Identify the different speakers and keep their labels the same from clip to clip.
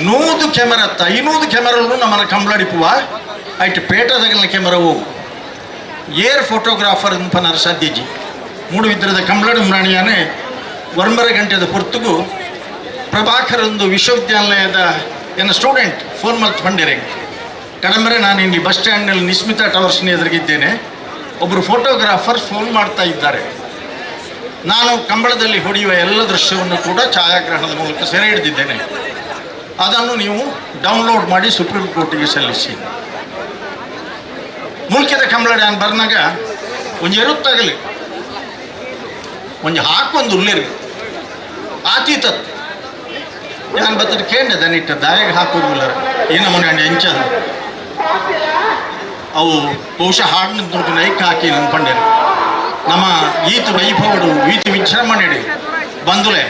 Speaker 1: 100 camera 500 ಕ್ಯಾಮರಾಲು ನಮ್ಮನ ಕಂಬಳಡಿಪುವ ಐಟ್ ಪೇಟದಗಲ ಕ್ಯಾಮರಾವು ಏರ್ ಫೋಟೋಗ್ರಾಫರ್ ಪನರ ಸಾಧ್ಯಜಿ. ಮೂಡು ವಿದ್ರದ ಕಂಬಳಡು ಮುರಾಣಿಯಾನೆ 9 ಗಂಟೆದ ಪೊರ್ತುಗು ಪ್ರಭಾಕರ್ ಒಂದು ವಿಶ್ವವಿದ್ಯಾಲಯದ ಎನ್ನ ಸ್ಟೂಡೆಂಟ್ ಫೋನ್ ಮಲ್ತ್ ಬಂದಿರೆ ಕಡಂಬರೆ, ನಾನು ಇಲ್ಲಿ ಬಸ್ ಸ್ಟ್ಯಾಂಡ್ನಲ್ಲಿ ನಿಸ್ಮಿತಾ ಟವರ್ಸ್ನ ಎದುರಿಗಿದ್ದೇನೆ, ಒಬ್ಬರು ಫೋಟೋಗ್ರಾಫರ್ ಫೋನ್ ಮಾಡ್ತಾ ಇದ್ದಾರೆ, ನಾನು ಕಂಬಳದಲ್ಲಿ ಹೊಡೆಯುವ ಎಲ್ಲ ದೃಶ್ಯವನ್ನು ಕೂಡ ಛಾಯಾಗ್ರಹಣದ ಮೂಲಕ ಸೆರೆ ಹಿಡಿದಿದ್ದೇನೆ, ಅದನ್ನು ನೀವು ಡೌನ್ಲೋಡ್ ಮಾಡಿ ಸುಪ್ರೀಂ ಕೋರ್ಟಿಗೆ ಸಲ್ಲಿಸಿ. ಮುಲ್ಕಿದ ಕಂಬಳ ನಾನು ಬರ್ನಾಗ ಒಂಜಿ ಎರುತ್ತಾಗಲಿ ಒಂಜಿ ಹಾಕೊಂದು ಉಲ್ಲೇರಿ ಆತೀತತ್ ನಾನು ಬತ್ತದ ಕೇಂದ್ರ ದನಿಟ್ಟ ದಾಯಾಗ ಹಾಕೋದಿಲ್ಲ ಏನ ಮನೆ ಎಂಚದು ಅವು ಬಹುಶಃ ಹಾಡಿನ ದುಡ್ಡು ನೈಕ್ ಹಾಕಿ ನನ್ನ ಪಂಡ್ಯರು. ನಮ್ಮ ಈತ ವೈಭವಡು ಈತ ವಿಜೃಂಭಣೆಡು ಬಂದುಲೆ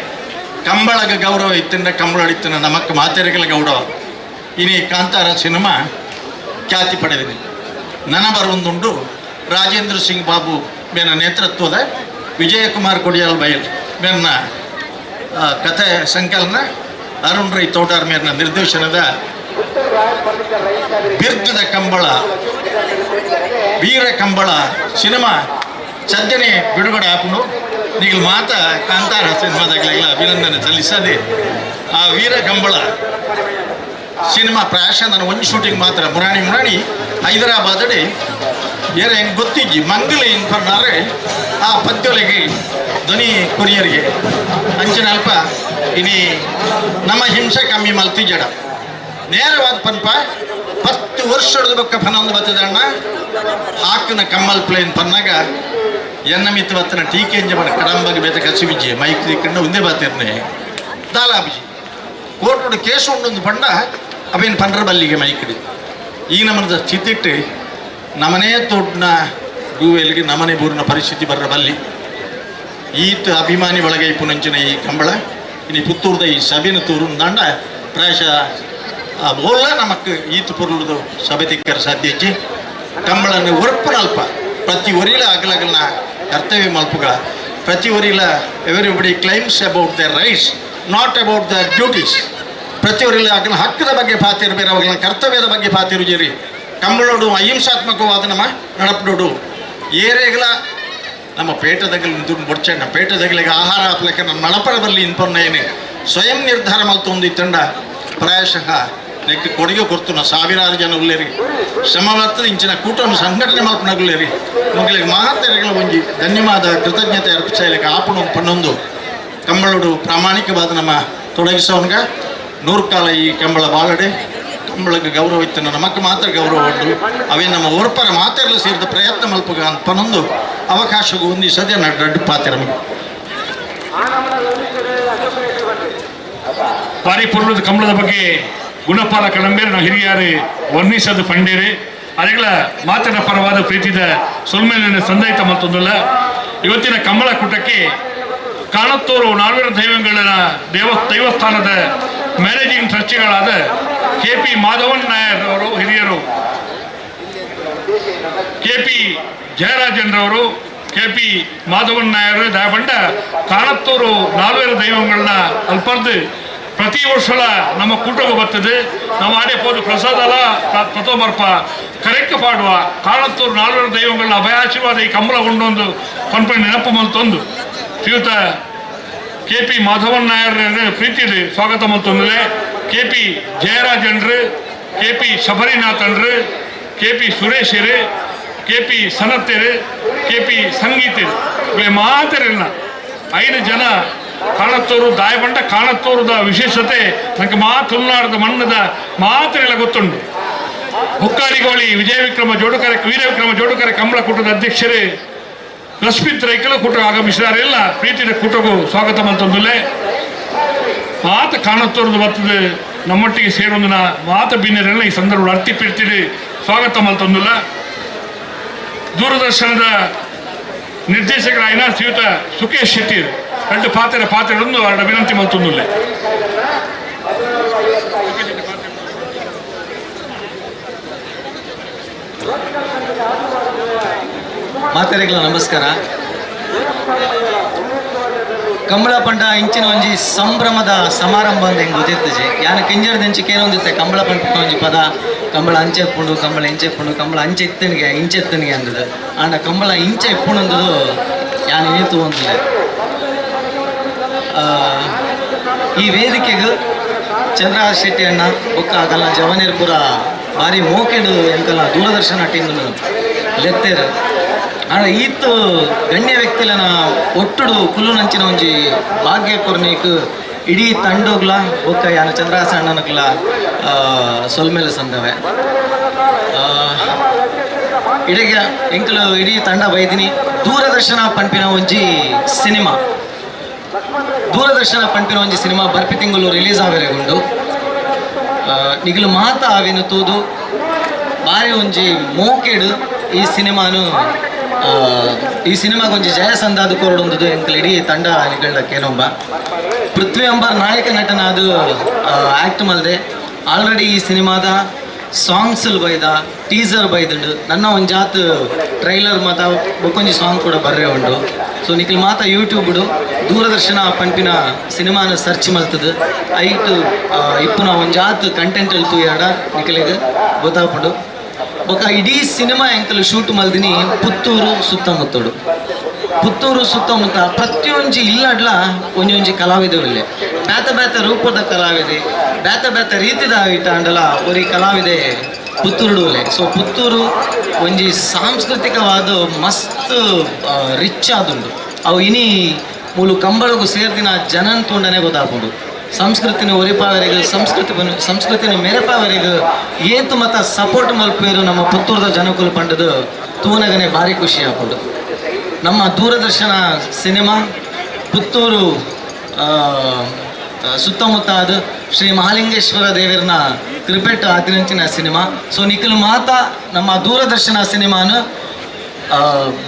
Speaker 1: ಕಂಬಳಗ ಗೌರವ ಇತ್ತಿನ ಕಂಬಳ ಇತ್ತಿನ ನಮಕ್ ಮಾತೆರೆಗಳ ಗೌರವ. ಇನಿ ಕಾಂತಾರ ಸಿನಿಮಾ ಖ್ಯಾತಿ ಪಡೆದಿದೆ. ನನ ಬರುವಂದುಂಡು ರಾಜೇಂದ್ರ ಸಿಂಗ್ ಬಾಬು ಮೇನ ನೇತೃತ್ವದ ವಿಜಯಕುಮಾರ್ ಕೊಡಿಯಾಲ್ ಬೈಲ್ ಮೇನ್ನ ಕಥೆ ಸಂಕಲನ, ಅರುಣ್ ರೈ ತೋಟಾರ್ ಮೇರ್ನ ನಿರ್ದೇಶನದ ಬಿರ್ದದ ಕಂಬಳ ವೀರ ಕಂಬಳ ಸಿನಿಮಾ ಸದ್ಯನೇ ಬಿಡುಗಡೆ ಆಪುಂಡು. ನೀವು ಮಾತ ಕಾಂತಾರ ಸಿನಿಮಾದಾಗಲೆಲ್ಲ ಅಭಿನಂದನೆ ಸಲ್ಲಿಸದೆ ಆ ವೀರ ಕಂಬಳ ಸಿನಿಮಾ ಪ್ರಾಯಶಃ ನಾನು ಒಂದು ಶೂಟಿಂಗ್ ಮಾತ್ರ ಮುರಾಣಿ ಮುರಾಣಿ ಹೈದರಾಬಾದಡಿ ಏರ ಹೆಂಗೆ ಗೊತ್ತಿಜ್ಜಿ ಮಂಗಲ ಇನ್ಫರ್ನಾರೆ ಆ ಪದ್ಯೊಲೆಗೆ ಧ್ವನಿ ಕೊರಿಯರಿಗೆ ಅಂಚಿನ ಅಲ್ಪ ಇನಿ ನಮ್ಮ ಹಿಂಸೆ ಕಮ್ಮಿ ಮಲ್ತಿ ಜಡ ನೇರವಾದ ಪನ್ಪ 10 ವರ್ಷದ ಬೊಕ್ಕ ಪನೊಂದು ಬತ್ತದಣ್ಣ ಹಾಕಿನ ಕಮ್ಮಲ್ ಪ್ಲೇನ್ ಪನ್ನಾಗ ಎನ್ನ ಮಿತ್ತು ಬತ್ತನ ಟೀಕೆ ಎಂಜ ಮನ ಕಡಂಬಗೆ ಬೇತ ಕಸಿಬಿಜ್ಜಿ ಮೈಕ್ ದಿಕ್ಕಂಡ ಒಂದೇ ಬಾತಿರ್ನೆ ದಾಲಾಬಿಜಿ ಕೋರ್ಟುಡು ಕೇಸು ಉಂಡೊಂದು ಪಂಡ ಅವೇನು ಪಂಡ್ರ ಬಲ್ಲಿಗೆ ಮೈಕಿಡಿ. ಈ ನಮನದ ಸ್ಥಿತಿಟ್ಟು ನಮನೇ ತೋಡ್ನ ಗೂವೆಲ್ಗೆ ನಮನೆ ಬೂರಿನ ಪರಿಸ್ಥಿತಿ ಬರ್ರ ಬಲ್ಲಿ. ಈತ ಅಭಿಮಾನಿ ಒಳಗೆ ಪುನಂಚಿನ ಈ ಕಂಬಳ ಇನಿ ಪುತ್ತೂರ್ದ ಈ ಸಭೆನ ತೂರು ದಾಂಡ ಪ್ರಾಯಶಃ ಓಲ್ಲ ನಮಕ್ ಈತ ಪೊರುಳುದು ಸಭೆ ತಿಕ್ಕರ ಸಾಧ್ಯ ಇಜ್ಜಿ. ಕಂಬಳನ್ನು ಒರ್ಪುನಲ್ಪ ಪ್ರತಿ ಒರಿಲ ಅಗಲಗಲ್ನ ಕರ್ತವ್ಯ ಮಲ್ಪುಗ ಪ್ರತಿ ಒರಿಲ everybody claims about their rights, not about their duties. ಪ್ರತಿ ಒರಿಲ ಅಗಲ ಹಕ್ಕದ ಬಗ್ಗೆ ಪಾತಿರ್ಬೇರೆ ಅವಾಗಲ ಕರ್ತವ್ಯದ ಬಗ್ಗೆ ಪಾತಿರುಜೇರಿ. ಕಂಬಳೋಡು ಅಹಿಂಸಾತ್ಮಕವಾದ ನಮ್ಮ ನಡಪಡೋಡು ಏರೇಗಲ ನಮ್ಮ ಪೇಟದಗಲು ದುಡ್ಡು ಬೊಡ್ಚಣ್ಣ ಪೇಟದಗಲಿಗೆ ಆಹಾರ ಹಾಕ್ಲಿಕ್ಕೆ ನಮ್ಮ ನಡಪರ ಬಲ್ಲಿ ಇನ್ಪೊನ್ನ ಸ್ವಯಂ ನಿರ್ಧಾರ ಮಲ್ತೊಂದು ಇತ್ತಂಡ ಪ್ರಾಯಶಃ ನೆಕ್ ಕೊಡುಗೆ ಕೊಡ್ತುನ ಸಾವಿರಾರು ಜನ ಉಲ್ಲೇರಿ ಶ್ರಮ ಬರ್ತದೆ ಇಂಚಿನ ಕೂಟವನ್ನು ಸಂಘಟನೆ ಮಲ್ಪನಗುಲ್ಲೇರಿ ಮಗಳಿಗೆ ಮಹಾತೆರೆಗಳ ಒಂಜಿ ಧನ್ಯವಾದ ಕೃತಜ್ಞತೆ ಅರ್ಪಿಸಲಿಕ್ಕೆ ಆಪುಣ ಪನ್ನೊಂದು ಕಂಬಳೋಡು ಪ್ರಾಮಾಣಿಕವಾದ ನಮ್ಮ ತೊಡಗಿಸೋನ್ಗ ನೂರು ಕಾಲ ಈ ಕಂಬಳ ಬಾಳಡೆ ಕಂಬಳಕ್ಕೆ ಗೌರವ ಇತ್ತು ನಮಕ್ ಮಾತ್ರ ಗೌರವ ಉಂಟು. ಅವೇ ನಮ್ಮ ಒರ್ಪರ ಮಾತೆಲ್ಲ ಸೇರಿದ ಪ್ರಯತ್ನ ಮಲ್ಪುಗ ಅಂತ ಪನ್ನೊಂದು ಅವಕಾಶಗೂ ಒಂದು ಸದ್ಯ ನಡ್ಡು ಪಾತಿರ.
Speaker 2: ಬಾರಿ ಪೊರ್ಲದ ಕಂಬಳದ ಬಗ್ಗೆ ಗುಣಪಾಲ ಕಡಂಬೇರು ನಾವು ಹಿರಿಯಾರು ವರ್ಣಿಸದು ಪಂಡೇರು ಅದೆಗಳ ಮಾತಿನ ಪರವಾದ ಪ್ರೀತಿದ ಸೊಲ್ಮೇಲಿನ ಸಂದಯಿತ ಮತ್ತೊಂದಲ್ಲ. ಇವತ್ತಿನ ಕಂಬಳ ಕೂಟಕ್ಕೆ ಕಾಣತ್ತೂರು ನಾಲ್ವರು ದೈವಗಳ ದೇವಸ್ಥಾನದ ಮ್ಯಾನೇಜಿಂಗ್ ಟ್ರಸ್ಟಿಗಳಾದ ಕೆ ಪಿ ಮಾಧವನ್ ನಾಯರ್ ಅವರು ಹಿರಿಯರು, ಕೆ ಪಿ ಜಯರಾಜನ್ರವರು, ಕೆ ಪಿ ಮಾಧವನ್ ನಾಯರ್ ದಯಬಂಡ ಕಾಣತ್ತೂರು ನಾಲ್ವರು ದೈವಗಳನ್ನ ಅಲ್ಪರ್ದು ಪ್ರತಿ ವರ್ಷಲ ನಮ್ಮ ಕೂಟಕ್ಕೆ ಬರ್ತದೆ. ನಮ್ಮ ಆಡೆ ಪೋದು ಪ್ರಸಾದಲ ಪ್ರಥಮರ್ಪ ಕರೆಕ್ಕ ಪಾಡುವ ಕಾಣತ್ತೂರು ನಾಲ್ವರು ದೈವಗಳನ್ನ ಅಭಯಾಶೀರ್ವಾದ ಈ ಕಂಬಳ ಉಂಡೊಂದು ಪನ್ಪೆ ನೆನಪು ಮಲ್ತೊಂದು ಶ್ರೀಯುತ ಕೆ ಪಿ ಮಾಧವನ್ ನಾಯರ್ ಪ್ರೀತಿಯಲ್ಲಿ ಸ್ವಾಗತ ಮಲ್ತೊಂದಿದೆ. ಕೆ ಪಿ ಜಯರಾಜನ್ರು, ಕೆ ಪಿ ಶಬರಿನಾಥನ್ರು, ಕೆ ಪಿ ಸುರೇಶರು, ಕೆ ಪಿ ಸನತ್ತರು, ಕೆ ಪಿ ಸಂಗೀತರು ಇವೆ ಮಾತರಿಲ್ಲ 5 ಜನ ಕಾಣತ್ತೂರು ದಾಯಬಂಡ ಕಾಣತ್ತೂರದ ವಿಶೇಷತೆ ನನಗೆ ಮಾ ತುಳುನಾಡದ ಮಣ್ಣದ ಮಾತ್ರೆಲ್ಲ ಗೊತ್ತುಂಟು. ಹುಕ್ಕಾರಿಗೋಳಿ ವಿಜಯ ವಿಕ್ರಮ ಜೋಡುಕರೆ ವೀರ ವಿಕ್ರಮ ಜೋಡುಕರೆ ಕಂಬಳ ಕೂಟದ ಅಧ್ಯಕ್ಷರೇ ಲಕ್ಷ್ಮೀತ್ ರೈಕಲು ಕೂಟ ಆಗಮಿಸಿದಾರೆ ಎಲ್ಲ ಪ್ರೀತಿಯ ಕೂಟಗೂ ಸ್ವಾಗತ ಮಲ್ತೊಂದುಲ್ಲೆ. ಮಾತ ಕಾಣತ್ತೂರದ ಬರ್ತದೆ ನಮ್ಮೊಟ್ಟಿಗೆ ಸೇರೊಂದಿನ ಮಾತ ಬಿನ್ನೆರೆಲ್ಲ ಈ ಸಂದರ್ಭ ಅರ್ತಿ ಪಿರ್ತಿಡಿ ಸ್ವಾಗತ ಮಲ್ತೊಂದುಲ್ಲ. ದೂರದರ್ಶನದ ನಿರ್ದೇಶಕರಾಯಿನ ಶ್ರೀಯುತ ಸುಕೇಶ್ ಶೆಟ್ಟಿ ಎರಡು ಪಾತ್ರೆ ಪಾತ್ರೆಗಳನ್ನು ಅವರ ವಿನಂತಿ ಮಲ್ತೊಂದುಲ್ಲೆ.
Speaker 3: ಮಾತೆರೆಗಳ ನಮಸ್ಕಾರ. ಕಂಬಳ ಪಂಡ ಇಂಚಿನ ಒಂಜಿ ಸಂಭ್ರಮದ ಸಮಾರಂಭ ಅಂತ ಹೆಂಗೆ ಗೊತ್ತಿತ್ತಜಿ. ಯಾನ ಕಿಂಜರ್ದಿಂಚಿ ಕೇನೊಂದಿತ್ತೆ ಕಂಬಳ ಪಂಪಿನ ಒಂಜಿ ಪದ, ಕಂಬಳ ಅಂಚೆ ಇಪ್ಪುಂಡು, ಕಂಬಳ ಇಂಚೆ ಇಪ್ಪುಂಡು, ಕಂಬಳ ಅಂಚೆ ಇತ್ತನಿಗೆ ಇಂಚೆ ಇತ್ತನಿಗೆ ಅಂದದು. ಆಂಡ ಕಂಬಳ ಇಂಚೆ ಇಪ್ಪುಂಡು ಅಂದದು ಯಾನ್ ಇನಿ ತೂವೊಂದಿಲ್ಲ. ಈ ವೇದಿಕೆಗೆ ಚಂದ್ರಹಾಸ್ ಶೆಟ್ಟಿ ಅಣ್ಣ ಬೊಕ್ಕ ಅಗಲ್ನ ಜವನೇರ್ ಪೂರ ಭಾರಿ ಮೋಕೆಡು ಎಂಕಲ್ನ ದೂರದರ್ಶನ ಟೀಮ್ ಲೆತ್ತೇರು. ಆಂಡ ಈತ್ ಗಣ್ಯ ವ್ಯಕ್ತಿಲನ ಒಟ್ಟುಡು ಕುಲ್ಲುನಂಚಿನ ಒಂಜಿ ಭಾಗ್ಯ ಕೊರ್ನೇಕ್ ಇಡೀ ತಂಡೋಗ್ಲ ಬೊಕ್ಕ ಯಾನ ಚಂದ್ರಹಾಸ ಅಣ್ಣನಕ್ಲ ಸೊಲ್ಮೆಲೆ ಸಂದವೆ. ಇಡೀ ಎಂಕಲು ಇಡೀ ತಂಡ ಬೈದಿನಿ. ದೂರದರ್ಶನ ಪನ್ಪಿನ ಒಂಜಿ ಸಿನಿಮಾ, ದೂರದರ್ಶನ ಪನ್ಪಿನ ಒಂಜಿ ಸಿನಿಮಾ ಬರ್ಪಿ ತಿಂಗಳು ರಿಲೀಸ್ ಆವೆರೆಗುಂಡು. ನಿಗಲು ಮಾತ ಆವಿನ ತೂದು ಬಾರಿ ಒಂಜಿ ಮೋಕೆಡು ಈ ಸಿನಿಮಾನು ಈ ಸಿನಿಮಾಗೊಂಜಿ ಒಂಜಿ ಜಯ ಸಂದಾದ ಕೊರಡೊಂದುದು ಎಂಕಲ್ ಇಡೀ ತಂಡ ನಿಗಳ್ನ ಕೇನೊಂಬ. ಪೃಥ್ವಿ ಅಂಬರ್ ನಾಯಕ ನಟನಾದ ಆ್ಯಕ್ಟ್ ಮಲ್ದೆ. ಆಲ್ರೆಡಿ ಈ ಸಿನಿಮಾದ ಸಾಂಗ್ಸ್ ಬೈದ, ಟೀಸರ್ ಬೈದುಂಡು, ನನ್ನ ಒಂಜಾತ್ ಟ್ರೈಲರ್ ಮಾತ ಬೊಕ್ಕೊಂಜಿ ಸಾಂಗ್ ಕೂಡ ಬರ್ರೆ ಉಂಡು. ಸೊ ನಿಖಿಲ್ ಮಾತ ಯೂಟ್ಯೂಬ್ಡು ದೂರದರ್ಶನ ಪನ್ಪಿನ ಸಿನಿಮಾನ ಸರ್ಚ್ ಮಲ್ತದು ಐಟ್ ಇಪ್ಪುನ ಒಂಜಾತ್ ಕಂಟೆಂಟ್ ತೂಯಾಡ ನಿಖಲಿಗೆ ಗೊತ್ತಾಪುಂಡು. ಬೊಕ ಇಡೀ ಸಿನಿಮಾ ಎಂಕಲ್ ಶೂಟ್ ಮಲ್ದಿನಿ ಪುತ್ತೂರು ಸುತ್ತಮುತ್ತಡು. ಪುತ್ತೂರು ಸುತ್ತಮುತ್ತ ಪ್ರತಿಯೊಂಜಿ ಇಲ್ಲಡ್ಲ ಒಂಜೊಂಜಿ ಕಲಾವಿದೆ ಉಲ್ಲೆ, ಬೇತೆ ಬೇತೆ ರೂಪದ ಕಲಾವಿದೆ, ಬೇತೆ ಬೇತೆ ರೀತಿದ ಇಟ್ಟಾಂಡಲ ಒರಿ ಕಲಾವಿದೆ ಪುತ್ತೂರುಡು ಉಲ್ಲೆ. ಸೊ ಪುತ್ತೂರು ಒಂಜಿ ಸಾಂಸ್ಕೃತಿಕವಾದ ಮಸ್ತ್ ರಿಚ್ ಆದುಂಡು. ಅವು ಇನಿ ಮೂಲು ಕಂಬಳಗು ಸೇರ್ದಿನ ಜನನ್ ತೂಂಡನೆ ಗೊತ್ತಾಪುಂಡು. ಸಂಸ್ಕೃತಿನ ಒರಿಪಾವರೆಗೆ, ಸಂಸ್ಕೃತಿನ ಮೆರೆಪಾವರೆಗೆ ಏತು ಮತ ಸಪೋರ್ಟ್ ಮಲ್ಪೇರು ನಮ್ಮ ಪುತ್ತೂರದ ಜನಕುಲು ಪಂಡದು ತೂನಗನೆ ಭಾರಿ ಖುಷಿ ಆಪುಂಡು. ನಮ್ಮ ದೂರದರ್ಶನ ಸಿನಿಮಾ ಪುತ್ತೂರು ಸುತ್ತಮುತ್ತ ಅದು ಶ್ರೀ ಮಹಾಲಿಂಗೇಶ್ವರ ದೇವರನ ಕೃಪೆಟ್ ಆದಿನಂಚಿನ ಸಿನಿಮಾ. ಸೊ ನಿಖಿಲ್ ಮಾತ ನಮ್ಮ ದೂರದರ್ಶನ ಸಿನಿಮಾನ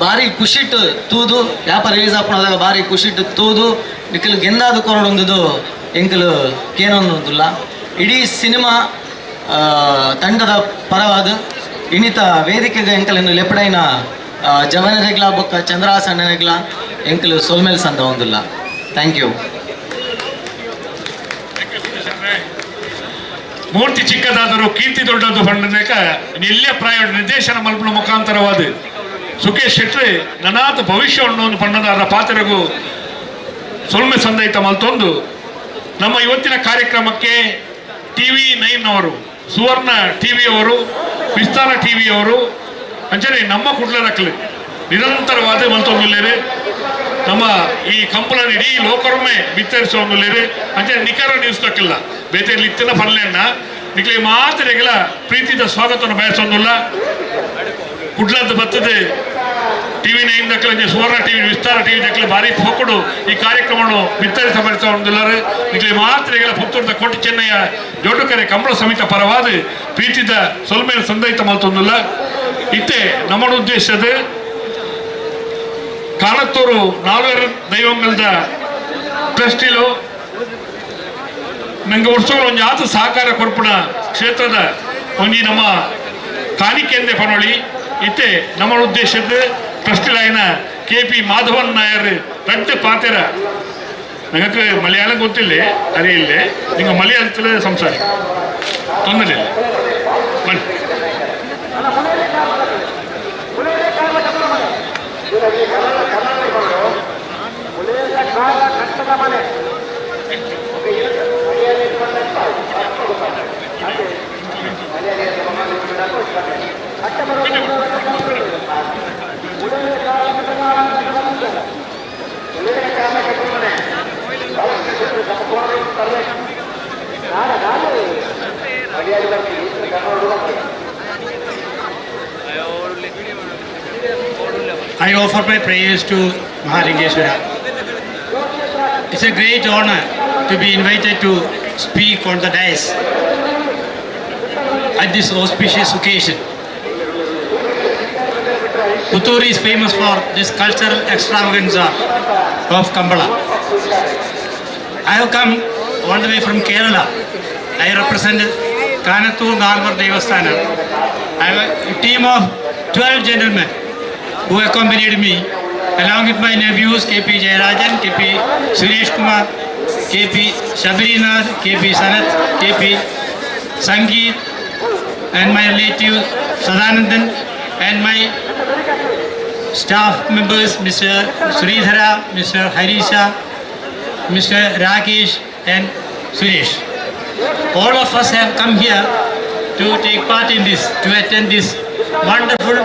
Speaker 3: ಭಾರಿ ಖುಷಿಟ್ಟು ತೂದು, ಯಾಪ ರಿಲೀಸ್ ಆಪುಣದಾಗ ಭಾರಿ ಖುಷಿಟ್ಟು ತೂದು ನಿಖಿಲ್ ಗೆಂದಾದ ಕೊರಡೊಂದುದು ಎಂಕಲು ಕೇನೊಂದುಲ್ಲ. ಇಡೀ ಸಿನಿಮಾ ತಂಡದ ಪರವಾದ ಇನಿತ ವೇದಿಕೆಗೆ ಎಂಕಲನ್ನು ಲೆಪಡೈನ ಜವನರೆಗ್ಲ ಬೊಕ್ಕ ಚಂದ್ರಹಾಸ ಅಣ್ಣನೆಗ್ಲ ಎಂಕಲು ಸೊಲ್ಮೇಲ್ ಸಂದ ಒಂದುಲ್ಲ. Thank you.
Speaker 2: ಮೂರ್ತಿ ಚಿಕ್ಕದಾದರೂ ಕೀರ್ತಿ ದೊಡ್ಡದು ಪಂಡನೇಕ ನಿಲ್ಯ ಪ್ರಾಯ ನಿರ್ದೇಶನ ಮಲ್ಪನ ಮುಖಾಂತರವಾದ ಸುಖೇಶ್ ಶೆಟ್ಟಿ ನನಾತ ಭವಿಷ್ಯವನ್ನು ಒಂದು ಪಣ್ಣದಾರ ಪಾತ್ರಗೂ ಸೊಲ್ಮೆ ಸಂದೈತ ಮಲ್ತೊಂದು ನಮ್ಮ ಇವತ್ತಿನ ಕಾರ್ಯಕ್ರಮಕ್ಕೆ TV9 ಅವರು, ಸುವರ್ಣ ಟಿ ಅವರು, ವಿಸ್ತಾರ ಟಿ ಅವರು, ಅಂಚನೆ ನಮ್ಮ ಕುಡ್ಲರಕ್ಲು ನಿರಂತರವಾದ ಮಲ್ತೊಂದುಲ್ಲೇರು. ನಮ್ಮ ಈ ಕಂಪುಲನ ಇಡೀ ಲೋಕರೊಮ್ಮೆ ಬಿತ್ತರಿಸೊಂದುಲ್ಲೇರು. ಅಂಚನೆ ನಿಖರ ನ್ಯೂಸ್ ತಕ್ಕಿಲ್ಲ ಬೇತೆ ಇತ್ತಿನ ಪಲ್ಲೆಣ್ಣ ನಿಕ್ಲೆ ಮಾತೆರೆಗಳ ಪ್ರೀತಿದ ಸ್ವಾಗತವನ್ನು ಬಯಸೊಂದುಲ್ಲ. ಕುಡ್ಲದ ಬತ್ತದೆ TV9 ದಕ್ಕಲ ಸುವರ್ಣ ಟಿವಿ ವಿಸ್ತಾರ ಟಿವಿ ದಕ್ಕಲ ಭಾರಿ ಪೋಕುಡು ಈ ಕಾರ್ಯಕ್ರಮವನ್ನು ಬಿತ್ತರಿಸ ಬಯಸೊಂದುಲ್ಲಾರು. ನಿಕ್ಲೆ ಮಾತ್ರೆಗಳ ಪುತ್ತೂರದ ಕೋಟಿ ಚೆನ್ನಯ್ಯ ಜೋಡುಕರೆ ಕಂಬಳ ಸಮಿತ ಪರವಾದ ಪ್ರೀತಿದ ಸೊಲ್ಮೇಲೆ ಸಂದೈತ ಮಲ್ತೊಂದುಲ್ಲ. ಇತ್ತೆ ನಮ್ಮ ಉದ್ದೇಶದ ಕಾಣತ್ತೂರು ನಾಲ್ವರು ದೈವಂಗಲ್ದ ಟ್ರಸ್ಟಿಲು ನಂಗೆ ವರ್ಷಗಳು ಒಂಜಿ ಆತ ಸಹಕಾರ ಕೊರ್ಪುಣ ಕ್ಷೇತ್ರದ ಒಂಜಿ ನಮ್ಮ ಕಾಣಿಕೆಂದೆ ಪನೊಳಿ. ಇತ್ತೆ ನಮ್ಮ ಉದ್ದೇಶದ ಟ್ರಸ್ಟಿಲಾಯಿನ ಕೆ ಪಿ ಮಾಧವನ್ ನಾಯರ್ ರಡ್ಡು ಪಾತೆರ. ನಂಗೆ ಮಲಯಾಳಂ ಗೊತ್ತಿಲ್ಲ, ಅರಿಯಿಲ್ಲ, നിങ്ങൾ മലയാളത്തിൽ സംസാരിക്കും, ತೊಂದರೆ ಇಲ್ಲ, ಬನ್ನಿ.
Speaker 4: I offer my prayers to Mahalingeshwara. It's a great honor to be invited to speak on the dais at this auspicious occasion. Puttur is famous for this cultural extravaganza of Kambala. I have come all the way from Kerala. I represent Kanathur Nalvar Devasthana. I have a team of 12 gentlemen who accompanied me along with my nephews K.P. Jayarajan, K.P. Suresh Kumar, K.P. Shabarinath, K.P. Sanath, K.P. Sangeet, and my relative Sadanandan, and my staff members Mr. Sridhara, Mr. Harisha, Mr. Rakesh and Suresh. All of us have come here to take part in this, to attend this wonderful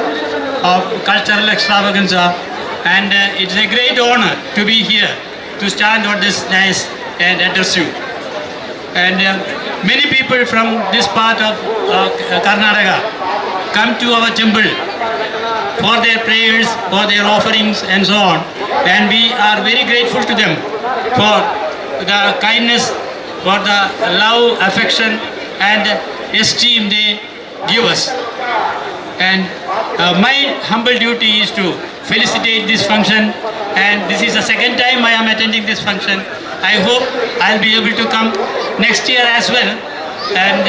Speaker 4: cultural extravaganza, and it's a great honor to be here, to stand on this dais and address you. And many people from this part of Karnataka come to our temple for their prayers, for their offerings and so on. And we are very grateful to them for the kindness, for the love, affection and esteem they give us. And my humble duty is to felicitate this function, and this is the second time I am attending this function. I hope I'll be able to come next year as well and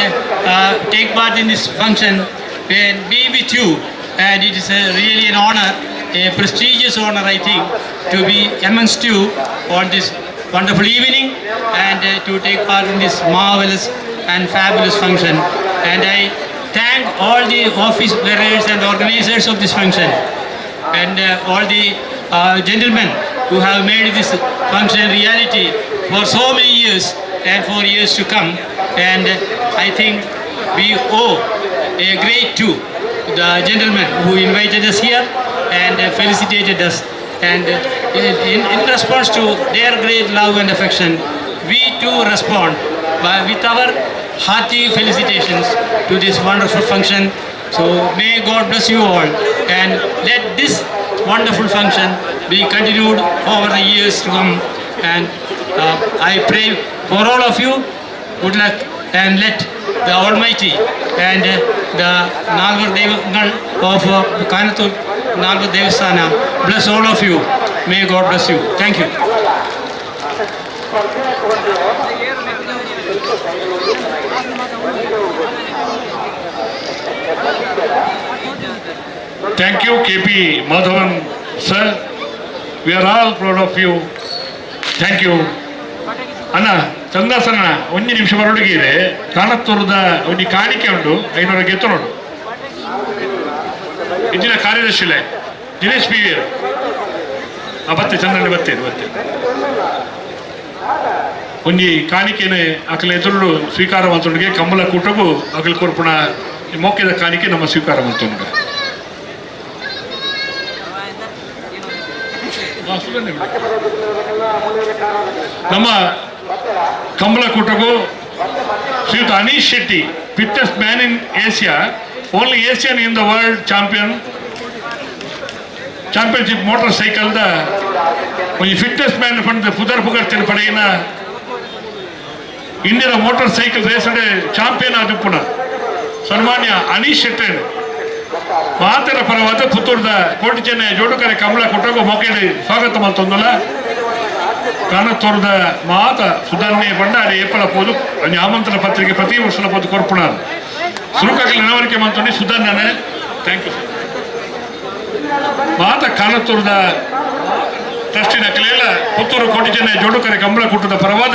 Speaker 4: take part in this function and be with you. And it is really an honor, a prestigious honor, I think, to be amongst you on this wonderful evening and to take part in this marvelous and fabulous function. And I thank all the office bearers and organizers of this function and all the gentlemen who have made this function reality for so many years and for years to come. And I think we owe a great to the gentlemen who invited us here and felicitated us. And in response to their great love and affection, we too respond with our hearty felicitations to this wonderful function. So may God bless you all and let this wonderful function be continued over the years to come. And I pray for all of you, good luck, and let the Almighty and the Nalvar Devangal of Kanathur Nalvar Devasthana bless all of you. May God bless you. Thank you.
Speaker 2: Thank you, K.P. Madhavan, sir. We are all proud of you. Thank you. ಅಣ್ಣ ಚಂದಾಸನ ಒಂಜಿ ನಿಮಿಷ ಬರೊಡುಗೆ ಇದೆ. ಕಾಣತ್ತೂರದ ಒಂಜಿ ಕಾಣಿಕೆ ಉಂಟು, 500 ಗೆತ್ತು ನೋಡು. ಇಂಚಿನ ಕಾರ್ಯದರ್ಶಿಲೆ Dinesh P V. ಬತ್ತೆ ಚಂದ್ರಣ್ಣ, ಬತ್ತೆ ಬತ್ತೆ. ಒಂಜಿ ಕಾಣಿಕೆನೆ ಅಕಲ ಎದುರು ಸ್ವೀಕಾರ ಮಂತೊಂಡಿಗೆ. ಕಂಬಳ ಕೂಟಗೂ ಅಕಲ್ ಕೊರ್ಪುಣ ಮೋಕೆದ ಕಾಣಿಕೆ ನಮ್ಮ ಸ್ವೀಕಾರ ಮಂತೊಂಡಿಗೆ. ನಮ್ಮ ಕಂಬಳ ಕೂಟಗೂ ಶ್ರೀಯುತ Anish Shetty, fittest man in Asia, only Asian in the world championship motor ಸೈಕಲ್ದ ಒಂಜಿ ಫಿಟ್ನೆಸ್ ಮ್ಯಾನ್ ಪಂಡ್ ಪುದರ್ ಪುಗರ್ತಿನ ಪಡೆಯಿನ, ಇಂಡಿಯಾದ motor cycle race champion ಆದಿಪ್ಪುನ ಸನ್ಮಾನ್ಯ ಅನೀಶ್ ಶೆಟ್ಟಿ ಮಾತರ ಪರವಾದ ಪುತ್ತೂರ್ದ ಕೋಟಿ ಚೆನ್ನೈ ಜೋಡುಕರೆ ಕಮಲ ಕೊಟ್ಟೋಗ ಮೊಕೇಡಿ ಸ್ವಾಗತ ಮಲ್ತೊಂದುಲ್ಲ. ಕಾಣತ್ತೋರ್ದ ಮಾತ ಸುಧಾರಣೆ ಭಂಡಾರಿ ಏಪಲ ಪೋದು ಒಂಜಿ ಆಮಂತ್ರಣ ಪತ್ರಿಕೆ ಪ್ರತಿ ವರ್ಷದ ಪೋದು ಕೊರ್ಪುಣಾರು. ಸುರುಕಾಗಲಿ ನಡವಳಿಕೆ ಮಂತೊಂಡಿ ಸುಧಾರಣೆ. Thank you. ಮಾತ ಕಾಣತ್ತೂರ್ದ ಟ್ರಸ್ಟಿನ ಕಲೆಯಲ್ಲ ಪುತ್ತೂರು ಕೋಟಿ ಚೆನ್ನೈ ಜೋಡುಕರೆ ಕಂಬಳ ಕೂಟದ ಪರವಾದ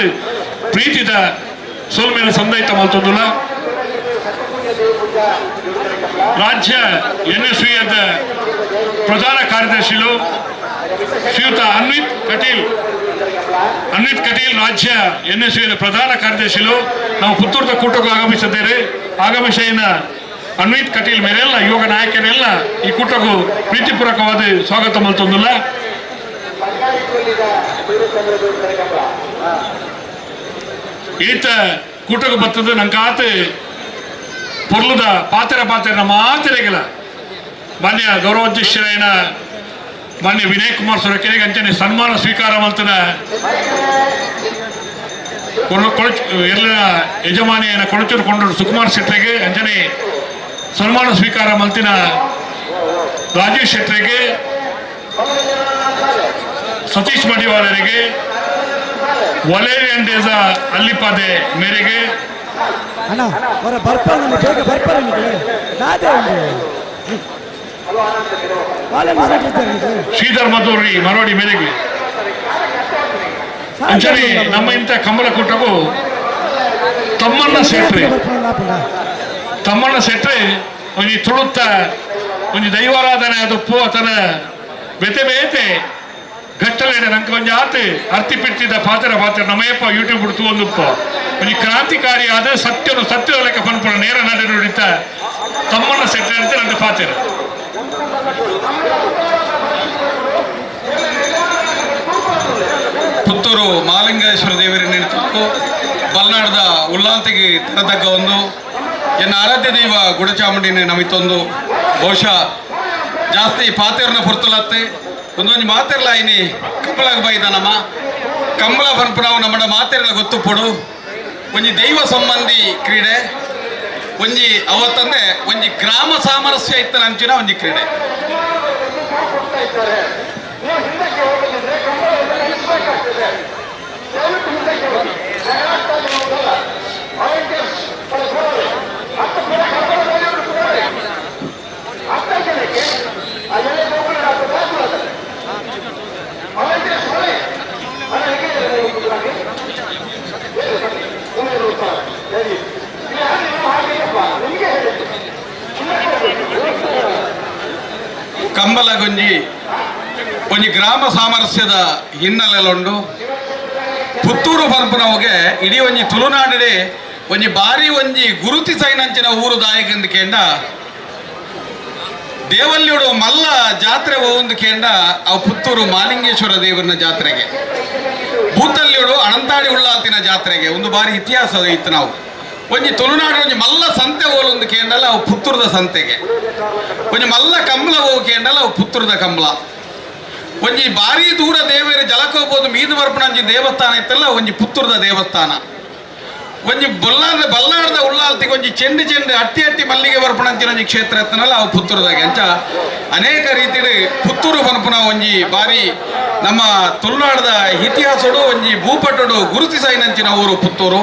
Speaker 2: ಪ್ರೀತಿದ ಸೋಲ್ಮೇಲೆ ಸಂದೈತ ಮಲ್ತೊಂದುಲ್ಲ. ರಾಜ್ಯ ಎನ್ ಎಸ್ ಪ್ರಧಾನ ಕಾರ್ಯದರ್ಶಿಗಳು ಶ್ರೀಯುತ ಅನ್ವಿತ್ ಕಟೀಲ್, ಅನ್ವಿತ್ ಕಟೀಲ್ ರಾಜ್ಯ ಎನ್ ಎಸ್ ಪ್ರಧಾನ ಕಾರ್ಯದರ್ಶಿಗಳು ನಾವು ಪುತ್ತೂರದ ಕೂಟಕ್ಕೂ ಆಗಮಿಸಿದ್ದೇವೆ. ಆಗಮಿಸಿನ ಅನ್ವಿತ್ ಕಟೀಲ್ ಮೇರೆಲ್ಲ ಯುವಕ ನಾಯಕರೆಲ್ಲ ಈ ಕೂಟಕ್ಕೂ ಪ್ರೀತಿಪೂರ್ವಕವಾದ ಸ್ವಾಗತ ಮಲ್ತೊಂದುಲ್ಲ. ಈತ ಕೂಟಕ್ಕೆ ಬರ್ತದೆ ನಂಗಾತ ಪೊರ್ಲುದ ಪಾತೆರ ಪಾತೆರ ಮಾತೆರೆಗಿಲ್ಲ. ಮಾನ್ಯ ಗೌರವಾಧ್ಯಕ್ಷರಾಯನ ಮಾನ್ಯ ವಿನಯ್ ಕುಮಾರ್ ಸೊರಕೆರೆಗೆ ಅಂಚನೆ ಸನ್ಮಾನ ಸ್ವೀಕಾರ ಮಂತನ ಎಲ್ಲ ಯಜಮಾನಿಯನ ಕೊಳಚೂರು ಕೊಂಡರು ಸುಕುಮಾರ್ ಶೆಟ್ಟರಿಗೆ ಅಂಚನೆ ಸನ್ಮಾನ ಸ್ವೀಕಾರ ಮಂತಿನ ರಾಜೇಶ್ ಶೆಟ್ಟರಿಗೆ, ಸತೀಶ್ ಮಡಿವಾಳರಿಗೆ, ವಲೇರಿಯನ್ ಡೇಸ ಅಲ್ಲಿಪಾದೆ ಮೇರೆಗೆ.
Speaker 5: ಅಣ್ಣ ಹೊರ ಬರ್ಪಾರ, ಬೇಗ ಬರ್ಪಾರ. ನಾದೇ ಒಂದು.
Speaker 2: Sridhar ಮಧುರಿ ಮರೋಡಿ ಮೇರೆಗೆ ಅಂಚನೆ ನಮ್ಮ ಇಂಥ ಕಂಬಳ ಕೂಟಗೂ ತಮ್ಮನ್ನ ಸೆಟ್ರೆ ತಮ್ಮನ್ನ ಸೆಟ್ರೆ ಒಂಜಿ ತುಳುತ್ತ ಒಂಜಿ ದೈವಾರಾಧನೆ ಅದಪ್ಪು ಆತನ ಬೇತೆ ಬೇತೆ ಘಟ್ಟಲೇನೆ ನಂಗೆ ಒಂಜಿ ಆತ ಅರ್ತಿ ಪಿರ್ತಿದ್ದ ಪಾತ್ರ ಪಾತ್ರ ನಮ್ಮಯ್ಯಪ್ಪ ಯೂಟ್ಯೂಬ್ ಬಿಡ್ತು ಒಂದುಪ್ಪ ಒಂಜಿ ಕ್ರಾಂತಿಕಾರಿ ಆದ ಸತ್ಯನು ಸತ್ಯದ ಲೆಕ್ಕ ಪನ್ಪುಣ ನೇರ ನಡೆ ನುಡಿತ ತಮ್ಮನ್ನ ಸೆಟ್ರೆ ಅಂತ ನನ್ನ ಪಾತ್ರ.
Speaker 5: ಪುತ್ತೂರು ಮಹಾಲಿಂಗೇಶ್ವರ ದೇವರ ನೆನೆತು ಬಲ್ನಾಡದ ಉಲ್ಲಾಲ್ತಿಗೆ ತರತಕ್ಕ ಒಂದು ಎನ್ನ ಆರಾಧ್ಯ ದೈವ ಗುಡಚಾಮುಂಡಿನ ನಮಿತೊಂದು ಬಹುಶಃ ಜಾಸ್ತಿ ಪಾತೆರ್ನ ಪೊರ್ತುಲತ್ತೆ ಒಂದೊಂದು ಮಾತೆರ್ಲ ಐನಿ ಕಂಬಳಗ ಬೈದ ನಮ್ಮ ಕಂಬಳ ಪನ್ಪುನವು ನಮ್ಮಡ ಮಾತೆರ್ಲ ಗೊತ್ತುಪೊಡು ಒಂಜಿ ದೈವ ಸಂಬಂಧಿ ಕ್ರೀಡೆ ಒಂಜಿ ಅವತ್ತಂದೆ ಒಂಜಿ ಗ್ರಾಮ ಸಾಮರಸ್ಯ ಇತ್ತನ ಅಂಚಿನ ಒಂಜಿ ಕ್ರೀಡೆ. ಕಂಬಲಗೊಂಜಿ ಒಂಜಿ ಗ್ರಾಮ ಸಾಮರಸ್ಯದ ಹಿನ್ನೆಲೆಲುಂಡು ಪುತ್ತೂರು ಪನ್ಪುನವುಗೆ ಇಡೀ ಒಂಜಿ ತುಳುನಾಡಿಡೆ ಒಂಜಿ ಬಾರಿ ಒಂಜಿ ಗುರುತಿ ಸೈನಂಚಿನ ಊರು ದಾಯಕಂದು ಕೇಂಡ ದೇವಲ್ಯುಡು ಮಲ್ಲ ಜಾತ್ರೆ ಒಂದು ಕೇಂಡ ಅವು ಪುತ್ತೂರು ಮಾಲಿಂಗೇಶ್ವರ ದೇವರನ ಜಾತ್ರೆಗೆ ಭೂತಲ್ಯುಡು ಅಣಂತಾಡಿ ಉಳ್ಳಾಲ್ತಿನ ಜಾತ್ರೆಗೆ ಒಂದು ಬಾರಿ ಇತಿಹಾಸ ಇತ್ತು. ನಾವು ಒಂಜಿ ತುಳುನಾಡು ಒಂಜಿ ಮಲ್ಲ ಸಂತೆ ಓಲೊಂದು ಕೇಂಡಲ್ಲ ಅವು ಪುತ್ತೂರದ ಸಂತೆಗೆ, ಒಂಜಿ ಮಲ್ಲ ಕಂಬಳ ಹೋವು ಕೇಂಡಲ್ಲ ಅವು ಪುತ್ತೂರದ ಕಂಬಳ, ಒಂಜಿ ಭಾರಿ ದೂರ ದೇವರ ಜಲಕೋಬೋದು ಮೀದು ಬರ್ಪಣ ಒಂಜಿ ದೇವಸ್ಥಾನ ಇತ್ತಲ್ಲ ಒಂಜಿ ಪುತ್ತೂರದ ದೇವಸ್ಥಾನ, ಒಂಜಿ ಬೊಲ್ಲಾರ್ದ ಬಲ್ಲಾರ್ದ ಉಳ್ಳಾಲ್ತಿಗೆ ಒಂಜಿ ಚೆಂಡು ಚೆಂಡು ಅಟ್ಟಿ ಅಟ್ಟಿ ಮಲ್ಲಿಗೆ ಬರ್ಪಣಂಚಿನ ಒಂಜಿ ಕ್ಷೇತ್ರ ಇತ್ತನಲ್ಲ ಅವು ಪುತ್ತೂರದಾಗೆ. ಅಂಚ ಅನೇಕ ರೀತಿಯಲ್ಲಿ ಪುತ್ತೂರು ಪನ್ಪುನ ಒಂಜಿ ಬಾರಿ ನಮ್ಮ ತುಳುನಾಡದ ಇತಿಹಾಸಡು ಒಂಜಿ ಭೂಪಟಡು ಗುರುತಿಸೈನಂಚಿನ ಊರು ಪುತ್ತೂರು.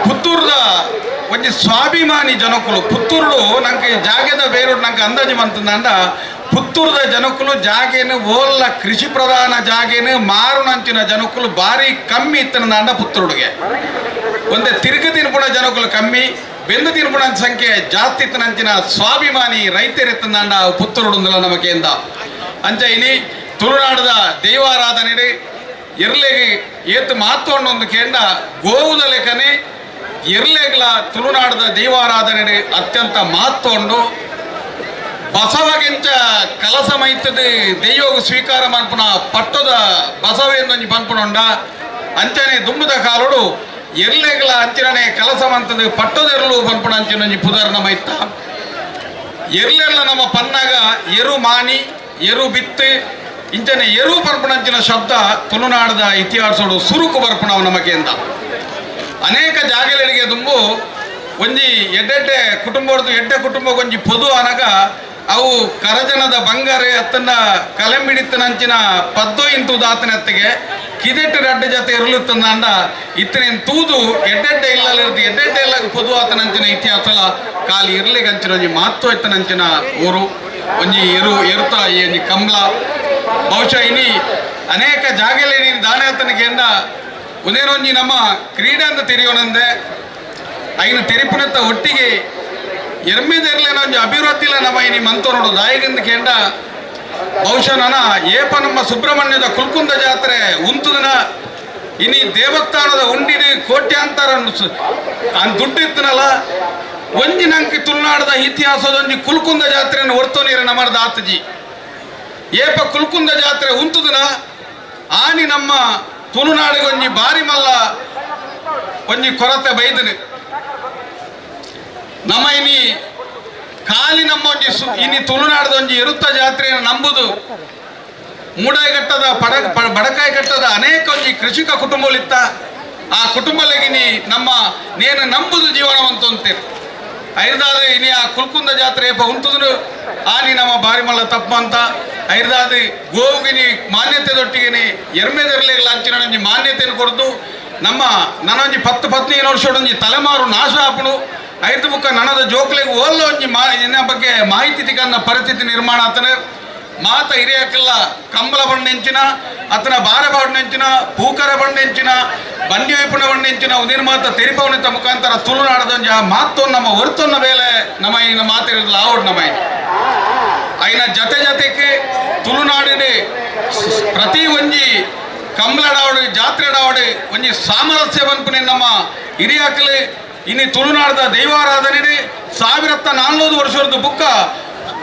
Speaker 5: ಪುತ್ತೂರದ ಒಂಜಿ ಸ್ವಾಭಿಮಾನಿ ಜನಕುಲು ಪುತ್ತೂರುಡು ನಂಗೆ ಜಾಗೆದ ಬೇರುಡು ನಂಗೆ ಅಂದಾಜು ಮಂತಂದ ಪುತ್ತೂರದ ಜನಕುಲು ಜಾಗೇನು ಓಲ್ಲ ಕೃಷಿ ಪ್ರಧಾನ ಜಾಗೇನು ಮಾರುನಂಚಿನ ಜನಕುಲು ಭಾರಿ ಕಮ್ಮಿ ಇತ್ತನಂದ ಪುತ್ತೂರುಡಿಗೆ. ಒಂದೇ ತಿರುಗು ತಿನ್ಪುಣ ಜನಕುಲು ಕಮ್ಮಿ, ಬೆಂದು ತಿನ್ಪುಣ ಸಂಖ್ಯೆ ಜಾಸ್ತಿ ಇತ್ತನಂಚಿನ ಸ್ವಾಭಿಮಾನಿ ರೈತರಿತ್ತಂದ ಪುತ್ತೂರುಡುಂದಲ ನಮಕೆಂದ. ಅಂಚ ಇನಿ ತುಳುನಾಡದ ದೈವಾರಾಧನೆ ಎರ್ಲೆಗೆ ಏತು ಮಾತೊಂಡೊಂದು ಕೇಂಡ ಗೋವುದ ಲೆಕ್ಕನೆ ಎರ್ಲೆಗ್ಲ ತುಳುನಾಡದ ದೈವಾರಾಧನೆ ಅತ್ಯಂತ ಮಹತ್ವ. ಬಸವಗೆಂಚ ಕಲಸ ಮೈತದ ದೈವಗ ಸ್ವೀಕಾರ ಮನ್ಪುನ ಪಟ್ಟದ ಬಸವೆಂದೊಂಜಿ ಪನ್ಪುನೊಂಡ ಅಂಚನೆ ದುಂಬುದ ಕಾಲೋಡು ಎರ್ಲೆಗ್ಲ ಅಂಚಿನನೆ ಕಲಸ ಮಂತದ ಪಟ್ಟದೆರ್ಲು ಪನ್ಪುನ ಅಂಚಿನೊಂಜಿ ಪುದರ್ನ ಮೈತ. ಎರ್ಲೆರ್ಲ ನಮ್ಮ ಪನ್ನಾಗ ಎರು ಮಾನಿ ಎರು ಬಿತ್ತು ಇಂಚನೆ ಎರು ಪನ್ಪುನಂಚಿನ ಶಬ್ದ ತುಳುನಾಡದ ಇತಿಹಾಸೋಡು ಸುರುಕು ಬರ್ಪುಣವು ನಮಗೆಂದ. ಅನೇಕ ಜಾಗಗಳಿಗೆ ದುಂಬು ಒಂಜಿ ಎಡ್ಡೆಡ್ಡೆ ಕುಟುಂಬದ್ದು ಎಡ್ಡೆ ಕುಟುಂಬ ಒಂಜಿ ಪೊದು ಅನಗ ಅವು ಕರಜನದ ಬಂಗಾರೆ ಅತ್ತನ್ನ ಕಲೆಂಬಿಡಿತ್ತನಂಚಿನ ಪದ್ದೋ ಇಂತು ದಾತನತ್ತಿಗೆ ಕಿದೆಟ್ಟು ರಡ್ಡೆ ಜೊತೆ ಇರಲುತ್ತಂದ ಇತ್ತನೇನು ತೂದು ಎಡ್ಡೆಡ್ಡೆ ಇಲ್ಲಲಿರ್ದು ಎಡ್ಡೆಡ್ಡೆ ಇಲ್ಲ ಪೊದು ಆತನಂಚಿನ ಇತಿಹಾಸಲ ಖಾಲಿ ಇರ್ಲಿಗಂಚಿನ ಒಂಜಿ ಮಹತ್ವ ಇತ್ತನಂಚಿನ ಊರು ಒಂಜಿ ಎರು ಎರುತ ಈ ಒಂಜಿ ಕಂಬ್ಲ. ಬಹುಶಃ ಇನಿ ಅನೇಕ ಜಾಗಲೇನಿ ದಾನಾತನಿಗೆಂದ ಒಂದೇನೊಂಜಿ ನಮ್ಮ ಕ್ರೀಡೆ ಅಂತ ತೆರೆಯೋಣಂದೆ ಐನು ತೆರಿಪುನತ್ತ ಒಟ್ಟಿಗೆ ಎರ್ಮೆದೆರ್ಲೇನ ಒಂಜಿ ಅಭಿವೃದ್ಧಿಲ ನಮ್ಮ ಇನಿ ಮಂತೋನೋಡು ದಾಯಿಗಿಂದ ಕೇಂಡ. ಬಹುಶಃ ನನ್ನ ಏಪ ನಮ್ಮ ಸುಬ್ರಹ್ಮಣ್ಯದ ಕುಲ್ಕುಂದ ಜಾತ್ರೆ ಉಂತುದನ ಇನಿ ದೇವಸ್ಥಾನದ ಉಂಡಿಡಿ ಕೋಟ್ಯಾಂತರ ದುಡ್ಡು ಇತ್ತನಲ್ಲ ಒಂಜಿ ನಂಗೆ ತುಳುನಾಡದ ಇತಿಹಾಸದ ಒಂಜಿ ಕುಲ್ಕುಂದ ಜಾತ್ರೆಯನ್ನು ಹೊರ್ತೋ ನೀರು ನಮ್ಮದ ಆತಜಿ. ಏಪ ಕುಲ್ಕುಂದ ಜಾತ್ರೆ ಉಂತುದನ ಆನಿ ನಮ್ಮ ತುಳುನಾಡಿಗೆ ಒಂಜಿ ಬಾರಿ ಮಲ್ಲ ಒಂಜಿ ಕೊರತೆ ಬೈದನು. ನಮ್ಮ ಇನಿ ಖಾಲಿ ನಮ್ಮ ಒಂಜಿ ಇನಿ ತುಳುನಾಡದ ಒಂಜಿ ಎರುತ್ತ ಜಾತ್ರೆಯನ್ನು ನಂಬುದು ಮೂಡಾಯಿಘಟ್ಟದ ಬಡಕಾಯಿ ಘಟ್ಟದ ಅನೇಕ ಒಂಜಿ ಕೃಷಿಕ ಕುಟುಂಬಗಳಿತ್ತ. ಆ ಕುಟುಂಬಲಿಗಿನಿ ನಮ್ಮ ನೇನು ನಂಬುದು ಜೀವನವಂತ ಅಂತೀರಿ. ಐರ್ದಾದ ಇನಿ ಆ ಕುಲ್ಕುಂದ ಜಾತ್ರೆ ಏಪ ಉಂತುದು ಆನಿ ನಮ್ಮ ಬಾರಿಮಲ್ಲ ತಪ್ಪಂತ ಐರ್ದಾದ ಗೋವುಗಿನಿ ಮಾನ್ಯತೆ ದೊಟ್ಟಿಗಿನಿ ಎರ್ಮೆದೆರ್ಲೆಗ್ಲ ಅಂಚಿನ ಒಂಜಿ ಮಾನ್ಯತೆಯನ್ನು ಕೊಡ್ದು ನಮ್ಮ ನನೊಂಜಿ 10 15 ವರ್ಷಡೊಂಜಿ ತಲೆಮಾರು ನಾಶ ಆಪುಂಡು. ಐದು ಬುಕ್ಕ ನನದ ಜೋಕ್ಲೆಗ್ ಓಲ್ಲ ಒಂಜಿ ಇನ್ನ ಬಗ್ಗೆ ಮಾಹಿತಿ ತಿಕ್ಕನ್ನ ಪರಿಸ್ಥಿತಿ ನಿರ್ಮಾಣ ಆತನೆ. ಮಾತ ಹಿರಿಯಕ್ಕೆಲ್ಲ ಕಂಬಳ ಬಂಡೆಂಚಿನ ಅತನ ಬಾರೆ ಬಂಡೆಂಚಿನ ಪೂಕರ ಬಂಡೆಂಚಿನ ಬಂಡಿ ವೈಪುಣ ಬಂಡೆಂಚಿನ ಉದಿರ್ಮಾತ ತೆರಿಪವನಿತ ಮುಖಾಂತರ ತುಳುನಾಡದೊಂಜಿ ಆ ಮಾತು ನಮ್ಮ ಹೊರತೊನ್ನ ಮೇಲೆ ನಮ್ಮ ಇನ್ನ ಮಾತಿರಲ್ಲ ಆವಡ್ ನಮ್ಮ ಐನ ಜತೆ ಜತೆಗೆ ತುಳುನಾಡಿನ ಪ್ರತಿ ಒಂಜಿ ಕಂಬಳಡಾವಡು ಜಾತ್ರೆಡಾವಡು ಒಂಜಿ ಸಾಮರಸ್ಯ ಬನ್ಪುನೆ ನಮ್ಮ ಹಿರಿಯಾಕಲಿ. ಇನ್ನು ತುಳುನಾಡದ ದೈವಾರಾಧನೆ 1400 ವರ್ಷದ ಬುಕ್ಕ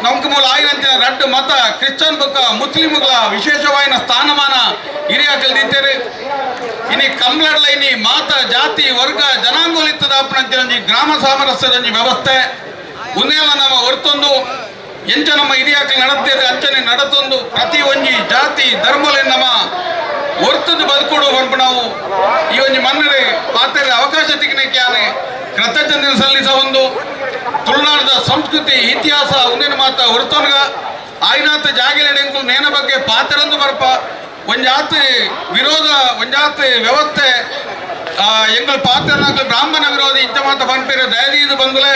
Speaker 5: ನಮ್ಗೆ ಮೂಲ ಆಯಿನಂಚಿನ ರಡ್ಡು ಮತ ಕ್ರಿಶ್ಚಿಯನ್ ಬುಕ್ಕ ಮುಸ್ಲಿಮ್ಗಳ ವಿಶೇಷವಾಯಿನ ಸ್ಥಾನಮಾನ ಹಿರಿಯಾಕಲ್ ದೀತೇರು. ಇನಿ ಕಂಬಳಡ್ಲ ಇನಿ ಮಾತ ಜಾತಿ ವರ್ಗ ಜನಾಂಗೋಲಿತ್ತದ ಅಪ್ಪನಂಚಿನ ಗ್ರಾಮ ಸಾಮರಸ್ಯದ ಒಂಜಿ ವ್ಯವಸ್ಥೆ ಉನ್ನೆಲ್ಲ ನಮ್ಮ ಹೊರತೊಂದು ಎಂಚ ನಮ್ಮ ಹಿರಿಯಾಕಲ್ ನಡತ್ತೇವೆ ಅಂಚನೆ ನಡತೊಂದು ಪ್ರತಿ ಒಂಜಿ ಜಾತಿ ಧರ್ಮಲೆ ನಮ್ಮ ಹೊರ್ತದ ಬದುಕುಡು ಪನ್ಪು ನಾವು ಈ ಒಂಜಿ ಮನ್ನರೆ ಪಾತ್ರೆ ಅವಕಾಶ ತಿಕ್ಕನೆ ಆನೆ ಕೃತಜ್ಞತೆ ಸಲ್ಲಿಸ ಒಂದು ತುಳುನಾಡದ ಸಂಸ್ಕೃತಿ ಇತಿಹಾಸ ಉನ್ನೇನು ಮಾತ ಹೊರತೊನ್ಗ ಆಯ್ನಾತ ಜಾಗಿಲೆಡೆಂಕುಲು ನೇನ ಬಗ್ಗೆ ಪಾತ್ರಂದು ಬರ್ಪ ಒಂಜಾತಿ ವಿರೋಧ ಒಂಜಾತಿ ವ್ಯವಸ್ಥೆ ಎಂಗಳು ಪಾತ್ರನಾಗ್ಲು ಬ್ರಾಹ್ಮಣ ವಿರೋಧಿ ಇಂಚ ಮಾತ ಪನ್ಪಿರ ದಯದೀದು ಬಂದುಲೆ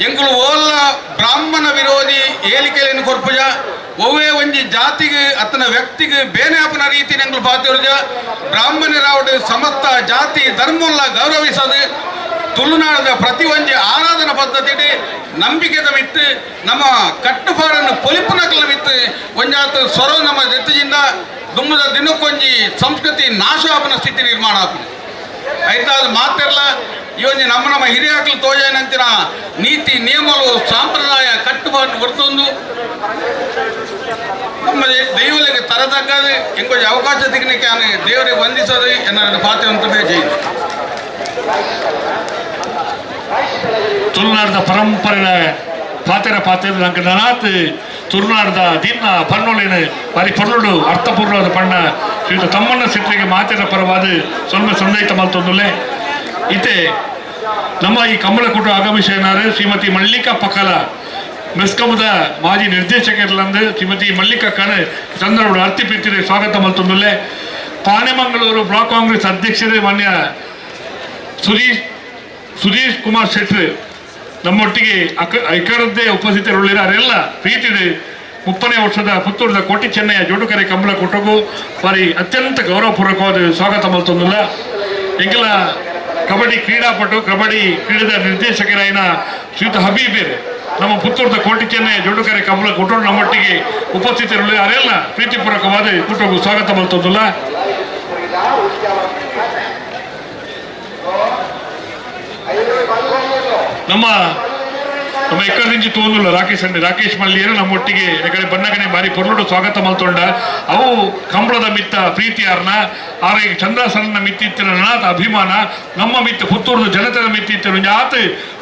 Speaker 5: ಎಂಕುಲು ಓಲ್ಲ ಬ್ರಾಹ್ಮಣ ವಿರೋಧಿ ಹೇಳಿಕೆಯನ್ನು ಕೊರ್ಪುಜ ಒವ್ವೇ ಒಂಜಿ ಜಾತಿಗೆ ಅತನ ವ್ಯಕ್ತಿಗೆ ಬೇನೆ ಆಪನ ರೀತಿ ಎಂಕುಲು ಪಾತಿರುಜ ಬ್ರಾಹ್ಮಣರಾವಡು ಸಮಸ್ತ ಜಾತಿ ಧರ್ಮಲ್ಲ ಗೌರವಿಸದು ತುಳುನಾಡದ ಪ್ರತಿ ಒಂಜಿ ಆರಾಧನಾ ಪದ್ಧತಿ ನಂಬಿಕೆದ ಮಿತ್ತು ನಮ್ಮ ಕಟ್ಟುಪಾಡನ್ನು ಪೊಲಿಪುನಕಲ ಮಿತ್ತು ಒಂಜಾತ ಸ್ವರ ನಮ್ಮ ಜೊತೆಯಿಂದ ದುಮ್ಮದ ದಿನಕ್ಕೊಂಜಿ ಸಂಸ್ಕೃತಿ ನಾಶ ಆಪನ ಸ್ಥಿತಿ ನಿರ್ಮಾಣ ಆಪುಂಡು. ಆಯ್ತಾ ಅದು ಮಾತಿರಲ್ಲ ಈ ಒಂಜಿ ನಮ್ಮ ನಮ್ಮ ಹಿರಿಯಾಕ್ಲು ತೋಜಾಯನಂತಿನ ನೀತಿ ನಿಯಮಗಳು ಸಾಂಪ್ರದಾಯ ಕಟ್ಟುಪಾಡನ್ನು ಹೊರತೊಂದು ನಮ್ಮ ದೈವಲಿಗೆ ತರತಕ್ಕದು ಇಂಕೊಂಚ ಅವಕಾಶ ತಿಕ್ಕಲಿಕ್ಕೆ ದೇವರಿಗೆ ವಂದಿಸೋದು ಎನ್ನ ಪಾತ್ರೆ ಅಂತ ಜೈ.
Speaker 2: ತುಳುನಾಡದ ಪರಂಪರೆಯ ಪಾತೆರ ಪಾತೆರ ನಂಗೆ ನನಾತ್ ತುಳುನಾಡದ ದಿನ ಪನ್ನೊಲಿನ ಬಾರಿ ಪೊರ್ಲುಡು ಅರ್ಥಪೂರ್ಣವಾದ ಪಣ್ಣ ಶ್ರೀಯುತ ತಮ್ಮಣ್ಣ ಶೆಟ್ಟಿಗೆ ಮಾತೆರ ಪರವಾದ ಸ್ವಲ್ಪ ಸಂದೈತ ಮಲ್ತೊಂದುಲ್ಲೆ. ಇತ್ತೆ ನಮ್ಮ ಈ ಕಂಬಳಕೂಟ ಆಗಮಿಸಿನಾರು ಶ್ರೀಮತಿ ಮಲ್ಲಿಕಾ ಪಕಲ ಮೆಸ್ಕಮದ ಮಾಜಿ ನಿರ್ದೇಶಕರ್ಲಂದು ಶ್ರೀಮತಿ ಮಲ್ಲಿಕಾ ಕಣ ಚಂದ್ರಡು ಅರ್ತಿ ಪಿತ್ತಿರೆ ಸ್ವಾಗತ ಮಲ್ತೊಂದುಲ್ಲೆ. ಪಾನೆಮಂಗಳೂರು ಬ್ಲಾಕ್ ಕಾಂಗ್ರೆಸ್ ಅಧ್ಯಕ್ಷರೇ ಮಾನ್ಯ ಸುಧೀಶ್ ಕುಮಾರ್ ಶೆಟ್ರು ನಮ್ಮೊಟ್ಟಿಗೆ ಐಕರದ್ದೇ ಉಪಸ್ಥಿತರುಳ್ಳಿರಾರೆಲ್ಲ ಪ್ರೀತಿದೆ. 30ನೇ ವರ್ಷದ ಪುತ್ತೂರದ ಕೋಟಿ ಚೆನ್ನಯ್ಯ ಜೋಡುಕರೆ ಕಂಬಳ ಕೊಟ್ಟಗೂ ಬಾರಿ ಅತ್ಯಂತ ಗೌರವಪೂರ್ವಕವಾದ ಸ್ವಾಗತ ಮಲ್ತೊಂದುಲ್ಲ. ಎಂಕಲ ಕಬಡ್ಡಿ ಕ್ರೀಡಾಪಟು ಕಬಡ್ಡಿ ಕ್ರೀಡೆದ ನಿರ್ದೇಶಕರಾಯಿನ ಶ್ರೀಯುತ ಹಬೀಬೇರ್ ನಮ್ಮ ಪುತ್ತೂರದ ಕೋಟಿ ಚೆನ್ನಯ್ಯ ಜೋಡುಕರೆ ಕಂಬಳ ಕೊಟ್ಟರು ನಮ್ಮೊಟ್ಟಿಗೆ ಉಪಸ್ಥಿತರುಳ್ಳಿರಾರೆಲ್ಲ ಪ್ರೀತಿಪೂರ್ವಕವಾದ ಕೂಟಗೂ ಸ್ವಾಗತ ಮಲ್ತೊಂದುಲ್ಲ. ನಮ್ಮ ನಮ್ಮ ಎಕ್ಕದಿಂಚಿ ತೋಂದುಲ್ಲ ರಾಕೇಶ್ ಅಂడి ರಾಕೇಶ್ ಮಲ್ಲಿಯರು ನಮ್ಮೊಟ್ಟಿಗೆ ಎಕಡೆ ಬನ್ನಗನೆ ಬಾರಿ ಪೊರ್ಲುಡು ಸ್ವಾಗತ ಮಲ್ತೊಂಡ. ಅವು ಕಂಬಳದ ಮಿತ್ತ ಪ್ರೀತಿಯಾರ್ನ ಆರೆ ಚಂದ್ರಸನ್ನ ಮಿತ್ತಿತ್ತಿನ ನನಾಥ ಅಭಿಮಾನ ನಮ್ಮ ಮಿತ್ತ ಪುತ್ತೂರದ ಜನತೆಯ ಮಿತ್ತಿತ್ತಿನ ಆತ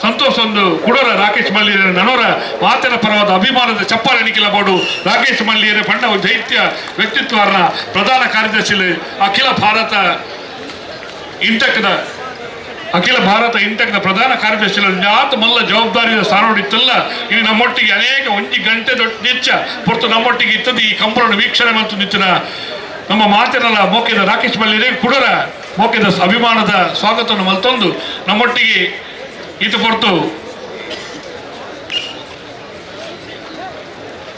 Speaker 2: ಸಂತೋಷ ಒಂದು ಕುಡೋರ ರಾಕೇಶ್ ಮಲ್ಲಿಯರ ನನೋರ ಮಾತಿನ ಪರವಾದ ಅಭಿಮಾನದ ಚಪ್ಪಾಳೆ ನಿಖಿಲ ಬೋಡು ರಾಕೇಶ್ ಮಲ್ಲಿಯರ ಪಂಡ ಜೈತ್ಯ ವ್ಯಕ್ತಿತ್ವಾರ್ನ ಪ್ರಧಾನ ಕಾರ್ಯದರ್ಶಿ ಅಖಿಲ ಭಾರತ ಇಂಟಕದ ಅಖಿಲ ಭಾರತ ಇಂಟಕ್ನ ಪ್ರಧಾನ ಕಾರ್ಯದರ್ಶಿ ಆತ ಮಲ್ಲ ಜವಾಬ್ದಾರಿಯ ಸ್ಥಾನೋಡಿತ್ತಲ್ಲ. ಇಲ್ಲಿ ನಮ್ಮೊಟ್ಟಿಗೆ ಅನೇಕ ಒಂಜಿ ಗಂಟೆ ದೊಡ್ಡ ನಿಚ್ಚ ಹೊರತು ನಮ್ಮೊಟ್ಟಿಗೆ ಇತ್ತದ್ದು ಈ ಕಂಬಳನ್ನು ವೀಕ್ಷಣೆ ಮತ್ತು ನಿಂತಿನ ನಮ್ಮ ಮಾತಿನಲ್ಲ ಮೋಕೆದ ರಾಕೇಶ್ ಮಲ್ಲಿರೇ ಕುಡರ ಮೋಕೆದ ಅಭಿಮಾನದ ಸ್ವಾಗತವನ್ನು ಮಲ್ತೊಂದು ನಮ್ಮೊಟ್ಟಿಗೆ ಈತ ಹೊರತು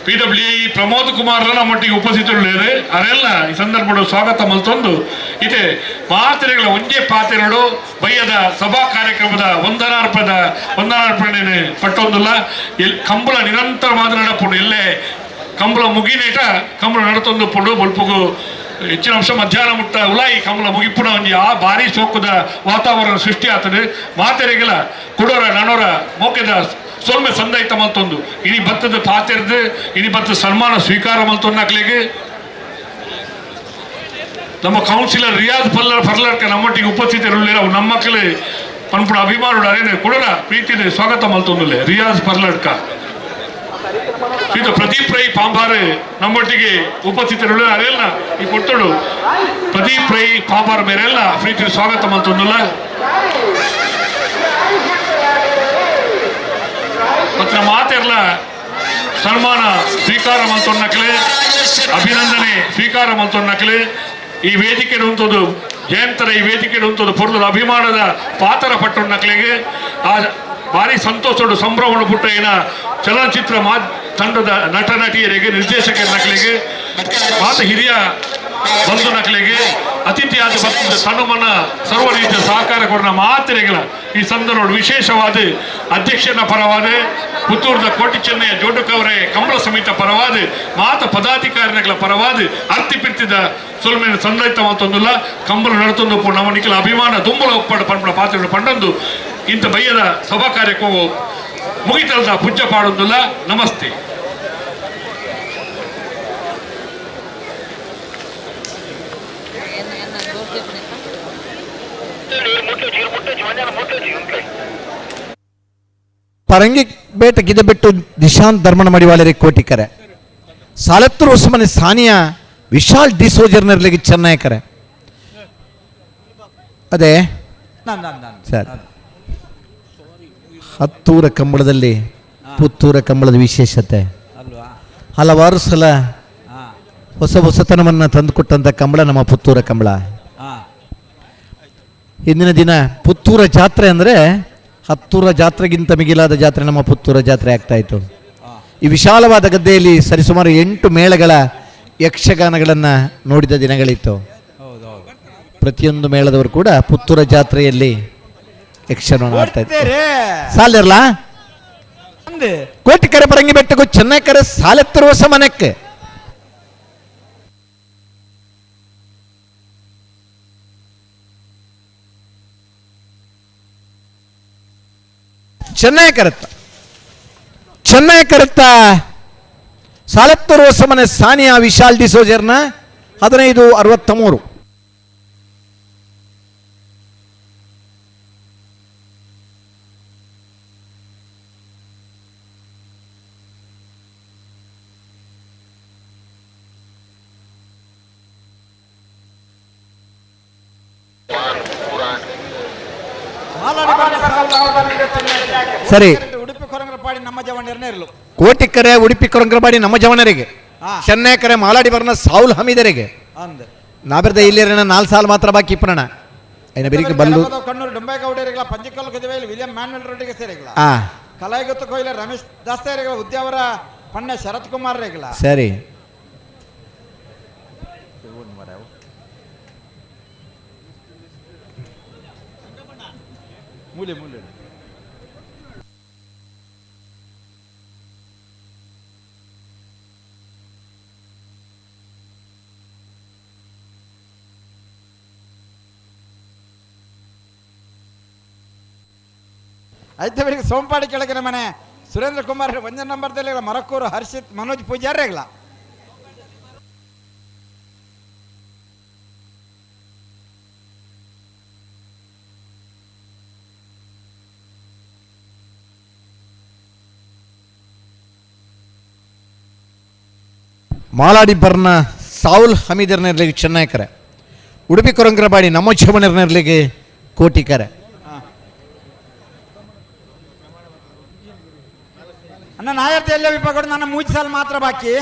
Speaker 2: ಪಿ ಡಬ್ಲ್ಯೂ ಪ್ರಮೋದ್ ಕುಮಾರ್ ನಮ್ಮೊಟ್ಟಿಗೆ ಉಪಸ್ಥಿತರುಳ್ಳೇರು ಅರೆಲ್ಲ ಈ ಸಂದರ್ಭ ಸ್ವಾಗತ ಮಲ್ತೊಂದು ಇತ್ತೆ ಪಾತ್ರೆಗಳ ಒಂಜೇ ಪಾತ್ರೆಗಳು ಬಯ್ಯದ ಸಭಾ ಕಾರ್ಯಕ್ರಮದ ವಂದನಾರ್ಪಣೆ ಪಟ್ಟೊಂದುಲ್ಲ. ಎಲ್ ಕಂಬಳ ನಿರಂತರವಾದ ನಡಪುಂಡು ಎಲ್ಲೇ ಕಂಬಳ ಮುಗಿನೇಟ ಕಂಬಳ ನಡತೊಂದು ಪುಂಡು ಬೊಲ್ಪುಗು ಹೆಚ್ಚಿನ ಅಂಶ ಮಧ್ಯಾಹ್ನ ಮುಟ್ಟ ಉಲಾಯಿ ಕಂಬಳ ಮುಗಿಪುಣ ಒಂಜಿ ಆ ಭಾರಿ ಸೋಕುದ ವಾತಾವರಣ ಸೃಷ್ಟಿ ಆತದೆ. ಮಾತೆರೆಗೆಲ ಕುಡೋರ ನನೋರ ಮೋಕೆದ ಸೊಲ್ಮೆ ಸಂದೈತ ಮಲ್ತೊಂದು ಇನಿ ಭತ್ತದ ಪಾತೆರ್ದು ಇನಿ ಭತ್ತದ ಸನ್ಮಾನ ಸ್ವೀಕಾರ ಮಲ್ತೊಂದಾಕ್ಲೆಗೆ ನಮ್ಮ ಕೌನ್ಸಿಲರ್ ರಿಯಾಜ್ ಪರ್ಲರ್ಕ ನಮ್ಮೊಟ್ಟಿಗೆ ಉಪಸ್ಥಿತರುಳ್ಳಿರ ಅವು ನಮ್ಮ ಮಕ್ಕಳು ಪನ್ಪುಡ ಅಭಿಮಾನುಡು ಅರೇನೆ ಕುಡೋರ ಪ್ರೀತಿದೆ ಸ್ವಾಗತ ಮಲ್ತೊಂದುಲ್ಲೆ ರಿಯಾಜ್ ಪರ್ಲಡ್ಕ. ಇದು ಪ್ರದೀಪ್ ರೈ ಪಾಂಬಾರ್ ನಮ್ಮೊಟ್ಟಿಗೆ ಉಪಸ್ಥಿತರುಳ್ಳ ಅರೆಲ್ಲ ಈ ಕೊಟ್ಟಳು ಪ್ರದೀಪ್ ರೈ ಪಾಂಬಾರ್ ಮೇರೆಲ್ಲ ಪ್ರೀತಿ ಸ್ವಾಗತ ಮಲ್ತೊಂದುಲ್ಲ. ಮತ್ತು ನಮ್ಮ ಮಾತೆಲ್ಲ ಸನ್ಮಾನ ಸ್ವೀಕಾರ ಮಲ್ತೊನ್ನಕಲೆ ಅಭಿನಂದನೆ ಸ್ವೀಕಾರ ಮಲ್ತೊನ್ನಕಲೆ ಈ ವೇದಿಕೆ ಉಂಟು ಜಯಂತರ ಈ ವೇದಿಕೆ ಉಂಟು ಪೊರ್ಲದ ಅಭಿಮಾನದ ಪಾತ್ರ ಪಟ್ಟೊಂಡಕ್ಲೆಗೆ ಆ ಭಾರಿ ಸಂತೋಷಡು ಸಂಭ್ರಮಣ ಪುಟ್ಟ ಏನ ಚಲನಚಿತ್ರ ಮಾ ತಂಡದ ನಟ ನಟಿಯರಿಗೆ ನಿರ್ದೇಶಕರ ನಕಲಿಗೆ ಮಾತ ಹಿರಿಯ ಬಂಧು ನಕಲಿಗೆ ಅತಿಥಿಯಾದ ಬಂದ ತನುಮನ ಸರ್ವ ರೀತಿಯ ಸಹಕಾರ ಕೊಡೋಣ ಮಾತಿರೆಗಳ ಈ ಸಂದರ್ಭ ವಿಶೇಷವಾದ ಅಧ್ಯಕ್ಷನ ಪರವಾದ ಪುತ್ತೂರದ ಕೋಟಿ ಚೆನ್ನಯ್ಯ ಜೋಡುಕವರೇ ಕಂಬಳ ಸಮಿತ ಪರವಾದ ಮಾತ ಪದಾಧಿಕಾರಿಗಳ ಪರವಾದ ಅರ್ತಿ ಪಿರ್ತಿದ ಸೊಲ್ಮೆನ ಸಂದೈತ ಮಾತೊಂದುಲ್ಲ ಕಂಬಳ ನಡತೊಂದು ನಮ್ಮ ನಿಖಲ ಅಭಿಮಾನ ದುಂಬಲ ಒಪ್ಪಡ ಪಂಪಣ ಪಾತ್ರಗಳು ಪಂಡೊಂದು ಇಂಥ ಬಯ್ಯದ ಸಭಾ ಕಾರ್ಯಕ್ರಮ ಮುಗಿತಲ್ದ ಪೂಜೆ ಪಾಡೊಂದುಲ್ಲ. ನಮಸ್ತೆ.
Speaker 6: ಪರಂಗಿ ಬೇಟ ಗಿದಬಿಟ್ಟು ನಿಶಾಂತ್ ಧರ್ಮನ ಮಡಿವಾಳರಿಗೆ ಕೋಟಿಕರೆ ಸಾಲತ್ತೂರು ಉಸ್ಮಾನಿ ಸಾನಿಯಾ ವಿಶಾಲ್ ಡಿಸೋಜರ್ನರ್ಲಿಗೆ ಚೆನ್ನೈಕರೆ ಅದೇ ಸರ್. ಹತ್ತೂರ ಕಂಬಳದಲ್ಲಿ ಪುತ್ತೂರ ಕಂಬಳದ ವಿಶೇಷತೆ ಹಲವಾರು ಸಲ ಹೊಸ ಹೊಸತನವನ್ನು ತಂದುಕೊಟ್ಟಂಥ ಕಂಬಳ ನಮ್ಮ ಪುತ್ತೂರ ಕಂಬಳ. ಹಿಂದಿನ ದಿನ ಪುತ್ತೂರ ಜಾತ್ರೆ ಅಂದರೆ ಹತ್ತೂರ ಜಾತ್ರೆಗಿಂತ ಮಿಗಿಲಾದ ಜಾತ್ರೆ ನಮ್ಮ ಪುತ್ತೂರ ಜಾತ್ರೆ ಆಗ್ತಾಯಿತ್ತು. ಈ ವಿಶಾಲವಾದ ಗದ್ದೆಯಲ್ಲಿ ಸರಿಸುಮಾರು 8 ಮೇಳಗಳ ಯಕ್ಷಗಾನಗಳನ್ನು ನೋಡಿದ ದಿನಗಳಿತ್ತು. ಪ್ರತಿಯೊಂದು ಮೇಳದವರು ಕೂಡ ಪುತ್ತೂರ ಜಾತ್ರೆಯಲ್ಲಿ ಯಕ್ಷಗಾನ ಆಡ್ತಾ ಇತ್ತು. ಸಾಲಿರಲ್ಲ ಕೋಟಿಕರೆ ಪರಂಗಿ ಬೆಟ್ಟಕ್ಕೂ ಚೆನ್ನೈಕರೆ ಸಾಲೆತ್ತಿರುವ ಸಮನಕ್ಕೆ ಚೆನ್ನೈ ಕರೆತ್ತ ಚೆನ್ನೈ ಕರೆತ್ತ ಸಾಲೆತ್ತೂರು ಸಮನೆ ಸಾನಿಯಾ ವಿಶಾಲ್ ಡಿಸೋಜರ್ನ 15:63. ಸರಿ, ಕೋಟಿಕರೆ ಉಡುಪಿ ಕೊರಂಗರಪಾಡಿ ನಮ್ಮ ಜವನರಿಗೆ, ಚೆನ್ನೈ ಕರೆ ಮಾಲಾಡಿ ಬರ್ನ ಸಾವುಲ್ ಹಮೀದರಿಗೆ ನಾಬಿರ್ದ ಇಲ್ಲಿರಣ 4 ಸಾಲ ಮಾತ್ರ ಬಾಕಿ ಇಪ್ಪಣ ಐನ ಬೆರಿಕೆ ಬಲ್ಲು
Speaker 7: ಕಣ್ಣೂರು ಡೊಂಬೇಗೌಡರಿಗಳ ಪಂಜಿಕಲ್ ಕದಿವೇಲಿ ವಿಲಿಯಂ ಮ್ಯಾನ್ವೆಲ್ ರೆಡ್ಡಿಗೆ ಸೇರಿಗಳ ಕಲಾಯಿಗುತ್ತ ಕೊಯ್ಲ ರಮೇಶ್ ದಾಸರಿಗಳ ಉದ್ಯಾವರ ಪಣ್ಣ ಶರತ್ ಕುಮಾರ್ ರೇಗಳ.
Speaker 6: ಸರಿ,
Speaker 7: ಮೂಲೆ ಮೂಲೆ ಐತವರಿಗೆ ಸೋಂಪಾಡಿ ಕೆಳಗಿನ ಮನೆ ಸುರೇಂದ್ರ ಕುಮಾರ್ ಒಂದೇ ನಂಬರ್ದಲ್ಲಿ ಮರಕೂರು ಹರ್ಷಿತ್ ಮನೋಜ್ ಪೂಜಾರಿಗಳ.
Speaker 6: ಮಾಲಾಡಿ ಬರ್ನ ಸಾವುಲ್ ಹಮೀದರ್ನರ್ಲಿಗೆ ಚೆನ್ನೈಕರೆ, ಉಡುಪಿ ಕೊರಂಗರಬಾಡಿ ನಮ್ಮ ಚಮನರ್ನರ್ಲಿಗೆ ಕೋಟಿಕರೆ.
Speaker 7: ಅಣ್ಣ ನಾಯರ್ತ ಎಲ್ಲ ವಿಭಾಗ ನನ್ನ 3 ಸಾಲು ಮಾತ್ರ ಬಾಕಿ.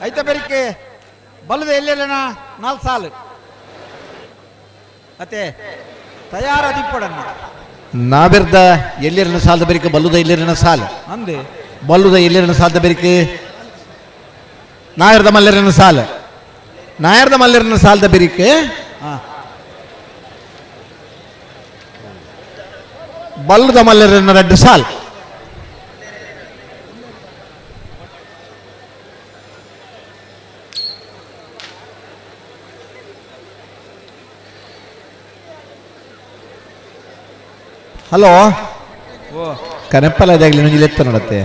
Speaker 7: ಐತ ಬೆರಿಕೆ ಬಲ್ಲದ ಎಲ್ಲೆಲ್ಲ 4 ಸಾಲು ಅತ್ತೆ ತಯಾರ ದಿಪ್ಪಡಣ್ಣ.
Speaker 6: ನಾವಿರ್ದ ಎಲ್ಲಿರನ ಸಾಲದ ಬೆರಿಕೆ ಬಲ್ಲುದ ಎಲ್ಲಿರನ ಸಾಲು
Speaker 7: ಅಂದೆ
Speaker 6: ಬಲ್ಲುದ ಎಲ್ಲಿರನ ಸಾಲದ ಬೆರಿಕೆ ನಾಯರ್ದ ಮಲ್ಲರನ ಸಾಲ ನಾಯರ್ದ ಮಲ್ಲರನ ಸಾಲದ ಬೆರಿಕೆ ಬಲ್ಲುದ ಮಲ್ಲರನ 2 ಸಾಲು. ಹಲೋ ಕನೆಪ್ಪಲ ಇದಾಗಲಿ ನಂಗೆ ಲೆತ್ತ ನೋಡತ್ತೆ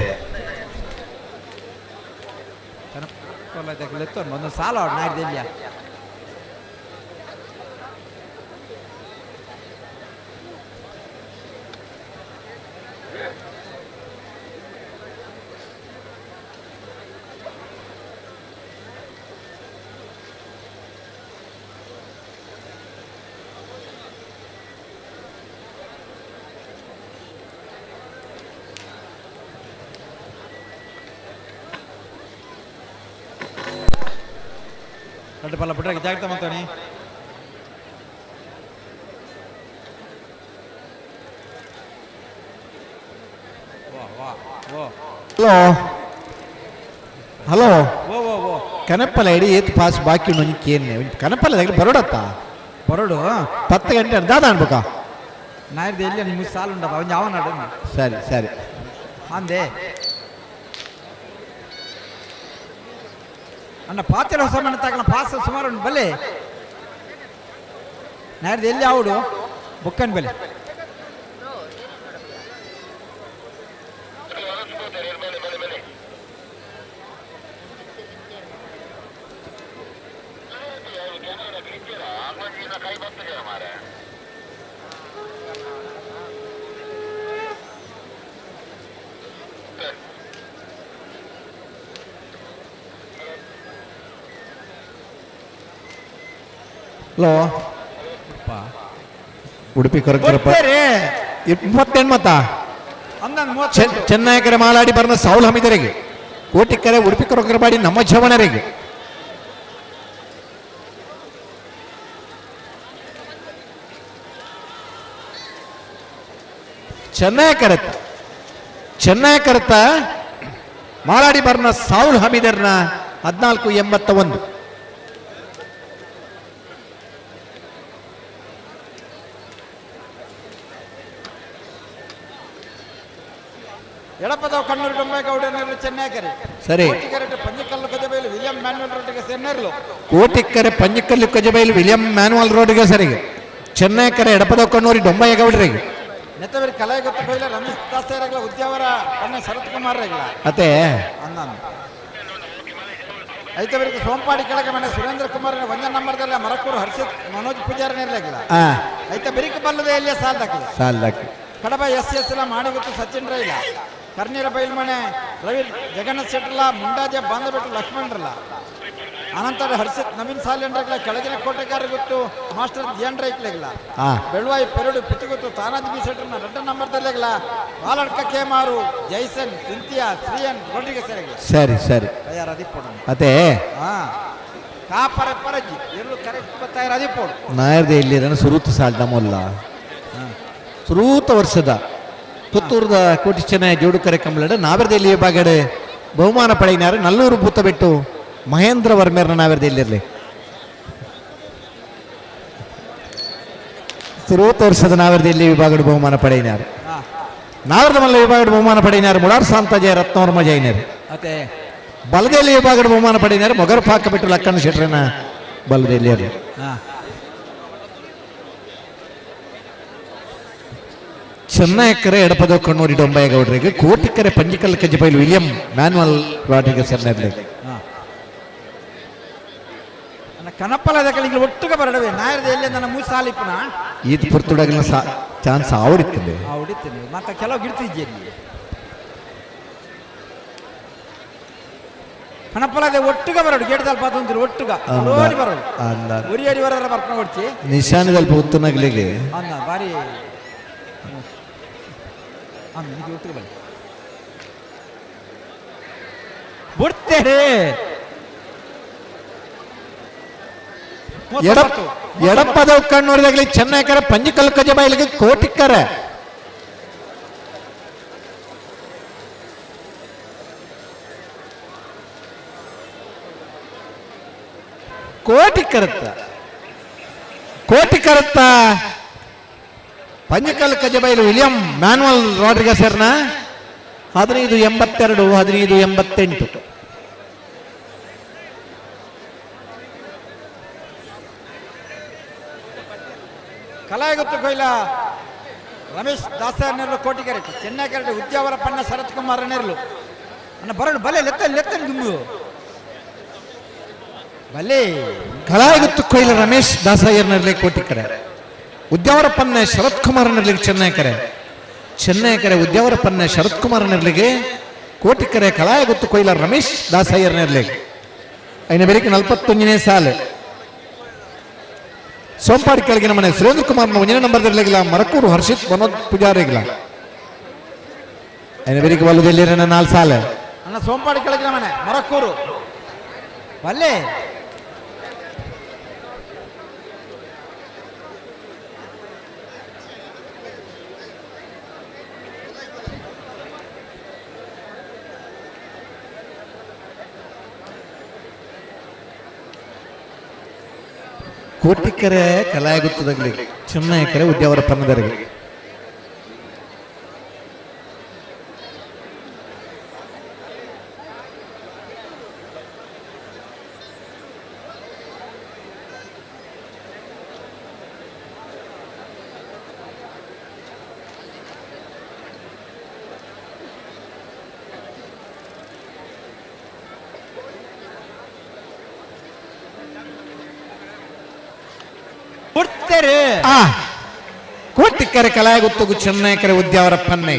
Speaker 7: ಒಂದು ಸಾಲ ನಾಯ್ದಿಲ್ಲ. ದೊಡ್ಡ ಪಲ್ಲ ಬಿಟ್ರೆ ಜಾಗ್ರತೆ ಮಾಡ್ತಾನೆ.
Speaker 6: ಹಲೋ ಹಲೋ ಕನಪ್ಪಲ ಇಡೀ ಏತ್ ಪಾಸ್ ಬಾಕಿ ಉಂಡು ಒಂಜಿ ಕೇನ್ನೆ ಕನಪ್ಪಲ దగ్గర ಬರೋಡತ್ತ
Speaker 7: ಬರೋಡು
Speaker 6: 10 ಗಂಟೆ ದಾದ ಅನ್ಬೇಕಾ
Speaker 7: ನಾಯಿರ್ದು ಎಲ್ಲಿ ನಿಮ್ಗೆ ಸಾಲು ಉಂಡಪ್ಪ ಅವನ್ ಯಾವ ನಾಡು
Speaker 6: ಸರಿ ಸರಿ
Speaker 7: ಅಂದೆ ಅಣ್ಣ ಪಾತ್ರೆ ಹೊಸ ಮನೆ ತಗೊಂಡ ಪಾಸ್ ಸುಮಾರು ಉಂಟು ಬಲೆ ನಾಯಿರ್ದು ಎಲ್ಲಿ ಆవుಡು ಬುಕ್ಕನ್ ಬಲೆ
Speaker 6: ಹಲೋ ಉಡುಪಿ ಕೊರಕರಪ್ಪ 38 ಮತ ಚೆನ್ನೈಕರೆ ಮಾಲಾಡಿ ಬರ್ನ ಸೌಲ್ ಹಮೀದರಿಗೆ ಕೋಟಿಕ್ಕರೆ ಉಡುಪಿ ಕೊರಕರಪಾಡಿ ನಮ್ಮ ಜವನರಿಗೆ ಚೆನ್ನೈಕರತ್ತ ಚೆನ್ನೈಕರತ್ತ ಮಾಲಾಡಿ ಬರ್ನ ಸೌಲ್ ಹಮೀದರ್ನ 14.81.
Speaker 7: ಎಡಪದವ್ ಕಣ್ಣೂರು ಡೊಂಬೇಗೌಡನೆರಲು ಚೆನ್ನೈಕರೆ
Speaker 6: ಸರಿ.
Speaker 7: ಕೋಟಿಕರೆಟ್ ಪಂಜಿಕಲ್ಲು ಕಜಬೈಲು ವಿಲಿಯಂ ಮ್ಯಾನ್ಯುವಲ್ ರೋಡ್ಗೆ ಸೇರ್ನೆರಲು
Speaker 6: ಕೋಟಿಕ್ಕರೆ ಪಂಜಿಕಲ್ಲು ಕಜಬೈಲು ವಿಲಿಯಂ ಮ್ಯಾನುವಲ್ ರೋಡ್ಗೆ ಸರಿಗೆ ಚೆನ್ನೈಕರೆ ಎಡಪದವ್ ಕಣ್ಣೂರಿ ಡೊಂಬಯ್ಯಗೌಡರಿಗೆ
Speaker 7: ನೆತ್ತವರಿ ಕಲಾಯಗೊತ್ತ ಕೊಯ್ಲ ರಮೇಶ್ ದಾಸೇರಗಳ ಉದ್ಯಾವರ ಅಣ್ಣ ಶರತ್ ಕುಮಾರ್ ರೆಗ್ಲ
Speaker 6: ಅತ್ತೆ
Speaker 7: ಅನ್ನ ಐತವರಿಗೆ ಸೋಂಪಾಡಿ ಕೆಳಗೆ ಮನೆ ಸುರೇಂದ್ರ ಕುಮಾರ್ ಒಂದೇ ನಂಬರ್ದಲ್ಲ ಮರಕೂರು ಹರ್ಷಿತ್ ಮನೋಜ್ ಪೂಜಾರಿ ಇರಲಿಲ್ಲ ಐತ ಬೆರಿಕ ಬಲ್ಲದೆ ಎಲ್ಲಿಯ ಸಾಲ್ದಾಕಿ
Speaker 6: ಸಾಲ್ದಾಕಿ
Speaker 7: ಕಡಬ ಎಸ್ ಎಸ್ ಎಲ್ಲ ಮಾಡಿಗೊತ್ತು ಸಚಿನ್ ರೈಲ ಕರ್ನೀರ ಬೈಲ್ಮನೆ ರವಿ ಜಗನ್ನಾಥ್ ಶೆಟ್ಟರ್ಲ ಮುಂಡಾಜೆ ಬಾಂಧಬಿಟ್ಟು ಲಕ್ಷ್ಮಣರಲ್ಲ ಅನಂತರ ಹರ್ಷಿತ್ ನವೀನ್ ಸಾಲಿಯನ್ರಗ್ಲ ಕೆಳಗಿನ ಕೋಟೆಗಾರ ಗೊತ್ತು master Dhyan ರೈಕ್ಲೆಗ್ಲ ಬೆಳ್ವಾಯಿ ಪೆರಡು ಪುತ್ತುಗುತ್ತು ತಾನಾಜ್ B ಶೆಟ್ಟರ್ನ ರಡ್ಡ ನಂಬರ್ದಲ್ಲೆಗ್ಲ ಬಾಲಡ್ಕ Kemaru Jason ಸಿಂಥಿಯಾ Shriyan Rodrigues ಎರೆಗ್ಲ
Speaker 6: ಸರಿ ಸರಿ
Speaker 7: ತಯಾರದಿ ಪೋಡು
Speaker 6: ಅತ್ತೆ
Speaker 7: ಕಾಪರ ಪರಜಿ ಎಲ್ಲೂ ಕರೆಕ್ಟ್ ತಯಾರದಿ ಪೋಡು
Speaker 6: ನಾಯರ್ದೆ ಇಲ್ಲಿರನ ಸುರೂತ ಸಾಲ್ದ ಮೊಲ್ಲ ಸುರೂತ ವರ್ಷದ ಪುತ್ತೂರದ ಕೋಟಿ ಚೆನ್ನೈ ಜೋಡುಕರೆ ಕಂಬಳಡ ನಾವರ್ದೆಲ್ಲಿ ವಿಭಾಗಡೆ ಬಹುಮಾನ ಪಡೆಯಿನಾರು ನಲ್ಲೂರು ಭೂತ ಬಿಟ್ಟು ಮಹೇಂದ್ರ ವರ್ಮೇರ್ನ ನಾವರ್ದೆಲ್ಲಿರಲಿ ಸುರೂತ ವರ್ಷದ ನಾವರ್ದೆಲ್ಲಿ ವಿಭಾಗಡೆ ಬಹುಮಾನ ಪಡೆಯಿನಾರು ನಾವರ್ದ ಮಲ್ಲ ವಿಭಾಗಡೆ ಬಹುಮಾನ ಪಡೆಯಿನಾರು ಮುಳಾರ್ ಸಾಂತ ಜಯ ರತ್ನವರ್ಮ ಜೈನರು
Speaker 7: ಅತ್ತೆ
Speaker 6: ಬಲದೆಲ್ಲಿ ವಿಭಾಗಡೆ ಬಹುಮಾನ ಪಡೆಯಿನಾರು ಮೊಗರು ಪಾಕ ಬಿಟ್ಟು ಲಕ್ಕಣ್ಣ ಶೆಟ್ರನ ಬಲದೆಲ್ಲಿ ಇರಲಿ ಚೆನ್ನೈಕರೆ ಎಡಪದ ಕಣ್ಣೂರಿ ಡೊಂಬಯ್ಯಗೌಡರಿಗೆ ಕೋಟಿಕರೆ ಪಂಜಿಕಲ್ ಕಜ್ಜಬೈಲು ವಿಲಿಯಂ ಮ್ಯಾನುವಲ್ ರಾಡ್ರಿಗಸ್ ಇರಲಿ
Speaker 7: ಕನಪ್ಪಲ ದಕಲಿಗೆ ಒಟ್ಟುಗ ಬರಡವೆ ನಾಯರ್ದ ಎಲ್ಲಿ ನನ್ನ ಮೂಸಾಲಿಪ್ಪನ
Speaker 6: ಈತ ಪುರ್ತುಡಗಲ ಚಾನ್ಸ್ ಆವಡಿತ್ತದೆ
Speaker 7: ಹೊಡಿತೀನಿ ಮತ್ತೆ ಕೆಲವು ಗಿಡ್ತಿದ್ದೀನಿ ಕಣಪ್ಪಲದೆ ಒಟ್ಟುಗ ಬರಡು ಗೇಟ್ದಲ್ಲಿ ಪಾತಂತಿರು ಒಟ್ಟುಗ ಓಡಿ ಬರಡು ಉರಿ ಅಡಿ ಬರ ಬರ್ಕೊಂಡು ಕೊಡ್ತಿ
Speaker 6: ನಿಶಾನದಲ್ಲಿ ಉತ್ತನಗಲಿಗೆ
Speaker 7: ಅಂದ ಬಾರಿ ಅಂದ ನಿಮಗೆ ಒಟ್ಟುಗ ಬನ್ನಿ ಬಿಡ್ತೇನೆ
Speaker 6: ಎಡಪ್ಪದ ಕಣ್ಣೂರಿದಾಗಲಿ ಚೆನ್ನೈಕರೆ ಪಂಜಿಕಲ್ ಕಜಬೈಲಿಗೆ ಕೋಟಿಕ್ಕರೆ ಕೋಟಿ ಕರತ್ತ ಕೋಟಿ ಕರತ್ತ ಪಂಜಿಕಲ್ ಕಜಬೈಲು ವಿಲಿಯಂ ಮ್ಯಾನುವಲ್ ರಾಡ್ರಿಗಸರ್ನ 15.82 15.88.
Speaker 7: ಕಲಾಯಗುತ್ತು ಕೊಯ್ಲ ರಮೇಶ್ ದಾಸರ್ ಕೋಟಿಗೆರೆ ಚೆನ್ನೈ ಕರೆಟ್ ಉದ್ಯಾವರ ಪನ್ನ ಶರತ್ ಕುಮಾರ್ ನೆರಳು ಅಣ್ಣ ಬರೋಣ ಬಲೆ ಲೆತ್ತ ಲೆತ್ತನ್ ಗುಮ್ಮು ಬಲೆ
Speaker 6: ಕಲಾಯಗುತ್ತು ಕೊಯ್ಲ ರಮೇಶ್ ದಾಸಯ್ಯರ್ನಲ್ಲಿ ಕೋಟಿಕರೆ ಉದ್ಯಾವರ ಪನ್ನೆ ಶರತ್ ಕುಮಾರ್ ನೆರಳಿಗೆ ಚೆನ್ನೈ ಕರೆ ಚೆನ್ನೈ ಕರೆ ಉದ್ಯಾವರ ಪನ್ನೆ ಶರತ್ ಕುಮಾರ್ ನೆರಳಿಗೆ ಕೋಟಿಕರೆ ಕಲಾಯಗುತ್ತು ಕೊಯ್ಲ ರಮೇಶ್ ದಾಸಯ್ಯರ್ ನೆರಳಿಗೆ ಐನ ಬೆಳಿಗ್ಗೆ 41ನೇ ಸಾಲು ಸೋಂಪಾಡಿ ಕೆಳಗಿನ ಮನೆ ಸುರೇಂದ್ರ ಕುಮಾರ್ ಒಂದನೇ ನಂಬರ್ ಮರಕೂರು ಹರ್ಷಿತ್ ಮನೋಜ್ ಪೂಜಾರಿಗಳ ಐನ ಬೆಳಿಗ್ಗೆ ಬಲ್ಲದಲ್ಲಿ 4 ಸಾಲ
Speaker 7: ಅಣ್ಣ ಸೋಂಪಾಡಿ ಕೆಳಗಿನ ಮನೆ ಮರಕೂರು ಬಲ್ಲೆ
Speaker 6: ಕೋಟಿಕರೆ ಕಲಾಯಗುತ್ತದಾಗಲಿ ಚೆನ್ನಯಕರೆ ಉದ್ಯಾವರ ಪನ್ನದರಿಗೆ ಕೋಟಿಕ್ಕರೆ ಕಲಾಯಗುತ್ತಗು ಚೆನ್ನೈಕರೆ ಉದ್ಯಾವರ ಪನ್ನೈ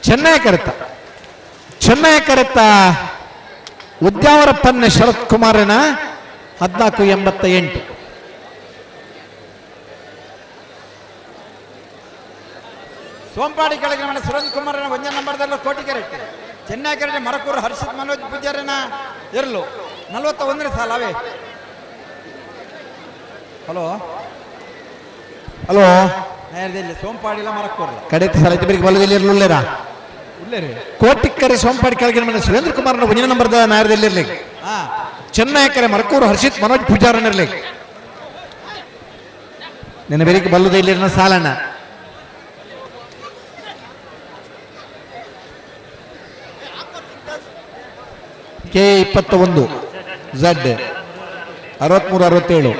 Speaker 6: ಚೆನ್ನೈ ಕರೆತ ಚೆನ್ನೈ ಕರೆತ ಉದ್ಯಾವರ ಪನ್ನೆ ಶರತ್ ಕುಮಾರನ 14.88.
Speaker 7: ಸೋಂಪಾಡಿ ಕೆಳಗಿನ ಮನೆ ಸುರೇಂದ್ರ ಕುಮಾರನ ಒಂದೇ ನಂಬರ್ದಲ್ಲೂ ಕೋಟಿಕೆರೆಟ್ಟಿ ಚೆನ್ನೈ ಕೆರೆಟ್ಟಿ ಮರಕೂರು ಹರ್ಷಿತ್ ಮನೋಜ್ ಪೂಜಾರಿನ ಇರಲು 41ನೇ ಸಾಲ ಅವೇ. ಹಲೋ
Speaker 6: ಹಲೋ
Speaker 7: ನೇರದಲ್ಲಿ ಸೋಂಪಾಡಿಲ್ಲ ಮರಕೂರ್ಲ
Speaker 6: ಕಡೆ ಸಾಲ ಬೆಳಿಗ್ಗೆ ಬಲದಲ್ಲಿ ಇರಲಿಲ್ಲರಾ
Speaker 7: ಉಳ್ಳೇರಿ
Speaker 6: ಕೋಟಿಕ್ಕರೆ ಸೋಂಪಾಡಿ ಕೆಳಗಿನ ಮನೆ ಸುರೇಂದ್ರ ಕುಮಾರನ ಒಂದನೇ ನಂಬರ್ದ ನಾಯರದಲ್ಲಿರಲಿ. ಚೆನ್ನೈ ಕರೆ ಮರಕೂರು ಹರ್ಷಿತ್ ಮನೋಜ್ ಪೂಜಾರನಿರಲಿ. ನಿನ್ನ ಬೆಳಿಗ್ಗೆ ಬಲ್ಲದ ಸಾಲಣ್ಣ. ಕೆ 21 ಝಡ್ 63 67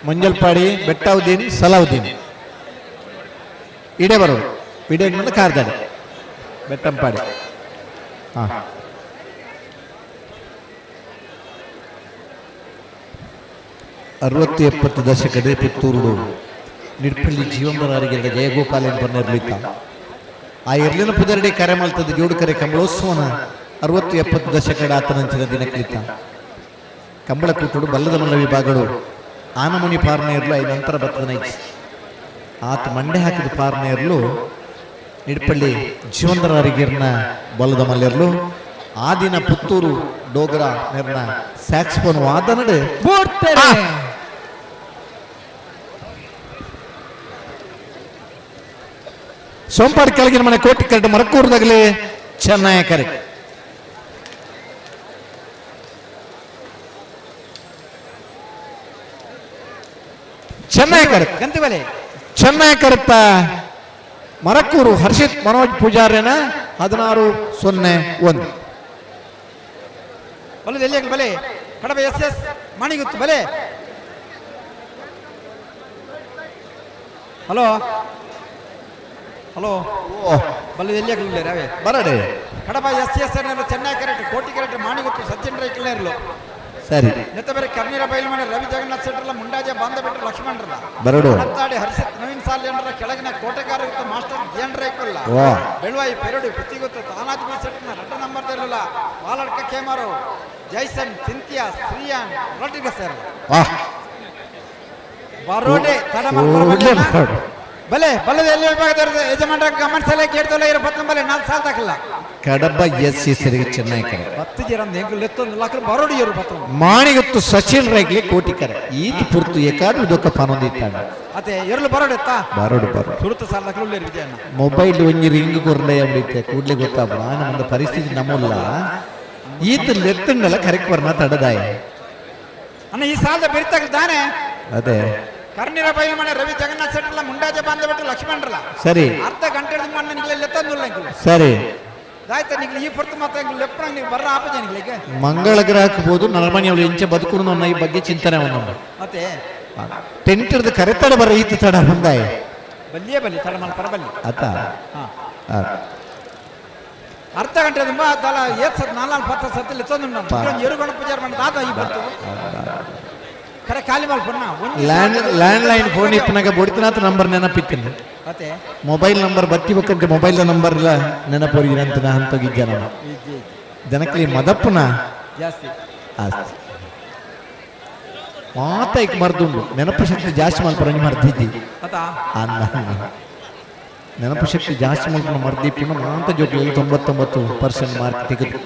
Speaker 6: ಮಂಜಲ್ಪಾಡಿ ಬೆಟ್ಟಾವುದ್ದೀನ್ ಸಲಾವುದ್ದೀನ್ ಇಡೇ ಬರೋದು ಇಡೇ ಬಂದು ಕಾರ್ದಾಡೆ ಬೆಟ್ಟಂಪಾಡಿ. ಹಾಂ 60 70 ದಶಕದ ಪುತ್ತೂರು ನಿಡ್ಪಳ್ಳಿ ಜೀವಂಬರಾರಿಗೆ ಜಯಗೋಪಾಲ ಬನ್ನಿರ್ಲಿತ್ತ ಆ ಎರ್ಲಿನ ಪುದರಡಿ ಕರೆ ಮಾಡ್ತದೆ ಜೋಡು ಕರೆ ಕಂಬಳೋತ್ಸವನ 60 70 ದಶಕದ ಆತನಂಚಿನ ದಿನಕ್ಕಿತ್ತ ಕಂಬಳ ಕೂಟಡು ಬಲ್ಲದ ಮಲ್ಲ ವಿಭಾಗಗಳು ಆನಮುನಿ ಪಾರ್ನೆಯರ್ಲು ಐದು ನಂತರ ಬತ್ತದನೈತಿ ಆತ ಮಂಡೆ ಹಾಕಿದ ಪಾರ್ನೆಯರ್ಲು ನಿಡ್ಪಳ್ಳಿ ಜೀವಂದರಾರಿಗಿರ್ನ ಬಲ್ಲದ ಮಲ್ಲೆರ್ಲು ಆ ದಿನ ಪುತ್ತೂರು ಡೋಗ್ರ ನಿರ್ನ ಸ್ಯಾಕ್ಸ್ಫೋನ್ ವಾದನಡು ಸೋಂಪಾಡಿ ಕೆಳಗಿನ ಮನೆ ಕೋಟಿ ಕರೆಡು ಮರಕೂರದಾಗಲಿ ಚೆನ್ನಯ ಕರೆ ಚೆನ್ನೈ ಕರೆ
Speaker 7: ಗಂತಿಬಲೆ
Speaker 6: ಚೆನ್ನೈ ಕರೆತ್ತ ಮರಕೂರು ಹರ್ಷಿತ್ ಮನೋಜ್ ಪೂಜಾರ್ಯನ 16.01.
Speaker 7: ಬಲದ ಎಲ್ಲಿ ಬಲೆ ಕಡಬ ಎಸ್ ಎಸ್ ಮಣಿಗುತ್ತು ಬಲೆ. ಹಲೋ ಹಲೋ ಬಲ್ಲದ ಎಲ್ಲಿ ಅವೇ
Speaker 6: ಬರಡೆ
Speaker 7: ಕಡಬ ಎಸ್ ಎಸ್ ಚೆನ್ನೈ ಕರೆಕ್ಟ್ ಕೋಟಿ ಕರೆಕ್ಟ್ ಮಾಣಿಗುತ್ತು ಸಚಿನ್ ರೈಕಲ್ನೇರ್ಲು
Speaker 6: ಸರಿ
Speaker 7: ನೆತ್ತ ಬೇರೆ ಕರ್ನೀರ ಬೈಲು ಮನೆ ರವಿ ಜಗನ್ನಾಥ್ ಶೆಟ್ಟರ್ಲ ಮುಂಡಾಜೆ ಬಾಂಧ ಬಿಟ್ಟರು ಲಕ್ಷ್ಮಣರಲ್ಲ
Speaker 6: ಬರಡು
Speaker 7: ಅನಂತಾಡಿ ಹರ್ಷಿತ್ ನವೀನ್ ಸಾಲ್ಯನ್ರ ಕೆಳಗಿನ ಕೋಟೆಗಾರ ಮಾಸ್ಟರ್ ಜೇನ್ ರೈಕುಲ್ಲ ಬೆಳುವಾಯಿ ಪೆರಡು ಪುತ್ತಿಗುತ್ತು ತಾನಾಜ್ ಬಿ ಶೆಟ್ಟರ್ನ ರಡ್ಡ ನಂಬರ್ ಇರಲಿಲ್ಲ ವಾಲಡ್ಕ ಕೇಮಾರು ಜೈಸನ್ ಸಿಂಥಿಯಾ ಶ್ರೀಯಾನ್ ರೊಟ್ಟಿಗೆ ಸರ್ ಬರೋಡೆ ತಡ ಬಲೆ ಬಲ್ಲದ ಎಲ್ಲಿ ವಿಭಾಗದ ಯಜಮಾನರ ಗಮನಿಸಲೇ ಕೇಳ್ತಲ್ಲ ಇರೋ ಬತ್ತಂಬಲೆ 4 ಸಾಲ ದಾಖಲ
Speaker 6: ಕಡಬ ಎಸ್ ಸಿ ಸರಿಗೆ ಚೆನ್ನೈ ಕರೆ
Speaker 7: 10 ಜನ ಹೆಂಗ್ ಲಕ್ಕ ಬರೋಡಿ ಇವರು ಬತ್ತ
Speaker 6: ಮಾಣಿಗತ್ತು ಸಚಿನ್ ರೈಗ್ಲಿ ಕೋಟಿ ಕರೆ ಈತ ಪುರ್ತು ಏಕಾದ್ರು ದೊಕ್ಕ ಪಾನೊಂದಿತ್ತಾಗ
Speaker 7: ಅದೇ ಎರಲು ಬರೋಡೆತ್ತಾ
Speaker 6: ಬರೋಡು ಬರೋಡು
Speaker 7: ಸುರುತ ಸಾಲ ದಾಖಲು ಉಳ್ಳೇರು ವಿಜಯಣ್ಣ
Speaker 6: ಮೊಬೈಲ್ ಒಂಜಿ ರಿಂಗ್ ಕೊರ್ಲೆ ಅಂಬಿತ್ತೆ ಕೂಡ್ಲೆ ಗೊತ್ತಾಗ ನಮ್ಮ ಪರಿಸ್ಥಿತಿ ನಮ್ಮಲ್ಲ ಈತ ಲೆತ್ತಂಡಲ್ಲ ಕರೆಕ್ಟ್ ವರ್ಣ ತಡದಾಯ
Speaker 7: ಅಣ್ಣ ಈ ಸಾಲದ ಬೆರಿತಾಗ ತಾನೆ
Speaker 6: ಅದೇ
Speaker 7: ಕರ್ನಿರ ಬೈಲು ಮನೆ ರವಿ ಜಗನ್ನಾಥ್ ಶೆಟ್ಟರ್ಲ ಮುಂಡಾಜೆ ಬಾಂಧ ಬಿಟ್ಟು ಲಕ್ಷ್ಮಣರಲ್ಲ
Speaker 6: ಸರಿ
Speaker 7: ಅರ್ಧ ಗಂಟೆ ಮಣ್ಣ ನಿಗ್ಲೆಲ್ಲ
Speaker 6: ಸರಿ
Speaker 7: ಆಯ್ತಾ ನಿಗ್ಲಿ ಈ ಪುರ್ತು ಮಾತ್ರ ಲೆಪ್ಪಣ ನೀವು ಬರ್ರ ಆಪಜ ನಿಗ್ಲಿಗೆ
Speaker 6: ಮಂಗಳ ಗ್ರಹಕ್ಕೆ ಹೋದು ನರಮನಿ ಅವಳು ಇಂಚೆ ಬದುಕುನು ಅನ್ನೋ ಈ ಬಗ್ಗೆ ಚಿಂತನೆ ಅವನು
Speaker 7: ಮತ್ತೆ
Speaker 6: ಟೆಂಟ್ ಕರೆತಡ ಬರ ಈತ ತಡ ಬಂದಾಯ
Speaker 7: ಬಲ್ಲಿಯೇ ಬಲ್ಲಿ ತಡ ಮಲ್ಪ ಬಲ್ಲಿ
Speaker 6: ಆತ
Speaker 7: ಅರ್ಧ ಗಂಟೆ ತುಂಬ ತಲ ಏತ್ ಸತ್ ನಾಲ್ಕು ಪತ್ತ ಸತ್ತಿಲ್ಲ ತಂದು ಎರುಗಣ ಪೂಜಾರ ಮಾಡಿದ ಆತ ಈ ಬರ್ತು ಕರೆ ಖಾಲಿ ಮಲ್ಪಣ್ಣ
Speaker 6: ಲ್ಯಾಂಡ್ ಲೈನ್ ಫೋನ್ ಇಪ್ಪನಾಗ ಬೊಡಿತನಾಥ ನಂಬರ್ ನೆನಪಿತ್ತಿನ
Speaker 7: ಮತ್ತೆ
Speaker 6: ಮೊಬೈಲ್ ನಂಬರ್ ಬತ್ತಿ ಬೇಕಂತ ಮೊಬೈಲ್ ನಂಬರ್ ಇಲ್ಲ ನೆನಪೋರಿಗಿರಂತ ನಾ ಅಂತೋಗಿದ್ದೆ ನಾನು ಜನಕ್ಕೆ ಮದಪ್ಪನ
Speaker 7: ಜಾಸ್ತಿ
Speaker 6: ಆಸ್ತಿ ಮಾತಾಯ್ಕ ಮರ್ದುಂಡು ನೆನಪು ಶಕ್ತಿ ಜಾಸ್ತಿ ಮಲ್ಪರ ಮರ್ದಿದ್ದಿ ಅನ್ನ ನೆನಪು ಶಕ್ತಿ ಜಾಸ್ತಿ ಮಲ್ಪನ ಮರ್ದಿಪ್ಪು ಮಾತ ಜೋಗ್ಲಿ 99% ಮಾರ್ಕ್ ತೆಗೆದು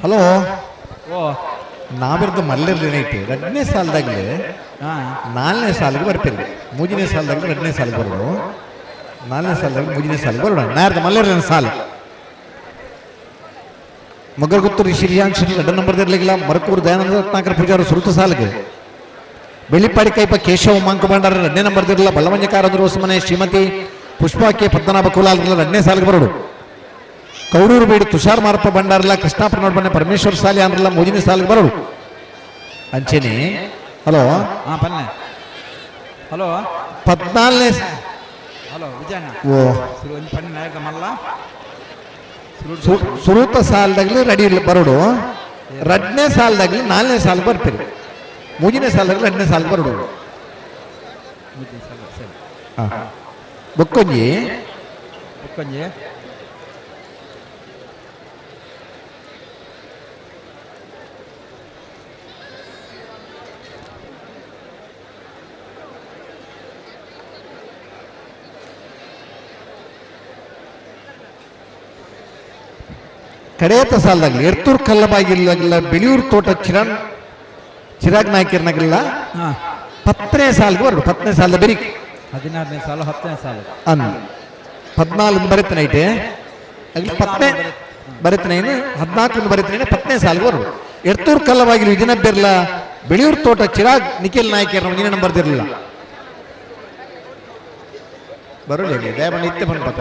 Speaker 6: ಹಲೋ
Speaker 7: ಓ
Speaker 6: ನಾವಿರ್ದು ಮಲ್ಲಿರ್ಲಿನೈತಿ ಎರಡನೇ ಸಾಲದಾಗಲಿ ನಾಲ್ಕನೇ ಸಾಲಿಗೆ ಬರ್ಪಿಲ್ಲ ಮೂರನೇ ಸಾಲದಾಗಲಿ ಎರಡನೇ ಸಾಲಿಗೆ ಬರೋಣ ನಾಲ್ಕನೇ ಸಾಲದಾಗ ಮೂರನೇ ಸಾಲಿಗೆ ಬರೋಣ ನಾರ್ದ ಮಲ್ಲಿರ್ಲಿನ ಸಾಲು ಮಗರ್ಗುತ್ತೂರು ಶ್ರೀಯಾನ್ ಶ್ರೀ ಎರಡನೇ ನಂಬರ್ದಿರ್ಲಿಲ್ಲ ಮರಕೂರು ದಯಾನಂದ ರತ್ನಾಕರ ಪೂಜಾರು ಸುರುತ ಸಾಲಿಗೆ ಬೆಳ್ಳಿಪಾಡಿ ಕೈಪ ಕೇಶವ ಮಾಂಕ ಭಂಡಾರ ಎರಡನೇ ನಂಬರ್ದಿರಲಿಲ್ಲ ಬಲ್ಲವಂಜಕಾರಂದ್ರು ಹೊಸಮನೆ ಶ್ರೀಮತಿ ಪುಷ್ಪಾ ಕೆ ಪದ್ಮನಾಭ ಕುಲಾಲ್ ಎರಡನೇ ಸಾಲಿಗೆ ಬರೋಡು ಕೌಡೂರು ಬೀಡು ತುಷಾರ್ ಮಾರಪ್ಪ ಭಂಡಾರಲ್ಲ ಕೃಷ್ಣಾಪುರ ನೋಡ್ಬನ್ನೆ ಪರಮೇಶ್ವರ ಸಾಲಿ ಅಂದ್ರಲ್ಲ ಮೂರನೇ ಸಾಲಿಗೆ ಬರೋಡು ಅಂಚೆನೆ ಹಲೋ
Speaker 7: ಹಾಂ ಪನ್ನೆ ಹಲೋ
Speaker 6: ಪದ್ನಾಲ್ನೇ
Speaker 7: ಹಲೋ ವಿಜಯಣ್ಣ
Speaker 6: ಓ
Speaker 7: ಸುರು ಒಂಜಿ ಪನ್ನೆ ನಾಯಕ ಮಲ್ಲ
Speaker 6: ಸುರೂತ ಸಾಲದಾಗಲಿ ರೆಡಿ ಬರೋಡು ಎರಡನೇ ಸಾಲದಾಗಲಿ ನಾಲ್ಕನೇ ಸಾಲಿಗೆ ಬರ್ತೀರಿ ಮೂರನೇ ಸಾಲದಾಗಲಿ ಎರಡನೇ ಸಾಲಿಗೆ ಬರೋಡು
Speaker 7: ಸರಿ
Speaker 6: ಹಾಂ ಬೊಕ್ಕೊಂಜಿ
Speaker 7: ಬೊಕ್ಕೊಂಜಿ
Speaker 6: ಕಡೆಯತ ಸಾಲದಾಗಲಿ ಎರ್ತೂರ್ ಕಲ್ಲಬಾಗಿಲ್ಲ ಬಿಳಿಯೂರು ತೋಟ ಚಿರಾನ್ ಚಿರಾಗ್ ನಾಯ್ಕರ್ನಾಗಿಲ್ಲ
Speaker 7: ಹಾಂ
Speaker 6: ಪತ್ತನೇ ಸಾಲಿಗೆ ಬರೋಡು ಪತ್ತನೇ ಸಾಲದ ಬೆರಿಕ್
Speaker 7: 16ನೇ ಸಾಲು 10ನೇ ಸಾಲು
Speaker 6: ಅಂದ್ 14 ಬರೀತಾನೆ ಐತೆ ಅಲ್ಲಿ ಪತ್ತನೇ ಬರೀತಾನೆ 14 ಬರೀತಾನೆ ಪತ್ತನೇ ಸಾಲಿಗೆ ಬರೋಡು ಎರ್ತೂರ್ ಕಲ್ಲವಾಗಿಲು ವಿಜಯನ ಬಿರ್ಲ ಬಿಳಿಯೂರು ತೋಟ ಚಿರಾಗ್ ನಿಖಿಲ್ ನಾಯ್ಕರ್ ಒಂದಿನ ನಂಬರ್ ಬರ್ದಿರಲಿಲ್ಲ ಬರೋಲ್ಲ ದಯಮಾಡಿ ಇತ್ತೆ ಬಂದು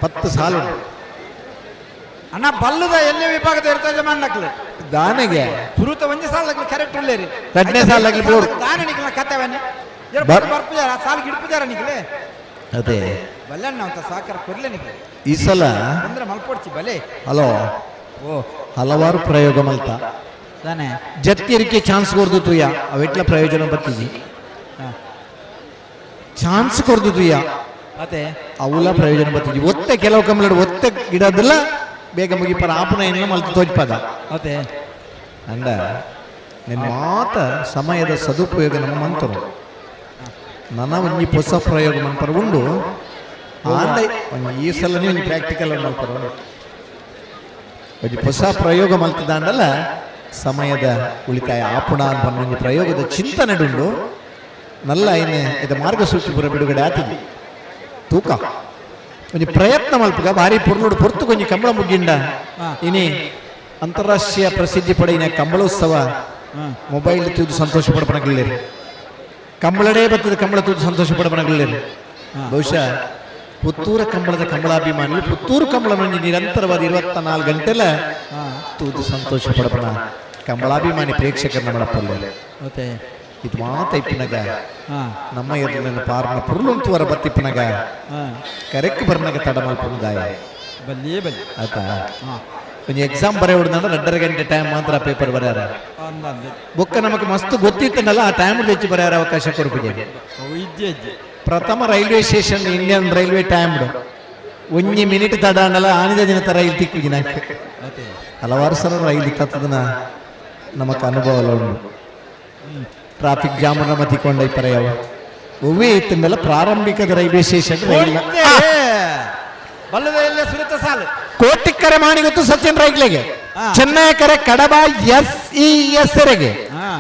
Speaker 6: ಪತ್ತು ಸಾಲು ಉಂಟು.
Speaker 7: ಅಣ್ಣ ಬಲ್ಲದ ಎಲ್ಲಿ ವಿಭಾಗದ ಇರ್ತದೆ ಮಣ್ಣಕ್ಲು
Speaker 6: ದಾನೆಗೆ
Speaker 7: ಸುರುತ ಒಂಜಿ ಸಾಲಗ್ಲಿ ಕರೆಕ್ಟ್ ಉಳ್ಳೇರಿ
Speaker 6: ಎರಡನೇ ಸಾಲಗ್ಲಿ ಬೋರ್ಡ್.
Speaker 7: ದಾನೆ ನಿಕ್ಲ ಕತೆವನೆ ಬರ್ಪುಜಾರ ಸಾಲಿಗೆ ಹಿಡ್ಪುಜಾರ ನಿಕ್ಲೆ
Speaker 6: ಅದೇ
Speaker 7: ಬಲ್ಲೆ ಅಂತ ಸಾಕಾರ ಕೊರ್ಲೆ ನಿಕ್ಲೆ
Speaker 6: ಈ ಸಲ
Speaker 7: ಅಂದ್ರೆ ಮಲ್ಪೊಡ್ಚಿ ಬಲೆ
Speaker 6: ಹಲೋ
Speaker 7: ಓ
Speaker 6: ಹಲವಾರು ಪ್ರಯೋಗ ಮಲ್ತ
Speaker 7: ದಾನೆ
Speaker 6: ಜತ್ತಿರಿಕೆ ಚಾನ್ಸ್ ಕೊರ್ದು ತುಯ್ಯ ಅವೆಟ್ಲ ಪ್ರಯೋಜನ ಬತ್ತಿಜಿ
Speaker 7: ಹಾಂ
Speaker 6: ಚಾನ್ಸ್ ಕೊರ್ದು ತುಯ್ಯ
Speaker 7: ಅದೇ
Speaker 6: ಅವುಲ ಪ್ರಯೋಜನ ಬತ್ತಿಜಿ ಒತ್ತೆ ಕೆಲವು ಕಂಬಳಡು ಒತ್ತೆ ಗಿಡದಲ್ಲ ಬೇಗ ಮುಗಿಪರ ಆಪನ ಇನ್ನು ಮಲ್ತು ತೋಜ್ಪದ
Speaker 7: ಅದೇ
Speaker 6: ಅಂಡ ನಿನ್ನ ಮಾತ ಸಮಯದ ಸದುಪಯೋಗ ನಮ್ಮ ಮಂತರು ನನ್ನ ಒಂಜಿ ಹೊಸ ಪ್ರಯೋಗ ಮನ್ಪರ ಉಂಡು ಆಂಡ ಒಂಜಿ ಈ ಸಲ ಒಂಜಿ ಪ್ರಾಕ್ಟಿಕಲ್ ಮಲ್ಪರ ಒಂಜಿ ಹೊಸ ಪ್ರಯೋಗ ಮಲ್ತದಾಂಡಲ ಸಮಯದ ಉಳಿತಾಯ ಆಪುಣ ಅನ್ಪನ್ನ ಒಂಜಿ ಪ್ರಯೋಗದ ಚಿಂತನೆ ಉಂಡು ನಲ್ಲ ಐನೆ ಇದು ಮಾರ್ಗಸೂಚಿ ಪುರ ಬಿಡುಗಡೆ ಆತಿದೆ ತೂಕ ಒಂಜಿ ಪ್ರಯತ್ನ ಮಲ್ಪುಗ ಭಾರಿ ಪೊರ್ಲುಡು ಪೊರ್ತು ಕೊಂಜಿ ಕಂಬಳ ಮುಗ್ಗಿಂಡ ಇನಿ ಅಂತಾರಾಷ್ಟ್ರೀಯ ಪ್ರಸಿದ್ಧಿ ಪಡೆಯಿನ ಕಂಬಳೋತ್ಸವ ಮೊಬೈಲ್ ತೂದು ಸಂತೋಷ ಪಡಪನಗಲ್ಲೇರಿ ಕಂಬಳಡೇ ಬರ್ತದೆ ಕಂಬಳ ತೂದು ಸಂತೋಷ ಪಡಪನಗಲ್ಲೇರಿ ಬಹುಶಃ ಪುತ್ತೂರ ಕಂಬಳದ ಕಂಬಳಾಭಿಮಾನಿಗಳು ಪುತ್ತೂರು ಕಂಬಳ ಮಂಜಿ ನಿರಂತರವಾದ 24 ಗಂಟೆಲ ತೂದು ಸಂತೋಷ ಪಡಪಣ ಕಂಬಳಾಭಿಮಾನಿ ಪ್ರೇಕ್ಷಕರನ್ನ ಮಾಡಪ್ಪಲ್ಲ
Speaker 7: ಅದೇ
Speaker 6: ಇದು ಮಾತ ಇಪ್ಪನಗ
Speaker 7: ಹಾಂ
Speaker 6: ನಮ್ಮ ಎದುರಿನ ಪಾರ್ನ ಪುರ್ಲುಂತುವರ ಬತ್ತಿಪ್ಪನಗ
Speaker 7: ಹಾಂ
Speaker 6: ಕರೆಕ್ ಬರ್ನಗ ತಡ ಮಲ್ಪುಂದಾಯ
Speaker 7: ಬಲ್ಲಿ ಬಲ್ಲಿ
Speaker 6: ಆತಾ
Speaker 7: ಹಾಂ
Speaker 6: ಒಂಜಿ ಎಕ್ಸಾಮ್ ಬರೆಯೋಡ್ದಂದ್ರೆ 2.5 ಗಂಟೆ ಟೈಮ್ ಮಾತ್ರ ಪೇಪರ್ ಬರ್ಯಾರ
Speaker 7: ಅಂದಂದೆ
Speaker 6: ಬೊಕ್ಕ ನಮಕ್ ಮಸ್ತ್ ಗೊತ್ತಿತ್ತನಲ್ಲ ಆ ಟೈಮ್ ಹೆಚ್ಚು ಬರ್ಯಾರ ಅವಕಾಶ ಕೊರ್ಪುಜೆ
Speaker 7: ಇಜ್ಜೆ ಇಜ್ಜೆ
Speaker 6: ಪ್ರಥಮ railway station Indian railway time ಒಂಜಿ ಮಿನಿಟ್ ತಡ ಅಂಡಲ ಆನಿದ ದಿನ ರೈಲ್ ತಿಕ್ಕುಜಿ ನಾಕ್
Speaker 7: ಅದೇ
Speaker 6: ಹಲವಾರು ಸಲ ರೈಲ್ ತತ್ತದನ ನಮಕ್ ಅನುಭವ ಉಂಟು ಟ್ರಾಫಿಕ್ ಜಾಮ್ ನಮ್ಮ ತಿಕ್ಕೊಂಡ ಇಪ್ಪರ ಯಾವ ಒವ್ವೇ ಇತ್ತಂದಲ್ಲ ಪ್ರಾರಂಭಿಕದ ರೈಲ್ವೆ ಸ್ಟೇಷನ್ ರೈಲ್
Speaker 7: ಬಲ್ಲದ ಎಲ್ಲೇ ಸುರುತ ಸಾಲು
Speaker 6: ಕೋಟಿಕ್ಕರೆ ಮಾಣಿ ಗೊತ್ತು ಸಚಿನ್ ರೈಗ್ಲೆಗೆ
Speaker 7: ಹಾ.
Speaker 6: ಚೆನ್ನೈ ಕರೆ ಕಡಬ ಎಸ್ ಇ ಎಸ್ ಎರೆಗೆ
Speaker 7: ಹಾಂ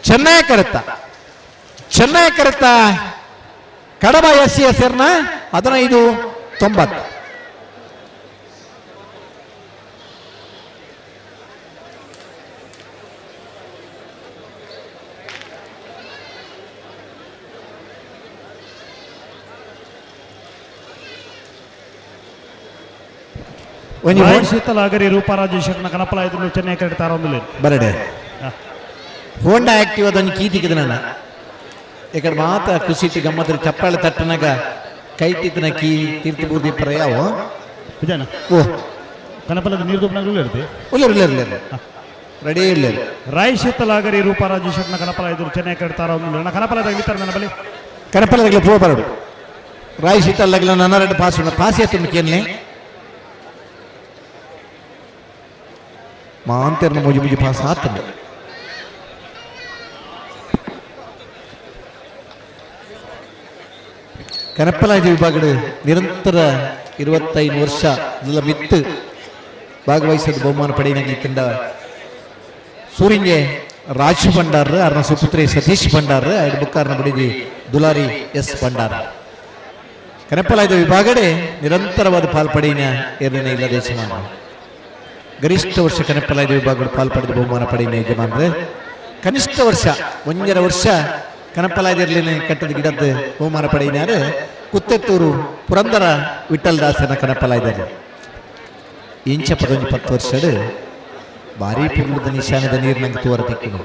Speaker 6: ಚೆನ್ನೈ ಕರೆತ ಚೆನ್ನೈ ಕರೆತ ಕಡಬ ಎಸ್ ಎಸ್ ಎರ್ನ 1590. ಒಂಜಿ
Speaker 8: ರಾಯ್ ಶೀತಲಾಗರಿ ರೂಪಾ ರಾಜೇಶ್ವರನ ಕನಪಲ ಎದುರು ಚೆನ್ನೈ ಕರೆ ತಾರೊಂದುಲ್ಲೆರ್.
Speaker 6: ಬರಡೆ ಹೋಂಡಾ ಆಕ್ಟಿವ್ ಅದೊಂದು ಕೀ ತಿಕ್ಕಿದ ನನ್ನ ಈ ಕಡೆ ಮಾತ ಖುಷಿ ಗಮ್ಮತ್ರ ಚಪ್ಪಾಳೆ ತಟ್ಟನಾಗ ಕೈಟಿತ್ತನ ಕೀ ತೀರ್ಥ ಬೂರ್ದಿ ಯಾವ
Speaker 8: ವಿಜಯನ
Speaker 6: ಓ
Speaker 8: ಕನಪಲದ ನೀರು ದುಪ್ಪನಗಳು ಇರುತ್ತೆ
Speaker 6: ಉಲ್ಲೇರು ಉಲ್ಲೇರು ಉಲ್ಲೇರು ರೆಡಿ ಇಲ್ಲ
Speaker 8: ರಾಯ್ ಶೀತಲಾಗರಿ ರೂಪಾ ರಾಜೇಶ್ವರನ ಕನಪಲ ಎದುರು ಚೆನ್ನೈ ಕರೆ ತಾರೊಂದುಲ್ಲೆರ್. ಕನಪಲದ ಇತ್ತಾರೆ ನನ್ನ ಬಳಿ
Speaker 6: ಕನಪಲದಗ್ಲ ಪೋ ಬರಡು ರಾಯ್ ಶೀತಲ್ ನನ್ನ ಎರಡು ಪಾಸ್ ಉಂಡು ಪಾಸ್ ಎತ್ತು ಕೇನ್ಲೆ ಮಾಂತೆರ್ನ ಮುಜಿ ಮುಜಿ ಪಾಸ್ ಆತಂಡು ಕನಪ್ಪಲಾಜಿ ವಿಭಾಗದ ನಿರಂತರ 25 ವರ್ಷ ಮಿತ್ತು ಭಾಗವಹಿಸಿದ ಬಹುಮಾನ ಪಡೆಯನಾಗಿತ್ತಿಂದ ಸೂರಿಂಗೆ ರಾಜ್ ಭಂಡಾರ್ ಅರ್ನ ಸುಪುತ್ರಿ ಸತೀಶ್ ಭಂಡಾರ್ ಐದು ಬುಕ್ಕಾರ್ನ ಬಡಿದಿ ದುಲಾರಿ ಎಸ್ ಭಂಡಾರ್. ಕನಪ್ಪಲಾಯ್ದ ವಿಭಾಗಡೆ ನಿರಂತರವಾದ ಪಾಲ್ಪಡೆಯಿನ ಎರಡನೇ ಇಲ್ಲ ದೇಶಮಾನ ಗರಿಷ್ಠ ವರ್ಷ ಕನಪ್ಪಲಾಯ್ದ ವಿಭಾಗಗಳು ಪಾಲ್ಪಡೆದ ಬಹುಮಾನ ಪಡೆಯಿನ ಯಜಮಾನ್ರೆ. ಕನಿಷ್ಠ ವರ್ಷ 1.5 ವರ್ಷ ಕನಪ್ಪಲಾಯ್ದಿರಲಿ ಕಟ್ಟದ ಗಿಡದ ಬಹುಮಾನ ಪಡೆಯಿನಾರು ಕುತ್ತೆತ್ತೂರು ಪುರಂದರ ವಿಠಲ್ದಾಸನ ಕನಪ್ಪಲಾಯ್ದರು. ಇಂಚ ಪದೊಂಜಿ 10 ವರ್ಷಡ್ ಭಾರಿ ಪುರ್ಲದ ನಿಶಾನದ ನೀರಿನಂಗೆ ತೂವರ ತಿಕ್ಕುನು.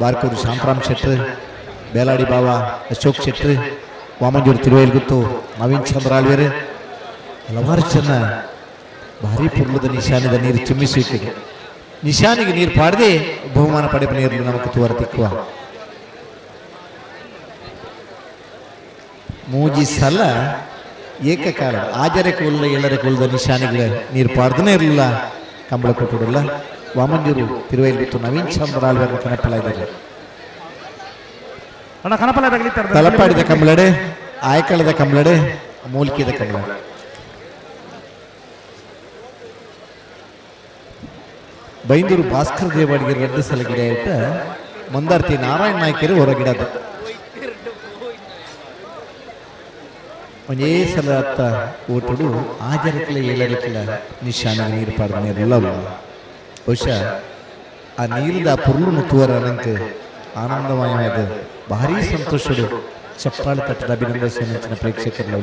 Speaker 6: ಬಾರ್ಕೂರು ಶಾಂತರಾಮ್ ಶೆಟ್ರು, ಬೇಲಾಡಿ ಬಾವ ಅಶೋಕ್ ಶೆಟ್ರು, ವಾಮಂಜೂರು ತಿರುವೇಲ್ಗುತ್ತು ನವೀನ್ ಚಂದ್ರ ಆಳ್ವೇರು ಹಲವಾರು ಜನ ಭಾರಿ ಪುರ್ಲದ ನಿಶಾನದ ನೀರು ಚಿಮ್ಮಿಸುವಿಕೆ ನಿಶಾನಿಗೆ ನೀರು ಪಾಡದೆ ಬಹುಮಾನ ಪಡೆಪ ನೀರು ನಮಕ್ ತೂವರ ತಿಕ್ಕುವ. ಮೂಜಿ ಸಲ ಏಕಕಾಲ ಆಜರೆ ಕೂಲ ಎಲ್ಲರ ಕೂಲದ ನಿಶಾನಿಗಳ ನೀರು ಪಾಡ್ದನೇ ಇರಲಿಲ್ಲ ಕಂಬಳ ಕೊಟ್ಟುಡಲ್ಲ. ವಾಮಂಜೂರು ತಿರುವೈಲ್ಗುತ್ತು ನವೀನ್ ಚಂದ್ರ ಆಳ್ವೇರ್ ಕನಪಲ ಇದ್ದಾರೆ. ತಲಪಾಡಿದ ಕಂಬಳಡೆ, ಆಯಕಳದ ಕಂಬಳಡೆ, ಮೂಲ್ಕಿದ ಕಂಬಳ. ಬೈಂದೂರು ಭಾಸ್ಕರ ದೇವಾಡಿಗೆ 2 ಸಲ ಗಿಡ ಇಟ್ಟ ಮಂದಾರ್ತಿ ನಾರಾಯಣ ನಾಯ್ಕರು ಹೊರಗಿಡದು ಒಂದೇ ಸಲ ಅತ್ತ ಓಟುಡು ಆಜರಕ್ಕಿಲ್ಲ ಏಳರಕ್ಕಿಲ್ಲ ನಿಶಾನ ನೀರು ಪಾಡ್ದ ನೀರೆಲ್ಲ. ಬಹುಶಃ ಆ ನೀರಿದ ಪುರ್ಲು ತೂವರ ನಂಗೆ ಆನಂದಮಯವಾದ ಭಾರಿ ಸಂತೋಷಡು ಚಪ್ಪಾಳೆ ತಟ್ಟದ ಅಭಿನಂದಿಸಿದ ಪ್ರೇಕ್ಷಕರು.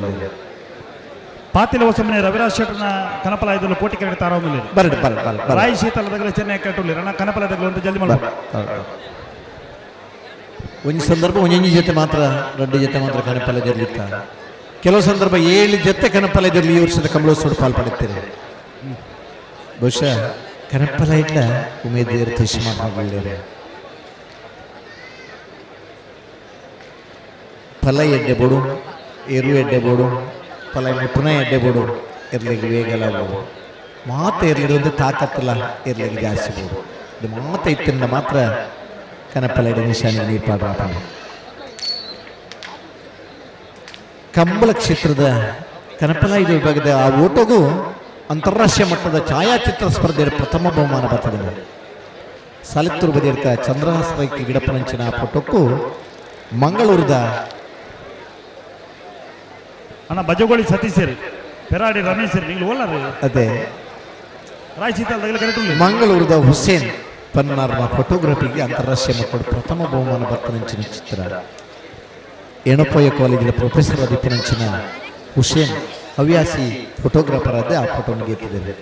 Speaker 8: ಪಾತಿಲ ಹೊಸಮನೆ ರವಿರಾಜ್ ಶೆಟ್ಟರ್ನ ಕನಪಲಾಯದಲ್ಲೂ ಕೋಟಿ ಕಡೆ ತಾರಾಮಲ್ಲಿ
Speaker 6: ಬರಡು ಬರ ಬರ
Speaker 8: ರಾಯ್ ಶೀತಲದಗಲ ಚೆನ್ನೈ ಕಟ್ಟುಲಿ ರಣ ಕನಪಲಾಯದಗಲು ಅಂತ ಜಲ್ದಿ ಮಾಡ್ಬೋದು.
Speaker 6: ಒಂದು ಸಂದರ್ಭ ಒಂದೊಂದು ಜೊತೆ ಮಾತ್ರ 2 ಜೊತೆ ಮಾತ್ರ ಕನಪಲ ಜರಲಿತ್ತ. ಕೆಲವು ಸಂದರ್ಭ 7 ಜೊತೆ ಕನಪಲ ಜರಲಿ ಈ ವರ್ಷದ ಕಮಲೋತ್ಸವ ಪಾಲ್ಪಡುತ್ತೀರಿ. ಬಹುಶಃ ಕನಪಲ ಇಲ್ಲ ಉಮೇದ್ ಮಾತಾಡಲಿಲ್ಲ. ಫಲ ಎಡ್ಡೆ ಬೋಡು, ಎರು ಎಡ್ಡೆ ಬೋಡು, ಫಲ ಪುನಃ ಎಡ್ಡೆ ಬೋಡು, ಎರ್ಲಿಗೆ ವೇಗಲ ಬೋಡು, ಮಾತು ಎರ್ಲಿಗೆ ಒಂದು ತಾಕತ್ತಲ್ಲ ಎರ್ಲಿಗೆ ಜಾಸ್ತಿ ಬೋಡು. ಇದು ಮಾತು ಇತ್ತಿಂದ ಮಾತ್ರ ಕನಪಲ ನಿಶಾನೆ ನೀರು ಪಾಡ್ರಾಪ. ಕಂಬಳ ಕ್ಷೇತ್ರದ ಕನಪಲ ಇದು ವಿಭಾಗದ ಆ ಓಟಗೂ ಅಂತಾರಾಷ್ಟ್ರೀಯ ಮಟ್ಟದ ಛಾಯಾಚಿತ್ರ ಸ್ಪರ್ಧೆಯ ಪ್ರಥಮ ಬಹುಮಾನ ಬರ್ತದೆ. ಸಾಲಿತ್ತೂರು ಬದಿಯರ್ಕ ಚಂದ್ರಹಾಸ ರೈತ ಗಿಡಪನಂಚಿನ ಫೋಟೋಕ್ಕೂ ಮಂಗಳೂರದ
Speaker 8: ಅಣ್ಣ ಬಜಗೋಳಿ ಸತೀಶ್ ಪೆರಾಡಿ ರಮೇಶ್ ನೀವು ಓಲಾರಿ
Speaker 6: ಅದೇ ಮಂಗಳೂರದ ಹುಸೇನ್ ಪನ್ನಾರ್ನ ಫೋಟೋಗ್ರಫಿಗೆ ಅಂತಾರಾಷ್ಟ್ರೀಯ ಮಟ್ಟದ ಪ್ರಥಮ ಬಹುಮಾನ ಬರ್ತನಂಚಿನ ಚಿತ್ರ. ಎಣಪೋಯ ಕಾಲೇಜಿನ ಪ್ರೊಫೆಸರ್ ಆದಿಪ್ಪನಂಚಿನ ಹುಸೇನ್ ಹವ್ಯಾಸಿ ಫೋಟೋಗ್ರಾಫರ್ ಆದ ಆ ಫೋಟೋನ ಗೆದ್ದಿದ್ದಾರೆ.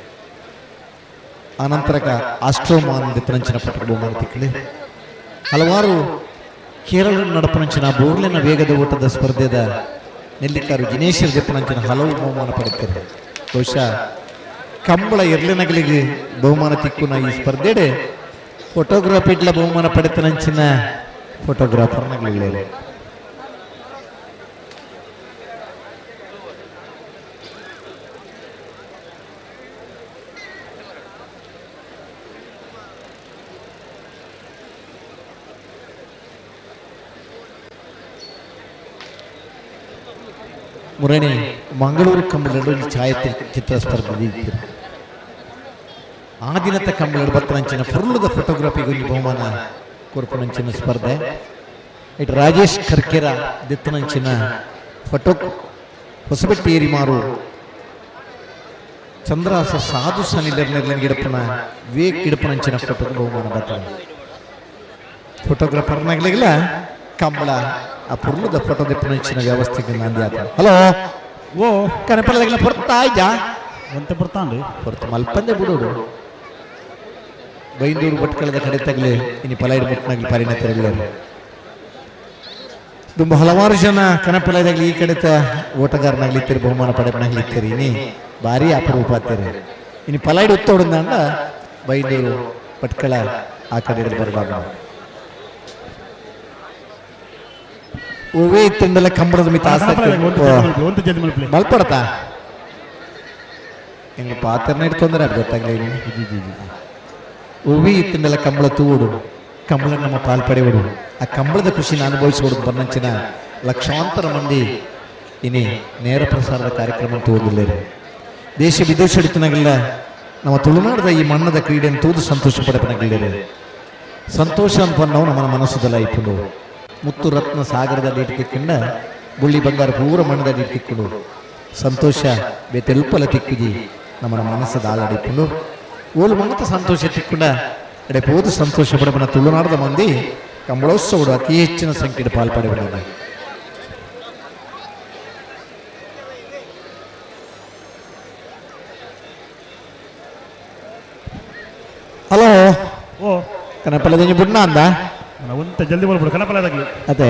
Speaker 6: ಆನಂತರ ಆಸ್ಟ್ರೋಮಾನ್ ದಿಪ್ಪನಂಚಿನ ಫೋಟೋ ಬಹುಮಾನ ತಿಕ್ಕಲಿ. ಹಲವಾರು ಕೇರಳ ನಡಪನಂಚಿನ ಬೋರ್ಲಿನ ವೇಗದ ಓಟದ ಸ್ಪರ್ಧೆದ ನೆಲ್ಲಿಕಾರು ದಿನೇಶ್ ದಿಪ್ಪನಂಚಿನ ಹಲವು ಬಹುಮಾನ ಪಡೆಯುತ್ತಾರೆ. ಬಹುಶಃ ಕಂಬಳ ಎರ್ಲಿನಗಲಿಗೆ ಬಹುಮಾನ ತಿಕ್ಕುನ ಈ ಸ್ಪರ್ಧೆಡೆ ಫೋಟೋಗ್ರಾಫಿ ಇಡ್ಲ ಬಹುಮಾನ ಪಡೆತನಂಚಿನ ಫೋಟೋಗ್ರಾಫರ್ನಗಳಿಲ್ಲ. ಮುರಣಿ ಮಂಗಳೂರು ಕಂಬಳ ಛಾಯಾಚಿತ್ರ ಸ್ಪರ್ಧೆ ಇತ್ತು. ಆ ದಿನದ ಕಂಬಳ ಬತ್ತನಂಚಿನ ಫುರ್ಲದ ಫೋಟೋಗ್ರಫಿಗೆ ಒಂದು ಬಹುಮಾನ ಕೊರ್ಪನಂಚಿನ ಸ್ಪರ್ಧೆ. It Rajesh Karkera ದಿತ್ತನಂಚಿನ ಫೋಟೋ ಹೊಸಬೆಟ್ಟಿ ಏರಿಮಾರು ಚಂದ್ರಹಾಸ ಸಾಧು ಸನಿಲರ್ನೆರ್ಲನ್ ಗಿಡಪನ ವಿವೇಕ್ ಗಿಡಪನಂಚಿನ ಫೋಟೋ ಬಹುಮಾನ ಬರ್ತದೆ. ಫೋಟೋಗ್ರಾಫರ್ನಾಗ್ಲಿಲ್ಲ ಕಂಬಳ ಆ ಪುರ್ಲದ ಫೋಟೋ ದಿಪ್ಪನಂಚಿನ ವ್ಯವಸ್ಥೆಗೆ ನಾಂದಿ ಆತ. ಹಲೋ ಓ ಕನಪಲದಾಗಲ ಪೊರ್ತಾ ಇದ್ಯಾ
Speaker 8: ಒಂತೆ ಪೊರ್ತಾಂಡು
Speaker 6: ಪೊರ್ತು ಮಲ್ಪಂದೆ ಬಿಡೋಡು. ಬೈಂದೂರು ಭಟ್ಕಳದ ಕಡೆ ತಗಲಿ ಇನ್ನು ಪಲೈಡ್ ಮುಟ್ನಾಗ್ಲಿ ಪರಿಣತರಿಲ್ಲ. ತುಂಬ ಹಲವಾರು ಜನ ಕನಪಲದಾಗಲಿ ಈ ಕಡೆ ಓಟಗಾರನಾಗ್ಲಿತ್ತೀರಿ ಬಹುಮಾನ ಪಡೆಪನಾಗ್ಲಿತ್ತೀರಿ. ಇನಿ ಭಾರಿ ಅಪರೂಪ ಆಗ್ತೀರಿ. ಇನ್ನು ಪಲೈಡ್ ಉತ್ತೋಡಂದ ಬೈಂದೂರು ಭಟ್ಕಳ ಆ ಕಡೆ ಬರಬಾರ್ದು. ಹೂವೇ ಇತ್ತಿಂದಲೇ ಕಂಬಳದ ಮಿತ ಆಸಕ್ತಿ ಮಲ್ಪಡತಾ ಎಂಗ ಪಾತ್ರನ ತೊಂದರೆ ಗೊತ್ತಾಗ್ಲಿ. ಹೂವಿ ಇತ್ತಿಂದಲ ಕಂಬಳ ತೂಡು ಕಂಬಳ ನಮ್ಮ ಪಾಲ್ಪಡೆಯೋಡು ಆ ಕಂಬಳದ ಖುಷಿನ ಅನುಭವಿಸೋಡು ಬನ್ನಂಚಿನ ಲಕ್ಷಾಂತರ ಮಂದಿ ಇನಿ ನೇರ ಪ್ರಸಾರದ ಕಾರ್ಯಕ್ರಮ ತೋದಿಲ್ಲೇರು. ದೇಶ ವಿದೇಶ ಹಿಡಿತನಗಲ್ಲ ನಮ್ಮ ತುಳುನಾಡದ ಈ ಮಣ್ಣದ ಕ್ರೀಡೆಯನ್ನು ತೂದು ಸಂತೋಷ ಪಡಪನಗಲ್ಲೇರು. ಸಂತೋಷ ಅನ್ಪನ್ನವು ನಮ್ಮ ಮನಸ್ಸುದಲ್ಲ ಇಪ್ಪುಂಡು. ಮುತ್ತು ರತ್ನ ಸಾಗರದ ಇಡ್ತಿಕ್ಕೊಂಡ ಬುಳ್ಳಿ ಬಂಗಾರ ಪೂರ ಮಣ್ಣದ ಇಡ್ತಿಕ್ಕೊಂಡು ಸಂತೋಷ ಬೇತೆಲ್ಪಲ ತಿಕ್ಕಿದಿ ನಮ್ಮ ಮನಸ್ಸದ ಆಲಡಿಪ್ಪುಂಡು. ಓಲು ಮಾತ ಸಂತೋಷ ತಿಕ್ಕೊಂಡ ಅಡೆ ಪೋದು ಸಂತೋಷ ಪಡಪನ ತುಳುನಾಡದ ಮಂದಿ ಕಂಬಳೋತ್ಸವಡು ಅತಿ ಹೆಚ್ಚಿನ ಸಂಖ್ಯೆಯ ಪಾಲ್ಪಡೆಬಲ್ಲ. ಹಲೋ
Speaker 8: ಓ
Speaker 6: ಕನಪಲದ ಬುಡ್ನ ಅಂದ
Speaker 8: ಒಂತ ಜಲ್ದಿ ಬರ್ಬಿಡು ಕನಪಲದಾಗಲಿ.
Speaker 6: ಅದೇ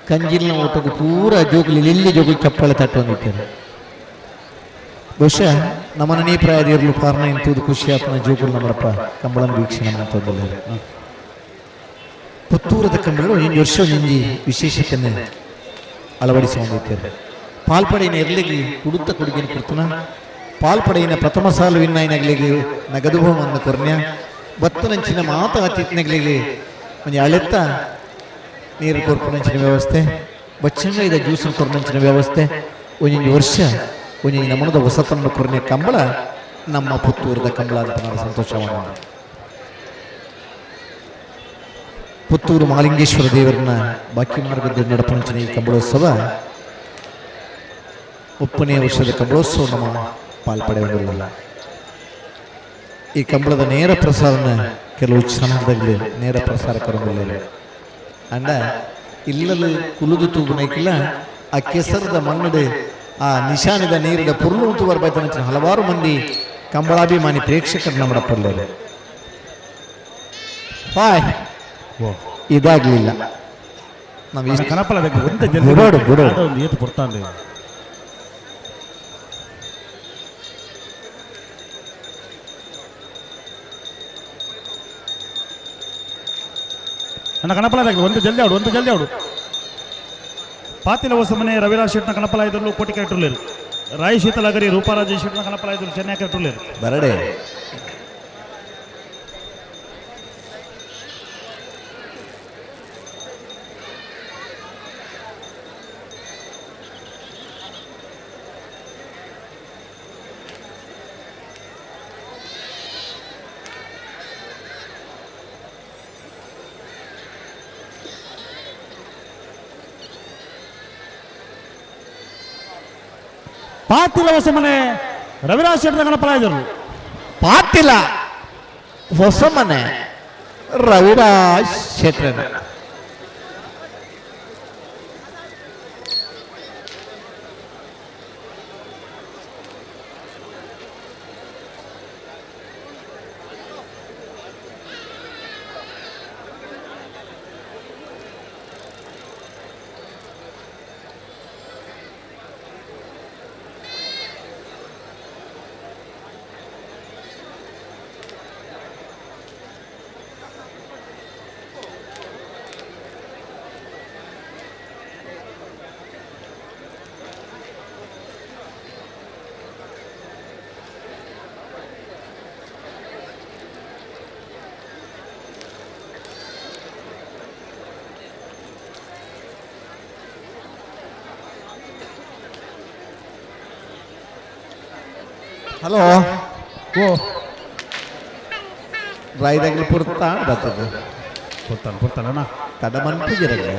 Speaker 6: ಕಂಜಿಲ್ನ ಊಟಕ್ಕೂ ಪೂರ ಜೋಗುಲಿ ಲಿಲ್ಲಿ ಜೋಗುಲಿ ಚಪ್ಪಳೆ ತಟ್ಟೊಂದಿದ್ದಾರೆ. ಬಹುಶಃ ನಮ್ಮನ್ನ ನೀ ಪ್ರಾಯದ ಇರಲು ಕಾರಣ ಇಂತುದು ಖುಷಿ ಆತನ ಜೋಗುಲು ನಮ್ಮರಪ್ಪ ಕಂಬಳನ ವೀಕ್ಷಣೆ ಮಾಡ್ತಂದಿಲ್ಲ. ಪುತ್ತೂರದ ಕಂಬಳು ಒಂಜಿ ವರ್ಷ ಒಂಜಿ ವಿಶೇಷತೆಯನ್ನು ಅಳವಡಿಸಿಕೊಂಡಿದ್ದಾರೆ. ಪಾಲ್ಪಡೆಯಿನ ಎರ್ಲಿಗೆ ಕುಡುತ್ತ ಕೊಡುಗೆನ ಕೊಡ್ತನ ಪಾಲ್ಪಡೆಯಿನ ಪ್ರಥಮ ಸಾಲು ವಿನ್ನಾಯಿನಗಲಿಗೆ ನಗದು ಬಹುಮಾನ ಕೊರ್ನ್ಯ ಬತ್ತನಂಚಿನ ಮಾತ ಅತಿಥಿನಗಲಿಗೆ ಒಂಜಿ ಅಳೆತ್ತ ನೀರು ಕೊರ್ಪುನಂಚಿನ ವ್ಯವಸ್ಥೆ, ಬಚ್ಚಂಗ ಜ್ಯೂಸ್ ಕೊರ್ನಂಚಿನ ವ್ಯವಸ್ಥೆ. ಒಂಜೊಂಜಿ ವರ್ಷ ಒಂಜೊಂಜಿ ನಮನದ ಹೊಸತನ್ನು ಕೊರ್ನೆ ಕಂಬಳ ನಮ್ಮ ಪುತ್ತೂರದ ಕಂಬಳ ಅಂತ ನಾವು ಸಂತೋಷವನ್ನು. ಪುತ್ತೂರು ಮಹಾಲಿಂಗೇಶ್ವರ ದೇವರನ್ನ ಬಾಕಿ ಮಾರ್ಗದ ನಡಪನಂಚಿನ ಈ ಕಂಬಳೋತ್ಸವ 30ನೇ ವರ್ಷದ ಕಂಬಳೋತ್ಸವ ನಮ್ಮ ಪಾಲ್ಪಡೆಯುವುದಿಲ್ಲ. ಈ ಕಂಬಳದ ನೇರ ಪ್ರಸಾರನ ಕೆಲವು ಕ್ಷಣದಲ್ಲಿ ನೇರ ಪ್ರಸಾರ ಕರಂದಿಲ್ಲ. ಅಂಡ ಇಲ್ಲಲ್ಲಿ ಕುಲುದು ತೂಗುನೈಕಿಲ್ಲ ಆ ಕೆಸರದ ಮಣ್ಣಡೆ ಆ ನಿಶಾನದ ನೀರಿನ ಪುರ್ಲು ಬರ್ಬಾಯ್ತು. ಹಲವಾರು ಮಂದಿ ಕಂಬಳಾಭಿಮಾನಿ ಪ್ರೇಕ್ಷಕರು ನಮ್ಮಡಪ್ಪಲ್ಲರು. ಹಾಯ್ ಇದಾಗ್ಲಿಲ್ಲ ನಾವು
Speaker 8: ಕನಪಲದಾಗಲಿ ಒಂತ ಜಲ್ದಿ
Speaker 6: ಬಿಡೋಡು ಬಿಡೋಡು
Speaker 8: ಒಂದು ಏತು ಕೊಡ್ತಾನೆ. ಅಣ್ಣ ಕಣಪಲದಾಗಲಿ ಒಂದು ಜಲ್ದಿ ಆಡು, ಒಂದು ಜಲ್ದಿ ಆಡು. ಪಾತಿಲ ಹೊಸಮನೆ ರವಿರಾಜ್ ಶೆಟ್ನ ಕಣಪಲ ಇದ್ರಲ್ಲೂ ಕೋಟಿ ಕಟ್ಟುಲೇರು. ರಾಯ್ ಶೀತಲಗರಿ ರೂಪಾರಾಜ್ ಶೆಟ್ನ ಕಣಪಲ ಇದ್ರು ಚೆನ್ನೈ ಕಟ್ಟುಲೇರು.
Speaker 6: ಬರಡೆ
Speaker 8: ಪಾತಿಲ ಹೊಸಮನೆ ರವಿರಾಜ್ ಶೆಟ್ನ ಕಣಪಲ ಇದ್ರು.
Speaker 6: ಪಾತಿಲ ಹೊಸಮನೆ ರವಿರಾಜ್ ಶೆಟ್ರನ. ಹಲೋ
Speaker 8: ಓ
Speaker 6: ರಾಯ್ದಾಗಲಿ ಪುರ್ತಾ ಬರ್ತದೆ.
Speaker 8: ಕೊಡ್ತಾನೆ ಕೊಡ್ತಾನಣ್ಣ
Speaker 6: ತಡ ಮನ್ಪುಜಿರಲ್ಲ.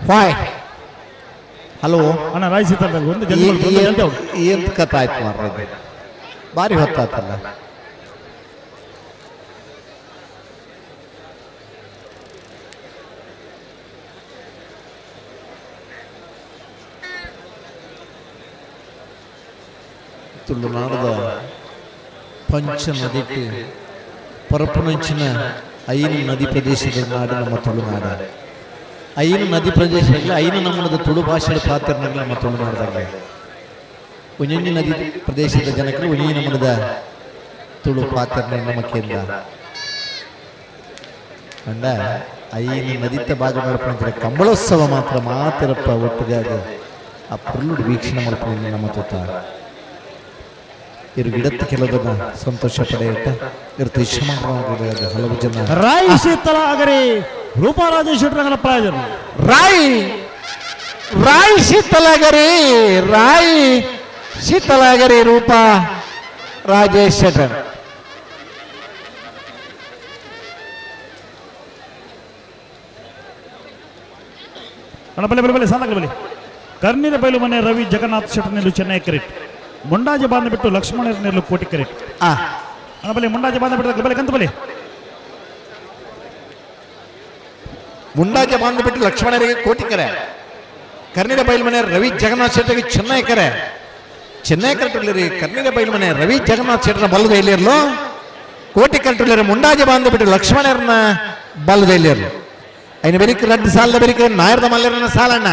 Speaker 6: ಹಾಯ್ ಹಲೋ
Speaker 8: ಅಣ್ಣ ರಾಯ್ ಶೀತಲ್ ಒಂದು ಜಲ್ದಿ
Speaker 6: ಎಂತ ಕಥೆ ಆಯ್ತು ಮಾರ್ರೆ, ಭಾರಿ ಹೊತ್ತಾತಲ್ಲ. ತುಳುನಾಡದ ಪಂಚ ನದಿಗೆ ಪರಪುನಂಚಿನ ಐನು ನದಿ ಪ್ರದೇಶದ ನಾಡು ನಮ್ಮ ತುಳುನಾಡ. ಐನು ನದಿ ಪ್ರದೇಶದಲ್ಲಿ ಐನು ನಮ್ಮದ ತುಳು ಭಾಷೆಯ ಪಾತ್ರನಗಳ ನಮ್ಮ ತುಳುನಾಡದಾಗ. ಒಂಜೊಂಜಿ ನದಿ ಪ್ರದೇಶದ ಜನಕರು ಒಂಜಿ ನಮ್ಮದ ತುಳು ಪಾತ್ರನ ನಮ್ಮ ಕೇಂದ್ರ ಅಂಡ ಐನು ನದಿತ ಭಾಗ ನಡಪಂಚಿನ ಕಂಬಳೋತ್ಸವ ಮಾತ್ರ ಮಾತಿರಪ್ಪ ಒಟ್ಟಿಗೆ ಆ ಪುರ್ಲುಡು ವೀಕ್ಷಣೆ ಮಲ್ಪುನ ನಮ್ಮ ತೋಟ. ಇರು ಗಿಡತ್ತ ಕೆಲವದನ್ನ ಸಂತೋಷ ಪಡೆಯುತ್ತ ಇರುತ್ತೆ ಹಲವು ಜನ.
Speaker 8: ರಾಯ್ ಶೀತಲ ಅಗರಿ ರೂಪಾ ರಾಜೇಶ್ ಶೆಟ್ಟರಂಗನ ಪ್ರಾಯೋಜನ.
Speaker 6: ರಾಯ್ ರಾಯ್ ಶೀತಲಗರಿ ರಾಯ್ ಶೀತಲಗರಿ ರೂಪಾ ರಾಜೇಶ್ ಶೆಟ್ಟರ್.
Speaker 8: ಅಣ್ಣ ಬಲೆ ಬಲೆ ಬಲೆ ಸಾಲಾಗಲಿ ಬಲೆ. ಕರ್ನಿರ ಬಯಲು ಮನೆ ರವಿ ಜಗನ್ನಾಥ್ ಶೆಟ್ಟರ್ ನಿಲ್ಲು ಚೆನ್ನೈ ಕ್ರಿಕೆಟ್. ಮುಂಡಾಜೆ ಬಾಂಧ ಬಿಟ್ಟು ಲಕ್ಷ್ಮಣರ ನಿಲ್ಲು ಕೋಟಿ ಕ್ರಿಕೆಟ್. ಅಣ್ಣ ಬಲೆ ಮುಂಡಾಜೆ ಬಾಂಧ ಬಿಟ್ಟು ಬಲೆ ಕಂತ ಬಲೆ.
Speaker 6: ಮುಂಡಾಜೆ ಬಾಂಧ ಬಿಟ್ಟು ಲಕ್ಷ್ಮಣರಿಗೆ ಕೋಟಿ ಕರೆ. ಕರ್ನಿರ ಬೈಲು ಮನೆ ರವಿ ಜಗನ್ನಾಥ್ ಶೆಟ್ಟರಿಗೆ ಚೆನ್ನೈ ಕರೆ. ಚೆನ್ನೈ ಕರೆಟುಳ್ಳಿರಿ ಕರ್ನಿರ ಬೈಲು ಮನೆ ರವಿ ಜಗನ್ನಾಥ್ ಶೆಟ್ಟರ ಬಲ್ಲದ ಎಲ್ಲಿರಲು ಕೋಟಿ ಕರೆಟುಳ್ಳಿರಿ ಮುಂಡಾಜೆ ಬಾಂಧ ಬಿಟ್ಟು ಲಕ್ಷ್ಮಣರನ್ನ ಬಲ್ಲದ ಎಲ್ಲಿರಲು. ಐನ ಬೆರಿಕ್ ರಡ್ಡು ಸಾಲದ ಬೆರಿಕ್ ನಾಯರ್ದ ಮಲ್ಲರನ್ನ ಸಾಲಣ್ಣ.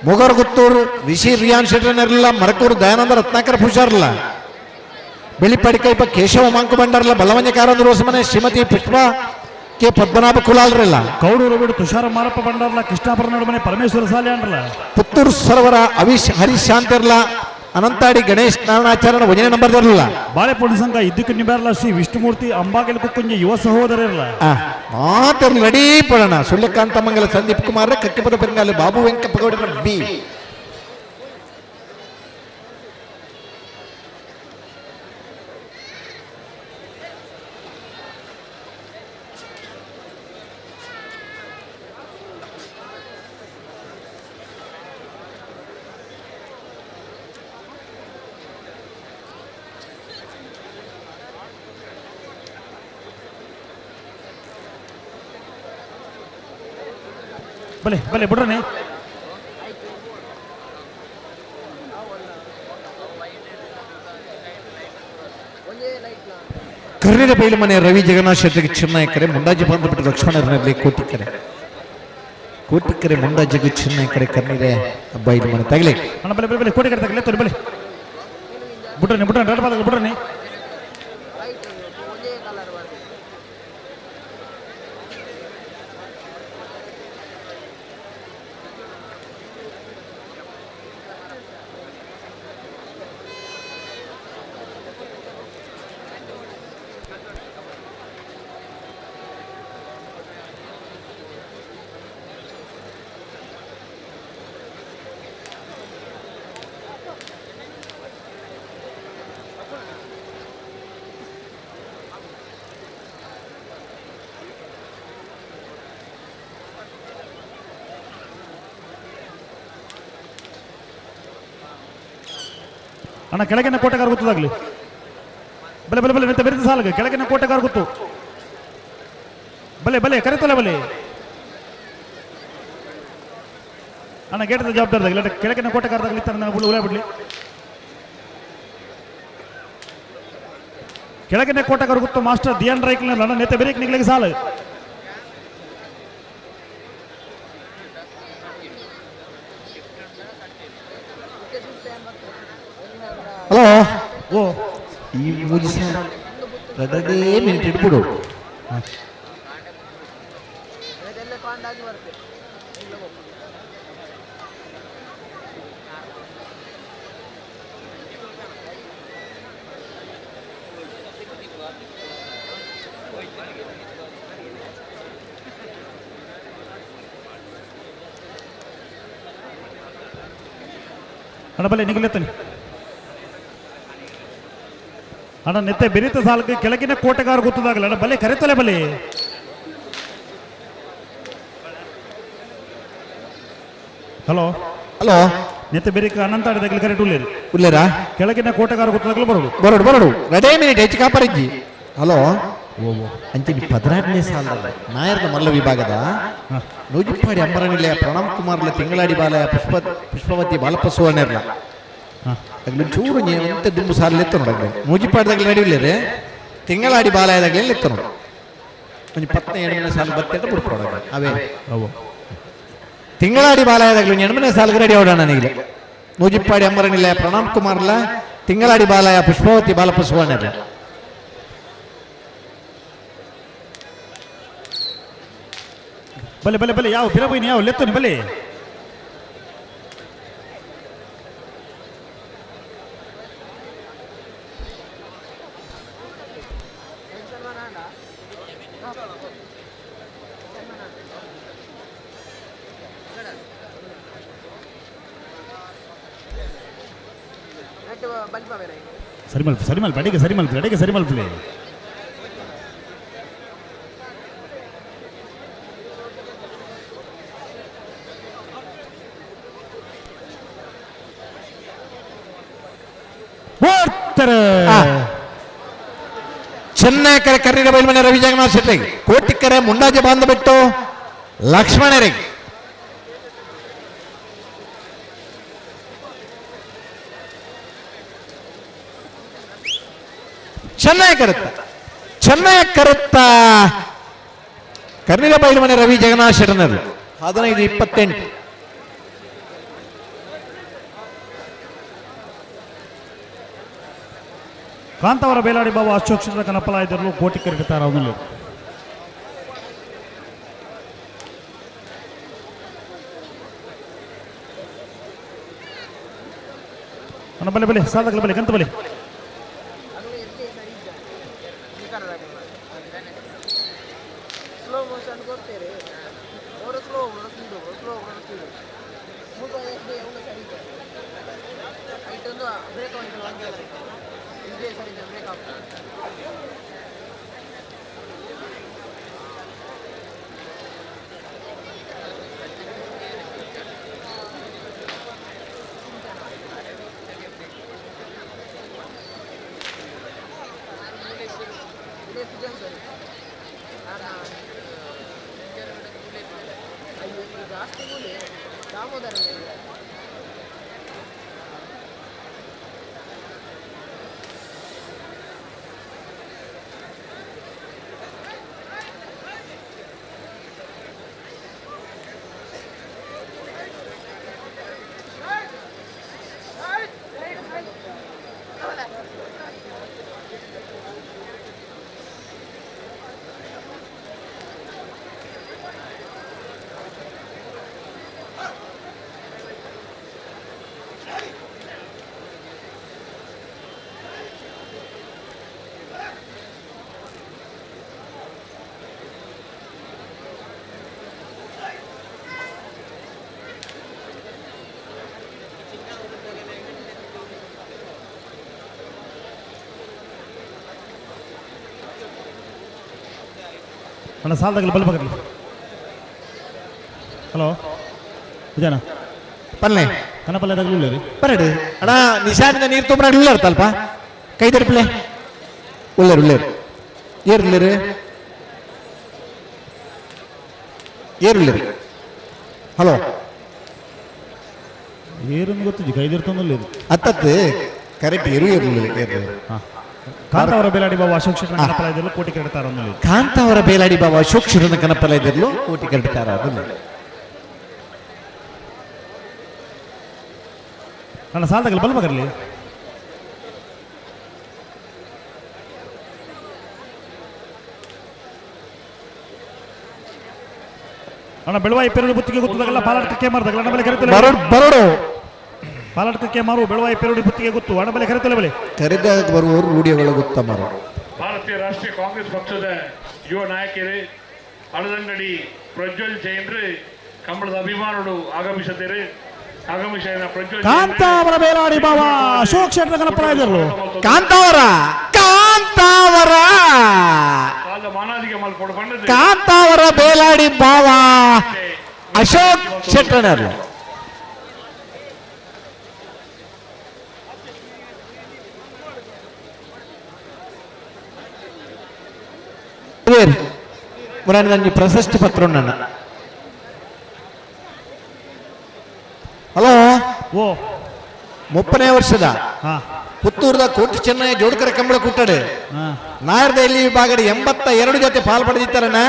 Speaker 6: ಮೊಗರ್ ಗುತ್ತೂರು ರಿಷಿ ರಿಯಾನ್ ಶೆಟ್ಟರ್ನಿರಲಿಲ್ಲ. ಮರಕೂರು ದಯಾನಂದ ರತ್ನಾಕರ ಪೂಜಾರಲ್ಲ. ಬೆಳಿಪಡಿಕೈಪ ಕೇಶವ ಮಾಂಕು ಬಂಡಾರಲ್ಲ. ಬಲವಂಜ ಕಾರಂದ್ರ ಹೊಸಮನೆ ಶ್ರೀಮತಿ ಪುಷ್ಪ ಕೆ ಪದ್ಮನಾಭ ಕುಲಾಲ್ರಲ್ಲ.
Speaker 8: ಕೌಡೂರು ಬಿಡು ತುಷಾರ ಮಾರಪ್ಪ ಬಂಡಾರಲ್ಲ. ಕೃಷ್ಣಾಪುರ ನಡುಮನೆ ಪರಮೇಶ್ವರ ಸಾಲೆ ಅಂಡ್ರಲ್ಲ.
Speaker 6: ಪುತ್ತೂರು ಸರೋವರ ಅವಿಶ್ ಹರೀಶ್ ಶಾಂತಿರ್ಲ. ಅನಂತಾಡಿ ಗಣೇಶ್ ನಾರಾಯಣಾಚಾರ್ಯನ ಒಂದನೇ ನಂಬರ್ ಇರಲಿಲ್ಲ.
Speaker 8: ಬಾಳೆಪೊಣ್ಣು ಸಂಘ ಇದ್ದಕ್ಕೆ ನಿಬಾರಲ್ಲ. ಶ್ರೀ ವಿಷ್ಣುಮೂರ್ತಿ ಅಂಬಾಗಿಲ ಕುಕ್ಕುಂಜಿ ಯುವ ಸಹೋದರರಲ್ಲ.
Speaker 6: ಮಾತಿರ್ಲಿ ರೆಡಿ ಪಡೋಣ. ಸುಳ್ಯಕಾಂತ ಮಂಗಲ ಸಂದೀಪ್ ಕುಮಾರ್ ಕಕ್ಕಿಪದ ಪೆರಂಗಾಲಿ ಬಾಬು ವೆಂಕಪ್ಪ ಗೌಡರ ಬಿ.
Speaker 8: ಬಲೆ ಬಲೆ ಬಿಡ್ರನೆ.
Speaker 6: ಕರ್ನಿರ ಬೈಲು ಮನೆ ರವಿ ಜಗನ್ನಾಥ್ ಶೆಟ್ಟಿಗೆ ಚಿನ್ನಾಯಕರೆ. ಮುಂಡಾಜಿ ಬಂದ್ಬಿಟ್ಟು ಲಕ್ಷ್ಮಣರಲ್ಲಿ ಕೋಟಿಕೆರೆ. ಕೋಟಿಕೆರೆ ಮುಂಡಾಜಿಗೆ ಚಿನ್ನಾಯಕರೆ ಕರ್ನಿರೆ ಬೈಲು ಮನೆ ತಗಲಿ.
Speaker 8: ಅಣ್ಣ ಬಲೆ ಬಲೆ ಬಲೆ ಕೋಟಿಕೆರೆ ತಗಲಿ ತೋರಿ ಬಲೆ. ಬಿಡ್ರನೆ ಬಿಡ್ರನೆ ರಡ್ ಬಾದಗಳು ಬಿಡ್ರನೆ. ಅಣ್ಣ ಕೆಳಗಿನ ಕೋಟೆಗಾರ ಗೊತ್ತದಾಗ್ಲಿ. ಬಲೆ ಬಲೆ ಬಲೆ ಮತ್ತೆ ಬೆರೆತ ಸಾಲಗ ಕೆಳಗಿನ ಕೋಟೆಗಾರ ಗೊತ್ತು. ಬಲೆ ಬಲೆ ಕರೆತಲ್ಲ ಬಲೆ. ಅಣ್ಣ ಗೇಟದ ಜವಾಬ್ದಾರದಾಗಲಿ ಕೆಳಗಿನ ಕೋಟೆಗಾರದಾಗಲಿ ತರ ಉಳ ಬಿಡ್ಲಿ. ಕೆಳಗಿನ ಕೋಟೆಗಾರ ಗೊತ್ತು ಮಾಸ್ಟರ್ ದಿಯಾನ್ ರೈಕ್ಲ ಅಣ್ಣ ನೇತೆ ಬೆರೆಕ್ ನಿಗ್ಲಿಗೆ ಸಾಲ.
Speaker 6: ಹಲೋ
Speaker 8: ಓ
Speaker 6: ಈ ಮೂರು ಎರಡೇ ಮಿನಿಟ್ ಇಟ್ಬಿಡು.
Speaker 8: ಅಣ್ಣ ಬಲೆ ನಿಗಲೆತ್ತಾನೆ. ಅಣ್ಣ ನೆತ್ತೆ ಬೆರಿತ ಸಾಲಕ್ಕೆ ಕೆಳಗಿನ ಕೋಟೆಗಾರ ಗೊತ್ತದಾಗಲ್ಲ ಅಣ್ಣ ಬಲೆ ಕರೆತಲೆ ಬಲೆ. ಹಲೋ
Speaker 6: ಹಲೋ
Speaker 8: ನೆತ್ತ ಬೆರಿಕ ಅನಂತಾಡಿ ಕರೆಕ್ಟ್ ಉಳ್ಳೇರು
Speaker 6: ಉಲ್ಲೇರಾ
Speaker 8: ಕೆಳಗಿನ ಕೋಟೆಗಾರ ಗೊತ್ತಾಗಲು ಬರೋಡು
Speaker 6: ಬರೋಡು ಬರೋಡು ರೆಡೇ ಮಿನಿಟ್ ಹೆಚ್ಚು ಕಾಪರಿಜ್ಜಿ. ಹಲೋ ಅಂಚಿನ 16ನೇ ಸಾಲದ ನಾಯರ್ನ ಮಲ್ಲ ವಿಭಾಗದ ನೂಜಿಪ್ಪಾಡಿ ಅಂಬರನಿಲೆಯ ಪ್ರಣಮ್ ಕುಮಾರ್ಲ ತಿಂಗಳಾಡಿ ಬಾಲಯ ಪುಷ್ಪವತಿ ಬಾಲಪ್ಪ ಸುವರ್ಣರ್ಲ ಅಗ್ಲು ಚೂರು ಅಂತೆ ದುಂಬು ಸಾಲ ಎತ್ತ ನೋಡಗ್ಲೆ ನೂಜಿಪ್ಪಾಡಿದಾಗಲೇ ನಡೆಯಲಿಲ್ಲ ತಿಂಗಳಾಡಿ ಬಾಲಯದಾಗಲೇ ಎತ್ತ ನೋಡು ಒಂಜಿ ಪತ್ತನೇ ಎರಡನೇ ಸಾಲ ಬತ್ತೆಟ ಬಿಡ್ಕೊಡೋಣ ಅವೇ ತಿಂಗಳಾಡಿ ಬಾಲಯದಾಗಲೂ ಎಣ್ಮನೇ ಸಾಲಿಗೆ ರೆಡಿ ಅವಡೋಣ ನನಗೆ ನೂಜಿಪ್ಪಾಡಿ ಅಂಬರನಿಲಯ ಪ್ರಣಮ್ ಕುಮಾರ್ಲ ತಿಂಗಳಾಡಿ ಬಾಲಯ ಪುಷ್ಪಾವತಿ ಬಾಲಪ್ಪ ಸುವರ್ಣರ್ಲ.
Speaker 8: ಬಲೆ ಬಲೆ ಬಲೆ ಯಾವ ಬಿರಬೈನಿ ಯಾವ ಲೆತ್ತನಿ ಬಲೆ ಸರಿ ಮಲ್ಪ ಸರಿ ಮಲ್ಪ ಅಡಿಗೆ ಸರಿ ಮಲ್ಪ ಅಡಿಗೆ ಸರಿ ಮಲ್ಪಲೆ
Speaker 6: ಚೆನ್ನೈಕರೆ ಕರ್ನೀರ ಬೈಲ್ಮನೆ ರವಿ ಜಗನ್ನಾಥ್ ಶೆಟ್ಟಿ ಕೋಟಿಕ್ಕರೆ ಮುಂಡಾಜೆ ಬಾಂಧಬಿಟ್ಟು ಲಕ್ಷ್ಮಣರಿಗೆ. ಚೆನ್ನೈ ಕರುತ್ತ ಚೆನ್ನೈ ಕರುತ್ತ ಕರ್ನೀರ ಬೈಲ್ಮನೆ ರವಿ ಜಗನ್ನಾಥ್ ಶೆಟ್ಟನರು 15-28.
Speaker 8: ಕಾಂತಾವರ ಬೇಲಾಡಿ ಬಾಬು ಅಶೋಕ್ ಶೆಟ್ಟರ ಕನಪಲ ಇದ್ದರು ಕೋಟಿ ಕರಿತಾರ ಅವನಲ್ಲಿ. ಬಲೆ ಬಲೆ ಸಾಧಕಲ ಬಲೆ ಕಂತ ಬಲೆ ಅಣ್ಣ ಸಾಲದಾಗಲಿ ಬಲ್ ಬಗರ್ಲಿ. ಹಲೋ ವಿಜಯನ
Speaker 6: ಪಲ್ಲೆ
Speaker 8: ಕನಪಲ್ಲೆ ರೀ
Speaker 6: ಬರಡು ಅಣ್ಣ ನಿಶಾನಿಂದ ನೀರು ತುಂಬ ಉಳ್ಳಾರ ಕೈ ತರಪ್ಲೆ ಉಳ್ಳೇರು ಉಳ್ಳೇರು ಏರು ಉಳ್ಳೇರು ಏರು ಉಳ್ಳೇರು. ಹಲೋ
Speaker 8: ಏರನ್ನು ಗೊತ್ತಿದ್ದು ಕೈದಿರ್ತಂದಲ್ಲಿ
Speaker 6: ಅತ್ತತ್ತು ಕರೆಕ್ಟ್ ಏರು ಏರು ಏರು.
Speaker 8: ಕಾಂತಾವರ ಬೇಲಾಡಿ ಬಾಬು ಅಶೋಕ್ ಶೆಟ್ಟರ ಕನಪಲ ಇದ್ದರು ಕೋಟಿ ಕರೆಡ್ತಾರ ಅನ್ನೋದು.
Speaker 6: ಕಾಂತಾವರ ಬೇಲಾಡಿ ಬಾಬು ಅಶೋಕ್ ಶೆಟ್ಟರ ಕನಪಲ ಇದ್ದರು ಕೋಟಿ ಕರೆಡ್ತಾರ ಅದನ್ನು.
Speaker 8: ನನ್ನ ಸಾಲದಾಗಲಿ ಬಲ್ ಬಗರ್ಲಿ. ಅಣ್ಣ ಬೆಳವಾಯಿ ಪೆರಡು ಬುತ್ತಿಗೆ ಗೊತ್ತದಾಗಲ್ಲ ಪಾಲಾಟಕ್ಕೆ ಮಾರದಾಗಲ್ಲ ಅಣ್ಣ ಬೆಲೆ ಕರೆತಲೆ
Speaker 6: ಬರೋಡು ಬರೋಡು
Speaker 8: ಪಾಲಾಟಕ್ಕೆ ಮಾರು ಬೆಳವಾಯಿ ಪೆರಡು ಬುತ್ತಿಗೆ ಗೊತ್ತು ಅಣ್ಣ ಬೆಲೆ ಕರೆತಲೆ ಬೆಲೆ
Speaker 6: ಕರೆದಾಗ ಬರುವವರು ರೂಢಿಗಳ ಗೊತ್ತಮರು.
Speaker 2: ಭಾರತೀಯ ರಾಷ್ಟ್ರೀಯ ಕಾಂಗ್ರೆಸ್ ಪಕ್ಷದ ಯುವ ನಾಯಕರು ಅಳದಂಗಡಿ ಪ್ರಜ್ವಲ್ ಜೈನ್ರು ಕಂಬಳದ ಅಭಿಮಾನಿಗಳು ಆಗಮಿಸಿದ್ದಾರೆ. ಆಗಮಿಸಿದ ಪ್ರಜ್ವಲ್
Speaker 8: ಕಾಂತಾವರ ಬೇಲಾಡಿ ಬಾಬಾ ಅಶೋಕ್ ಶೆಟ್ಟರ ಕನಪಲ ಇದ್ದರು.
Speaker 6: ಕಾಂತಾವರ ಕಾಂತಾವರ
Speaker 2: ಮಾನಾದಿಗೆ ಮಲ್ಪಡು
Speaker 6: ಕಾಂತಾವರ ಬೇಲಾಡಿ ಬಾವ ಅಶೋಕ್ ಶೆಟ್ಟನರು. ಮುರಾನಿ ಪ್ರಶಸ್ತಿ ಪತ್ರ ಉಂಡಣ್ಣ. ಹಲೋ.
Speaker 8: ಓ
Speaker 6: 30ನೇ ವರ್ಷದ ಪುತ್ತೂರದ ಕೋಟಿ ಚೆನ್ನೈ ಜೋಡ್ಕರ ಕಂಬಳ ಕುಟ್ಟಡು ನಾಯರ್ದ ಎಲ್ಲಿ ವಿಭಾಗದ 82 ಜೊತೆ ಪಾಲ್ ಪಡೆದಿತ್ತಾರಣ್ಣ,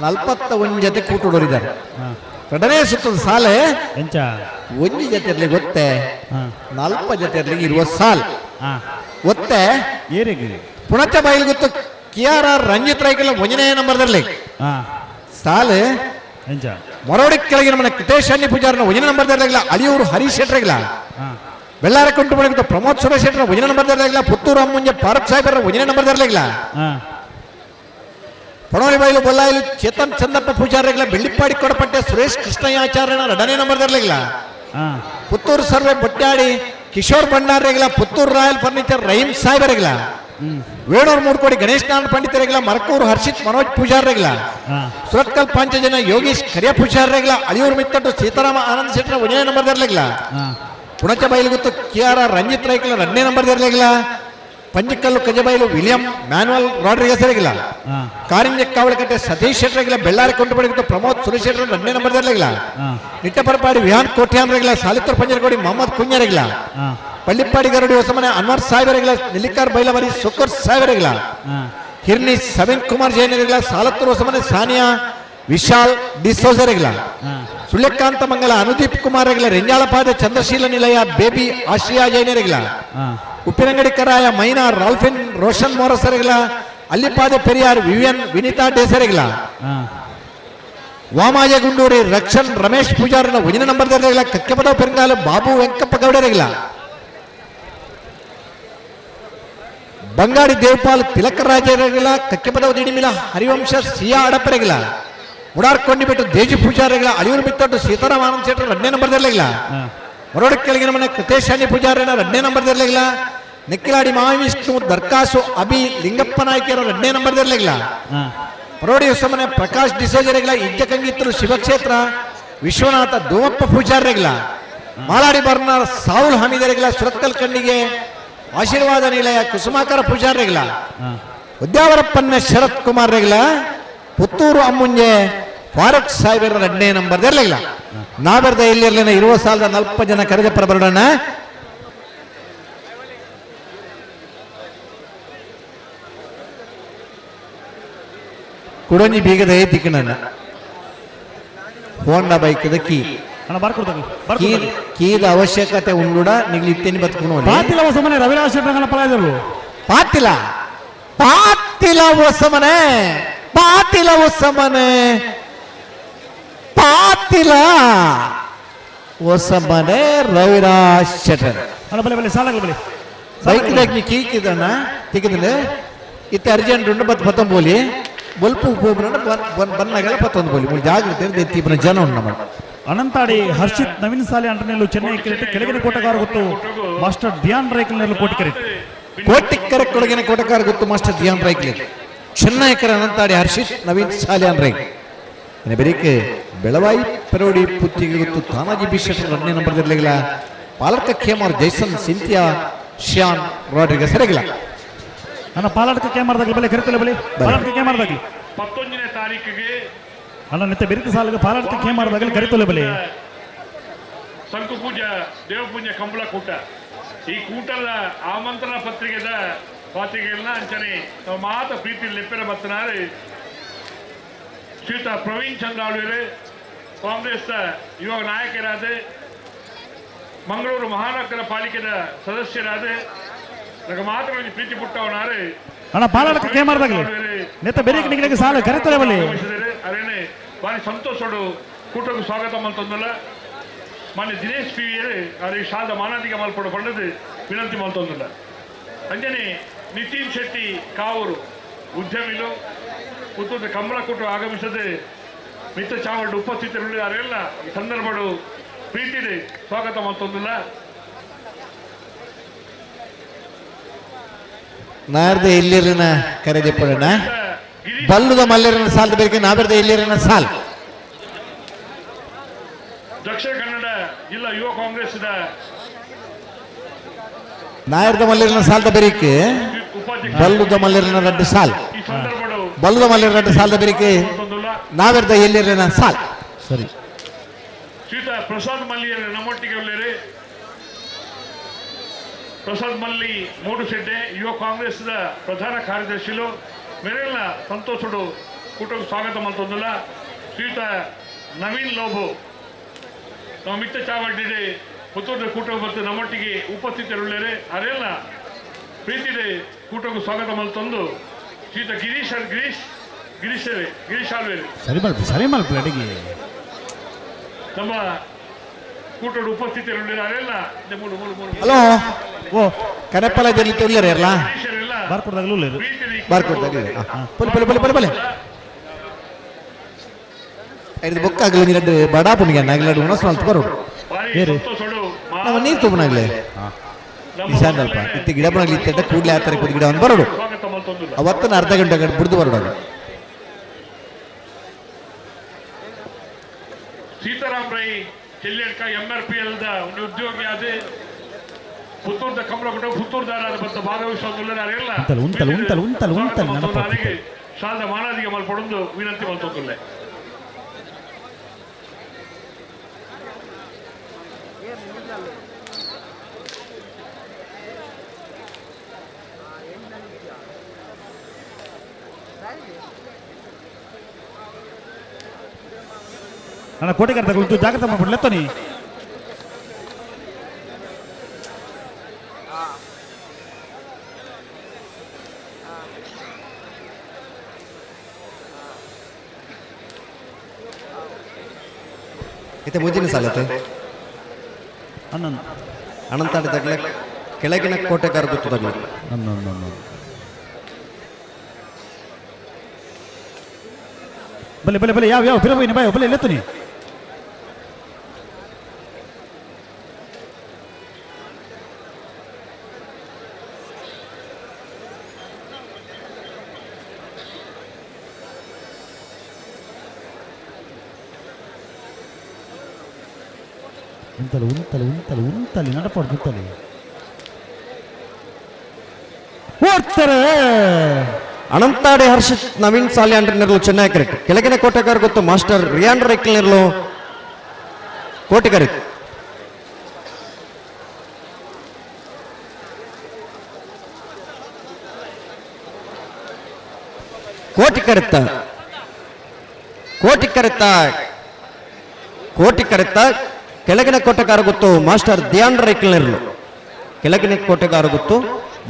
Speaker 6: 41 ಜೊತೆ ಕೂಟುಡೋರಿದ್ದಾರೆ. ಎರಡನೇ ಸುತ್ತದ ಸಾಲೆ ಒಂಜಿ ಜೊತೆ ಇರ್ಲಿ ಗೊತ್ತೆ, 40 ಜೊತೆ ಇರ್ಲಿ ಇರುವ ಸಾಲ್ ಒತ್ತೆ. ಪುಣಚ ಬೈಲ್ ಗೊತ್ತು ಕೆ ಆರ್ ಆರ್ ರಂಜಿತ್ ರೈಕಲ್ ಒಂದನೇ ನಂಬರ್ದಲ್ಲಿ ಸಾಲು. ಮೊರವಡಿ ಕೆಳಗಿನ ಮನೆ ಕೃತೇಶ್ ಅಣ್ಣಿ ಪೂಜಾರನ ಒಂದನೇ ನಂಬರ್ದಲ್ಲಿಲ್ಲ, ಅಳಿಯೂರು ಹರೀಶ್ ಶೆಟ್ಟರಿಲ್ಲ, ಬೆಳ್ಳಾರ ಕುಂಟು ಮನೆ ಪ್ರಮೋದ್ ಸುರೇಶ್ ಶೆಟ್ಟರ ಒಂದನೇ ನಂಬರ್ದಲ್ಲಿಲ್ಲ, ಪುತ್ತೂರು ಅಮ್ಮುಂಜೆ ಫಾರೂಕ್ ಸಾಹೇಬರ ಒಂದನೇ ನಂಬರ್ದಲ್ಲಿಲ್ಲ, ಪಣೋಲಿ ಬೈಲು ಬೊಲ್ಲಾಯಿಲು ಚೇತನ್ ಚಂದಪ್ಪ ಪೂಜಾರಿಗಳ ಬೆಳ್ಳಿಪ್ಪಾಡಿ ಕೊಡಪಟ್ಟೆ ಸುರೇಶ್ ಕೃಷ್ಣಯ್ಯಾಚಾರ್ಯನ ಎರಡನೇ ನಂಬರ್ದಲ್ಲಿಲ್ಲ, ಪುತ್ತೂರು ಸರ್ವೆ ಬಟ್ಟಾಡಿ ಕಿಶೋರ್ ಭಂಡಾರಿಗಳ, ಪುತ್ತೂರು ರಾಯಲ್ ಫರ್ನಿಚರ್ ರಹೀಂ ಸಾಹೇಬರಿಗಳ, ವೇಣೂರು ಮೂಡ್ಕೋಡಿ ಗಣೇಶ್ ನಾರಾಯಣ ಪಂಡಿತರಿಗಳ, ಮರಕೂರು ಹರ್ಷಿತ್ ಮನೋಜ್ ಪೂಜಾರಿಗಳ, ಸುರತ್ಕಲ್ ಪಾಂಚಜನ ಯೋಗೀಶ್ ಕರಿಯ ಪೂಜಾರಿಗಳ, ಅಳಿಯೂರು ಮಿತ್ತಟ್ಟು ಸೀತಾರಾಮ ಆನಂದ್ ಶೆಟ್ಟರ ಒಂದನೇ ನಂಬರ್ದಲ್ಲಿಲ್ಲ, Punacha Bailugutthu K R R Ranjith ರೈಕಲ ಎರಡನೇ ನಂಬರ್ದಲ್ಲಿಲ್ಲ, Panjikallu Kajabailu William Manuel Rodrigues ಇರಗಿಲ್ಲ, ಕಾರಿಂಜ ಕಾವಳಕಟ್ಟೆ ಸತೀಶ್ ಶೆಟ್ಟರಿಗಿಲ್ಲ, ಬೆಳ್ಳಾರಿ ಕೊಂಡುಬಡಿಗಿತ್ತು ಪ್ರಮೋದ್ ಸುರೇಶ್ ಶೆಟ್ಟರ್ ಎರಡನೇ ನಂಬರ್ದಲ್ಲಿಲ್ಲ, ನಿಟ್ಟಪರಪಾಡಿ ವಿಹಾನ್ ಕೋಟ್ಯಾನ್ ರಗಿಲ್ಲ, ಸಾಲಿತ್ತೂರು ಪಂಜರಗೋಡಿ ಮೊಹಮ್ಮದ್ ಕುഞ്ഞರಿಗಿಲ್ಲ, ಪಳ್ಳಿಪ್ಪಾಡಿ ಗರಡಿ ಹೊಸಮನೆ ಅನ್ವರ್ ಸಾಹೇಬರಿಗಿಲ್ಲ, ನೆಲ್ಲಿಕಾರ್ ಬೈಲವರಿ ಸುಕರ್ ಸಾಹೇಬರಿಗಿಲ್ಲ, ಹಿರ್ನಿ ಸವಿನ್ ಕುಮಾರ್ ಜೈನರಿಗಿಲ್ಲ, ಸಾಲತ್ತೂರು ಹೊಸಮನೆ ಸಾನಿಯಾ ವಿಶಾಲ್ ಡಿಸೋಜರಿಗಿಲ್ಲ, ಸುಳ್ಯಕಾಂತ ಮಂಗಲ ಅನುದೀಪ್ ಕುಮಾರ್ ರಗಿಲ್ಲ, ರೆಂಜಾಳಪಾದ ಚಂದ್ರಶೀಲ ನಿಲಯ ಬೇಬಿ ಆಶ್ರಿಯಾ ಜೈನರಿಗಿಲ್ಲ, ಉಪ್ಪಿನಂಗಡಿ ಕರಾಯ ಮೈನಾ ರಾಲ್ಫಿನ್ ರೋಷನ್ ಮೋರಸರಿಗಿಲ್ಲ, ಅಲ್ಲಿಪಾದ ಪೆರಿಯಾರ್ ವಿವಿಯನ್ ವಿನಿತಾ ಡೇಸರಿಗಿಲ್ಲ, ವಾಮಾಜ ಗುಂಡೂರಿ ರಕ್ಷನ್ ರಮೇಶ್ ಪೂಜಾರನ ಒಂದನೇ ನಂಬರ್ದಲ್ಲಿಲ್ಲ, ಕಕ್ಕೆಪದ ಪೆರಂಗಾಲು ಬಾಬು ವೆಂಕಪ್ಪ ಗೌಡರಿಗಿಲ್ಲ, ಬಂಗಾಡಿ ದೇವಪಾಲ್ ತಿಲಕರಾಜರಿಗಿಲ್ಲ, ಕಕ್ಕೆಪದ ದಿಡಿಮಿಲ ಹರಿವಂಶ ಸಿಯಾ ಅಡಪರಿಗಿಲ್ಲ, ಮುಡಾರ್ ಕೊಂಡಿಬಿಟ್ಟು ದೇಜಿ ಪೂಜಾರಿಗಳ, ಅಳಿಯೂರು ಬಿತ್ತಟ್ಟು ಸೀತಾರಾಮ ಆನಂದ್ ಶೆಟ್ಟರ್ ಎರಡನೇ ನಂಬರ್ದಲ್ಲಿಲ್ಲ, ಮರೋಡಿ ಕೆಳಗಿನ ಮನೆ ಕೃತೇಶ್ ಅಣ್ಣಿ ಪೂಜಾರನ ಎರಡನೇ ನಂಬರ್ದಲ್ಲಿಲ್ಲ, ನಿಕ್ಕಿಲಾಡಿ ಮಹಾವಿಷ್ಣು ದರ್ಕಾಸು ಅಭಿ ಲಿಂಗಪ್ಪ ನಾಯ್ಕರ ಎರಡನೇ ನಂಬರ್ದಲ್ಲಿಲ್ಲ, ಮರೋಡಿ ಹೊಸಮನೆ ಪ್ರಕಾಶ್ ಡಿಸೋಜರಿಗಿಲ್ಲ, ಇಜ್ಜಕಂಗಿತ್ತರು ಶಿವಕ್ಷೇತ್ರ ವಿಶ್ವನಾಥ ದೋಮಪ್ಪ ಪೂಜಾರಿಗಿಲ್ಲ, ಮಾಲಾಡಿ ಬರ್ನಾರ್ ಸಾವುಲ್ ಹಮೀದರಿಗಿಲ್ಲ, ಸುರತ್ಕಲ್ ಕಣ್ಣಿಗೆ ಆಶೀರ್ವಾದ ನಿಲಯ ಕುಸುಮಾಕರ ಪೂಜಾರಿಗಿಲ್ಲ, ಉದ್ಯಾವರಪ್ಪನ್ನ ಶರತ್ ಕುಮಾರ್ ರೆಗಿಲ್ಲ, ಪುತ್ತೂರು ಅಮ್ಮುಂಜೆ ಫಾರೂಕ್ ಸಾಹೇಬರ ಎರಡನೇ ನಂಬರ್ದಲ್ಲಿಲ್ಲ. ನಾವೆರ್ದ ಎಲ್ಲಿರ್ಲಿನ ಇರುವ ಸಾಲದ 40 ಜನ ಕರೆದಪ್ಪರ ಬರೋಣ. ಕುಡೊಂಜಿ ಬೀಗದ ತಿಕ್ಕಣ್ಣ ಹೋಂಡಾ ಬೈಕ್ದ ಕೀ ಕೀದ ಅವಶ್ಯಕತೆ ಉಂಡುಡ ನಿಗ್ಲಿ ಇತ್ತೇನಿ ಬದುಕುನು.
Speaker 8: ಪಾತಿಲ ಹೊಸಮನೆ ರವಿರಾಜ್ ಶೆಟ್ಟರಂಗನ ಪಲಾಯದರು.
Speaker 6: ಪಾತಿಲ ಪಾತಿಲ ಹೊಸಮನೆ ಪಾತಿಲ ಹೊಸಮನೆ ಪಾತಿಲ ಹೊಸಮನೆ ರವಿರಾಜ್ ಶೆಟ್ಟರ್.
Speaker 8: ಬಲೆ ಬಲೆ ಸಾಲಗಳು ಬಲೆ
Speaker 6: ಬೈಕ್ ನೀ ಕೀಕಿದಣ್ಣ ತಿಕ್ಕಿದ್ರೆ ಇತ್ತ ಅರ್ಜೆಂಟ್ ಉಂಡು ಬತ್ ಪತ್ತೊಂಬೋಲಿ ಬೊಲ್ಪು ಬನ್ನಾಗೆಲ್ಲ ಪತ್ತೊಂದು ಬೋಲಿ ಮೂರು ಜಾಗ್ರತೆ ಎತ್ತಿ ಜನ ಉಂಡು ನಮ್ಮ.
Speaker 8: ಅನಂತಾಡಿ ಹರ್ಷಿತ್ ನವೀನ್ ಸಾಲಿ ಅಂಟನೆಲ್ಲು ಚೆನ್ನೈ ಕ್ರಿಕೆಟ್ ಕೆಳಗಿನ ಕೋಟಗಾರ ಗೊತ್ತು ಮಾಸ್ಟರ್ ಧ್ಯಾನ್ ರೈಕಲ್ ನೆಲ್ಲು ಕೋಟಿ ಕರೆ
Speaker 6: ಕೋಟಿಕ್ಕರೆ ಕೊಡಗಿನ ಕೋಟಗಾರ ಗೊತ್ತು ಮಾಸ್ಟರ್ ಧ್ಯಾನ್ ರೈಕ್ಲೆ ಚೆನ್ನೈಕರ ಅನಂತಾಡಿ ಹರ್ಷಿತ್ ನವೀನ್ ಸಾಲಿಯಾನ್ ರೈಕ್ ಬೆರಿಕೆ ಬೆಳವಾಯಿ ಪೆರೋಡಿ ಪುತ್ತಿಗೆ ಗೊತ್ತು ತಾನಾಜಿ ಬಿಶೆಟ್ ಎರಡನೇ ನಂಬರ್ದಿರಲಿಲ್ಲ, ಪಾಲರ್ಕ ಖೇಮಾರ್ ಜೈಸನ್ ಸಿಂಥಿಯಾ ಶ್ಯಾನ್ ರಾಡ್ರಿಗಸ್ ಸರಿಗಿಲ್ಲ.
Speaker 8: ನನ್ನ ಪಾಲಾಡ್ಕ ಕೇಮಾರ್ದಾಗ್ಲಿ ಬಲೆ ಕರಿತಲೆ ಬಲೆ ಪಾಲಾಡ್ಕ ಕೇಮಾರ್ದಾಗ್ಲಿ
Speaker 2: 11ನೇ ತಾರೀಕಿಗೆ
Speaker 8: ಅಲ್ಲ ನಿತ್ಯ ಬೆರಿತ ಸಾಲಿಗೆ ಪಾಲಾಡ್ಕ ಕೇಮಾರ್ದಾಗಲಿ ಕರಿತಲೆ ಬಲೆ
Speaker 2: ಸಂಕು ಪೂಜಾ ದೇವಪೂಜೆ ಕಂಬಳ ಕೂಟ ಈ ಕೂಟದ ಆಮಂತ್ರಣ ಪತ್ರಿಕೆದ ಪಾತ್ರಿಕೆಗಳನ್ನ ಅಂಚನೆ ನಮ್ಮ ಮಾತ ಪ್ರೀತಿ ಲೆಪ್ಪೆರ ಬತ್ತನಾರು ಶ್ರೀಯುತ ಪ್ರವೀಣ್ ಚಂದ್ರ ಆಳ್ವೇರು ಕಾಂಗ್ರೆಸ್ ಯುವ ನಾಯಕರಾದ ಮಂಗಳೂರು ಮಹಾನಗರ ಪಾಲಿಕೆದ ಸದಸ್ಯರಾದ ಮಾತ್ರ ಪ್ರೀತಿ ಪುಟ್ಟವನಾರು
Speaker 8: ಅಣ್ಣ ಪಾಲಾಡ್ಕ ಕೇಮಾರ್ದಾಗಲಿ ನೆತ್ತ ಬೆರಿಕ ನಿಗಲಿಗೆ ಸಾಲ ಕರಿತಲೆ ಬಲೆ
Speaker 2: ಅರೇನೆ ಭಾರಿ ಸಂತೋಷಡು ಕೂಟಕ್ಕೆ ಸ್ವಾಗತ ಮಲ್ತೊಂದಲ್ಲ ಮಾನ್ಯ ದಿನೇಶ್ ಪಿ ವಿಯರು ಅವರಿಗೆ ಶಾಲದ ಮಾನಾದಿಗೆ ಮಲ್ಪಡು ಪಂಡದು ವಿನಂತಿ ಮಲ್ತೊಂದಿಲ್ಲ. ಅಂಜನೆ ನಿತಿನ್ ಶೆಟ್ಟಿ ಕಾವೂರು ಉದ್ಯಮಿಲು ಪುತ್ತೂರು ಕಂಬಳ ಕೂಟ ಆಗಮಿಸದೆ ಮಿತ್ರ ಚಾವಲ್ಡು ಉಪಸ್ಥಿತರುಳ್ಳಿದಾರೆಲ್ಲ ಈ ಸಂದರ್ಭಡು ಪ್ರೀತಿದೆ ಸ್ವಾಗತ ಮಲ್ತೊಂದಿಲ್ಲ.
Speaker 6: ನಾರ್ದ ಎಲ್ಲಿರನ ಕರೆದಿಪ್ಪಡಣ ಬಲ್ಲುದ ಮಲ್ಲಿರನ ಸಾಲದ ಬೇಕೆ ನಾವೆರ್ದ ಎಲ್ಲಿರನ ಸಾಲ್.
Speaker 2: ದಕ್ಷಿಣ ಕನ್ನಡ ಜಿಲ್ಲಾ ಯುವ ಕಾಂಗ್ರೆಸ್
Speaker 6: ನಾಯರ್ದ ಮಲ್ಲಿರನ ಸಾಲದ ಬೆರಿಕೆ ಬಲ್ಲುದ ಮಲ್ಲಿರನ ರಡ್ಡು ಸಾಲ್. ಬಲ್ಲದ ಮಲ್ಯರ ಸಾಲದ ಬೆರಿಕೆ ನಾವೆರ್ದ ಎಲ್ಲಿರ ಸಾಲ್.
Speaker 8: ಸರಿ.
Speaker 2: ಶ್ರೀತ ಪ್ರಸಾದ್ ಮಲ್ಲಿಯರ ನಮ್ಮೊಟ್ಟಿಗೆ ಉಳ್ಳೇರಿ. ಪ್ರಸಾದ್ ಮಲ್ಲಿ ಮೂಡುಶೆಡ್ಡೆ ಯುವ ಕಾಂಗ್ರೆಸ್ದ ಪ್ರಧಾನ ಕಾರ್ಯದರ್ಶಿಲು ಮೇರೆಲ್ಲ ಸಂತೋಷಡು ಕೂಟಕ್ಕೆ ಸ್ವಾಗತ ಮಾಡ್ತಂದಿಲ್ಲ. ಶ್ರೀತ ನವೀನ್ ಲೋಬು ನಮ್ಮ ಮಿತ್ತ ಚಾವಡ್ಡಿದೆ ಪುತ್ತೂರು ಕೂಟ ಮತ್ತು ನಮ್ಮೊಟ್ಟಿಗೆ ಉಪಸ್ಥಿತರುಳ್ಳೇರೆ. ಅರೆಲ್ಲ ಪ್ರೀತಿದೆ ಕೂಟಕ್ಕೆ ಸ್ವಾಗತ ಮಾಡ್ತಂದು ಶ್ರೀತ ಗಿರೀಶ್ ಗಿರೀಶ್ ಗಿರೀಶರೇ ಗಿರೀಶ್ ಆಲ್ವೇರಿ
Speaker 8: ಸರಿ ಮಲ್ಪ ಸರಿ ಮಲ್ಪ ಅಡಿಗೆ
Speaker 2: ನಮ್ಮ ಕೂಟದ ಉಪಸ್ಥಿತರುಳ್ಳೇರೆ. ಅರೆಲ್ಲ ಮೂರು ಮೂರು ಮೂರು
Speaker 6: ಹಲೋ ಓ ಕನೆಪ್ಪಲ ಜಲ್ಲಿ ಉಳ್ಳೇರೆ ಅಲ್ಲ
Speaker 8: ಬಾರ್ಕೊಡ್ದಾಗಲೂ ಉಳ್ಳೇರು
Speaker 6: ಬಾರ್ಕೊಡ್ದಾಗಲೂ ಪೊಲೆ ಪೊಲೆ ಪೊಲೆ ಪೊಲೆ ಪೊಲೆ ಐದು ಬೊಕ್ಕಾಗಲಿ ನೀರಡ್ಡು ಬಡಾ ಪುಣಿಗೆ ನಾಗಲಾಡು ಉಣಸ್ ಮಲ್ತು ಬರೋಡು ನಮ್ಮ ನೀರು ತುಂಬನಾಗ್ಲೆ ನಿಶಾನ್ ಅಲ್ಪ ಇತ್ತ ಗಿಡ ಬಣಗ್ಲಿ ಇತ್ತ ಕೂಡಲೇ ಆ ಥರ ಕೂತ್ ಗಿಡವನ್ನು ಬರೋಡು ಅವತ್ತನ ಅರ್ಧ ಗಂಟೆ ಗಂಟೆ ಬಿಡ್ದು ಬರೋಡು.
Speaker 2: Seetharam Rai Chelliyadka M R P L the ಒಂದು ಉದ್ಯೋಗಿ ಆದ ಪುತ್ತೂರ್ದ ಕಮಲಗುಡ್ಡ ಪುತ್ತೂರ್ದಾರ ಬಂತ ಭಾಗವಹಿಸುವ
Speaker 8: ಉಂತಲ್ ಉಂತಲ್ ಉಂತಲ್ ಉಂತಲ್ ಉಂತಲ್
Speaker 2: ಶಾಲದ ಮಾನಾದಿಗೆ ಮಲ್ಪಡೊಂದು ವಿನಂತಿ ಮಲ್ತೊಂದುಲ್ಲೆ.
Speaker 8: ನನ್ನ ಕೋಟೆಗಾರ ತಗೊಳ್ತು ಜಾಗ್ರತೆ ಮಾಡ್ಬಿಡ್ಲೆ ತೊನಿ.
Speaker 9: ಇತ್ತೆ ಮುಂಚಿನ ಸಾಲತೆ
Speaker 8: ಹನ್ನೊಂದು
Speaker 9: ಅನಂತಾಡಿ ತಗಲೆ ಕೆಳಗಿನ ಕೋಟೆಗಾರ ಗೊತ್ತು ತಗಲೆ
Speaker 8: ಹನ್ನೊಂದು ಹನ್ನೊಂದು ಬಲೆ ಬಲೆ ಬಲೆ ಯಾವ ಯಾವ ಪಿರ ಹೋಯ್ನಿ ಬಾಯ್ ಬಲೆ ಲೆತ್ತುನಿ. ಉಂತಲು ಉಂತಲು ಉಂತಲು ಉಂತಲಿ ನಡಪಾಡು ಉಂತಲಿ ಓಡ್ತಾರೆ.
Speaker 9: ಅನಂತಾಡಿ ಹರ್ಷಿತ್ ನವೀನ್ ಸಾಲ್ಯಾಂಡ್ರನಿರಲು ಚೆನ್ನೈ ಕ್ರಿಕೆಟ್ ಕೆಳಗಿನ ಕೋಟೆಗಾರ ಗೊತ್ತು ಮಾಸ್ಟರ್ ರಿಯಾನ್ ರೈಕ್ಲಿನಿರಲು ಕೋಟೆಗಾರ. ಕೋಟಿ ಕರೆತ ಕೋಟಿ ಕರೆತ ಕೋಟಿ ಕರೆತ ಕೆಳಗಿನ ಕೋಟೆಗಾರ ಗೊತ್ತು ಮಾಸ್ಟರ್ ದಿಯಾನ್ ರೈಕ್ಲಿನಿರಲು ಕೆಳಗಿನ ಕೋಟೆಗಾರ ಗೊತ್ತು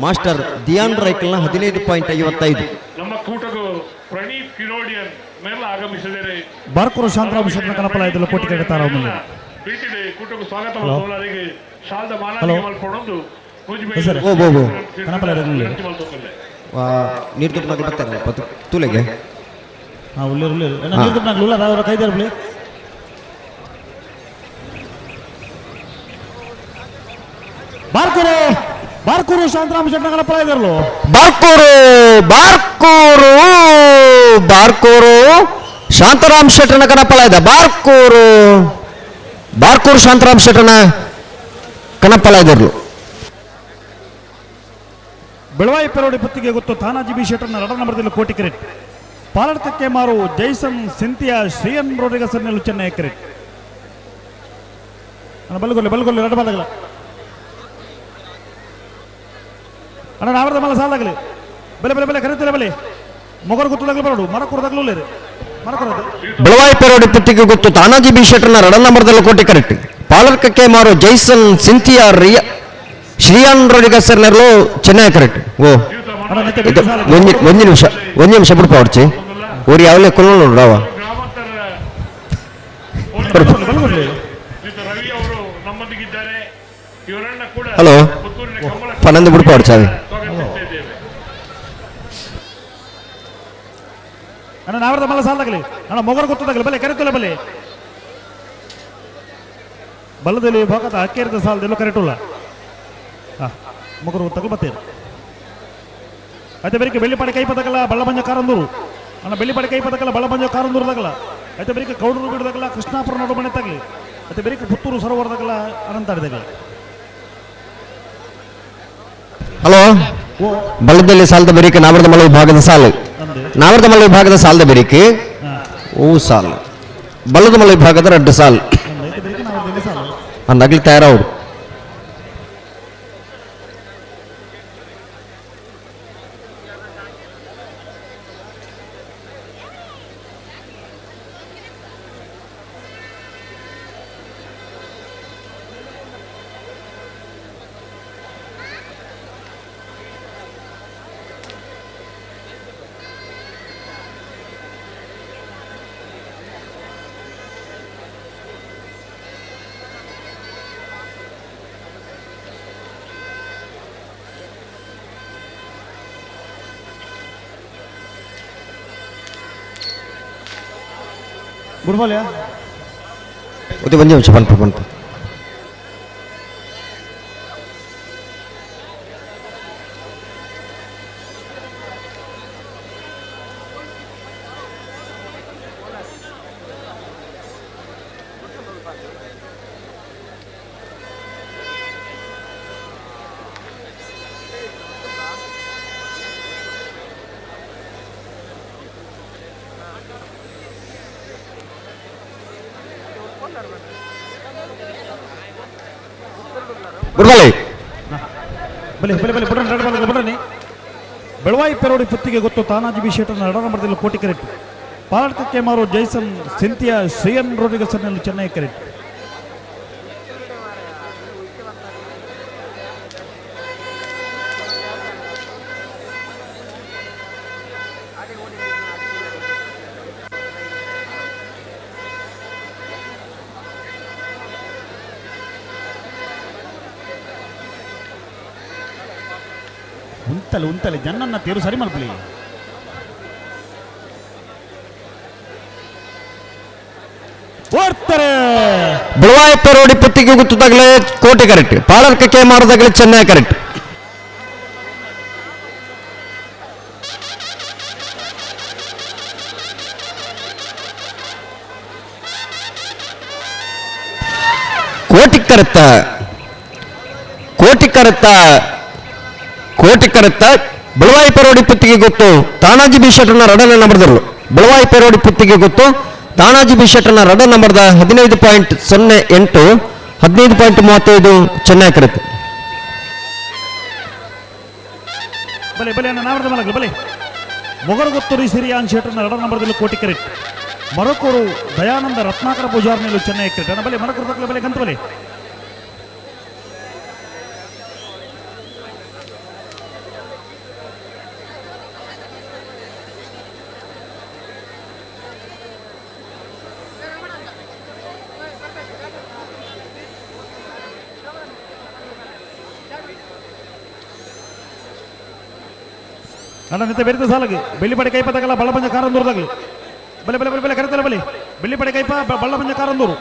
Speaker 9: ಮಾಸ್ಟರ್ ದಿಯಾನ್ ರೈಕಲ್ನ 15.55.
Speaker 2: ನಮ್ಮ ಕೂಟಗೂ ಪ್ರಣೀತ್ ಕಿರೋಡಿಯನ್ ಮೇಲೆ ಆಗಮಿಸಿದರೆ
Speaker 8: ಬಾರ್ಕೂರು ಶಾಂತರಾಮ ಶೆಟ್ಟನ ಕನಪಲ ಕೋಟಿ ಕರೆತಾರ
Speaker 2: ಪ್ರೀತಿದೆ ಕೂಟಕ್ಕೂ ಸ್ವಾಗತ ಶಾಲದ
Speaker 9: ನೀರು ತುಪ್ಪನಾಗ ಬರ್ತಾರೆ ತೂಲೆಗೆ
Speaker 8: ಉಳ್ಳೇರು ಉಳ್ಳೇರು ನೀರು ತುಪ್ಪನಾಗ ಉಳ್ಳ ಅವರ ಕೈದಾರ ಬಿಳಿ. ಬಾರ್ಕೂರು ಬಾರ್ಕೂರು ಶಾಂತರಾಮ ಶೆಟ್ಟನ ಕನಪಲ ಇದಾರಲ್ಲ.
Speaker 9: ಬಾರ್ಕೂರು ಬಾರ್ಕೂರು ಬಾರ್ಕೂರು ಶಾಂತರಾಮ್ ಶೆಟ್ಟನ ಕನಪಲ ಇದೆ. ಬಾರ್ಕೂರು ಬಾರ್ಕೂರು ಶಾಂತರಾಮ್ ಶೆಟ್ಟನ ಕನಪಲ ಇದ್ದರು.
Speaker 8: ಬೆಳವಾಯಿ ಪೆರೋಡಿ ಪುತ್ತಿಗೆ ಗೊತ್ತು ತಾನಾಜಿ ಬಿ ಶೆಟ್ಟರ್ನ ರಡ ನಂಬರ್ದಲ್ಲಿ ಕೋಟಿ ಕ್ರೆಟ್ ಪಾಲಡ್ಕಕ್ಕೆ ಮಾರು ಜೈಸನ್ ಸಿಂಥಿಯಾ ಶ್ರೀಯನ್ ರೋಡಿಗಸರ್ನಲ್ಲಿ ಚೆನ್ನೈ ಕ್ರೆಟ್. ಬಲ್ಗೊಲ್ಲೆ ಬಲ್ಗೊಲ್ಲೆ ರಡ ಬಾದಾಗಲ ಅಣ್ಣ ನಾವರದ ಮಲ್ಲ ಸಾಲಾಗಲಿ ಬೆಲೆ ಬೆಲೆ ಬೆಲೆ ಕರೀತಿಲ್ಲ ಬೆಲೆ ಮೊಗರು ಗೊತ್ತದಾಗಲಿ ಬರೋಡು ಮರಕುರದಾಗಲೂ ಮರಕುರದು.
Speaker 9: ಬೆಳವಾಯಿ ಪೆರೋಡಿ ಪುತ್ತಿಗೆ ಗೊತ್ತು ತಾನಾಜಿ ಬಿ ಶೆಟ್ಟರ್ನ ರಡ ನಂಬರ್ದಲ್ಲಿ ಕೋಟಿ ಕರೆಕ್ಟ್ ಪಾಲರ್ಕಕ್ಕೆ ಮಾರು ಜೈಸನ್ ಸಿಂಥಿಯಾ ರಿಯಾ ಶ್ರೀಯಾನ್ ರೋಡಿಗಸರ್ನೆರ್ಲು ಚೆನ್ನೈ ಕರೆಕ್ಟ್. ಓ ಒಂದು ನಿಮಿಷ ಒಂದು ನಿಮಿಷ ಬಿಡ್ಪ ಹೊಡ್ಚಿ ಊರು ಯಾವಲೇ ಕುಲ್ಲ ನೋಡ್ರವ. ಹಲೋ ಪನ್ನೊಂದು ಬಿಡ್ಪ ಹೊಡ್ಚಾವಿ.
Speaker 8: ಅಣ್ಣ ನಾವರದ ಮಲ್ಲ ಸಾಲಾಗಲಿ ಅಣ್ಣ ಮೊಗರು ಗೊತ್ತದಾಗಲಿ ಬಲೆ ಕರೆತಲ್ಲ ಬಲೆ ಬಲ್ಲದಲ್ಲಿ ಭಾಗದ ಅಕ್ಕೇರಿದ ಸಾಲದೆಲ್ಲೋ ಕರೆಟುಲ್ಲ ಹಾಂ ಮೊಗರು ಗೊತ್ತಾಗಲು ಬತ್ತೀರಿ. అయితే ಬೆರಿಕೆ ಬೆಳ್ಳಿಪಾಡಿ ಕೈ ಪದಕಲ್ಲ ಬಳ್ಳಬಂಜ ಕಾರಂದೂರು ಅಣ್ಣ ಬೆಳ್ಳಿಪಾಡಿ ಕೈ ಪದಕಲ್ಲ ಬಳ್ಳಬಂಜ ಕಾರಂದೂರು ತಗಲ అయితే ಬೆರಿಕೆ ಕೌಡೂರು ಬಿಡದಾಗಲ್ಲ ಕೃಷ್ಣಾಪುರ ನಡುಮನೆ ತಗಲಿ అయితే ಬೆರಿಕೆ ಪುತ್ತೂರು ಸರೋವರದಾಗಲ್ಲ ಅನಂತಾಡಿದಾಗಲ.
Speaker 9: ಹಲೋ ಬಳ್ಳದಲ್ಲಿ ಸಾಲದ ಬೆರಿಕೆ ನಾವರದ ಮಲ್ಲ ಭಾಗದ ಸಾಲು ನಾವರ್ದಮಲ್ಲ ವಿಭಾಗದ ಸಾಲದ ಬೆರಿಕೆ ಓ ಸಾಲ್ ಬಲ್ಲದಮಲ್ಲ ವಿಭಾಗದ ರಡ್ಡು ಸಾಲ್ ಅಂದಾಗ್ಲಿ ತಯಾರವ್ರು. ಒಂಜಿ ನಿಮಿಷ ಪನ್ಪ ಪನ್ಪ
Speaker 8: ಬೆಳವಾಯಿ ಪೆರೋಡಿ ಪುತ್ತಿಗೆ ಗೊತ್ತು ತಾನಾಜಿ ಬಿ ಶೆಟ್ಟರ್ ನಡ ನಂಬರ್ದಲ್ಲಿ ಕೋಟಿ ಕರೆಕ್ಟ್. ಪಾಲಡ್ಕಕ್ಕೆ ಮಾರು Jason ಸಿಂಥಿಯಾ Shriyan Rodrigues Chennai correct. ಉಂತಲೆ ಉಂತಲೆ ಜನ್ನನ್ನ ತೇರು ಸರಿ ಮಲ್ಪಲಿ.
Speaker 9: ಬೆಳವಾಯಿ ಪೆರೋಡಿ ಪುತ್ತಿಗೆ ಗುತ್ತದಾಗಲೇ ಕೋಟೆ ಕರೆಕ್ಟ್. ಪಾಲರ್ಕಕ್ಕೆ ಮಾರದಾಗಲೇ ಚೆನ್ನೈ ಕರೆಕ್ಟ್. ಕೋಟಿ ಕರೆತ್ತ ಕೋಟಿ ಕರೆತ್ತ ಕೋಟಿ ಕರೆತ್ತ ಬೆಳವಾಯಿ ಪೆರೋಡಿ ಪುತ್ತಿಗೆ ಗೊತ್ತು ತಾನಾಜಿ ಬಿ ಶೆಟ್ಟರ್ನ ರಡನೆ ನಂಬರ್ದಲ್ಲೂ. ಬೆಳವಾಯಿ ಪೆರೋಡಿ ಪುತ್ತಿಗೆ ಗೊತ್ತು ತಾನಾಜಿ ಬಿ ಶೆಟ್ಟರ್ನ ರಡ ನಂಬರ್ದ 15.08 15.35 ಚೆನ್ನೈ ಕರೆತ್.
Speaker 8: ಬಲೆ ಬಲೆ ನಾವರ್ದ ಮಲಗಲು ಬಲೆ ಮೊಗರಗೊತ್ತು ಸಿರಿಯಾನ್ ಶೆಟ್ಟರ್ನ ರಡ ನಂಬರ್ದಲ್ಲಿ ಕೋಟಿ ಕರೆಕ್ಟ್. ಮರಕೂರು ದಯಾನಂದ ರತ್ನಾಕರ ಪೂಜಾರ್ ಮೇಲೂ ಚೆನ್ನೈ ಕರೆಕ್ಟ್. ಬಲೆ ಮರಕೂರು ಬಲೆ ಗಂತ ಬಲೆ. ನನ್ನ ಬೇರೆ ಸಾಲಗೆ ಬೆಳ್ಳಿಪಡೆ ಕೈಪ ತಗಲ ಬಳ್ಳಬಂಜ ಕಾರಂದೂರು ತಗಲು ಬಲೆ ಬಲೆ ಬಲೆ ಬಲೆ ಕರೆತಲ ಬಲೆ ಬೆಳ್ಳಿಪಡೆ ಕೈಪ ಬಳ್ಳಬಂಜ ಕಾರಂದೂರು.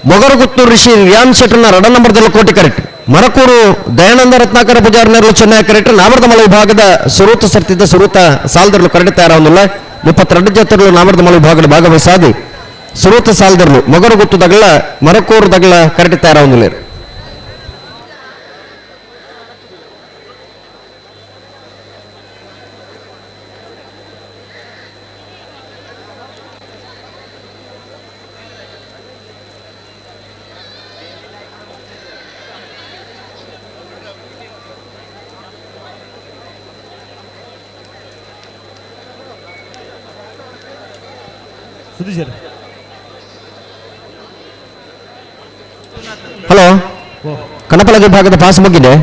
Speaker 9: ಮೊಗರಗುತ್ತು ಋಷಿ ರಿಯಾನ್ ಶೆಟ್ಟರ್ನ ರಡ ನಂಬರ್ದಲ್ಲಿ ಕೋಟಿ ಕರೆಕ್ಟ್. ಮರಕೂರು ದಯಾನಂದ ರತ್ನಾಕರ ಪೂಜಾರ್ನರ್ಲು ಚೆನ್ನೈ ಕರೆಕ್ಟ್. ನಾಮರ್ದಮಲ ವಿಭಾಗದ ಸುರೂತ ಸರ್ತಿದ್ದ ಸುರೂತ ಸಾಲದರ್ಲು ಕರೆಕ್ಟ್ ತಯಾರಾವಲ್ಲ. 32 ಜೊತೆಗಳು ನಾಮರ್ದಮಲ ವಿಭಾಗದ ಭಾಗವಹಿಸಾದಿ ಸುರೂತ ಸಾಲದರ್ಲು ಮೊಗರಗುತ್ತು ದಗಲ ಮರಕೂರು ದಗಲ ಕರೆಕ್ಟ್ ತಯಾರಾವಲ್ಲ. ಹಲೋ, ಕನಪಲ ವಿಭಾಗದ ಪಾಸ್ ಮುಗಿದೆ.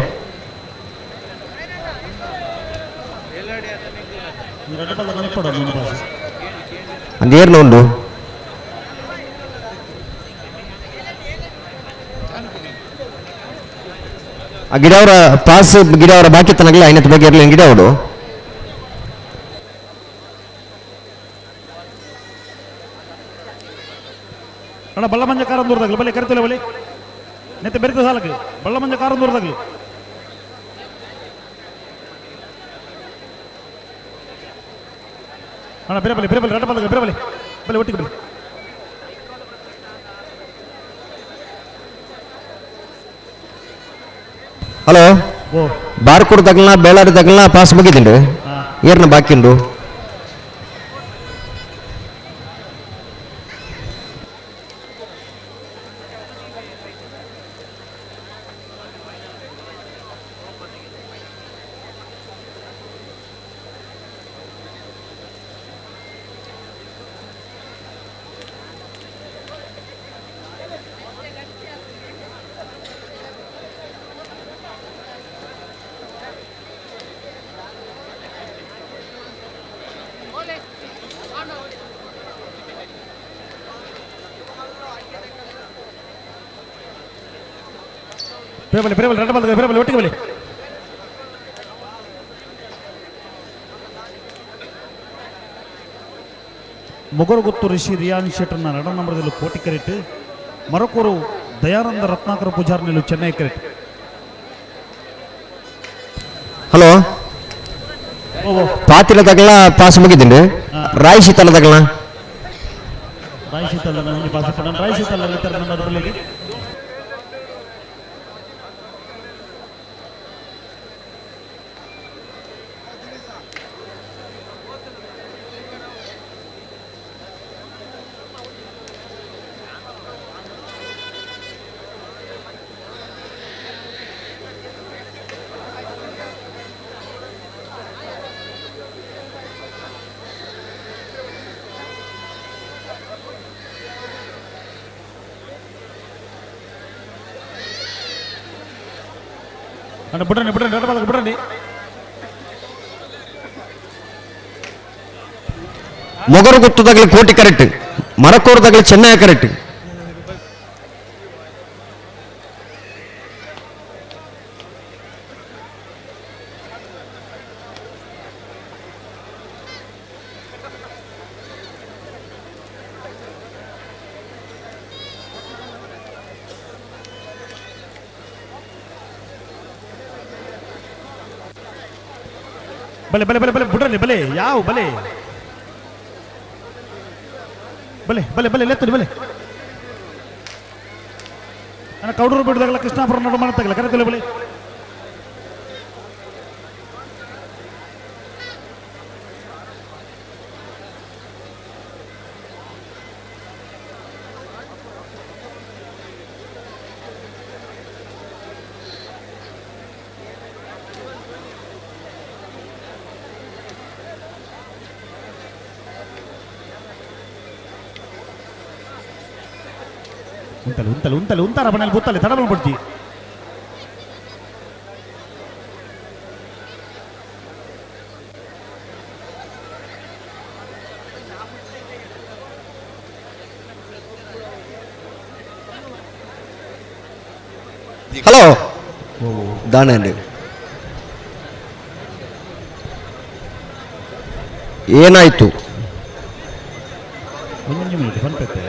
Speaker 9: ಅಂದೇರ್ನ ಉಂಡು ಆ ಗಿಡವರ ಪಾಸ್ ಗಿಡವರ ಬಾಕಿ ತನಗಲ ಐನತ್ ಬಗ್ಗೆ ಇರಲಿ ಗಿಡವರು.
Speaker 8: ಅಣ್ಣ ಬಲ್ಲಮಂಜ ಕಾರಂದೂರದಾಗಲಿ ಬಲೆ ಕರಿತಲೆ ಬಲೆ ನೆತ್ತೆ ಬೆರಿತ ಸಾಲಕ್ಕೆ ಬಲ್ಲಮಂಜ ಕಾರಂದೂರದಾಗಲಿ. ಅಣ್ಣ ಬೇರೆ ಬಲೆ ಬೇರೆ ಬಲೆ ರಡ್ಡ ಬಲೆ ಬೇರೆ ಬಲೆ ಬಲೆ ಒಟ್ಟಿಗೆ ಬಲೆ.
Speaker 9: ಹಲೋ ಬಾರ್ಕೂರ್ ತಗಲ್ನ ಬೇಳಾರಿ ತಗಲ್ನ ಪಾಸ್ ಮುಗಿದಿಂಡು ಏರ್ನ ಬಾಕಿ ಉಂಡು.
Speaker 8: ಬೇರೆ ಬೇರೆ ರಡ್ಡ ಬಲೆ ಬೇರೆ ಬಲೆ ಒಟ್ಟಿಗೆ ಬಲೆ. ಮೊಗರುಗುತ್ತು ಋಷಿ ರಿಯಾನ್ ಶೆಟ್ಟರ್ನ ನಡ ನಂಬರದಲ್ಲಿ ಕೋಟಿ ಕರೆಟ್, ಮರಕೂರು ದಯಾನಂದ ರತ್ನಾಕರ ಪೂಜಾರ್ನಲ್ಲೂ ಚೆನ್ನೈ ಕರೆಟ್.
Speaker 9: ಹಲೋ ಪಾತಿಲ ತಗಲ ಪಾಸ್ ಮುಗಿದಿಂಡು. ರಾಯ್ ಶೀತಲ ತಗಲ
Speaker 8: ರಾಯ್ ಶೀತಲ ಪಾಸ್ ರಾಯ್ ಶೀತಲ ನಂಬರ್. ಬಿಡ್ರಂడి ಬಿಡ್ರಂಡಿ ರಡ್ಡ ಬಲಕ್ಕೆ ಬಿಡ್ರಂಡಿ.
Speaker 9: ಮೊಗರು ಗುತ್ತದಾಗಲಿ ಕೋಟಿ ಕರೆಕ್ಟ್, ಮರಕೋರದಾಗಲಿ ಚೆನ್ನೈ ಕರೆಕ್ಟ್.
Speaker 8: ಬಲೆ ಬಲೆ ಬಲೆ ಬಲೆ ಬಿಡ್ರಲ್ಲಿ ಬಲೆ ಯಾವ ಬಲೆ ಬಲೆ ಬಲೆ ಬಲೆ ಲೆತ್ತಡಿ ಬಲೆ. ನನ್ನ ಕೌಡೂರು ಬಿಡದಾಗಲ್ಲ ಕೃಷ್ಣಾಪುರ ನಡು ಮಾಡತ್ತಾಗಲ್ಲ ಕರೆತಲೆ ಬಲೆ. ಉಂಟಲ್ಲ ಉಂಟಲ್ಲ ಉಂಟಲ್ಲ ಉಂತಾರ ಬಣ್ಣಲ್ಲಿ ಬುತ್ತಲೆ ತಡಬಲ್ ಬಿಡ್ತಿ.
Speaker 9: ಹಲೋ ದಾಣಂడి ಏನಾಯ್ತು?
Speaker 8: ಒಂದೊಂದು ಮಿನಿಟ್ ಬಂತೈತೆ.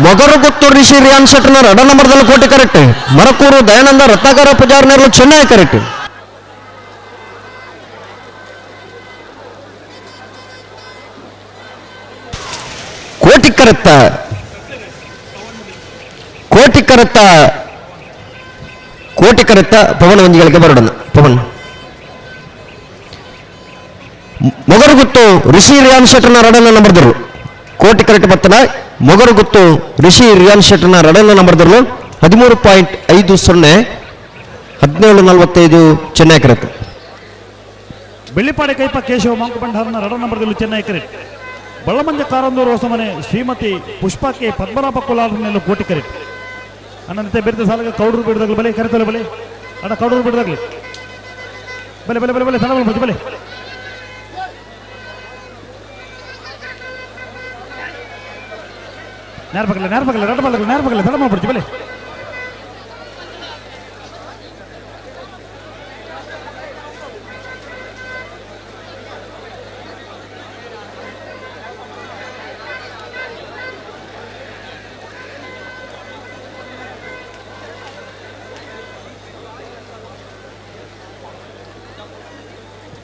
Speaker 9: ಮೊಗರುಗುತ್ತು ರಿಷಿ ರಿಯಾನ್ ಶೆಟ್ಟರ್ನ ರಡ ನಂಬರ್ದಲ್ಲಿ ಕೋಟಿ ಕರೆಕ್ಟ್, ಮರಕೂರು ದಯಾನಂದ ರತ್ನಾಕರ ಪೂಜಾರ್ನರ್ಲು ಚೆನ್ನೈ ಕರೆಕ್ಟ್. ಕೋಟಿ ಕರೆತ್ತ ಕೋಟಿ ಕರೆತ್ತ ಕೋಟಿ ಕರೆತ್ತ ಪವನ್ ಒಂಜಿಗಳಿಗೆ ಬರೋಣ. ಪವನ್ ಮೊಗರುಗುತ್ತು ರಿಷಿ ರಿಯಾನ್ ಶೆಟ್ಟರ್ನ ರಡನ್ನ ನಂಬರ್ದರು ಕೋಟಿ ಕರೆಕ್ಟ್ ಬರ್ತನ. ಮೊಗರುಗುತ್ತು ರಿಷಿ ರಿಯಾನ್ ಶೆಟ್ಟರ್ನ ರಡನ್ನ ನಂಬರ್ದರು 13.50, 17.45 Chennai ಕರೆಕ್ಟ್.
Speaker 8: ಬೆಳ್ಳಿಪಾಡೆ ಕೈಪ ಕೇಶವ ಮಾಂಕು ಭಂಡಾರನ ರಡ ನಂಬರ್ದಲ್ಲಿ ಚೆನ್ನೈ ಕರೆಕ್ಟ್. ಬಳ್ಳಮಂಜ ಕಾರಂದೂರು ಹೊಸಮನೆ ಶ್ರೀಮತಿ ಪುಷ್ಪಾ ಕೆ ಪದ್ಮನಾಭ ಕೋಲಾರನೆಲ್ಲ ಕೋಟಿ ಕರೆಕ್ಟ್. ಅಣ್ಣನಂತೆ ಬೆರೆತ ಸಾಲಗ ಕೌಡರು ಬಿಡದಾಗ್ಲಿ ಬಲೆ ಕರೆತಲೆ ಬಲೆ ಅಣ್ಣ ಕೌಡರು ಬಿಡದಾಗ್ಲಿ ಬಲೆ ಬಲೆ ಬಲೆ ಬಲೆ ತಡ ಬಲೆ ನೇರ ನೇರ ಪಕ್ಕಲೆ ರಡ ಬಲ್ಲ ನೇರ ಪಕ್ಕಲೆ ತಡ ಮಾಡ್ಬಿಡ್ತಿ ಬಲೆ.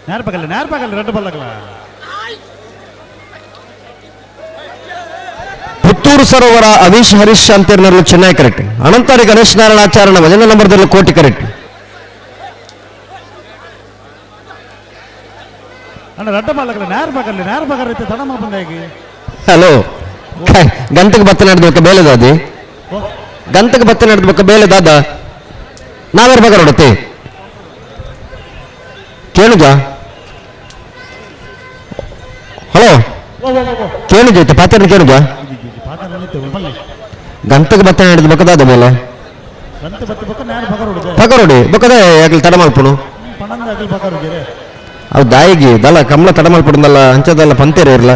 Speaker 8: ನೇರ ಪಕ್ಕಲೆ ನೇರ ಪಕ್ಕಲೆ ರಡ್ಡ ಬಲ್ಲಗಲ.
Speaker 9: ಪುತ್ತೂರು ಸರೋವರ ಅವೀಶ್ ಹರೀಶ್ ಅಂತೇರ್ನರ್ಲು ಚೆನ್ನೈ ಕರೆಕ್ಟ್. ಅನಂತಾರಿ ಗಣೇಶ್ ನಾರಾಯಣಾಚಾರ್ಯನ ವಜನ ನಂಬರ್ದಲ್ಲಿ ಕೋಟಿ ಕರೆಕ್ಟ್.
Speaker 8: ಅಣ್ಣ ರಡ್ಡ ಬಲ್ಲಗಲ ನೇರ ಪಕ್ಕಲೆ ನೇರ ಪಕ್ಕ ತಡ ಬಂದಾಗಿ.
Speaker 9: ಹಲೋ, ಗಂಟೆಗೆ ಬತ್ತ ನಡೆದಬೇಕ ಬೇಲೆ ದಾದಿ, ಗಂಟೆಗೆ ಬತ್ತ ನಡೆದಬೇಕ ಬೇಲೆ ದಾದ, ನಾವ್ಯಾರ ಬಗರ್ ಹೊಡತಿ ಕೇಳುಜಾ? ಹಲೋ ಕೇಳುಜ ಪಾತ್ರ ಕೇಳುಜಾ? ಗಂಟೆಗೆ ಬತ್ತ ನಡೆದ ಬಕ್ಕದಾದ ಮೇಲೆ ಬಕರೋಡಿ ಬಕ್ಕದ ಯಾಕೆ ತಡ ಮಲ್ಪುನು? ಅವು ದಾಯಿಗೆ ದಲ್ಲ ಕಮಲ ತಡ ಮಲ್ಪಡುದಲ್ಲ ಅಂಚದಲ್ಲ ಪಂತೇರ ಇರಲ್ಲ.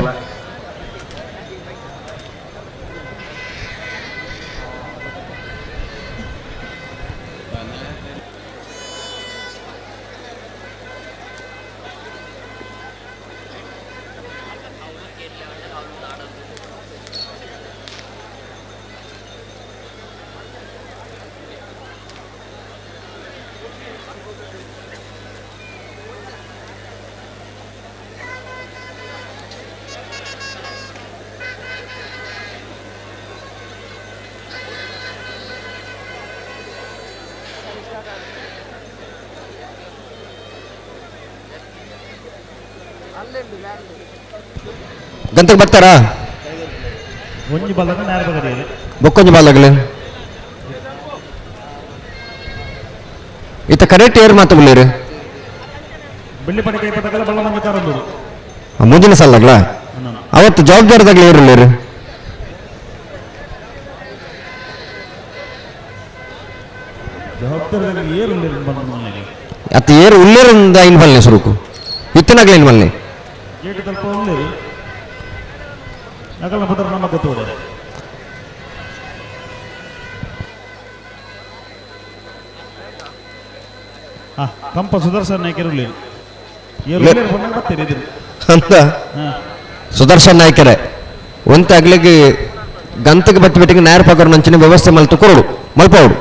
Speaker 9: ಗಂಟೆಗೆ ಬರ್ತಾರಾ?
Speaker 8: ಒಂಜಿ ಬಾಲಗ ನೇರ ಬಗರಿ
Speaker 9: ಬೊಕ್ಕೊಂಜಿ ಬಾಲಗಲೆ ಇತ್ತ ಕರೆಕ್ಟ್ ಏರ್ ಮಾತು ಬಲ್ಲೇರು.
Speaker 8: ಬೆಳ್ಳಿಪಡೆ ಕೈಪತಗಲ ಬಳ್ಳಮಂಜ ಕಾರಂದೂರು
Speaker 9: ಮುಂದಿನ ಸಾಲಾಗ್ಲ ಅವತ್ತು ಜವಾಬ್ದಾರದಾಗ್ಲ ಏರುಲ್ಲೇರು.
Speaker 8: ಜವಾಬ್ದಾರದಾಗ ಏರುಲ್ಲೇರು ಬಂದ
Speaker 9: ಅತ್ತ ಏರು ಉಲ್ಲೇರಿಂದ ಇನ್ ಬಲ್ನೆ ಸುರುಕು ಇತ್ತನಾಗ್ಲ ಇನ್ ಬಲ್ನೆ
Speaker 8: ಗೇಟ್ ತಲ್ಪ ಉಲ್ಲೇರು ನಗಲ ಪುತ್ರ ನಮ್ಮ ಗೊತ್ತೋಡೆ. ಕಂಪ ಸುದರ್ಶನ್ ನಾಯ್ಕರು
Speaker 9: ಅಂತ ಸುದರ್ಶನ್ ನಾಯ್ಕರೇ ಒಂತ ಅಗ್ಲಿಗೆ ಗಂತಕ್ಕೆ ಬತ್ತಿ ಬಿಟ್ಟಿಗೆ ನೇರ ಪಕರ್ ನಂಚಿನ ವ್ಯವಸ್ಥೆ ಮಲ್ತು ಕೊರಡು ಮಲ್ಪವಡು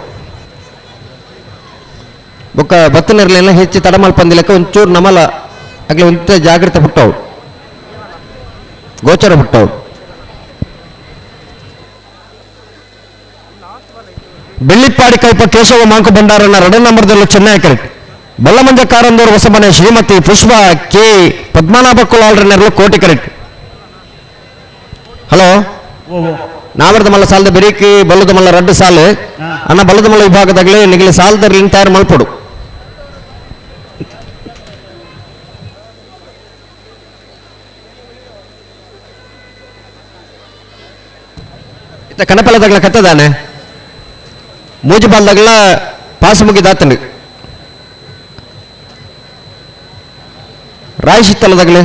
Speaker 9: ಬೊಕ್ಕ ಬತ್ತನಿರ್ಲೆಲ್ಲ ಹೆಚ್ಚು ತಡ ಮಲ್ಪಂದಿಲಕ್ಕ ಒಂಚೂರು ನಮಲ ಅಗ್ಲಿ ಒಂತ ಜಾಗ್ರತೆ ಪುಟ್ಟವು ಗೋಚರ ಪುಟ್ಟವು. ಬೆಳ್ಳಿಪ್ಪಾಡಿ ಕೈಪ ಕೇಶವ ಮಾಂಕು ಭಂಡಾರನ ರಡ ನಂಬರ್ದಲ್ಲೂ ಚೆನ್ನೈ ಕರೆಕ್ಟ್. ಬಲ್ಲಮಂಜ ಕಾರಂದೂರು ಹೊಸಮನೆ ಶ್ರೀಮತಿ ಪುಷ್ಪ ಕೆ ಪದ್ಮನಾಭ ಕುಲಾಲ್ರನೆರಲು ಕೋಟಿ ಕರೆಕ್ಟ್. ಹಲೋ, ನಾವರ್ದ ಮಲ್ಲ ಸಾಲದ ಬೆರೀಕಿ ಬಲ್ಲದ ಮಲ್ಲ ರಡ್ಡು ಸಾಲು ಅನ್ನ ಬಲ್ಲದ ಮಲ್ಲ ವಿಭಾಗದಾಗಲೇ ನಿಗಲಿ ಸಾಲದಲ್ಲಿ ತಯಾರು ಮಲ್ಪಡು. ಇತ್ತ ಕನಪಲದಾಗಲ ಕತ್ತದಾನೆ ಮೂಜಿ ಬಾಲ್ದಾಗಲ ಪಾಸ್ ಮುಗಿದಾತನು ರಾಯಶಿತ್ತಲದಾಗಲೇ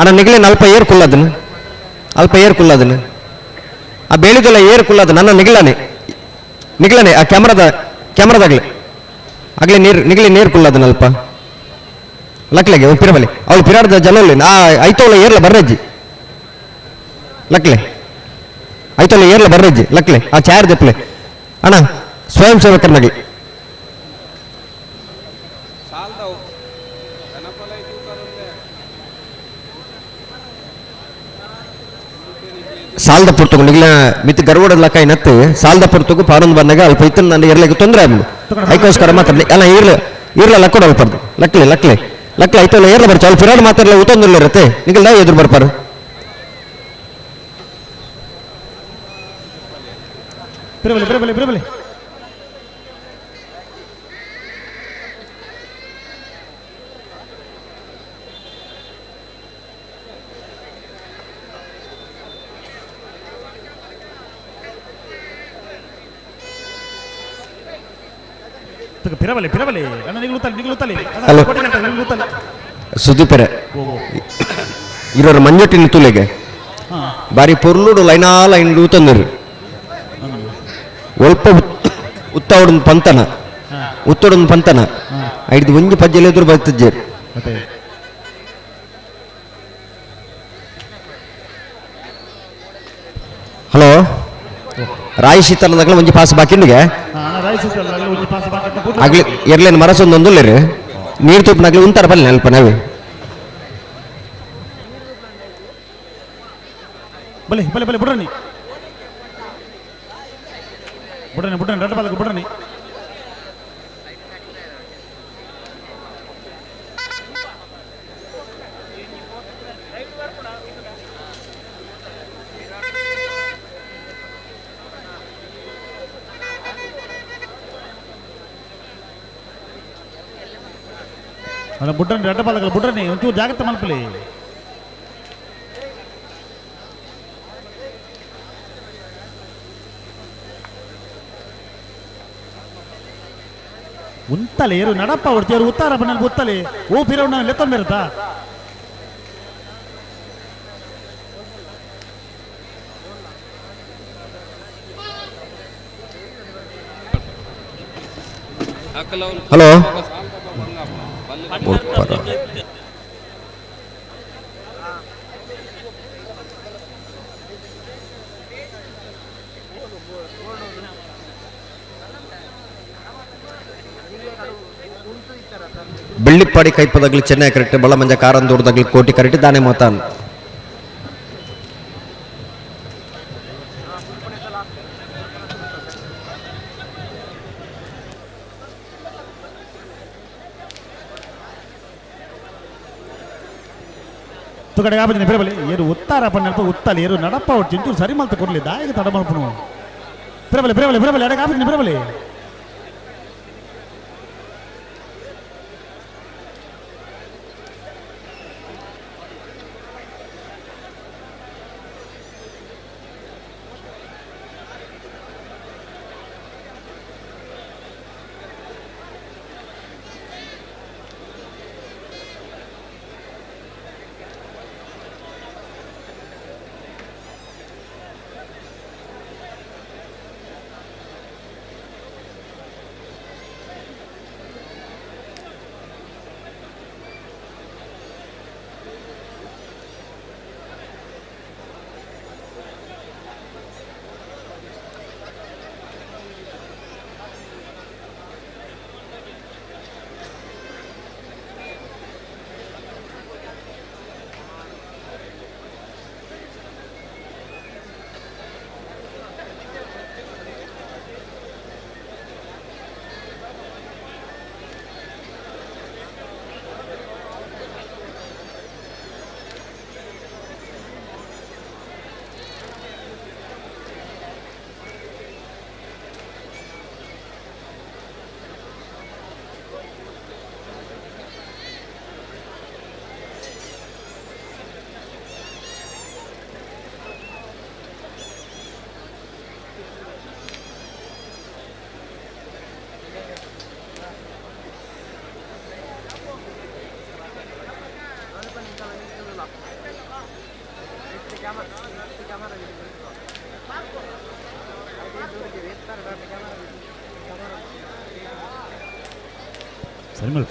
Speaker 9: ಅಣ್ಣ ನಿಗಲಿ ಅಲ್ಪ ಏರ್ ಕುಲ್ಲದನು ಅಲ್ಪ ಏರ್ ಕುಲ್ಲದನು ಆ ಬೇಳಿದೆಲ್ಲ ಏರ್ ಕುಲ್ಲದ ನನ್ನ ನಿಗಲಾನೆ ನಿಗಲನೆ ಆ ಕ್ಯಾಮ್ರಾದಾಗಲಿ ಆಗಲೇ ನೀರು ನಿಗಲಿ ನೀರು ಕುಲ್ಲದನ ಅಲ್ಪ ಲಕ್ಲೆಗೆ ಒಂದು ಪಿರಬಲಿ ಅವಳು ಪಿರಾಡ್ದ ಜನಲ್ಲಿ ಆ ಐತೋಲ ಏರ್ಲ ಬರ್ರಜ್ಜಿ ಲಕ್ಲೆ ಐತೋಲ ಏರ್ಲ ಬರ್ರಜ್ಜಿ ಲಕ್ಲೆ ಆ ಚಾರ್ ದೆಪ್ಲೆ ಅಣ್ಣ ಸ್ವಯಂ ಸೇವಕರನಾಗಲಿ. ಸಾಲದ ಪುರ್ತುಗು ನಿಗ್ಲ ಮಿತ್ ಗರ್ವಡ ಲಕ್ಕ ನತ್ತು ಸಾಲದ ಪುರ್ತುಗು ಪಾರೊಂದು ಬಂದಾಗ ಅಲ್ಪ ಇತ್ತನ ನನ್ನ ಇರ್ಲಿಕ್ಕೆ ತೊಂದರೆ ಆಗುದು. ಐಕೋಸ್ಕರ ಮಾತ್ರ ಅಲ್ಲ ಇರ್ಲ ಇರ್ಲ ಲಕ್ಕೊಡ ಅಲ್ಪರ್ದು ಲಕ್ಲೆ ಲಕ್ಲೆ ಲಕ್ಲೆ ಐತಲ್ಲ ಏರ್ಲ ಬರ್ಚ ಅಲ್ಲಿ ಫಿರಾಡ್ ಮಾತಾಡಲ್ಲ ಊತೊಂದಿಲ್ಲ ಇರುತ್ತೆ ನಿಗಲ್ದ ಎದುರು ಬರ್ಪಾರು.
Speaker 8: ಬಿರಬಲಿ ಬಿರಬಲಿ ಬಿರಬಲಿ ಪಿರಬಲಿ ಪಿರಬಲಿ ಅಣ್ಣ ನಿಗ್ಲುತ್ತಲೆ ನಿಗ್ಲುತ್ತಲೆ
Speaker 9: ಹಲೋ.
Speaker 8: ನಿಗ್ಲುತ್ತಲೆ
Speaker 9: ಸುದೀಪರೆ ಇರೋರು ಮಂಜೊಟ್ಟಿನ ತುಲೆಗೆ ಬಾರಿ ಪೊರ್ಲುಡು ಲೈನಾ ಲೈನ್ ಊತಂದಿರು ಒಲ್ಪ ಉತ್ತವಡೊಂದು ಪಂತನ ಉತ್ತಡೊಂದು ಪಂತನ ಐದು ಒಂಜಿ ಪಜ್ಜೆಲೆ ಎದುರು ಬರ್ತಜ್ಜೆ. ಹಲೋ ರಾಯಿ ಶೀತಲದಾಗಲ ಒಂಜಿ ಪಾಸ್ ಬಾಕಿಂಡಿಗೆ ಆಗ್ಲಿ ಎರ್ಲೇನು ಮರಸೊಂದೊಂದುಲ್ಲೇರು ನೀರು ತುಪ್ಪನಾಗ್ಲಿ ಉಂತಾರ ಬಲ್ಲೆ ಅಲ್ಪ ನಾವೇ
Speaker 8: ಬಲೆ ಬಲೆ ಬಲೆ ಬುಡ್ರನಿ ಬುಡ್ರನಿ ಬುಡ್ರನಿ ರಡ್ಡ ಬಾಲಕ ಬುಡ್ರನಿ ಅಲ್ಲ ಬುಡ್ರನಿ ರಡ್ಡ ಬಾಲಕ ಬುಡ್ರನಿ ಒಂಚೂರು ಜಾಗ್ರತೆ ಮಲ್ಪಲಿ. ಉಂತಲೆ ಏರು ನಡಪ್ಪ ಹೊಡ್ತೀರು ಉತ್ತಾರ ಬಣ್ಣಲ್ಲಿ ಉತ್ತಲೆ ಓ ಪಿರವಣ್ಣ ಲೆತ್ತೊಂದಿರುತ್ತಾ
Speaker 9: ಹಲೋ ಬೆಳ್ಳಿಪ್ಪಾಡಿ ಕೈಪದಾಗ್ಲಿ ಚೆನ್ನೈ ಕರೆಕ್ಟ್ ಬಳ್ಳಮಂಜ ಕಾರಂದೂರ್ದಾಗ್ಲಿ ಕೋಟಿ ಕರೆಕ್ಟ್ ದಾನೆ ಮಾತಾನ್.
Speaker 8: ತುಗಡೆ ಆಪಜನೆ ಬಿರಬಲಿ ಏರು ಉತ್ತಾರ ಪಣ್ಣಲ್ಪ ಉತ್ತಲಿ ಏರು ನಡಪ್ಪ ಒಟ್ಟು ಚಿಂಚೂರು ಸರಿ ಮಲ್ತ ಕೊಡ್ಲಿ ದಾಯಿಗೆ ತಡ ಮಲ್ಪನು ಬಿರಬಲಿ ಬಿರಬಲಿ ಬಿರಬಲಿ ಅಡಗ ಆಪಜನೆ ಬಿರಬಲಿ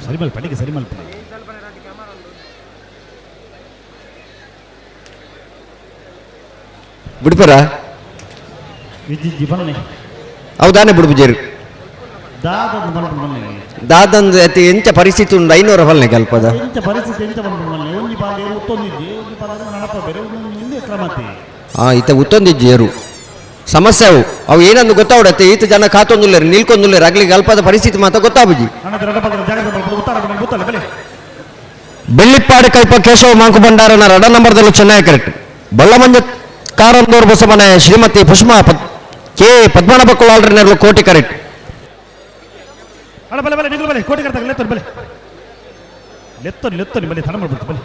Speaker 8: ಸರಿಮಲ್ ಪಟ್ಟಿಗೆ ಸರಿಮಲ್
Speaker 9: ಬಿಡ್ಪಾರ ಹೌದಾನೆ ಬಿಡ್ಬುಜೇರು ದಾದಂದು ಅತಿ ಎಂಚ ಪರಿಸ್ಥಿತಿ ಉಂಡು 500 ಫಲ್ನೆ ಕಲ್ಪದ
Speaker 8: ಎಂಚ ಪರಿಸ್ಥಿತಿ ಎಂಚ ಬಂದು ಒಂಜಿ ಪಾದ ಉತ್ತೊಂದಿದ್ದೆ ಒಂಜಿ ಪಾದ ನಡಪ ಬೇರೆ ಒಂಜಿ ಹಿಂದೆ ಕ್ರಮತಿ.
Speaker 9: ಇತ್ತೆ ಉತ್ತೊಂದಿಜ್ಜಿ ಏರು ಸಮಸ್ಯೆ ಅವು ಅವು ಏನಂದು ಗೊತ್ತಾವಡತ್ತೆ ಈತ ಜನ ಕಾತೊಂದುಲ್ಲೇರು ನಿಲ್ಕೊಂದುಲ್ಲೇರು ಅಗ್ಲಿಗೆ ಅಲ್ಪದ ಪರಿಸ್ಥಿತಿ ಮಾತ್ರ ಗೊತ್ತಾಬುಜಿ. ಬೆಳ್ಳಿಪ್ಪಾಡಿ ಕೈಪ ಕೇಶವ ಮಾಂಕು ಭಂಡಾರನ ರಡ ನಂಬರ್ದಲ್ಲೂ ಚೆನ್ನೈ ಕರೆಕ್ಟ್ ಬಳ್ಳಮಂಜ ಕಾರಂದೂರು ಬಸಮನೆ ಶ್ರೀಮತಿ ಪುಷ್ಮಾ ಕೆ ಪದ್ಮನಾಭ ಕುಲಾಲ್ರನೆರ್ಲು ಕೋಟಿ ಕರೆಕ್ಟ್.
Speaker 8: ಅಣ್ಣ ಬಲೆ ಬಲೆ ನಿಗಲು ಬಲೆ ಕೋಟಿ ಕರೆಕ್ಟ್ ಲೆತ್ತೋನಿ ಬಲೆ ಲೆತ್ತೋನಿ ಲೆತ್ತೋನಿ ಬಲೆ ತಡ ಮಾಡ್ಬಿಡ್ತು ಬಲೆ.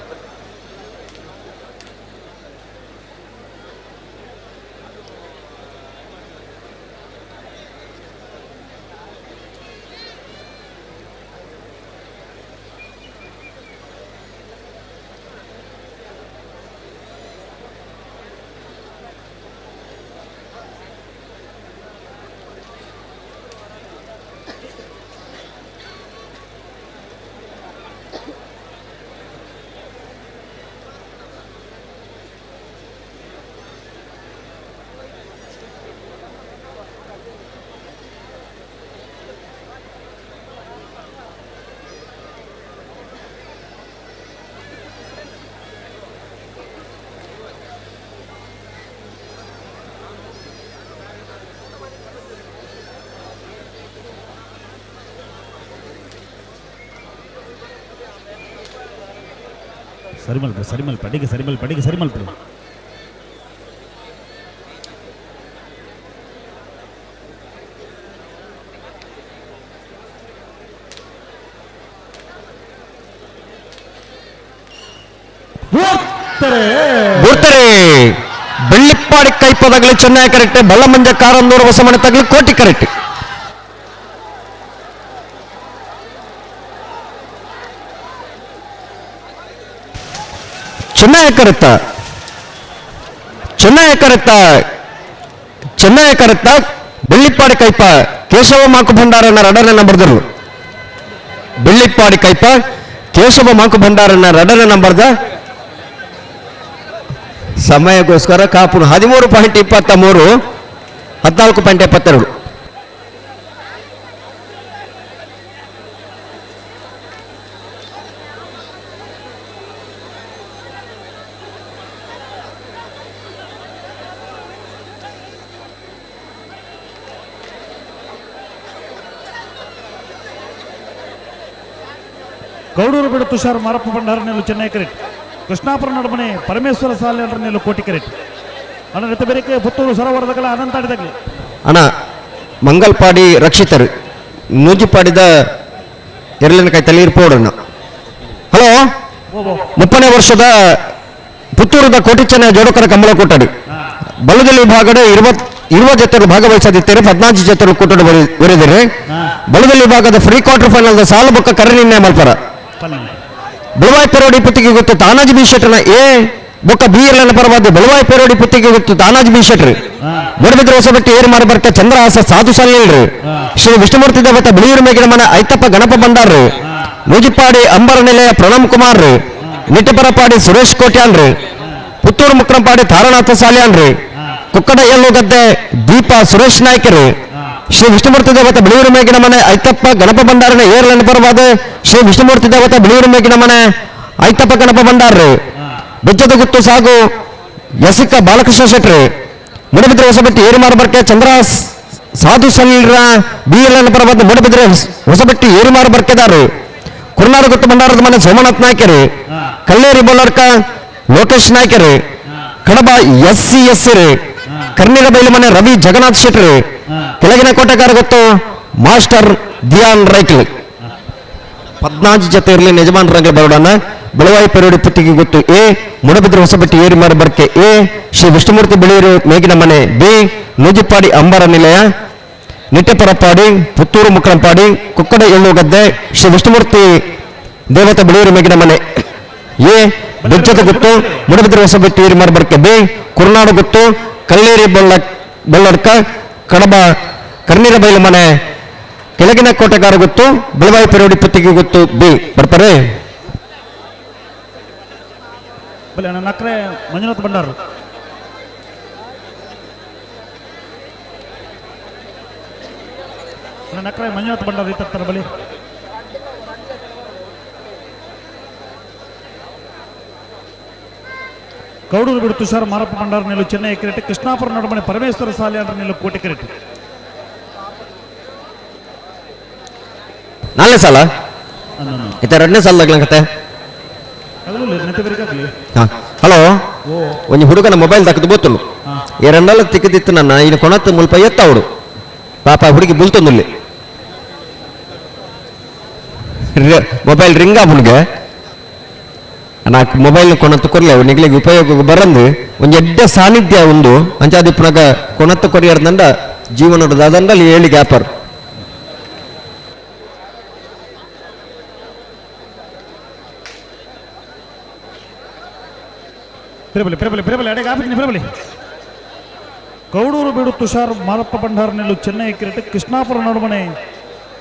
Speaker 8: ಸರಿ ಮಲ್ಪಡಿ ಸರಿ ಮಲ್ಪಡಿ ಅಡಿಗೆ ಸರಿ ಮಲ್ಪಡಿ ಅಡಿಗೆ ಸರಿ ಮಲ್ಪಡಿ.
Speaker 9: ಬೂರ್ತರೆ ಬೆಳ್ಳಿಪ್ಪಾಡಿ ಕೈಪದಗಲಿ ಚೆನ್ನೈ ಕರೆಕ್ಟ್ ಬಲ್ಲಮಂಜ ಕಾರಂದೂರು ಹೊಸಮನೆ ತಗಲಿ ಕೋಟಿ ಕರೆಕ್ಟ್. ಚೆನ್ನೈ ಕರೆಕ್ಟ ಚೆನ್ನೈ ಕರೆಕ್ಟ ಚೆನ್ನೈ ಕರೆಕ್ಟ ಬೆಳ್ಳಿಪ್ಪಾಡಿ ಕೈಪ ಕೇಶವ ಮಾಕು ಭಂಡಾರನ ರಡನೆ ನಂಬರ್ದರು. ಬೆಳ್ಳಿಪ್ಪಾಡಿ ಕೈಪ ಕೇಶವ ಮಾಕು ಭಂಡಾರನ ರಡನೆ ನಂಬರ್ದ ಸಮಯಕ್ಕೋಸ್ಕರ ಕಾಪು 13.23 14.72.
Speaker 8: ಗೌಡೂರು ಬಿಡು ತುಷಾರ್ ಮಾರಪ್ಪ ಭಂಡಾರನೆಲ್ಲು ಚೆನ್ನೈ ಕರೆಕ್ಟ್. ಕೃಷ್ಣಾಪುರ ನಡುಮನೆ ಪರಮೇಶ್ವರ ಸಾಲೆಂಡ್ರನೆಲ್ಲು ಕೋಟಿ ಕರೆಕ್ಟ್. ಅಣ್ಣ ನೆತ್ತ ಬೇರೆಕೆ ಪುತ್ತೂರು ಸರೋವರದಗಲ ಅನಂತಾಡಿದಾಗಲಿ.
Speaker 9: ಅಣ್ಣ ಮಂಗಲ್ಪಾಡಿ ರಕ್ಷಿತರು ನೂಜಿಪಾಡಿದ ಎರಲಿನ ಕೈ ತಲೆ ಇರ್ಪೋಡಣ್ಣ. ಹಲೋ, 30ನೇ ವರ್ಷದ ಪುತ್ತೂರದ ಕೋಟಿ ಚೆನ್ನೈ ಜೋಡಕರ ಕಂಬಳ ಕೊಟ್ಟಾಡಿ ಬಲದಲ್ಲಿ ವಿಭಾಗದ 20 ಜೊತೆರು ಭಾಗವಹಿಸದಿದ್ದರೆ 14 ಜೊತೆರು ಕೂಟಡು ಬರೆದಿರಿ. ಬಲದಲ್ಲಿ ವಿಭಾಗದ ಫ್ರೀ ಕ್ವಾರ್ಟರ್ ಫೈನಲ್ ಸಾಲು ಬೊಕ್ಕ ಕರೆ ನಿರ್ಣಯ ಮಲ್ಪರ. ಬಲವಾಯ್ ಪೆರೋಡಿ ಪುತ್ತಿಗೆ ಗೊತ್ತು ತಾನಾಜಿ ಬಿ ಶೆಟ್ಟರ್ನ ಎ ಬೊಕ್ಕ ಬಿ ಎಲ್ ಪರವಾದ ಬಲವಾಯ್ ಪೆರೋಡಿ ಪುತ್ತಿಗೆ ಗೊತ್ತು ತಾನಾಜಿ ಬಿ ಶೆಟ್ರ್. ಮೂಡಬಿದ್ರೆ ಹೊಸಬೆಟ್ಟಿ ಏರು ಮಾರಬರ್ಕ ಚಂದ್ರಹಾಸ ಸಾಧು ಸಾಲಿಲ್ರಿ. ಶ್ರೀ ವಿಷ್ಣುಮೂರ್ತಿ ದೇವತ ಬಿಳಿಯೂರು ಮೇಗಿನ ಮನೆ ಐತಪ್ಪ ಗಣಪ ಭಂಡಾರ್ರಿ. ನೂಜಿಪಾಡಿ ಅಂಬರ ನಿಲಯ ಪ್ರಣಮ್ ಕುಮಾರ್ ರೀ. ನಿಟ್ಟಪರಪಾಡಿ ಸುರೇಶ್ ಕೋಟ್ಯಾನ್ರಿ. ಪುತ್ತೂರು ಮುಕ್ರಂಪಾಡಿ ತಾರನಾಥ ಸಾಲ್ಯಾನ್ರಿ. ಕುಕ್ಕಡ ಎಲ್ಲುಗದ್ದೆ ದೀಪ ಸುರೇಶ್ ನಾಯ್ಕರು. ಶ್ರೀ ವಿಷ್ಣುಮೂರ್ತಿ ದೇವತ ಬಿಳಿಯೂರು ಮೇಗಿನ ಮನೆ ಐತಪ್ಪ ಗಣಪ ಭಂಡಾರನ ಏರ್ಲನ್ನು ಪರವಾದ ಶ್ರೀ ವಿಷ್ಣುಮೂರ್ತಿ ದೇವತ ಬಿಳಿಯೂರು ಮೇಗಿನ ಮನೆ ಐತಪ್ಪ ಗಣಪ ಭಂಡಾರ್ರಿ. ಬೆಜ್ಜದ ಗುತ್ತು ಸಾಗು ಯಸಿಕ ಬಾಲಕೃಷ್ಣ ಶೆಟ್ರಿ. ಮೂಡಬಿದ್ರೆ ಹೊಸಬೆಟ್ಟಿ ಏರುಮಾರು ಬರ್ಕೆ ಚಂದ್ರ ಸಾಧು ಸಲ್ರ ಬಿ ಎಲ್ ಪರವಾದ ಮೂಡಬಿದ್ರೆ ಹೊಸಬೆಟ್ಟಿ ಏರುಮಾರು ಬರ್ಕೆದಾರು. ಕುರ್ನಾಡು ಗುತ್ತು ಭಂಡಾರದ ಮನೆ ಸೋಮನಾಥ್ ನಾಯ್ಕರು. ಕಲ್ಲೇರಿ ಬೊಲ್ಲರ್ಕ ಲೋಕೇಶ್ ನಾಯ್ಕರು. ಕಡಬ ಎಸ್ ಸಿ ಎಸ್ ರೀ. ಕರ್ನೀರ ಬೈಲು ಮನೆ ರವಿ ಜಗನ್ನಾಥ್ ಶೆಟ್ರಿ. ಕೆಳಗಿನ ಕೋಟೆಗಾರ ಗೊತ್ತು ಮಾಸ್ಟರ್ ದಿಯಾನ್ ರೈಕ್ಲಿ. 14 ಜೊತೆ ಇರಲಿ ಯಜಮಾನರಂಗ ಬರೋಡಣ. ಬೆಳವಾಯಿ ಪೆರೋಡಿ ಪುತ್ತಿಗೆ ಗೊತ್ತು ಎ. ಮುಡಬಿದ್ರೆ ಹೊಸಬೆಟ್ಟಿ ಏರಿಮಾರು ಬರ್ಕೆ ಎ. ಶ್ರೀ ವಿಷ್ಣುಮೂರ್ತಿ ಬಿಳಿಯೂರು ಮೇಗಿನ ಮನೆ ಬಿ. ನೂಜಿಪಾಡಿ ಅಂಬರ ನಿಲಯ ನಿಟ್ಟೆಪರಪಾಡಿ ಪುತ್ತೂರು ಮುಕ್ರಂಪಾಡಿ ಕುಕ್ಕಡ ಎಳ್ಳುಗದ್ದೆ ಶ್ರೀ ವಿಷ್ಣುಮೂರ್ತಿ ದೇವತೆ ಬಿಳಿಯೂರು ಮೇಗಿನ ಮನೆ ಎ. ಬೆಜ್ಜದ ಗುತ್ತು ಮುಡಬಿದ್ರೆ ಹೊಸಬೆಟ್ಟಿ ಏರಿಮಾರು ಬರ್ಕೆ ಬಿ. ಕುರ್ನಾಡು ಗುತ್ತು ಕಲ್ಲೇರಿ ಬೊಳ್ಳಡ್ಕ ಕಡಬ ಕರ್ನೀರ ಬೈಲು ಮನೆ ಕೆಳಗಿನ ಕೋಟೆಗಾರ ಗೊತ್ತು ಬೆಳವಾಯಿ ಪೆರೋಡಿ ಪುತ್ತಿಗೆ ಗೊತ್ತು ಬಿ. ಬರ್ತಾರೆ
Speaker 8: ನಕ್ರೆ ಮಂಜುನಾಥ್ ಭಂಡಾರು. ನಕ್ರೆ ಮಂಜುನಾಥ್ ಭಂಡಾರು ಇತ್ತರ ಬಳಿ. Kaudur ಬಿಡು ತುಷಾರ್ ಮಾರಪ್ಪ ಭಂಡಾರ ನೆಲ್ಲು ಚೆನ್ನೈ ಕ್ರಿಕೆಟ್ ಕೃಷ್ಣಾಪುರ ನಡುಮನೆ ಪರಮೇಶ್ವರ ಸಾಲ್ಯಾನ್ರ ನೆಲ್ಲು ಕೋಟಿ ಕ್ರಿಕೆಟ್.
Speaker 9: ನಾಲ್ನೇ ಸಾಲ ಇತ್ತ ಎರಡನೇ ಸಾಲ ಕತೆ. ಹಲೋ ಒಂಜಿ ಹುಡುಗನ ಮೊಬೈಲ್ ದಕ್ಕದು ಬೋತುಂಡು ಎರಡಲ್ಲ ತಿಕ್ಕದಿತ್ತು ನನ್ನ ಇನ್ನು ಕೊಣತ್ತು ಮುಲ್ಪ ಎತ್ತವಡು ಪಾಪ ಹುಡುಗಿ ಬುಲ್ತೊಂದುಲ್ಲಿ ಮೊಬೈಲ್ ರಿಂಗ್ ಆಪುಣಿಗೆ ನಾಕ್ ಮೊಬೈಲ್ ಕೊಣತ್ತು ಕೊರ್ಲೆ ನಿಗ್ಲಿಗೆ ಉಪಯೋಗ ಬರಂದು ಒಂಜಿ ಎಡ್ಡೆ ಸಾನ್ನಿಧ್ಯ ಉಂದು ಅಂಚಾದಿಪ್ಪುನಗ ಕೊಣತ್ತು ಕೊರಿಯರ್ದಂಡ ಜೀವನದ ದಾದಂಡಲ್ಲಿ ಏಳಿ ಗ್ಯಾಪರ್.
Speaker 8: ಪಿರಬಲಿ ಪಿರಬಲಿ ಪಿರಬಲಿ ಅಡೆಗೆ ಆಪಿನಿ ಪಿರಬಲಿ. ಕೌಡೂರು ಬೀಡು ತುಷಾರ್ ಮಾರಪ್ಪ ಭಂಡಾರ ನೆಲ್ಲು ಚೆನ್ನೈ ಕ್ರಿಕೆಟ್ ಕೃಷ್ಣಾಪುರ ನಡುಮನೆ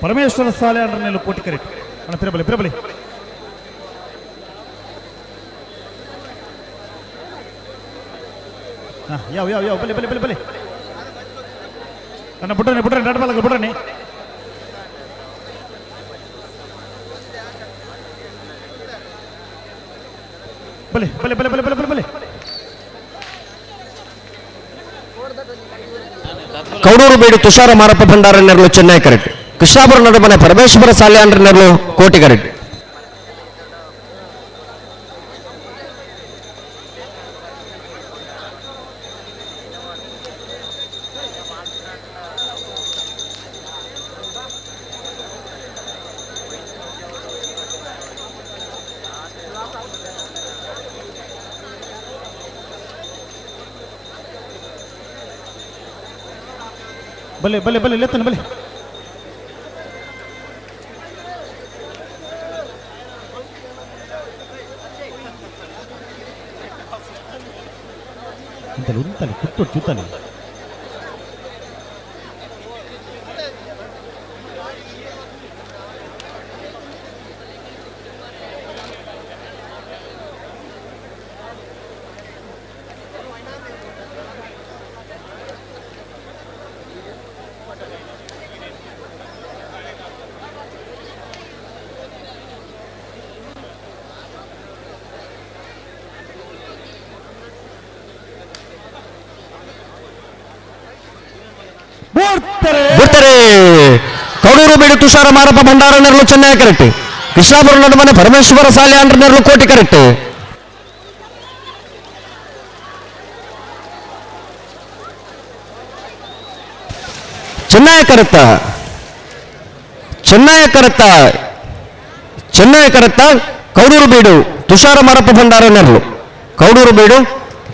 Speaker 8: ಪರಮೇಶ್ವರ ಸಾಲ್ಯಾನ್ರ ನೆಲ್ಲು ಕೋಟಿ ಕ್ರಿಕೆಟ್. ಅಣ್ಣ ಪಿರಬಲಿ ಪಿರಬಲಿ. ಯಾವ ಯಾವ ಯಾವ ಬಲಿ ಬಲಿ ಬಲಿ ಬಲಿ ಅಣ್ಣ ಬುಡ್ರನೆ ಬುಡ್ರನೆ ನಡಬಲ್ಲ ಬುಡ್ರನೆ. ಬಲಿ ಬಲಿ ಬಲಿ ಬಲಿ ಬಲಿ ಬಲಿ ಬಲಿ.
Speaker 9: ಕೌಡೂರು ಬೇಡು ತುಷಾರ ಮಾರಪ್ಪ ಭಂಡಾರ ನೆರಳು ಚೆನ್ನೈ ಕರೆಕ್ಟ್ ಕೃಷ್ಣಾಪುರ ನಡುಮನೆ ಪರಮೇಶ್ವರ ಸಾಲ್ಯಾನ್ರ ನೆರಳು ಕೋಟಿ ಕರೆಕ್ಟ್.
Speaker 8: ಬಲೆ ಬಲೆ ಬಲೆ ಲೆತ್ತನ ಬಲೆ. ಉಂತಲೆ ಉಂತಲೆ ಕುಟ್ಟು ಚುತ್ತಲೆ.
Speaker 9: ಬಿಡ್ತಾರೆ. ಕೌಡೂರು ಬೇಡು ತುಷಾರ ಮಾರಪ್ಪ ಭಂಡಾರ ನೆರಳು ಚೆನ್ನೈ ಕರೆಕ್ಟ್ ಕೃಷ್ಣಾಪುರ ನಡುಮನೆ ಪರಮೇಶ್ವರ ಸಾಲ್ಯಾನ್ರ ನೆರಳು ಕೋಟಿ ಕರೆಕ್ಟ್. ಚೆನ್ನೈ ಕರೆತ್ತ ಚೆನ್ನೈ ಕರೆತ್ತ ಚೆನ್ನೈ ಕರೆತ್ತ ಕೌಡೂರು ಬೀಡು ತುಷಾರ ಮಾರಪ್ಪ ಭಂಡಾರ ನೆರಳು ಕೌಡೂರು ಬೀಡು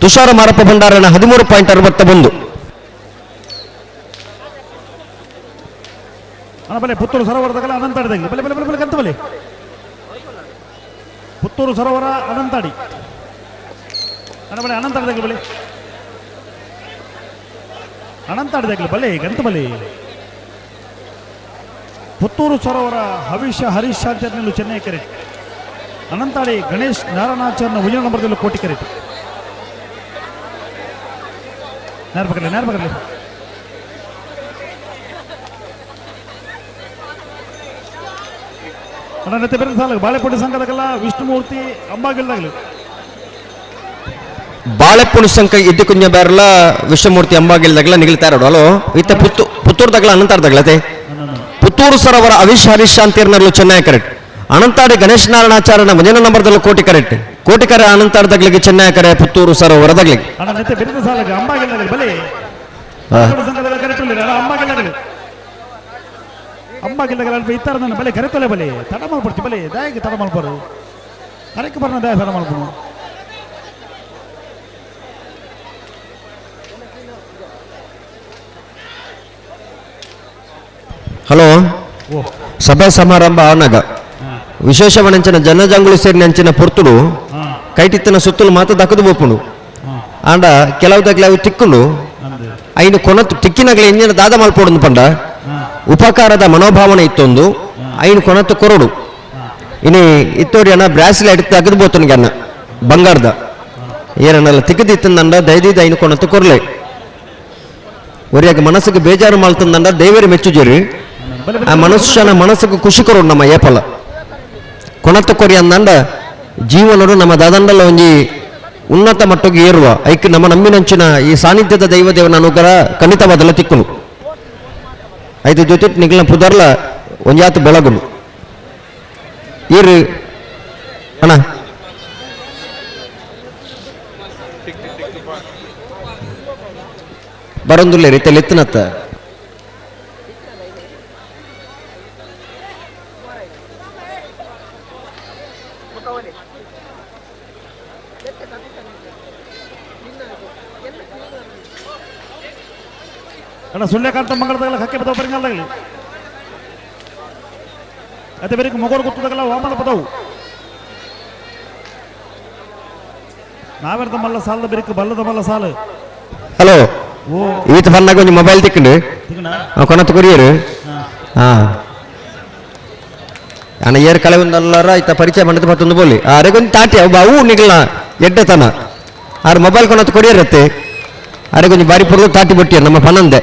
Speaker 9: ತುಷಾರ ಮಾರಪ್ಪ ಭಂಡಾರನ 13.61.
Speaker 8: ಅಣ್ಣ ಬಲೆ ಪುತ್ತೂರು ಸರೋವರದಾಗಲ್ಲ ಅನಂತಾಡಿದಾಗ ಬಲೆ ಬಲೆ ಬಲೆ ಬಲೆ ಕಂತ ಬಲೆ ಪುತ್ತೂರು ಸರೋವರ ಅನಂತಾಡಿ ಅಣ್ಣ ಬಲೆ ಅನಂತಾಡಿದಾಗ ಬಲೆ ಅನಂತಾಡಿದಾಗ ಬಲೆ ಗಂತ ಬಲೆ ಪುತ್ತೂರು ಸರೋವರ ಹವಿಷ ಹರೀಶ್ ಆಚಾರ್ಯನಲ್ಲೂ ಚೆನ್ನೈ ಕರೆಟ್ ಅನಂತಾಡಿ ಗಣೇಶ್ ನಾರಾಯಣಾಚಾರ್ಯನ ಉಜಿನ ನಂಬರ್ದಲ್ಲೂ ಕೋಟಿ ಕರೆಟ್. ನೇರ ನೇರ. ಅಣ್ಣ ಬೇರೆ ಸಾಲ ಬಾಳೆಪುಡಿ ಸಂಘದಾಗಲ್ಲ ವಿಷ್ಣುಮೂರ್ತಿ ಅಂಬಾಗಿಲ್ದಾಗಲಿ
Speaker 9: ಬಾಳೆಪುಣಿ ಸಂಘ ಇದ್ದು ಕುಂಜ ಬೇರಲ್ಲ ವಿಷ್ಣುಮೂರ್ತಿ ಅಂಬಾಗಿಲ್ದಾಗಲ ನಿಗಲ್ತಾರ ಹಲೋ ಇತ್ತ ಪುತ್ತೂರ್ದಾಗಲ ಅನಂತಾಡ್ದಾಗಲತೆ ಪುತ್ತೂರು ಸರೋವರ ಅವಿಶ್ ಹರೀಶ್ ಶಾಂತಿರ್ನಲ್ಲೂ ಚೆನ್ನೈ ಕರೆಕ್ಟ್ ಅನಂತಾಡಿ ಗಣೇಶ್ ನಾರಾಯಣಾಚಾರ್ಯನ ಮುಂದಿನ ನಂಬರ್ದಲ್ಲೂ ಕೋಟಿ ಕರೆಕ್ಟ್ ಕೋಟಿ ಕರೆ ಅನಂತಾಡ್ದಾಗ್ಲಿಗೆ ಚೆನ್ನೈ ಕರೆ ಪುತ್ತೂರು ಸರೋವರದಾಗ್ಲಿಗೆ.
Speaker 8: ಅಂಬಾಗಿಲ್ದಾಗಲ ಅಲ್ಪ ಇತ್ತಾರ ನನ್ನ ಬಲೆ ಕರೆತಲೆ ಬಲೆ ತಡ ಮಾಡ್ಬಿಡ್ತಿ ಬಲೆ ದಾಯಕ್ಕೆ ತಡ ಮಾಡ್ಬಾರು ಕರೆಕ್ಕೆ ಬರೋಣ ದಾಯ ತಡ ಮಾಡ್ಬೋದು.
Speaker 9: ಹಲೋ ಸಭೆ ಸಮಾರಂಭ ಆನಗ ವಿಶೇಷವನಂಚಿನ ಜನಜಂಗುಳಿ ಸೇರಿನ ಅಂಚಿನ ಪೊರ್ತುಡು ಕೈಟಿತ್ತಿನ ಸುತ್ತಲು ಮಾತ ದಕ್ಕದು ಬೋಪುಂಡು ಆಂಡ ಕೆಲವು ದಗ್ಲೆ ಅವು ತಿಕ್ಕುಂಡು ಐನು ಕೊನತ್ತು ತಿಕ್ಕಿನಗಲೆ ಎಂಜಿನ ದಾದ ಮಲ್ಪೋಡು ಪಂಡ ಉಪಕಾರದ ಮನೋಭಾವನೆ ಇತ್ತೊಂದು ಐನು ಕೊನತ್ತು ಕೊರಡು ಇನಿ ಇತ್ತೋಡಿ ಅಣ್ಣ ಬ್ರಾಸ್ಲೆಟ್ ತಗದು ಬೋತನಿಗೆ ಅಣ್ಣ ಬಂಗಾರದ ಏನನ್ನಲ್ಲ ತಿಕ್ಕದಿತ್ತಂದಂಡ ದಯದಿದ್ದ ಐನು ಕೊನತ್ತು ಕೊರಲೆ ಒರಿಯಾಗ ಮನಸ್ಸಿಗೆ ಬೇಜಾರು ಮಾಡ್ತಂದಂಡ ದೇವರಿ ಮೆಚ್ಚುಜೇರಿ ಆ ಮನುಷ್ಯನ ಮನಸ್ಸಿಗೆ ಖುಷಿ ಕೊರೋಡು ನಮ್ಮ ಏಪಲ ಕೊನತ್ತು ಕೊರಿ ಅಂದಂಡ ಜೀವನರು ನಮ್ಮ ದಾದಂಡಲ ಒಂಜಿ ಉನ್ನತ ಮಟ್ಟಕ್ಕೆ ಏರುವ ಐಕ್ ನಮ್ಮ ನಂಬಿನಂಚಿನ ಈ ಸಾನ್ನಿಧ್ಯದ ದೈವ ದೇವನ ಅನುಗ್ರಹ ಖಂಡಿತವಾದಲ್ಲ ತಿಕ್ಕುನು. ಐದು ಜೊತೆ ನಿಗ್ಲ ಪುದರ್ಲ ಒಂಜಾತ ಬೆಳಗುನು ಈರು ಅಣ್ಣ ಬರೊಂದುಲ್ಲೆ ರೀತಿಯಲ್ಲಿ ಎತ್ತನತ್ತ
Speaker 8: ಅಣ್ಣ ಸುಳ್ಯಕಾಂತ ಮಂಗಳದಾಗಲ ಹಕ್ಕೆ ಪದವು ಪರಿಂಗಾಲದಾಗಲಿ ಅದೇ ಬೇರೆ ಮೊಗೋರು ಗೊತ್ತದಾಗಲ್ಲ ವಾಮನ ಪದವು ನಾವೆರ್ದ ಮಲ್ಲ ಸಾಲದ ಬೆರಿಕ ಬಲ್ಲದ ಮಲ್ಲ ಸಾಲು.
Speaker 9: ಹಲೋ ಈತ ಬಂದಾಗ ಒಂಜಿ ಮೊಬೈಲ್ ತಿಕ್ಕಂಡು ಕೊನತ್ ಕೊರಿಯರು. ಹಾಂ ಅಣ್ಣ ಏರ್ ಕಳೆ ಒಂದಲ್ಲಾರ ಈತ ಪರಿಚಯ ಮಂಡದ ಮತ್ತೊಂದು ಬೋಲಿ ಅರೆ ಕೊಂಚ ತಾಟಿ ಅವು ಅವು ನಿಗಲ ಎಡ್ಡೆತನ ಆರು ಮೊಬೈಲ್ ಕೊನತ್ ಕೊರಿಯರತ್ತೆ ಅರೆ ಕೊಂಚ ಬಾರಿ ಪುರ್ದು ತಾಟಿ ಬಟ್ಟಿಯ ನಮ್ಮ ಪನಂದೆ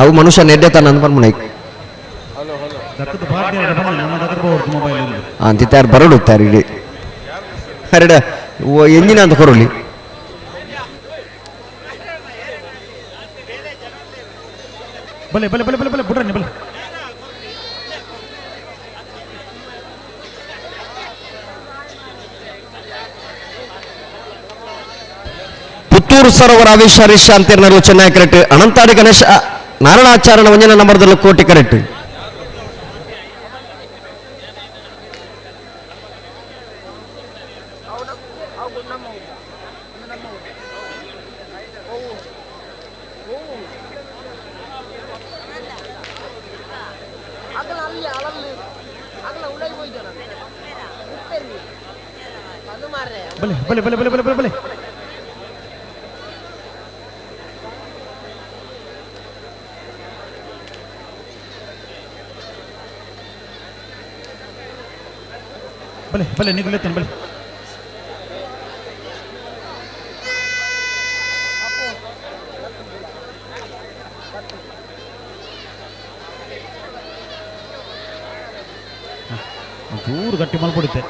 Speaker 9: ಅವು ಮನುಷ್ಯನ ಎಡ್ಡೆತನ ಅಂತ ಪನ್ಮುನೈ ಅಂತಿತ್ತಾರು ಬರಡುತ್ತಾರೆ ಇಡೀ ಅರೆಡ ಎಂಜಿನ ಅಂತ ಕೊರಲಿ.
Speaker 8: ಬಲೆ ಬಲೆ ಬಲೆ ಬಲೆ ಬಲೆ ಬುಡ್ರನ್ನಿ ಬಲೆ
Speaker 9: ಪುತ್ತೂರು ಸರೋವರ ಅವಿಶ್ ಹರೀಶ್ ಅಂತಿರ್ನರು ಚೆನ್ನೈ ಕರೆಕ್ಟ್ ಅನಂತಾಡಿ ಗಣೇಶ ನಾರಾಯಣಾಚಾರ್ಯನ ಒಂಜನ ನಂಬರ್ದಲ್ಲಿ ಕೋಟಿ ಕರೆಕ್ಟ್.
Speaker 8: ಬಲೆ ಬಲೆ ಬಲೆ ಬಲೆ ಬಲೆ ಬಲೆ ಬಲೆ ಬಲೆ ಬಲೆ ನಿಗುಲೆತ್ತೇನೆ ಬಲೆ. ಚೂರು ಗಟ್ಟಿ ಮಲ್ಪಡುತ್ತೆ.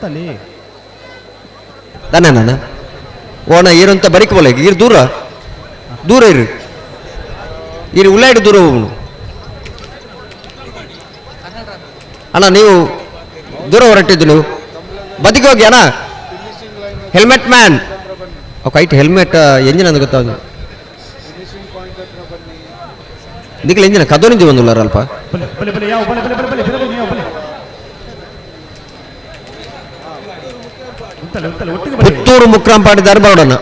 Speaker 8: ತಲೆ
Speaker 9: ತಾನೇ ನಾನು ಓಣ ಈರಂತ ಬರಿಕ ಬೋಲೆ ಈರು ದೂರ ದೂರ ಇರು ಈರು ಉಳ್ಳಾಡಿ ದೂರ ಹೋಗುನು ಅಣ್ಣ. ನೀವು ದೂರ ಹೊರಟಿದ್ದು ನೀವು ಬದಿಗೆ ಹೋಗಿ ಅಣ್ಣ. ಹೆಲ್ಮೆಟ್ ಮ್ಯಾನ್ ಓಕೆ ಐಟ್ ಹೆಲ್ಮೆಟ್ ಎಂಜಿನ್ ಅಂತ ಗೊತ್ತಾಗ ನಿಖಲ್ ಎಂಜಿನ ಕದೋನಿಂದ ಬಂದುಲ್ಲಾರ ಅಲ್ಪ.
Speaker 8: ಬಲೆ ಬಲೆ ಬಲೆ ಯಾವ ಬಲೆ ಬಲೆ ಬಲೆ ಬಲೆ ಬಲೆ ಯಾವ ಬಲೆ
Speaker 9: ಪುತ್ತೂರು ಮುಕ್ರಂಪಾಡಿ ದಾರ್ಬಾರ್ಡನ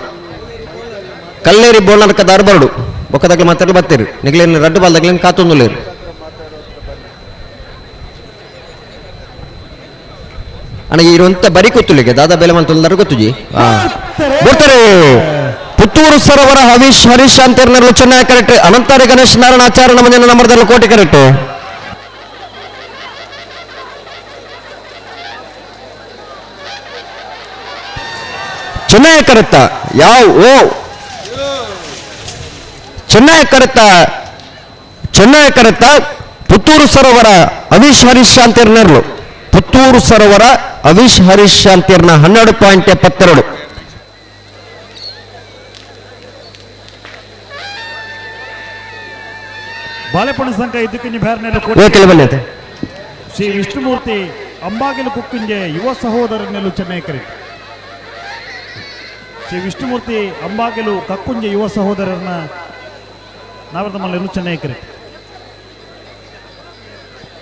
Speaker 9: ಕಲ್ಲೇರಿ ಬೋಳನಕ ದಾರ್ಬಾರ್ಡು ಬೊಕ್ಕದಾಗ್ಲಿ ಮಾತಾಡಲು ಬರ್ತೀರಿ ನಿಗ್ಲೇನು ರಡ್ಡು ಬಾಲ್ದಾಗ್ಲೇನು ಕಾತೊಂದುಲೇರು. ಅಣ್ಣ ಇರುವಂತ ಬರಿ ಗೊತ್ತುಲಿಗೆ ದಾದಾ ಬೆಲೆ ಮಂತೊಂದಾರು ಗೊತ್ತುಜಿ ಬರ್ತಾರೆ. ಪುತ್ತೂರು ಸರೋವರ ಹವೀಶ್ ಹರೀಶ್ ಅಂತೇರ್ನರ್ಲು ಚೆನ್ನೈ ಕರೆಕ್ಟ್ ಅನಂತಾರಿ ಗಣೇಶ್ ನಾರಾಯಣಾಚಾರ್ಯ ನಮ್ಮ ನಂಬರ್ದಲ್ಲಿ ಕೋಟಿ ಕರೆಕ್ಟ್. ಚೆನ್ನೈ ಕರೆಕ್ಟ ಯಾವ ಓ ಚೆನ್ನೈ ಕರೆಕ್ಟ ಚೆನ್ನೈ ಕರೆಕ್ಟ ಪುತ್ತೂರು ಸರೋವರ ಹವೀಶ್ ಹರೀಶ್ ಅಂತೇರ್ನರ್ಲು ಪುತ್ತೂರು ಸರೋವರ ಹವೀಶ್ ಹರೀಶ್ ಅಂತೇರ್ನ 12.72.
Speaker 8: ಬಾಳೆಪಣ ಸಂಘ ಇದಕ್ಕಿಂಜ ಬ್ಯಾರ್ನೆಲ್ಲ ಶ್ರೀ ವಿಷ್ಣುಮೂರ್ತಿ ಅಂಬಾಗಿಲು ಕುಕ್ಕಿಂಜೆ ಯುವ ಸಹೋದರನೆಲ್ಲೂ ಚೆನ್ನೈ ಕರೆಕ್ಟ್. ಶ್ರೀ ವಿಷ್ಣುಮೂರ್ತಿ ಅಂಬಾಗಿಲು ಕಕ್ಕುಂಜೆ ಯುವ ಸಹೋದರರನ್ನ ನಾವರದ ಮಲ್ಲರು ಚೆನ್ನೈ ಕರೆಕ್ಟ್.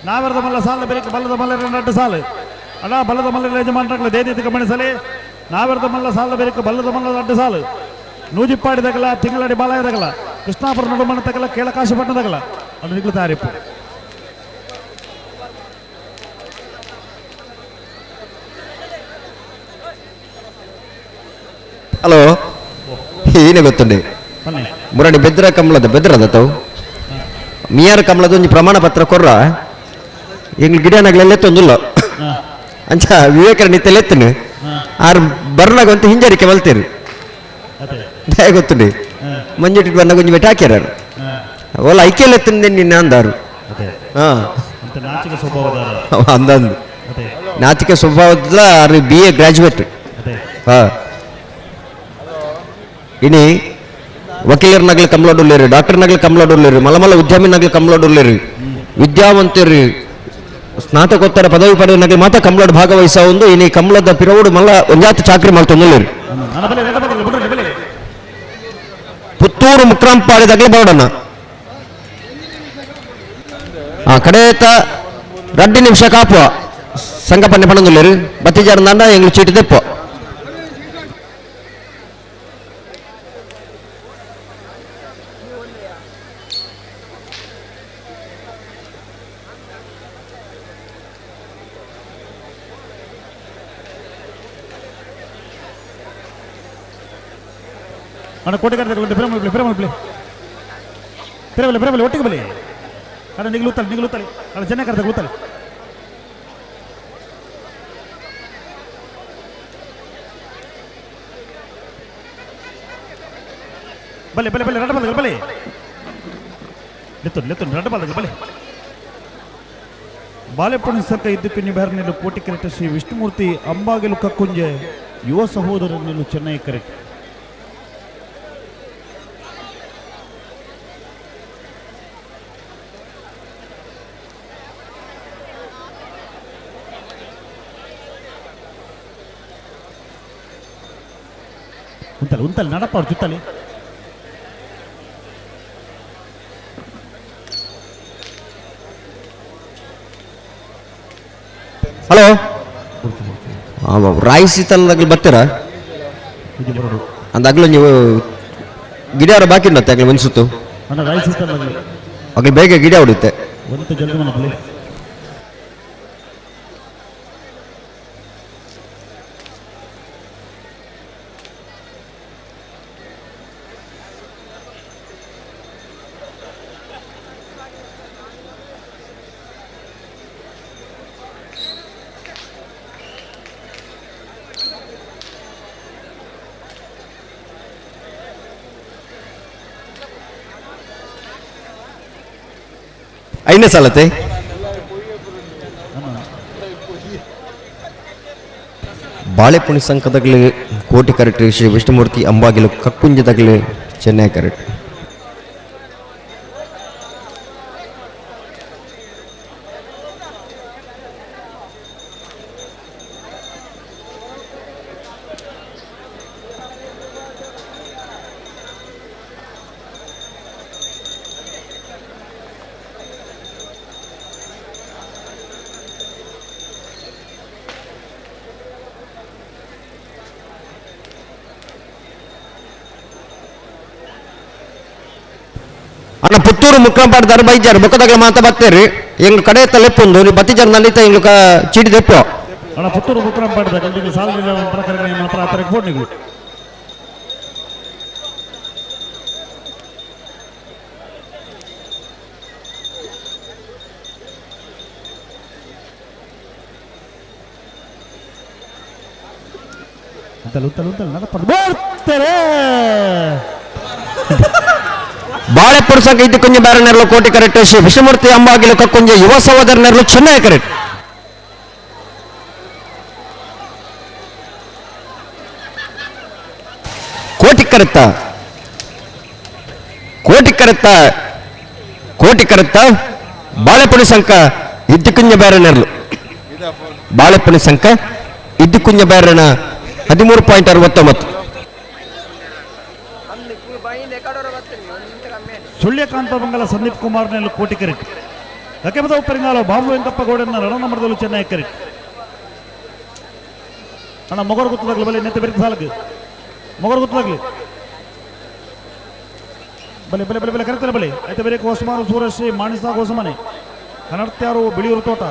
Speaker 8: ನಾವರದ ಮಲ್ಲ ಸಾಲ ಬೆರಕೆ ಬಲ್ಲದ ಮಲ್ಲರ ನಡ್ಡು ಸಾಲು ಅಣ್ಣ ಬಲ್ಲದ ಮಲ್ಲರ ಯಜಮಾನರಾಗಲ ದೇದಿ ಗಮನಿಸಲಿ. ನಾವರದ ಮಲ್ಲ ಸಾಲ ಬೆರಕೆ ಬಲ್ಲದ ಮಲ್ಲ ಅಡ್ಡು ಸಾಲು ನೂಜಿಪ್ಪಾಡಿ ತಗಲ ತಿಂಗಳಡಿ ಬಾಲಾಯ ತಗಲ ಕೃಷ್ಣಾಪುರ ನಡುಮಣ ತಗಲ ಕೇಳಕಾಶಪಟ್ಟಣ ತಗಲ ಅಣ್ಣ ನಿಗ್ಲು ತಾರಿಪ್ಪು.
Speaker 9: ಹಲೋ ಏನೇ ಗೊತ್ತುಂಡೆ ಮುರಣಿ ಬೆದ್ರ ಕಮಲದ ಬೆದ್ರದ ತಾವು ಮಿಯಾರ ಕಮಲದ ಒಂಜಿ ಪ್ರಮಾಣ ಪತ್ರ ಕೊರ್ರ ಎಂಗ್ಲು ಗಿಡನಾಗ್ಲೆಲ್ಲ ಎತ್ತೊಂದುಲ್ಲ ಅಂಚ ವಿವೇಕರ ನಿತ್ಯ ಎತ್ತನು ಆರು ಬರ್ನಾಗ ಅಂತ ಹಿಂಜರಿಕೆ ಮಲ್ತೇರು ದಯ ಗೊತ್ತುಂಡೆ ಮಂಜುಟಿ ಬಂದಾಗ ಒಂಜಿ ಬೆಟ್ಟ ಹಾಕ್ಯಾರ ಓಲ ಐಕೆಲ್ಲ ಎತ್ತಂದೆ ನಿನ್ನ ಅಂದಾರು. ಹಾಂ ಅಂದಂದು ನಾಚಿಕೆ ಸ್ವಭಾವದ ಆರು ಬಿ ಎ ಗ್ರಾಜುಯೇಟ್. ಹಾಂ ಇನಿ ವಕೀಲರ ನಗಲು ಕಮಲಡುಲ್ಲೇರು, ಡಾಕ್ಟರ್ ನಗಲು ಕಮಲಡುಲ್ಲೇರು, ಮಲಮಲ ಉದ್ಯಮಿ ನಗಲು ಕಮಲಡುಲ್ಲೇರು, ವಿದ್ಯಾವಂತರು ಸ್ನಾತಕೋತ್ತರ ಪದವಿ ಪಡೆದ ನಗಲು ಮಾತ್ರ ಕಮಲಡು ಭಾಗವಹಿಸ ಒಂದು ಇನಿ ಕಮಲದ ಪಿರವುಡು ಮಲ್ಲ ಒಂಜಾತ ಚಾಕ್ರಿ ಮಲ್ತೊಂದುಲ್ಲೇರು. ಪುತ್ತೂರು ಮುಕ್ರಂಪಾಡಿದಾಗಲೇ ಬರೋಡಣ್ಣ ಆ ಕಡೇತ 2 ನಿಮಿಷ ಕಾಪುವ ಸಂಘ ಪನ್ನೆ ಪಣಂದುಲ್ಲೇರು ಬತ್ತಿಜಾರ ದಾಂಡ ಎಂಗ್ಲು ಚೀಟಿ ತೆಪ್ಪು.
Speaker 8: ಅಣ್ಣ ಕೋಟೆಗಾರ ಪ್ರೇಮ ಪ್ರೇಮ ಪ್ರೇಮ ಪ್ರೇಮ ಒಟ್ಟಿಗೆ ಬಲಿ ಅಣ್ಣ ನಿಗ್ಲೂತಲ್ಲಿ ನಿಗ್ಲೂತಲ್ಲಿ ಅಣ್ಣ ಚೆನ್ನೈ ಕರೆದ ಕೂತಲ್ಲಿ ಬಲೆ ಬಲೆ ಬಲೆ ರಡ್ಡ ಬಲ ಬಲೆ ಲೆತ್ತು ಲೆತ್ತು ರಡ್ಡ ಬಲ ಬಲೆ ಬಾಲೆಪ್ಪಣ ಸರ್ಕ ಇದ್ದಕ್ಕು ಬೇರನೆಲ್ಲು ಕೋಟಿ ಕರೆಕ್ಟ್ ಶ್ರೀ ವಿಷ್ಣುಮೂರ್ತಿ ಅಂಬಾಗಿಲು ಕಕ್ಕುಂಜೆ ಯುವ ಸಹೋದರನೆಲ್ಲು ಚೆನ್ನೈ ಕರೆಕ್ಟ್. ಉಂತಲ್ಲ ಉಂತಲ್ಲ ನಡಪ್ಪ ಅವ್ರ ಜೊತ್ತಲ್ಲಿ.
Speaker 9: ಹಲೋ ರಾಯಿಸಿ ತನ್ನದಾಗಲಿ ಬರ್ತೀರಾ ಅಂದಾಗಲೂ ನೀವು ಗಿಡ ಬಾಕಿ ಉಂಟತ್ತೆ ಆಗಲಿ ಒಂದ್ಸುತ್ತು ಆಗಲಿ ಬೇಗ ಗಿಡ ಹೊಡಿಯುತ್ತೆ. ಐನೇ ಸಾಲತ್ತೆ ಬಾಳೆಪುಣಿ ಸಂಕದಗಲಿ ಕೋಟಿ ಕರೆಕ್ಟ್ ಶ್ರೀ ವಿಷ್ಣುಮೂರ್ತಿ ಅಂಬಾಗಿಲು ಕಕ್ಕುಂಜದಗಲಿ ಚೆನ್ನೈ ಕರೆಕ್ಟ್. ಅಣ್ಣ ಪುತ್ತೂರು ಮುಕ್ರಂಪಾಡ್ದಾರ ಬೈಜಾರು ಬೊಕ್ಕದಾಗಲ ಮಾತ ಬತ್ತೇರಿ ಎಂಗ್ ಕಡೆ ತಲೆಪ್ಪೊಂದು ನೀವು ಬತ್ತಿಜಾರ ನಲ್ಲಿತ ಎಂಗ್ಲು ಚೀಟಿ ತೆಪ್ಪು.
Speaker 8: ಅಣ್ಣ ಪುತ್ತೂರು ಮುಕ್ರಂಪಾಡ್ದ ಕಲ್ದಿಗೆ ಸಾಲ ಪ್ರಕಾರ ಮಾತ್ರ ಆತರ ಬೋರ್ಡ್ನಿಗಳು ಉಂತಲ್ಲ ಉಂತಲ್ಲ ಉಂತಲ್ಲ ನಡಪ್ಪ ಬರ್ತಾರೆ.
Speaker 9: ಬಾಳೆಪುರ ಸಂಘ ಇದ್ದು ಕೊಂಜ ಬ್ಯಾರನೆರ್ಲು ಕೋಟಿ ಕರೆಕ್ಟ್ ಶ್ರೀ ವಿಷ್ಣುಮೂರ್ತಿ ಅಂಬಾಗಿಲು ಕಕ್ಕೊಂಜ ಯುವ ಸಹೋದರನೆರ್ಲು ಚೆನ್ನೈ ಕರೆಕ್ಟ್. ಕೋಟಿ ಕರೆತ್ತ ಕೋಟಿ ಕರೆತ್ತ ಕೋಟಿ ಕರೆತ್ತ ಬಾಳೆಪುಣಿ ಸಂಕ ಇದ್ದು ಕುಂಜ ಬ್ಯಾರನೆರ್ಲು ಬಾಳೆಪುಣಿ ಸಂಕ ಇದ್ದು ಕುಂಜ ಬ್ಯಾರನ 13.69.
Speaker 8: ಸುಳ್ಯಕಾಂತ ಮಂಗಲ ಸಂದೀಪ್ ಕುಮಾರ್ ನೆಲ್ಲು ಕೋಟಿ ಕರೆಕ್ಟ್. ಕಕೆಮದ ಉಪ್ಪರಿಂಗಾಲ ಬಾಬು ವೆಂಕಪ್ಪ ಗೌಡನ ರಣನಮರದಲ್ಲೂ ಚೆನ್ನೈ ಕರೆಕ್ಟ್. ಅಣ್ಣ ಮೊಗರು ಗೊತ್ತದಾಗ್ಲಿ ಬಲೆ ನೆತ್ತ ಬೆರೆತ ಸಾಲಕ್ಕೆ ಮೊಗರು ಗೊತ್ತದಾಗ್ಲಿ ಬಲೆ ಬಲೆ ಬಲೆ ಬಲೆ ಕರೆತಲೆ ಬಲೆ ಐತೆ ಬೇರೆ ಹೊಸ್ಮಾರು ಸೂರಶ್ರೀ ಮಾಣಿಸ ಗೋಸಮನೆ ಕನರ್ತ್ಯಾರು ಬಿಳಿಯೂರು ತೋಟ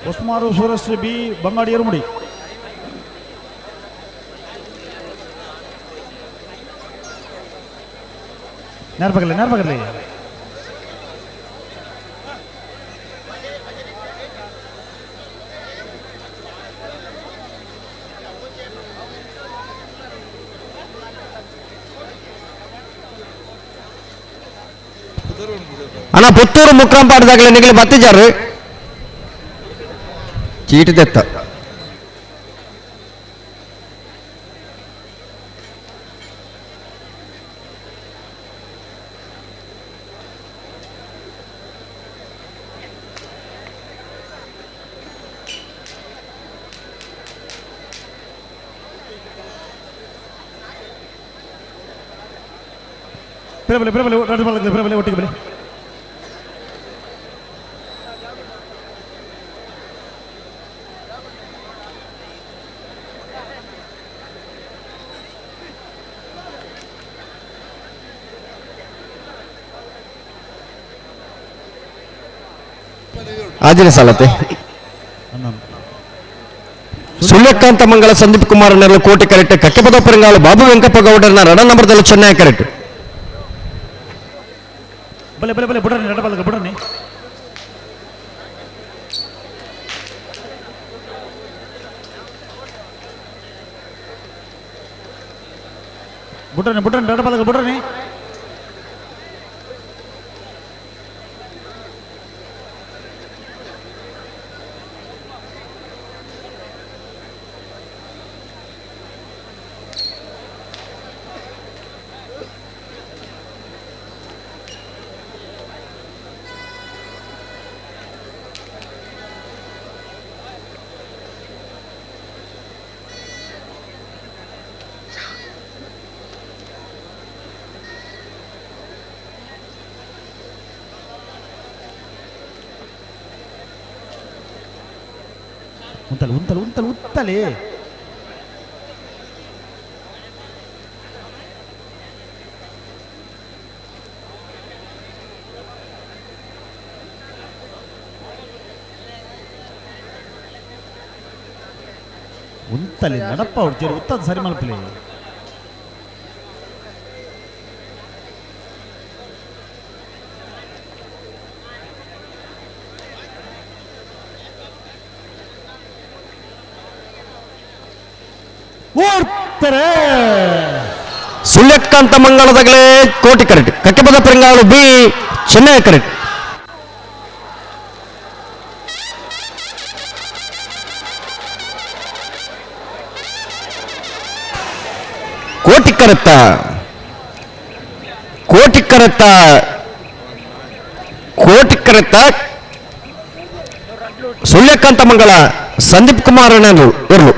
Speaker 8: ಹೊಸ್ಮಾರು ಸೂರಶ್ರೀ ಬಿ ಬಂಗಾಡಿ ಎರುಮುಡಿ ನೇರ್ಪಗಲಿ ನೇರ್ಪಗಲಿ
Speaker 9: ಅಣ್ಣ ಪುತ್ತೂರು ಮುಕ್ರಂಪಾಡದಾಗಲೇ ನಿಗಲಿ ಬತ್ತಿಜಾರು ಚೀಟಿ ದೆತ್ತ
Speaker 8: ಬಿರಬಲೆ ಬಿರಬಲೆ ಬಿರಬಲೆ ಒಟ್ಟಿಗೆ ಬಲೆ
Speaker 9: ಆಜಿನ ಸಾಲತೆ ಸುಳ್ಯಕಾಂತ ಮಂಗಳ ಸಂದೀಪ್ ಕುಮಾರ್ ನೆರಳು ಕೋಟೆ ಕರೆಕ್ಟ್ ಕಕ್ಕೆಪದ ಪರಿಂಗಾಳು ಬಾಬು ವೆಂಕಪ್ಪ ಗೌಡರನ್ನ ರಡ ನಂಬರ್ದಲ್ಲಿ ಚೆನ್ನೈ ಕರೆಕ್ಟ್
Speaker 8: ಬಲೆ ಬಲೆ ಬಲೆ ಬುಡನೆ ನಡಬಲ್ಲ ಬುಡನೆ ಬುಡನೆ ಬುಡನೆ ನಡಬಲ್ಲ ಬುಡನೆ ಉಂತಲೆ ಉಂತಲೆ ಉಂತಲೆ ಉತ್ತಲೆ ಉಂತಲೆ ನಡಪ್ಪ ಅವ್ರು ಉತ್ತದ ಸರಿ ಮಲ್ಪಲಿ ಓಡ್ತಾರೆ
Speaker 9: ಸುಳ್ಯಕಾಂತ ಮಂಗಳದಾಗಲೇ ಕೋಟೆ ಕರೆಕ್ಟ್ ಕಕ್ಕೆಪದ ಪರಿಂಗಾಳು ಬಿ ಚೆನ್ನೈ ಕರೆಕ್ಟ್ ಕೋಟಿ ಕರೆತ್ತ ಕೋಟಿ ಕರೆತ್ತ ಕೋಟಿ ಕರೆತ್ತ ಸುಳ್ಯಕಾಂತ ಮಂಗಳ ಸಂದೀಪ್ ಕುಮಾರ್ ಇರ್ಲು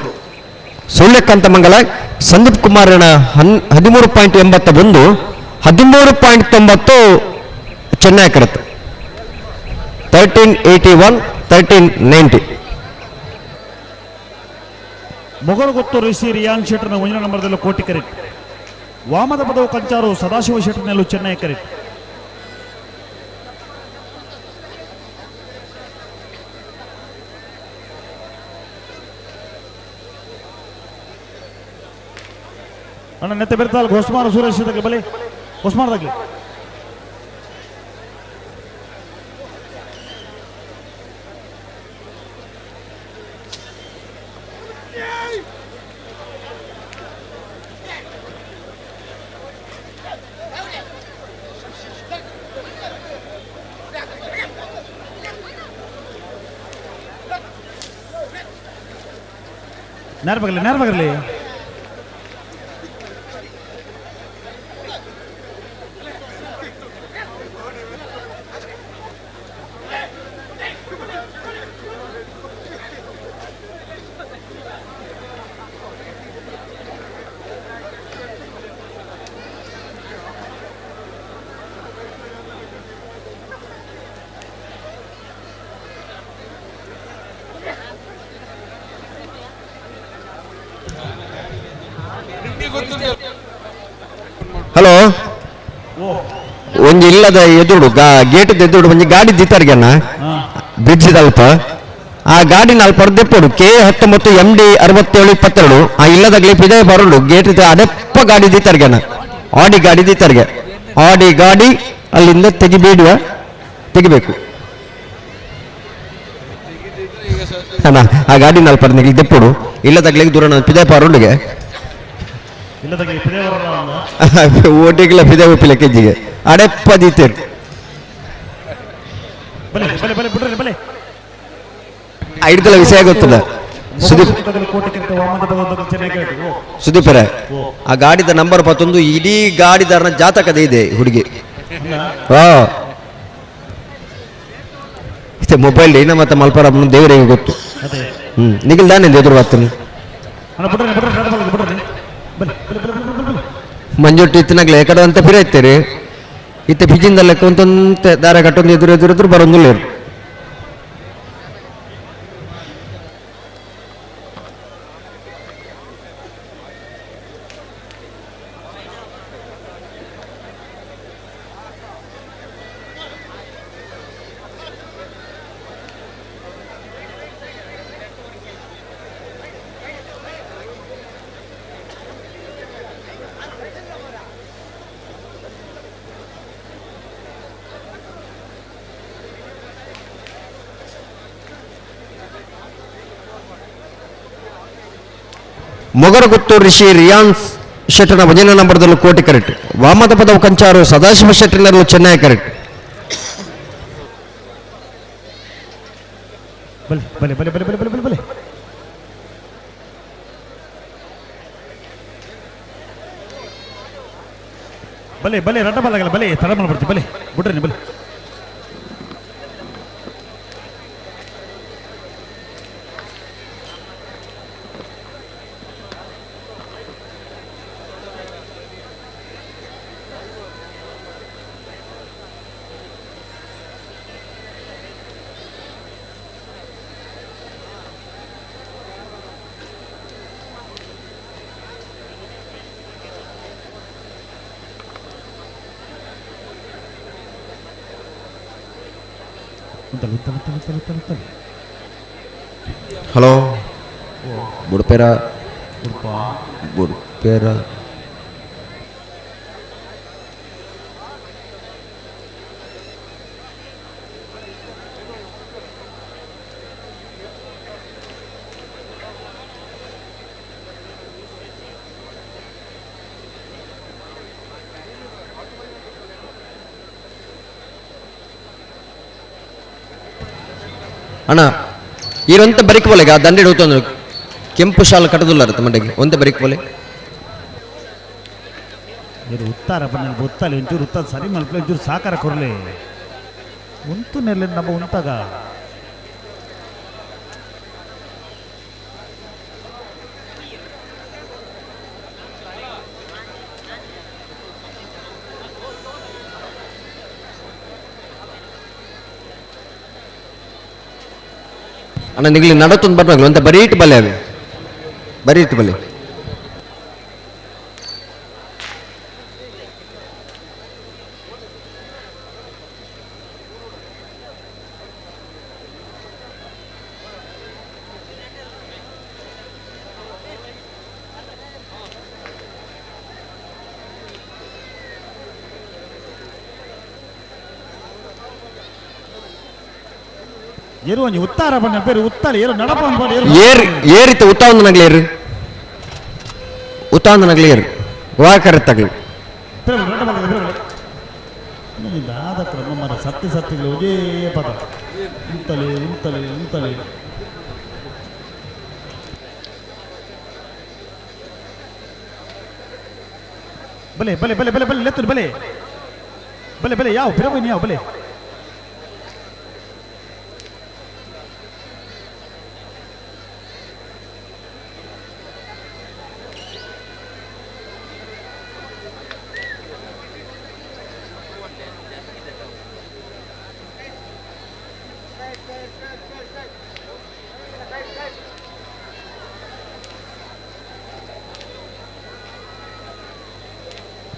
Speaker 9: ಸುಳ್ಯಕಾಂತ ಮಂಗಳ ಸಂದೀಪ್ ಕುಮಾರನ 13.81 13.90 ಚೆನ್ನೈ ಕರೆತ್ 1381 1390
Speaker 8: ಮೊಗಲುಗೊತ್ತು ಋಷಿ ರಿಯಾನ್ ಶೆಟ್ಟರ್ನ ಒಂದನೇ ನಂಬರ್ದಲ್ಲೂ ಕೋಟಿ ಕರೆಕ್ಟ್ ವಾಮದ ಪದವು ಕಂಚಾರು ಸದಾಶಿವ ಶೆಟ್ಟರ್ನಲ್ಲೂ ಚೆನ್ನೈ ಕರೆಕ್ಟ್ ಅಣ್ಣ ನೆತ್ತೆ ಬೆರ್ತಾಲ್ ಹೊಸ್ಮಾರು ಸುರೇಶ್ ತಗ್ಲಿ ಬಲಿ ಹೊಸ್ಮಾರ್ ತಗ್ಲಿ ನೇರ ಬಗಲಿ ನೇರ ಬಗಲಿ
Speaker 9: ಹಲೋ ಒಂಜಿ ಇಲ್ಲದ ಎದುರು ಗೇಟ್ ಎದುರು ಒಂಜಿ ಗಾಡಿ ದಿತ್ತರ್ಗೆನ ಬ್ರಿಡ್ಜ್ ಅಲ್ಪ ಆ ಗಾಡಿನ ಅಲ್ಪ ದೆಪ್ಪಡು ಕೆ 19 MD 67 22 ಆ ಇಲ್ಲದಾಗಲಿ ಪಿದೆ ಬರುಡು ಗೇಟ್ ಅಡೆಪ್ಪ ಗಾಡಿ ದಿತ್ತರ್ಗೆನ ಆಡಿ ಗಾಡಿ ದಿತ್ತರ್ಗೆ ಆಡಿ ಗಾಡಿ ಅಲ್ಲಿಂದ ತೆಗಿಬೇಡುವ ತೆಗಿಬೇಕು ಅಣ್ಣ. ಆ ಗಾಡಿನ ಅಲ್ಪ ದೆಪ್ಪಡು ಇಲ್ಲದಾಗ್ಲಿ ದೂರ ಪಿದೆ ಪಾರುಂಡಿಗೆ ಓಟಿಗೆಲ್ಲ ಪಿದೆ ಉಪ್ಪಿಲ್ಲ ಕೆಜಿಗೆ ಅಡೆಪ್ಪ ದೀತೇರು. ಐಡ್ದಲ ವಿಷಯ ಗೊತ್ತದ ಸುದೀಪ್ ಸುದೀಪರೇ, ಆ ಗಾಡಿದ ನಂಬರ್ ಪತ್ತೊಂದು ಇಡೀ ಗಾಡಿದಾರನ ಜಾತಕದ ಇದೆ ಹುಡುಗಿ. ಮೊಬೈಲ್ ಏನ ಮತ್ತೆ ಮಲ್ಪರ ದೇವರಿಗೆ ಗೊತ್ತು. ನಿಗಿಲ್ ದಾನೆ ಎದುರು ಬರ್ತಾನೆ ಮಂಜೊಟ್ಟಿ ಇತ್ತಿನಾಗ್ಲೆ ಕಡೆ ಅಂತ ಫಿರ ಇತ್ತೀರಿ ಇತ್ತೆ ಬಿಜಿಂದ ಲೆಕ್ಕ ಅಂತಂತೆ ದಾರ ಕಟ್ಟೊಂದು ಎದುರು ಎದುರು ಎದುರು ಬರೋಂದಿಲ್ಲ. ಮೊಗರಗುತ್ತು ಋಷಿ ರಿಯಾನ್ಸ್ ಶೆಟ್ಟನ ಭಜನೆ ನಂಬರ್ದಲ್ಲೂ ಕೋಟಿ ಕರೆಕ್ಟ್. ವಾಮದ ಪದವು ಕಂಚಾರು ಸದಾಶಿವ ಶೆಟ್ಟನಲ್ಲೂ ಚೆನ್ನೈ ಕರೆಕ್ಟ್.
Speaker 8: ಬಲೆ ಬಲೆ ಬಲೆ ಬಲೆ ಬಲೆ ಬಲೆ ಬಲೆ ಬಲೆ ಬಲೆ ರಡ್ಡ ಬಲ್ಲಾಗಲ್ಲ ಬಲೆ ತಡ ಮಾಡ್ಬಿಡ್ತೀವಿ ಬಲೆ ಬಿಡ್ರಿ ಬಲೆ.
Speaker 9: ಹಲೋ ಬುಡ್ಪೇರ ಬುಡ್ಪೇರ ಅಣ್ಣ ಈರೊಂತ ಬರಿಕ್ ಬೋಲೆ ಆ ದಂಡೆ ಹೋಗ್ತಂದ್ರೆ ಕೆಂಪು ಶಾಲು ಕಟ್ಟದುಲ್ಲಾರ ತಮ್ಮಂಡೆಗೆ ಒಂತ ಬರಿಕ್ ಬೋಲೆ
Speaker 8: ಉತ್ತಾರ ಬಣ್ಣ ಗೊತ್ತಲ್ಲ ಒಂಚೂರು ಉತ್ತಾರ ಸರಿ ಮಲ್ಪಲೆ ಒಂಚೂರು ಸಾಕಾರ ಕೊರಲಿ ಉಂತು ನೆಲೆ ನಮ್ಮ ಉಂತಾಗ
Speaker 9: ಅಣ್ಣ ನಿಗಲಿ ನಡತೊಂದು ಬರ್ಬೇಕು ಅಂತ ಬರೀಟ್ ಬಲೆ ಅವೆ ಬರೀಟ್ ಬಲೆ.
Speaker 8: ಏರು ಒಂಜಿ ಉತ್ತಾರ ಬಣ್ಣ ಬೇರೆ ಉತ್ತಾರ ಏರು ನಡಪ
Speaker 9: ಏರ್ ಏರಿತ ಉತ್ತಾವಂದ ನಗಲೇರು ಉತ್ತಾವಂದ ನಗಲೇರು ವಾಕರ ತಗಲು
Speaker 8: ದಾದ ಕ್ರಮ ಮರ ಸತ್ತಿ ಸತ್ತಿಗಳು ಒಂದೇ ಪದ ಉಂತಲೆ ಉಂತಲೆ ಉಂತಲೆ. ಬಲೆ ಬಲೆ ಬಲೆ ಬಲೆ ಬಲೆ ಲೆತ್ತು ಬಲೆ ಬಲೆ ಬಲೆ ಯಾವ ಪಿರವೈನ್ ಯಾವ ಬಲೆ.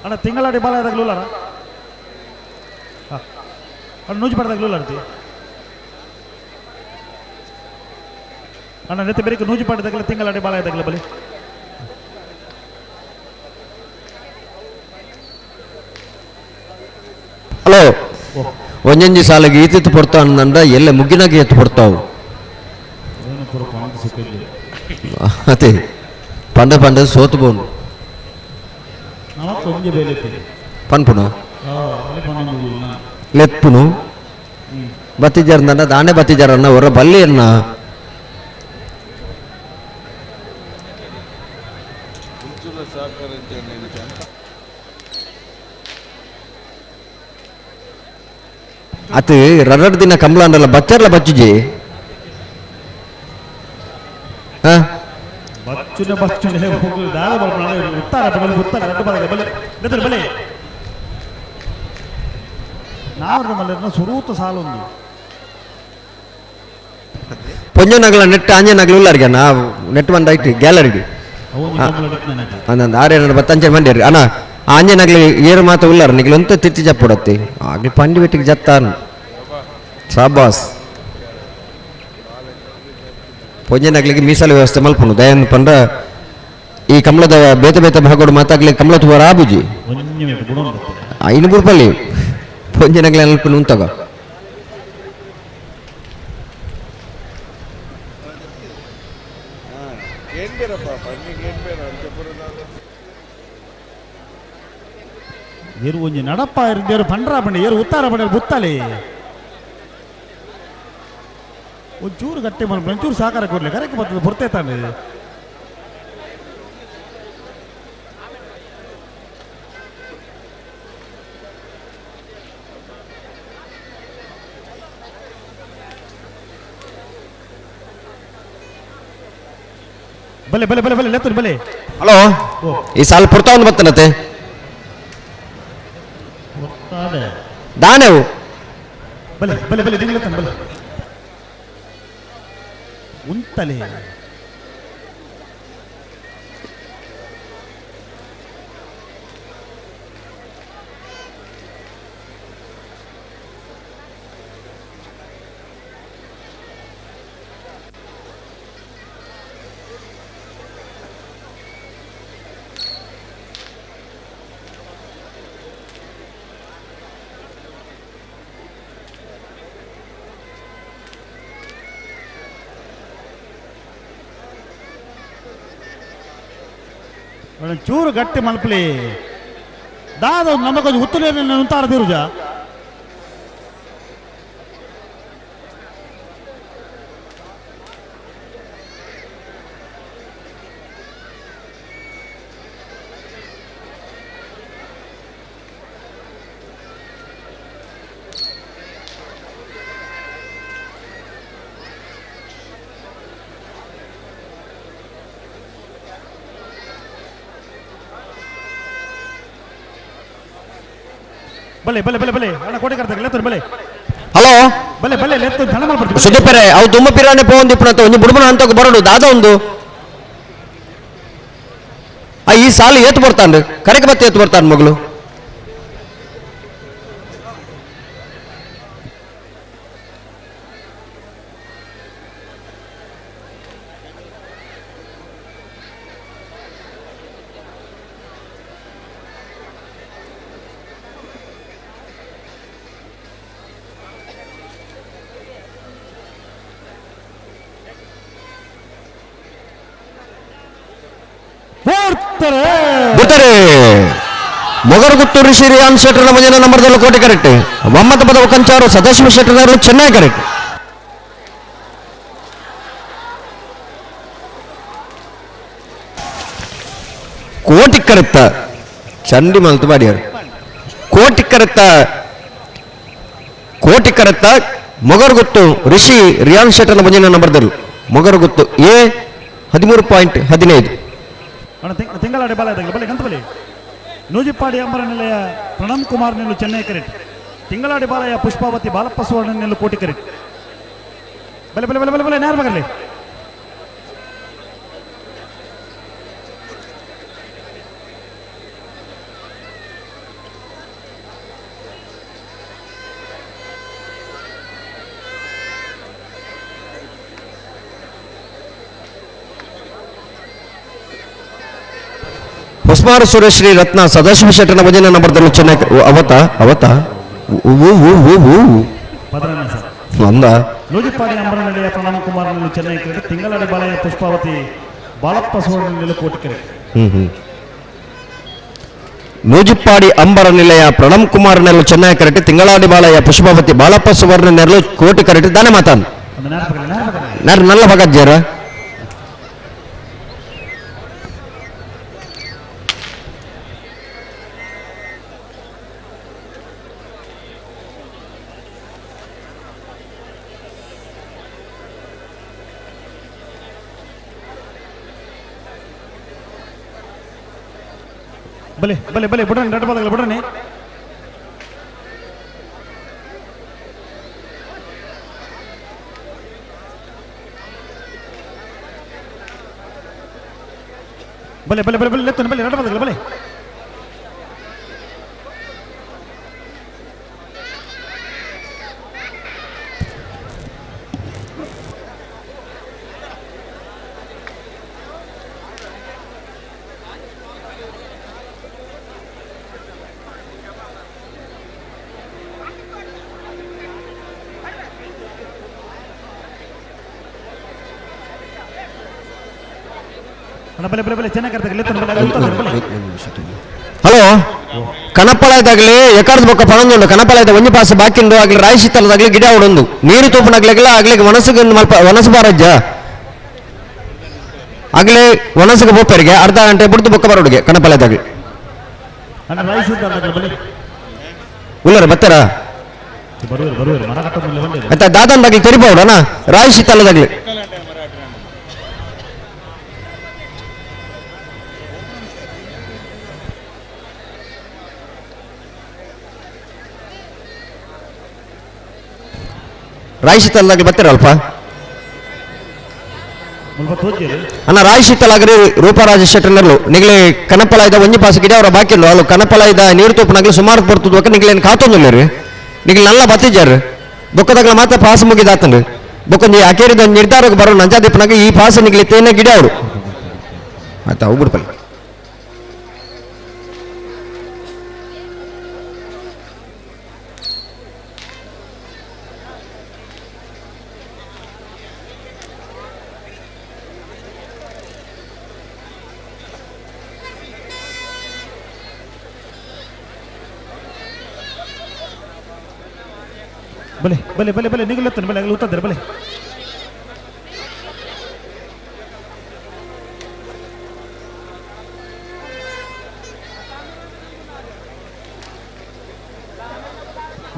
Speaker 8: ಅಣ್ಣ ತಿಂಗಳಾಡಿ ಬಾಲ ಇದಾಗಲೂಲಾರ. ಅಣ್ಣ ನೂಜಿ ಪಡೆದಾಗಲೂ ಅರ್ತಿ ಅಣ್ಣ ನೆತ್ತ ಬೇರೆ ನೂಜಿ ಪಡೆದಾಗಲ ತಿಂಗಳಾಡಿ ಬಾಲ ಇದ್ದಾಗಲ ಬಲಿ.
Speaker 9: ಹಲೋ, ಒಂಜೊಂಜಿ ಸಾಲಿಗೆ ಈತಿತ್ತು ಪಡ್ತಾವ ಅಂದ ಎಲ್ಲ ಮುಗ್ಗಿನಾಗ ಎತ್ತು ಪಡ್ತಾವು. ಅದೇ ಪಂಡ ಪಂಡ ಸೋತು ಬೋನು ಪನ್ಪುನು ಲೆಪ್ಪುನು ಬತ್ತಿಜಾರ ಅಂದ ದಾನೆ ಬತ್ತಿಜಾರ ಅನ್ನ ಹೊರ ಬಲ್ಲಿ ಅನ್ನ. ಅತ್ ರಡ್ಡು ದಿನ ಕಂಬಳ ಅಂಡಲ್ಲ ಬಚ್ಚರ್ಲ ಬಚ್ಚುಜಿ.
Speaker 8: ಬಚ್ಚುನೆ ಬಚ್ಚುನೆ ದಾದ ಉತ್ತರ ಉತ್ತರ ರಡ್ಡು ಬಲೆ ಬಲೆ ಬಲೆ ನಾವು ಮಲ್ಲ ಸುರೂತ ಸಾಲೊಂದು
Speaker 9: ಪೊಂಜನಗಲ ನೆಟ್ ಆಂಜನಗಲ ಉಲ್ಲಾರ್ಗೆ ನಾ ನೆಟ್ ಬಂದಾಯ್ತು ಗ್ಯಾಲರಿಗೆ ಅಂದಂದು ಆರೇನ ಬತ್ತಂಚೆ ಮಂಡ್ಯರಿ ಅಣ್ಣ ಆಂಜನಗಲಿ ಏರು ಮಾತು ಉಲ್ಲಾರ ನಿಗ್ಲಂತ ತಿರ್ತಿ ಜಪ್ಪುಡತ್ತಿ ಆಗ್ಲಿ ಪಂಡಿ ಬೆಟ್ಟಿಗೆ ಜತ್ತಾನು ಸಾಬಾಸ್. ಪೊಂಜನಗಲಿಗೆ ಮೀಸಲು ವ್ಯವಸ್ಥೆ ಮಲ್ಪುನು ದಯನ್ ಪಂಡ ಈ ಕಮಲದ ಬೇತೆ ಬೇತೆ ಭಾಗೋಡು ಮಾತಾಗ್ಲಿ ಕಮಲ ತುವರ ಆಬುಜಿ ಐನು ಬುರ್ಪಲ್ಲಿ ಪೊಂಜನಗಲಿ ಅಲ್ಪನು ಉಂತಾಗ.
Speaker 8: ಏರು ಒಂಜಿ ನಡಪ್ಪ ಇರು ಪಂಡ್ರ ಪಂಡ ಏರು ಉತ್ತಾರ ಪಂಡ ಬುತ್ತಲೆ ಒಂಚೂರು ಗಟ್ಟಿ ಮಲ್ಪ ಒಂಚೂರು ಸಾಕಾರ ಕೊಡ್ಲಿ ಕರೆಕ್ಟ್ ಬರ್ತದೆ ಬರ್ತೇ ತಾನೆ. ಬಲೆ ಬಲೆ ಬಲೆ ಬಲೆ ಲೆತ್ತರು ಬಲೆ.
Speaker 9: ಹಲೋ, ಈ ಸಾಲ ಪುರ್ತಾ ಒಂದು ಬತ್ತನತೆ ದಾನೆವು
Speaker 8: ಬಲೆ ಬಲೆ ಬಲೆ ದಿಗ್ಲತ್ತನ ಬಲೆ ಉಂತಲೆ ಚೂರು ಗಟ್ಟಿ ಮಲ್ಪಲಿ ದಾದ ನಮಗೊಂದು ಉತ್ತುಲೇ ಉಂತಾರ ತಿರುಜ ಬಲೆ ಬಲೆ ಬಲೆ ಬಲೆ ಅಣ್ಣ ಕೋಟೆ ಕರ್ತಾಗ ಲೆತ್ತರು ಬಲೆ.
Speaker 9: ಹಲೋ,
Speaker 8: ಬಲೆ ಬಲೆ ಲೆತ್ತು ಧನ ಮಲ್ಪಡ್ತಿ
Speaker 9: ಸುದೀಪರೆ ಅವು ದುಮ್ಮ ಪಿರಾನೆ ಪೋಂದು ಇಪ್ಪುನಂತ ಒಂಜಿ ಬುಡುಬುನ ಅಂತ ಬರಡು ದಾದ ಒಂದು ಈ ಸಾಲು ಏತು ಬರ್ತಾನೆ ಕರೆಕ್ ಬತ್ತೆ ಏತು ಬರ್ತಾನೆ ಮಗಳು. ಬುತ್ತರೆ ಮೊಗರುಗುತ್ತು ಋಷಿ ರಿಯಾನ್ ಶೆಟ್ಟರ್ನ ಮುಂದಿನ ನಂಬರ್ದಲ್ಲಿ ಕೋಟೆ ಕರೆಕ್ಟ್. ಮಮ್ಮತ ಪದವ ಕಂಚಾರು ಸದಾಶಿವ ಶೆಟ್ಟರ್ನವರು ಚೆನ್ನೈ ಕರೆಕ್ಟ್. ಕೋಟಿ ಕರೆಕ್ತ ಚಂಡಿ ಮಲ್ತು ಬಾಡಿಯಾರು ಕೋಟಿ ಕರೆಕ್ತ ಕೋಟಿ ಕರೆಕ್ತ ಮೊಗರುಗುತ್ತು ಋಷಿ ರಿಯಾನ್ ಶೆಟ್ಟರ್ನ ಮುಂದಿನ ನಂಬರ್ದಲ್ಲಿ ಮೊಗರುಗುತ್ತು ಎ 13.15.
Speaker 8: ತಿಂಗಳಾಡಿ ಬಾಲ ಇದ್ದಾಗಲೇ ಬಲೆ ಗಂತ ಬಲೆ ನೂಜಿಪ್ಪಾಡಿ ಅಂಬರ ನಿಲಯ ಪ್ರಣಮ್ ಕುಮಾರ್ ನೆಲ್ಲು ಚೆನ್ನೈ ಕರೆಕ್ಟ್. ತಿಂಗಳಾಡಿ ಬಾಲಯ ಪುಷ್ಪಾವತಿ ಬಾಲಪ್ಪ ಸುವರ್ಣ ನೆಲ್ಲು ಕೋಟಿ ಕರೆಕ್ಟ್. ಬಲೆ ಬಲೆ ಬಲೆ ಬಲೆ ಬಲೆ ನೇರ ಬಗರ್ಲಿ
Speaker 9: ಹೊಸ್ಮಾರು ಸುರೇಶ್ರೀ ರತ್ನ ಸದಾಶಿವ ಶೆಟ್ಟನ ಒಂಜನೇ ನಂಬರ್ದಲ್ಲಿ ಚೆನ್ನೈ ಅವತ ಅವತ ಒಂದ
Speaker 8: ನೂಜಿಪ್ಪಾಡಿ ಅಂಬರನಹಳ್ಳಿಯ ಪ್ರಣಮ್ ಕುಮಾರ್ ಚೆನ್ನೈ ಕ್ರೀಡೆ ತಿಂಗಳಾಡಿ ಬಾಳೆಯ ಪುಷ್ಪಾವತಿ ಬಾಲಪ್ಪ ಸುವರ್ಣ ಕೋಟಿಕೆರೆ.
Speaker 9: ನೂಜಿಪ್ಪಾಡಿ ಅಂಬರ ನಿಲಯ ಪ್ರಣಮ್ ಕುಮಾರ್ ನೆರಳು ಚೆನ್ನೈ ಕರೆಕ್ಟ್ ತಿಂಗಳಾಡಿ ಬಾಳೆಯ ಪುಷ್ಪಾವತಿ ಬಾಲಪ್ಪ ಸುವರ್ಣ ನೆರಳು ಕೋಟಿ ಕರೆಕ್ಟ್ ದಾನೆ ಮಾತಾನ್ ನಲ್ಲ ಭಗಜ್ಜರ
Speaker 8: ಬಲೆ ಬಲೆ ಬಲೆ ಬುಡನೆ ರಡ್ಡು ಬಾಲಗಳು ಬುಡನೆ ಬಲೆ ಬಲೆ ಬಲೆ ಬಲೆ ಲೆತ್ತನೆ ಬಲೆ ರಡ್ಡು ಬಾಲಗಳು ಬಲೆ
Speaker 9: ಹಲೋ ಕನಪ್ಪಳಾಯ್ದಾಗಲಿ ಎಕಾರ್ದ ಬೊಕ್ಕ ಪಣಂದುಂಡು ಕನಪ್ಪಳಾಯ್ದ ಒಂಜಿ ಪಾಸ ಬಾಕಿಂಡು ಆಗಲಿ ರಾಯಿ ಶೀತಲದಾಗಲಿ ಗಿಡ ಉಡೊಂದು ನೀರು ತೂಪನಾಗ್ಲಿಲ್ಲ ಆಗ್ಲಿಕ್ಕೆ ಮನಸ್ಸಿಗೆ ಮಲ್ಪ ವನಸು ಬಾರಜ್ಜ ಆಗಲಿ ವನಸ್ಸಿಗೆ ಬೋಪರಿಗೆ ಅರ್ಧ ಗಂಟೆ ಬಿಡ್ದು ಬೊಕ್ಕ ಬರೋಡುಗೆ ಕನಪ್ಪಳಾಯ್ದಾಗಲಿ ಉಲ್ಲರ ಬತ್ತಾರ ಆಯ್ತಾ ದಾದನ್ದಾಗ್ಲಿ ತೆರಿಬೋಡಣ ರಾಯಿ ಶೀತಲದಾಗ್ಲಿ ರಾಯಶೀತಲಾಗ್ಲಿ ಬರ್ತೀರಲ್ಪ ಅಣ್ಣ ರಾಯಶೀತಲಾಗ್ರಿ ರೂಪರಾಜ ಶೆಟ್ಟರ್ನರ್ಲು ನಿಗ್ಲಿ ಕನಪಲಾಯ್ದ ಒಂಜಿ ಪಾಸ ಗಿಡ ಅವರ ಬಾಕಿ ಅಲ್ಲು ಕನಪಲಾಯ್ದ ನೀರು ತೂಪನಾಗ್ಲಿ ಸುಮಾರು ಬರ್ತದ ನಿಗ್ಲೇನು ಕಾತೊಂದುಲ್ಲೇರಿ ನಿಗ್ಲಿ ನಲ್ಲ ಬತ್ತಿಜಾರು ಬೊಕ್ಕದಾಗ್ಲ ಮಾತ್ರ ಪಾಸ್ ಮುಗಿದಾತನ್ರಿ ಬೊಕ್ಕೊಂಜಿ ಅಕೇರಿದ ನಿರ್ಧಾರಕ್ಕೆ ಬರೋ ನಂಜಾದೀಪನಾಗ ಈ ಪಾಸ ನಿಗ್ಲಿ ತೇನೆ ಗಿಡ ಅವರು ಆಯ್ತಾ ಹೋಗ್ಬಿಡ್ಪಲ್ಲಿ.
Speaker 8: ಬಲೆ ಬಲೆ ಬಲೆ ಬಲೆ ನಿಗಲತ್ತನೆ ಬಲೆ ಉತ್ತದ್ರೆ ಬಲೆ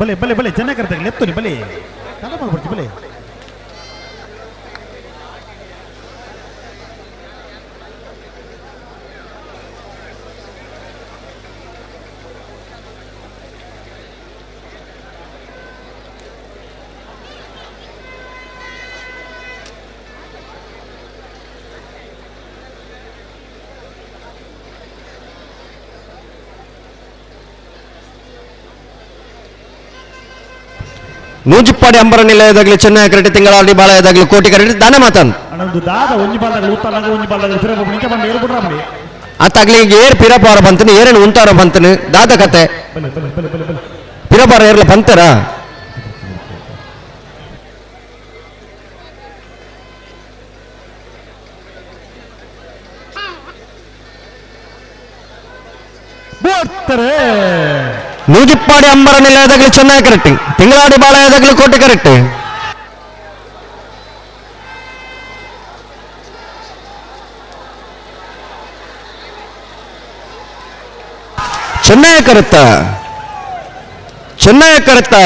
Speaker 8: ಬಲೆ ಬಲೆ ಬಲೆ ಚೆನ್ನಾಗಿ ಕರ್ತಾರೆ ಲೆತ್ತನಿ ಬಲೆ ತಲೆ ಮಾಡ್ಬಿಡ್ತಿ ಬಲೆ.
Speaker 9: ನೂಜಿಪ್ಪಾಡಿ ಅಂಬರ ನಿಲಯದಾಗಲಿ ಚೆನ್ನೈ ಕರೆಕ್ಟ್ ತಿಂಗಳಾಡಿ ಬಾಳಯದಾಗಲಿ ಕೋಟಿ ಕರೆಕ್ಟ್ ದಾನೆ ಮಾತಾನ್ ಆತಾಗ್ಲಿ ಈಗ ಏರ್ ಪಿರಪಾರ ಬಂತನು ಏರೇನು ಉಂತಾರ ಬಂತನು ದಾದ ಕತೆ ಪಿರಪಾರ ಏರ್ಲ ಬಂತಾರ ನೂಜಿಪ್ಪಾಡಿ ಅಂಬರ ನಿಲಯದಾಗಲಿ ಚೆನ್ನೈ ಕರೆಕ್ಟ್ ತಿಂಗಳಾಡಿ ಬಾಳಯದಾಗಲಿ ಕೋಟೆ ಕರೆಕ್ಟ್. ಚೆನ್ನೈ ಕರೆತ್ತ ಚೆನ್ನೈ ಕರೆತ್ತ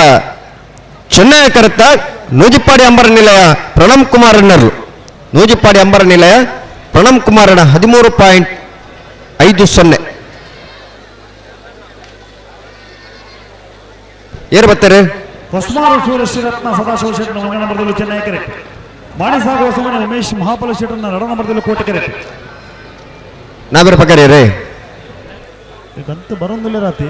Speaker 9: ಚೆನ್ನೈ ಕರೆತ್ತ ನೂಜಿಪ್ಪಾಡಿ ಅಂಬರ ನಿಲಯ ಪ್ರಣಮ್ ಕುಮಾರಣ್ಣರು ನೂಜಿಪ್ಪಾಡಿ ಅಂಬರ ನಿಲಯ ಪ್ರಣಮ್ ಕುಮಾರಣ್ಣ 13.50. ಏರು ಬರ್ತಾರೆ
Speaker 8: ಹೊಸ್ಮಾರು ಸೂರ್ಯಶ್ರೀರತ್ನ ಸದಾಶಿವ ಶೆಟ್ಟನ ಒಂದನೇ ನಂಬರ್ದಲ್ಲಿ ಚೆನ್ನೈ ಕರೆಕ್ಟ್. ಮಾಣಿಸಾಗು ಹೊಸಮನೆ ಉಮೇಶ್ ಮಹಾಬಲ ಶೆಟ್ಟನ ಎರಡನೇ ನಂಬರ್ದಲ್ಲಿ ಕೋಟೆ ಕರೆಕ್ಟ್.
Speaker 9: ನಾವೇರ ಪಕ್ಕರಿ ರೇ
Speaker 8: ಈಗಂತೂ ಬರೋದಿಲ್ಲ ರಾತಿ.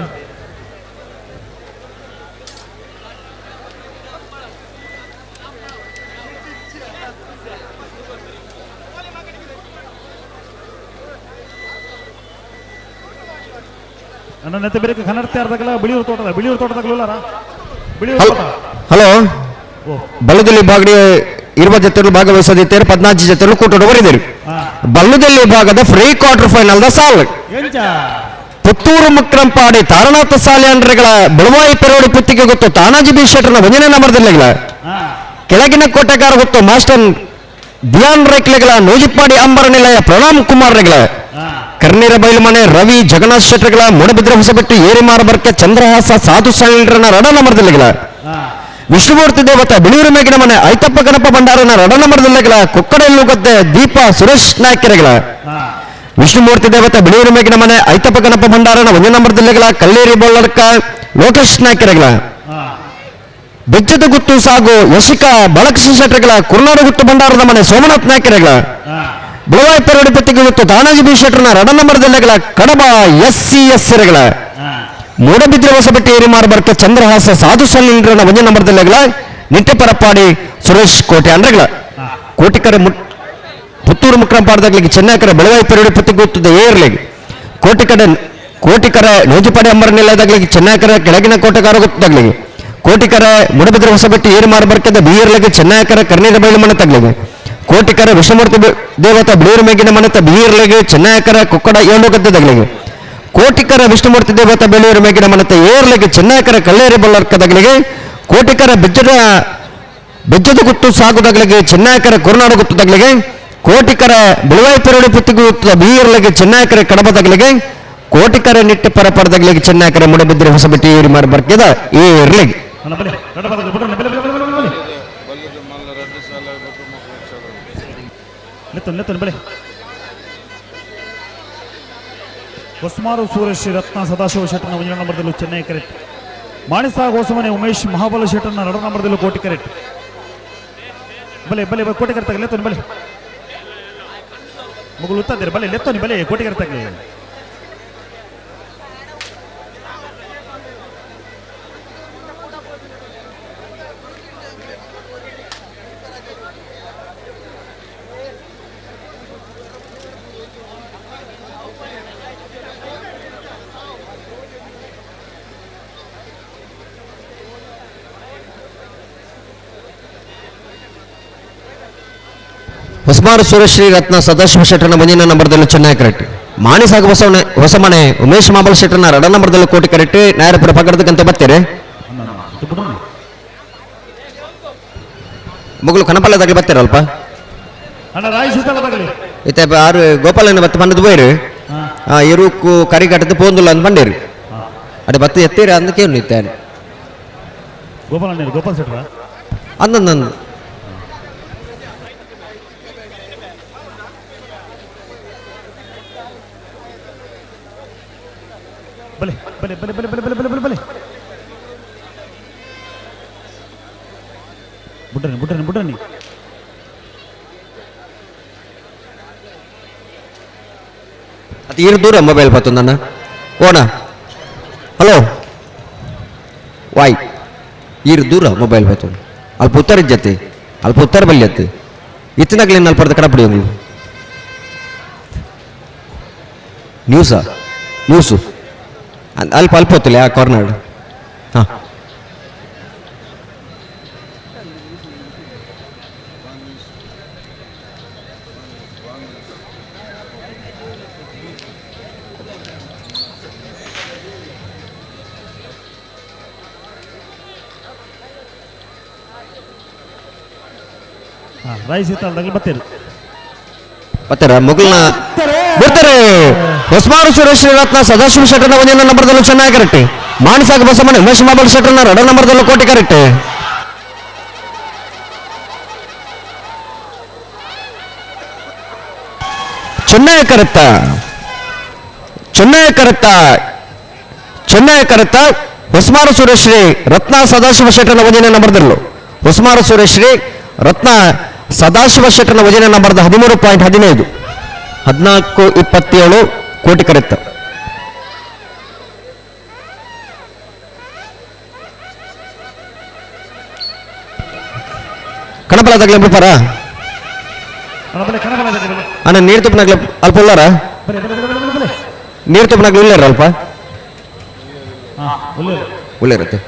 Speaker 8: ನನ್ನ ಬೇರೆ ಕನ್ನಡ ಅರ್ಧಗಲ್ಲ ಬಿಳಿಯೂರು ತೋಟದ ಬಿಳಿಯೂರು ತೋಟದಾಗಲೂರ ಬಿಳಿಯೂರು ತೋಟ.
Speaker 9: ಹಲೋ, ಬಲ್ಲದಲ್ಲಿ ಬಾಗಡಿ ಇರುವ ಜೊತೆಗಳು ಭಾಗವಹಿಸದಿದ್ದೇರು 14 ಜೊತೆಗಳು ಕೂಟೋಡು ಬರಿದಿರು. ಬಲ್ಲದಲ್ಲಿ ಭಾಗದ free quarter final the ಸಾಲ್ ಪುತ್ತೂರು ಮುಕ್ರಂಪಾಡಿ ತಾರನಾಥ ಸಾಲೆ ಅಂಡ್ರೆಗಳ ಬೆಳವಾಯಿ ಪೆರೋಡಿ ಪುತ್ತಿಗೆ ಗೊತ್ತು ತಾನಾಜಿ ಬಿ ಶೆಟ್ಟರ್ನ ಒಂದನೇ ನಂಬರ್ದಲ್ಲಿಗಳ ಕೆಳಗಿನ ಕೋಟೆಗಾರ ಗೊತ್ತು ಮಾಸ್ಟರ್ ಧ್ಯಾನ್ ರೇಕ್ಲೆಗಳ ನೂಜಿಪ್ಪಾಡಿ ಅಂಬರ ನಿಲಯ ಪ್ರಣಾಮ್ ಕುಮಾರ್ ರೆಗಳ ಕರ್ನೀರ ಬೈಲುಮನೆ ರವಿ ಜಗನ್ನಾಥ್ ಶೆಟ್ಟರ್ಗಳ ಮೂಡಬಿದ್ರೆ ಹೊಸಬೆಟ್ಟು ಏರಿಮಾರ ಬರ್ಕೆ ಚಂದ್ರಹಾಸ ಸಾಧು ಸಾಯಿಲ್ರನ ರಡ ನಂಬರ್ದಲ್ಲಿಗಳ ವಿಷ್ಣುಮೂರ್ತಿ ದೇವತ ಬಿಳಿಯೂರು ಮೇಗಿನ ಮನೆ ಐತಪ್ಪ ಗಣಪ ಭಂಡಾರನ ರಡ ನಂಬರ್ದಲ್ಲಿಗಳ ಕೊಕ್ಕಡೆಲ್ಲು ಗದ್ದೆ ದೀಪ ಸುರೇಶ್ ನಾಯ್ಕರೆಗಳ ವಿಷ್ಣುಮೂರ್ತಿ ದೇವತೆ ಬಿಳಿಯೂರು ಮೇಗಿನ ಮನೆ ಐತಪ್ಪ ಗಣಪ ಭಂಡಾರನ ಒಂದೇ ನಂಬರ್ದಲ್ಲಿಗಳ ಕಲ್ಲೇರಿ ಬೋಳಡ್ಕ ಲೋಕೇಶ್ ನಾಯ್ಕರೆಗಳ ಬೆಜ್ಜದ ಗುತ್ತು ಸಾಗು ಯಶಿಕಾ ಬಾಲಕೃಷ್ಣ ಶೆಟ್ಟರ್ಗಳ ಕುರ್ನಾಡು ಗುತ್ತು ಭಂಡಾರದ ಮನೆ ಸೋಮನಾಥ್ ನಾಯ್ಕರೆಗಳ ಬುಳವಾಯಿ ಪೆರೋಡಿ ಪತ್ತಿಗೆ ಗುತ್ತು ತಾನಾಜಿ ಬಿ ಶೆಟ್ಟರ್ನ ರಡ ನಂಬರ್ದಲ್ಲಿಗಳ ಕಡಬ S C S ಗಳ ಮೂಡಬಿದ್ರೆ ಹೊಸಬೆಟ್ಟಿ ಏರಿಮಾರ ಬರ್ಕೆ ಚಂದ್ರಹಾಸ ಸಾಧು ಸಲ್ಲಿಂದ್ರನ ಒಂದೇ ನಂಬರ್ದಲ್ಲಿಗಳ ನಿಟ್ಟೆ ಪರಪಾಡಿ ಸುರೇಶ್ ಕೋಟೆ ಅಂದ್ರಗಳ ಕೋಟಿಕರೆ ಪುತ್ತೂರು ಮುಕ್ರಂಪಾಡದಾಗ್ಲಿಕ್ಕೆ ಚೆನ್ನಕರೆ ಬೆಳವಾಯಿ ಪೆರೋಡಿ ಪತ್ತಿಗೆ ಗುತ್ತದ ಏರ್ಲಿಗೆ ಕೋಟಿಕಡೆ ಕೋಟಿಕರೆ ನೋಜಿಪಾಡಿ ಅಂಬರ ನಿಲಯದಾಗ್ಲಿಕ್ಕೆ ಚೆನ್ನಕರೆ ಕೆಳಗಿನ ಕೋಟೆಗಾರ ಗೊತ್ತಾಗ್ಲಿಕ್ಕೆ ಕೋಟಿಕರೆ ಮುಡಬಿದ್ರೆ ಹೊಸಬೆಟ್ಟಿ ಏರಿಮಾರ ಬರ್ಕೆದ ಬಿಯರ್ಲಿಗೆ ಚೆನ್ನಕರೆ ಕರ್ನೀರ ಬೈಲು ಮನೆ ತಗ್ಲಿಗೆ ಕೋಟಿಕರೆ ವಿಷ್ಣುಮೂರ್ತಿ ದೇವತ ಬಿಳಿಯೂರು ಮೇಗಿನ ಮನೆತ ಬಿಯರ್ಲಿಗೆ ಚೆನ್ನಕರೆ ಕೊಕ್ಕಡ ಏಳು ಗದ್ದೆದಾಗ್ಲಿಗೆ ಕೋಟಿಕರ ವಿಷ್ಣುಮೂರ್ತಿ ದೇವತ ಬೆಳೆಯೂರು ಮೇಗಿನ ಮನೆತ ಏರ್ಲಿಗೆ ಚೆನ್ನಕರ ಕಲ್ಲೇರಿ ಬಲ್ಲರ್ಕದಾಗಲಿಗೆ ಕೋಟಿಕರ ಬೆಜ್ಜದ ಗುತ್ತು ಸಾಗುದಾಗಲಿಗೆ ಚೆನ್ನಕರ ಕುರುನಾಡು ಗುತ್ತದಾಗಲಿಗೆ ಕೋಟಿಕರ ಬಿಳುವಾಯಿ ಪೆರೋಡಿ ಪುತ್ತಿಗೆ ಗುತ್ತದ ಬೀರ್ಲಿಗೆ ಚೆನ್ನಕರ ಕಡಬದಾಗಲಿಗೆ ಕೋಟಿಕರ ನಿಟ್ಟೆ ಪರಪರದಾಗಲಿಗೆ ಚೆನ್ನಕರ ಮುಡಬಿದ್ರೆ ಹೊಸಬೆಟ್ಟಿ ಏರಿ ಮಾರಿ ಬರ್ಕಿದ ಏರ್ಲಿಗೆ.
Speaker 8: ಹೊಸ್ಮಾರು ಸೂರಶ್ ರತ್ನ ಸದಾಶಿವ ಶೆಟ್ಟರ್ನ ಒಂದನೇ ನಂಬರ್ದಲ್ಲೂ ಚೆನ್ನೈ ಕರೆಕ್ಟ್. ಮಾಣಿಸಾ ಗೋಸಮನೆ ಉಮೇಶ್ ಮಹಾಬಲ ಶೆಟ್ಟರ್ನ ಎರಡು ನಂಬರ್ದಲ್ಲೂ ಕೋಟಿ ಕರೆಕ್ಟ್. ಬಲೆ ಬಲೆ ಕೋಟಿ ಕರೆಕ್ಟ್ ಆಗಲಿ ಲೆತ್ತೋನಿ ಬಲೆ ಮಗಳು ಉತ್ತಿದ್ದೀರಿ ಬಲೆ ಲೆತ್ತೋನಿ ಬಲೆ ಕೋಟಿ ಕರೆಕ್ಟ್ ಆಗಲಿ.
Speaker 9: ಹೊಸಮಾರು ಸುರೇಶ್ರೀ ರತ್ನ ಸದಾಶಿವ ಶೆಟ್ಟರ್ನ ಮುಂದಿನ ನಂಬರ್ದಲ್ಲೂ ಚೆನ್ನೈ ಕರೆಕ್ಟ್. ಮಾಣಿಸಾಗ ಹೊಸಮನೆ ಉಮೇಶ್ ಮಾಬಲ್ ಶೆಟ್ಟರ್ನ ಎರಡ ನಂಬರ್ದಲ್ಲೂ ಕೋಟಿ ಕರೆಕ್ಟ್. ನಾಯರಪುರ ಪಕ್ಕದಕ್ಕಂತ ಬರ್ತೀರಿ ಮಗಳು ಕನಪಲ್ಲದಾಗಲಿ ಬರ್ತೀರಲ್ಪ ಇತ್ತೆ ಆರು ಗೋಪಾಲನ ಬತ್ತ ಬಂದದ್ದು ಬೋಯ್ರಿ ಎರುಕು ಕರಿಗಟ್ಟದ ಪೋಂದುಲ್ಲ ಅಂತ ಬಂಡೇರಿ ಅಡೆ ಬತ್ತ ಎತ್ತೀರ ಅಂದಕ್ಕೆ ಇತ್ತೇನೆ
Speaker 8: ಗೋಪಾಲ ಗೋಪಾಲ್ ಶೆಟ್ಟರ
Speaker 9: ಅಂದಂದು
Speaker 8: ಬಲೆ ಬಲೆ ಬಲೆ ಬಲೆ ಬಲೆ ಬಲೆ ಬಲೆ ಬಲೆ ಬಲೆ ಬುಡ್ರನಿ ಬುಡ್ರನಿ ಬುಡ್ರನಿ.
Speaker 9: ಅದು ಏನು ದೂರ ಮೊಬೈಲ್ ಬರ್ತದಣ್ಣ ಓಣ ಹಲೋ ವಾಯ್ ಈರು ದೂರ ಮೊಬೈಲ್ ಬರ್ತದೆ ಅಲ್ಪ ಉತ್ತರ ಇಜ್ಜತಿ ಅಲ್ಪ ಉತ್ತರ ಬಲ್ಯತ್ತಿ ಇತ್ತಿನಾಗ್ಲೇನು ಅಲ್ಪ ಕಡಪಡಿ ನ್ಯೂಸಾ ನ್ಯೂಸು ಅಲ್ಪ ಅಲ್ಪ ಹೊತ್ತಿಲ್ಲ ಆ ಕಾರ್ನರ್ ಹಾಂ.
Speaker 8: ರೈಸ್ ಇತ್ತಲ್ದಾಗಲಿ ಬರ್ತೀರಿ
Speaker 9: ಬರ್ತಾರ ಮೊಗಲ್ನ ಬರ್ತಾರೆ. ಹೊಸಮಾರು ಸುರೇಶ್ ರತ್ನ ಸದಾಶಿವ ಶೆಟ್ಟರ್ನ ಒಂದಿನ ನಂಬರ್ದಲ್ಲೂ ಚೆನ್ನಾಗಿ ಕರೆಕ್ಟ್. ಮಾಣಿಸಾಗ ಬಸಮನೆ ಉಮೇಶ್ ಮಾಬಲ್ ಶೆಟ್ಟರ್ನ ಎರಡ ನಂಬರ್ದಲ್ಲೂ ಕೋಟಿ ಕರೆಕ್ಟ್. ಚೆನ್ನೈ ಕರೆಕ್ತ ಚೆನ್ನೈ ಕರೆಕ್ತ ಚೆನ್ನೈ ಕರೆಕ್ತ ಹೊಸಮಾರು ಸುರೇಶ್ರೀ ರತ್ನ ಸದಾಶಿವ ಶೆಟ್ಟರ್ನ ಒಂದಿನ ನಂಬರ್ದಲ್ಲೂ ಹೊಸಮಾರು ಸುರೇಶ್ರೀ ರತ್ನ ಸದಾಶಿವ ಶೆಟ್ಟರ್ನ ವಜನ ನಂಬರ್ದ 13.15 14.27 ಕೋಟಿ ಕರೆಕ್ತ. ಕಣಪಲ ತಗ್ಲೆ ಬಿಡ್ಪಾರ ಅಣ್ಣ ನೀರು ತುಪ್ಪನಾಗ್ಲೆ ಅಲ್ಪ ಉಳ್ಳಾರ ನೀರು ತುಪ್ಪನಾಗ್ಲೆ ಇಲ್ಲಾರ ಅಲ್ಪ ಉಳ್ಳೇರತ್ತೆ.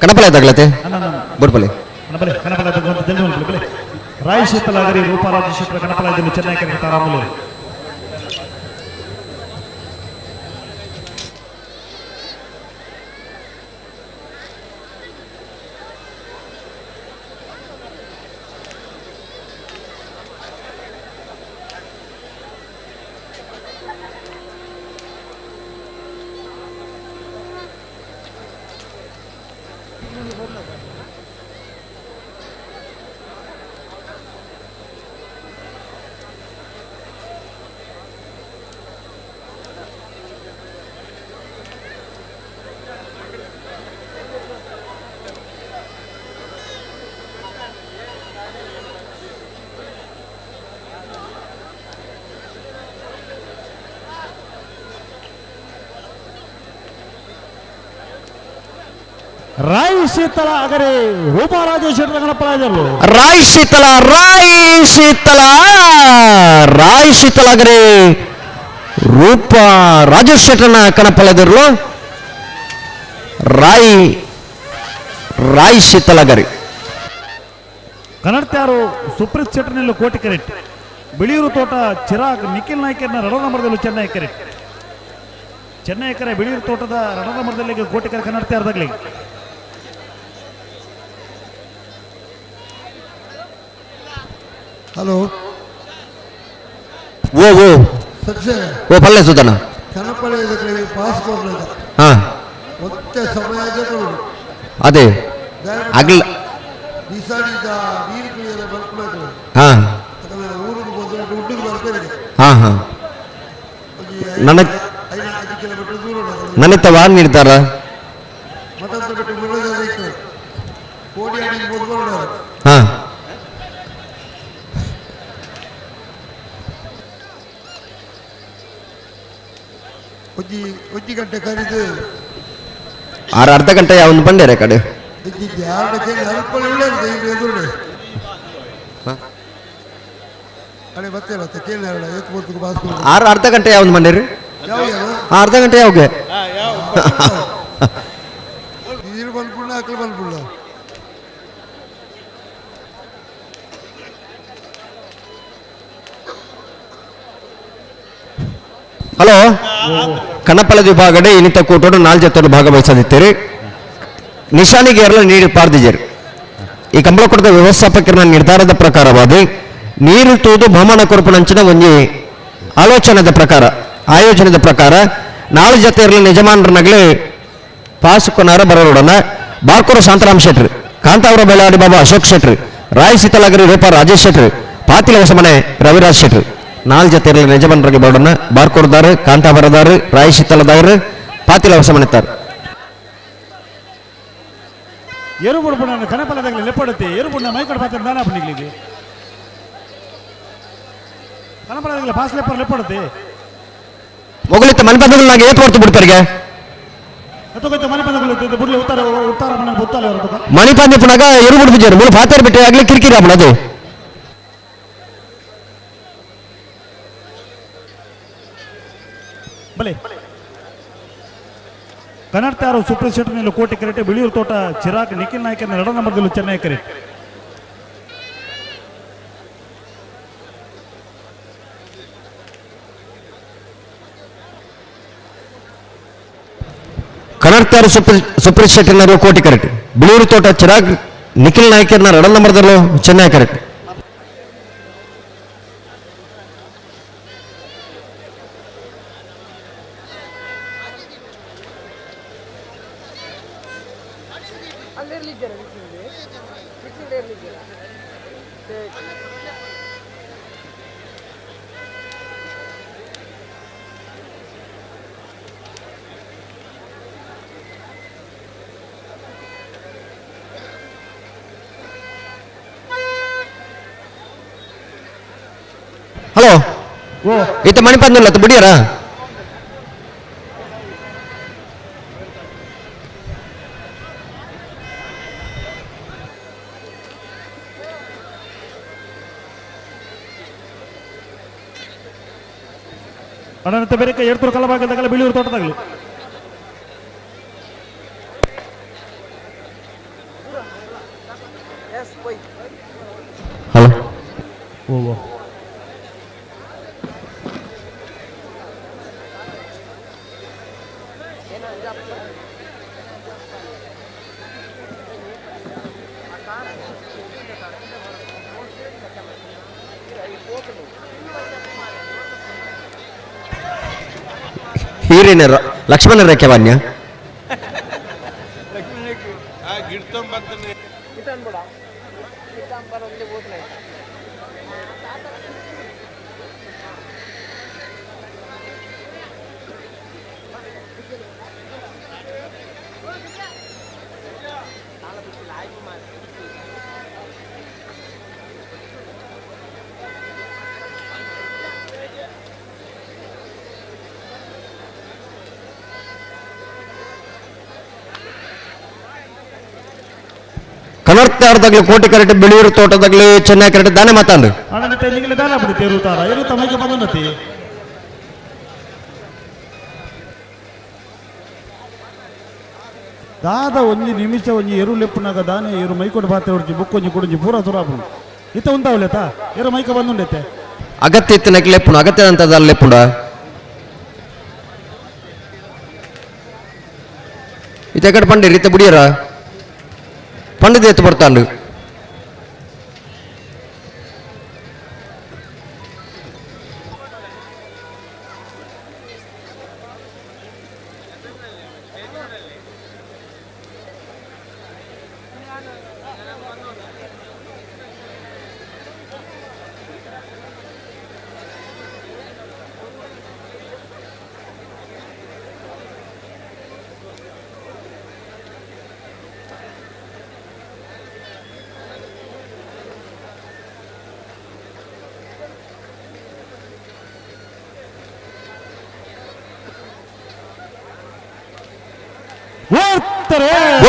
Speaker 9: ಕಣಪಲೆ ತಗಲತೆ ಬುಡ್ಪಲೆ
Speaker 8: ಕಣಪಲೆ ಕಣಪಲೆ ಜಲ್ದಿ ರಾಯ್ ಶೀತಲಾಗರಿ ರೂಪಾರಾಜ ಶೆಟ್ಟರ ಕಣಪಲಾಯದಲ್ಲಿ ಚೆನ್ನೈ ಕರೆ ತಾರಾಮುಲು. ರಾಯ್ ಶೀತಲ ಅಗರೆ ರೂಪಾರಾಜ ಶೆಟ್ಟರ ಗಣಪರಾಜರು.
Speaker 9: ರಾಯ್ ಶೀತಲ ರಾಯ್ ಶೀತಲ ರಾಯ್ ಶೀತಲ ಅಗರೆ ರೂಪ ರಾಜೇಶ್ ಶೆಟ್ಟರನ ಕಣಪಲದಿರಲು ರಾಯ್ ರಾಯ್ ಶೀತಲ ಅಗರೆ.
Speaker 8: ಕನ್ನಡತ್ಯಾರು ಸುಪ್ರೀತ್ ಶೆಟ್ಟರ್ನಲ್ಲಿ ಕೋಟಿ ಕರೆಕ್ಟ್. ಬಿಳಿಯೂರು ತೋಟ ಚಿರಾಗ್ ನಿಖಿಲ್ ನಾಯ್ಕರ್ನ ರಣನಂಬರದಲ್ಲಿ ಚೆನ್ನೈ ಕರೆಕ್ಟ್. ಚೆನ್ನೈ ಕರೆ ಬಿಳಿಯೂರು ತೋಟದ ರಣನಂಬರದಲ್ಲಿ ಕೋಟಿ ಕರೆ ಕನ್ನಡತ್ಯಾರದಾಗಲಿ.
Speaker 10: ಹಲೋ
Speaker 9: ಓ ಓ ಓ ಪಲ್ಲೆ ಸುಧನ
Speaker 10: ಕನಪಳೆ ಪಾಸ್ ಕೊಡ್ಲಿಲ್ಲ
Speaker 9: ಹಾ
Speaker 10: ಒತ್ತೆ ಸಮಯ
Speaker 9: ಅದೇ ಅಗಲ
Speaker 10: ದಿಸಾಡಿದ ನೀರು ಕುಡಿಯಲ್ಲ ಬರ್ಬೇಕು
Speaker 9: ಹಾ
Speaker 10: ಊರಿಗೆ ಬಂದ್ರೆ ದುಡ್ಡಿಗೆ ಬರ್ಬೇಕು
Speaker 9: ಹಾ ಹಾ ನನಗೆ
Speaker 10: 5 ಕಿಲೋಮೀಟರ್ ದೂರ
Speaker 9: ನನಗೆ ವಾರ್ ನೀಡ್ತಾರ
Speaker 10: ಮತ್ತೊಂದು ಬಿಟ್ಟು ಮುರುಘ ಇತ್ತು ಕೋಡಿ ಅಡಿಗೆ ಬಂದು
Speaker 9: ಹಾ
Speaker 10: ಒಂಜಿ ಗಂಟೆ ಕರೆದು
Speaker 9: ಆರು ಅರ್ಧ ಗಂಟೆ ಯಾವೊಂದು ಬಂಡೇರೆ ಕಡೆ ಆರು ಅರ್ಧ ಗಂಟೆ ಯಾವೊಂದು ಬಂಡೇರಿ ಅರ್ಧ ಗಂಟೆ ಯಾವಾಗ ಹಲೋ ಕಣಪಲದ ವಿಭಾಗಡೆ ಇನ್ನಿತ ಕೂಟೋಡು ನಾಲ್ಕು ಜೊತೆ ಭಾಗವಹಿಸದಿತ್ತೀರಿ. ನಿಶಾನಿಗೆ ಎರಲ ನೀರು ಪಾರ್ದಿಜರು. ಈ ಕಂಬಳಕೂಟದ ವ್ಯವಸ್ಥಾಪಕರ ನಿರ್ಧಾರದ ಪ್ರಕಾರವಾದ ನೀರು ತೂದು ಬಹುಮಾನ ಕೊರಪುನಂಚಿನ ಒಂಜಿ ಆಲೋಚನೆದ ಪ್ರಕಾರ ಆಯೋಜನೆದ ಪ್ರಕಾರ ನಾಲ್ಕು ಜೊತೆ ಇರಲಿ ಯಜಮಾನರನಾಗಲಿ ಪಾಸ್ ಕೊನಾರ ಬರೋಡೋಣ. ಬಾರ್ಕೂರು ಶಾಂತರಾಮ್ ಶೆಟ್ರು, ಕಾಂತಾವರ ಬೆಳಾಡಿ ಬಾಬಾ ಅಶೋಕ್ ಶೆಟ್ರು, ರಾಯ್ ಸೀತಲಾಗರಿ ರೂಪಾ ರಾಜೇಶ್ ಶೆಟ್ರು, ಪಾತಿಲ ಹೊಸಮನೆ ರವಿರಾಜ್ ಶೆಟ್ರು. ನಾಲ್ಕು ಜೊತೆ ಇರಲಿ ಯಜಮಾನರಿಗೆ ಬರೋಡೋಣ. ಬಾರ್ಕೂರ್ದಾರು, ಕಾಂತಾವರದಾರು, ರಾಯ್ ಶೀತಲದಾರು, ಪಾತಿಲ ಹೊಸಮನೆತ್ತಾರು.
Speaker 8: ಎರುಬುಡ್ಬುಣ ಕನಪಲದಾಗಲಿ ಲೆಪ್ಪಡುತ್ತೆ ಎರುಬುಣ್ಣ ಮೈಕಡ ಪಾತ್ರ ದಾನ ಪಣಿಗ್ಲಿಗೆ ಕನಪಲದಾಗಲಿ ಪಾಸ್ ಲೆಪ್ಪರ್ ಲೆಪ್ಪಡುತ್ತೆ
Speaker 9: ಮೊಗಲಿತ್ತ ಮನೆ ಏತ್ ಹೊರ್ತು ಬಿಡ್ತಾರಿಗೆ
Speaker 8: ಮನೆ ಉತ್ತರ ಉತ್ತರ ಮನೆ ಉತ್ತಾಲ
Speaker 9: ಮಣಿ ಪಂದ್ಯ ಪುನಗ ಎರು ಬಿಡ್ಬಿಜಾರು ಮೂಲ ಪಾತ್ರ ಬಿಟ್ಟೆ ಆಗ್ಲಿ ಕಿರಿಕಿರಿ ಅಪ್ಪಣ ಅದು.
Speaker 8: ಬಲೆ ಕನ್ನಡತಾರು ಸೂಪರ್ ಸೀಟರ್ನಲ್ಲಿ ಕೋಟಿ ಕರೆಟೆ ಬಿಳಿಯೂರು ತೋಟ ಚಿರಾಗ್ ನಿಖಿಲ್ ನಾಯ್ಕನ ಎರಡನೇ ನಂಬರ್ದಲ್ಲಿ ಚೆನ್ನೈ ಕರೆಟ್.
Speaker 9: ಕನ್ನಡ ಕನರ್ತಾರು ಸುಪ್ರೀತ್ ಶೆಟ್ಟಿನವರು ಕೋಟಿ ಕರೆಕ್ಟ್. ಬಿಳೂರು ತೋಟ ಚಿರಾಗ್ ನಿಖಿಲ್ ನಾಯ್ಕರ್ನ ರಡನ್ ನಂಬರ್ದಲ್ಲೂ ಚೆನ್ನೈ ಕರೆಕ್ಟ್. ಹಲೋ, ಈತ ಮಣಿಪಂದಿಲ್ಲ ಬಿಡಿಯರ?
Speaker 8: ಅಣ್ಣನಂತೆ ಬೇರೆ ಎಡ್ತೂರು ಕಲಬಾಗದಾಗಲ ಬಿಳಿಯೂರು ತೋಟದಾಗಲು.
Speaker 9: ಹಲೋ,
Speaker 8: ಓ
Speaker 9: ಹೀರಿನ ಲಕ್ಷ್ಮಣ ರೇಖೆ ಮಾನ್ಯ. ಕನರ್ತಾರದಾಗ್ಲಿ ಕೋಟಿ ಕರೆಕ್ಟ್, ಬಿಳಿಯೂರು ತೋಟದಾಗ್ಲಿ ಚೆನ್ನೈ ಕರೆಕ್ಟ್ ದಾನೆ ಮಾತಾಡು.
Speaker 8: ದಾದ ಒಂಜಿ ನಿಮಿಷ ಒಂಜಿ ಎರು ಲೆಪ್ಪುನಾಗ ದಾನೆ ಎರು ಮೈಕೊಡು ಬಾತೆ ಹೊಡ್ಜಿ ಬುಕ್ ಒಂಜಿ ಕುಡಂಜಿ ಪೂರ ಸುರಾಪುನು ಇತ್ತ ಉಂತಾವಲೇತ ಎರು ಮೈಕ ಬಂದುಂಡೈತೆ.
Speaker 9: ಅಗತ್ಯ ಇತ್ತಿನಕ್ಕೆ ಲೆಪ್ಪುನು ಅಗತ್ಯ ಅಂತ ಲೆಪ್ಪುಂಡ ಇತ್ತ ಕಡೆ ಪಂಡಿರಿ ಇತ್ತ ಬುಡಿಯರ ಪಂಡಿತ ಎತ್ತು ಬರ್ತಾಂಡು.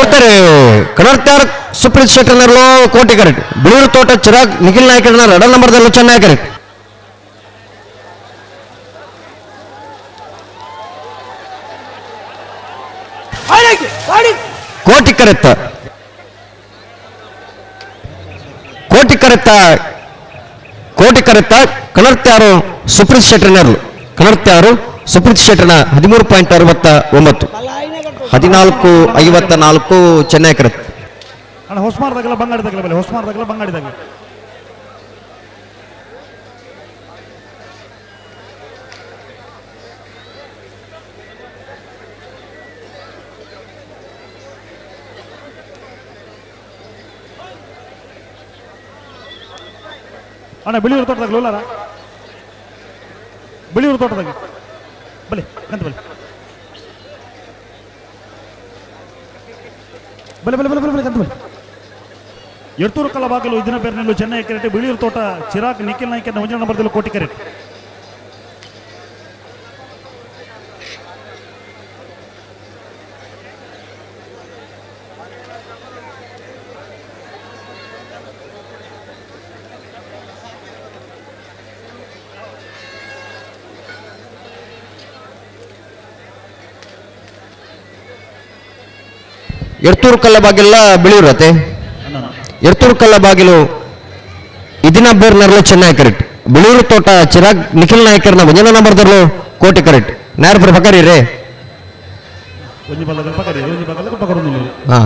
Speaker 9: ಓಡ್ತಾರೆ ಕನರ್ತಾರ್ ಸುಪ್ರೀತ್ ಶೆಟ್ಟರ್ನಲ್ಲೋ ಕೋಟಿ ಕರೆಕ್ಟ್. ಬಿಳೂರು ತೋಟ ಚಿರಾಗ್ ನಿಖಿಲ್ ನಾಯ್ಕರ್ನ ರಡನ್ ನಂಬರ್ದಲ್ಲೂ ಚೆನ್ನೈ ಕರೆಕ್ಟ್. ಕೋಟಿ ಕರೆತ್ತ ಕೋಟಿ ಕರೆತ್ತ ಕೋಟಿ ಕರೆತ್ತ ಕನರ್ತಾರು ಸುಪ್ರೀತ್ ಶೆಟ್ಟರ್ನರ್ಲು ಕನರ್ತಾರು ಸುಪ್ರೀತ್ ಶೆಟ್ಟರ್ನ 13.69 14.54 ಚೆನ್ನೈ ಕರೆಕ್ಟ್.
Speaker 8: ಅಣ್ಣ ಹೊಸ್ಮಾರ್ದಾಗಲ್ಲ ಬಂಗಾಡಿದಾಗಲ್ಲ ಬಲೆ ಹೊಸ್ಮಾರ್ದಾಗಲ್ಲ ಬಂಗಾಡಿದಾಗಲ್ಲ. ಅಣ್ಣ ಬಿಳಿಯೂರು ತೋಟದಾಗಲ್ಲ ಉಲ್ಲಾರ ಬಿಳಿಯೂರು ತೋಟದಾಗ ಬಲೆ ಕಂತ ಬಲೆ ಬಲೆ ಬಲೆ ಬಲೆ ಬಲೆ ಬಲೆ ಕಂತ ಬಲೆ. ಎಡ್ತೂರು ಕಲಬಾಗಲು ಇದನ್ನ ಬೇರ್ನಲ್ಲೂ ಚೆನ್ನೈ ಕರೆಕ್ಟ್. ಬಿಳಿಯೂರು ತೋಟ ಚಿರಾಗ್ ನಿಖಿಲ್ ನಾಯ್ಕ ಒಂಜನ ನಂಬರ್ದಲ್ಲಿ ಕೋಟಿ ಕರೆಕ್ಟ್.
Speaker 9: ಎಡ್ತೂರು ಕಲ್ಲಬಾಗಿಲ್ಲ ಬಿಳಿಯೂರತೆ ಎಡ್ತೂರು ಕಲ್ಲಬಾಗಿಲು ಇದನ್ನ ಬೇರ್ನರ್ಲು ಚೆನ್ನೈ ಕರೆಕ್ಟ್. ಬಿಳಿಯೂರು ತೋಟ ಚಿರಾಗ್ ನಿಖಿಲ್ ನಾಯ್ಕರ್ನ ಒಂಜನ ನಂಬರ್ದರ್ಲು ಕೋಟಿ ಕರೆಕ್ಟ್. ನಾಯರ್ ಪ್ರಭಾಕರ್ ರೇ.
Speaker 8: ಒಂಜಿ ಬಲ್ಲದ ಪಗರಿ ಒಂಜಿ ಬಲ್ಲದ ಪಗರೊಂದು
Speaker 9: ಹಾ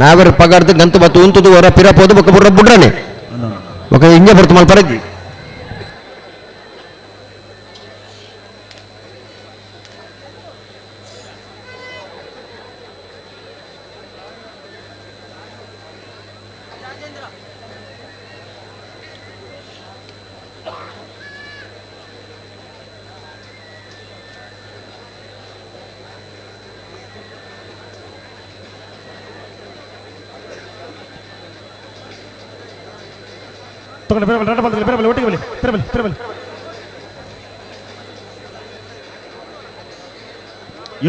Speaker 9: ನಾವೆರ್ ಪಗಾರ್ದು ಗಂತು ಬತ್ತು ಉಂತುದು ಹೊರ ಪಿರ ಪೋದು ಬೊಕ್ಕ ಬುಡ್ರ ಬುಡ್ರನೆ ಬೊಕ್ಕ ಹಿಂಗೆ ಬರ್ತು ಮಲ್ಪರಜ್ಜಿ.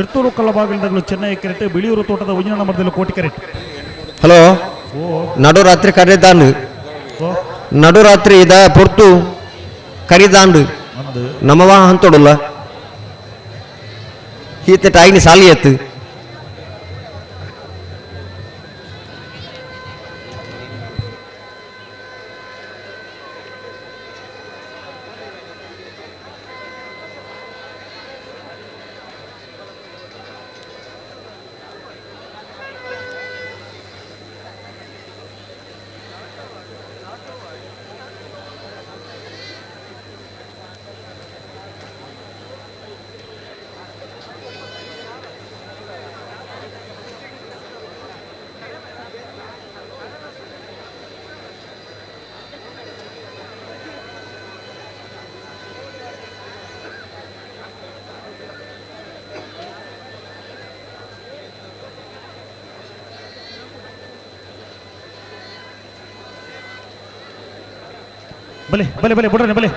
Speaker 8: ಎರ್ತೂರು ಕಲ್ಲಬಾಗಿಲದಾಗಲೂ ಚೆನ್ನೈ ಕೆರೆಟ್ ಬಿಳಿಯೂರು ತೋಟದ ಉಂಜಿನ ನಂಬರ್ದಲ್ಲಿ ಕೋಟಿ ಕೆರೆಟ್.
Speaker 9: ಹಲೋ ನಡುರಾತ್ರಿ ಕರೆದಾನು ನಡುರಾತ್ರಿ ಇದ ಪೊರ್ತು ಕರಿದಾಂಡು ನಮವಾ ಅಂತೊಡಲ್ಲ ಈತ ಟಾಯಿನಿ ಸಾಲಿ ಎತ್ತು.
Speaker 8: ಬಲೆ ಬಲೆ ಬಲೆ ಬುಡ್ರನೆ ಬಲೆ.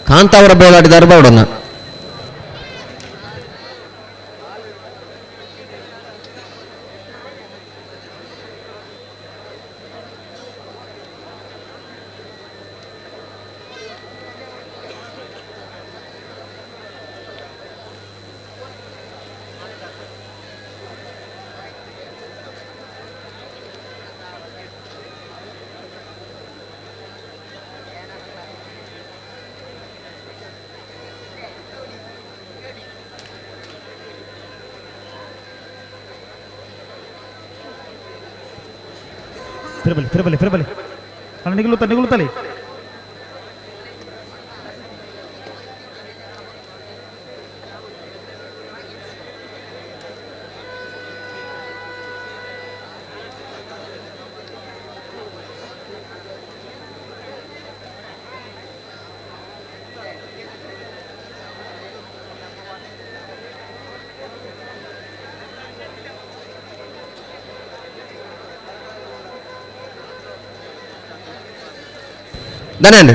Speaker 9: ಕಾಂತಾವರ ಬೇಲಾಡಿದಾರ ಬೌಡನ್ನ.
Speaker 8: ತಿರುಬಲಿ ತಿರುಬಲಿ ತಿರುಬಲಿ ಅಣ್ಣ ನಿಗುಲುತ್ತ ನಿಗುಲುತ್ತಲಿ.
Speaker 9: ಧನ್ಯಂడి.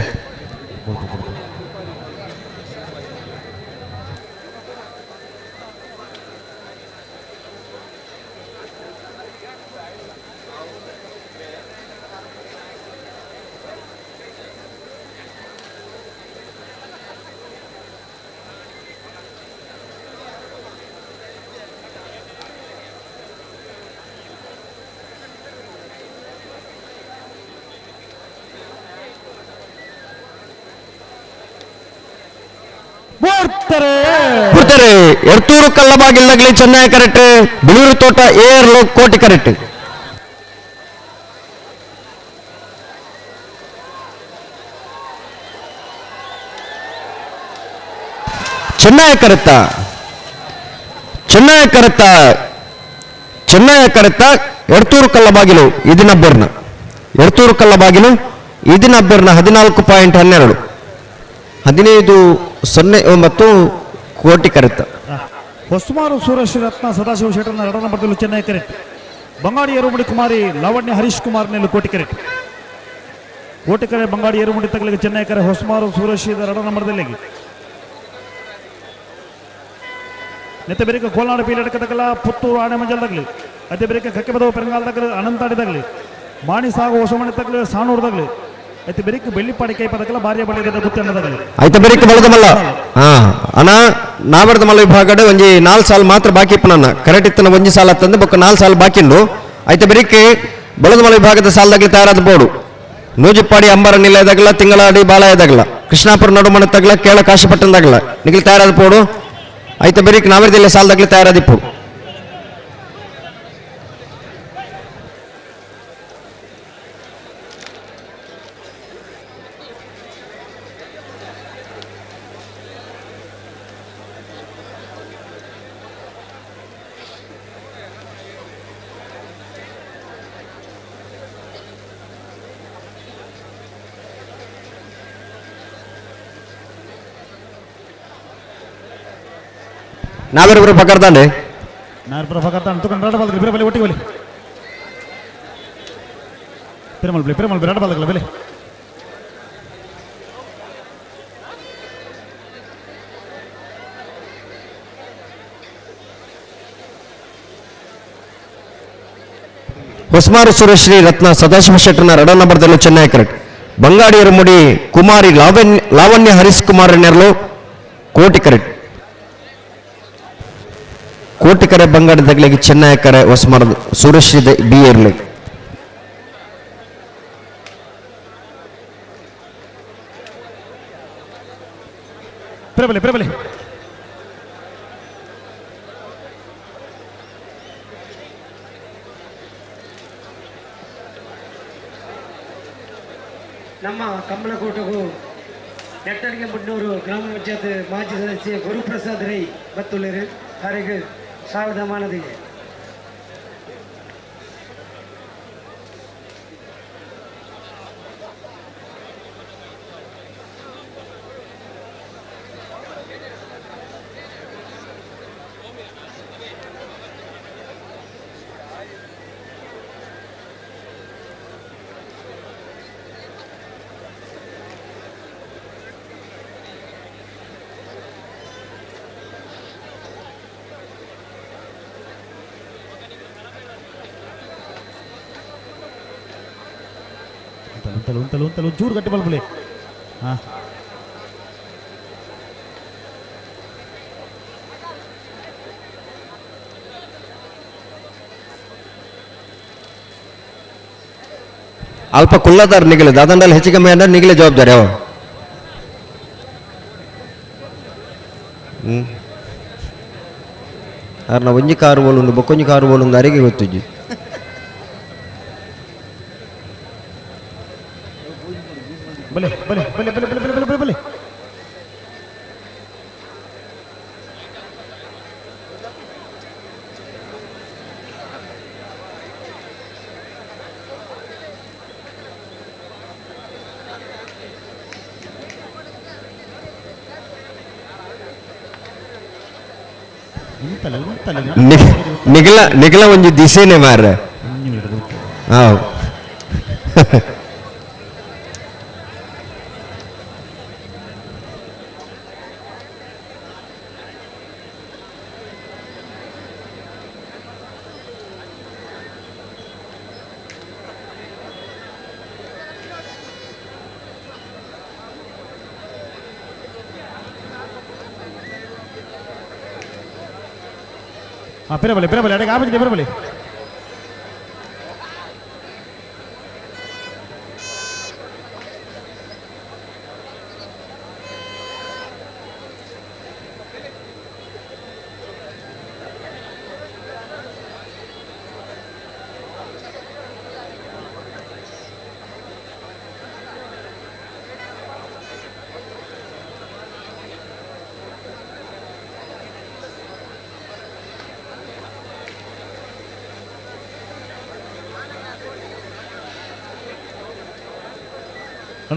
Speaker 9: ಪುರ್ತರೆ ಎರ್ತೂರು ಕಲ್ಲಬಾಗಿಲ್ದಾಗಲಿ ಚೆನ್ನೈ ಕರೆಕ್ಟ್, ಬಿಳೂರು ತೋಟ ಏರ್ ಕೋಟಿ ಕರೆಕ್ಟ್. ಚೆನ್ನೈ ಕರೆತ್ತ ಚೆನ್ನೈ ಕರೆತ್ತ ಚೆನ್ನೈ ಕರೆತ್ತ ಎರ್ತೂರು ಕಲ್ಲಬಾಗಿಲು ಇದಿನಬ್ಬೆರ್ನ ಎರ್ತೂರು ಕಲ್ಲಬಾಗಿಲು ಇದಿನಬ್ಬೆರ್ನ 14.12 15.09 ಕೋಟಿ ಕರೆತ.
Speaker 8: ಹೊಸ್ಮಾರು ಸೂರಜ್ ರತ್ನ ಸದಾಶಿವ ಶೆಟ್ಟರ್ನ ಎರಡನೇ ನಂಬರ್ದಲ್ಲಿ ಚೆನ್ನೈ ಕರೆಕ್ಟ್. ಬಂಗಾಡಿ ಏರುಮುಡಿ ಕುಮಾರಿ ಲಾವಣ್ಯ ಹರೀಶ್ ಕುಮಾರ್ ನಲ್ಲಿ ಕೋಟಿ ಕರೆಕ್ಟ್. ಕೋಟಿ ಕರೆ ಬಂಗಾಡಿ ಏರುಮುಡಿ ತಗಲಿಗೆ ಚೆನ್ನೈ ಕರೆ ಹೊಸ್ಮಾರು ಸೂರಜ್ ಎರಡನೇ ನಂಬರ್ದಲ್ಲಿ. ನೆತ್ತೆ ಬೆರಿಕ ಕೋಲ್ನಾಡು ಪೀಲಡಕ ತಗಲ ಪುತ್ತೂರು ಆಣೆ ಮಂಜಲ್ ತಗಲಿ, ಅದೇ ಬೆರಿಕ ಕಕ್ಕೆಬದವ ಪೆರಂಗಾಲ್ ತಗಲು ಅನಂತಾಡಿ ತಗಲಿ, ಮಾಣಿ ಸಾಗು ಹೊಸಮಣಿ ತಗಲು ಸಾಣೂರು ತಗಲಿ, ಐತೆ ಬೆರಿಕ ಬೆಳ್ಳಿಪಾಡಿ ಕೈ ಪದಕಲ ಭಾರ್ಯ ಬಳಿಗದ ಗುತ್ತಣ್ಣ ತಗಲಿ.
Speaker 9: ಐತೆ ಬೆರಿಕ ಬಳಗಮಲ್ಲ ಹಾ ಅಣ್ಣ ನಾವರ್ದ ಮಲ್ಲ ವಿಭಾಗಡ್ ಒಂಜಿ 4 ಸಾಲ ಮಾತ್ರ ಬಾಕಿ ಇಪ್ಪುನನ್ನ ಕರೆಕ್ಟ್ ಇತ್ತನ ಒಂಜಿ ಸಾಲ ತಂದು ಬೊಕ್ಕ 4 ಸಾಲ ಬಾಕಿ ಉಂಡು ಐತ ಬರಿಕೆ ಬೊಳದ ಮಲ್ಲ ವಿಭಾಗದ ಸಾಲದಾಗಲಿ ತಯಾರಾದ ಬೋಡು ನೂಜಿಪ್ಪಾಡಿ ಅಂಬಾರ ನಿಲಯದಾಗಲ ತಿಂಗಳಾಡಿ ಬಾಲಯದಾಗಲ ಕೃಷ್ಣಾಪುರ ನಡುಮಣ ತಗಲ ಕೇಳ ಕಾಶಿಪಟ್ಟಣದಾಗಲ ನಿಗಲಿ ತಯಾರಾದ ಪೋಡು ಐತ ಬರಿಕೆ ನಾವರ್ದಿಲ್ಲ ಸಾಲದಾಗಲಿ ತಯಾರಾದಿಪ್ಪು. ನಾವೇರೊಬ್ಬರು ಪಕ್ಕರ್ದಾಂಡೆ
Speaker 8: ನಾರ್ಪುರ ಪಕ್ಕರ್ದಾಂಡೆ ತುಕನ್ ರಡ ಬಾಲ್ದಲ್ಲ ಬಿರಬಲಿ ಒಟ್ಟಿಗೆ ಬಲಿ ಪಿರಮಲ್ ಬಲಿ ಪಿರಮಲ್ ರಡ ಬಾಲ್ದಲ್ಲ ಬಲಿ
Speaker 9: ಹೊಸ್ಮಾರು ಸುರೇಶ್ರೀ ರತ್ನ ಸದಾಶಿವ ಶೆಟ್ಟರ್ನ ರಡ ನಂಬರ್ದಲ್ಲೂ ಚೆನ್ನೈ ಕರೆಕ್ಟ್ ಬಂಗಾಡಿಯರ ಮುಡಿ ಕುಮಾರಿ ಲಾವಣ್ಯ ಹರೀಶ್ ಕುಮಾರ್ ನೆರಳು ಕೋಟಿ ಕರೆಕ್ಟ್ ಕೋಟಿ ಕರೆ ಬಂಗಾಡಿ ತಗಲಿಗೆ ಚೆನ್ನೈ ಕರೆ ಹೊಸ್ಮಾರದ ಸುರೇಶ್ರೀ ಬಿ ಎರ್ಲಿ.
Speaker 8: ಪ್ರಬಲೆ ಪ್ರಬಲೆ
Speaker 10: ನಮ್ಮ ಕಂಬಳಕೋಟಗೂ ನೆಟ್ಟಣಿಗೆ ಮುಡ್ನೂರು ಗ್ರಾಮ ಪಂಚಾಯತ್ ಮಾಜಿ ಸದಸ್ಯ ಗುರುಪ್ರಸಾದ್ ರೈ ಬತ್ತುಳ್ಳೇರು ಅವರಿಗೆ ಸಾವಿರದ ಮಾನದಿಗೆ.
Speaker 8: ಉಂಟಲು ಉಂಟಲು ಚೂರು ಗಟ್ಟಿ ಬಲ್ಬುಲೆ. ಹಾಂ
Speaker 9: ಅಲ್ಪ ಕುಲ್ಲದಾರ ನಿಗಲೆ ದಾದಂಡಲ್ಲಿ ಹೆಚ್ಚು ಕಮ್ಮಿ ಅಂದ್ರೆ ನಿಗಲೆ ಜವಾಬ್ದಾರಿ ಅವ. ಅರ್ನ ಒಂಜಿ ಕಾರು ಬೋಲುಂಡು ಬೊಕ್ಕೊಂಜಿ ಕಾರು ಬೋಲುಂಡು ಅರಿಗೆ ಗೊತ್ತುಜ್ಜಿ.
Speaker 8: ಬಲೆ ಬಲೆ ಬಲೆ ಬಲೆ ಬಲೆ ಬಲೆ ಬಲೆ ಬಲೆ
Speaker 9: ನಿಗಲ ನಿಗಲ ಒಂಜಿ ದಿಸೆನೆ ಮಾರ್ರೆ. ಹಾಂ
Speaker 8: ಪಿರಬಲಿ ಪಿರಬಲಿ ಅಡಗೆ ಆಪಜಿದೆ ಪಿರಬಲಿ.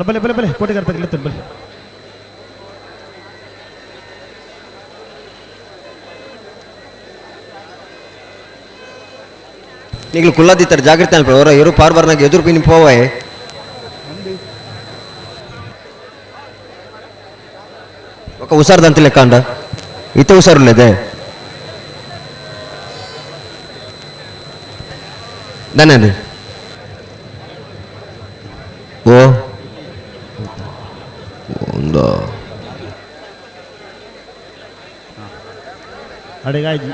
Speaker 8: ಬಲೆ ಬಲೆ ಬಲೆ ಕೋಟೆ ಕರ್ತಕ್ಕೆ ಬಲೆ.
Speaker 9: ನಿಗಲು ಕುಲ್ಲದಿತ್ತಾರೆ ಜಾಗ್ರತೆ ಅನ್ಕೊಳ್ಳಿ ಅವರ ಎರು ಪಾರ್ ಬರ್ನಾಗ ಎದುರು ಪಿನಿ ಪೋವಾಯೆ. ఒక ಹುಷಾರ್ದಂತ ಲೆಕ್ಕ ಇತ ಹುಷಾರುಲ್ಲದೆ ಧನ್ಯವಾದ. ಓ ಒಂದು
Speaker 8: ಅಡೆಗಾಯ್ತು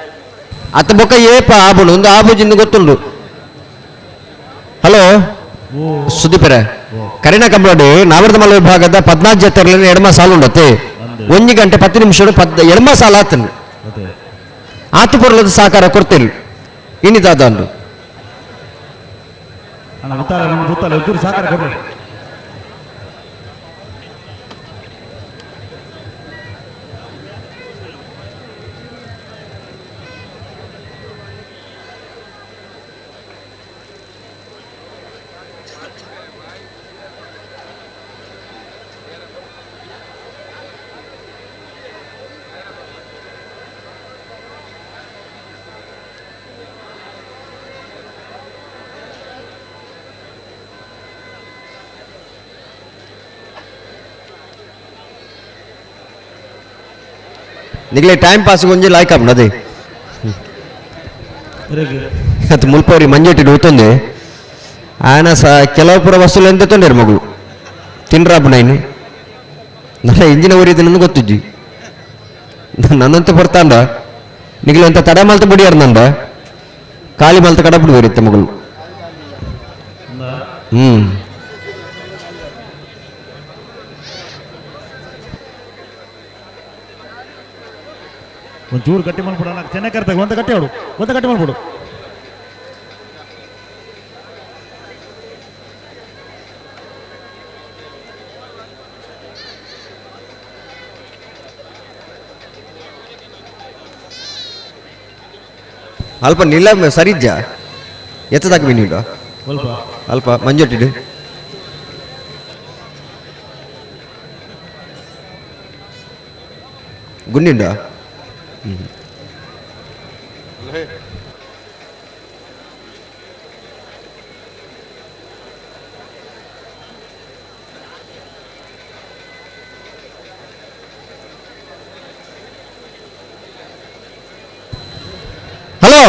Speaker 9: ಅತ್ತ ಬೊಕ್ಕ ಏಪ ಆಬುಂಡು ಒಂದು ಆಬುಜಿಂದ ಗೊತ್ತುಂಡು. ಹಲೋ ಸುದೀಪರೆ, ಕರಿನ ಕಂಬಳಡಿ ನಾವರ್ದಮಲ ವಿಭಾಗದ 14 ಜತೆರ್ಲಿನ ಎಡಮ ಸಾಲು ಉಂಡತ್ತೆ. 1 ಗಂಟೆ 10 ನಿಮಿಷ ಎಡಮ ಸಾಲ ಆತನು ಆತು ಪೊರ್ಲದ ಸಹಕಾರ ಕೊಡ್ತೇನೆ ಇನ್ನಿದಾದ ಅಂದು.
Speaker 8: ಸಹಕಾರ ಕೊಡ್ರಿ.
Speaker 9: ನಿಗಲೇ ಟೈಮ್ ಪಾಸ್ ಒಂಜಿ ಲಾಯ್ಕ್ ಆಪುಂಡು ಅದೇ ಅದು ಮುಲ್ಪವರಿ ಮಂಜೆಟ್ಟಿ ಊತೊಂದೆ ಆಯನ ಸ ಕೆಲವು ಪುರ ವಸ್ತುలు ಎಂತ ತೊಂದರೆ ಮಗಳು ತಿನ್ರಾಪು ನೈನು ನನ್ನ ಇಂಜಿನ ಊರಿದ ನನ್ನ ಗೊತ್ತಿಜ್ಜಿ ನನ್ನಂತ ಬರ್ತಾಂಡ ನಿಗಲು ಅಂತ ತಡ ಮಲ್ತ ಬುಡಿಯಾರ ನಂದ ಖಾಲಿ ಮಲ್ತ ಕಡಪುಡು ಬರುತ್ತೆ ಮಗಳು. ಹ್ಮ್
Speaker 8: ಒಂಚೂರು ಗಟ್ಟಿ ಮಾಡ್ಬಿಡು ಅಣ್ಣ, ಚೆನ್ನಾಗಿ ಕರ್ತಾಗ ಒಂದ ಗಟ್ಟಿ ಅವಡು ಒಂದ ಗಟ್ಟಿ ಮಾಡ್ಬಿಡು.
Speaker 9: ಅಲ್ಪ ನಿಲ್ಲ ಸರಿಜ್ಜ ಎತ್ತದಾಕ ನೀಡು
Speaker 8: ಅಲ್ಪ
Speaker 9: ಅಲ್ಪ ಮಂಜೊಟ್ಟಿಡು. ಗುಂಡಿಂಡ ಹಲೋ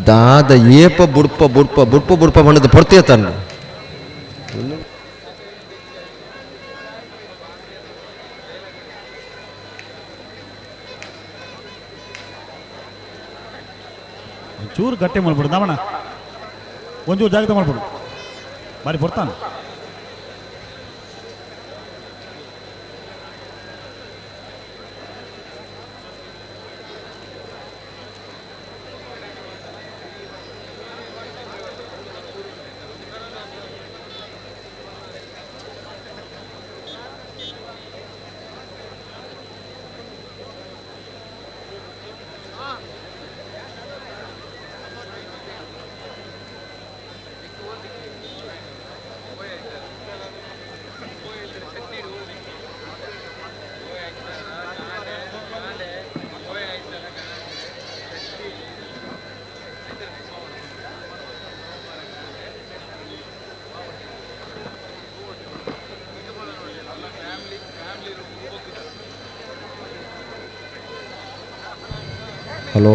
Speaker 9: ದಾದ ಏಪ ಬುಡ್ಪ ಬುಡ್ಪ ಬುಡ್ಪ ಬುಡ್ಪ ಬಣ್ಣದ ಪೊರ್ತಿಯ ತನ್ನ
Speaker 8: ಚೂರು ಗಟ್ಟಿ ಮಾಡ್ಬಿಡು ನಮಣ, ಒಂಚೂರು ಜಾಗ್ರತೆ ಮಾಡ್ಬಿಡು ಬಾರಿ ಬರ್ತಾನೆ.
Speaker 9: ಹಲೋ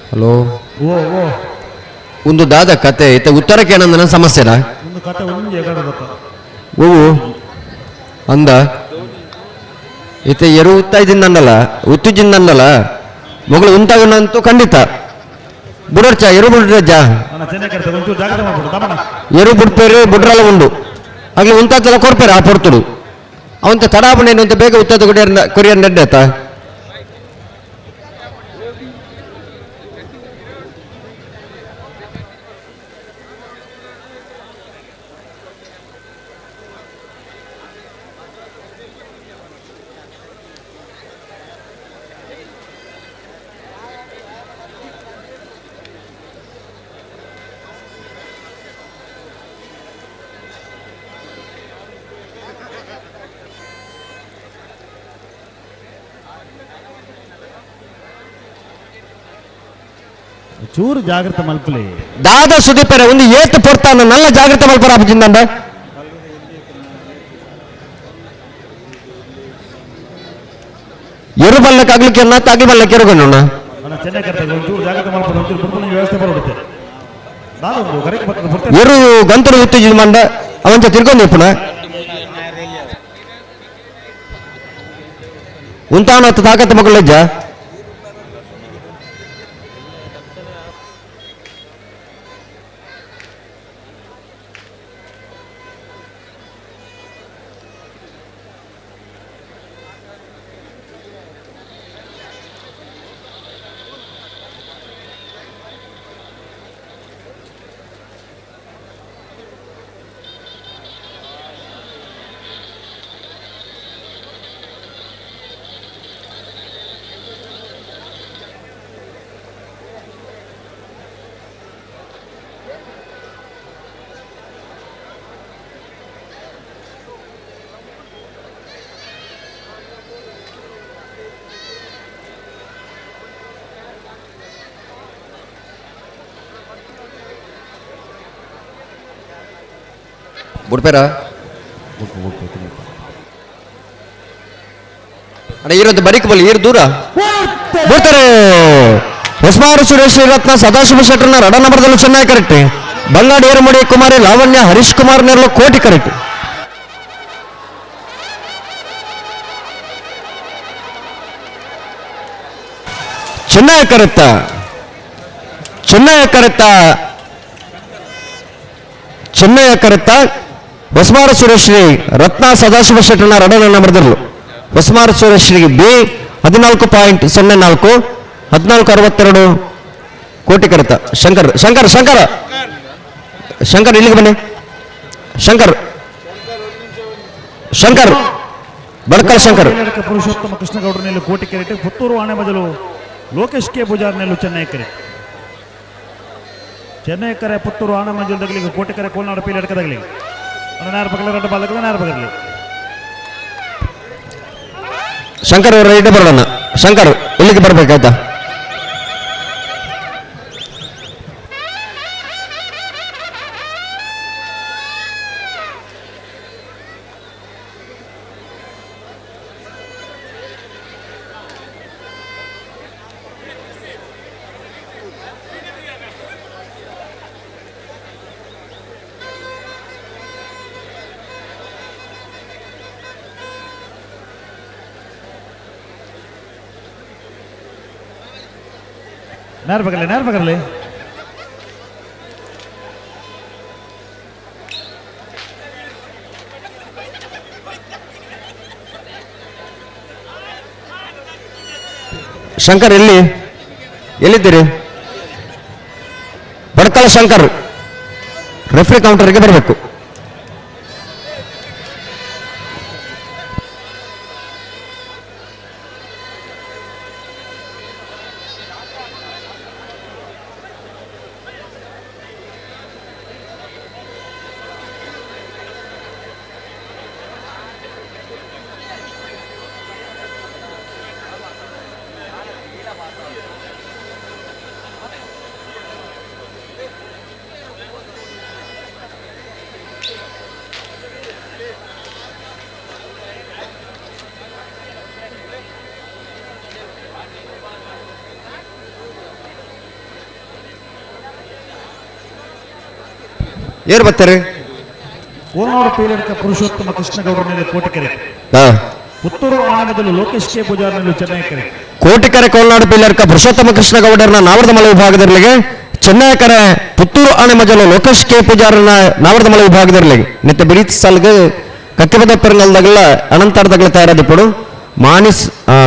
Speaker 9: ಹಲೋ
Speaker 8: ಓ ಓ
Speaker 9: ಒಂದು ದಾದ ಕತೆ ಇತ್ತ ಉತ್ತರಕ್ಕೆ ಏನಂದ ಸಮಸ್ಯೆನಾ?
Speaker 8: ಒಂದು ಕತೆ ಒಂಜಿ ಎಗಡದಪ್ಪ.
Speaker 9: ಓವು ಅಂದ ಇತ್ತ ಎರು ಉತ್ತಾ ಇದ್ದಿಂದಲ್ಲ ಉತ್ತುಜಿಂದಲ್ಲ ಮಗಳು ಉಂಟಾಗನಂತೂ ಖಂಡಿತ ಬುಡರ್ಚ ಎರು ಬುಡ್ರಜ್ಜ ಎರು ಬುಡ್ಪೇರು ಬುಡ್ರಲ್ಲ ಉಂಡು ಆಗ್ಲಿ ಉಂತಾತಲ್ಲ ಕೊರ್ಪೇರು ಆ ಪೊರ್ತುಡು ಅವಂತ ತಡಾಪಣೆ ಅಂತ ಬೇಗ ಉತ್ತಾದ ಕೊರಿಯರ್ ಕೊರಿಯರ್ ನೆಡ್ಡಾತ.
Speaker 8: ಚೂರು ಜಾಗ್ರತೆ ಮಲ್ಪಲಿ
Speaker 9: ದಾದ ಸುದೀಪರೆ ಒಂದು ಏತು ಪೊರ್ತಾನ ನಲ್ಲ ಜಾಗ್ರತೆ ಮಲ್ಪರ ಆಪುಜಿಂದಂಡ. ಎರು ಬಲ್ಲಕ್ಕೆ ಆಗ್ಲಿಕ್ಕೆ ತಾಗಿ ಬಲ್ಲಕ್ಕೆ ಎರುಗಣ್ಣಣ್ಣ ಎರು ಗಂತರು ಉತ್ತೇಜಿದ ಮಂಡ ಅವಂಚ ತಿರ್ಕೊಂಡು ಇಪ್ಪಣ. ಉಂತಾನ ತಾಕತ್ ಮಕ್ಕಳು ಜ ಬುಡ್ಪೇರ ಅಣ್ಣ ಈರೊಂದು ಬರಿಕ್ ಬಲ್ಲಿ ಈರು ದೂರ ಬಿಡ್ತಾರೆ. ಹೊಸಮಾರು ಸುರೇಶ್ ರತ್ನ ಸದಾಶಿವ ಶೆಟ್ಟರ್ನ ರಡ ನಂಬರ್ದಲ್ಲೂ ಚೆನ್ನಾಗಿ ಕರೆಕ್ಟ್. ಬಂಗಾಡಿ ಏರಮಡಿ ಕುಮಾರಿ ಲಾವಣ್ಯ ಹರೀಶ್ ಕುಮಾರ್ ನೆರಳು ಕೋಟಿ ಕರೆಕ್ಟ್. ಚೆನ್ನಾಗಿ ಕರೆಕ್ತ ಚೆನ್ನಾಗಿ ಕರೆಕ್ತ ಚೆನ್ನಯ ಕರೆತ್ತ ಹೊಸಮಾರ ಸುರೇಶ್ರೀ ರತ್ನ ಸದಾಶಿವ ಶೆಟ್ಟರ್ನ ರಡ ನಂಬರ್ದಲ್ಲೂ ಹೊಸಮಾರ ಸುರೇಶ್ರಿಗೆ ಬಿ 14.04 14.62 ಕೋಟಿ ಕರೆತ. ಶಂಕರ್ ಶಂಕರ್ ಶಂಕರ್ ಶಂಕರ್ ಇಲ್ಲಿಗೆ ಬನ್ನಿ. ಶಂಕರ್ ಶಂಕರ್ ಬಡ್ಕಲ್ ಶಂಕರ್.
Speaker 8: ಪುರುಷೋತ್ತಮ ಕೃಷ್ಣಗೌಡರನೆಲ್ಲ ಕೋಟಿ ಕೆರೆಟ್. ಪುತ್ತೂರು ಆಣೆಬದಲು ಲೋಕೇಶ್ ಕೆ ಪೂಜಾರ್ನೆಲ್ಲು ಚೆನ್ನೈ ಕೆರೆ. ಚೆನ್ನೈ ಕರೆ ಪುತ್ತೂರು ಆಣೆಮಂಜಲ್ ತಗಲಿಗೆ ಕೋಟಿ ಕರೆ ಕೋಲ್ನಾಡು ಪೀಲಿ ಎಡಕದಗಲಿ ನೇರ ಪಕ್ಕಲ ರೆಡ್ಡು ಬಾಲಕದ ನೇರ ಪಕ್ಕದಲ್ಲಿ.
Speaker 9: ಶಂಕರ್ ಅವರ ರೈಟ್ ಬರೋಣ. ಶಂಕರ್ ಇಲ್ಲಿಗೆ ಬರ್ಬೇಕಾಯ್ತಾ?
Speaker 8: ನೇರ ಬಗಲಿ ನೇರ ಬಗಲಿ.
Speaker 9: ಶಂಕರ್ ಎಲ್ಲಿ ಎಲ್ಲಿದ್ದೀರಿ? ಬಡ್ಕಲ್ ಶಂಕರ್ ರೆಫ್ರಿ ಕೌಂಟರ್ಗೆ ಬರಬೇಕು. ಏರ್ ಬರ್ತಾರೆ?
Speaker 8: ಕೋಲ್ನಾಡು ಪೇಲಡ್ಕ ಪುರುಷೋತ್ತಮ ಕೃಷ್ಣಗೌಡರ ಮೇಲೆ ಕೋಟಿಕೆರೆ. ಪುತ್ತೂರು ಆಣೆಬದಲು ಲೋಕೇಶ್ ಕೆ ಪೂಜಾರ್ನಲ್ಲೂ ಚೆನ್ನೈ ಕೆರೆ.
Speaker 9: ಕೋಟಿಕೆರೆ ಕೋಲ್ನಾಡು ಪೇಲಡ್ಕ ಪುರುಷೋತ್ತಮ ಕೃಷ್ಣಗೌಡರನ್ನ ನಾವರದಮಲ ವಿಭಾಗದಲ್ಲಿಗೆ, ಚೆನ್ನೈಕರೆ ಪುತ್ತೂರು ಆಣೆಮಜಲು ಲೋಕೇಶ್ ಕೆ ಪೂಜಾರನ್ನ ನಾವರದಮಲ ವಿಭಾಗದಲ್ಲಿಗೆ. ನಿತ್ಯ ಬಿರಿತ್ ಸಾಲ್ಗೆ ಕತ್ತಿಪದ ಪೆರಂಗಲ್ದಾಗಲ ಅನಂತಾರ್ದಾಗಲ ತಯಾರಾದಿಪ್ಪಡು ಮಾನಿಸ್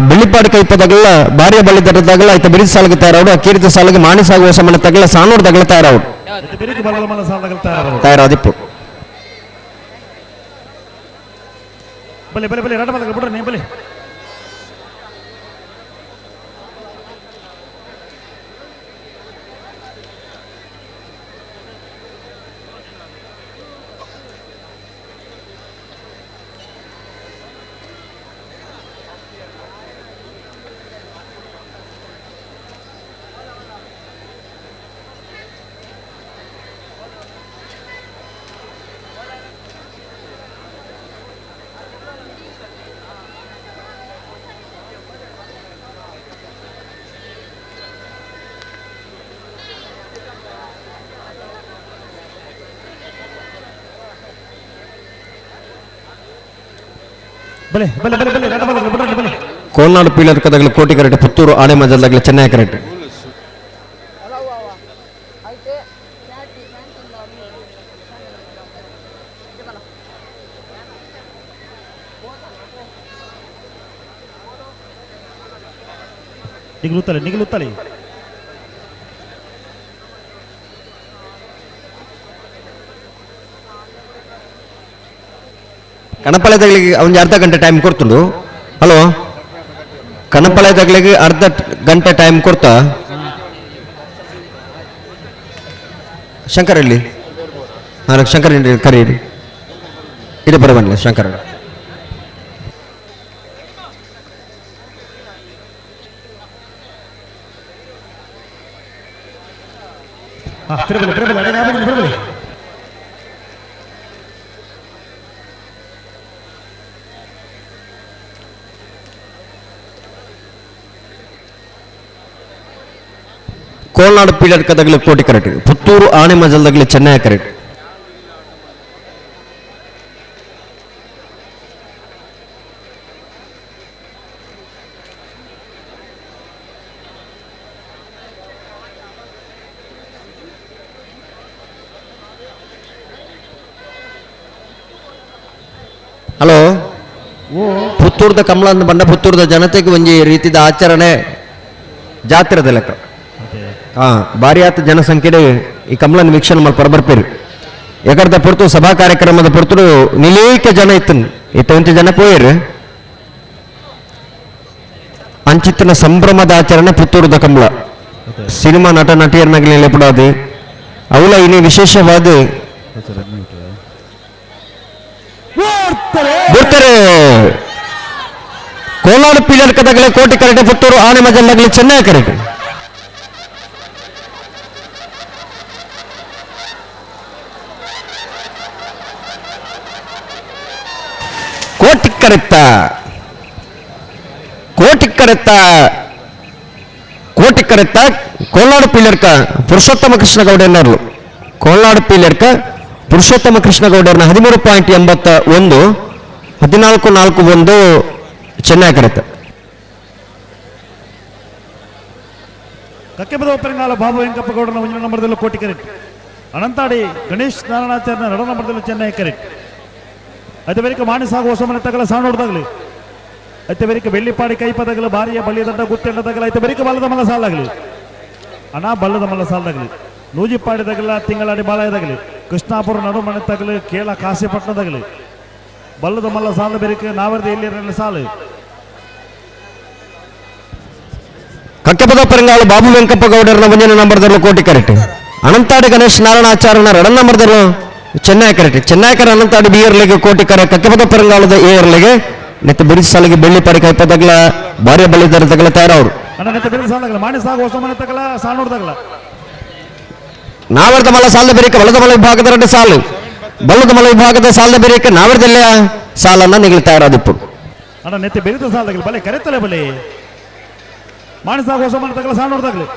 Speaker 9: ಬೆಳ್ಳಿಪಾಡಿ ಕೈಪದಾಗಲ ಭಾರ್ಯ ಬಳ್ಳಿ ದಟ್ಟದಾಗಲ ಆಯ್ತ ಬಿರಿತ್ ಸಾಲ್ಗೆ ತಯಾರಾವಡು ಅಕೀರಿತ ಸಾಲಿಗೆ ಮಾನಿಸ್ ಆಗುವ ಸಮಯ ತಗಲ ಸಾನೂರ್ದಾಗಲ ತಯಾರಾವಡು ತಯಾರಾದಿಪ್ಪು.
Speaker 8: ಬಲೆ ಬಲೆ ಬಲೆ ರಡ ಬಲ ಬಿಡ್ರಿ ಬಲೆ.
Speaker 9: ಕೋಲ್ನಾಡು ಪೀಳರ್ ಕದಗಲ ಕೋಟಿ ಕರೆಟ್ ಪುತ್ತೂರು ಆನೆ ಮಜಲ್ದಾಗಲ ಚೆನ್ನೈ ಕರೆಟ್.
Speaker 8: ನಿಗಲುತ್ತಲೆ ನಿಗಲುತ್ತಲೆ
Speaker 9: ಕಣಪಲೆ ಒಂದು ಅರ್ಧ ಗಂಟೆ ಟೈಮ್ ಕೊಡ್ತುಂಡು. ಹಲೋ, ಕಣಪಲೆ ತಗಲಿಗೆ ಅರ್ಧ ಗಂಟೆ ಟೈಮ್ ಕೊಡ್ತಾ ಶಂಕರ್ ಇಲ್ಲಿ. ಹಾಂ, ಶಂಕರ್ ಕರೀರಿ, ಇದು ಬರಬನ್ನಿ ಶಂಕರ್. ಕೋಲ್ನಾಡು ಪೀಳರ್ ಕದಗಲು ಕೋಟಿ ಕರೆಟ್, ಪುತ್ತೂರು ಆನೆ ಮಜಲ್ದಾಗಲಿ ಚೆನ್ನೈ ಕರೆಟ್. ಹಲೋ, ಪುತ್ತೂರ್ದ ಕಮಲ ಅಂದ್ ಬಂಡ ಪುತ್ತೂರ್ದ ಜನತೆಗೆ ಒಂಜಿ ರೀತಿದ ಆಚರಣೆ ಜಾತ್ರೆದ ಲೆಕ್ಕ. ಹಾ, ಭಾರಿ ಆತ ಜನಸಂಖ್ಯೆ ಈ ಕಮಲನ್ ವೀಕ್ಷಣೆ ಮಲ್ಪ ಬರ್ಪೇರು. ಎಕರ್ದ ಪೊರ್ತು ಸಭಾ ಕಾರ್ಯಕ್ರಮದ ಪೊರ್ತು ನಿಲೇಕ ಜನ ಇತ್ತು, ಇತ್ತವಂತ ಜನ ಪೋಯರು. ಅಂಚಿತ್ತಿನ ಸಂಭ್ರಮದ ಆಚರಣೆ ಪುತ್ತೂರುದ ಕಮಲ. ಸಿನಿಮಾ ನಟ ನಟಿಯರ್ನಾಗಲಿ ನೆಲೆಪಡಾದು ಅವಲ ಇನಿ ವಿಶೇಷವಾದ ಬರ್ತಾರೆ. ಕೋಲಾರ ಪೀಳರ್ ಕದಗಲೆ ಕೋಟಿ ಕರೆಟೆ, ಪುತ್ತೂರು ಆನೆ ಮಜಲ್ಲಾಗಲಿ ಚೆನ್ನೈ ಕರೆಟೆ. ಕೋಟಿ ಕರೆತ್ತ ಕೋಟಿ ಕರೆತ್ತ ಕೋಟಿ ಕರೆತ್ತ ಕೋಲಾಡು ಪೀಳರ್ಕ ಪುರುಷೋತ್ತಮ ಕೃಷ್ಣಗೌಡನರ್ಲು. ಕೋಲಾಡು ಪೀಳರ್ಕ ಪುರುಷೋತ್ತಮ ಕೃಷ್ಣಗೌಡರ್ನ 13.81 14.41 ಚೆನ್ನೈ ಕರೆತ.
Speaker 8: ಕಕ್ಕೆಪದ ಒಪ್ಪರಿಂಗಾಲ ಬಾಬು ವೆಂಕಪ್ಪ ಗೌಡನ ಒಂದನೇ ನಂಬರ್ದಲ್ಲೂ ಕೋಟಿ ಕರೆಟ್. ಅನಂತಾಡಿ ಗಣೇಶ್ ನಾರಾಯಣಾಚಾರ್ಯನ ಎರಡನೇ ನಂಬರ್ದಲ್ಲೂ ಚೆನ್ನೈ ಕರೆಟ್. ಅದೇ ಬೇರಿಕೆ ಮಾಣಿ ಸಾಗು ಹೊಸಮನೆ ತಗಲ ಸಾಣೋಡ್ದಾಗಲಿ, ಐತೆ ಬೇರಿಕೆ ಬೆಳ್ಳಿಪಾಡಿ ಕೈಪದಗಲು ಬಾರಿಯ ಬಳ್ಳಿ ದಡ್ಡ ಗುತ್ತೆಂಡದಾಗಲ, ಐತೆ ಬೇರಿಕೆ ಬಲ್ಲದ ಮಲ್ಲ ಸಾಲಾಗಲಿ ಅಣ್ಣ, ಬಲ್ಲದ ಮಲ್ಲ ಸಾಲದಾಗಲಿ, ನೂಜಿಪಾಡಿ ತಗಲ ತಿಂಗಳಾಡಿ ಬಾಳಯದಾಗಲಿ, ಕೃಷ್ಣಾಪುರ ನಡುಮನೆ ತಗಲು ಕೇಳ ಕಾಶಿಪಟ್ಟಣದಾಗಲಿ, ಬಲ್ಲದ ಮಲ್ಲ ಸಾಲ ಬೇರಿಕೆ ನಾವರ್ದ ಎಲ್ಲಿ ಸಾಲು.
Speaker 9: ಕಕ್ಕೆಪದ ಪರಂಗಾಳು ಬಾಬು ವೆಂಕಪ್ಪ ಗೌಡರನ ಒಂದನೇ ನಂಬರ್ದಲ್ಲೂ ಕೋಟಿ ಕರೆಟ್. ಅನಂತಾಡಿ ಗಣೇಶ್ ನಾರಾಯಣಾಚಾರ್ಯನ ಎರಡನೇ ನಂಬರ್ದಲ್ಲೂ ಚೆನ್ನೈ ಕರೆಟ್. ಚೆನ್ನೈಕರ ಅನಂತಾಡಿ ಬಿಯರ್ಲಿಗೆ ಕೋಟಿ ಕರೆ, ಕಕ್ಕೆಪದ ಪರಂಗಾಳದ ಏರ್ಲಿಗೆ ನೆತ್ತ ಬಿರುದು ಸಾಲಿಗೆ ಬೆಳ್ಳಿ ಪಾಡಿ ಕೈಪದಗ್ಲ ಭಾರ್ಯ ಬಳ್ಳಿದರ ತಗಲ ತಯಾರವರು. ನಾವರ್ದ ಮಲ್ಲ ಸಾಲದ ಬೇರಿಕೆ ಬಲದ ಮಲ ವಿಭಾಗದ ಎರಡು ಸಾಲು, ಬಲ್ಲದ ಮಲ ವಿಭಾಗದ ಸಾಲದ ಬೇರಿಕೆ ನಾವರ್ದಲ್ಲ ಸಾಲನ್ನ ನಿಗಲಿ ತಯಾರಾದಿಪ್ಪು.
Speaker 8: ನೆತ್ತೆ ಬೆರಿದ ಸಾಲದಾಗಲಿ ಬಲೆ ಕರೆತಲೆ ಬಲೆ ಮಾಣಿ ಸಾಗು ಹೊಸ ಮನೆ ತಗಲ ಸಾಣೋಡ್ದಾಗಲಿ,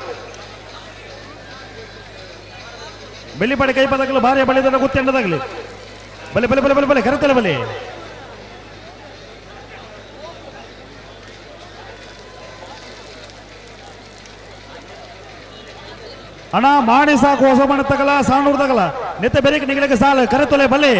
Speaker 8: ಬೆಳ್ಳಿಪಾಡಿ ಕೈಪದಾಗಲು ಭಾರ್ಯ ಬಳಿದರ ಗುತ್ತೆಂಡದಾಗಲಿ, ಬಲೆ ಬಲೆ ಬಲೆ ಬಲೆ ಬಲೆ ಕರೆತಲೆ ಬಲೆ. ಅಣ್ಣ ಮಾಣಿ ಸಾಕು ಹೊಸ ಮನೆ ತಗಲ ಸಾಣೂರು ತಗಲ ನೆತ್ತೆ ಬೆರಿಕೆ ನಿಗಲಿಗೆ ಸಾಲ ಕರೆತೊಲೆ ಬಲೆ.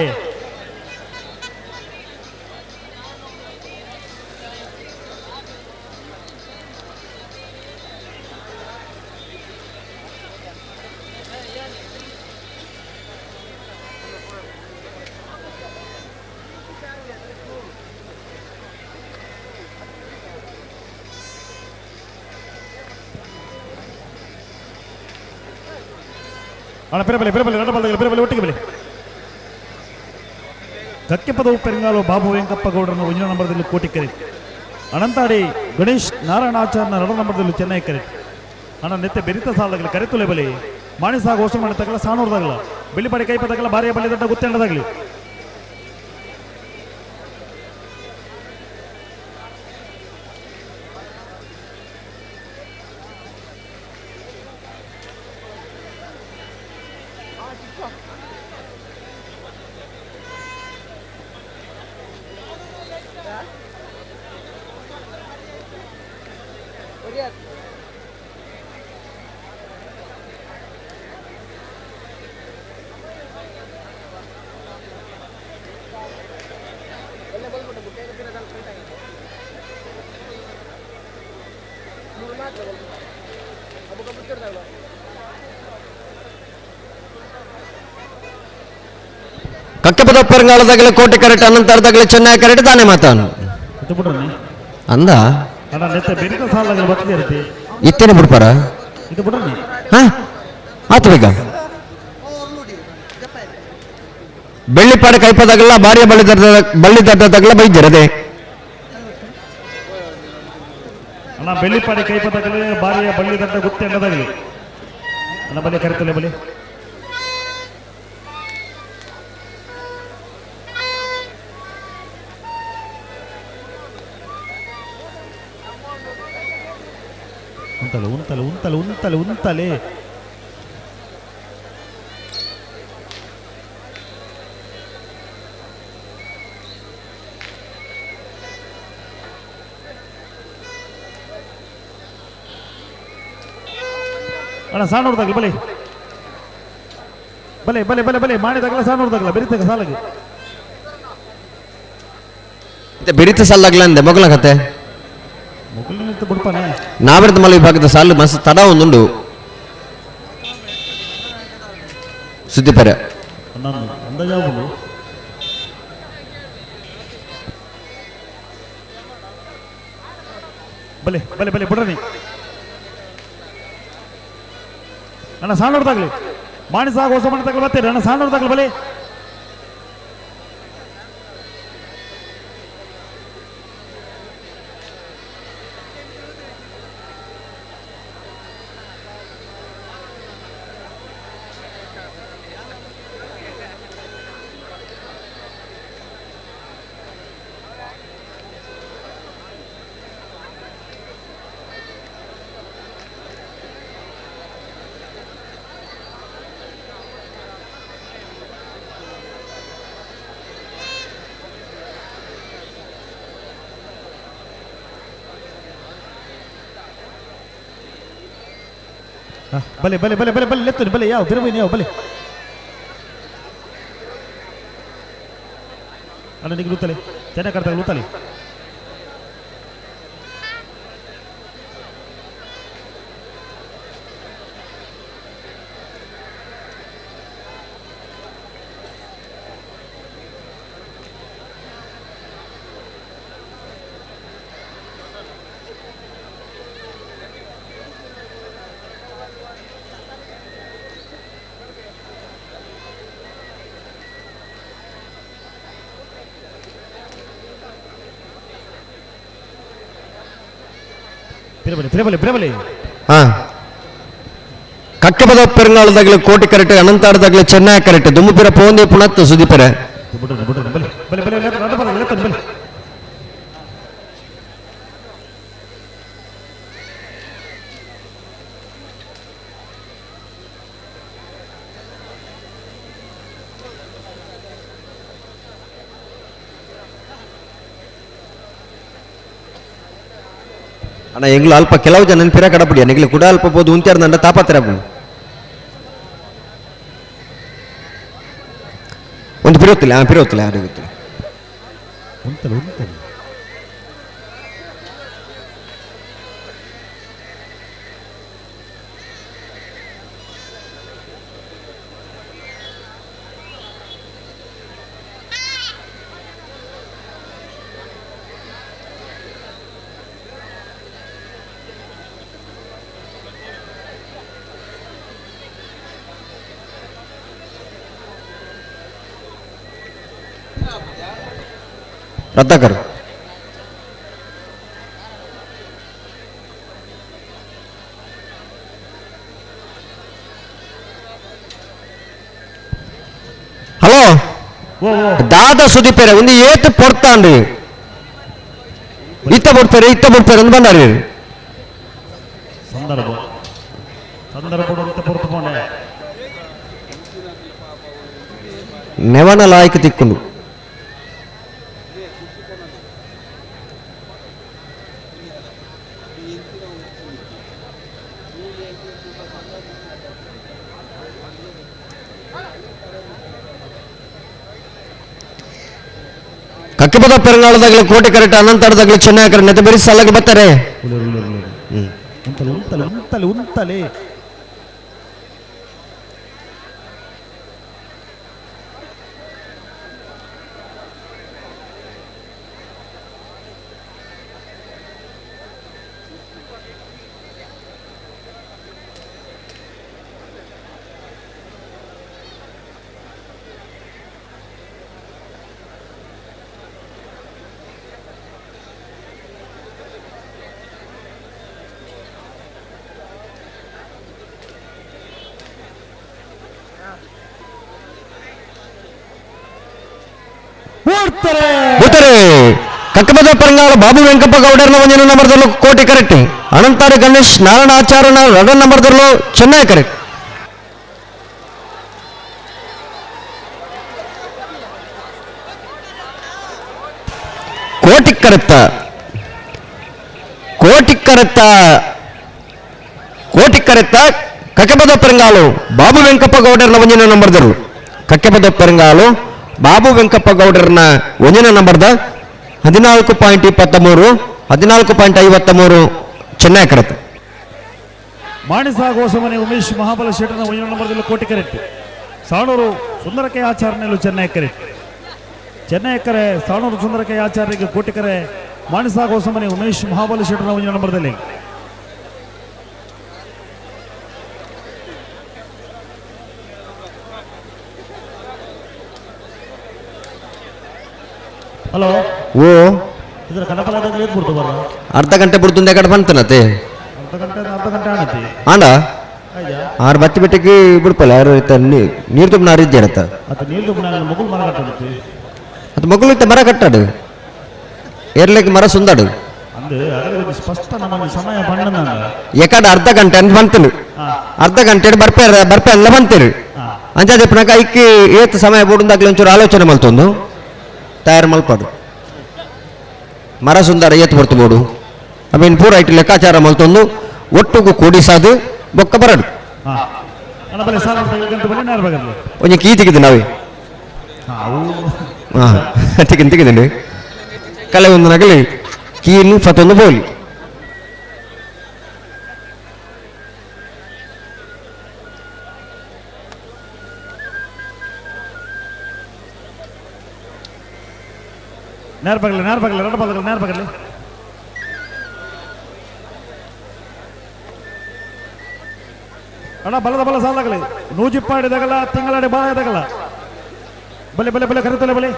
Speaker 8: ಅಣ್ಣ ಪಿರಬಲೆ ಪಿರಬಲೆ ನಡಬಲ್ದಾಗಲಿ ಪಿರಬಲೆ ಒಟ್ಟಿಗೆ ಬಲೆ. ಕಕ್ಕೆಪದವು ಪೆರಂಗಾಲು ಬಾಬು ವೆಂಕಪ್ಪ ಗೌಡರನ್ನು ಒಂದನೇ ನಂಬರ್ದಲ್ಲಿ ಕೋಟಿ ಕರೆ. ಅನಂತಾಡಿ ಗಣೇಶ್ ನಾರಾಯಣಾಚಾರ್ಯನ ಎರಡನೇ ನಂಬರ್ದಲ್ಲಿ ಚೆನ್ನೈ ಕರೆ. ಅಣ್ಣ ನೆತ್ತೆ ಬೆರಿತ ಸಾಲದಾಗಲಿ ಕರೆತುಲೆ ಬಲಿ ಮಾಣಿ ಸಾಗು ಹೊಸ ಮನೆ ತಗಲ ಸಾಣೂರ್ದಾಗಲ, ಬೆಳ್ಳಿಪಾಡಿ ಕೈಪದಾಗಲ ಭಾರ್ಯ ಬಲಿ ದಡ್ಡ ಗುತ್ತೆಂಡದಾಗಲಿ.
Speaker 9: ಕಕ್ಕಪದ ಪೆರಂಗಾಳದಾಗಲೇ ಕೋಟೆ ಕರೆಕ್ಟ್ ಅನಂತರದಾಗಲೇ ಚೆನ್ನೈ ಕರೆಕ್ಟ್ ತಾನೇ ಮಾತಾನು ಅಂದ ಇತ್ತೇನೆ ಬಿಡ್ಪಾರ ಆತು ಬೇಗ ಬೆಳ್ಳಿಪಾಡೆ ಕೈಪದಾಗಲ್ಲ ಭಾರ್ಯ ಬಳ್ಳಿ ಬಳ್ಳಿ ದಡ್ಡದಾಗಲ್ಲ ಬೈದಿರದೆ
Speaker 8: ಅಣ್ಣ ಬೆಳ್ಳಿಪಾಡಿ ಕೈಪದಾಗಲೇ ಭಾರ್ಯ ಬಳ್ಳಿ ದಡ್ಡ ಗುತ್ತಿ ಅನ್ನದಾಗಲಿ ಅಣ್ಣ ಬಲಿ ಕರೆತಲೆ ಬಲಿ ಉಂತಲೆ ಉಂತಲೆ ಉಂತಲೆ ಉಂತಲೆ ಉಂತಲೆ ಅಣ್ಣ ಸಾಣೂರ್ದಾಗಲಿ ಬಲೆ ಬಲೆ ಬಲೆ ಬಲೆ ಬಲೆ ಮಾಡಿದಾಗಲ ಸಾಣೂರ್ದಾಗಲ ಬೆರಿತಾಗ ಸಾಲಾಗಿ
Speaker 9: ಬೆರಿತ ಸಾಲಾಗ್ಲ ಅಂದೆ ಮೊಗಲ ಕತೆ
Speaker 8: ಬಿಡ್ಪಾನೆ
Speaker 9: ನಾವಿರದ ಮಲೆ ವಿಭಾಗದ ಸಾಲು ಮಸ್ತ್ ತಡ ಒಂದುಂಡು ಸುದ್ದಿ ಪರ
Speaker 8: ಅಂದಾಜಾವು ಬಲೆ ಬಲೆ ಬಲೆ ಬಿಡ್ರಿ ಅಣ್ಣ ಸಾಣೂರ್ದಾಗ್ಲಿ ಮಾಣಿ ಸಾಕು ಹೊಸ ಮನೆ ತಗಲು ಬರ್ತೀರಿ ಅಣ್ಣ ಸಾಣೂರ್ದಾಗ್ಲಿ ಬಲೆ ಬಲೆ ಬಲೆ ಬಲೆ ಬಲೆ ಬಲೆ ಲೆತ್ತು ಬಲೆ ಯಾವ ಬಿರುವಿನ ಯಾವ ಬಲೆ ಅಣ್ಣ ನಿಮಗೆ ಲೂತಲೆ ಚೆನ್ನಾಗಿ ಕರ್ತಾಗ ಲೂತಲೆ
Speaker 9: ಕಕ್ಕಪದ ಪೆರಂಗಾಳದಾಗಲೇ ಕೋಟೆ ಕರೆಕ್ಟ್ ಅನಂತಾರದಾಗಲೇ ಚೆನ್ನೈ ಕರೆಕ್ಟ್ ದುಮ್ಮುಪಿರ ಪೋಂದೆ ಪುಣತ್ ಸುದೀಪರೆ ಅಣ್ಣ ಎಂಗ್ಲು ಅಲ್ಪ ಕೆಲವು ಜನ ಪಿರ ಕಡಪಡಿ ನಿಗ್ಲು ಕೂಡ ಅಲ್ಪ ಬೋದು ಉಂತ್ಯಾರ ನಂಡ ತಾಪತ್ರ ಒಂದು ಪಿರೋತಿಲ್ಲ ಹಾಂ ಪಿರೋತಿಲ್ಲ ಯಾರು ಗೊತ್ತಿಲ್ಲ
Speaker 8: ಉಂತಲೆ ಉಂತಲೆ
Speaker 9: ರತ್ನಾಕರ್ ಹಲೋ ದಾದ ಸುದೀಪೇರೆ ಒಂದು ಏತು ಪೊರ್ತಾನ್ರಿ ಇತ್ತ ಬೊಡ್ಪೇರೆ ಇತ್ತ ಬೊಡ್ಪೇರೆ ಅಂತ ಬಂದಾರಿ
Speaker 8: ಸಂದರ್ಭ ಸಂದರ್ಭ ಅಂತ ಪೊರ್ತುಕೊಂಡೆ
Speaker 9: ನೆವನ ಲಾಯ್ಕ ತಿಕ್ಕೊಂಡು ಕಕ್ಕಿಪದ ಪೆರಂಗಾಳದಾಗಲಿ ಕೋಟೆ ಕರೆಕ್ಟ್ ಅನಂತರದಾಗಲಿ ಚೆನ್ನೈ ಕರೆ ನೆತ್ತ ಬೇರೆ ಸಾಲಾಗಿ ಬರ್ತಾರೆ.
Speaker 8: ಉಂತಲೆ ಉಂತಲೆ ಉಂತಲೆ ಉಂತಲೆ
Speaker 9: ಕಕ್ಕಬದ ಪರಂಗಾಲ ಬಾಬು ವೆಂಕಪ್ಪ ಗೌಡರ್ನ ಒಂದಿನ ನಂಬರ್ದಲ್ಲೂ ಕೋಟೆ ಕರೆಕ್ಟ್. ಅನಂತಾರಿ ಗಣೇಶ್ ನಾರಾಯಣ ಆಚಾರ್ಯನ ಎರಡನೇ ನಂಬರ್ದಲ್ಲೂ ಚೆನ್ನೈ ಕರೆಕ್ಟ್. ಕೋಟಿ ಕರೆತ್ತ ಕೋಟಿ ಕರೆತ್ತ ಕೋಟಿ ಕರೆತ್ತ ಕಕ್ಕಬದ ಪರಂಗಾಲು ಬಾಬು ವೆಂಕಪ್ಪ ಗೌಡರ್ನ ಒಂದಿನ ನಂಬರ್ದಲ್ಲೂ ಕಕ್ಕಬದ ಪರಂಗಾಲು ಬಾಬು ವೆಂಕಪ್ಪ ಗೌಡರ್ನ ಒಂದಿನ ನಂಬರ್ದ 14.23 14.53 ಚೆನ್ನೈ ಕರೆತ.
Speaker 8: ಮಾಣಿಸಾ ಗೋಸಮನೆ ಉಮೇಶ್ ಮಹಾಬಲ ಶೆಟ್ಟರ್ನ ಒಂದಿನ ನಂಬರ್ದಲ್ಲಿ ಕೋಟಿ ಕರೆಕ್ಟ್. ಸಾಣೂರು ಸುಂದರಕೆ ಆಚಾರ್ಯನಲ್ಲೂ ಚೆನ್ನೈ ಕರೆಕ್ಟ್. ಚೆನ್ನೈ ಕರೆ ಸಾಣೂರು ಸುಂದರಕೆ ಆಚಾರ್ಯರಿಗೆ ಕೋಟಿ ಕರೆ ಮಾಣಿಸಾ ಗೋಸಮನೆ ಉಮೇಶ್ ಮಹಾಬಲ ಶೆಟ್ಟರ್ನ ಒಂದಿನ ನಂಬರ್ದಲ್ಲಿ. ಹಲೋ
Speaker 9: ಓ
Speaker 8: ಇದರ ಕನಕಲಾದಾಗಲೇ ಬಿಡ್ತು ಬರ
Speaker 9: ಅರ್ಧ ಗಂಟೆ ಬಿಡ್ತು ಕಡೆ ಬಂತನತೆ
Speaker 8: ಅರ್ಧ ಗಂಟೆ ಅರ್ಧ ಗಂಟೆ ಆಣತಿ
Speaker 9: ಆಂಡ ಆರು ಬತ್ತಿ ಬೆಟ್ಟಕ್ಕೆ ಬಿಡ್ಪಲ್ಲ ಯಾರು ನೀರು ತುಂಬ ನಾರಿದ್ದೆ ಇರತ್ತ
Speaker 8: ಅದು ನೀರು ತುಂಬ ಮಗುಲ್ ಮರ ಕಟ್ಟಾಡುತ್ತೆ
Speaker 9: ಅದು ಮಗುಲು ಇತ್ತ ಮರ ಕಟ್ಟಾಡು ಏರ್ಲಿಕ್ಕೆ ಮರ ಸುಂದಾಡು
Speaker 8: ಅಂದು ಸ್ಪಷ್ಟ ನಮ್ಮ ಸಮಯ ಬಣ್ಣ
Speaker 9: ಎಕಡೆ ಅರ್ಧ ಗಂಟೆ ಅಂತ ಬಂತನು ಅರ್ಧ ಗಂಟೆ ಬರ್ಪೆ ಬರ್ಪೆ ಎಲ್ಲ ಬಂತೀರಿ ಅಂಜಾದೆ ಪುನಕ ಐಕ್ಕಿ ಏತ್ ಸಮಯ ಬೋಡುಂದಾಗ್ಲಿ ಒಂಚೂರು ಆಲೋಚನೆ ಮಲ್ತೊಂದು ತಯಾರು ಮಲ್ಪಡು ಮರ ಸುಂದರ ಏತ್ ಬರ್ತು ಬೋಡು ಅವೇನು ಪೂರ ಇಟ್ಟು ಲೆಕ್ಕಾಚಾರ ಮಲ್ತೊಂದು ಒಟ್ಟುಗು ಕೂಡಿಸಾದು ಬೊಕ್ಕ ಬರಡು ಒಂಜಿ ಕೀ ತೆಗೆದು ನಾವೇ ಹಾಂ ತೆಗೆದು ತೆಗೆದಂడి ಕಲೆ ಒಂದು ನಗಲಿ ಕೀನು ಫತೊಂದು ಬೋಲಿ
Speaker 8: ನೇರ ಬಗಲಿ ನೇರ ಬಗಲಿ ಎರಡು ಬಗಲಿ ನೇರ ಬಗಲಿ ಅಣ್ಣ ಬಲದ ಬಲ ಸಾಲಾಗಲಿ ನೂಜಿಪ್ಪಾಡಿದಾಗಲ್ಲ ತಿಂಗಳಾಡಿ ಬಾಳ ಇದಾಗಲ್ಲ ಬಲೆ ಬಲೆ ಬಲೆ ಕರೆತಲೆ ಬಲೆ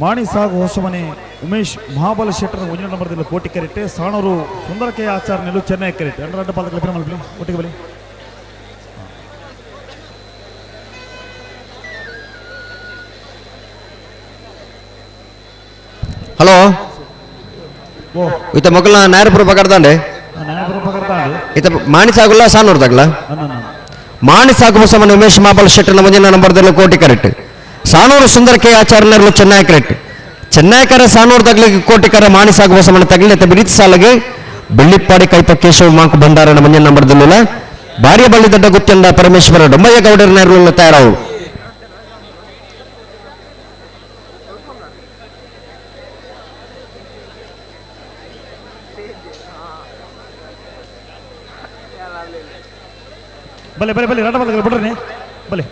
Speaker 8: ಮಾಣಿ ಸಾಗು ಹೊಸಮನೆ ಉಮೇಶ್ ಮಹಾಬಲ ಶೆಟ್ಟರ್ ಒಂದಿನ ನಂಬರ್ದಲ್ಲಿ ಕೋಟಿ ಕರೆಕ್ಟ್. ಸಾಣೂರು ಸುಂದರಕೆ ಆಚಾರ್ಯನಲ್ಲೂ ಚೆನ್ನೈ ಕರೆಕ್ಟ್. ಎರಡು ಅಡ್ಡ ಪಾದಗಳ ಮಲ್ಪಲಿ ಒಟ್ಟಿಗೆ ಬಲಿ.
Speaker 9: ಹಲೋ ಇತ ಮಗಲ ನಾಯರಪುರ ಪಕಡ್ದಾಂಡೆ ಇತ ಮಾಣಿ ಸಾಗುಲ್ಲ ಸಾನೂರು ತಗಲ ಮಾಣಿ ಸಾಗು ಹೊಸಮನೆ ಉಮೇಶ್ ಮಹಾಬಲ ಶೆಟ್ಟರ್ನ ಒಂದಿನ ನಂಬರ್ದಲ್ಲಿ ಕೋಟಿ ಕರೆಕ್ಟ್. ಸಾನೂರು ಸುಂದರ ಕೆ ಆಚಾರ್ಯನಲ್ಲೂ ಚೆನ್ನೈ ಕರೆಕ್ಟ್. ಚೆನ್ನೈಕರ ಸಾನೂರು ತಗ್ಲಿಕ್ಕೆ ಕೋಟಿಕರ ಮಾಣಿ ಸಾಗುವ ಸಮನ ತಗಲಿ ಬಿರಿತ ಸಾಲಗೆ ಬೆಳ್ಳಿಪ್ಪಾಡಿ ಕೈಪ ಕೇಶವ ಮಾಂಕು ಭಂಡಾರನ ಮಂಜನ ನಂಬರ್ದಲ್ಲಿಲ್ಲ ಭಾರ್ಯ ಬಳ್ಳಿ ದೊಡ್ಡ ಗುತ್ತಂಡ ಪರಮೇಶ್ವರ ಡೊಮ್ಮಯ್ಯ ಗೌಡರ ನೆರಳು ತಯಾರಾವು.
Speaker 8: ಬಲೆ ಬಲೆ ಬಲೆ ರಡ ಬಲೆ ಬಿಡ್ರಿ ಬಲೆ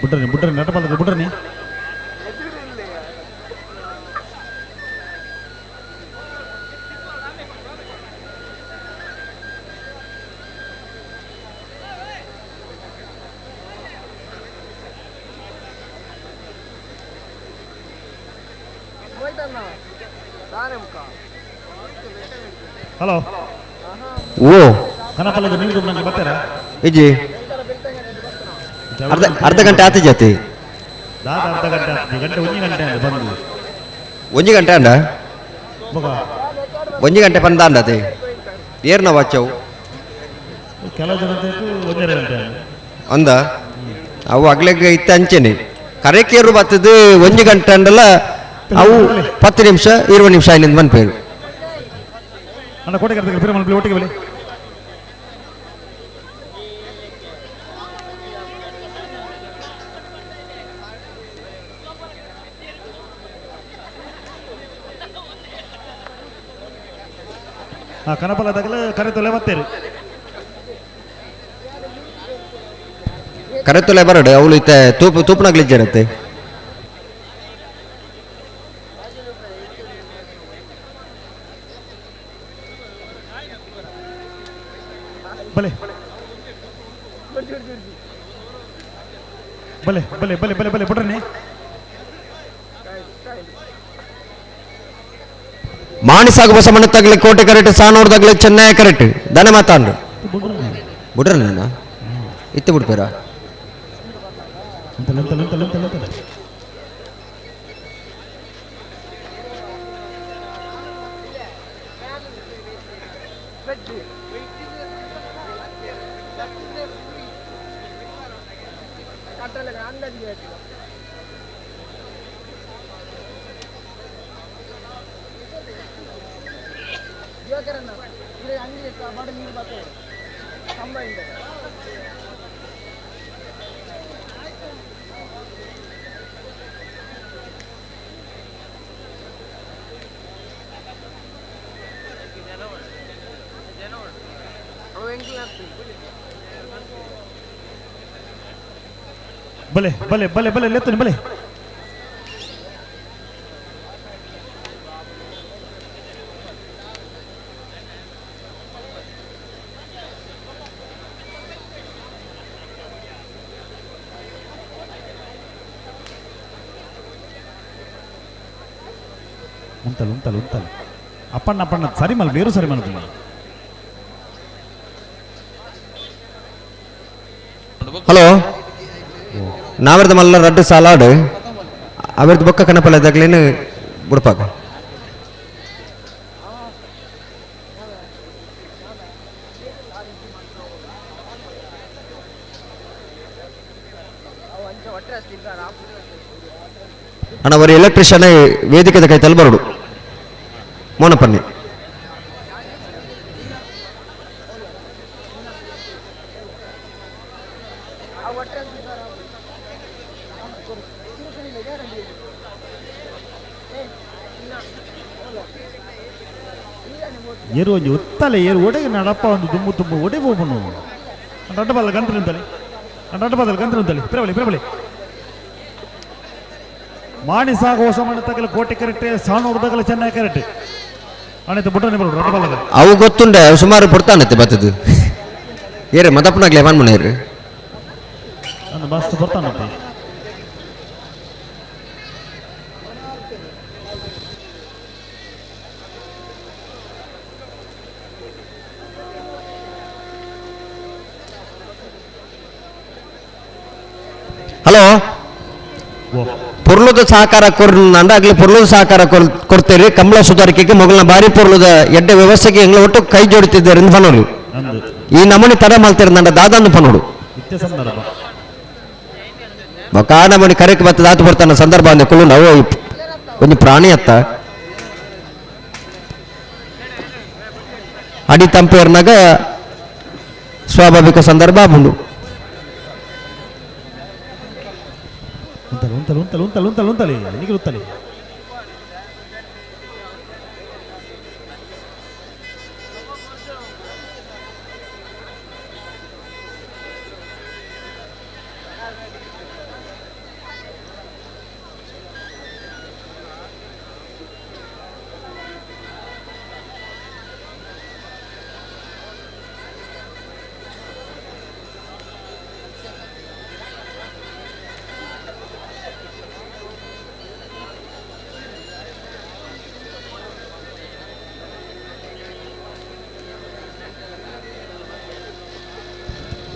Speaker 8: ಬಿಡ್ರಿ ಬಿಡ್ರಿ ನಟ ಬಂದ ಬಿಡ್ರಿ. ಹಲೋ
Speaker 9: ಓ
Speaker 8: ಕನಕಲದ ನೀರು ನಂಗೆ ಬರ್ತಾರಾ
Speaker 9: ಇಜ್ಜಿ ಅರ್ಧ ಅರ್ಧ ಗಂಟೆ ಆತ ಜಾತಿ
Speaker 8: ದಾದ ಅರ್ಧ ಗಂಟೆ ಆತು ಗಂಟೆ ಒಂಜಿ ಗಂಟೆ ಅಂದ ಬಂದು
Speaker 9: ಒಂಜಿ ಗಂಟೆ ಅಂಡ
Speaker 8: ಬೊಕ
Speaker 9: ಒಂಜಿ ಗಂಟೆ ಪಂದಾಂಡತೆ ಏರ್ನ ವಾಚವು
Speaker 8: ಕೆಲವು ಜನ ಒಂಜರೆ ಗಂಟೆ
Speaker 9: ಅಂದ ಅವು ಅಗ್ಲೆಗ್ ಇತ್ತ ಅಂಚೆನೆ ಕರೆಕೇರು ಬತ್ತದು ಒಂಜಿ ಗಂಟೆ ಅಂಡಲ ಅವು 10 ನಿಮಿಷ 20 ನಿಮಿಷ ಆಯ್ನಿಂದ ಮನ್ಪೇರು
Speaker 8: ಅಣ್ಣ ಕೋಟೆ ಕರೆದ ಪಿರ ಮನ್ಪಿ ಒಟ್ಟಿಗೆ ಬಲಿ ಆ ಕನಪಲ ತಗಲ ಕರೆ ತೊಲೆ ಬತ್ತೇರು
Speaker 9: ಕರೆ ತೊಲೆ ಬರಡು ಅವಳು ಇತ್ತ ತೂಪು ತೂಪುನಾಗ್ಲಿಜ್ಜರತ್ತೆ
Speaker 8: ಬಲೆ ಬಲೆ ಬಲೆ ಬಲೆ ಬಲೆ ಬಲೆ ಬಿಡ್ರನೆ
Speaker 9: ಮಾಣಿಸಾಗ ಬಸಮಣ್ಣ ತಗಲಿ ಕೋಟೆ ಕರೆಕ್ಟ್ ಸಾನೋರ್ದಾಗ್ಲಿ ಚೆನ್ನೈ ಕರೆಕ್ಟ್ ದನ ಮಾತಾಂಡ್ರು ಬಿಡ್ರ ನಾನು ಇತ್ತು ಬಿಡ್ಪೇರ
Speaker 8: ಅಂತಲ್ಲ ಅಂತಲ್ಲ ಅಂತಲ್ಲ ಅಂತಲ್ಲ ಅಂತಲ್ಲ ಬಲೆ ಬಲೆ ಬಲೆ ಬಲೆ ಲೆತ್ತನೆ ಬಲೆ ಉಂಟಲ್ಲ ಉಂಟಲ್ಲ ಉಂಟಲ್ಲ ಅಪ್ಪಣ್ಣ ಅಪ್ಪಣ್ಣ ಸರಿ ಮಲ್ ಬೇರು ಸರಿ ಮಲ್ಪಲ್ಲ
Speaker 9: ಹಲೋ ನಾವರ್ದ ಮಲ್ಲ ರಡ್ಡು ಸಾಲಾಡು ಅವರದ್ದು ಬೊಕ್ಕ ಕನಪಲ್ಲ ತಗಲೇನು ಬುಡ್ಪಾಕ ಅಣ್ಣ ಅವರ ಎಲೆಕ್ಟ್ರಿಷಿಯನ್ ವೇದಿಕೆದ ಕೈತಲ್ಲಿ ಬರೋಡು ಮೋನಪನ್ನಿ
Speaker 8: ಏರು ಒಂಜಿ ಉತ್ತಲೆ ಏರು ಒಡೆಗೆ ನಡಪ್ಪ ಒಂದು ದುಮ್ಮು ತುಂಬು ಒಡೆ ಹೋಗುನು ಅಡ್ಡ ಬಲ್ಲ ಗಂತ್ರ ನಿಂತಲೆ ಅಡ್ಡ ಬದಲ್ ಗಂತ್ರ ನಿಂತಲೆ ಪ್ರಬಲಿ ಪ್ರಬಲಿ ಮಾಣಿ ಸಾಗ ಹೊಸ ಮಣ್ಣು ತಗಲ ಕೋಟೆ ಕರೆಕ್ಟ್ ಸಾಣೂರು ತಗಲ ಚೆನ್ನಾಗಿ ಕರೆಕ್ಟ್ ಅಣ್ಣ ಬುಟ್ಟನೆ ಬರೋಡು ಅಡ್ಡ ಬಲ್ಲ
Speaker 9: ಅವು ಗೊತ್ತುಂಡೆ ಅವು ಸುಮಾರು ಪುಡ್ತಾನತ್ತೆ ಬತ್ತದು ಏರೆ ಮದಪ್ಪನಾಗ್ಲೆ ಮನ್ಮನೇರು
Speaker 8: ನನ್ನ ಮಸ್ತ್ ಬರ್ತಾನತ್ತೆ
Speaker 9: ಹಲೋ ಪೊರ್ಲುದ ಸಹಕಾರ ಕೊರ್ನಂಡ ಆಗ್ಲಿ ಪೊರ್ಲುದ ಸಹಕಾರ ಕೊಡ್ತೇರಿ ಕಮಲ ಸುಧಾರಿಕೆಗೆ ಮೊಗಲ್ನ ಬಾರಿ ಪೊರ್ಲುದ ಎಡ್ಡೆ ವ್ಯವಸ್ಥೆಗೆ ಎಂಗ್ಲ ಒಟ್ಟು ಕೈ ಜೋಡಿತಿದ್ದಾರೆ ಫನೋಡು ಈ ನಮೂನಿ ತಡ ಮಾಡ್ತಾರೆ ನಂಡ ದಾದಾನು ಫನೋಡು
Speaker 8: ಇತ್ತೆ ಸಂದರ್ಭ
Speaker 9: ಬೊಕ ಆ ನಮೂನಿ ಕರೆಕ್ ಬತ್ತದ ಆತು ಬರ್ತಾನ ಸಂದರ್ಭ ಅಂದ್ರೆ ಕುಳ್ಳು ನಾವು ಒಂದು ಪ್ರಾಣಿ ಅತ್ತ ಅಡಿ ತಂಪೇರ್ನಾಗ ಸ್ವಾಭಾವಿಕ ಸಂದರ್ಭ ಆಪುಂಡು
Speaker 8: ಉಂತಲೆ ಉಂತಲೆ ಉಂತಲೆ ಉಂತಲೆ ಉಂತಲೆ ಉಂತಲೆ ನಿಗಿರು ಉತ್ತಲೆ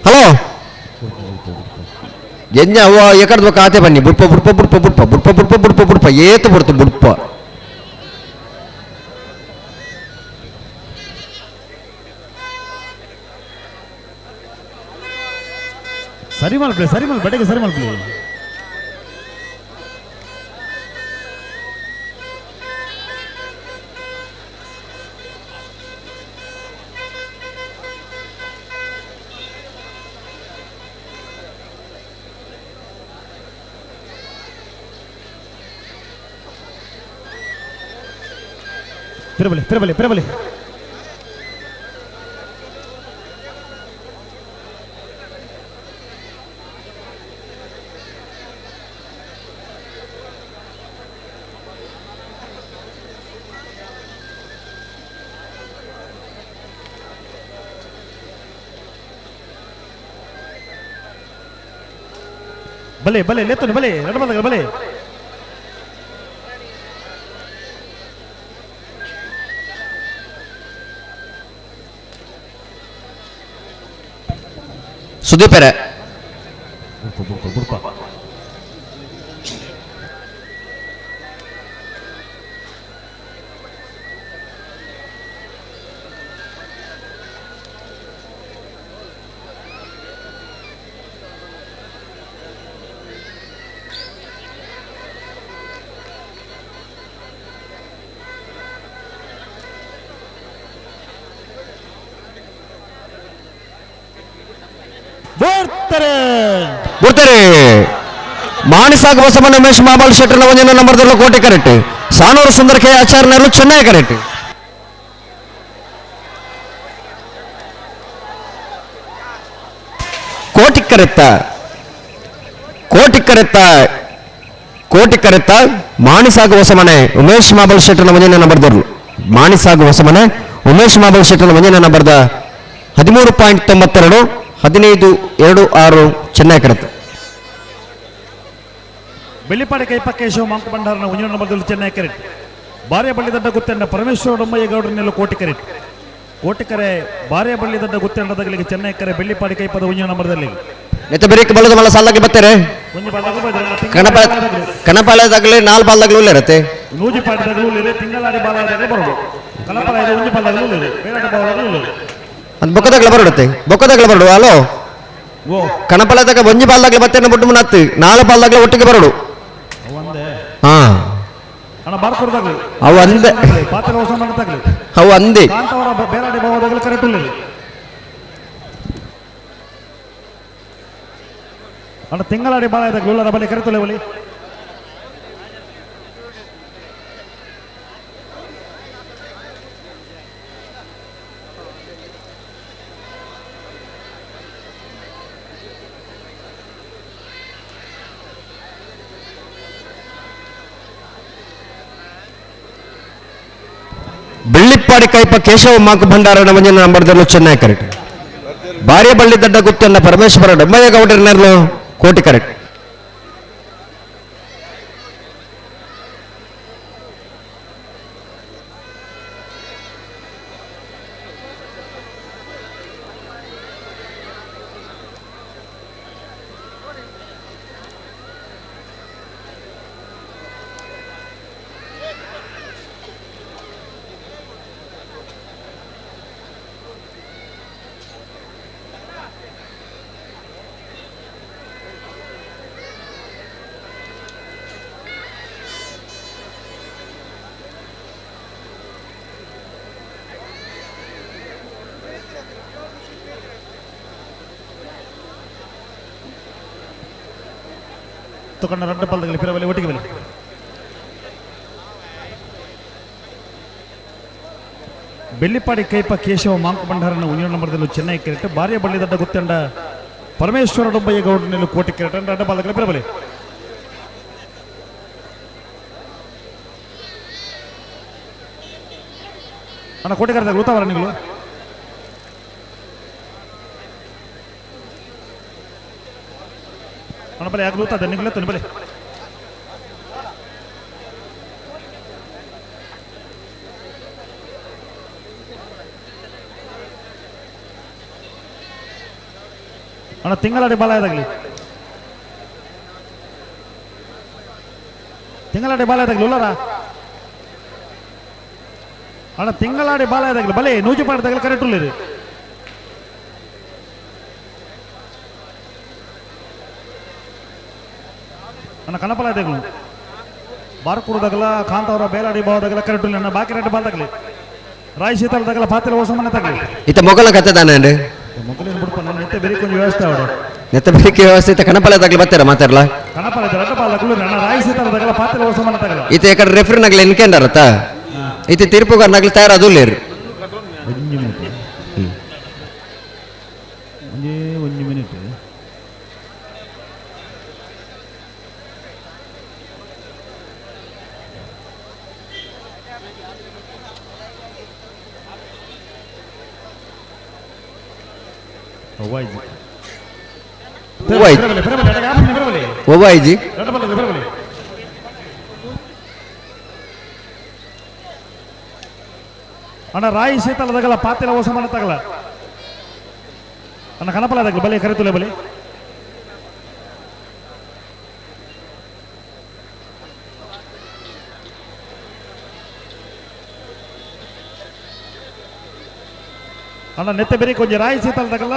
Speaker 9: ಹಲೋ ಎಂಜ ಅವ್ವ ಎಕಡ್ದು ಆತೆ ಬನ್ನಿ ಬುಡ್ಪ ಬುಡ್ಪ ಬುಡ್ಪ ಬುಡ್ಪ ಬುಡ್ಪ ಬುಡ್ಪ ಬುಡ್ಪ ಬುಡ್ಪ ಏತು ಬುಡ್ತು ಬುಡ್ಪ.
Speaker 8: ಸರಿ ಮಲ್ಪಲೆ ಸರಿ ಮಲ್ ಬಡೆಗೆ ಸರಿ ಮಲ್ಪಲೆ ಪಿರಬಲಿ ಪಿರಬಲಿ ಪಿರಬಲಿ ಬಲೆ ಬಲೆ ಲೇತನೆ ಬಲೆ ನಡಬಲ್ಲ ಬಲೆ
Speaker 9: ಸುದೀಪರೆ
Speaker 8: ಬುಡ್ಪ
Speaker 9: ಬರ್ತಾರೆ ಮಾಣಿಸಾಗ ಬಸವಣ್ಣ ಉಮೇಶ್ ಮಾಬಾಲ್ ಶೆಟ್ಟರ್ನ ಒಂದಿನ ನಂಬರ್ದಲ್ಲೂ ಕೋಟೆ ಕರೆಕ್ಟ್ ಸಾನೂರು ಸುಂದರ ಕೆ ಆಚಾರ್ಯನಲ್ಲೂ ಚೆನ್ನೈ ಕರೆಕ್ಟ್ ಕೋಟಿ ಕರೆತ್ತ ಕೋಟಿ ಕರೆತ್ತ ಕೋಟಿ ಕರೆತ್ತ ಮಾಣಿಸಾಗ ಹೊಸಮನೆ ಉಮೇಶ್ ಮಾಬಲ್ ಶೆಟ್ಟರ್ನ ಒಂದಿನ ನಂಬರ್ದವರು ಮಾಣಿಸಾಗ ಹೊಸಮನೆ ಉಮೇಶ್ ಮಾಬಲ್ ಶೆಟ್ಟರ್ನ ಒಂದಿನ ನಂಬರ್ದ 13.92 15.26 ಚೆನ್ನೈ ಕರೆತ್ತ.
Speaker 8: ಬೆಳ್ಳಿಪಾಡಿ ಕೈಪ ಕೇಶವ ಮಾಂಕ ಭಂಡಾರನ ಒಂದಿನ ನಂಬರ್ದಲ್ಲಿ ಚೆನ್ನೈ ಕರೆಕ್ಟ್ ಬಾರ್ಯ ಬಳ್ಳಿ ದಡ್ಡ ಗುತ್ತೆಂಡ ಪರಮೇಶ್ವರ ಡೊಮ್ಮಯ್ಯ ಗೌಡರನ್ನೆಲ್ಲ ಕೋಟಿ ಕರೆಕ್ಟ್ ಕೋಟಿಕರೆ ಬಾರ್ಯ ಬಳ್ಳಿ ದಡ್ಡ ಗುತ್ತೆಂಡದಾಗಲಿಗೆ ಚೆನ್ನೈ ಕರೆ ಬೆಳ್ಳಿಪಾಡಿ ಕೈಪದ ಒಂದಿನ ನಂಬರ್ದಲ್ಲಿ
Speaker 9: ನೆತ್ತ ಬೆರಿಕ್ ಬಲದ ಮಲ್ಲ ಸಾಲಾಗಿ ಬರ್ತಾರೆ
Speaker 8: ಒಂಜಿ ಬಾಲ್ದಾಗಲು ಬೈದ್ರೆ
Speaker 9: ಕಣಪ ಕಣಪಾಲದಾಗಲಿ ನಾಲ್ ಬಾಲ್ದಾಗಲೂ ಇರುತ್ತೆ
Speaker 8: ನೂಜಿ ಪಾಡಿದಾಗಲೂ ಇಲ್ಲಿದೆ ತಿಂಗಳಾಡಿ ಬಾಲದಾಗಲೂ ಬರೋದು ಕಲಪಲ ಇದೆ ಒಂಜಿ ಬಾಲ್ದಾಗಲೂ ಇಲ್ಲಿದೆ ಬೇರಾಟ ಬಾಲದಾಗಲೂ ಇಲ್ಲಿದೆ
Speaker 9: ಅದು ಬೊಕ್ಕದಾಗಲ ಬರೋಡುತ್ತೆ ಬೊಕ್ಕದಾಗಲ ಬರೋಡು ಹಲೋ
Speaker 8: ಓ
Speaker 9: ಕಣಪಾಲದಾಗ ಒಂಜಿ ಬಾಲ್ದಾಗಲ ಬತ್ತೇನ ಬುಟ್ಟು ಮುನ್ನತ್ತು ನಾಲ್ ಬಾಲ್ದಾಗಲ ಒಟ್ಟಿಗೆ ಬರೋಡು
Speaker 8: ಒಂದೇ
Speaker 9: ಹಾ
Speaker 8: ಅಣ್ಣ ಬಾರ್ಕೊಡ್ದಾಗ್ಲಿ
Speaker 9: ಅವು ಅಂದೆ
Speaker 8: ಪಾತ್ರ ಹೊಸ ಮಾಡ್ತಾಗ್ಲಿ
Speaker 9: ಅವು ಅಂದೆ
Speaker 8: ಕಾಂತವರ ಬೇರಾಡಿ ಭಾವದಾಗಲೂ ಕರೆಕ್ಟ್ ಇಲ್ಲ ಅಣ್ಣ ತಿಂಗಳಾಡಿ ಬಾಳ ಇದಾಗ ಉಳ್ಳರ ಬಲಿ ಕರೆತುಲೆ ಬಲಿ
Speaker 9: ಬೆಳ್ಳಿಪ್ಪಾಡಿ ಕೈಪ ಕೇಶವ ಮಾಕು ಭಂಡಾರನ ಮಂಜಿನ ನಂಬರ್ದಲ್ಲೂ ಚೆನ್ನೈ ಕರೆಕ್ಟ್ ಬಾರ್ಯ ಬಳ್ಳಿ ದಡ್ಡ ಗುತ್ತನ್ನ ಪರಮೇಶ್ವರ ಡೊಮ್ಮಯ್ಯ ಗೌಡರನ್ನೆಲ್ಲೂ ಕೋಟಿ ಕರೆಕ್ಟ್.
Speaker 8: ತಗೊಂಡ ರಡ್ಡ ಪಲ್ದಗಲಿ ಪಿರಬಲಿ ಒಟ್ಟಿಗೆ ಬಲಿ ಬೆಳ್ಳಿಪಾಡಿ ಕೈಪ ಕೇಶವ ಮಾಂಕ ಭಂಡಾರನ ಒಂದಿನ ನಂಬರ್ದಲ್ಲೂ ಚೆನ್ನೈ ಕ್ರಿಕೆಟ್ ಬಾರ್ಯ ಬಳ್ಳಿ ದಡ್ಡ ಗುತ್ತಂಡ ಪರಮೇಶ್ವರ ಡೊಂಬಯ್ಯ ಗೌಡನೆಲ್ಲ ಕೋಟಿ ಕ್ರಿಕೆಟ್ ಅಡ್ಡ ಬಾಲಕರ ಪಿರಬಲಿ ಅಣ್ಣ ಕೋಟಿ ಕರೆದಾಗ ಗೊತ್ತಾವರ ನೀವು ಅಣ್ಣ ಬಲೆ ಯಾಕೆ ಗೊತ್ತಾದ ನಿಂಗೆ ಬಲೆ ಅಣ್ಣ ತಿಂಗಳಾಡಿ ಬಾಲ ಇದಾಗಲಿ ತಿಂಗಳಾಡಿ ಬಾಲ ಇದಾಗಲಿ ಉಲ್ಲರ ಅಣ್ಣ ತಿಂಗಳಾಡಿ ಬಾಲ ಇದಾಗಲಿ ಬಲೆ ನೂಜಿ ಪಾಡ್ದಾಗಲಿ ಕರೆಕ್ಟ್ ಉಳ್ಳಿರಿ. ಅಣ್ಣ ಕಣಪಲ ತೆಗಲು ಬಾರ್ಕೂಡದಾಗಲ ಕಾಂತಾವರ ಬೇಲಾಡಿ ಬಾವದಾಗಲ ಕರೆಕ್ಟ್ ಅಣ್ಣ ಬಾಕಿ ರೇಟ್ ಬಾಲ್ದಾಗಲಿ ರಾಯ್ ಶೀತಲದಾಗಲ ಪಾತ್ರೆ ಹೊಸ ಮನೆ ತಗಲಿ.
Speaker 9: ಇತ್ತ ಮೊಗಲ ಕತೆ ತಾನೆ
Speaker 8: ಮೊಗಲಿನ ಬಿಡ್ಪ ನನ್ನ ನೆತ್ತೆ ಬೇರೆ ಕೊಂಚ ವ್ಯವಸ್ಥೆ ಅವಡೆ
Speaker 9: ನೆತ್ತ ಬೇರೆ ವ್ಯವಸ್ಥೆ ಇತ್ತ ಕಣಪಲ ತಗಲಿ ಬರ್ತಾರ ಮಾತಾಡಲ
Speaker 8: ಕಣಪಲ ರಡ್ಡ ಬಾಲ್ ಅಣ್ಣ ರಾಯ್ ಶೀತಲದಾಗಲ ಪಾತ್ರೆ ಹೊಸ ಮನೆ ತಗಲ.
Speaker 9: ಇತ್ತ ಯಾಕಡೆ ರೆಫ್ರಿ ನಗಲ ಎನ್ಕೆಂಡಾರತ್ತ ಇತ್ತ ತೀರ್ಪುಗಾರ ನಗಲು ತಯಾರದುಲ್ಲೇರು.
Speaker 8: ಒಂಜಿ ಮಿನಿಟ್
Speaker 9: ಒವ್ವಾಯ್ಜಿ
Speaker 8: ಅಣ್ಣ ರಾಯಿ ಶೀತಲದಾಗಲ ಪಾತಿಲ ಹೊಸ ಮನೆ ತಗಲ ಅಣ್ಣ ಕಣಪಲ ತಗಲ ಬಲಿ ಕರಿತುಲೆ ಬಲಿ. ಅಣ್ಣ ನೆತ್ತೆ ಬೇರೆ ಕೊಂಚ ರಾಯಿ ಶೀತಲ ತಗಲ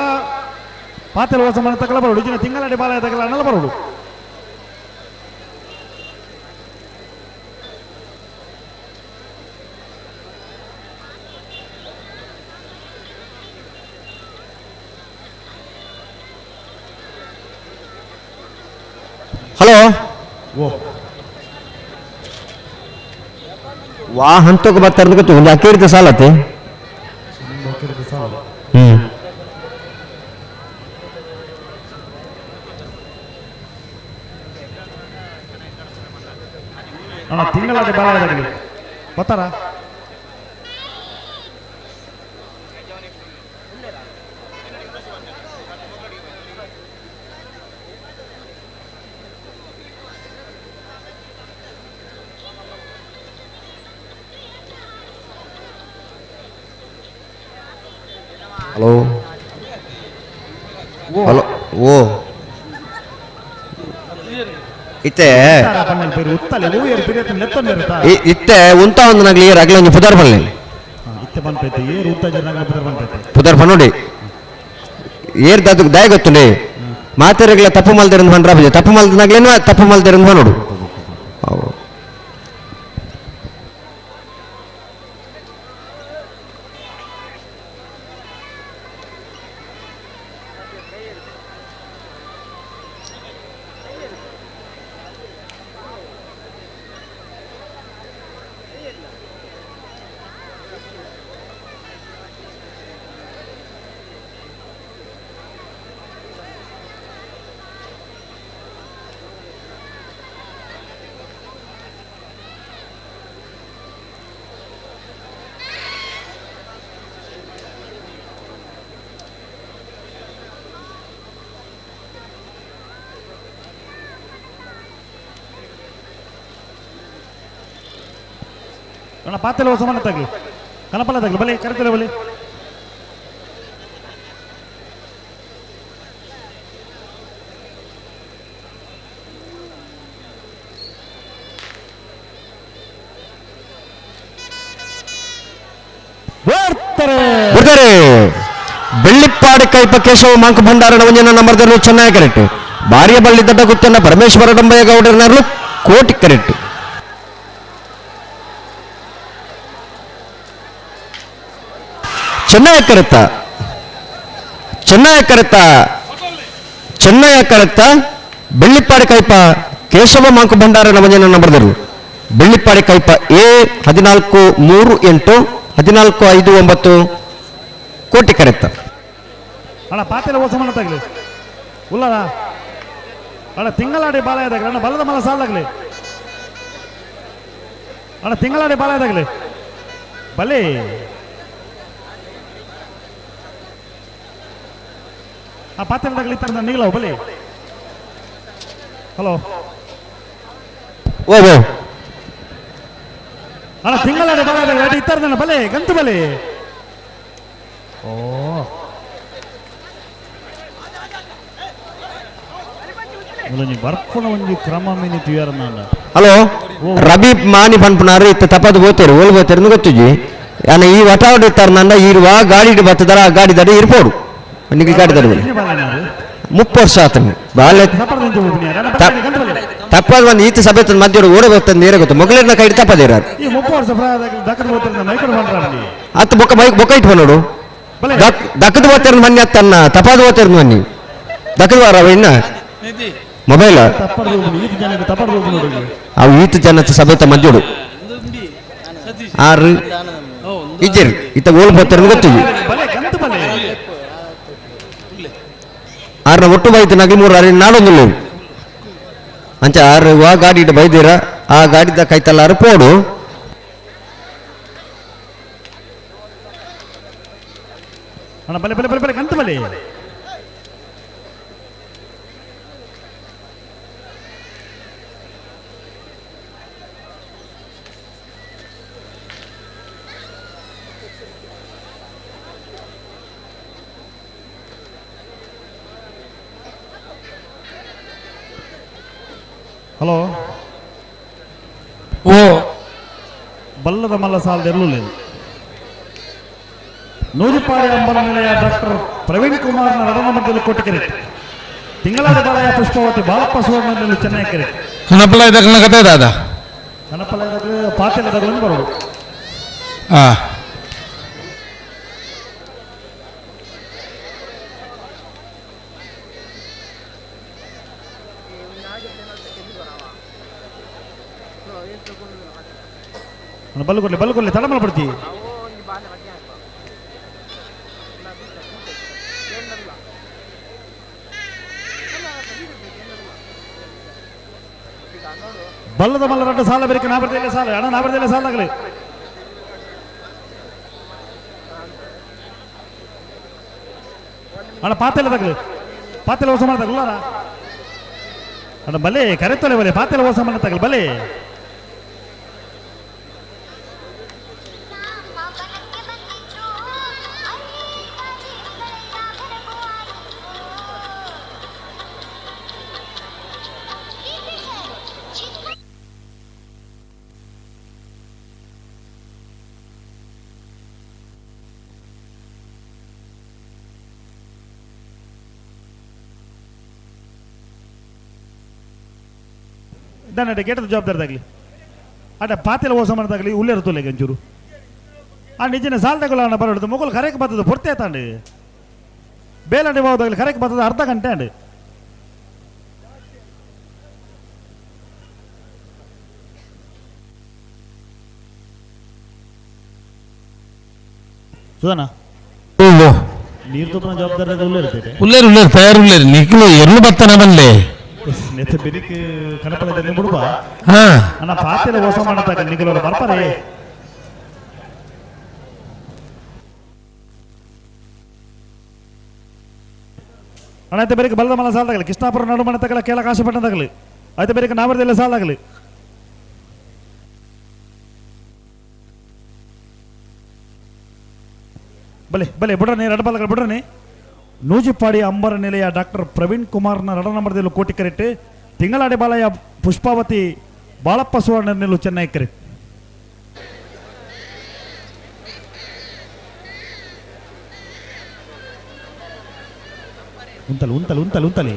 Speaker 8: ಪಾತಿಲ ಹೊಸ ಮನೆ ತಗಲ ಬರೋಡು ಇಜಿನ ತಿಂಗಳಾಡಿ ಬಾಲ ತಗಲ ಅನ್ನಲ್ಲ ಬರೋಡು.
Speaker 9: ಹಲೋ ವಾ ಹಂತಕ್ಕೆ ಬರ್ತಾರೆ ಗೊತ್ತು ಒಂದು ಅಕ್ಕಿ ಸಾಲತ್ತೆ.
Speaker 8: ಅಣ್ಣ ತಿಂಗಳಾಡಿ ಬಾಲ ಬರ್ತಾರ.
Speaker 9: ಹಲೋ ಹಲೋ ಓ ಇತ್ತೆ ಇತ್ತೆ ಉಂತ ಒಂದು ನಗಲಿ ಏರ್ ಅಗಲ ಒಂಜಿ ಪುದರ್ ಬಲ್ಲೆ ಪುದರ್ ನೋಡಿ ಏರ್ ದಾದು ದಾಯ ಗೊತ್ತುಂಡೆ ಮಾತೆರೆಗ್ಲ ತಪ್ಪು ಮಲ್ದಿರಂದು ಬಂದ್ರ ತಪ್ಪು ಮಲ್ದನಾಗ್ಲೇನು ತಪ್ಪು ಮಲ್ದಿರಂದು ನೋಡು.
Speaker 8: ಅಣ್ಣ ಪಾತೆಲ ಹೊಸ ಮನೆ ತಗಲಿ ಕಣಪಲ ತಗಲಿ ಬಲಿ ಕರಿತಲೆ ಬಲಿ.
Speaker 9: ಬರ್ತಾರೆ ಬೆಳ್ಳಿಪ್ಪಾಡಿ ಕೈಪ ಕೇಶವ ಮಾಂಕ ಭಂಡಾರಣ ಒಂಜನ ನಂಬರ್ದಲ್ಲಿ ಚೆನ್ನಾಗಿ ಕರೆಕ್ಟ್ ಭಾರ್ಯ ಬಳ್ಳಿ ದಡ್ಡ ಗುತ್ತನ್ನ ಪರಮೇಶ್ವರ ಡಂಬಯ್ಯ ಗೌಡರನರ್ಲು ಕೋಟಿ ಕರೆಕ್ಟ್. ಚೆನ್ನಾಗಿ ಕರೆತ ಚೆನ್ನಾಗಿ ಕರೆತ ಚೆನ್ನಾಗಿ ಕರೆತ ಬೆಳ್ಳಿಪ್ಪಾಡಿ ಕೈಪ ಕೇಶವ ಮಾಂಕು ಭಂಡಾರ ನಮಜನ ನಂಬರ್ದರು ಬೆಳ್ಳಿಪ್ಪಾಡಿ ಕೈಪ ಎ 14 3 8 14 5 9 ಕೋಟಿ ಕರೆತ.
Speaker 8: ಅಣ್ಣ ಪಾತೆಲ ಹೊಸ ಮನೆ ತಗಲಿ ಉಲ್ಲರ ಅಣ್ಣ ತಿಂಗಳಾಡಿ ಬಾಲ ತಗಲಿ ಅಣ್ಣ ಬಲದ ಮಲ ಸಾಲಾಗಲಿ ಅಣ್ಣ ತಿಂಗಳಾಡಿ ಬಾಲ ತಗಲಿ ಬಲಿ. ಆ ಪಾತ್ರೆ ತಗಲಿ ತರ ನಿಗಲವು ಬಲಿ. ಹಲೋ
Speaker 9: ಓ
Speaker 8: ಅಣ್ಣ ತಿಂಗಳಾಡಿ ಬಾಲ ತಗಲಿ ಇತ್ತಾರ ಬಲೆ ಗಂತು ಬಲೆ. ಓ ಬರ್ಪುಣ ಒಂಜಿ ಕ್ರಮ ಮಿನಿ ತುಯಾರನ್ನ.
Speaker 9: ಹಲೋ ರಬಿ ಮಾನಿ ಪನ್ಪುನಾರು ಇತ್ತ ತಪ್ಪದು ಬೋತೇರು ಓಲ್ ಬೋತೇರು ಗೊತ್ತುಜಿ ಅಣ್ಣ ಈ ವಟಾವಡಿ ಇತ್ತಾರ ನಂಡ ಇರುವ ಗಾಡಿ ಬರ್ತದಾರ ಆ ಗಾಡಿ ದಡ ಇರ್ಬೋದು ನಿಮಗೆ ಗಾಡಿ ದಡ 30 ವರ್ಷ ಆತನ ಬಾಲ್ಯ. ತಪ್ಪಾದ ಒಂದು ಈತ ಸಭೆ ಮಧ್ಯೆ ಓಡ ಬರ್ತದೆ ನೇರ ಗೊತ್ತು ಮೊಗಲನ್ನ ಕೈ ತಪ್ಪದಿರ
Speaker 8: ಈ 30 ವರ್ಷ ಪ್ರಾಯದ ದಕ್ಕದ ಬೋತರ್ನ ಮೈಕಡ್ ಬಂದ್ರಲ್ಲಿ
Speaker 9: ಅತ್ತು ಬೊಕ್ಕ ಮೈಕ್ ಬೊಕ್ಕ ಇಟ್ಟು ನೋಡು ದಕ್ಕದ ಬೋತರ್ನ ಮನ್ನಿ ಅತ್ತನ್ನ ತಪಾದ ಬೋತರ್ನ ಮನ್ನಿ ದಕ್ಕದ ವಾರ ಅವ ಇನ್ನ ಮೊಬೈಲ್ ಅವು ಈತ ಜನ ಸಭೆತ ಮಧ್ಯಡು ಆರು ಇಜ್ಜರಿ ಇತ್ತ ಓಲ್ ಬೋತರ್ನ ಗೊತ್ತಿದೆ ಆರ್ನ ಒಟ್ಟು ಬೈತು ನಗಲಿ ಮೂರು ಆರು ನಾಡೊಂದು ಅಂಚ ಆರು ಆ ಗಾಡಿ ಇಟ್ಟು ಬೈದಿರ ಆ ಗಾಡಿದ ಕೈತಲ್ಲಾರು ಪೋಡು
Speaker 8: ಅಣ್ಣ ಬಲೆ ಬಲೆ ಬಲೆ ಬಲೆ ಕಂತು ಬಲೆ ಹಲೋ
Speaker 11: ಓ
Speaker 8: ಬಲ್ಲದ ಮಲ್ಲ ಸಾಲದ ಇರಲಿಲ್ಲ. ನೂಜುಪಾಡಿ ಅಂಬಲ ನಿಲಯ ಡಾಕ್ಟರ್ ಪ್ರವೀಣ್ ಕುಮಾರ್ನ ನಡನಮಟ್ಟದಲ್ಲಿ ಕೊಟ್ಟಿಕೆರೆ ತಿಂಗಳಾದ ಬಾಲಯ ಪುಷ್ಪವತಿ ಬಾಲಪ್ಪ ಸುವರ್ಣದಲ್ಲಿ ಚೆನ್ನೈ ಕೆರೆ
Speaker 11: ಕಣಪಲ ಇದಕ್ಕನ ಕತೆ ದಾದ
Speaker 8: ಕಣಪಲ ಪಾತೆಲ ತಗೊಂಡು ಬರೋದು.
Speaker 11: ಆ
Speaker 8: ಬಲ್ಲು ಕೊಡ್ಲಿ ಬಲ್ಲು ಕೊಡ್ಲಿ ತಡ ಮಾಡ್ಬಿಡ್ತಿ. ಬಲ್ಲದ ಮಲ್ಲ ರಡ್ಡ ಸಾಲ ಬೇರೆ ನಾ ಬರ್ತಿಲ್ಲ ಸಾಲ ಅಣ್ಣ ನಾ ಬರ್ತಿಲ್ಲ ಸಾಲ ಆಗಲಿ. ಅಣ್ಣ ಪಾತೆಲ್ಲ ತಗಲಿ ಪಾತೆಲ್ಲ ಹೊಸ ಮಾಡ್ತಾಗಲ್ಲಾರ ಅಣ್ಣ ಬಲೆ ಕರೆತೊಲೆ ಬಲೆ ಪಾತೆಲ್ಲ ಹೊಸ ಮಾಡ ತಗಲಿ ಬಲೆ. ದಾನ ಗೇಟದ ಜವಾಬ್ದಾರಿದಾಗಲಿ ಅಡ ಪಾತೆಲ ಓಸ ಮಾಡೋದಾಗಲಿ ಉಲ್ಲೇರು ತುಲೆ ಒಂಚೂರು ಆ ನಿಜನ ಸಾಲದಾಗಲ್ಲ ಅಣ್ಣ ಬರೋದು ಮೊಗಲು ಕರೆಕ್ ಬರ್ತದೆ ಪೊರ್ತೆ ತಾಂಡು ಬೇಲಂಡಿ ಹೋದಾಗಲಿ ಕರೆಕ್ ಬರ್ತದೆ ಅರ್ಧ ಗಂಟೆ ಅಂಡು. ಸುಧಾನ ನೀರು ತುಪ್ಪನ ಜವಾಬ್ದಾರಿ ಉಲ್ಲೇರ್ತೈತೆ
Speaker 11: ಉಲ್ಲೇರು ಉಲ್ಲೇರು ತಯಾರು ಉಲ್ಲೇರು ನಿಕ್ಲು ಎರ್ಲು ಬತ್ತನ ಬಲ್ಲೆ
Speaker 8: ನೆತ್ತ ಬೆರಿಕ್ ಕಣಪಲ ಬಿಡುವ
Speaker 11: ಹಾ
Speaker 8: ಅಣ್ಣ ಪಾತೆಲ ಹೊಸ ಮಾಡತ್ತಾಗ ನಿಗಲವರು ಬರ್ತಾರೆ. ಅಣ್ಣ ಐತೆ ಬೇರೆ ಬಲದ ಮಲ ಸಾಲದಾಗಲಿ ಕೃಷ್ಣಾಪುರ ನಡು ಮನೆ ತಗಲ ಕೇಳ ಕಾಶಪಟ್ಟಣ ತಗಲಿ ಐತೆ ಬೇರೆ ನಾವರದೆಲ್ಲ ಸಾಲಾಗಲಿ. ಬಲೆ ಬಲೆ ಬಿಡ್ರನಿ ರಡಬಲಗಳು ಬಿಡ್ರನಿ. ನೂಜಿಪಾಡಿ ಅಂಬರ ನಿಲಯ ಡಾಕ್ಟರ್ ಪ್ರವೀಣ್ ಕುಮಾರ್ನ ನಡನಮರದಲ್ಲಿ ಕೋಟಿ ಕರೆಟ್ ತಿಂಗಳಾಡಿ ಬಾಲಯ್ಯ ಪುಷ್ಪಾವತಿ ಬಾಳಪ್ಪ ಸುವರ್ಣ ನಿಲ್ಲು ಚೆನ್ನೈ ಕರೆಟ್. ಉಂತಲು ಉಂತಲು ಉಂತಲು ಉಂತಲಿ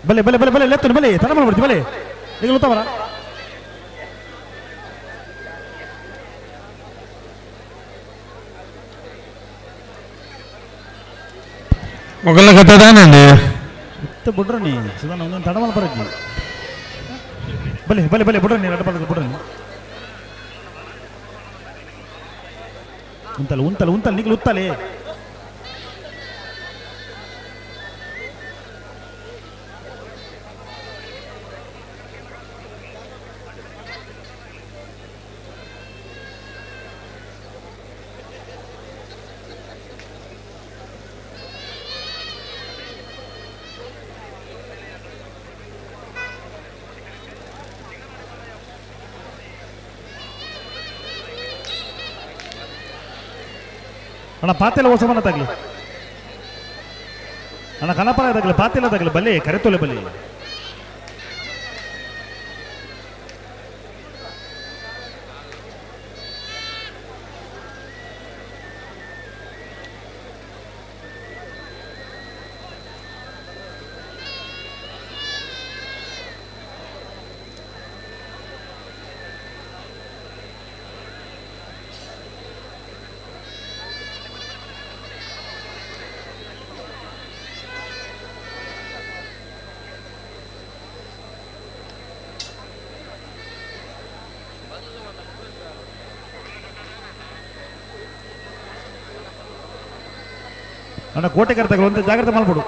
Speaker 8: ಬಲೆ ಬಲೆ ಬಲೆ ಬಲೆ ಲೆತ್ತನು ಬಲೆ ತಡ ಮಾಡ್ಬಿಡ್ತಿ ಬಲೆ ಈಗ ಉತ್ತಮರ
Speaker 11: ಮೊಗಲ ಕತೆ ದಾನಂడి
Speaker 8: ಇತ್ತ ಬಿಡ್ರನಿ ಸುಧಾನ ಒಂದೊಂದು ತಡ ಮಾಡ್ಬರಜ್ಜಿ ಬಲೆ ಬಲೆ ಬಲೆ ಬಿಡ್ರನಿ ರಡ್ಡ ಬಲೆ ಬಿಡ್ರನಿ ಉಂತಲು ಉಂತಲು ಉಂತಲು ನಿಗ್ಲು ಉತ್ತಲೆ ಅಣ್ಣ ಪಾತೆಲ್ಲ ಹೊಸಮನ ತಗಲಿ ಅಣ್ಣ ಕನಪರ ತಗಲಿ ಪಾತೆಲ್ಲ ತಗಲಿ ಬಲಿ ಕರೆತೊಲೆ ಬಲಿ ಅಣ್ಣ ಕೋಟೆ ಕರೆತಗಳು ಅಂತ ಜಾಗ್ರತೆ ಮಾಡ್ಬಿಡು.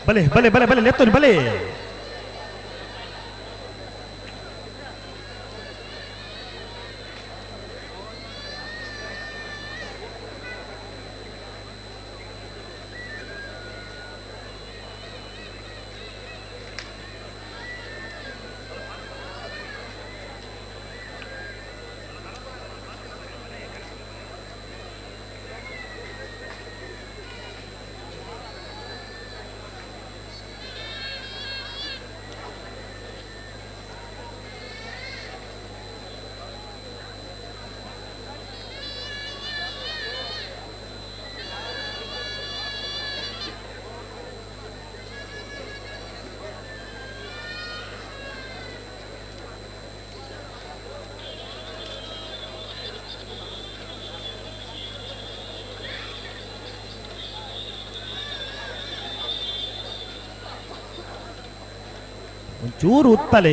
Speaker 8: ಬಲೆ ಬಲೆ ಬಲೆ ಬಲೆ ಲೆತ್ತೋನಿ ಬಲೆ. ಒಂಚೂರು ಉತ್ತಲೆ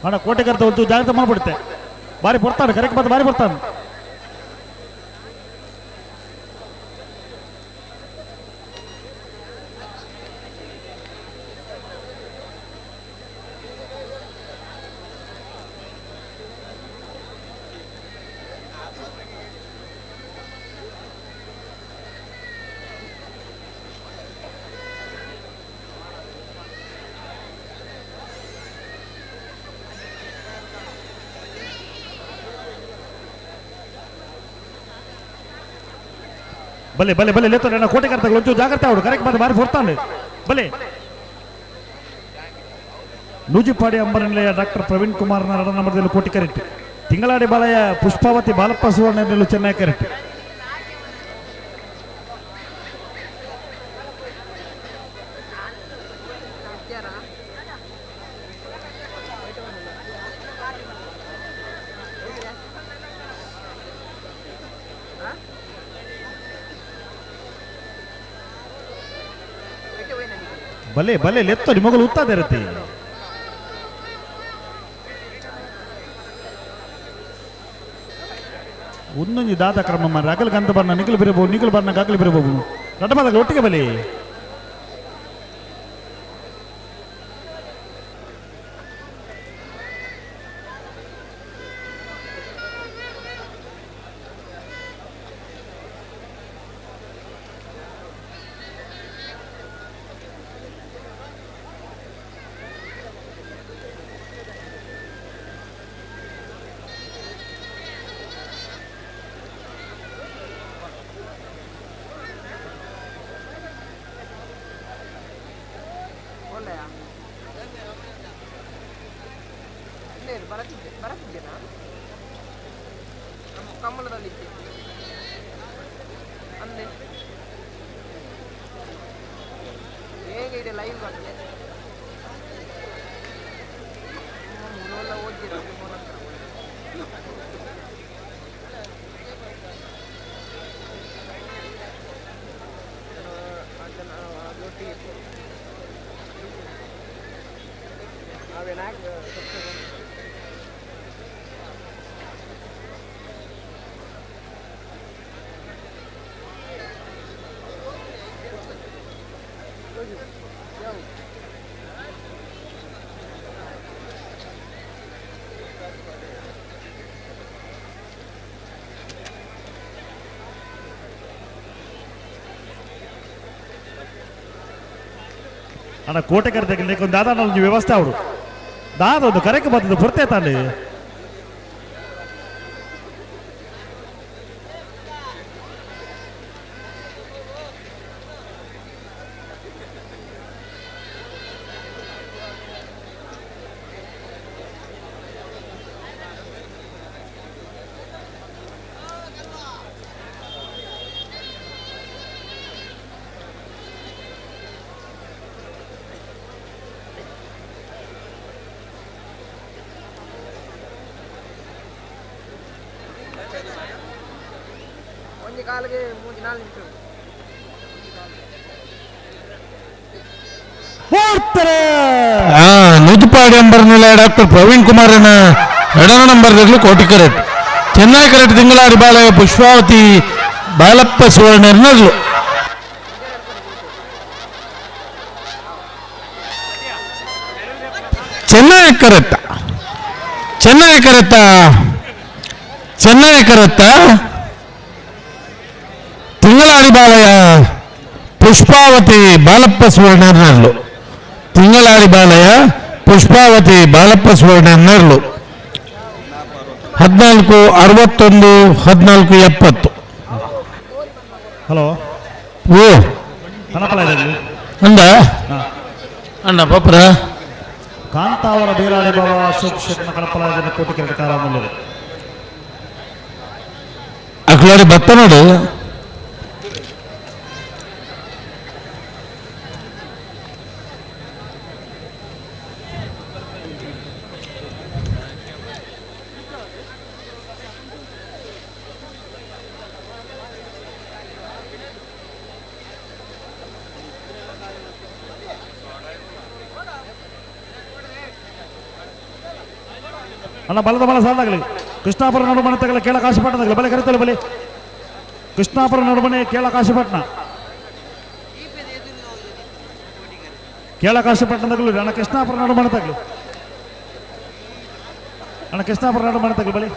Speaker 8: ಅಣ್ಣ ಕೋಟೆ ಕರ್ತ ಒಂಚೂರು ಜಾಗ್ರತೆ ಮಾಡ್ಬಿಡುತ್ತೆ. ಬಾರಿ ಬರ್ತಾನೆ ಕರೆಕ್ಟ್ ಬಂದು ಬಾರಿ ಬರ್ತಾನೆ. ಬಲೆ ಬಲೆ ಬಲೆ ಲೇತೋನೆ ಅಣ್ಣ ಕೋಟೆ ಕರ್ತಗಳು ಒಂಚೂರು ಜಾಗ್ರತೆ ಅವಳು ಕರೆಕ್ಟ್ ಬಂದು ಬಾರಿ ಬರ್ತಾನೆ. ಬಲೆ ನೂಜಿಪಾಡಿ ಅಂಬರನಿಲಯ ಡಾಕ್ಟರ್ ಪ್ರವೀಣ್ ಕುಮಾರ್ ನರಡನ ಕೋಟಿ ಕರೆಕ್ಟ್. ತಿಂಗಳಾಡಿ ಬಾಲಯ ಪುಷ್ಪಾವತಿ ಬಾಲಪ್ಪ ಸುವರ್ಣ ಚೆನ್ನೈ ಕರೆಕ್ಟ್. ಬಲೆ ಬಲೆ ಲೆತ್ತೋ ನಿಮಗಳು ಉತ್ತದೆ ಇರುತ್ತೆ. ಒಂದೊಂದು ದಾದ ಕ್ರಮ ಮಾರ್ರೆ ಅಗಲ್ ಗಂತ ಬರ್ನ ನಿಖಲ್ ಬಿರಬಹುದು ನಿಖಲ್ ಬರ್ನ ಅಗಲ್ ಬಿರಬಹುದು ನಟಮಾದಾಗ ಒಟ್ಟಿಗೆ ಬಲಿ. ಅಣ್ಣ ಕೋಟೆ ಕರೆದಾಗಲಿ ಒಂದು ದಾದಾ ಒಂದು ವ್ಯವಸ್ಥೆ ಅವರು ದಾದ ಒಂದು ಕರೆಕ್ ಬರ್ತದೆ ಪುರ್ತೆ ತಾನೆ.
Speaker 11: ನೂತುಪಾಡಿ ಅಂಬರ್ನಿಲ ಡಾಕ್ಟರ್ ಪ್ರವೀಣ್ ಕುಮಾರನ ಎರಡನೇ ನಂಬರ್ ಕೋಟಿ ಕರೆಟ್ ಚೆನ್ನೈ ಕರೆಟ್ ತಿಂಗಳಾರಿ ಬಾಳೆ ಪುಷ್ಪಾವತಿ ಬಾಲಪ್ಪ ಸುವರ್ಣರ್ನರ್ಲು. ಚೆನ್ನೈ ಕರೆತ್ತ ಚೆನ್ನೈ ಕರೆತ್ತ ಚೆನ್ನೈ ಕರೆತ್ತ ತಿಂಗಳಾರಿ ಬಾಳೆಯ ಪುಷ್ಪಾವತಿ ಬಾಲಪ್ಪ ಸುವರ್ಣರ್ನರ್ಲು. ತಿಂಗಳಾರಿ ಬಾಲಯ ಪುಷ್ಪಾವತಿ ಬಾಲಪ್ಪ ಸುವರ್ಣ ನೆರಳು 14 61 14 70.
Speaker 8: ಹಲೋ
Speaker 11: ಓ ಅಂದ ಅಣ್ಣ ಪಾಪರ
Speaker 8: ಕಾಂತಾವರ ಬೇಲಾಳಿ ಬಾಬಾ ಅಶೋಕ್ ಶೆಟ್ನ ಕಣಪಲ ಕೋಟಿ ಕೆರೆ ಮೂಲರು
Speaker 11: ಅಕ್ಲಾಡಿ ಬತ್ತ ನೋಡು.
Speaker 8: ಅಣ್ಣ ಬಲದ ಬಲ ಸಾಲಾಗಲಿ ಕೃಷ್ಣಾಪುರ ನಡುಮನೆ ತಗಲ ಕೇಳ ಕಾಶಿಪಟ್ಟಣದಾಗಲಿ ಬಲೆ ಕರಿತಲೆ ಬಲೆ ಕೃಷ್ಣಾಪುರ ನಡುಮನೆ ಕೇಳ ಕಾಶಿಪಟ್ಟಣ ಕೇಳ ಕಾಶಿಪಟ್ಟಣದಾಗಲು ಅಣ್ಣ ಕೃಷ್ಣಾಪುರ ನಡುಮನೆ ತಗಲಿ ಅಣ್ಣ ಕೃಷ್ಣಾಪುರ ನಡುಮನೆ ತಗಲಿ ಬಲೆ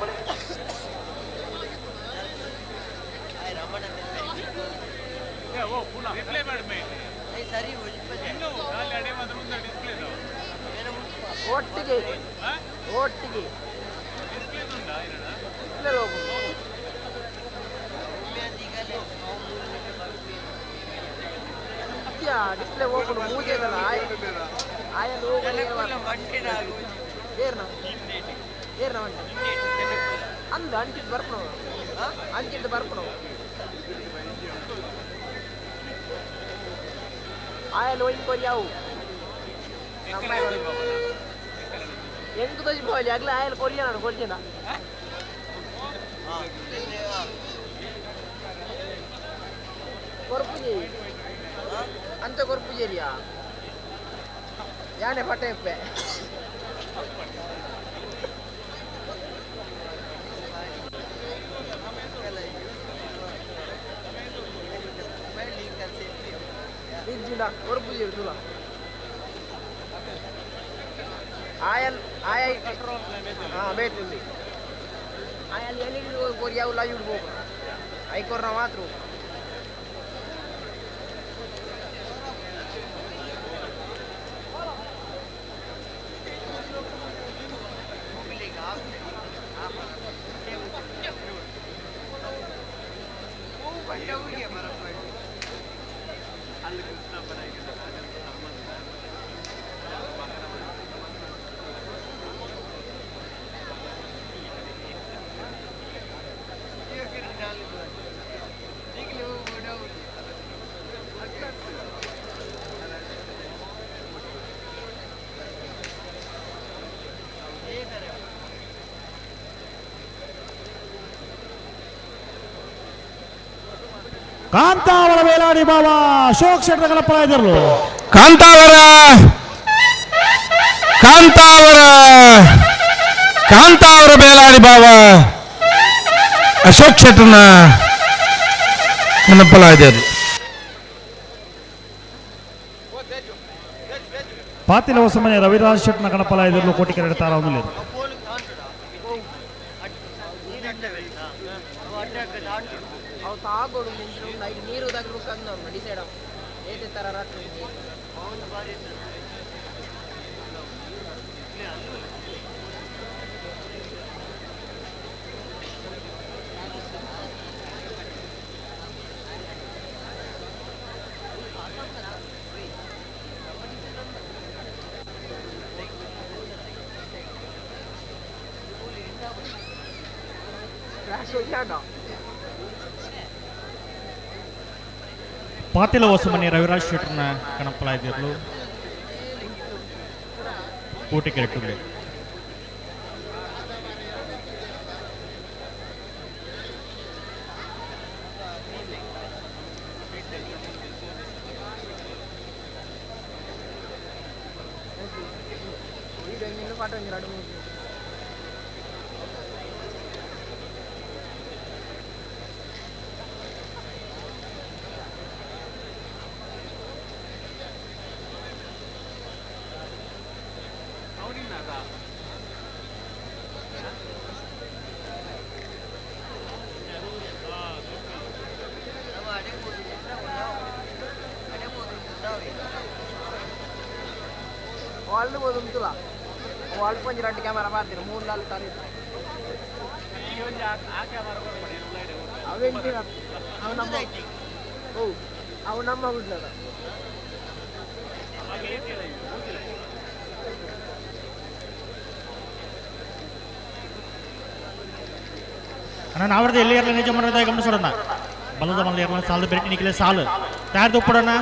Speaker 8: ಕಾಂತಾವರ ಬೇಲಾಡಿ ಬಾಬಾ ಅಶೋಕ್ ಶೆಟ್ಟರ್ ಕಣಪಲ
Speaker 11: ಕಾಂತಾವರ ಕಾಂತಾವರ ಕಾಂತಾವರ ಬೇಲಾಡಿ ಬಾಬಾ ಅಶೋಕ್ ಶೆಟ್ಟರ್ನ ಕಣಪಲ ಇದ್ದರು.
Speaker 8: ಪಾತಿಲ ಹೊಸಮನೆ ರವಿರಾಜ್ ಶೆಟ್ಟರ್ನ ಕಣಪಲ ಇದ್ದರು ಕೋಟಿ ಕೆರೆ ತಾರ
Speaker 12: ನೀರು ಡಿಸೈಡ್ ತರ
Speaker 8: Patil Hosamani Raviraj ಶೆಟ್ಟರ್ನ ಕಣಪ್ಪಲಾಯಿದಿರಲು ಕೋಟಿ ಕೆರೆಟುಗಳು. ಅಣ್ಣ ನಾವರ್ದು ಎಲ್ಲಿ ಇರಲಿ ನಿಜ ಮಾಡೋದ ಗಮನಿಸೋಣ. ಬಲದ ಮಲ್ಲ ಇರಲ್ಲ ಸಾಲು ಬೆರಟಿ ನಿಖಿಲ ಸಾಲು ತಯಾರು ತುಪ್ಪಡೋಣ.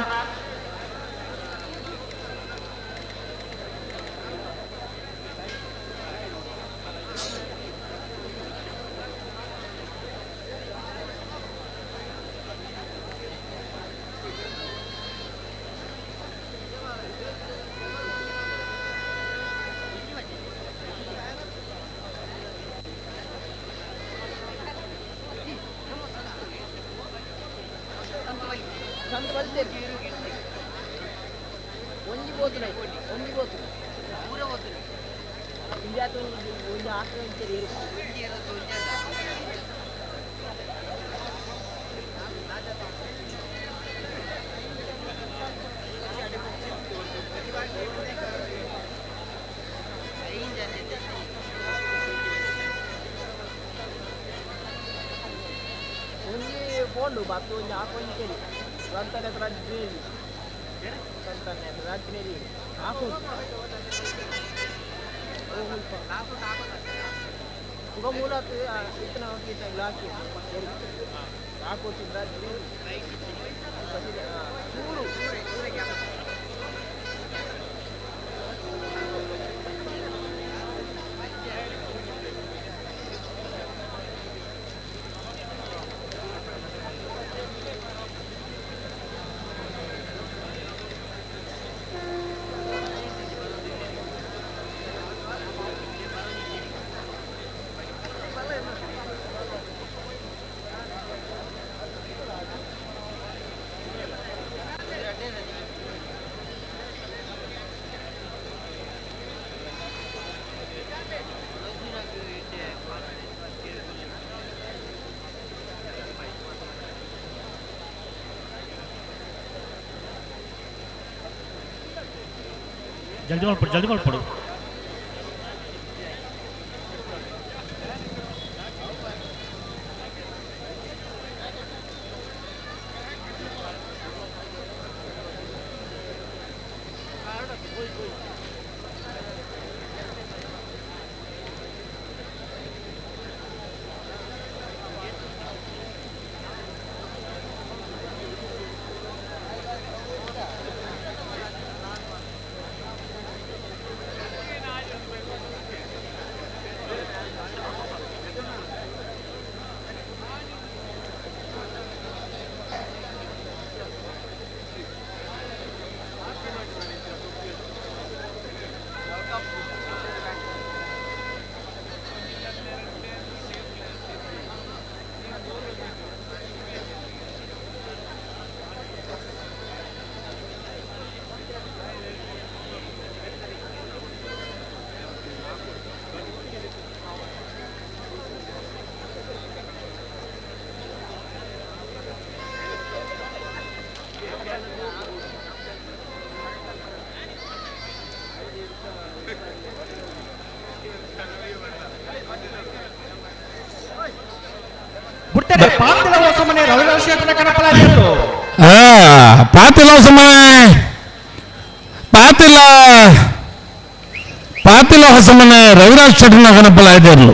Speaker 8: ಜಲ್ದಿ ಮಾಡ್ಕೊಡು, ಜಲ್ದಿ ಮಾಡ್ಕೊಡು. ಪಾತಿಲ ಹೊಸಮನೆ ರವಿರಾಜ್ ಶೆಟ್ಟರ ಕಣಪಲಾದಿಯರು.
Speaker 11: ಪಾತಿಲ ಹೊಸಮನೆ, ಪಾತಿಲ ಪಾತಿಲ ಹೊಸಮನೆ ರವಿರಾಜ್ ಶೆಟ್ಟರ್ನ ಕಣಪಲಾದಿಯರು.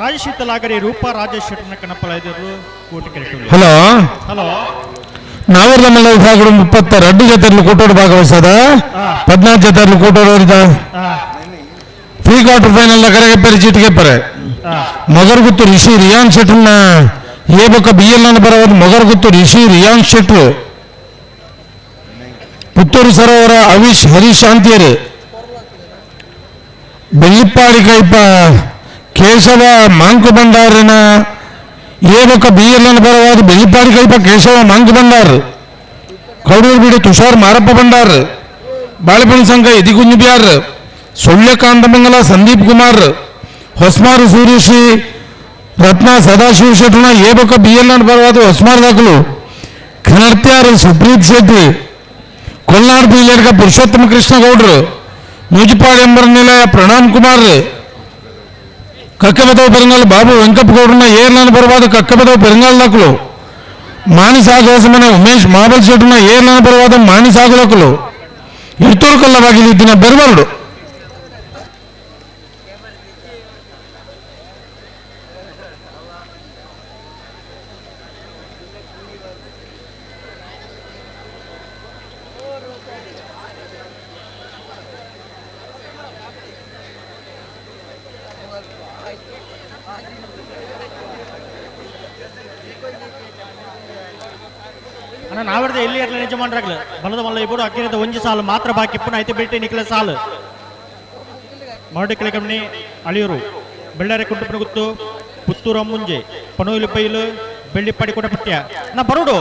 Speaker 8: ರಾಜಶೀತಲಾಗರಿ ರೂಪಾ ರಾಜೇಶ್ ಶೆಟ್ಟರ್ನ ಕಣಪಲಾದಿಯರು ಕೋಟಿ ಕೆರೆಟು.
Speaker 11: ಹಲೋ
Speaker 8: ಹಲೋ
Speaker 11: ನಾವೂರ್ದ ಮಲ್ಲ ವಿಭಾಗಗಳು 32 ಜೊತೆಯಲ್ಲಿ ಕೂಟೋಡು ಭಾಗವಹಿಸದ 14 ಜೊತೆಯಲ್ಲಿ ಕೂಟೋಡು pre quarter final ಕರೆಗೆ ಚೀಟಿಗೆ ಪರೆ ಮೊಗರ್ಗುತ್ತು ರಿಷಿ ರಿಯಾನ್ ಶೆಟ್ಟರ್ನ ಎ ಬೊಕ್ಕ ಬಿ ಎಲ್ ಅನ್ನು ಬರಬಹುದು. ಮೊಗರ್ಗುತ್ತು ರಿಷಿ ರಿಯಾನ್ ಶೆಟ್ರು, ಪುತ್ತೂರು ಸರೋವರ ಅವಿಶ್ ಹರೀಶ್ ಶಾಂತಿಯರು, ಬೆಳ್ಳಿಪ್ಪಾಡಿ ಕೈಪ ಕೇಶವ ಮಾಂಕು ಭಂಡಾರಿನ ಎ ಬೊಕ್ಕ ಬಿ ಎಲ್ ಅನ್ನು ಬರವಾದ ಬೆಳ್ಳಿಪ್ಪಾಡಿ ಕೈಪ ಕೇಶವ ಮಾಂಕು ಭಂಡಾರ್, ಕೌಡೂರು ಬೀಡು ತುಷಾರ್ ಮಾರಪ್ಪ ಭಂಡಾರ್, ಬಾಳೆಪಣಿ ಸಂಘ ಯದಿಕುಂಜು ಬಿಯಾರ್, ಸೊಳ್ಳೆ ಕಾಂತಮಂಗಲ ಸಂದೀಪ್ ಕುಮಾರ್, ಹೊಸ್ಮಾರು ಸೂರ್ಯಶ್ರೀ ರತ್ನ ಸದಾಶಿವ ಶೆಟ್ಟರ್ನ ಎ ಬೊಕ್ಕ ಬಿ ಎಲ್ ಅನ್ನು ಬರವಾದ ಹೊಸ್ಮಾರ್ ದಾಖಲು, ಖನರ್ತ್ಯಾರ್ ಸುಪ್ರೀತ್ ಶೆಟ್ಟಿ, ಕೊಲ್ನಾಡ್ ಬೀಲರ್ಗ ಪುರುಷೋತ್ತಮ ಕೃಷ್ಣಗೌಡ್ರು, ನೂಜಿಪಾಡ್ ಎಂಬರ ನಿಲಯ ಪ್ರಣಾಮ್ ಕುಮಾರ್, ಕಕ್ಕಬದವ್ ಪೆರಂಗಾಲ್ ಬಾಬು ವೆಂಕಪ್ಪಗೌಡ್ರನ್ನ ಏರ್ಲಾನ್ ಬರವಾದ ಕಕ್ಕಬದವ್ ಪೆರಂಗಾಲ್ ದಾಖಲು, ಮಾಣಿಸಾಗೋಸಮನೆ ಉಮೇಶ್ ಮಾಬಲ್ ಶೆಟ್ಟರ್ನ ಏರ್ಲಾನ್ ಬರವಾದ ಮಾಣಿಸಾಗುಲಕಲು, ಇರ್ತೂರು ಕಲ್ಲವಾಗಿಲಿ ದಿನ ಬೆರಬರಡು.
Speaker 8: ಅಣ್ಣ ನಾವರ್ದ ಎಲ್ಲಿ ಇರಲಿ ಯಜಮಾನ್ರಾಗ್ಲು ಬಲದ ಮಲ್ಲ ಇಬ್ಬರು ಅಕ್ಕಿರದ ಒಂಜಿ ಸಾಲು ಮಾತ್ರ ಬಾಕಿ ಪುನಃ ಐತೆ ಬಿಟ್ಟು ನಿಖಲ ಸಾಲು. ಮರಡಿ ಕಳೆ ಅಳಿಯೂರು ಬೆಳ್ಳಾರಿ ಕುಂಟುಪನಗುತ್ತು ಪುತ್ತೂರು ಅಮ್ಮುಂಜೆ ಪನೋಲಿ ಬೈಲು ಬೆಳ್ಳಿಪ್ಪಾಡಿ ಕೋಟಪಟ್ಯ ನಾ ಬರೋಡು.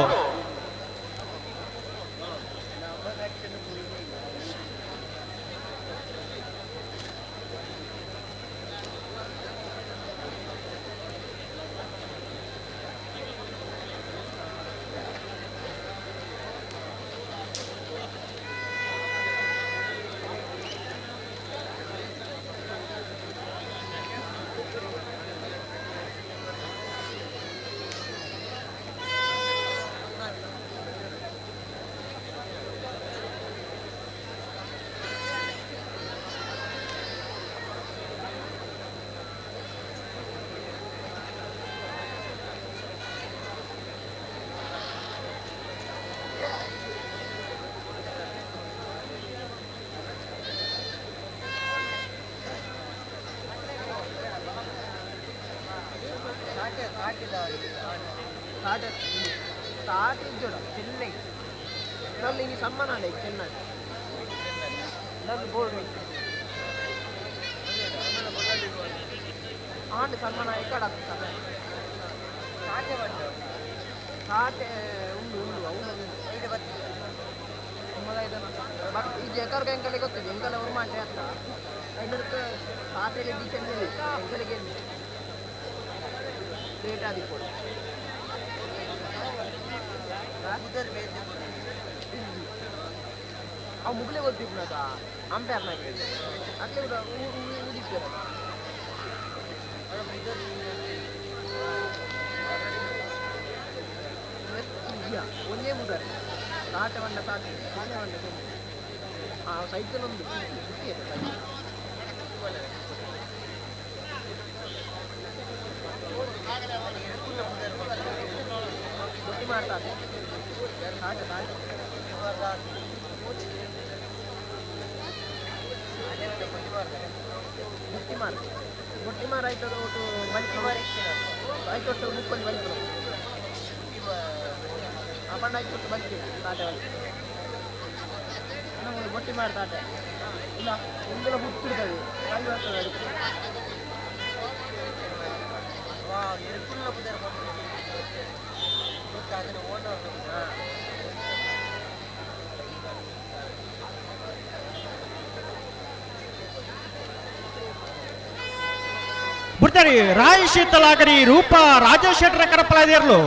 Speaker 8: ಬಿಡ್ತಾರೆ ರಾಯ್ ಶೀತಲಾಗರಿ ರೂಪಾ ರಾಜೇಶ್ ಶೆಟ್ಟರ ಕರಪಲಾದಿರ್ಲು.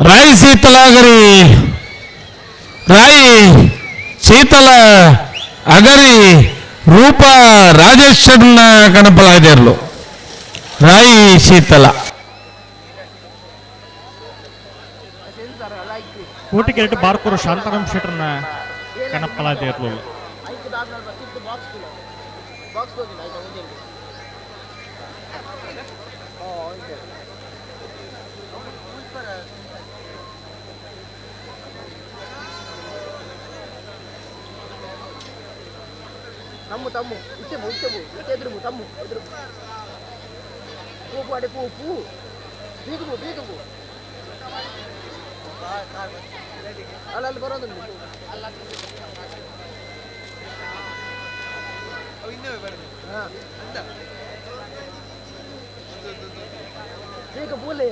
Speaker 11: ರಾಯ್ ಶೀತಲಾಗರಿ ರಾಯ್ ಶೀತಲ ಅಗರಿ ರೂಪ ರಾಜೇಶ್ ಶೆಟ್ನ ಕಣಪಲಾದೇರ್ಲು ರಾಯಿ ಶೀತಲ
Speaker 8: ಕೋಟಿಕೆರೆಟ್ ಬಾರ್ಕೂರು ಶಾಂತಾರಾಮ್ ಶೆಟ್ಟರ್ನ ಕಣಪಲಾದೇರ್ಲು.
Speaker 12: ತಮ್ಮು ತಮ್ಮು ಇತ್ತೆ ಇತ್ತೆ ಇತ್ತೆ ಎದುರು ತಮ್ಮು ಎದುರು ಪೂ ಅಡೆ ಪೂ ಪೂ ಬೀಗು ಬೀಗು ಅಲ್ಲ ಅಲ್ಲಿ ಬರೋದುಂಟು ಬೀಗ ಪೂಲೆ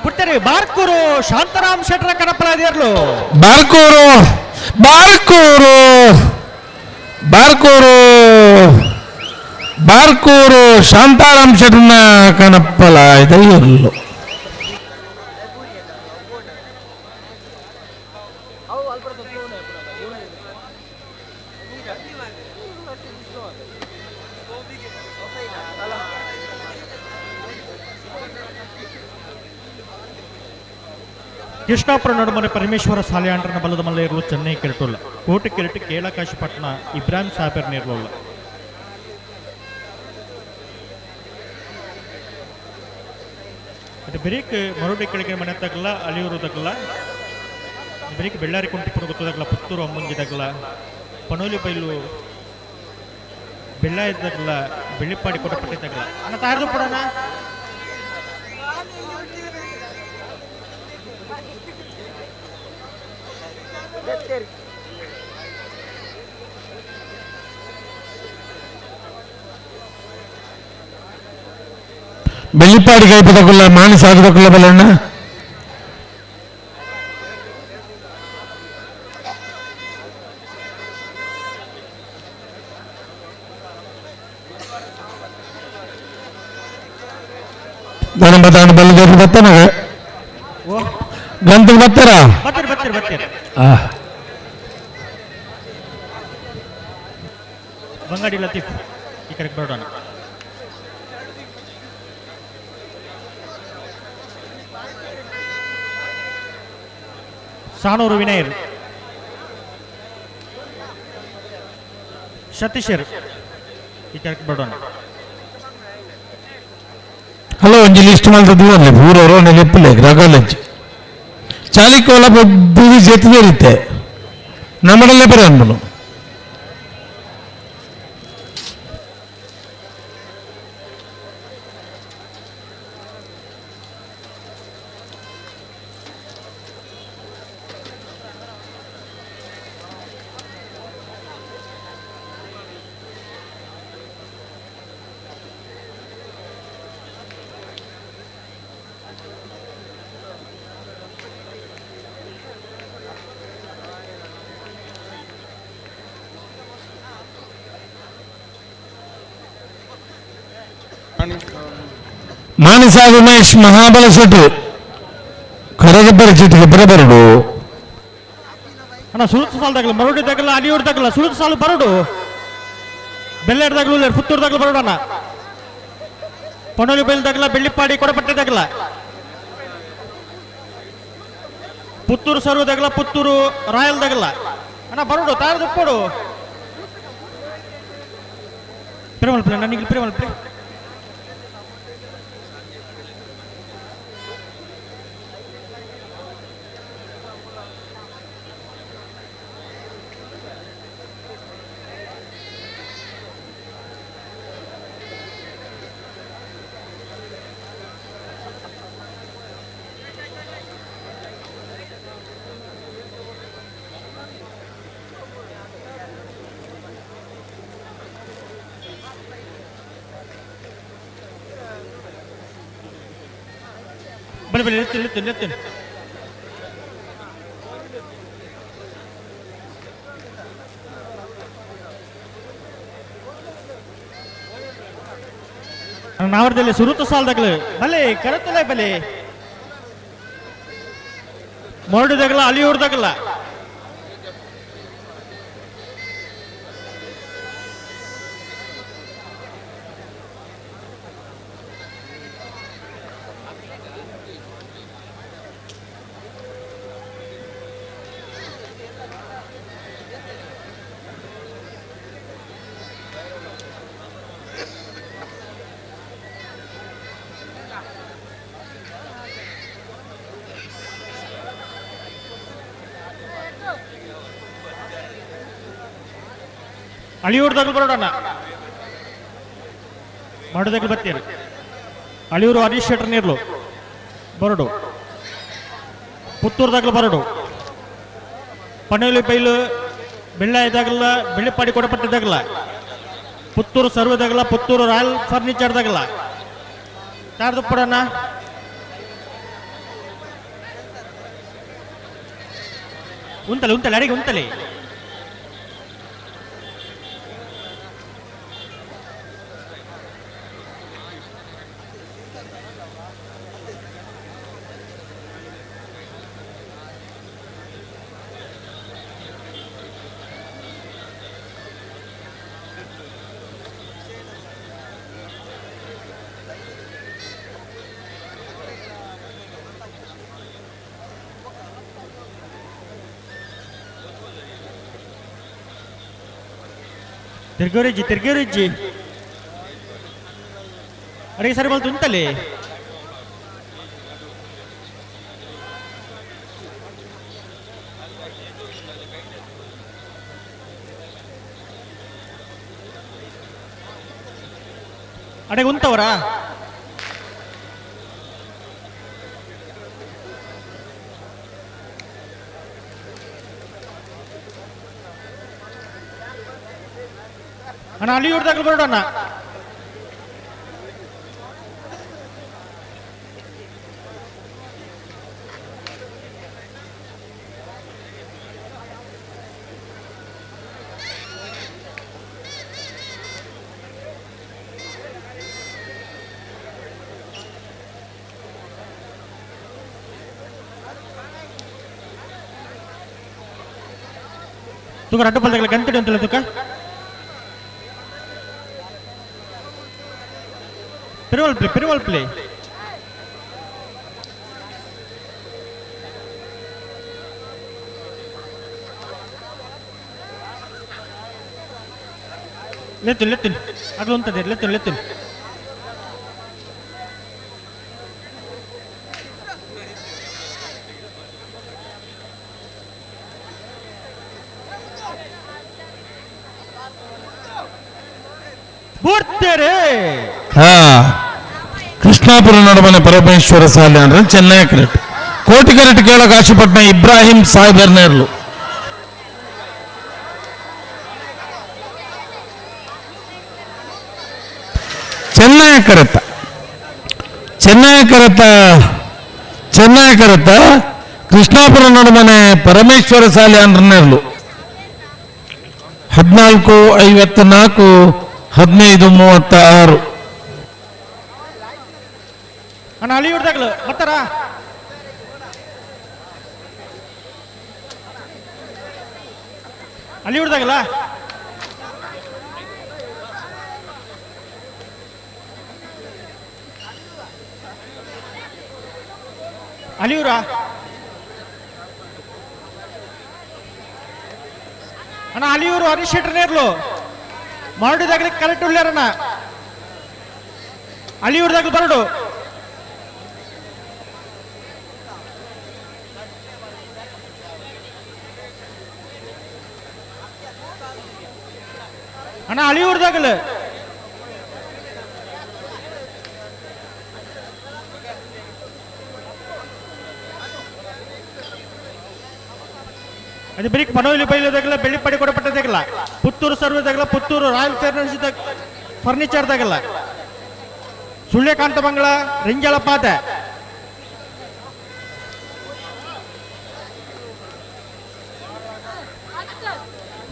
Speaker 8: ಪುಟ್ಟರಿ ಬಾರ್ಕೂರು ಶಾಂತಾರಾಮ್ ಶೆಟ್ಟರ ಕಣಪಲಾದೇರ್ಲು.
Speaker 11: ಬಾರ್ಕೂರು ಬಾರ್ಕೂರು ಬಾರ್ಕೂರು ಬಾರ್ಕೂರು ಶಾಂತಾರಾಮ್ ಶೆಟ್ಟರ್ನ ಕಣಪಲಾದೇರ್ಲು.
Speaker 8: ಕೃಷ್ಣಾಪುರ ನಡುಮನೆ ಪರಮೇಶ್ವರ ಸಾಲಿಯಾಂಡ್ರನ ಬಲದ ಮಲ್ಲ ಇರಲು ಚೆನ್ನೈ ಕೆರಟುಲ್ಲ. ಕೋಟೆ ಕೆರಟು ಕೇಳಕಾಶಿಪಟ್ಟಣ ಇಬ್ರಾಹಿಂ ಸಾಹೇಬರ್ ನೇರ್ಲುಲ್ಲ. ಅದು ಬೆರೀಕ್ ಮರುಡಿ ಕೆಳಗೆ ಮನೆ ತಗಲ ಅಲಿಯೂರು ತಗಲ ಬೆರೀಕ್ ಬೆಳ್ಳಾರಿ ಕುಂಟಿ ಪುಣಗುತ್ತದಾಗಲ ಪುತ್ತೂರು ಅಮ್ಮುಂಜಿ ತಗಲ ಪನೋಲಿ ಬೈಲು ಬೆಳ್ಳಾಯದಾಗಲ ಬೆಳ್ಳಿಪ್ಪಾಡಿ ಕೊಟಪಟ್ಟಿ ತಗಲ ಅಣ್ಣ ತಾರ್ದು ಪಡೋಣ.
Speaker 11: ಬೆಳ್ಳಿಪ್ಪಾಡಿ ಕೈಪದಕುಲ್ಲ ಮಾಣಿ ಸಾಧಕುಲ್ಲ ಬಲಣ್ಣ ದಾನ ಬಲ್ಲದೇವ್ರು ಬರ್ತಾನ ಗಂತಿಗೆ ಬರ್ತಾರ
Speaker 8: ಬರ್ತೀರಿ ಬರ್ತೀರಿ ಬರ್ತೀರಿ. ಬಂಗಾಡಿ ಲತೀಫ್ ಈ ಕಡೆಗೆ ಬರೋಣ. ಸಾನೂರು ವಿನಯರ್ ಸತೀಶರ್ ಈ ಕಡೆಗೆ ಬರೋಣ.
Speaker 11: ಹಲೋ ಒಂಜಿ ಲಿಸ್ಟ್ ಮಾಡ್ತದ್ದು ಪೂರವರು ನೆಲೆಪ್ಪಲೆ ರಗಾಲಜ್ ಚಾಲಿಕೋಲ ಬೂದಿ ಜೇತದೇ ನಮ್ಮಡಲ್ಲೇ ಬರೋ ಅನ್ಬನು. ಮಾನಸ ಉಮೇಶ್ ಮಹಾಬಲ ಸೆಟ್ರು ಕರಗಬ್ಬರ ಚೀಟಿಗೆ ಬರಬರಡು.
Speaker 8: ಅಣ್ಣ ಸುರುತು ಸಾಲು ತಗಲ ಮರುಡಿ ತಗಲ ಅಲಿಯೂರು ತಗಲ ಸುರುತು ಸಾಲು ಬರಡು ಬೆಲ್ಲೇರು ತಗಲು ಪುತ್ತೂರು ತಗಲು ಬರಡೋಣ ಪೊನ್ನೋಲಿ ಬೈಲ್ ತಗಲ ಬೆಳ್ಳಿಪ್ಪಾಡಿ ಕೊಡಪಟ್ಟೆ ತಗಲ ಪುತ್ತೂರು ಸರ್ವ ತಗಲ ಪುತ್ತೂರು ರಾಯಲ್ ತಗಲ ಅಣ್ಣ ಬರಡು ತಾರದುಪ್ಪಡು ಪ್ರೇಮಲ್ ನನಗೆ ಪ್ರೇಮಲ್ ಪ್ಲೇ.
Speaker 4: ಬಲೆ ಬಲೆ ಲೆತ್ತು ಲೆತ್ತು ಲೆತ್ತು ನಾವರದಲ್ಲಿ ಸುರುತ ಸಾಲದಾಗಲು ಬಲೆ ಕರತಲೆ ಬಲೆ ಮರಡಿದಾಗಲ ಅಲಿಯೂರ್ದಾಗಲ ಅಳಿಯೂರ್ದಾಗಲು ಬರೋಣ ಮಾಡೋದಾಗಲು ಬರ್ತೀರಿ ಅಳಿಯೂರು ಹರೀಶ್ ಶೆಟ್ಟರ್ ನೀರ್ಲು ಬರಡು ಪುತ್ತೂರ್ದಾಗಲು ಬರಡು ಪಣೋಲಿ ಬೈಲು ಬೆಳ್ಳ ಇದಾಗಲ್ಲ ಬೆಳ್ಳಿಪಾಡಿ ಕೊಡಪಟ್ಟಿದ್ದಾಗಲ್ಲ ಪುತ್ತೂರು ಸರ್ವದಾಗಲ್ಲ ಪುತ್ತೂರು ರಾಯಲ್ ಫರ್ನಿಚರ್ದಾಗಲ್ಲ ಯಾರ್ದು ಪಡೋಣ ಉಂತಲೆ ಉಂತಲೆ ಅಡಿಗೆ ಉಂತಲೆ ತಿರ್ಗೋರಿಜ್ಜಿ ತಿರ್ಗೋರಿಜ್ಜಿ ಅಡಿಗೆ ಸರಿ ಬಂತು ಉಂಟಲ್ಲಿ ಅಡಿಗೆ ಉಂಟವರಾ ಅಣ್ಣ ಅಲ್ಲಿಯೂರ್ದಾಗ ಬರೋಣ ತುಕ ರಡ್ಡು ಪಲ್ದಗಳ ಗಂಟೆ ಅಂತಲ್ಲ ತುಕ Perumal play, Perumal play. ಲೆತ್ತು ಲೆತ್ತು ಅದು ಉಂಟದೆ ಲೆತ್ತು ಲೆತ್ತು ಬೂರ್ತಾರೆ.
Speaker 11: ಹಾ ಕೃಷ್ಣಾಪುರ ನಡುವನೆ ಪರಮೇಶ್ವರ ಸಾಲೆ ಅಂದ್ರೆ ಚೆನ್ನೈ ಕರೆಕ್ಟ್ ಕೋಟಿ ಕರೆಕ್ಟ್ ಕೇಳ ಕಾಶಿಪಟ್ನ ಇಬ್ರಾಹಿಂ ಸಾಹೇಬರ್ ನೇರ್ಲು ಚೆನ್ನೈ ಕರೆತ ಚೆನ್ನೈ ಕರೆತ ಚೆನ್ನೈ ಕರೆತ ಕೃಷ್ಣಾಪುರ ನಡುವನೆ ಪರಮೇಶ್ವರ ಸಾಲೆ ಅಂದ್ರೆ ನೇರ್ಲು 14:54 15:36.
Speaker 4: ಅಣ್ಣ ಅಳಿಯೂರ್ದಾಗಲು ಬರ್ತಾರಾ? ಅಳಿಯೂರ್ದಾಗಲ್ಲ ಅಳಿಯೂರ ಅಣ್ಣ ಅಳಿಯೂರು ಹರೀಶ್ ಶೆಟ್ಟರ್ ನೇರ್ಲು ಮಾಡಿದಾಗಲಿ ಕರೆಕ್ಟ್ ಉಳ್ಳಾರಣ್ಣ ಅಳಿಯೂರ್ದಾಗಲು ಬರಡು ಅಣ್ಣ ಅಳಿಯೂರ್ದಾಗಲು ಅದು ಬರೀ ಪನೋಲಿ ಬೈಲದಾಗಲ್ಲ ಬೆಳ್ಳಿಪಡಿ ಕೊಡಪಟ್ಟದಾಗಲ್ಲ ಪುತ್ತೂರು ಸರ್ವದಾಗಲ್ಲ ಪುತ್ತೂರು ರಾಯಲ್ ಫರ್ನಿಚರ್ದಾಗಲ್ಲ ಸುಳ್ಯಕಾಂತ ಬಂಗ್ಲ ರಿಂಜಳ ಪಾತೆ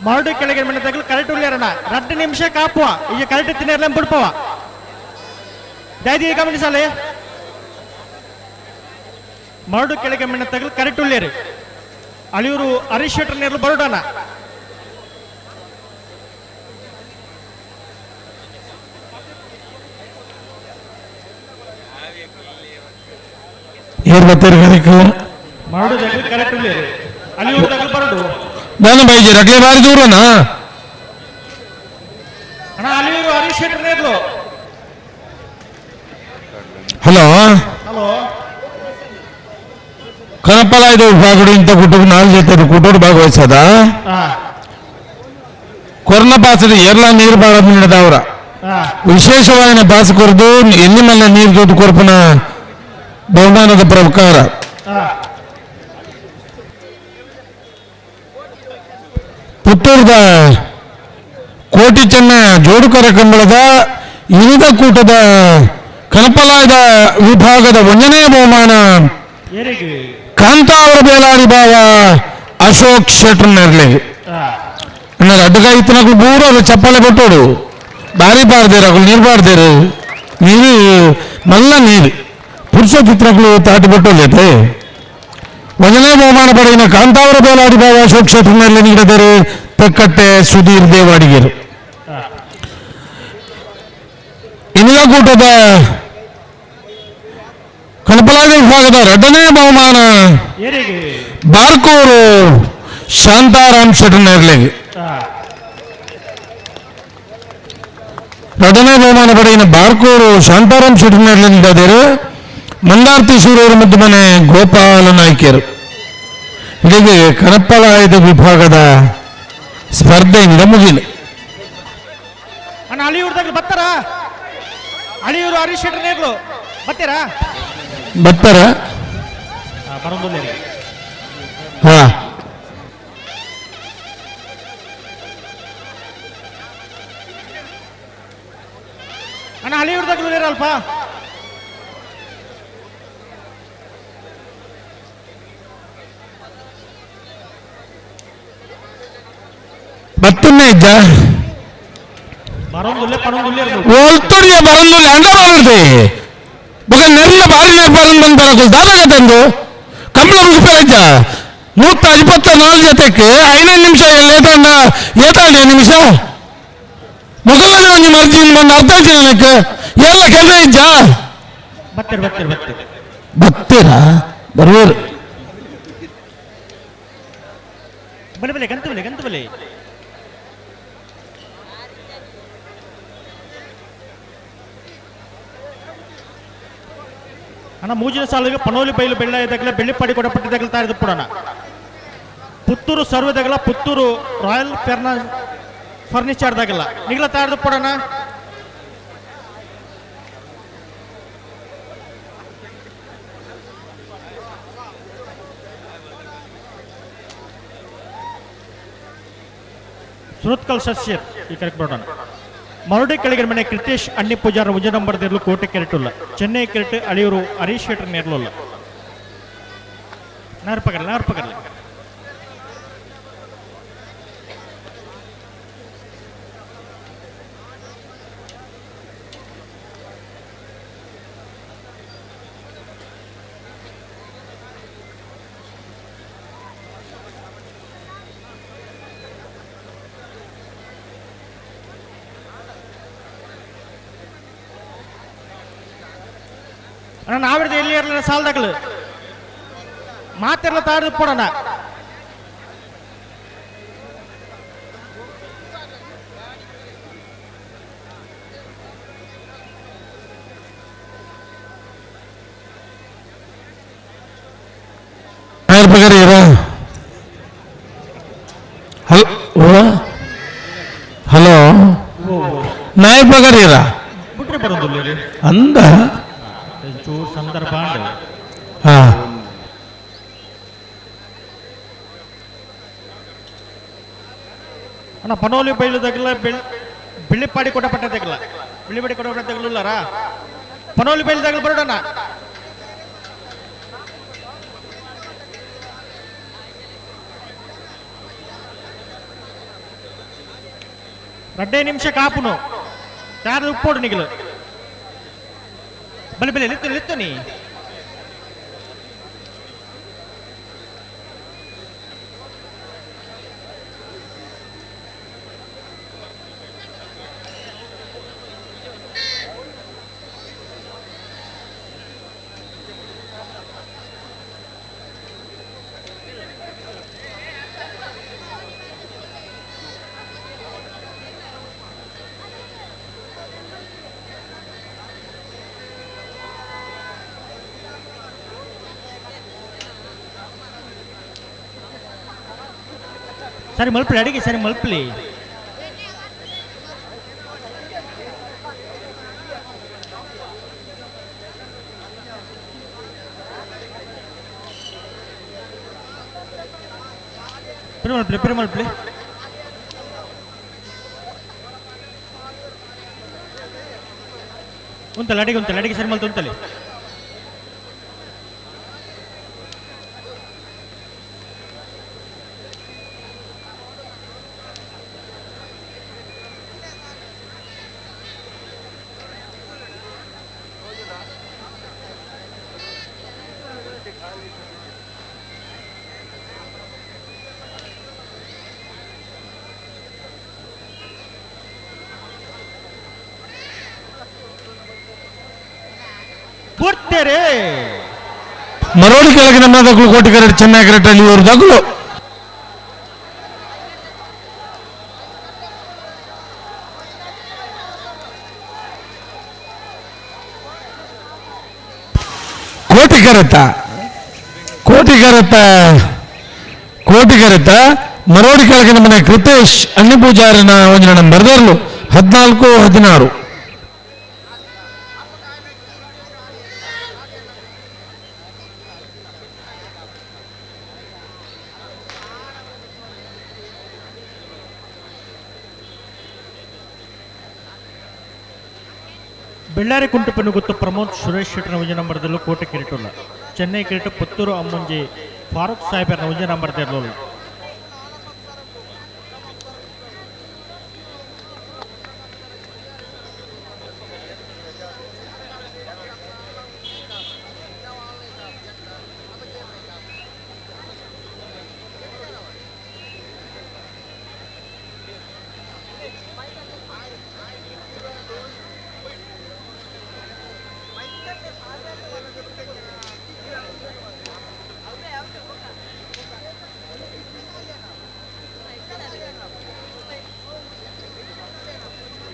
Speaker 8: ಮರಡು ಕೆಳಗೆ ಮನೆ ಕರೆಕ್ಟ್ ಉಳ್ಳೇರಣ 2 ನಿಮಿಷ ಕಾಪುವ ಈಗ ಕರೆಕ್ಟ್ ತಿನ್ನೇರ್ಲ ಬಿಡ್ಪವ ದಯದಿ ಗಮನಿಸಲೆ ಮರಡು ಕೆಳಗೆ ಮನೆ ತಗಲು ಕರೆಕ್ಟ್ ಉಳ್ಳೇರಿ ಅಳಿಯೂರು ಹರೀಶ್ ಶೆಟ್ಟರ್ ನೇರ್ಲು ಬರೋಡಣ
Speaker 11: ಏರ್ ಬತ್ತೀರಿ ಕರೆಕ್ಟ್
Speaker 8: ಮರಡು ತಗಲು ಕರೆಕ್ಟ್ ಉಳ್ಳೇರಿ ಅಳಿಯೂರು ತಗಲು ಬರಡು
Speaker 11: ನಾನು ಬೈಜಿ ರಗ್ಲೆ ಬಾರಿ ದೂರನಾ
Speaker 8: ಅಣ್ಣ ಅಳಿಯೂರು ಹರೀಶ್ ಶೆಟ್ಟರ್ ನೇರ್ಲು
Speaker 11: ಹಲೋ
Speaker 8: ಹಲೋ
Speaker 11: ಕನಪಲ ಇದು ಬಾಗುಡಿ ಇಂತ ಕುಟುಂಬ ನಾಲ್ಕು ಜೊತೆ ಕುಟುಂಬ ಭಾಗವಹಿಸದ ಕೊರ್ನ ಬಾಸದ ಎಲ್ಲ ನೀರು ಬಾಳದ್ ನಡೆದವರ ವಿಶೇಷವಾದ ಬಾಸ ಕೊರದು ಎಲ್ಲಿ ಮಲ್ಲ ನೀರು ದುಡ್ಡು ಕೊರ್ಪನ ಬಹುಮಾನದ ಪ್ರಕಾರ ಪುತ್ತೂರದ ಕೋಟಿ ಚೆನ್ನ ಜೋಡುಕರ ಕಂಬಳದ ಇಳಿದ ಕೂಟದ ಕನಪಲಾಯದ ವಿಭಾಗದ ಒಂದನೇ ಬಹುಮಾನ ಕಾಂತಾವರ ಬೇಲಾರಿ ಬಾವ ಅಶೋಕ್ ಶೆಟ್ಟರ್ ನೆರಳಿ ಅಣ್ಣ ಅಡ್ಡಗ ಇತ್ತನకు ಬೂರರು ಚಪ್ಪಾಳೆ ಕೊಟ್ಟೋಡು ಬಾರಿ ಬಾರ್ದೇರು ಅಗಳು ನೀರು ಬಾರ್ದೇರು ನೀರು ಮಲ್ಲ ನೀರು ಪುರುಷ ಚಿತ್ರಗಳು ತಾಟಿ ಕೊಟ್ಟೋಲ್ಲೈತೆ ಒಂದನೇ ಬಹುಮಾನ ಪಡೆಯಿನ ಕಾಂತಾವರ ಬೇಲಾಡಿ ಬಾವ ಅಶೋಕ್ ಶೆಟ್ಟರ್ ನೆರಳಿ ನೀಡಿದರೆ ತೆಕ್ಕಟ್ಟೆ ಸುಧೀರ್ ದೇವಾಡಿಗರು. ಕೂಟದ ಕನಪಲಾದ ವಿಭಾಗದ ಎರಡನೇ ಬಹುಮಾನ ಬಾರ್ಕೂರು ಶಾಂತಾರಾಮ್ ಶೆಟ್ಟರ್ನೆರ್ಲಿಗೆ ಎರಡನೇ ಬಹುಮಾನ ಪಡೆಯಿನ ಬಾರ್ಕೂರು ಶಾಂತಾರಾಮ್ ಶೆಟ್ಟರ್ನೆರ್ಲಿ ನೀಡಿದರು ಮಂದಾರ್ತಿ ಸೂರ್ಯರ ಮುದ್ದು ಮನೆ ಗೋಪಾಲ ನಾಯ್ಕರು. ಇಲ್ಲಿಗೆ ಕನಪಲಾಯದ ವಿಭಾಗದ ಸ್ಪರ್ಧೆಯಿಂದ ಮುಗಿಲು.
Speaker 8: ಅಣ್ಣ ಅಳಿಯೂರ್ದಾಗ ಬರ್ತಾರ? ಅಳಿಯೂರು ಹರೀಶ್ ಶೆಟ್ಟರ್ ನೇರ್ಲು ಬರ್ತೀರಾ?
Speaker 11: ಬರ್ತಾರ. ಹಾ
Speaker 8: ಅಣ್ಣ ಅಳಿಯೂರ್ದಾಗ ಅಲ್ಪ
Speaker 11: ಬತ್ತನ್ನೇ ಇದ್ದ ಒಲ್ತುಡಿಯ ಬರಂದುಲ್ಲ ಅಂಡ ಬಾರ್ದೆ ಬೊಕ ನೆರ್ಲ ಬಾರಿ ಬರಂದ್ ಬಂದ್ ಬರಕು ದಾದಾಗ ತಂದು ಕಂಬಳ ಮುಗಿಪೆರಜ್ಜ 124 ಜೊತೆಗೆ 5 ನಿಮಿಷ ಏತಾಂಡ ಏತಾಂಡ ನಿಮಿಷ ಮೊಗಲನೆ ಒಂಜಿ ಮರ್ಜಿ ಬಂದು ಅರ್ಧ ಜನಕ್ಕೆ ಎಲ್ಲ ಕೆಲ್ಸ ಇಜ್ಜ
Speaker 8: ಬತ್ತೀರ ಬತ್ತೀರ ಬತ್ತೀರ
Speaker 11: ಬತ್ತೀರಾ ಬರುವರು
Speaker 8: ಬಲೆ ಬಲೆ ಗಂತು ಬಲೆ ಗಂತು ಬಲೆ ಅಣ್ಣ ಮೂಜಿನ ಸಾಲಿಗೆ ಪನೋಲಿ ಬೈಲು ಬೆಳ್ಳ ಇದ್ದಾಗಲೇ ಬೆಳ್ಳಿಪಾಡಿ ಕೊಡಪಟ್ಟಿದ್ದಾಗಲೇ ತಾರಿದ ಪುಡಣ ಪುತ್ತೂರು ಸರ್ವದಾಗಲ ಪುತ್ತೂರು ರಾಯಲ್ ಫೆರ್ನ ಫರ್ನಿಚರ್ದಾಗಲ್ಲ ನಿಗಲ ತಾರಿದ ಪುಡಣ ಸುರತ್ಕಲ್ ಸಸ್ಯ ಈ ಕರೆಕ್ಟ್ ಬರೋಣ. ಮರುಡಿ ಕೆಳಗಿನ ಮನೆ ಕೃತೇಶ್ ಅಣ್ಣಿ ಪೂಜಾರ ಉಂಜ ನಂಬರ್ ನೇರ್ಲು ಕೋಟೆ ಕೆರೆಟುಲ್ಲ ಚೆನ್ನೈ ಕೆರೆಟ್ ಅಳಿಯೂರು ಹರೀಶ್ ಶೆಟ್ಟರ್ ನೇರ್ಲುಲ್ಲ ನಾರ್ಪಗರ್ಲ ನಾರ್ಪಗರ್ಲ ಅಣ್ಣ ನಾವಿರ್ದ ಎಲ್ಲಿ ಇರಲಿಲ್ಲ ಸಾಲದಾಗಲು ಮಾತಿರಲ್ಲ ತಾಡ್ದು ಪೋಡೋಣ.
Speaker 11: ಹಲೋ ಹಲೋ ನಾಯರ್ ಪಗರೀರ
Speaker 8: ಬಿಟ್ರೆ ಬರೋದಿಲ್ಲ
Speaker 11: ಅಂದ
Speaker 8: ಚೂರು ಸಂದರ್ಭ
Speaker 11: ಹಾ
Speaker 8: ಅಣ್ಣ ಪನೋಲಿ ಬೈಲುದಾಗಲ್ಲ ಬಿಳಿಪಾಡಿ ಕೊಟ್ಟಪಟ್ಟದಾಗಲ್ಲ ಬಿಳಿಪಾಡಿ ಕೊಟ್ಟಪಟ್ಟದಾಗಲುಲ್ಲಾರ ಪನೋಲಿ ಬೈಲುದಾಗಲ ಬರೋಣ.
Speaker 4: ರಡ್ಡೆ ನಿಮಿಷ ಕಾಪುನು ತಾರ ಉಪ್ಪೋಡು ನಿಗಲು ಬಲೆ ಬಲೆ ಲಿತ್ತು ಲಿತ್ತು ನೀ ಸರಿ ಮಲ್ಪಲಿ ಅಡಿಗೆ ಸರಿ ಮಲ್ಪಲಿ ಮಲ್ಪಲಿ ಪಿರಿ ಮಲ್ಪಲಿ ಉಂತಲ್ಲ ಅಡಿಗೆ ಉಂತಲ್ಲ ಅಡಿಗೆ ಸರಿ ಮಲ್ತು ಉಂತಲ್ಲಿ
Speaker 11: ಮರೋಡಿ ಕೆಳಗಿನ ಮದಗಳು ಕೋಟಿ ಕರೆಟ್ ಚೆನ್ನೈ ಕರೆಟ್ ಅಲ್ಲಿ ಇವರು ದಗುಲು ಕೋಟಿ ಕರೆತ ಕೋಟಿ ಕರೆತ ಕೋಟಿ ಕರೆತ ಮರೋಡಿ ಕೆಳಗಿನ ಮನೆ ಕೃತೇಶ್ ಅಣ್ಣಿ ಪೂಜಾರಿನ ಒಂದು ನಂಬರ್ 14 16.
Speaker 4: ಬೆಳ್ಳಾರಿ ಕುಂಟುಪನ್ನು ಗೊತ್ತು ಪ್ರಮೋದ್ ಸುರೇಶ್ ಶೆಟ್ಟರ್ ಒಂಜಿ ನಂಬರ್ದಲ್ಲೂ ಕೋಟೆ ಕಿರೀಟುಲ್ಲ ಚೆನ್ನೈ ಕಿರೀಟ ಪುತ್ತೂರು ಅಮ್ಮುಂಜಿ ಫಾರೂಕ್ ಸಾಹೇಬರ್ನ ಒಂಜಿ ನಂಬರ್ ಇರಲಿಲ್ಲ.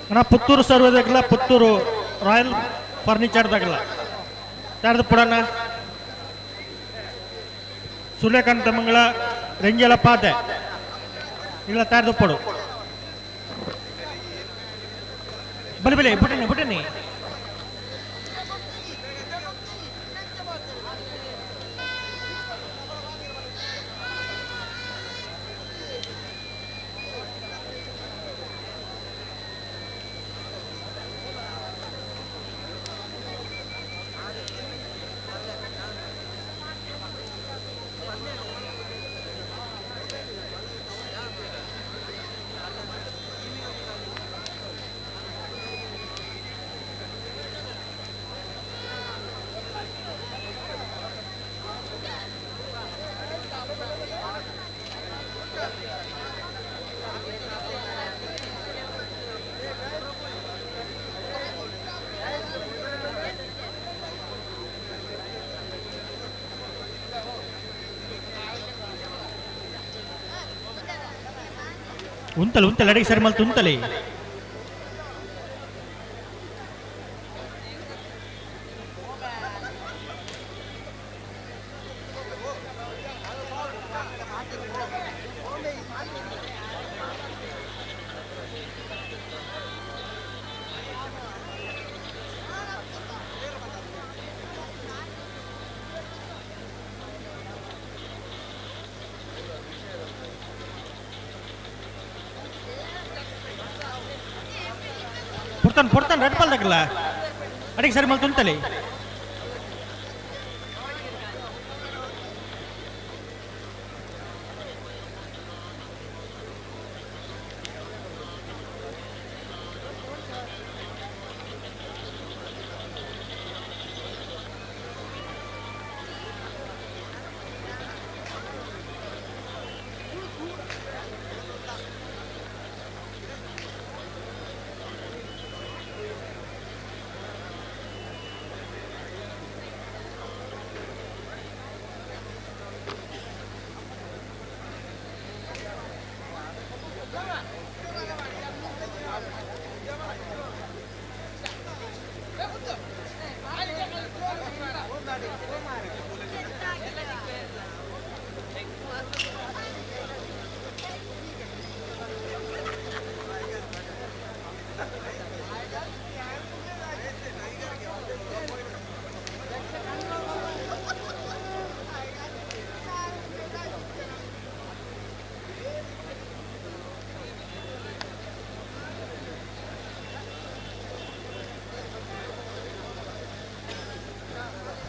Speaker 4: ಅಣ್ಣ ಪುತ್ತೂರು ಸರ್ವೇದಾಗಲ್ಲ, ಪುತ್ತೂರು ರಾಯಲ್ ಫರ್ನಿಚರ್ದಾಗಲ್ಲ ಯಾರ್ದು ಪುಡಣ್ಣ ಸೂರ್ಯಕಾಂತ ಮಂಗಳ ರಂಜಲ ಪಾತೆ ಇಲ್ಲ ತಾರ್ದು ಪಡು ಬಲಿ ಬಲಿ ಬುಟ್ಟನಿ ಬುಟ್ಟನಿ ಉಂತಲೆ ಉಂತಲೆ ಅಡಿಗೆ ಸರಿ ಮಲ್ತು ಉಂತಲೆ ಪೊರ್ತಾನ್ ಪೊರ್ತಾನ್ ರೆಡ್ ಬಾಲ್ ದಕ್ಕಲ್ಲ ಅಡಿಗೆ ಸರಿ ಮಲ್ತು ಉಂತಲೆ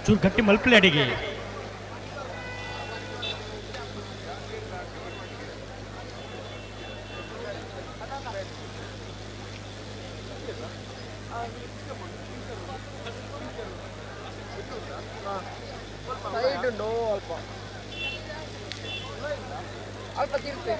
Speaker 4: ಚೂರು ಗಟ್ಟಿ ಮಲ್ಪಲೆ ಅಡಿಗೆ.
Speaker 12: ಸೈಡ್ ಉಂಟು ಅಲ್ಪ ಅಲ್ಪ ತಿರ್ಪೆ.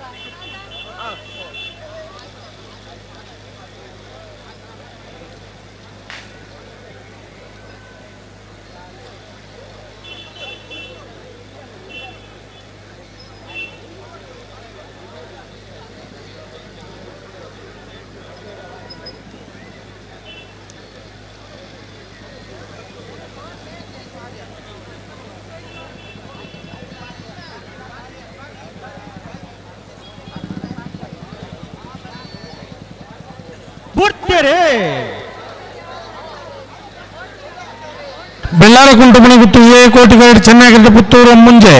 Speaker 11: ಬೆಳ್ಳಾರ ಕುಂಟುಮಣಿ ಗುತ್ತು ಎ ಕೋಟಿಗೇಟ್ ಚೆನ್ನಾಗಿದ್ದ ಪುತ್ತೂರು ಮುಂಜೆ.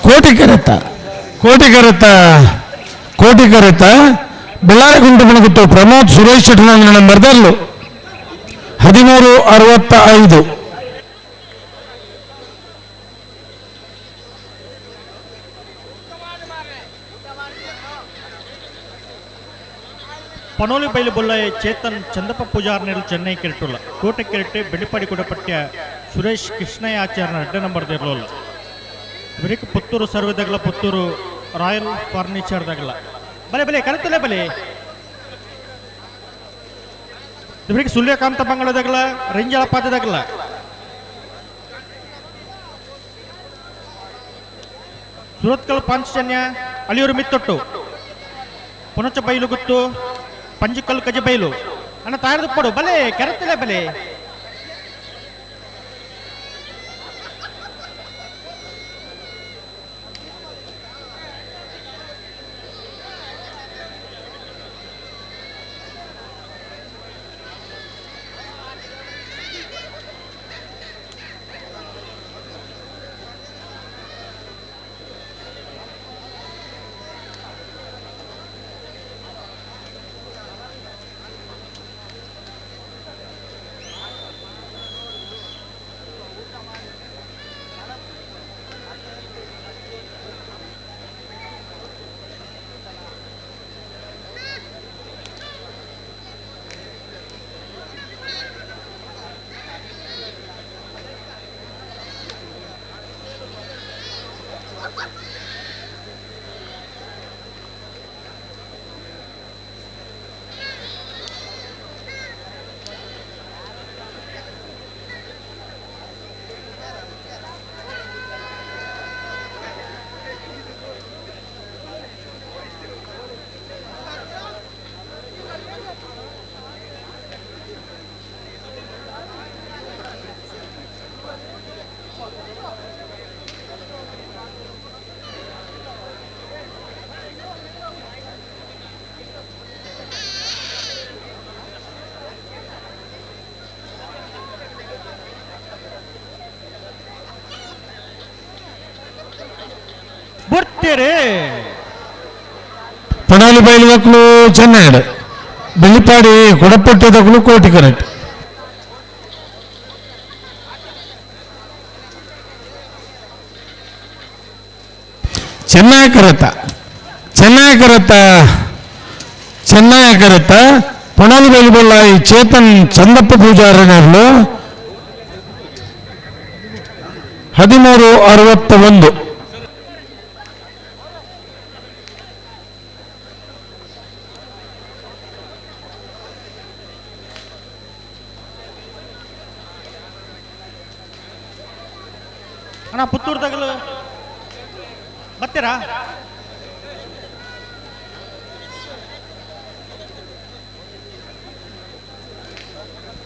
Speaker 11: ಕೋಟಿಕರತ ಕೋಟಿಕರತ ಕೋಟಿಕರತ ಬೆಳ್ಳಾರ ಕುಂಟುಮಣಿ ಗುತ್ತು ಪ್ರಮೋದ್ ಸುರೇಶ್ ಶೆಟ್ಟನ ನಂಬರ್ದಲ್ಲೂ 13:65.
Speaker 4: ಪನೋಲಿ ಬೈಲು ಬೊಲ್ಲಾಯ ಚೇತನ್ ಚಂದಪ್ಪ ಪೂಜಾರ್ನೇರು ಚೆನ್ನೈ ಕೆರಟುಲ್ಲ ಕೋಟೆ ಕೆರಟೆ ಬೆಳಿಪಾಡಿ ಕುಡಪಟ್ಯ ಸುರೇಶ್ ಕೃಷ್ಣಯ್ಯ ಆಚಾರ್ಯನ ಅಡ್ಡ ನಂಬರ್ ಇರಲಿಲ್ಲ. ಇವರಿಗೆ ಪುತ್ತೂರು ಸರ್ವೆದಾಗಲ ಪುತ್ತೂರು ರಾಯಲ್ ಫರ್ನಿಚರ್ದಾಗಲ ಬಲೆ ಬಲೆ ಕರೆತಲೆ ಬಲೆ. ಇವರಿಗೆ ಸೂರ್ಯಕಾಂತ ಬಂಗಳದಾಗಲ ರಂಜಾಳ ಪಾದದಾಗಲ ಸುರತ್ಕಲ್ ಪಾಂಚಜನ್ಯ ಅಳಿಯೂರು ಮಿತ್ತೊಟ್ಟು ಪುನಚ ಬೈಲು ಗುತ್ತು ಪಂಜುಕಲ್ ಕಜಬೈಲು ಅಣ್ಣ ತಾಯರ್ದು ಪಡು ಬಲೆ ಕೆರತ್ತಲೆ ಬಲೆ.
Speaker 11: ಪಣಾಲಿ ಬೈಲುದಕ್ಕಲು ಚೆನ್ನೈಡ್ ಬೆಳ್ಳಿಪಾಡಿ ಕೊಡಪಟ್ಟೆದಕ್ಕಲು ಕೋಟಿ ಕರೆಕ್ಟ್. ಚೆನ್ನಾಗಿ ಚೆನ್ನಾಗಿ ಚೆನ್ನಾಗಿ ಕರೆತ ಪಣಾಲಿ ಬೈಲು ಚೇತನ್ ಚಂದಪ್ಪ ಪೂಜಾರನರ್ಲು 13:61.
Speaker 4: ಅಣ್ಣ ಪುತ್ತೂರು ತಗಲು ಬರ್ತೀರಾ?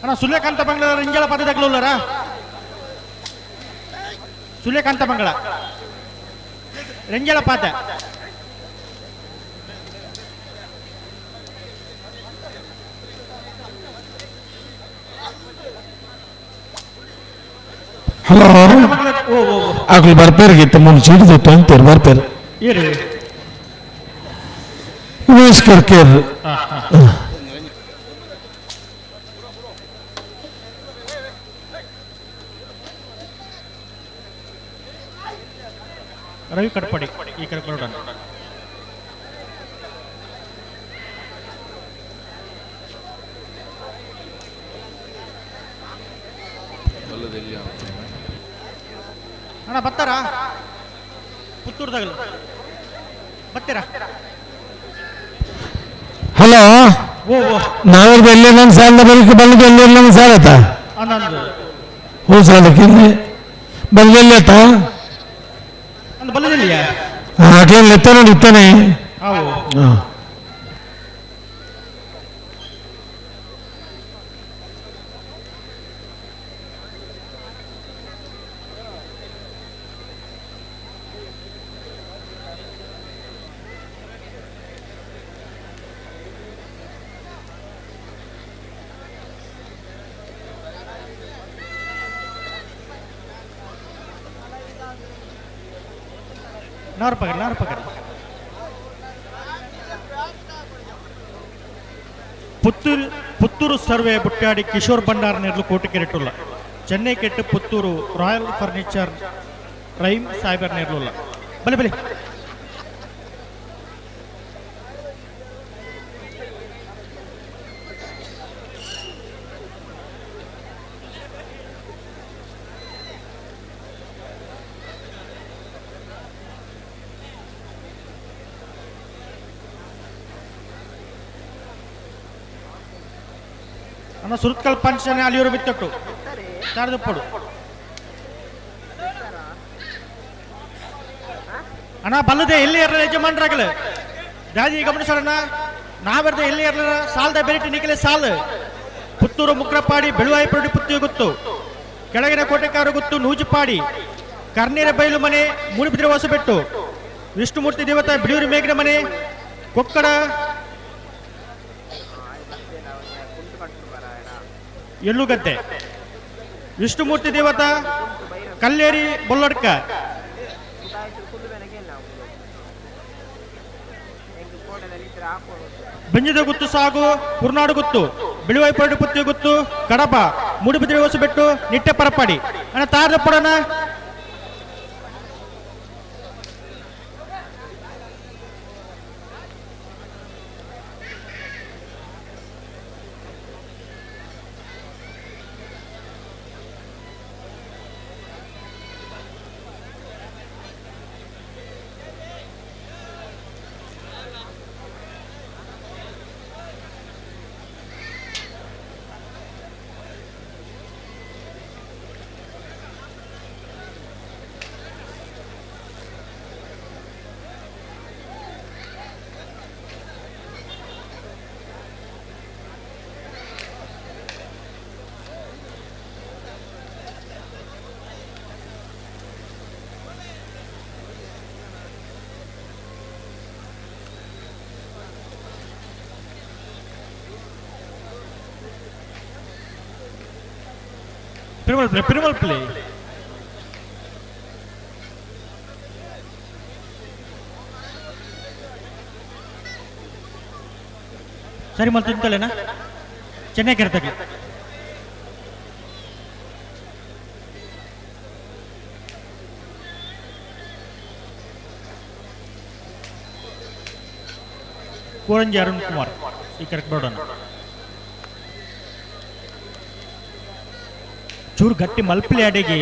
Speaker 4: ಅಣ್ಣ ಸೂರ್ಯಕಾಂತ ಬಂಗ್ಲ ರಿಂಜಳ ಪದ ತಗಲುಲ್ಲರ ಸೂರ್ಯಕಾಂತ ಬಂಗ್ಲ ರಿಂಜಳ ಪಾತೆ.
Speaker 11: ಹಲೋ ಅಕ್ಲು ಬರ್ಪೇರ್ಗಿತ್ತು ಮುಂಚೆ ಹಿಡಿದು ತೊಂತೇರು ಬರ್ಪೇರು. ರಮೇಶ್ ಕರ್ಕೇರ್.
Speaker 4: ರವಿ ಕಟ್ಪಾಡಿ ಈ ಕಡೆ ಬರೋಣ. ಅಣ್ಣ ಬರ್ತಾರಾ? ಪುತ್ತೂರ್ದಾಗಲ್ಲ ಬರ್ತೀರಾ?
Speaker 11: ಹಲೋ, ನಾವೆಲ್ಲ ಎಲ್ಲಿ ನನ್ನ ಸಾಲದ ಬಳಿಕ ಬಂದು ಎಲ್ಲಿ ನನ್ನ ಸಾಲತ ಹೋ ಸಾಲಕ್ಕೆ ಬಂದು ಎಲ್ಲಿ ಆತ ಅದೇನು ಲೆತ್ತ ನೋಡಿ ಇತ್ತಾನೆ. ಹಾಂ,
Speaker 4: ಪುತ್ತೂರು ಪುತ್ತೂರು ಸರ್ವೆ ಬುಟ್ಟಾಡಿ ಕಿಶೋರ್ ಭಂಡಾರ್ ನೇರ್ಲು ಕೋಟಿ ಕೆರೆಟುಲ್ಲ. ಚೆನ್ನೈ ಕೆಟ್ಟು ಪುತ್ತೂರು ರಾಯಲ್ ಫರ್ನಿಚರ್ ರೈಮ್ ಸಾಯ್ಬರ್ ನೇರ್ಲುಲ್ಲ. ಬಲೆ ಬಲೆ ಅಣ್ಣ ಸುರತ್ಕಲ್ ಪಂಚನೆ ಅಲಿಯೂರು ಬಿತ್ತಟ್ಟು ತಾರದಪ್ಪಡು ಅಣ್ಣ ಬಲ್ಲದೆ ಎಲ್ಲಿ ಇರಲಿಲ್ಲ ಯಜಮಾನ್ರಾಗಲು ದಾದಿ ಗಮನಿಸೋಣ. ನಾವೆರ್ದ ಎಲ್ಲಿ ಇರಲಿಲ್ಲ ಸಾಲದ ಬೆರಿಟಿ ನಿಖಲೆ ಸಾಲು ಪುತ್ತೂರು ಮುಕ್ರಪಾಡಿ ಬೆಳುವಾಯಿಪುರಡಿ ಪುತ್ತೂರು ಗುತ್ತು ಕೆಳಗಿನ ಕೋಟೆಕಾರು ಗುತ್ತು ನೂಜುಪಾಡಿ ಕರ್ನೀರ ಬೈಲು ಮನೆ ಮೂಡುಬಿದಿರೆ ಹೊಸಬೆಟ್ಟು ವಿಷ್ಣುಮೂರ್ತಿ ದೇವತಾ ಬಿಳಿಯೂರು ಮೇಘನ ಮನೆ ಕೊಕ್ಕಡ ಎಲ್ಲುಗದ್ದೆ ವಿಷ್ಣುಮೂರ್ತಿ ದೇವತಾ ಕಲ್ಲೇರಿ ಬೊಲ್ಲಡ್ಕ ಬೆಂಜದ ಗುತ್ತು ಸಾಗು ಕುರ್ನಾಡು ಗುತ್ತು ಬಿಳುವೈಪರಡು ಪುತ್ತಿ ಗುತ್ತು ಕಡಬ ಮೂಡುಬಿದಿರೆ ಹೊಸಬೆಟ್ಟು ನಿಟ್ಟೆ ಪರಪಾಡಿ ಅಣ್ಣ ತಾರದಪ್ಪಡಣ. Perumal play, Perumal play. ಸರಿ ಮಲ್ತಿಂತಲೇನಾ ಚೆನ್ನೈ ಕೆರೆತಕ್ಕೆ ಕೋರಂಜಿ ಅರುಣ್ ಕುಮಾರ್ ಈ ಕರೆಕ್ಟ್ ನೋಡೋಣ. ಚೂರು ಗಟ್ಟಿ ಮಲ್ಪಲಿ ಅಡಿಗೆ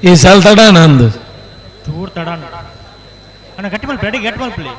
Speaker 11: ಈ ಸಾಲ ತಡಾಣ ಅಂದು
Speaker 8: ಚೂರು ತಡಾಣ ಅಣ್ಣ ಗಟ್ಟಿ ಮಲ್ಪ ಅಡಿ ಗಟ್ಟಿ ಮಲ್ಪಲಿ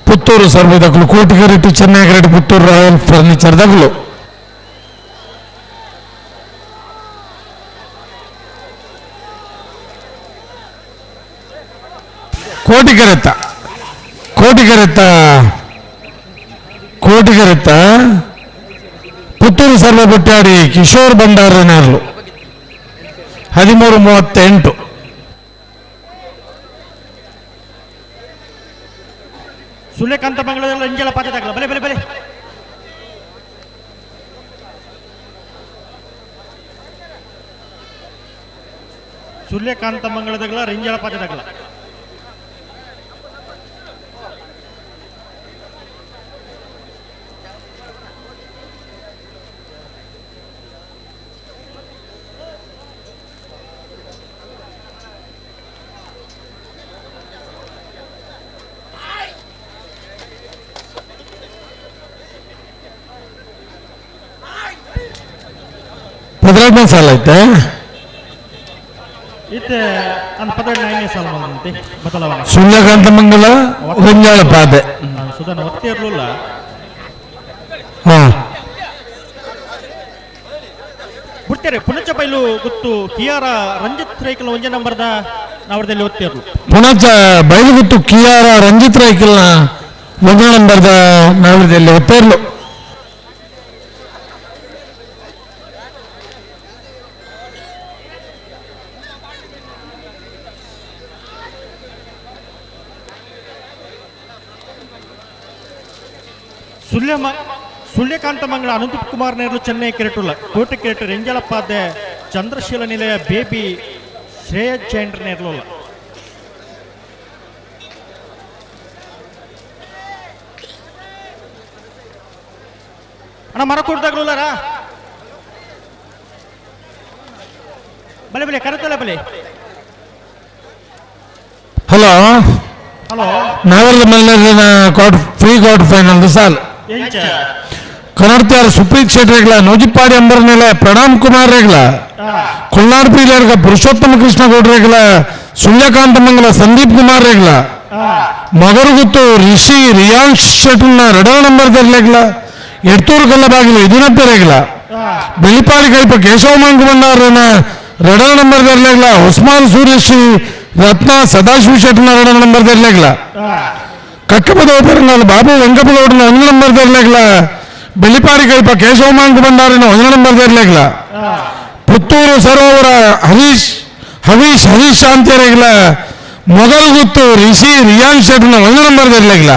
Speaker 11: ಪುತ್ತೂರು ಸರ್ವೆ ದಕ್ಕಲು ಕೋಟಿಗರೆಟ್ಟಿ ಚೆನ್ನೈಗರೆಟ್ಟಿ ಪುತ್ತೂರು ರಾಯಲ್ ಫರ್ನಿಚರ್ ದಕ್ಕಲು ಕೋಟಿಗರೆತ್ತ ಕೋಟಿಗರೆತ್ತ ಕೋಟಿಗರೆತ್ತ ಪುತ್ತೂರು ಸರ್ವೆ ಬೊಟ್ಟಾಡಿ ಕಿಶೋರ್ ಭಂಡಾರನೇರ್ಲು 13:38.
Speaker 8: ಸೂರ್ಯಕಾಂತ ಬಂಗ್ಲಾದಲ್ಲಿ ಅಂಜಲ ಪಾತೆ ತಗಲ ಬಲೆ ಬಲೆ ಬಲೆ ಸೂರ್ಯಕಾಂತ ಮಂಗಳದಗಳ ರಿಂಜಲ ಪಾತೆ ತಗಲ
Speaker 11: 12ನೇ ಸಾಲ ಐತೆ. ಸೂರ್ಯಕಾಂತ ಮಂಗಲ ರಂಜಾಳ ಪಾದೆ
Speaker 8: ಬಿಡ್ತಾರೆ ಪುಣಚ ಬೈಲು ಗೊತ್ತು ಕಿಯಾರ ರಂಜಿತ್ ರೈಕಲ್ ಒಂಜೇ ನಂಬರ್ದ ನಾವರದಲ್ಲಿ ಒತ್ತಿರ್ಲು.
Speaker 11: ಪುಣಚ ಬೈಲು ಗೊತ್ತು ಕಿಯಾರ ರಂಜಿತ್ ರೈಕಲ್ನ ಒಂದೇ ನಂಬರ್ದ ನಾವರದಲ್ಲಿ ಒತ್ತಿರ್ಲು.
Speaker 8: ಸೂರ್ಯಕಾಂತ ಮಂಗಳ ಅನಂತ ಕುಮಾರ್ ನೇರ್ಲು ಚೆನ್ನೈ ಕೆರೆಟುಲ್ಲ ಕೋಟೆ ಕೆರೆಟು ರೆಂಜಲಪಾದೆ ಚಂದ್ರಶೀಲ ನಿಲಯ ಬೇಬಿ ಶ್ರೇಯ ಜೈನ್ರ ನೇರ್ಲುಲ್ಲ. ಅಣ್ಣ ಮರ ಕೊಡ್ದಾಗ್ಲುಲ್ಲಾರ ಬಲೆ ಬಲೆ ಕರೆತಲ್ಲ ಬಲೆ.
Speaker 11: ಹಲೋ
Speaker 8: ಹಲೋ
Speaker 11: ನಾವೆಲ್ಲ ಮಲ್ಲರಿನ quarter pre quarter final ಸಾಲ್ ಕನ್ನಡತಿಯಾರ ಸುಪ್ರೀತ್ ಶೆಟ್ಟಿ ನೂಜಿಪ್ಪಾಡಿ ಅಂಬರ್ನೆಲೆ ಪ್ರಣಾಮ್ ಕುಮಾರ್ ರೇಗ್ಲ ಕೊಲ್ನಾಡ್ ಪೀಲರ್ಗ ಪುರುಷೋತ್ತಮ ಕೃಷ್ಣ ಗೌಡ ರೇಗ್ಲ ಸೂರ್ಯಕಾಂತ ಮಂಗಲ ಸಂದೀಪ್ ಕುಮಾರ್ ರೇಗ್ಲ ಮಗರುಗುತ್ತು ರಿಷಿ ರಿಯಾಂಶ್ ಶೆಟ್ಟರ್ನ ಎರಡನೇ ನಂಬರ್ ರೇಗ್ಲ ಎಡ್ತೂರು ಕಲ್ಲಬಾಗಿಲು ಇದನ್ನಪ್ಪ ರೇಗ್ಲ ಬೆಳಿಪಾಡಿ ಕೈಪ ಕೇಶವ ಮಂಗಬಣ್ಣವ್ರನ್ನ ಎರಡನೇ ನಂಬರ್ ರೇಗ್ಲ ಉಸ್ಮಾನ್ ಸೂರ್ಯಶ್ರೀ ರತ್ನ ಸದಾಶಿವ ಶೆಟ್ಟರ್ನ ಎರಡನೇ ನಂಬರ್ ರೇಗ್ಲ ಕಕ್ಕಪದ ಒಬ್ಬರನ್ನ ಬಾಬು ವೆಂಕಪ್ಪಗೌಡನ ಒಂದು ನಂಬರ್ ರೇಗ್ಲ ಬೆಳಿಪಾಡಿ ಕೈಪ ಕೇಶವ ಮಾಂಕ ಭಂಡಾರಿನ ಒಂದು ನಂಬರ್ ರೇಗ್ಲ ಪುತ್ತೂರು ಸರೋವರ ಹರೀಶ್ ಹವೀಶ್ ಹರೀಶ್ ಶಾಂತಿ ರೇಗ್ಲ ಮೊದಲುಗುತ್ತು ರಿಷಿ ರಿಯಾನ್ ಶೆಟ್ಟರ್ನ ಒಂದು ನಂಬರ್ ರೇಗ್ಲ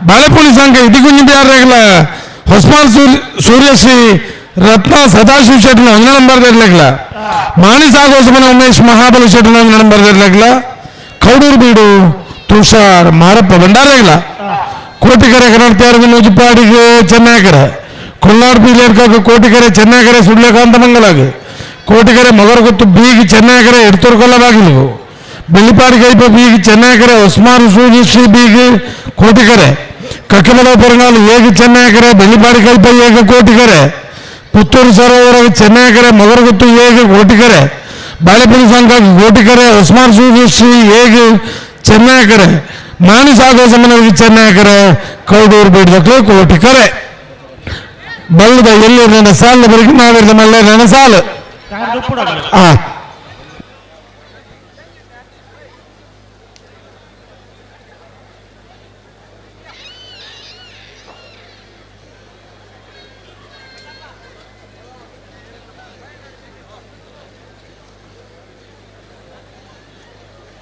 Speaker 11: ಬಾಳೆಪುಳಿ ಸಂಘ ಇದಿಗುಂಜಿ ಬಿಹಾರ್ ರೇಗ್ಲ ಹೊಸ್ಮಾನ್ ಸೂರ್ಯಶ್ರೀ ರತ್ನ ಸದಾಶಿವ ಶೆಟ್ಟರ್ನ ಒಂದು ನಂಬರ್ ರೇಗ್ಲ ಮಾಣಿ ಸಾಗೋಸಮನ ಉಮೇಶ್ ಮಹಾಬಲ ಶೆಟ್ಟರ್ನ ಒಂದು ನಂಬರ್ ರೇಗ್ಲ ಕೌಡೂರು ಬೀಡು ತುಷಾರ್ ಮಾರಪ್ಪ ಭಂಡಾರೇಗ್ಲ ಕೋಟಿಕೆರೆ ಕನ್ನಡತಿಯಾರಿಗೆ ನೂಜಿಪ್ಪಾಡಿಗೆ ಚೆನ್ನೈಕೆರೆ ಕೊಲ್ನಾಡ್ ಪೀಲೇರ್ಕಾಗ ಕೋಟಿಕೆರೆ ಚೆನ್ನೈಕೆರೆ ಸುಳ್ಯಕಾಂತ ಮಂಗಲಾಗ Kotigere Mogaraguttu ಬೀಗಿ ಚೆನ್ನಯಕರೆ ಎಡ್ತೂರು ಬಾಗಿಲು ಬೆಳ್ಳಿಪಾಡಿ ಕೈಪ ಬೀಗಿ ಚೆನ್ನಯಕರೆ ಉಸ್ಮಾನ್ ಸೂಜಿ ಶ್ರೀ ಬೀಗಿ ಕೋಟಿಕೆರೆ ಕಕ್ಕಿಮಲ ಪೆರುನಾಳು ಏಗಿ ಚೆನ್ನಯಕರೆ ಬೆಳ್ಳಿಪಾಡಿ ಕೈಪ ಏಗ ಕೋಟಿಕೆರೆ ಪುತ್ತೂರು ಸರೋವರ ಚೆನ್ನಯಕರೆ ಮೊಗರಗುತ್ತು ಏಗಿ ಕೋಟಿಕೆರೆ ಬಾಳೆಪುರಿ ಸಂಘ ಕೋಟಿಕೆರೆ ಉಸ್ಮಾನ್ ಸೂಜಿ ಶ್ರೀ ಏಗಿ ಚೆನ್ನಯಕರೆ ಮಾಣಿ ಸಾಗೋ ಸಮನವಿಗೆ ಚೆನ್ನಯಕರೆ ಕೌಡೂರು ಬೇಡದಕ್ಕೆ ಕೋಟಿಕೆರೆ ಬಲ್ಲದ ಎಲ್ಲಿ ನನ್ನ ಸಾಲು ಬರಿಗೆ ನಾವಿರ್ದ ಮಲ್ಲ ನನ್ನ ಸಾಲು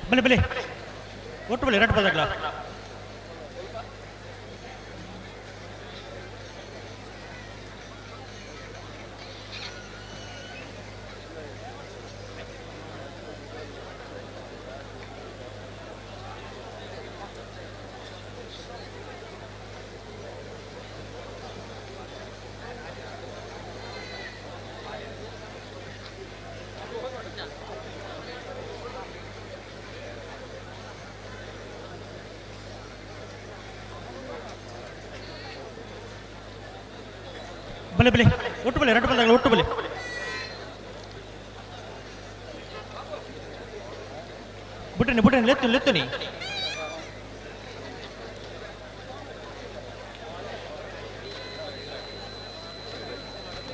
Speaker 4: ಬಲೆ ಬಲೆ ಒಟ್ಟು ಬಲೆ ಎರಡು ಬದಗ್ಲ ಬಲೆ ಬಲೆ ಒಟ್ಟು ಬಲೆ ಎರಡು ಬಲದಾಗ ಒಟ್ಟು ಬಲೆ ಬುಟ್ಟನಿ ಬುಟ್ಟನಿ ಲೆತ್ತು ಲೆತ್ತುನಿ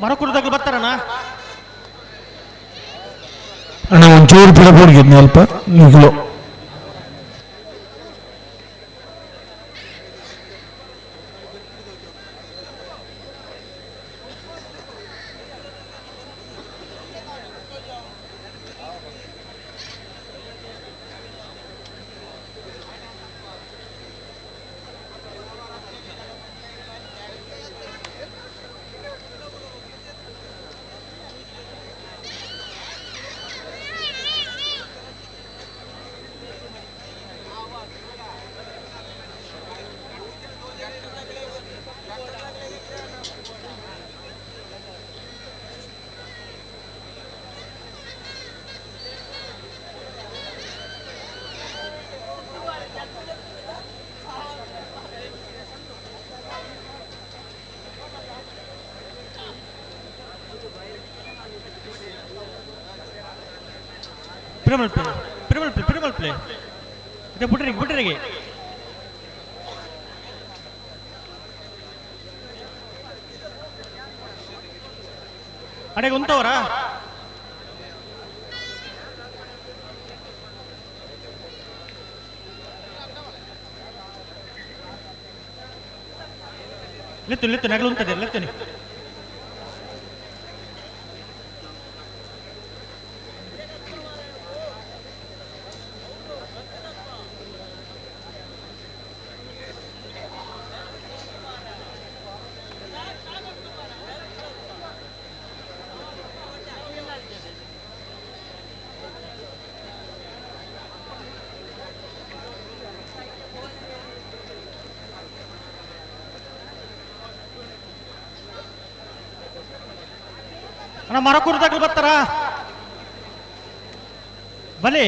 Speaker 4: ಮರಕುರ್ದಾಗಲು ಬರ್ತಾರಣ್ಣ
Speaker 11: ಅಣ್ಣ ಒಂಚೂರು ಪಿಡಪೋಡಿಗೆ ಅಲ್ಪ ನಿಗುಲು
Speaker 4: Perumal play Perumal play Perumal play ಇದೆ ಬುಟ್ಟರಿಗೆ ಬುಟ್ಟರಿಗೆ ಅಡೆಗೆ ಉಂಟವರಾ ಲೆತ್ತು ಲೆತ್ತು ನಗಲು ಉಂಟದೆ ಲೆತ್ತುನಿ ಅಣ್ಣ ಮರಕೂರ್ದಾಗಲು ಬರ್ತಾರಾ ಬಲೆ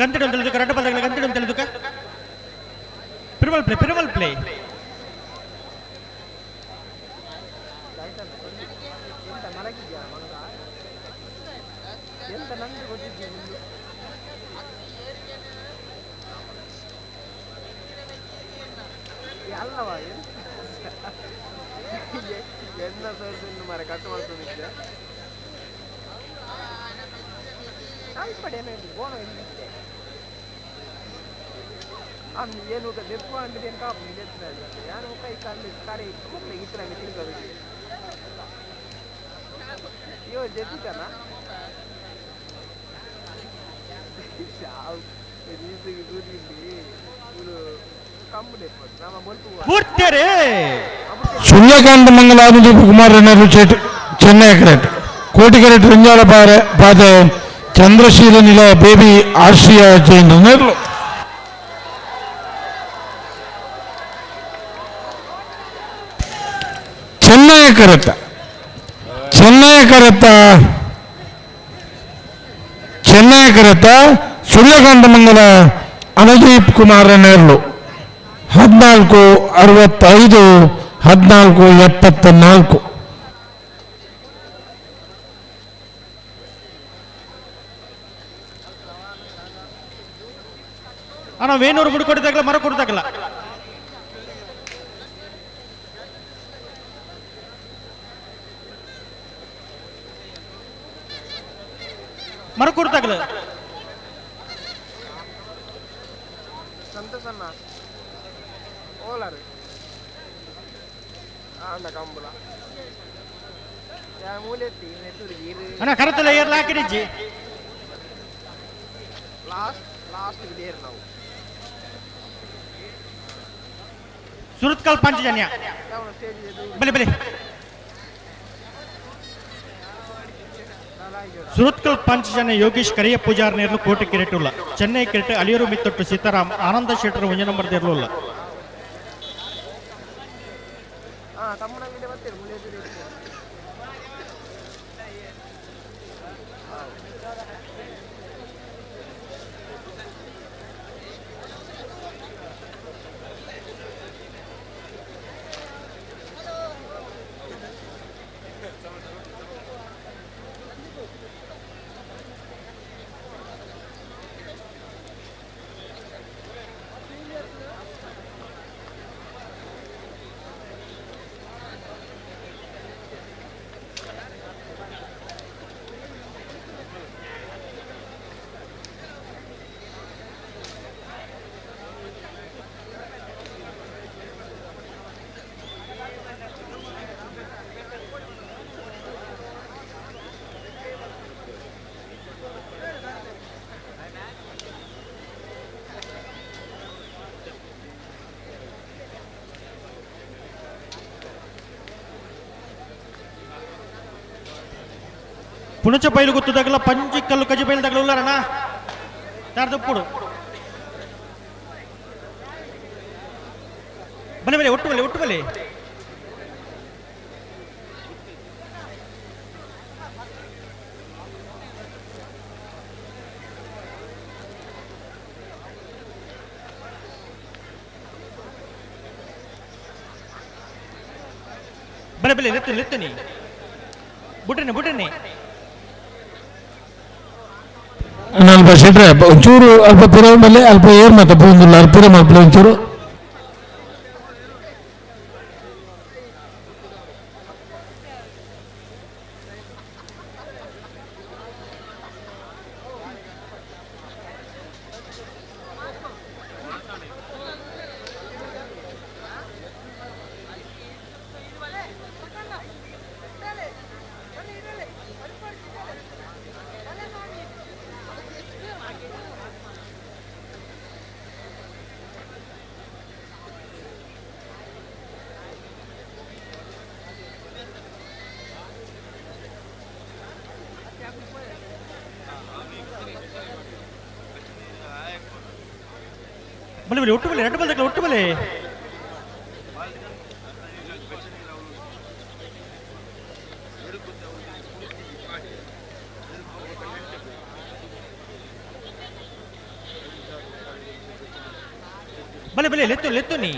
Speaker 4: ಗಂತಿಡು ಅಂತ ಹೇಳಿದಕ್ಕೆ ರೆಡ್ ಬಲ್ದಾಗಲ ಗಂತಿಡು ಅಂತ ಹೇಳಿದಕ್ಕೆ ಪಿರುಮಲ್ ಪ್ಲೇ ಪಿರುಮಲ್ ಪ್ಲೇ
Speaker 11: Suryakanta Mangala Anudeep Kumar Nehru Chennai ಕರೆಟ್ ಕೋಟಿಕರೆಟ್ ರಂಜಾಲ ಪಾದೆ ಚಂದ್ರಶೀಲ ನಿಲ ಬೇಬಿ ಆರ್ಷಿಯಾ ಜೈನ್ ನೆರ್ಲು. ಚೆನ್ನೈ ಕರೆತ ಚೆನ್ನೈ ಕರೆತ ಚೆನ್ನೈ ಕರೆತ ಸೂರ್ಯಕಾಂತ ಮಂಗಲ ಅನುದೀಪ್ ಕುಮಾರ್ ನೆರ್ಲು 14:65 14:74.
Speaker 8: ಅಣ್ಣ ವೇಣೂರು ಮುಡ್ಕೊಟ್ಟಿದ್ದಾಗಲ್ಲ ಮರ ಕೊಡ್ತಾಗಲ್ಲ. ಮರ ಕೊಡ್ತಾಗಲ್ಲ.
Speaker 12: ಸಂತೋಷಣ್ಣ ಓಲಾರು ಆಂಡ ಕಂಬಳ
Speaker 8: ಅಣ್ಣ ಕರತಲ್ಲ ಏರ್ಲ ಹಾಕಿಡಿಜ್ಜಿ.
Speaker 12: ಲಾಸ್ಟ್ ಲಾಸ್ಟ್ ದೇರ್ ನಾವು
Speaker 8: ಸುರತ್ಕಲ್ ಪಂಚಜನ್ಯ ಬಲೆ ಬಲೆ ಸುರತ್ಕಲ್ ಪಂಚಜನ್ಯ ಯೋಗೀಶ್ ಕರಿಯ ಪೂಜಾರ್ ನೇರ್ಲು ಕೋಟೆ ಕಿರೆಟುಲ್ಲ ಚೆನ್ನೈ ಕಿರೆಟ್ ಅಲಿಯೂರು ಮಿತ್ತೊಟ್ಟು ಸೀತಾರಾಮ್ ಆನಂದ ಶೆಟ್ಟರು ಒಂಜ ನಂಬರ್ ದೇರ್ಲುಲ್ಲ. ಪುಣಚ ಬೈಲು ಗೊತ್ತದಾಗಲ್ಲ ಪಂಚಿ ಕಲ್ಲು ಕಜಿ ಬೈಲು ತಗಲ ಉಲ್ಲಾರಣ ತಾರ್ದಪ್ಪುಡು ಬಲೆ ಬಲೆ ಒಟ್ಟು ಬಲೆ ಒಟ್ಟು ಬಲೆ ಬಲೆ ಬಲೆ ಲೆತ್ತು ಲೆತ್ತನಿ ಬುಡ್ರನೆ ಬುಡ್ರನೆ
Speaker 11: ಅಲ್ಪ ಶೆಟ್ರೆ ಒಂಚೂರು ಅಲ್ಪ ಪಿರ ಮೇಲೆ ಅಲ್ಪ ಏರ್ ಮತ್ತೆ ಪೂಂದುಲ್ಲ ಪಿರ ಮಲ್ಪಲೆ ಒಂಚೂರು.
Speaker 8: ಬಲೆ ಬಲೆ ಒಟ್ಟು ಬಲೆ ಎರಡು ಬಲೆ ಒಟ್ಟು ಬಲೆ ಬಲೆ ಬಲೆ ಲೆತ್ತು ಲೆತ್ತು ನೀ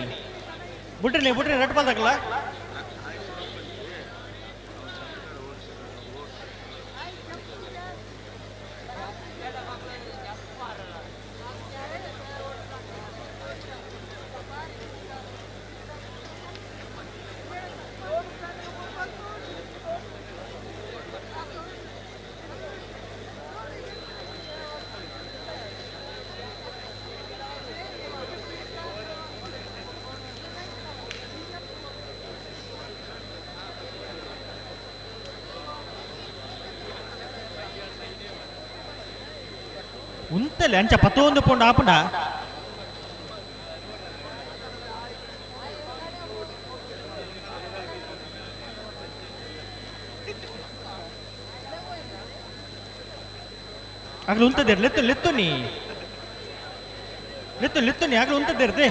Speaker 8: ಬುಡ್ರಿ ಬುಡ್ರಿ ಎರಡು ಬಾಲ್ ತಗಲ್ಲ. ಉಂತಲೆ ಅಂಚ ಪತ್ತೊಂದು ಪೌಂಡ್ ಆಪುಂಡ. ಆಗಲು ಉಂತದೇರ್ ಲೆತ್ತು ಲೆತ್ತು ನೀ ಲೆತ್ತು ಲೆತ್ತು ನೀ ಆಗಲು ಉಂತದೇರ್ದೆ.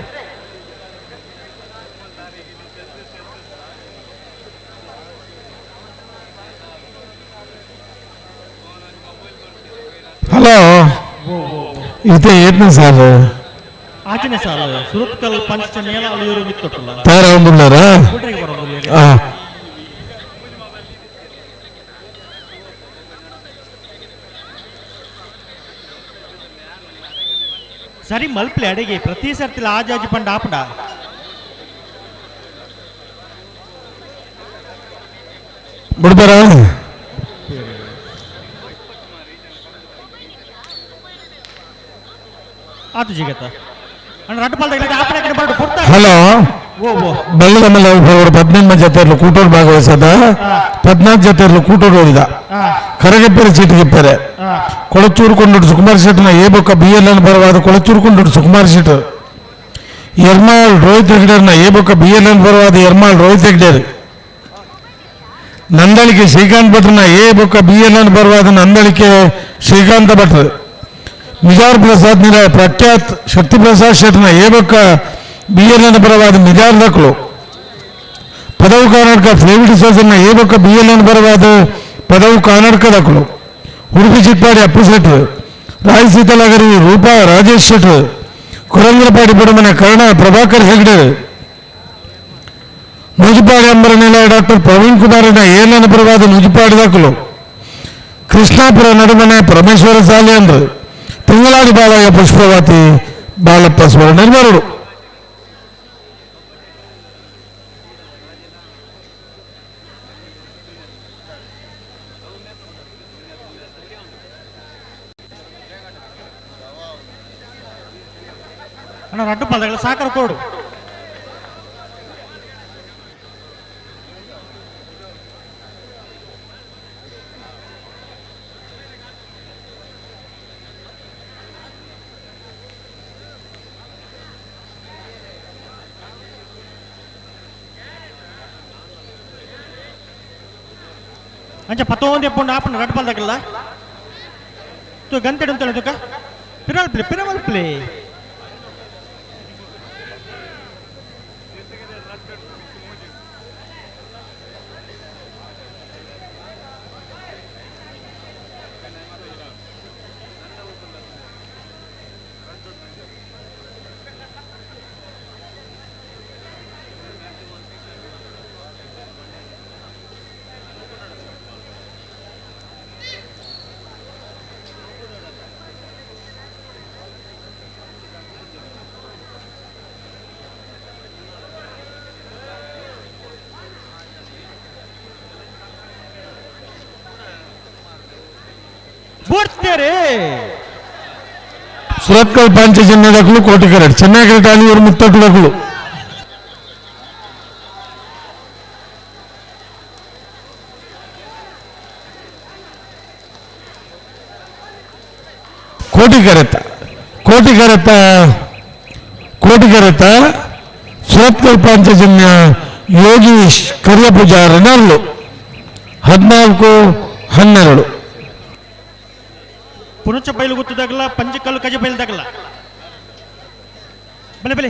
Speaker 11: ಹಲೋ, ಇದು ಏಟ್ನ ಸಾರ್?
Speaker 8: ಆಚನೆ ಸಾಲ ಸುರತ್ಕಲ್ ಪಂಚ ಮೇಲ ಅಳಿಯೂರು ಮಿತ್ತೊಟ್ಟಲ್ಲ
Speaker 11: ತಯಾರಾಗುಂದುಲ್ಲಾರ?
Speaker 8: ಸರಿ ಮಲ್ಪ್ಲೆ ಅಡಿಗೆ ಪ್ರತಿ ಸರ್ತಿಲ ಆಜಾಜಿ ಪಂಡ ಆಪಡ.
Speaker 11: ಬಿಡ್ಬಾರ
Speaker 8: ಆತು ಜಿಗತ ಅಣ್ಣ ರಡ್ಡು ಪಾಲ್ದಾಗ ಆಪಡ ಕಡೆ ಬರಡು ಪುರ್ತ.
Speaker 11: ಹಲೋ, ಬೆಳ್ಳದ ಮೇಲೆ 18 ಜೊತೆಯಲ್ಲೂ ಕೂಟೋರು ಭಾಗವಹಿಸದ, 14 ಜೊತೆಯಲ್ಲೂ ಕೂಟೋರು ಹೋಗಿದ. ಕರಗೆಪ್ಪರೆ ಚೀಟಿಗೆಪ್ಪರೆ ಕೊಳಚೂರು ಕೊಂಡೋಡು ಸುಕುಮಾರ್ ಶೆಟ್ಟನ ಎ ಬೊಕ್ಕ B L N ಬರವಾದ Kolachuru ಕೊಂಡೋಡು Sukumar Shettar. Ermal Rohit ಹೆಗ್ಡೇರ್ನ ಎ ಬೊಕ್ಕ B L N ಬರವಾದ Ermal Rohit ಹೆಗ್ಡೇರ್. Nandalike Srikanth ಭಟ್ರನ ಎ ಬೊಕ್ಕ B L N ಬರವಾದ Nandalike Srikanth ಭಟ್ರು. ಮಿಜಾರ್ ಪ್ರಸಾದ್ ನಿರ ಪ್ರಖ್ಯಾತ್ ಶಕ್ತಿ ಪ್ರಸಾದ್ ಶೆಟ್ಟನ ಎ ಬೊಕ್ಕ B L N ಬರವಾದ ಮಿಜಾರ್ ದಕ್ಕಲು. ಪದವು ಕರ್ನಾಟಕ ಫ್ಲೇವಿಡ್ ಸೋಸನ್ನ ಎ ಬೊಕ್ಕ B L N ಬರವಾದ ಪದವು ಕರ್ನಾಟಕ ದಕ್ಕಲು. ಉಡುಪಿ ಚಿಟ್ಪಾಡಿ ಅಪ್ಪು ಶೆಟ್ರು, ರಾಯ್ ಸೀತಲಗರಿ ರೂಪಾ ರಾಜೇಶ್ ಶೆಟ್ರು, ಕುರಂದ್ರಪಾಡಿ ಬುಡಮನೆ ಕರ್ಣ ಪ್ರಭಾಕರ್ ಹೆಗ್ಡೆ, ನೂಜುಪಾಡಿ ಅಂಬರ ನಿಲಯ ಡಾಕ್ಟರ್ ಪ್ರವೀಣ್ ಕುಮಾರನ ಎಲ್ ಎನ್ ಬರವಾದ ನೂಜುಪಾಡಿ ದಾಖಲು. ಕೃಷ್ಣಾಪುರ ನಡುಮನೆ ಪರಮೇಶ್ವರ ಸಾಲಿಯಂದ್ರು, ತಿಂಗಳಾಡಿ ಬಾಲಯ್ಯ ಪುಷ್ಪವತಿ ಬಾಲಪ್ಪ ಸ್ವರ್ಣ ಬರಡು.
Speaker 8: ಅಣ್ಣ ರಡ್ಡು ಪಾಲ್ದಾಗ ಸಾಕರ ಕೊಡು. ಅಂಚ ಪತ್ತೊಂದು ಎಪ್ಪೊಂಡು ಆಪಣ ರಡ್ಡು ಪಾಲ್ದಾಗಲ್ಲ ತು ಗಂಟೆ ಅಂತಲ್ಲ ತುಕ ಪಿರಲ್ ಪ್ಲೇ ಪಿರವಲ್ ಪ್ಲೇ.
Speaker 11: ಸುರತ್ಕಲ್ ಪಾಂಚಜನ್ಯ ದಕ್ಕಲು ಕೋಟಿ ಕರೆಟ್ ಚೆನ್ನೈ ಕರೆಟ್ ಅಲಿಯೂರು ಮುತ್ತಟ್ಟು ದಕ್ಕಲು. ಕೋಟಿ ಕರೆತ ಕೋಟಿ ಕರೆತ ಕೋಟಿ ಕರೆತ ಸುರತ್ಕಲ್ ಪಾಂಚಜನ್ಯ ಯೋಗೀಶ್ ಕರಿಯ ಪೂಜಾರಿ ನರ್ಲು 14 12.
Speaker 8: ಪುನಚ ಬೈಲು ಗೊತ್ತದಾಗಲ್ಲ ಪಂಚಕಲ್ಲು ಕಜ ಬೈಲ್ದಾಗಲ್ಲ ಬಲೆ ಬಲೆ.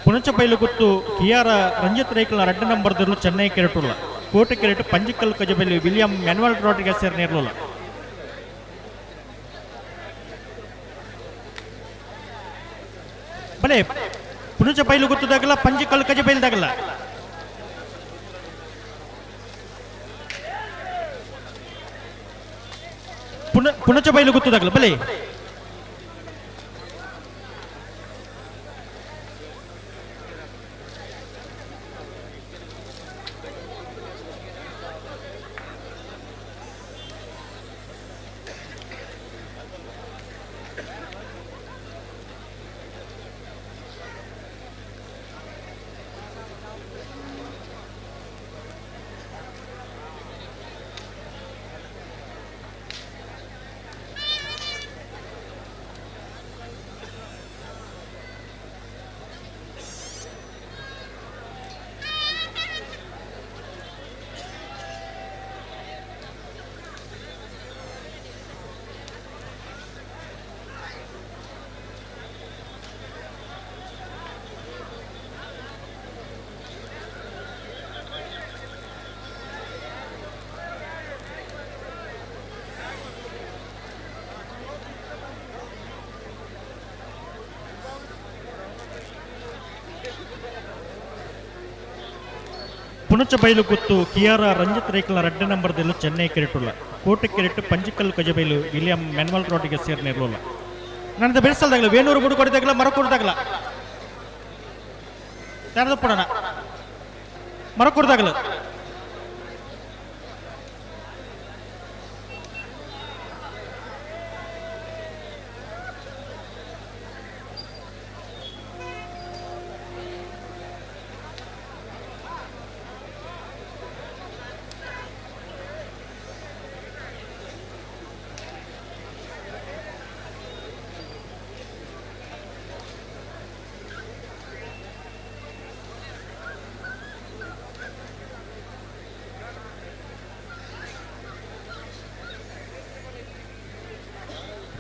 Speaker 8: ಪುನಚ ಬೈಲು ಗೊತ್ತು ಕಿಯಾರ ರಂಜಿತ್ ರೇಖಲ ರಡ್ಡ ನಂಬರ್ ದರ್ಲು ಚೆನ್ನೈ ಕೆರಟುಲ್ಲ ಕೋಟೆ ಕೆರೆಟು ಪಂಚಕಲ್ಲು ಕಜ ಬೈಲು ವಿಲಿಯಂ ಮ್ಯಾನ್ಯುವಲ್ ರಾಡ್ರಿಗಸ್ ನೇರ್ಲುಲ್ಲ. ಬಲೆ ಪುನಚ ಬೈಲು ಗೊತ್ತದಾಗಲ್ಲ ಪಂಚಕಲ್ಲು ಕಜ ಬೈಲ್ದಾಗಲ್ಲ. ಪುನಚ ಬೈಲು ಗೊತ್ತದಾಗಲ್ಲ ಬಲೆ. Punachabailu ಗುತ್ತು ಕಿಯಾರ ರಂಜಿತ್ ರೇಖಲ ರಡ್ಡ ನಂಬರ್ದಲ್ಲೂ ಚೆನ್ನೈ ಕೆರೆಟುಲ್ಲ ಕೋಟೆ ಕೆರೆಟು ಪಂಜಿಕಲ್ ಕಜಬೈಲು ವಿಲಿಯಂ ಮೆನ್ವಲ್ ರೋಡಿಗೆ ಸೇರ್ನಿರಲಿಲ್ಲ. ನನ್ನ ಬೆಳೆಸಲ್ದಾಗಲ ವೇಣೂರು ಬುಡುಕೊಡಿದಾಗಲ ಮರಕೊಡ್ದಾಗಲ ತೆರೆದು ಪಡೋಣ ಮರಕೊಡ್ದಾಗಲ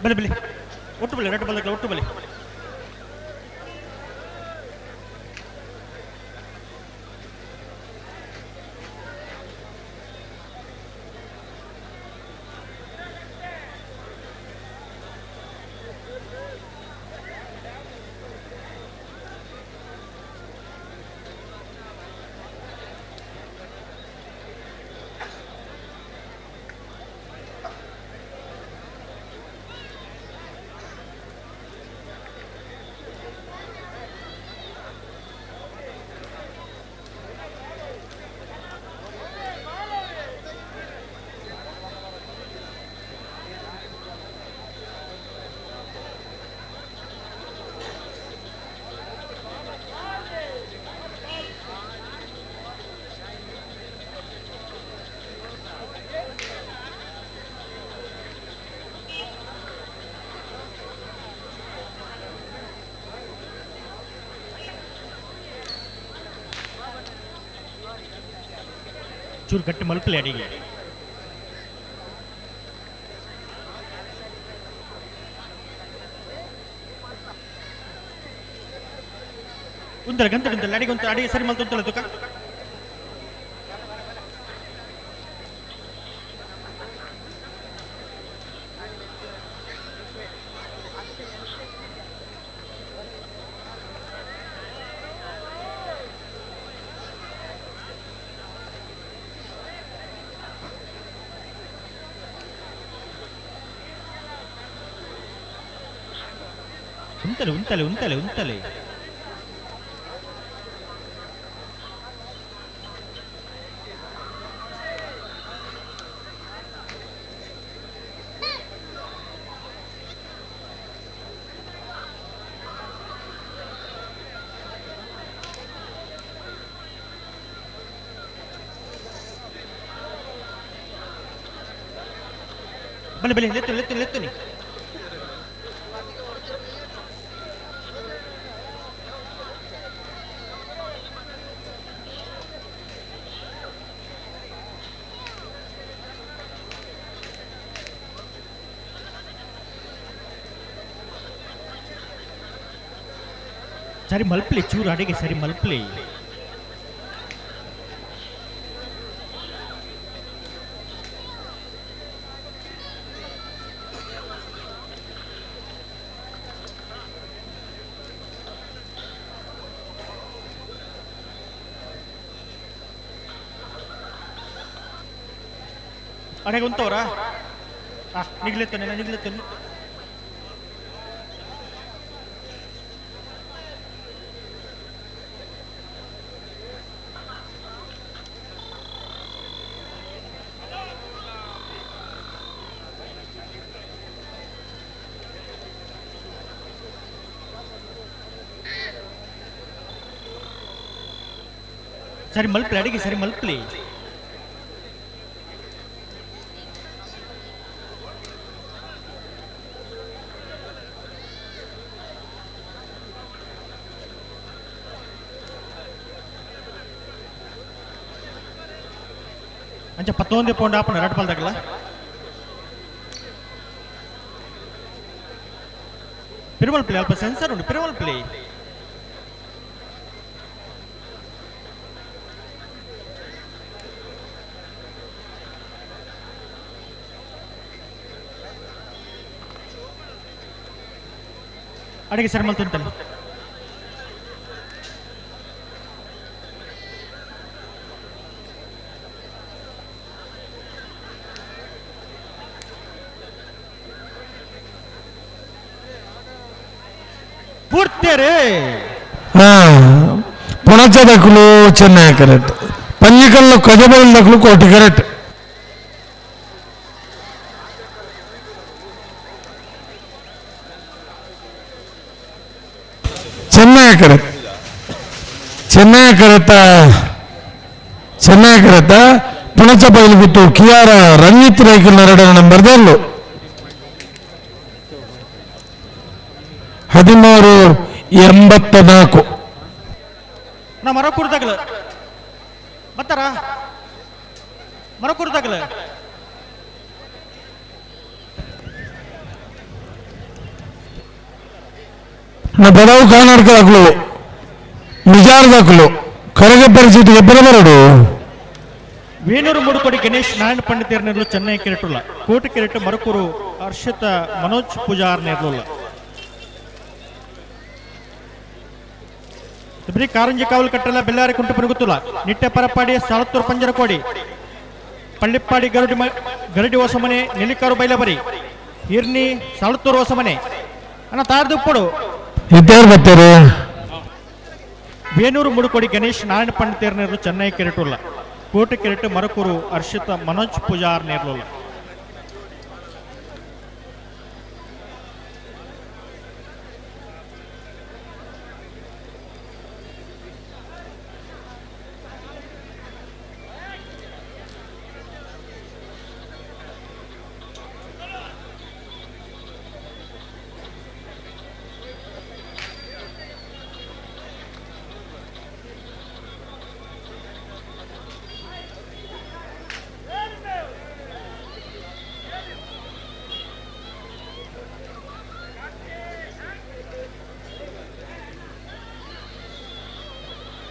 Speaker 8: ಬಲೆ ಬಲೆ ಒಟ್ಟು ಬಲೆ ರೆಡ್ ಬಲ್ದಾಗಲ ಒಟ್ಟು ಬಲೆ ಚೂರು ಗಟ್ಟಿ ಮಲ್ಪಲೆ ಅಡಿಗೆ. ಉಂದರ ಗಂತ ಉಂದಲ್ಲ ಅಡಿಗೆ ಉಂತ ಅಡಿಗೆ ಸರಿ ಮಲ್ತು ಉಂತಲ್ಲ ತುಕ. ಉಂತಲೆ ಉಂತಲೆ ಉಂತಲೆ ಉಂತಲೆ ಬಲೆ ಬಲೆ ಲೆತ್ತು ಲೆತ್ತು ಲೆತ್ತುನಿ. ಸರಿ ಮಲ್ಪಲಿ ಚೂರು ಅಡಿಗೆ ಸರಿ ಮಲ್ಪಲಿ. ಅಡೆಗೆ ಉಂತವ್ರಾ? ನಿಗ್ಲೆತ್ತನೆ ನಿಗ್ಲೆತ್ತನೆ. ಸರಿ ಮಲ್ಪಲಿ ಅಡಿಗೆ ಸರಿ ಮಲ್ಪಲಿ. ಅಂಚ ಪತ್ತೊಂದೇ ಪೌಂಡ್ ಆಪಣ ರಡ್ ಪಲ್ದಾಗಲ ಪಿರುಮಲ್ ಪ್ಲೇ ಅಲ್ಪ ಸೆನ್ಸರ್ ಉಂಟು ಪಿರುಮಲ್ ಪ್ಲೇ. ಅಡಿಗೆ ಸರಿ ಮಲ್ತುಂಟಲ್ಲ.
Speaker 4: ಬುಡ್ತೇರೆ
Speaker 11: ಪುಣಚ ದಕ್ಕಲು ಚೆನ್ನೈ ಕರೆಕ್ಟ್ ಪಂಜಿಕಲ್ಲು ಕಜಬೈಲ್ ದಕ್ಕಲು ಕೋಟಿ ಕರೆಕ್ಟ್ ಚೆನ್ನೈ ಕರೆಕ್ಟ್ ಚೆನ್ನೈ ಕರೆತ ಚೆನ್ನೈ ಕರೆತ ಪುಣಚ ಬೈಲು ಬಿಟ್ಟು ಕಿಯಾರ ರಂಜಿತ್ ರೈಕಲ್ ಎರಡನೇ ನಂಬರ್ದಲ್ಲೂ 13.84.
Speaker 4: ನಾ ಮರಕೂರ್ದಾಗಲ ಬತ್ತಾರ ಮರಕೂರ್ದಾಗಲ
Speaker 11: ನಾ ಬಡವು ಕರ್ನಾಟಕದಾಗಲು ನಿಜಾರ್ದಾಗಲು ಕರಗೆ ಪರಿಸ್ಥಿತಿಗೆ ಬರಬರಡು.
Speaker 8: ವೇಣೂರು ಮೂಡುಕೋಡಿ ಗಣೇಶ್ ನಾರಾಯಣ ಪಂಡಿತೇರ್ ನೇರ್ಲು ಚೆನ್ನೈ ಕೆರೆಟುಲ್ಲ ಕೋಟಿ ಕೆರೆಟು ಮರಕೂರು ಹರ್ಷಿತ ಮನೋಜ್ ಪೂಜಾರ್ ನೇರ್ಲುಲ್ಲ. ಬರೀ ಕಾರಂಜಿ ಕಾವಲು ಕಟ್ಟಲ್ಲ ಬೆಳ್ಳಾರಿ ಕುಂಟು ಪುನುಗುತ್ತುಲ್ಲ ನಿಟ್ಟೆ ಪರಪಾಡಿ ಸಾಲತ್ತೂರು ಪಂಜರಕೋಡಿ ಪಳ್ಳಿಪ್ಪಾಡಿ ಗರುಡಿ ಗರಡಿ ಹೊಸಮನೆ ನೆಲ್ಲಿಕಾರು ಬೈಲಬರಿ ಹಿರ್ನಿ ಸಾಲತ್ತೂರು ಹೊಸಮನೆ ಅಣ್ಣ ತಾರದುಪ್ಪಡು
Speaker 11: ಇದ್ದೇರು ಬರ್ತಾರೆ.
Speaker 8: ವೇಣೂರು ಮುಡುಕೋಡಿ ಗಣೇಶ್ ನಾರಾಯಣ ಪಂಡಿತೇರ್ ನೇರ್ಲು ಚೆನ್ನೈ ಕೆರೆಟುಲ್ಲ ಕೋಟೆ ಕೆರೆಟು ಮರಕೂರು ಹರ್ಷಿತ ಮನೋಜ್ ಪೂಜಾರ್ ನೇರ್ಲುಲ್ಲ.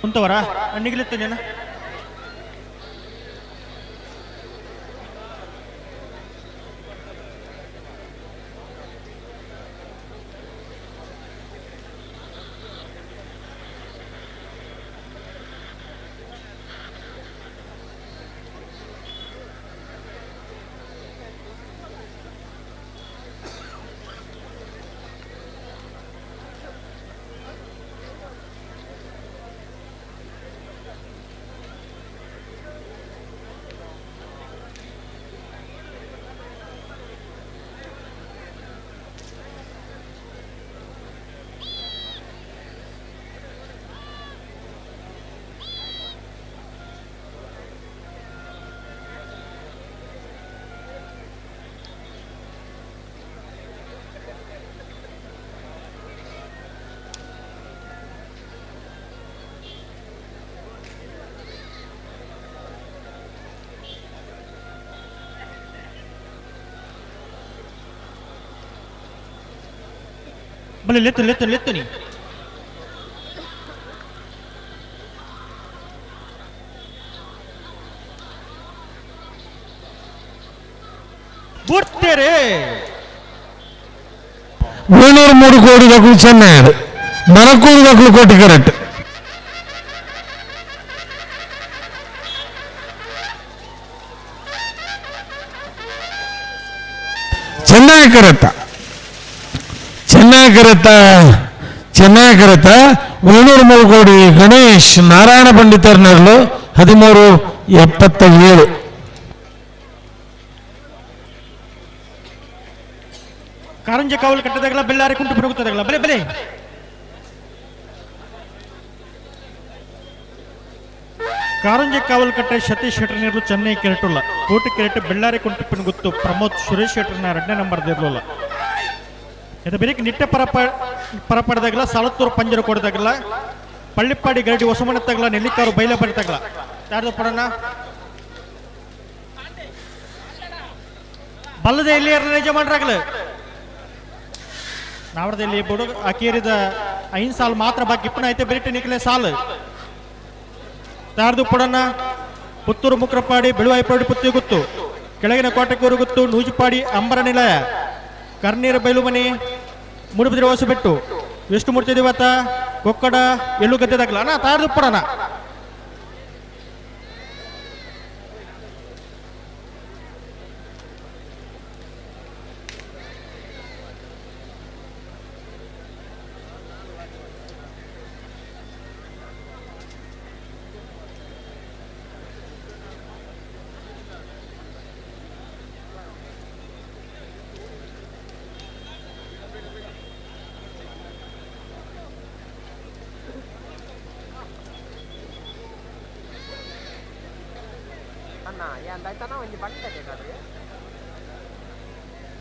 Speaker 8: ಕುಂತವರ ನಿಗಲಿತ್ತೇನ ಬಲೆ ಲೆತ್ತು ಲೆತ್ತು ಲೆತ್ತು ನೀ ಬುಡ್ತೇರೆ.
Speaker 11: ವೇಣೂರು 3 ಕೋಟಿ ದಕ್ಕಲು ಚೆನ್ನೈ ಮರಕೂರು ದಕ್ಕಲು ಕೋಟಿ ಕರೆಕ್ಟ್. ಚೆನ್ನೈ ಕರೆಕ್ಟ ಚೆನ್ನೈ ಕರೆತ ಚೆನ್ನೈ ಕರೆತ ವೇಣೂರು 3 ಕೋಡಿ ಗಣೇಶ್ ನಾರಾಯಣ ಪಂಡಿತರ್ ನೇರ್ಲು 13.77.
Speaker 8: ಕಾರಂಜಿ ಕಾವಲು ಕಟ್ಟದಾಗಲ ಬೆಳ್ಳಾರಿ ಕುಂಟು ಬರುತ್ತದಾಗಲ ಬಲೆ ಬಲೆ ಕಾರಂಜಿ ಕಾವಲು ಕಟ್ಟೆ ಸತೀಶ್ ಶೆಟ್ಟರ್ ನೇರ್ಲು ಚೆನ್ನೈ ಕೆರೆಟುಲ್ಲ ಕೋಟಿ ಕೆರೆಟು ಬೆಳ್ಳಾರಿ ಕುಂಟು ಗುತ್ತು ಪ್ರಮೋದ್ ಸುರೇಶ್ ಶೆಟ್ಟರ್ನ 2ನೇ ನಂಬರ್ ದೇರ್ಲುಲ್ಲ. ಇದು ಬೆಳಿಗ್ಗೆ ನಿಟ್ಟೆ ಪರಪಡದಾಗಲ ಸಾಲತ್ತೂರು ಪಂಜರ ಕೊಡದಾಗಲ ಪಳ್ಳಿಪ್ಪಾಡಿ ಗರಡಿ ಹೊಸಮನೆ ತಗಲ ನೆಲ್ಲಿಕಾರು ಬೈಲ ಬರಿತಗಲ ಯಾರ್ದು ಪಡೋಣ ಬಲ್ಲದೆ ಇಲ್ಲಿ ಯಜಮಾನರಾಗಲ ನಾವಡದಲ್ಲಿ ಬುಡು ಅಕೀರಿದ 5 ಸಾಲು ಮಾತ್ರ ಬಾಕಿ ಇಪ್ಪನ ಐತೆ ಬೆರಿಟೆ ನಿಖಲೆ ಸಾಲು ತಾರ್ದು ಪಡೋಣ ಪುತ್ತೂರು ಮುಕ್ರಪಾಡಿ ಬೆಳುವಾಯಿಪಾಡಿ ಪುತ್ತಿ ಗುತ್ತು ಕೆಳಗಿನ ಕೋಟೆಕೂರು ಗುತ್ತು ನೂಜುಪಾಡಿ ಅಂಬರ ನಿಲಯ ಕರ್ನೀರ ಬೈಲುಮನಿ ಮೂಡುಬಿದಿರೆ ಹೊಸಬೆಟ್ಟು ಎಷ್ಟು ಮೂರ್ತಿ ದೇವತ ಕೊಕ್ಕಡ ಎಳ್ಳು ಗದ್ದೆದಾಗಲ ಅಣ್ಣ ತಾರ್ದು ಪಡೋಣ.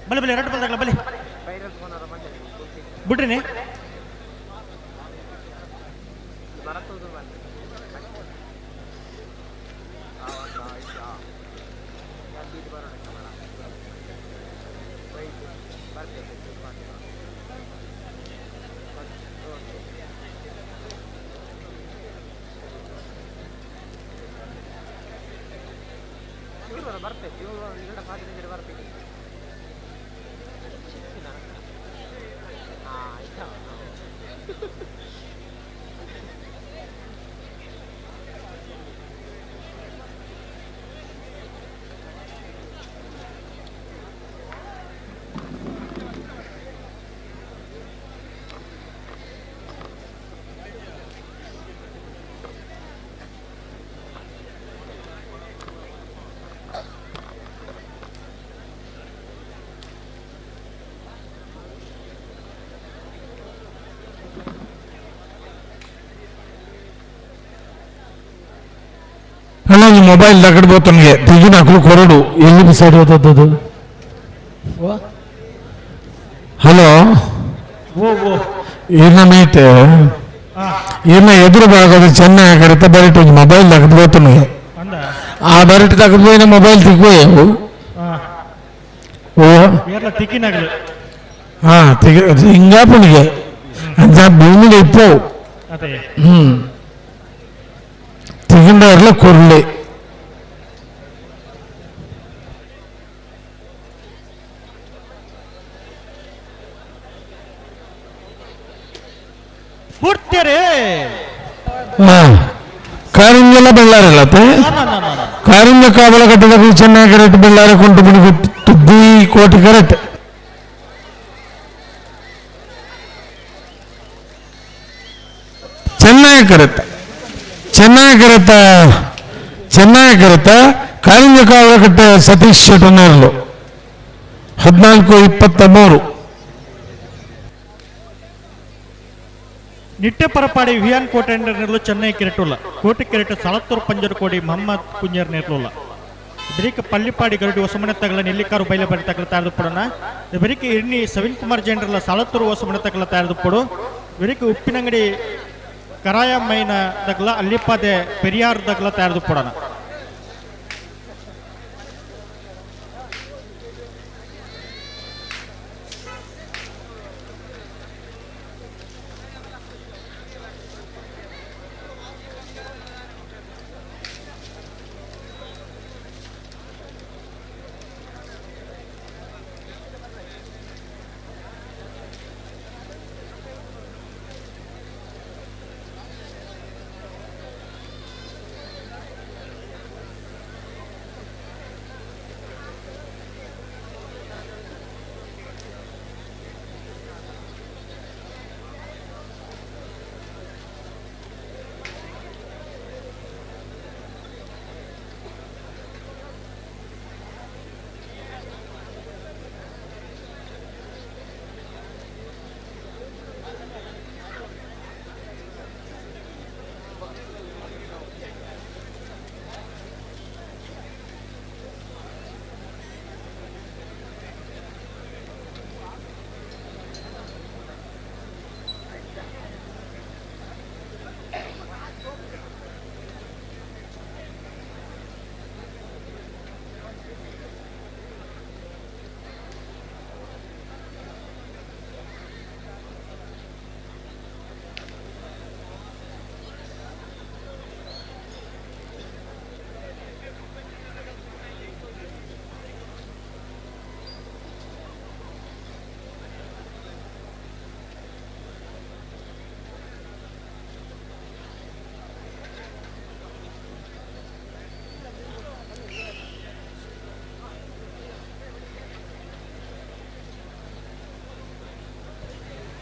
Speaker 8: ಬಲೆ ಬಲೆ ಎರಡು ಬಲ್ದಾಗಲ ಬಲೆ ಬಿಡ್ರಿನಿ.
Speaker 11: ಅಣ್ಣ ಈ ಮೊಬೈಲ್ ತಗಡ್ಬೋದು ತಮಗೆ ತಿರುಗಿ ನಾಲ್ಕು ಕೊರಡು ಎಲ್ಲಿ ಬಿಸಾಡಿ ಹೋದದ್ದು. ಹಲೋ, ಏನ ಮೇಟ್ ಏನ ಎದುರು ಭಾಗದ ಚೆನ್ನಾಗಿ ಕರೆತ ಬರಿಟ್ ಒಂದು ಮೊಬೈಲ್ ತಗದ್ಬೋದು ತಮಗೆ. ಆ ಬರಿಟ್ ತಗದ್ಬೋಯಿನ ಮೊಬೈಲ್ ತಿಕ್ಕೋಯ್ ಓ ಹಾಂ ತಿಗ ಹಿಂಗಾಪುಣಿಗೆ ಅಂಚ ಭೂಮಿಗೆ ಇಪ್ಪು ಹ್ಞೂ ತಿಗಿಂಡವ್ರಲ್ಲ ಕೊರ್ಲಿ. ಕಾರಿಂಜೆಲ್ಲ ಬೆಳ್ಳಾರಲ್ಲ ಕಾರಿಂಜ ಕಾವಲ ಕಟ್ಟಡ ಚೆನ್ನಾಗಿ ಕರೆಕ್ಟ್ ಬೆಳ್ಳಾರ ಕೊಂಟು ತುದ್ದಿ ಕೋಟಿ ಕರೆಕ್ಟ್. ಚೆನ್ನಾಗಿ ಕರೆಕ್ಟ್ ಚೆನ್ನಾಗಿ ಕರೆತ ಚೆನ್ನಾಗಿ ಕರೆತ ಕಾರಿಂಜ ಕಾವಲಕಟ್ಟೆ ಸತೀಶ್ ಶೆಟ್ಟನರ್ಲು 14:23.
Speaker 8: ನಿಟ್ಟೆ ಪರಪಾಡಿ ವಿಯಾನ್ ಕೋಟೆ ನೆರಳು ಚೆನ್ನೈ ಕಿರೆಟುಲ್ಲ ಕೋಟೆ ಕಿರೆಟು ಸಳತ್ತೂರು ಪಂಜರು ಕೋಡಿ ಮೊಹಮ್ಮದ್ ಕುಂಜರ್ ನೆರಳುಲ್ಲ ಬರೀಕ ಪಳ್ಳಿಪಾಡಿ ಗರಡಿ ಹೊಸಮನೆ ತಗಲ ನೆಲ್ಲಿಕಾರು ಬೈಲ ಬರಿ ತಗಲ ತಯಾರಿದು ಪಡೋಣ. ಬರೀಕ ಇರ್ನಿ ಸವಿನ್ ಕುಮಾರ್ ಜೈನ್ರಲ್ಲ ಸಳತ್ತೂರು ಹೊಸಮನೆ ತಗಲ ತಯಾರಿದು ಪಡು. ಬರೀಕ ಉಪ್ಪಿನಂಗಡಿ ಕರಾಯ ಮೈನ ತಗಲ ಅಲ್ಲಿಪಾದೆ ಪೆರಿಯಾರ್ ತಗಲ ತಯಾರಿದು ಪಡೋಣ.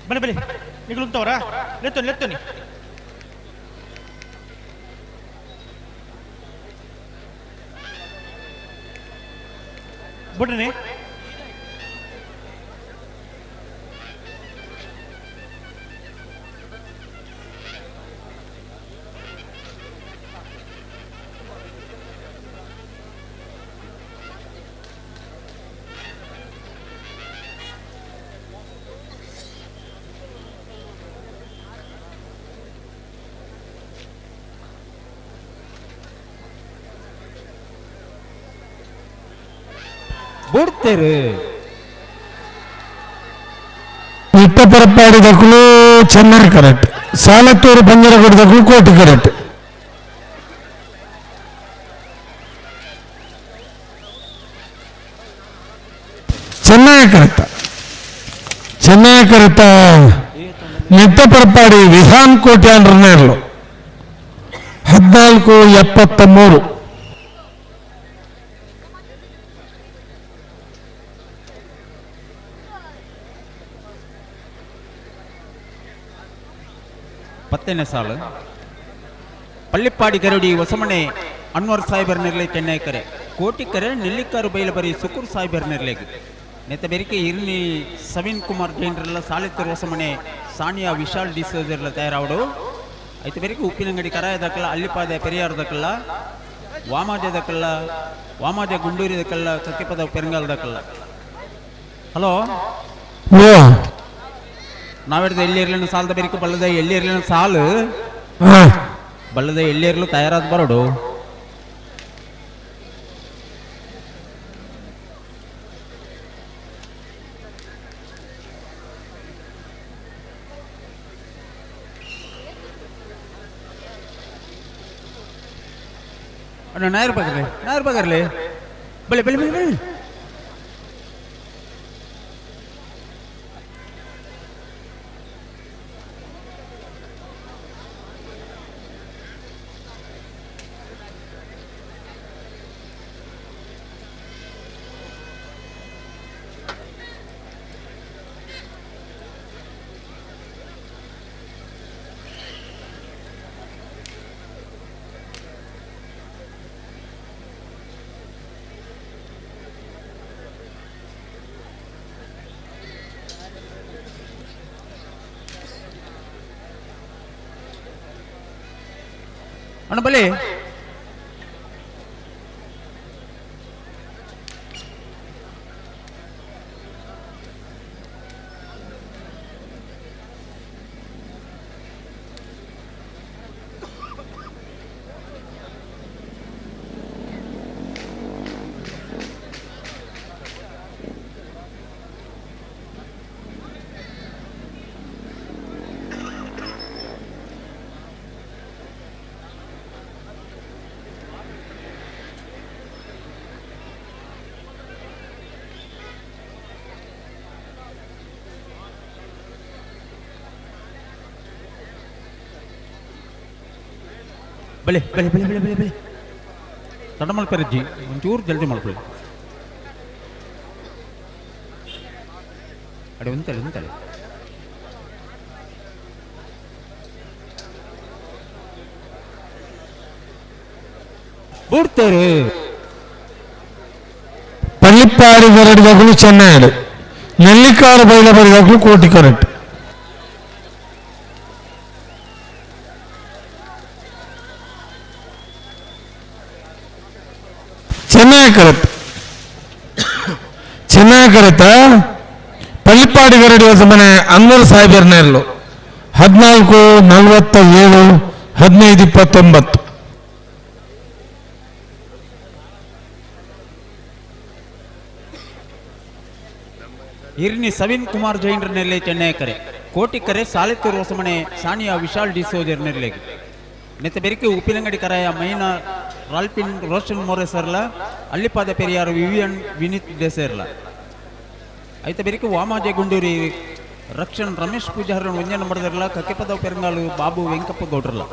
Speaker 8: ಬನ್ನಿ ಬನ್ನಿ ನಿಗಳುಂತವರಾ ಲೆತ್ತೋನಿ ಲೆತ್ತೋನಿ. ಬಿಡ್ರಿ.
Speaker 13: ಬುಡ್ತೇರು.
Speaker 11: ಇಟ್ಟ ಪರಪಾಡಿದಕ್ಕೂ ಚೆನ್ನಾಗಿ ಕರೆಕ್ಟ್, ಸಾಲತ್ತೂರು ಬಂಜರಗುಡದಕ್ಕೂ ಕೋಟಿ ಕರೆಕ್ಟ್. ಚೆನ್ನಾಗಿ ಕರೆಕ್ಟ್, ಚೆನ್ನಾಗಿ ಕರೆಕ್ಟ್. ನಿಟ್ಟ ಪರಪಾಡಿ ವಿಧಾನ್ ಕೋಟಿ ಅಂಡ್ರನೇರ್ಲು 14:73.
Speaker 13: ಪತ್ತನೇ ಸಾಲು ಪಳ್ಳಿಪ್ಪಾಡಿ ಗರುಡಿ ಹೊಸಮನೆ ಅನ್ವರ್ ಸಾಹೇಬರ್ ನೆರಳೆ ಚೆನ್ನೈ ಕರೆ, ಕೋಟಿ ಕರೆ ನೆಲ್ಲಿಕಾರು ಬೈಲಬರಿ ಸುಕೂರ್ ಸಾಹೇಬರ್ ನೆರಳೆಗೆ ನೆತ್ತ ಬೆರಿಕೆ ಇರ್ನಿ ಸವೀನ್ ಕುಮಾರ್ ಜೈನ್ರೆಲ್ಲ ಸಾಲಿತ್ತೂರು ಹೊಸಮನೆ ಸಾನಿಯಾ ವಿಶಾಲ್ ಡಿಸೋಜರ್ಲ ತಯಾರಾವಡು. ಐತೆ ಬೆರಿಕೆ ಉಪ್ಪಿನಂಗಡಿ ಕರಾಯದಕ್ಕಲ್ಲ ಅಲ್ಲಿಪಾದ ಪೆರಿಯಾರದಕ್ಕಲ್ಲ ವಾಮಾಜದಕ್ಕಲ್ಲ ವಾಮಾಜ ಗುಂಡೂರಿದಕ್ಕಲ್ಲ ಕಕ್ಕಿಪದ ಪೆರಂಗಾಲದಕ್ಕಲ್ಲ. ಹಲೋ, ನಾವೆಡ್ದ ಎಲ್ಲಿ ಇರ್ಲಿನ ಸಾಲದ ಬೆರಿಕೆ ಬಲ್ಲದ ಎಲ್ಲಿ ಇರ್ಲಿನ ಸಾಲು ಬಲ್ಲದ ಎಲ್ಲಿ ಇರಲು ತಯಾರಾದ ಬರೋಡು. ಅಣ್ಣ ನಾಯರ್ ಬಗರ್ಲಿ, ನಾಯರ್ ಬಗರ್ಲಿ, ಬಳೆ ಬಳೆ ಬಳೆ ಬಳೆ. ಅಣ್ಣ ಬಲೆ ಬಲೆ ಬಲೆ ಬಲೆ ಬಲೆ ಬಲೆ ಬಲೆ ತಡ ಮಲ್ಪರಜ್ಜಿ ಒಂಚೂರು ಜಲ್ದಿ ಮಲ್ಕೊಳ್ಳಿ. ಅಡೆ ಒಂತಲೆ ಒಂತಲೆ ಬುಡ್ತಾರೆ.
Speaker 11: ಪಳ್ಳಿಪ್ಪಾಡಿ ಗರಡಿದಾಗಲೂ ಚೆನ್ನೈ, ನೆಲ್ಲಿಕಾರು ಬೈಲಬರಿದಾಗಲೂ ಕೋಟಿ ಕರೆಕ್ಟ್. ಚೆನ್ನಾಗಿ ಕರೆಕ್ಟ್, ಚೆನ್ನಾಗಿ ಕರೆಕ್ಟ್. ಪಳ್ಳಿಪ್ಪಾಡಿ ಗರಡಿ ಮನೆ ಅನ್ವರ್ ಸಾಹೇಬರ್ ನೇರ್ಲು 14:47 15:29.
Speaker 13: ಹಿರಿನಿ ಸವಿನ್ ಕುಮಾರ್ ಜೈನ್ರ ನೆಲೆ ಚೆನ್ನೈ ಕರೆ, ಕೋಟಿ ಕರೆ ಸಾಲಿತ್ತೂರು ಹೊಸಮನೆ ಸಾನಿಯಾ ವಿಶಾಲ್ ಡಿಸೋಜರ್ ನೆರಳೆಗೆ ನೆತ್ತ ಬೆರಿಕೆ ಉಪ್ಪಿನಂಗಡಿ ಕರಾಯ ಮೈನಾ ರಾಲ್ಪಿನ್ ರೋಷನ್ ಮೋರೆಸರ್ಲ ಅಲ್ಲಿಪಾದ ಪೆರಿಯಾರು ವಿವಿಯನ್ ವಿನೀತ್ ದೇಸೇರ್ಲ ಐತ ಬೆರಿಕೆ ವಾಮಾಜೆ ಗುಂಡೂರಿ ರಕ್ಷಣ್ ರಮೇಶ್ ಪೂಜಾರನ್ ಒಂಜನ ಮಾಡಿದ್ರಲ್ಲ ಕಕ್ಕೆಪದ ಪೆರಂಗಾಲು ಬಾಬು ವೆಂಕಪ್ಪ ಗೌಡ್ರಲ್ಲ.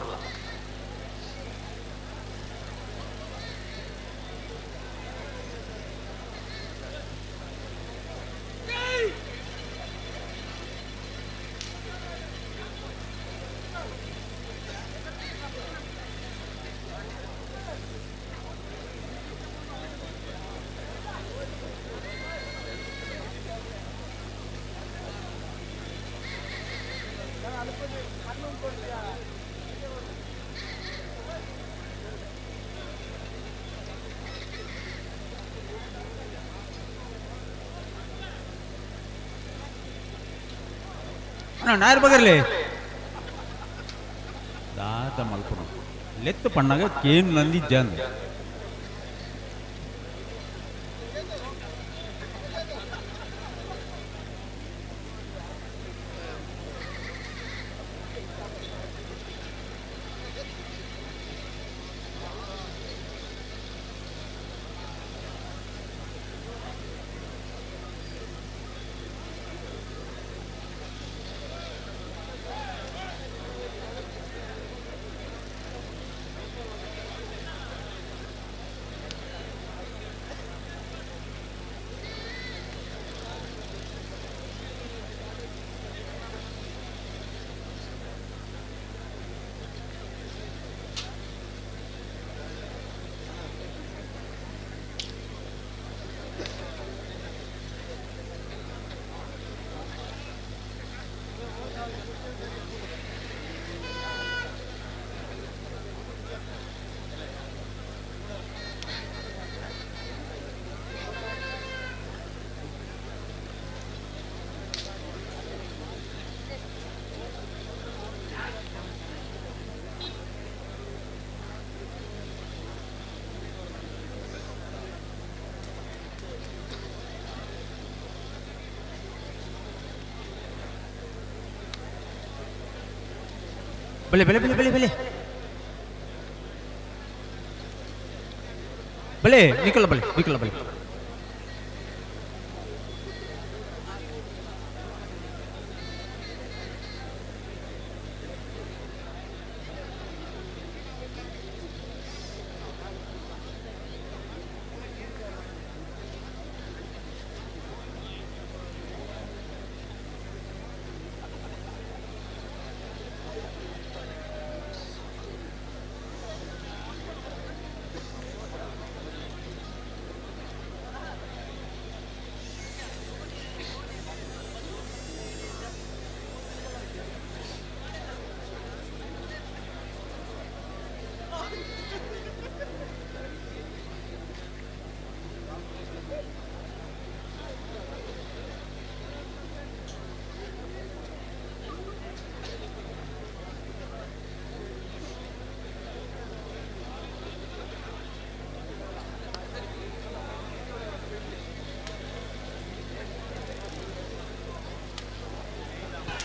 Speaker 13: ಅಣ್ಣ ನಾಯರ್ ಬಗರ್ಲಿ ದಾದ ಮಲ್ಪಣ ಲೆತ್ತು ಪಣ್ಣಾಗ ಕೇನ್ ನಂದಿ ಜಾನ್. ಬಲೆ ಬಲೆ ಬಲೆ ಬಲೆ ಬಲೆ ಬಲೆ ನಿಕಲ ಬಲೆ ನಿಕಲ ಬಲೆ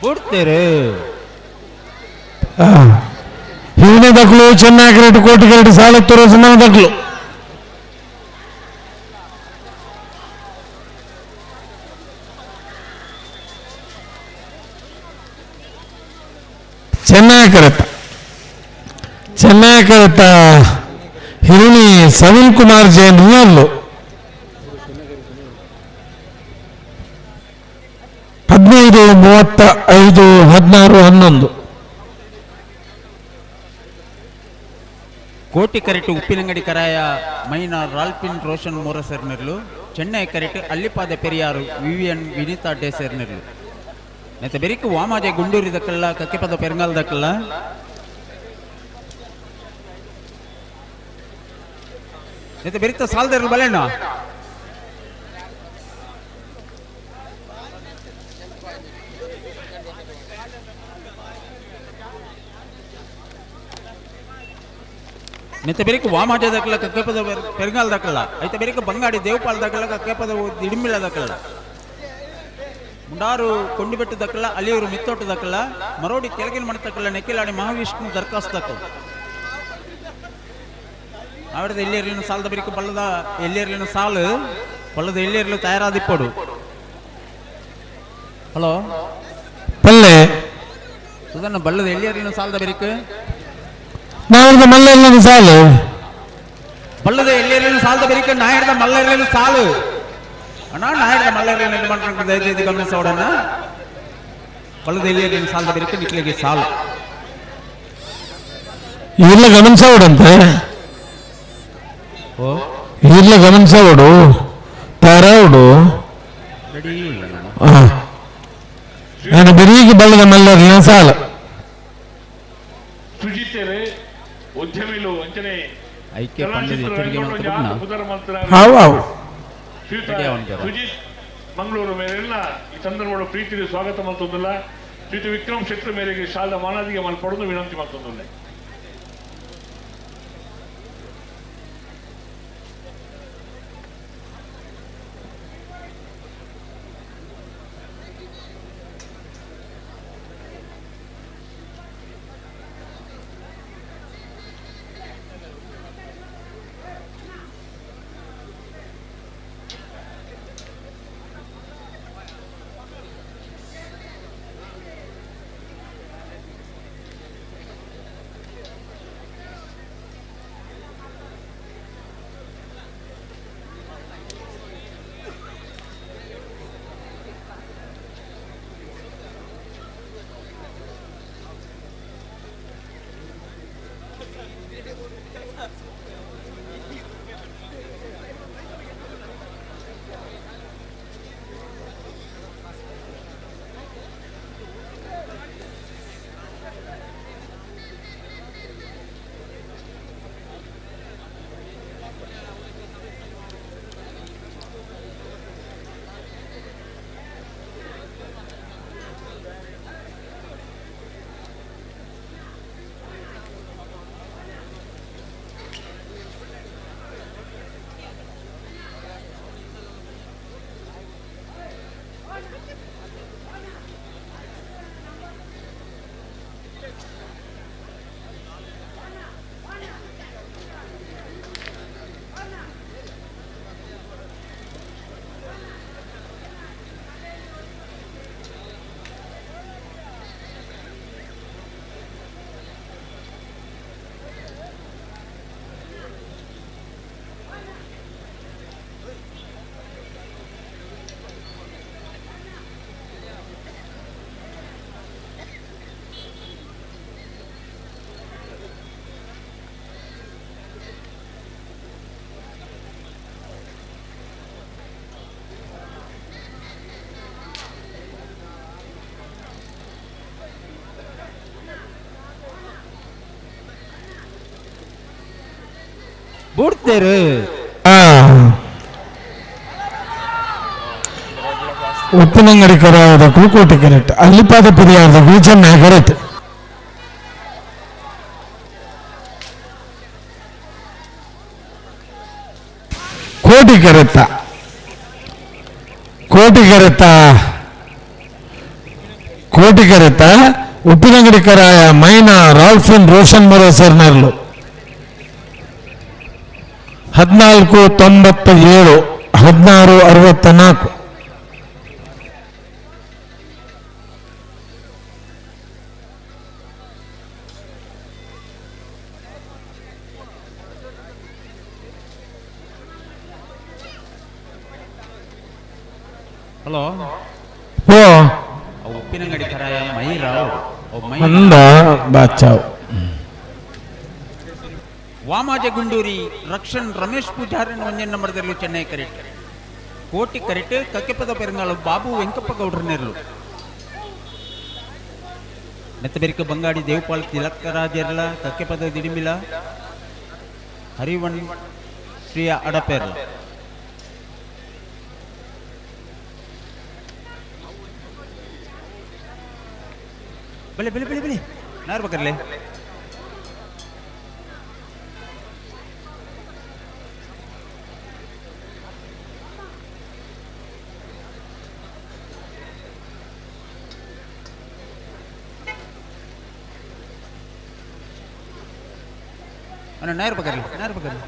Speaker 13: ಕೊಡ್ತೇರೆ
Speaker 11: ಹಿರಿನೇ ದಕ್ಕಲು ಚೆನ್ನಾಗಿ ರೇಟ್ ಕೋಟಿ ಕರೆಟ್ ಸಾಲ ತೋರಿಸ ದಕ್ಕಲು ಚೆನ್ನಾಗಿ ಕರೆತ ಚೆನ್ನಾಗಿ ಕರೆತ ಹಿರಿಣಿ ಸವಿನ್ ಕುಮಾರ್ ಜೈನ್ ಅಲ್ಲೂ 15 35 16 11
Speaker 13: ಕೋಟಿ ಕರೆಟು ಉಪ್ಪಿನಂಗಡಿ ಕರಾಯ ಮೈನಾ ರಾಲ್ಪಿನ್ ರೋಷನ್ ಮೋರಸರ್ನೆರ್ಲು ಚೆನ್ನೈ ಕರೆಟು ಅಲ್ಲಿಪಾದ ಪೆರಿಯಾರು ವಿವಿಯನ್ ವಿನೀತಾ ಡೇಸರ್ನೆರ್ಲು ನೆತ್ತ ಬೆರಿಕು ವಾಮಾಜೆ ಗುಂಡೂರಿ ದಕ್ಕಲ್ಲ ಕಕ್ಕೆಪದ ಪೆರಂಗಾಲ್ ದಕ್ಕಲ್ಲ ನೆತ್ತ ಬೆರಿತ ಸಾಲ್ದರ್ಲು ಬಲೆಣ್ಣ ನೆತ್ತ ಬೆರಿಕು ವಾಮಾಟೆ ದಕ್ಕಲ್ಲ ಕಕ್ಕೆಪದ ಪೆರಂಗಾಲ್ ದಕ್ಕಲ್ಲ ಐತ ಬೆರಿಕು ಬಂಗಾಡಿ ದೇವಪಾಲ್ ದಕ್ಕಲ್ಲ ಕಕ್ಕೆಪದ ದಿಡಿಮಿಳ ದಕ್ಕಲ್ಲ ಮುಂಡಾರು ಕೊಂಡಿಬೆಟ್ಟು ದಕ್ಕಲ್ಲ ಅಲಿಯೂರು ಮಿತ್ತೋಟ ದಕ್ಕಲ್ಲ ಮರೋಡಿ ಕೆಳಗಿನ ಮಣ ತಕ್ಕಲ್ಲ ನೆಕ್ಕಿಲಾಡಿ ಮಹಾವಿಷ್ಣು ದರ್ಖಾಸ್ತು ದಕ್ಕಲ್ಲ ಆವಿಡದ ಎಲ್ಲಿರಲಿನ ಸಾಲದ ಬೆರಿಕು ಬಲ್ಲದ ಎಲ್ಲಿರಲಿನ ಸಾಲು ಬಲ್ಲದ ಎಲ್ಲಿರಲು ತಯಾರಾದಿಪ್ಪಡು ಹಲೋ
Speaker 11: ಪಲ್ಲೆ
Speaker 13: ಸುಧನ್ನ ಬಲ್ಲದ ಎಲ್ಲಿರಲಿನ ಸಾಲದ ಬೆರಿಕು
Speaker 11: ನಾವಿದ ಮಲ್ಲ ಸಾಲು
Speaker 13: ಬಲ್ಲದ ಎಲ್ಲಿರಲಿನ ಸಾಲದ ಬೆರಿಕು ನಾಯರ್ದ ಮಲ್ಲರ್ಲಿನ ಸಾಲು ಅಣ್ಣ ನಾಯರ್ದ ಮಲ್ಲರ್ಲಿನ ನಿರ್ಮಾಣ ದಯచేసి ಗಮನಿಸೋಡಣ್ಣ ಬಲ್ಲದ ಎಲ್ಲಿರಲಿನ ಸಾಲದ ಬೆರಿಕು ನಿಕ್ಲಿಗೆ ಸಾಲು
Speaker 11: ಇಲ್ಲ ಗಮನಿಸೋಡಂತೆ ಇಲ್ಲ ಗಮನಿಸೋಡು ತಯಾರಾవుಡು ನಾನು ಬೆರೀಗೆ ಬಲ್ಲದ ಮಲ್ಲರ್ಲಿನ ಸಾಲು
Speaker 2: ಸುಜಿತೇರೆ ಉದ್ಯಮಿಲು ಅಂಚನೆ
Speaker 13: ಐಕ್ಯ ಪಂಡಿತ ಎಚ್ಚರಿಕೆ
Speaker 11: ಹಾವು
Speaker 2: ಸುಜಿತ್ ಮಂಗಳೂರು ಮೇರೆಲ್ಲ ಈ ಸಂದರ್ಭ ಪ್ರೀತಿಗೆ ಸ್ವಾಗತ ಮಾಡ್ತೊಂದಿಲ್ಲ ಶ್ರೀತ ವಿಕ್ರಮ್ ಶೆಟ್ಟರ್ ಮೇರೆಗೆ ಶಾಲಾ ಮಾನಾದಿಗೆ ಮಲ್ಪಡೋದು ವಿನಂತಿ ಮಾಡ್ತೊಂದಿಲ್ಲ.
Speaker 13: ಬೂಡ್ತೇರು.
Speaker 11: ಉಪ್ಪಿನಂಗಡಿ ಕರಾಯದ ಕುಳ್ಕೋಟಿ ಕರೆಕ್ಟ್, ಅಲ್ಲಿಪಾದ ಪೆರಿಯಾರದ ಗುಲ್ಚನ್ನ ಕರೆಕ್ಟ್. ಕೋಟಿ ಕರೆತ್ತ, ಕೋಟಿ ಕರೆತ್ತ, ಕೋಟಿ ಕರೆತ್ತ. ಉಪ್ಪಿನಂಗಡಿ ಕರಾಯ ಮೈನಾ ರಾಲ್ಫಿನ್ ರೋಷನ್ ಮರೋ ಸರ್ನರ್ಲು 14.97, 16.64.
Speaker 13: ಹಲೋ
Speaker 11: ಓ
Speaker 13: ಉಪ್ಪಿನಂಗಡಿ ಕರಾಯ ಮೈರಾವ್
Speaker 11: ಮಂದ ಬಾಚಾವ್.
Speaker 13: ವಾಮಾಜ ಗುಂಡೂರಿ ರಕ್ಷಣ್ ರಮೇಶ್ ಪೂಜಾರನ್ ಒಂಜನ್ ನಂಬರ್ದಲ್ಲಿ ಚೆನ್ನೈ ಕರೆಕ್ಟ್. ಕೋಟಿ ಕರೆಕ್ಟ್ ಕಕ್ಕೆಪದ ಪೆರಂಗಾಳು ಬಾಬು ವೆಂಕಪ್ಪ ಗೌಡ್ರ ನೆರಳು. ನೆತ್ತಬೆರಿಕ ಬಂಗಾಡಿ ದೇವಪಾಲ್ ತಿಲಕರಾಜರ್ಲ ಕಕ್ಕೆಪದ ದಿಡಿಮಿಲ ಹರಿವಣ್ ಶ್ರೀಯ ಅಡಪೇರ್ಲ. ಬಲೆ ಬಲೆ ಬಲೆ ಬಲೆ ನಾರು ಬಕರ್ಲೆ. ಅಣ್ಣ ನಾರು ಬಕರ್ಲೆ, ನಾರು ಬಕರ್ಲೆ.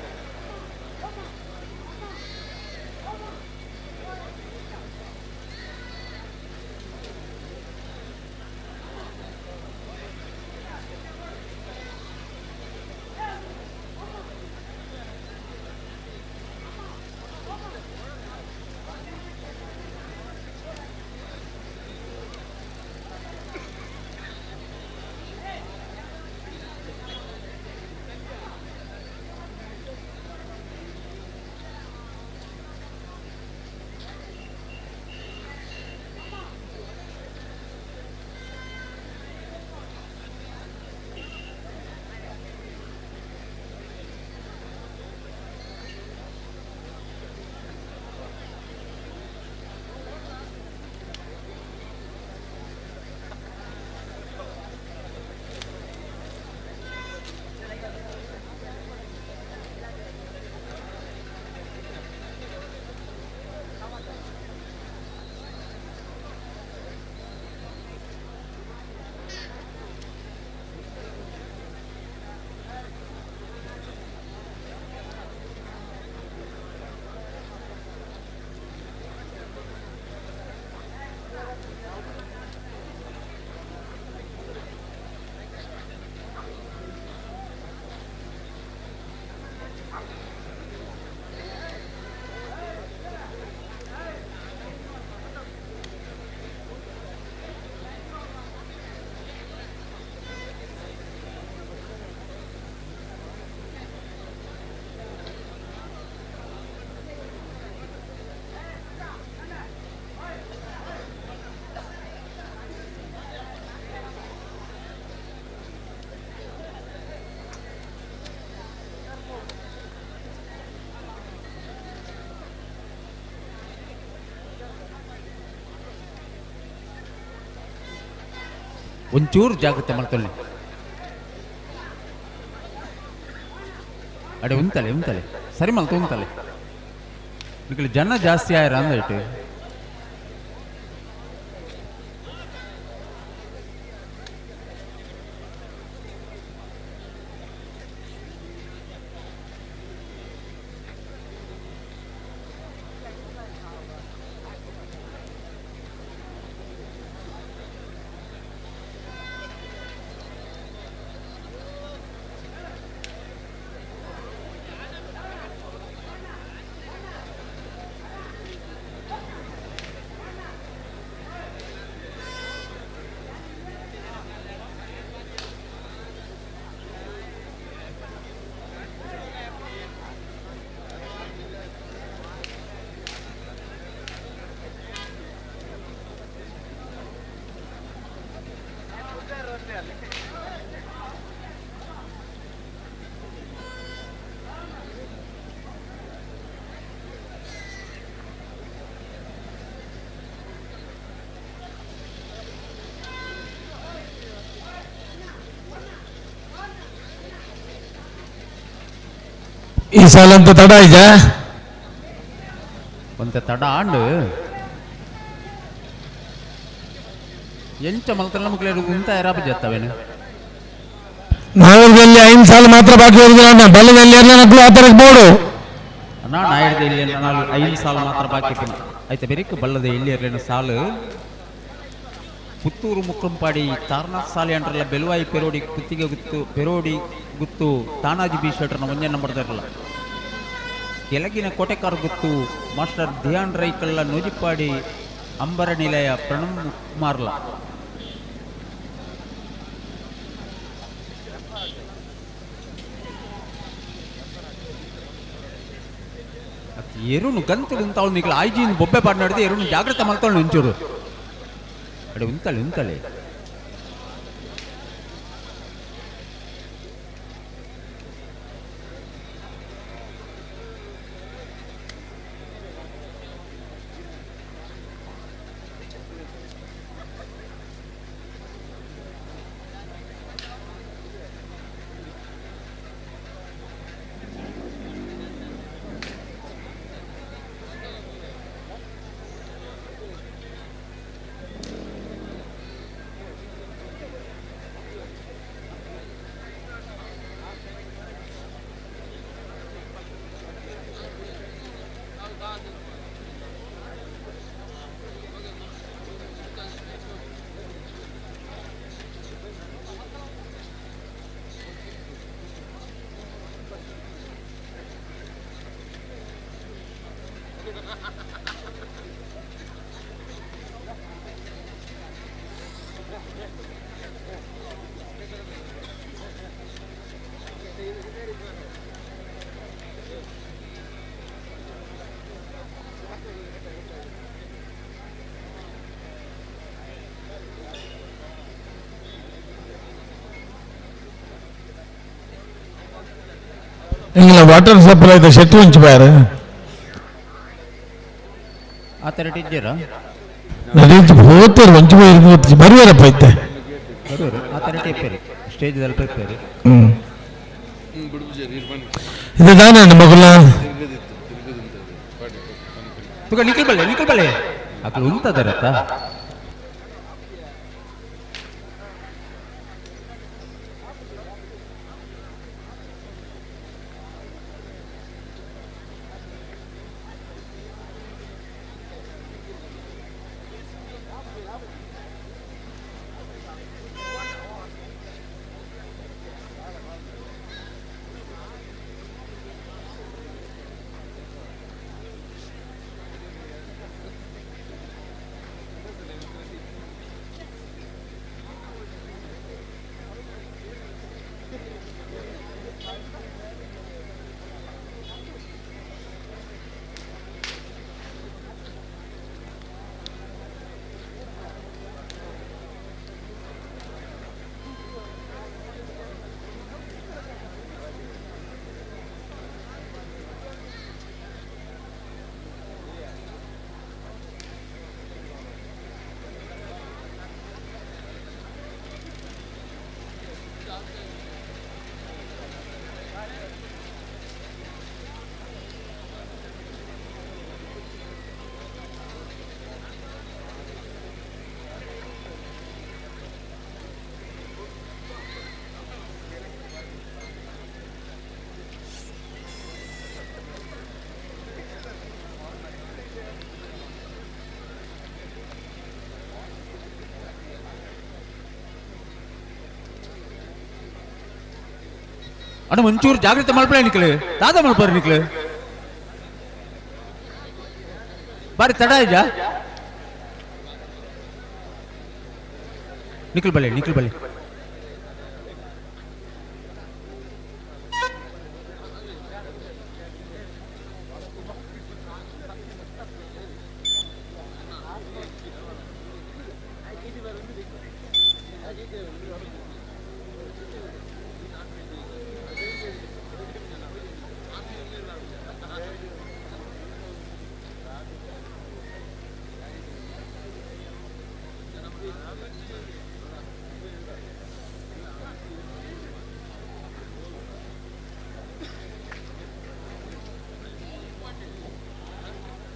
Speaker 13: ಒಂಚೂರು ಜಾಗ್ರತೆ ಮಾಡ್ಕೊಳ್ಳಿ. ಅಡೆ ಉಂತಲೆ ಉಂತಲೆ ಸರಿ ಮಲ್ತು ಉಂತಲೆ. ಈಗ ಜನ ಜಾಸ್ತಿ ಆಯ್ರ ಅಂದೈಟು.
Speaker 11: ಈ ಸಾಲ ಅಂತ ತಡ ಆಯ್ತಾ?
Speaker 13: ಒಂತ ತಡ ಆಂಡು ಎಂಚ ಮಲ್ತಲ್ಲ ಮಕ್ಕಳು ಉಂತ ಯಾರಾಪ ಜತ್ತವೇನು?
Speaker 11: ನಾವೆಲ್ಲಿ 5 ಸಾಲ ಮಾತ್ರ ಬಾಕಿ ಇರೋದು. ನನ್ನ ಬಲದಲ್ಲಿ ಎಲ್ಲ ಆ ಥರಕ್ಕೆ ಬೋಡು
Speaker 13: ನಾನು ಆಯ್ದ ಇಲ್ಲಿ 5 ಸಾಲ ಮಾತ್ರ ಬಾಕಿ ಆಯ್ತಾ? ಬೆರಿಕ್ ಬಲ್ಲದ ಎಲ್ಲಿ ಇರಲೇನು ಸಾಲು. ಪುತ್ತೂರು ಮುಕ್ಕಂಪಾಡಿ ತಾರನಾಥ್ ಸಾಲೆ ಅಂಟ್ರಲ್ಲ ಬೆಲುವಾಯಿ ಪೆರೋಡಿ ಕುತ್ತಿಗೆ ಗುತ್ತು ಪೆರೋಡಿ ಗುತ್ತು ತಾನಾಜಿ ಬಿ ಶೆಟ್ರನ ಒಂದೇ ನಂಬರ್ದಾರಲ್ಲ. ಕೆಳಗಿನ ಕೋಟೆಕಾರ ಗುತ್ತು ಮಾಸ್ಟರ್ ಧ್ಯಾನ್ ರೈಕಳ್ಳ ನೂಜಿಪ್ಪಾಡಿ ಅಂಬರ ನಿಲಯ ಪ್ರಣಮ್ ಕುಮಾರ್ಲ. ಎರುನು ಗಂತಲು ಉಂತಾಳು ನಿಕ್ಲ ಆಯ್ಜಿನ ಬೊಬ್ಬೆ ಪಾಡ್ ನಡೆದು ಎರುನು ಜಾಗ್ರತೆ ಮಲ್ತಾಳು ಒಂಚೂರು ಅಡೆ ಉಂತಾಳೆ ಉಂತಾಳೆ.
Speaker 11: ಎಂಗಿಲ್ಲ ವಾಟರ್ ಸಪ್ಲೈ ಶೆಟ್ಟಿ ಒಂಚು ಬಾರ
Speaker 13: ಆ ಥರ ಇದ್ದೀರಾ?
Speaker 11: ನಡೀತು ಹೋಗ್ತಾರೆ ಒಂಚು ಬಾರಿ ಬರುವಾರಪ್ಪ ಐತೆ.
Speaker 13: ಆ ಥರ ಇಪ್ಪೇರಿ ಸ್ಟೇಜ್ ದಲ್ಪ ಇಪ್ಪೇರಿ.
Speaker 11: ಇದು ದಾನ ಮಗುಲ
Speaker 13: ತುಗ ನಿಖಲ್ ಬಲ್ಲೆ ನಿಖಲ್ ಬಲ್ಲೆ ಅಕ್ಲು ಉಂತದರತ್ತ. ಅಣ್ಣ ಒಂಚೂರು ಜಾಗ್ರತೆ ಮಲ್ಪಲೆ ನಿಕ್ಲು ದಾದ ಮಲ್ಪರು ನಿಕ್ಲು ಬಾರಿ ತಡ ಇದ್ಯಾ? ನಿಖಲ್ ಬಲ್ಲೆ ನಿಖಲ್ ಬಲ್ಲೆ.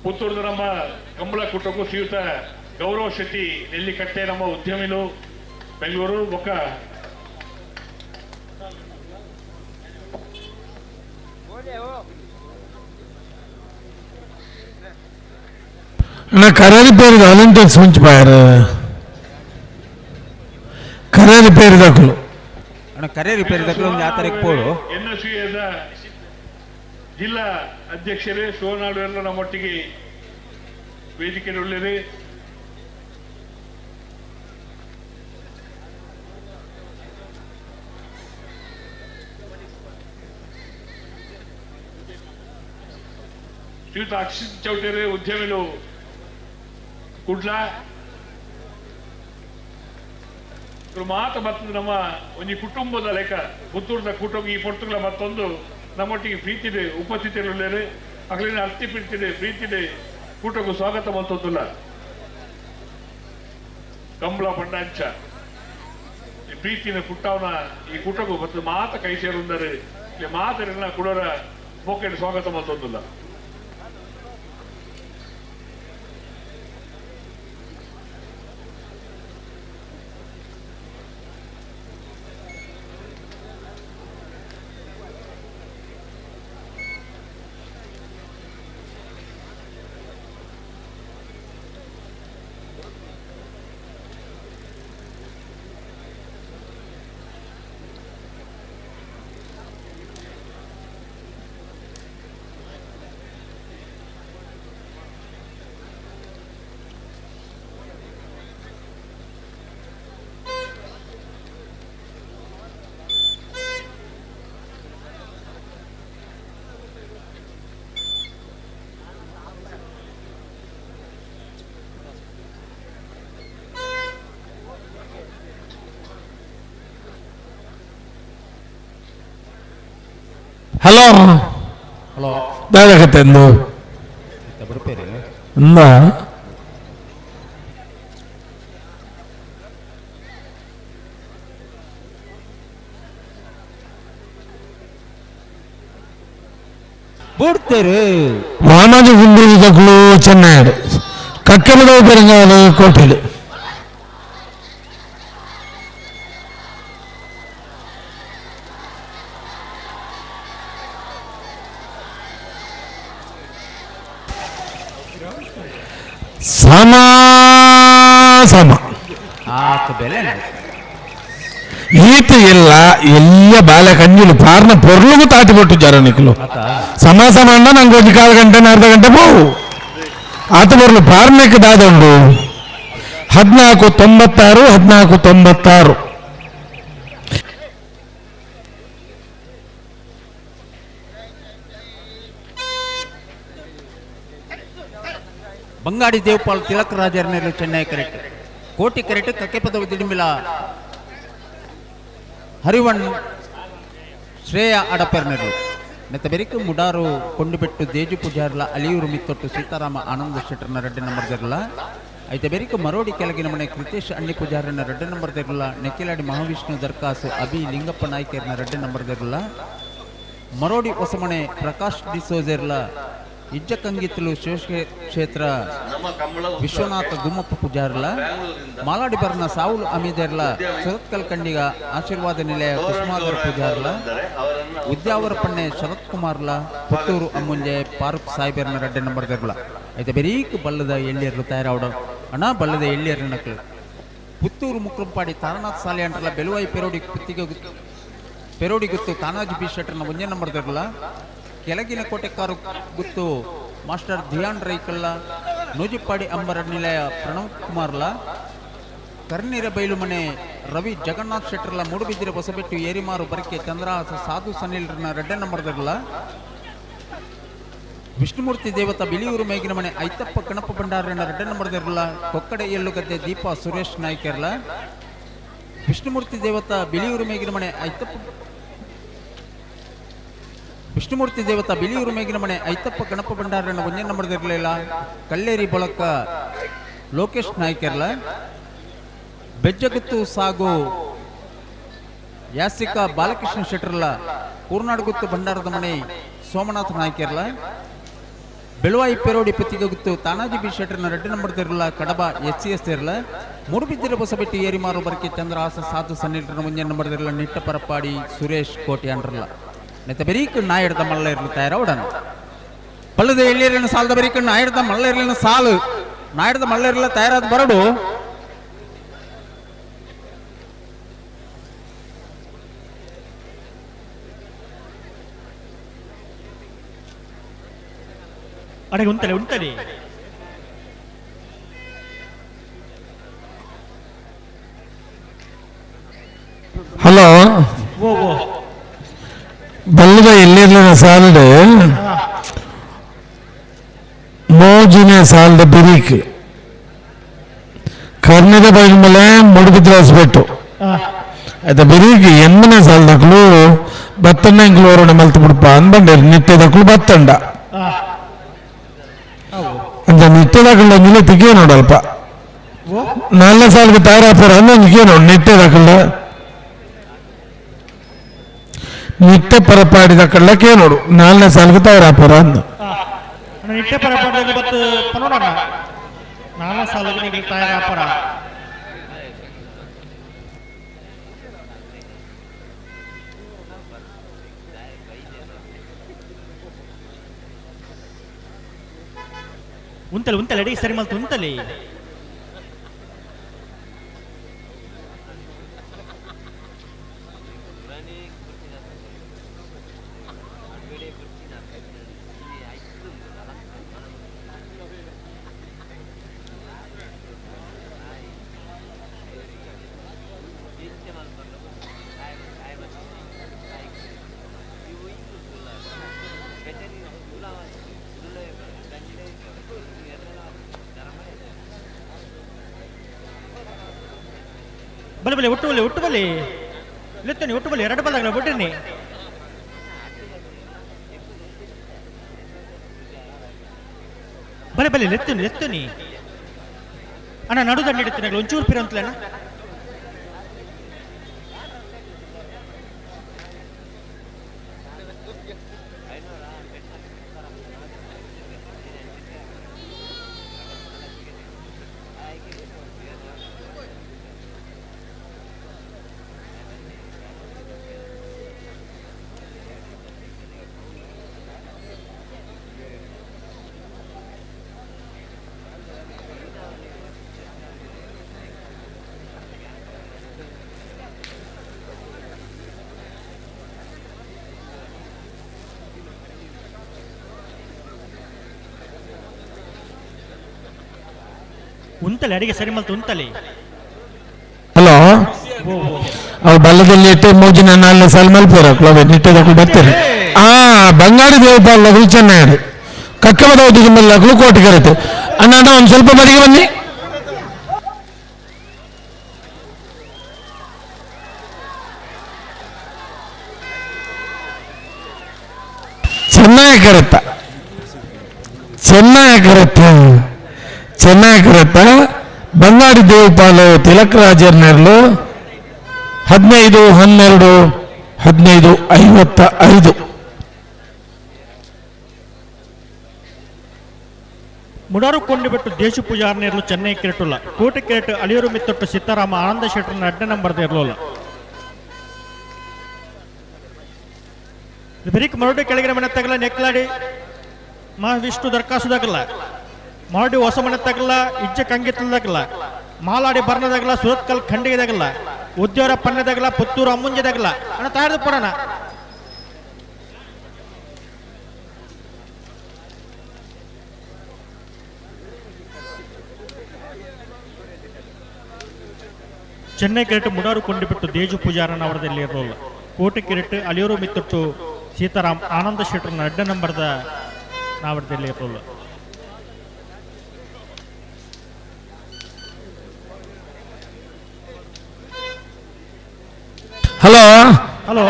Speaker 2: ಪುತ್ತೂರದ ನಮ್ಮ ಕಂಬಳ ಕೂಟಕ್ಕೂ ಶ್ರೀಯುತ ಗೌರವ ಶೆಟ್ಟಿ ನೆಲ್ಲಿಕಟ್ಟೆ ನಮ್ಮ ಉದ್ಯಮಿಲು ಬೆಂಗಳೂರು ಬೊಕ್ಕ
Speaker 11: ಅಣ್ಣ ಕರಾರಿ ಪೇರಿದ ವಾಲಂಟಿಯರ್ಸ್ ಮುಂಚಿಪಾಯರು ಕರಾರಿ ಪೇರಿದಕ್ಕಲು
Speaker 13: ಅಣ್ಣ ಕರೆ ರಿಪೇರಿ ದಕ್ಕಲು ಒಂದು ಜಾತ್ರೆಗೆ ಪೋಡು.
Speaker 2: ಎನ್ಎಸ್ಯುದ ಜಿಲ್ಲಾ ಅಧ್ಯಕ್ಷರೇ ಶಿವನಾಡು ಎಲ್ಲ ನಮ್ಮೊಟ್ಟಿಗೆ ವೇದಿಕೆಯುಳ್ಳೇರಿ. ಶ್ರೀಯುತ ಅಕ್ಷಿತ್ ಚೌಟೇರಿ ಉದ್ಯಮಿಲು ಕುಡ್ಲ ಮಾತ ಮತ್ತು ನಮ್ಮ ಒಂದು ಕುಟುಂಬದ ಲೆಕ್ಕ ಪುತ್ತೂರದ ಕುಟುಂಬ ಈ ಪೊರ್ತುಗಳ ಮತ್ತೊಂದು ನಮ್ಮೊಟ್ಟಿಗೆ ಪ್ರೀತಿದೆ ಉಪಸ್ಥಿತಿಯಲ್ಲಿದ್ದಾರೆ. ಅಗಲಿನ ಅರ್ತಿ ಪ್ರೀತಿದೆ ಪ್ರೀತಿದೆ ಕೂಟಕ್ಕೂ ಸ್ವಾಗತ ಮತ್ತೊಂದಿಲ್ಲ. ಕಂಬಳ ಪಂಡಾಂಚ ಈ ಪ್ರೀತಿನ ಪುಟ್ಟವನ ಈ ಕೂಟಕ್ಕೂ ಮತ್ತು ಮಾತ ಕೈ ಸೇರುಂದರೆ ಇಲ್ಲಿ ಮಾತರೆಲ್ಲ ಕುಡೋರ ಮೋಕೆಟ್ ಸ್ವಾಗತ ಮತ್ತೊಂದಿಲ್ಲ.
Speaker 11: ಹಲೋ
Speaker 13: ಹಲೋ
Speaker 11: ದಾದಾಗತ್ತೆಂದು ಎಂದ
Speaker 13: ಬುಡ್ತೇರು
Speaker 11: ವಾಮಾಜಿ ಗುಂಡೂರು ಚೆನ್ನೈಡು ಕಕ್ಕಲದ ಪೆರಂಗಾಲು ಕೋಟೆಲು. ಸಮ ಸಮ
Speaker 13: ಆತ ಬೆಲೆ
Speaker 11: ಈತ ಇಲ್ಲ ಎಲ್ಲ ಬಾಲೆ ಕಂಜಿಲು ಪಾರ್ನ ಪೊರ್ಲುಗು ತಾಟಿ ಕೊಟ್ಟು ಜರ ನಿಕ್ಲು ಸಮ ಸಮ ಅಣ್ಣ ನಂಗೆ ಒಂದು ಕಾಲು ಗಂಟೆ ಅರ್ಧ ಗಂಟೆ పోವು ಆತ ಬರ್ಲು ಪಾರ್ನಕ್ಕೆ ದಾದಂಡು 1496 1496.
Speaker 13: ಬಂಗಾಡಿ ದೇವಪಾಲ್ ತಿಲಕ್ ರಾಜರ್ನೆಲ್ಲ ಚೆನ್ನೈ ಕರೆಕ್ಟ್ ಕೋಟಿ ಕರೆಕ್ಟ್ ಕಕ್ಕೆಪದ ದಿಡಿಮಿಲ ಹರಿವಣ್ ಶ್ರೇಯ ಅಡಪೆರ್ನೆರ್ಲು ನೆತ್ತ ಬೆರಿಕು ಮುಡಾರು ಕೊಂಡುಬೆಟ್ಟು ದೇಜು ಪೂಜಾರ್ಲ ಅಲಿಯೂರು ಮಿತ್ತೊಟ್ಟು ಸೀತಾರಾಮ ಆನಂದ ಶೆಟ್ಟರ್ನ ರೆಡ್ಡಿ ನಂಬರ್ ದೆರ್ಲ ಐತ ಬೆರಿಕು ಮರೋಡಿ ಕೆಳಗಿನ ಮನೆ ಕೃತೇಶ್ ಅಣ್ಣಿ ಪೂಜಾರನ ರೆಡ್ಡಿ ನಂಬರ್ ದೆರ್ಲ ನೆಕ್ಕಿಲಾಡಿ ಮಹಾವಿಷ್ಣು ದರ್ಕಾಸು ಅಭಿ ಲಿಂಗಪ್ಪ ನಾಯ್ಕರ್ನ ರೆಡ್ಡಿ ನಂಬರ್ ದೆರ್ಲ ಮರೋಡಿ ಹೊಸಮನೆ ಪ್ರಕಾಶ್ ಡಿಸೋಜೆರ್ಲ ಇಜ್ಜಕಂಗಿತ್ತಲು ಕ್ಷೇತ್ರ ವಿಶ್ವನಾಥ ಗುಮ್ಮಪ್ಪ ಪೂಜಾರ್ಲ ಮಾಲಾಡಿ ಬರ್ನ ಸಾವುಲು ಅಮೀದರ್ಲ ಸುರತ್ಕಲ್ ಕಂಡಿಗ ಆಶೀರ್ವಾದ ನಿಲಯ ಕುಸುಮಾಧರ್ ಪೂಜಾರ್ಲ ಉದ್ಯಾವರ ಪಣ್ಣೆ ಶರತ್ ಕುಮಾರ್ಲ ಪುತ್ತೂರು ಅಮ್ಮುಂಜೆ ಪಾರುಕ್ ಸಾಯಿಬೆರ್ನ ರೆಡ್ಡಿ ನಂಬರ್ ದರ್ಲ ಐತೆ ಬೆರೀಕ್ ಬಲ್ಲದ ಎಳ್ಳಿಯರ್ಲು ತಯಾರಾವಡ ಅಣ್ಣ ಬಲ್ಲದ ಎಳ್ಳಿಯರ್ನ ನಕಲು ಪುತ್ತೂರು ಮುಕ್ರಂಪಾಡಿ ತಾರನಾಥ್ ಸಾಲೆ ಅಂಟ್ರಲ ಬೆಲುವಾಯಿ ಪೆರೋಡಿ ಪುತ್ತಿಗೆ ಪೆರೋಡಿ ಗುತ್ತು ತಾನಾಜಿ ಬಿ ಶೆಟ್ಟರ್ನ ಒಂದೇ ನಂಬರ್ ದರ್ಲ ಕೆಳಗಿನ ಕೋಟೆಕಾರು ಗುತ್ತು ಮಾಸ್ಟರ್ ಧಿಯಾನ್ ರೈಕಳ್ಳ ನೂಜಿಪ್ಪಾಡಿ ಅಂಬರ ನಿಲಯ ಪ್ರಣವ್ ಕುಮಾರ್ಲ ಕರ್ನೀರ ಬೈಲುಮನೆ ರವಿ ಜಗನ್ನಾಥ್ ಶೆಟ್ಟರ್ಲ ಮೂಡುಬಿದಿರೆ ಹೊಸಬೆಟ್ಟು ಏರಿಮಾರು ಬರಕೆ ಚಂದ್ರಹಾಸ ಸಾಧು ಸನಿಲ್ರನ್ನ ರೆಡ್ಡ ನಂಬರ್ದರ್ಲ ವಿಷ್ಣುಮೂರ್ತಿ ದೇವತಾ ಬಿಳಿಯೂರು ಮೇಗಿನ ಮನೆ ಐತಪ್ಪ ಗಣಪ ಭಂಡಾರನ ರೆಡ್ಡ ನಂಬರ್ದರ್ಲ ಕೊಕ್ಕಡೆ ಎಳ್ಳುಗದ್ದೆ ದೀಪಾ ಸುರೇಶ್ ನಾಯ್ಕರ್ಲ ವಿಷ್ಣುಮೂರ್ತಿ ದೇವತಾ ಬಿಳಿಯೂರು ಮೇಗಿನ ಮನೆ ಐತಪ್ಪ ವಿಷ್ಣುಮೂರ್ತಿ ದೇವತಾ ಬಿಳಿಯೂರು ಮೇಗಿನ ಮನೆ ಐತಪ್ಪ ಗಣಪ ಭಂಡಾರನ ಒಂದೇ ನಂಬರ್ದಿರಲಿಲ್ಲ ಕಲ್ಲೇರಿ ಬಳಕ ಲೋಕೇಶ್ ನಾಯ್ಕರ್ಲ ಬೆಜ್ಜಗುತ್ತು ಸಾಗು ಯಾಸಿಕ ಬಾಲಕೃಷ್ಣ ಶೆಟ್ಟರ್ಲ ಕೂರ್ನಾಡುಗುತ್ತು ಭಂಡಾರದ ಮನೆ ಸೋಮನಾಥ ನಾಯ್ಕರ್ಲ Beluvai ಪೆರೋಡಿ ಪತ್ತಿಗೆ ತಾನಾಜಿ ಬಿ ಶೆಟ್ಟರ್ನ 2 ನಂಬರ್ ತಿರಲ ಕಡಬ S C S ತಿರಲ ಮೂಡುಬಿದ್ದಿರ ಬೊಸಬೆಟ್ಟಿ ಏರಿಮಾರು ಬರ್ಕೆ ಚಂದ್ರಹಾಸ ಸಾಧು ಸನ್ನಿಲ್ರನ 1 ನಂಬರ್ ತಿರಲ ನಿಟ್ಟ ಪರಪಾಡಿ ಸುರೇಶ್ ಕೋಟಿ ಅಂಡ್ರಲ್ಲ ನೆತ್ತ ಬೆರೀಕ್ ನಾಯಡ್ದ ಮಲ್ಲ ಇರಲು ತಯಾರವಡನ ಬಲ್ಲದ ಎಳ್ಳಿರನ ಸಾಲದ ಬೆರೀಕ್ ನಾಯಡ್ದ ಮಲ್ಲ ಇರಲಿನ ಸಾಲು ನಾಯಡ್ದ ಮಲ್ಲ ಇರಲ ತಯಾರಾದ ಬರಡು
Speaker 8: ಅಡೆ ಉಂಟಲೆ ಉಂಟಲೆ
Speaker 11: ಹಲೋ ಬಲ್ಲದ ಎಲ್ಲಿರ್ಲಿನ ಸಾಲಡ್ ಮೋಜಿನ ಸಾಲದ ಬಿರಿಕ್ ಕರ್ನಿದ ಬೈಲ್ ಮೇಲೆ ಮುಡುಬಿದ್ರ ಹೊಸಬೆಟ್ಟು ಆಯ್ತಾ ಬಿರಿಕ್ ಎಮ್ಮನೆ ಸಾಲದಕ್ಲು ಬತ್ತಣ್ಣ ಇಂಗ್ಲೂರಣ ಮಲ್ತು ಬಿಡ್ಪ ಅನ್ಬಂಡೇರು ನಿಟ್ಟೆದಕ್ಲು ಬತ್ತಂಡ ಅಂತ ನಿಟ್ಟೆದಾಕಳ್ಳ ನಿಲೆ ತಿಕ್ಕೇ ನೋಡಲ್ಪ ನಾಲ್ನೇ ಸಾಲಿಗೆ ತಯಾರಾಪರ ಅಂದ್ರೆ ನೋಡು ನಿಟ್ಟೆದಾಕಳ್ಳ ನಿಟ್ಟೆ ಪರಪಾಡಿದ ಕಳ್ಳಕ್ಕೆ ನೋಡು ನಾಲ್ನೇ ಸಾಲಿಗೆ ತಯಾರಾಪರ ಅಂದ
Speaker 8: ನಿಟ್ಟೆ ಪರಪಾಡಿದ ಬತ್ತು ಪನೋಡಣ ನಾಲ್ನೇ ಸಾಲಿಗೆ ತಯಾರಾಪರ ಉಂತಲೆ ಉಂತಲೆ ಅಡಿಗೆ ಸರಿ ಮಲ್ತು ಉಂತಲೆ ಬಲೆ ಬಲೆ ಒಟ್ಟು ಬಲೆ ಒಟ್ಟು ಬಲೆ ಲೆತ್ತನಿ ಒಟ್ಟು ಬಲೆ ಎರಡು ಬಲ್ಲಾಗಲ ಬಿಟ್ಟಿನಿ ಬಲೆ ಬಲೆ ಲೆತ್ತನಿ ಲೆತ್ತನಿ ಅಣ್ಣ ನಡು ದಂಡ ಇಡ್ತೀನಿ ಒಂಚೂರು ಪಿರ ಅಂತಲೇ ಅಣ್ಣ ಉಂತಲೆ ಅಡಿಗೆ ಸರಿ ಮಲ್ತು ಉಂತಲೆ.
Speaker 11: ಹಲೋ, ಅವು ಬಲ್ಲದಲ್ಲಿ ಇಟ್ಟು ಮೂಜಿನ ನಾಲ್ನೇ ಸಾಲ ಮಲ್ಪೋರ ನಿಟ್ಟೆದಕ್ಕೂ ಬರ್ತಾರೆ. ಆ ಬಂಗಾಡಿ ದೇವಪಾಲಗಳು ಚೆನ್ನಾಗಿ ಕಕ್ಕಮದ ಮಲ್ಲಗಳು ಕೋಟಿ ಕರೆತು. ಅಣ್ಣ ಅಣ್ಣ ಒಂದು ಸ್ವಲ್ಪ ಬರಿಗೆ ಬನ್ನಿ. ಚೆನ್ನಾಗಿ ಕರೆತ್ತ, ಚೆನ್ನಾಗಿ ಕರೆತ್ತ, ಚೆನ್ನಾಗಿ ಕರೆತ್ತ. ಬಂಗಾಡಿ ದೇವಪಾಲು ತಿಲಕ್ ರಾಜರ್ ನೆರಳು 15 12 15 55.
Speaker 8: ಮುಡಾರು ಕೊಂಡಿಬಿಟ್ಟು ದೇಶ ಪೂಜಾರನೇರ್ಲು ಚೆನ್ನೈ ಕ್ರಿಕೆಟುಲ್ಲ ಕೋಟಿ ಕ್ರಿಕೆಟ್ ಅಳಿಯೂರು ಮಿತ್ತೊಟ್ಟು ಸೀತಾರಾಮ ಆನಂದ ಶೆಟ್ಟರ್ನ ಅಡ್ಡ ನಂಬರ್ದ ಇರಲಿಲ್ಲ. ಬೆರಿಕ್ ಮರಡಿ ಕೆಳಗಿನ ಮನೆ ತಗಲ ನೆಕ್ಲಾಡಿ ಮಹಾವಿಷ್ಣು ದರ್ಖಾಸುದಾಗಲ್ಲ, ಮರಡಿ ಹೊಸ ಮನೆ ತಗಲ ಇಜ್ಜೆ ಕಂಗಿತ್ತದಾಗಲ್ಲ, ಮಾಲಾಡಿ ಬರ್ನದಾಗಲ್ಲ, ಸುರತ್ಕಲ್ ಖಂಡಿಗೆದಾಗಲ್ಲ, ಉದ್ಯೋರ ಪನ್ನೆದಾಗಲ್ಲ, ಪುತ್ತೂರು ಅಮ್ಮುಂಜದಾಗಲ್ಲ. ಅಣ್ಣ ತಯಾರು ಪಡೋಣ. ಚೆನ್ನೈ ಕ್ರಿಕೆಟ್ ಮುಡಾರು ಕೊಂಡಿಬಿಟ್ಟು ದೇಜು ಪೂಜಾರನ ಅವರದಲ್ಲಿ ಇರಲಿಲ್ಲ. ಕೋಟೆ ಕ್ರಿಕೆಟ್ ಅಳಿಯೂರು ಮಿತ್ತೊಟ್ಟು ಸೀತಾರಾಮ್ ಆನಂದ ಶೆಟ್ಟರ್ನ ಅಡ್ಡ ನಂಬರ್ದ ನಾವರದಲ್ಲಿ ಇರಲಿಲ್ಲ.
Speaker 11: ಹಲೋ
Speaker 8: ಹಲೋ,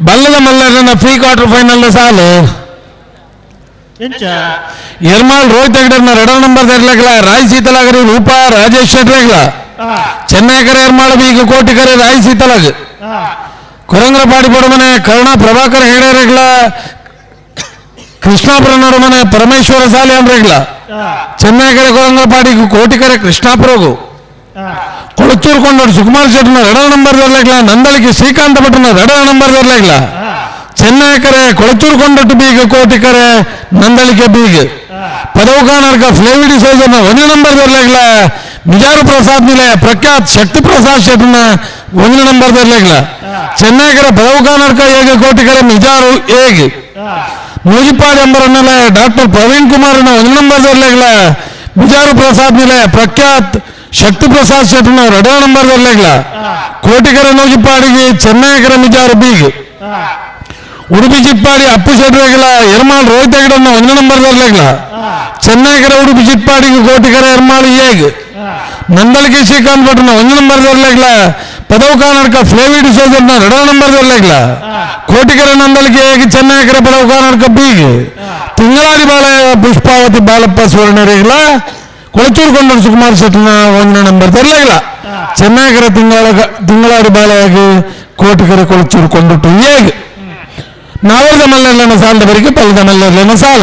Speaker 11: ಬಲ್ಲದ ಮಲ್ಲರನ್ನ pre quarter final ಸಾಲು
Speaker 8: ಎಂಚ
Speaker 11: ಎರ್ಮಾಲ್ ರೋಹಿತ್ ಹೆಗಡೆರ್ನ ಎರಡರ ನಂಬರ್ ಇರ್ಲಕ್ಲ, ರಾಯ್ ಸೀತಲಾಗರಿ ರೂಪಾ ರಾಜೇಶ್ ಶೆಟ್ರೇಗ್ಲ, ಚೆನ್ನೈಕರ ಎರ್ಮಾಳ ಬೀಗ ಕೋಟಿಕರೆ ರಾಯ್ ಸೀತಲಾಗ್, ಕೊರಂಗ್ರಪಾಡಿ ಪಡಮನೆ ಕರುಣಾ ಪ್ರಭಾಕರ್ ಹೆಗಡೆರೆಗ್ಲ, Krishnapura ನಡುಮನೆ ಪರಮೇಶ್ವರ ಸಾಲಿ ಅಂದ್ರೆಗ್ಲ ಚೆನ್ನೈಕರೆ ಕೊರಂಗಪಾಡಿ ಕೋಟಿಕರೆ ಕೃಷ್ಣಾಪುರಗು ಕೊಳಚೂರು ಕೊಂಡೋಡು ಸುಕುಮಾರ್ ಶೆಟ್ಟನ ಎರಡನೇ ನಂಬರ್ ದರ್ಲೆಗ್ಲ ನಂದಳಿಕೆ ಶ್ರೀಕಾಂತ ಭಟ್ಟನ ಎರಡನೇ ನಂಬರ್ ದರ್ಲೆಗ್ಲ ಚೆನ್ನೈಕರೆ ಕೊಳಚೂರು ಕೊಂಡೊಟ್ಟು ಬೀಗ ಕೋಟಿಕರೆ ನಂದಳಿಕೆ ಬೀಗ ಪದವುಕಾನರ್ಕ ಫ್ಲೇವಿಡಿ ಸೋಜನ ಒಂದನೇ ನಂಬರ್ ದರ್ಲೆಗ್ಲ ಮಿಜಾರು ಪ್ರಸಾದ್ ನಿಲಯ ಪ್ರಖ್ಯಾತ್ ಶಕ್ತಿ ಪ್ರಸಾದ್ ಶೆಟ್ಟನ ಒಂದನೇ ನಂಬರ್ ದರ್ಲೆಗ್ಲ ಚೆನ್ನೈಕರೆ ಪದವುಕಾನರ್ಕ ಏಗ ಕೋಟಿಕರೆ ಮಿಜಾರು ಏಗ್ ನೂಜಿಪಾಡ್ ಎಂಬರನ್ನೆಲ್ಲ ಡಾಕ್ಟರ್ ಪ್ರವೀಣ್ ಕುಮಾರ್ ಒಂದನೇ ನಂಬರ್ ದರ್ಲೆಗ್ಲ ಮಿಜಾರು ಪ್ರಸಾದ್ ನಿಲಯ ಪ್ರಖ್ಯಾತ್ ಶಕ್ತಿ ಪ್ರಸಾದ್ ಶೆಟ್ಟನ ಎರಡನೇ ನಂಬರ್ ದರ್ಲೆಗ್ಲ ಕೋಟಿಕರ ನೂಜಿಪಾಡಿಗೆ ಚೆನ್ನೈಕರ ಮಿಜಾರು ಬೀಗ್ ಉಡುಪಿ ಚಿಪ್ಪಾಡಿ ಅಪ್ಪು ಶೆಟ್ಟರೆಗ್ಲ ಎರ್ಮಾಳ್ ರೋಹಿತ್ ಹೆಗಡನ್ನ ಒಂದನೇ ನಂಬರ್ ದರ್ಲೆಗ್ಲ ಚೆನ್ನೈಕರ ಉಡುಪಿ ಚಿಪ್ಪಾಡಿಗೆ ಕೋಟಿಕರ ಎರ್ಮಾಳು ಏಗ್ ನಂದಳಿಕೆ ಶ್ರೀಕಾಂತ್ ಭಟ್ಟನ ಒಂದನೇ ನಂಬರ್ ದರ್ಲೆಗ್ಲ ಪದವುಕಾನರ್ಕ ಫ್ಲೇವಿಡ್ ಸೋಜರ್ನ ಎರಡನೇ ನಂಬರ್ ದರ್ಲೆಗ್ಲ ಕೋಟಿಕರ ನಂದಳಿಕೆ ಏಗ್ ಚೆನ್ನೈಕರ ಪದವುಕಾನರ್ಕ ಬೀಗ್ ತಿಂಗಳಾಡಿ ಬಾಲ ಪುಷ್ಪಾವತಿ ಬಾಲಪ್ಪ ಸುವರ್ಣರಿಗ್ಲ ಕೊಳಚೂರು ಕೊಂಡರು ಸುಕುಮಾರ್ ಶೆಟ್ಟನ ಒಂದನೇ ನಂಬರ್ ದರ್ಲೆಗ್ಲ ಚೆನ್ನೈಕರ ತಿಂಗಳಾಡಿ ಬಾಲಯಾಗಿ ಕೋಟಿಕರ ಕೊಳಚೂರು ಕೊಂಡುಟ್ಟು ಏಗ್ ನಾವರ್ದ ಮಲ್ಲರ್ಲನ ಸಾಲದ ಬರಿಗೆ ಪಲ್ಲದ ಮಲ್ಲರ್ಲನ ಸಾಲ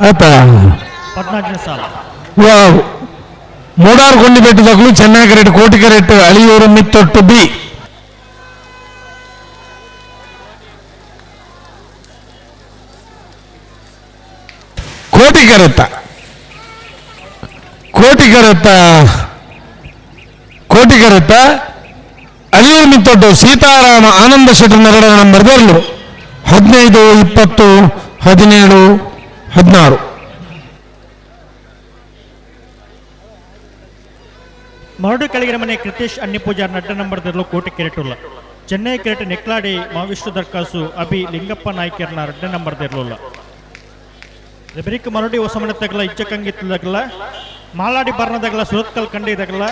Speaker 11: ಆತ ವಾವ್ ಮೂಡಾರು ಕೊಂಡಿಬೆಟ್ಟು ತಗಲು ಚೆನ್ನೈ ಕೋಟಿಕರೆಟ್ಟು ಅಳಿಯೂರು ಮಿತ್ತೊಟ್ಟು ಬಿ ಕೋಟಿಕರೆತ್ತ ಕೋಟಿಕರೆತ್ತ ಕೋಟಿಕರೆತ್ತ ಅಳಿಯೂರು ಮಿತ್ತೊಟ್ಟು ಸೀತಾರಾಮ ಆನಂದ ಶೆಟ್ಟರ್ ಎರಡನೇ ನಂಬರ್ ಬೆರಳು 15 20 17 16.
Speaker 8: ಮರಡು ಕೆಳಗಿನ ಮನೆ ಕೃತೇಶ್ ಅಣ್ಣಿ ಪೂಜಾರ್ ನಡ್ಡ ನಂಬರ್ ದರ್ಲು ಕೋಟಿ ಕೆರೆಟುಲ್ಲ ಚೆನ್ನೈ ಕೆರೆಟ್ ನೆಕ್ಲಾಡಿ ಮಹಾವಿಷ್ಣು ದರ್ಕಾಸು ಅಭಿ ಲಿಂಗಪ್ಪ ನಾಯ್ಕರ್ನ ಎರಡನೇ ನಂಬರ್ ದರ್ಲುಲ್ಲ ಬೆರಿಕ್ ಮರಡಿ ಹೊಸಮನೆ ತಗಲ ಇಚ್ಚಕಂಗಿತ್ತದಗಲ ಮಾಲಾಡಿ ಬರ್ನದಗಲ ಸುರತ್ಕಲ್ ಕಂಡಿದಗಲ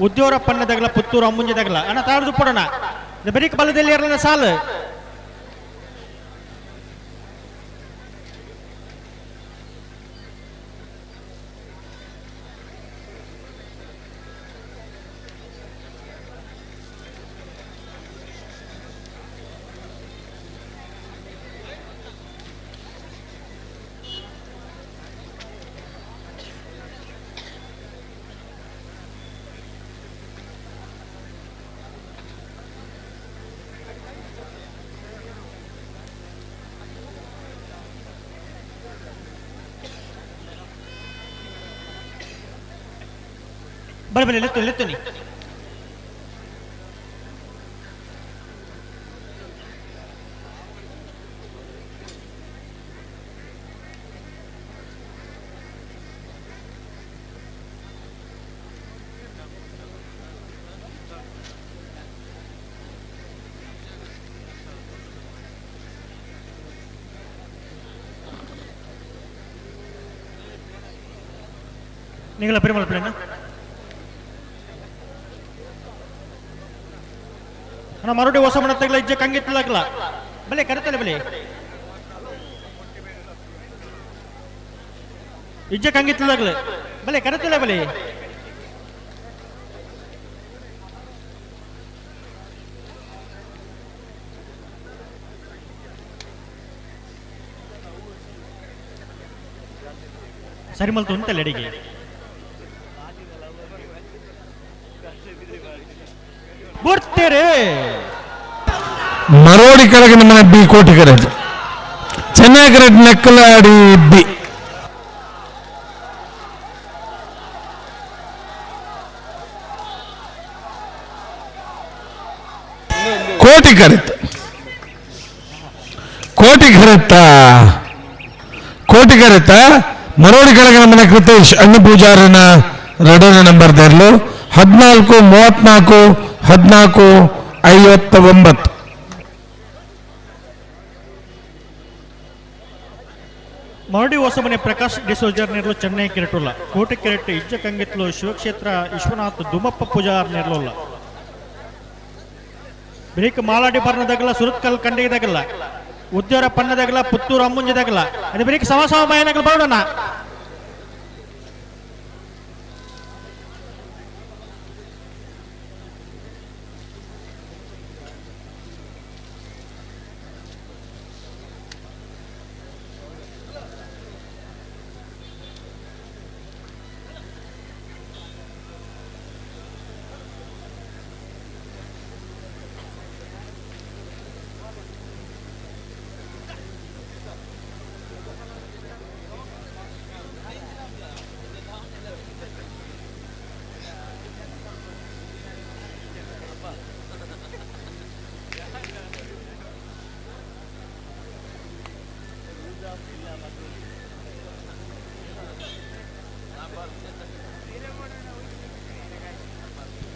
Speaker 8: ಉದ್ಯೋರ ಪನ್ನದಗಲ ಪುತ್ತೂರು ಅಮ್ಮುಂಜದಗಲ ಅಣ್ಣ ತಾರದು ಪಡೋಣ ಬೆರಿಕ್ ಬಲದಲ್ಲಿ ಎರಡನೇ ಸಾಲು ಬರೇ ಬರೇ ಲೆತ್ತು ಲೆತ್ತು ನೀ ನಿಗಳ ಪೆರುಮಲ್ ಪ್ಲೇನ ಅಣ್ಣ ಮರುಡಿ ಹೊಸ ಮನೆ ತಗಲ ಇಜ್ಜೆ ಕಂಗಿತ್ತಲಾಗಲ ಬಲೆ ಕರೆತಲೆ ಬಲೆ ಇಜ್ಜೆ ಕಂಗಿತ್ತಲಾಗಲ ಬಲೆ ಕರೆತಲೆ ಬಲೆ ಸರಿ ಮಲ್ತು ಅಂತಲ್ಲ ಅಡಿಗೆ ಬರ್ತೀರಿ
Speaker 11: ಮರೋಡಿ ಕೆಳಗಿನ ಮನೆ ಬಿ ಕೋಟಿಕರೆ ಚೆನ್ನೈ ಕರೆಟ್ ನೆಕ್ಕಲಾಡಿ ಬಿ ಕೋಟಿ ಕರೆತ ಕೋಟಿ ಕರೆತ ಕೋಟಿ ಕರೆತ ಮರೋಡಿ ಕೆಳಗಿನ ಮನೆ ಕೃತೇಶ್ ಅಣ್ಣು ಪೂಜಾರಿನ ಎರಡನೇ ನಂಬರ್ ದೇರ್ಲು 14 34 14 59.
Speaker 8: Maradi Hosamane Prakash ಡಿಸೋಜರ್ ನೆರಳು ಚೆನ್ನೈ ಕೆರೆಟುಲ್ಲ. ಕೋಟೆ ಕೆರೆಟ್ ಇಜ್ಜ ಕಂಗಿತ್ಲು ಶಿವಕ್ಷೇತ್ರ ವಿಶ್ವನಾಥ್ ದುಮಪ್ಪ ಪೂಜಾರ್ ನೆರಳುಲ್ಲ. ಬ್ರೇಕ್ ಮಾಲಾಡಿ ಬರ್ನದಾಗಲ್ಲ ಸುರತ್ಕಲ್ ಕಂಡಿಗೆದಾಗಲ್ಲ ಉದ್ಯೋರ ಪನ್ನದಾಗಲ್ಲ ಪುತ್ತೂರು ಅಮ್ಮುಂಜದಾಗಲ್ಲ ಅದೇ ಬ್ರೇಕ್ ಸಮ ಸಮ ಮಯನಗಲ್ ಬರೋಣ.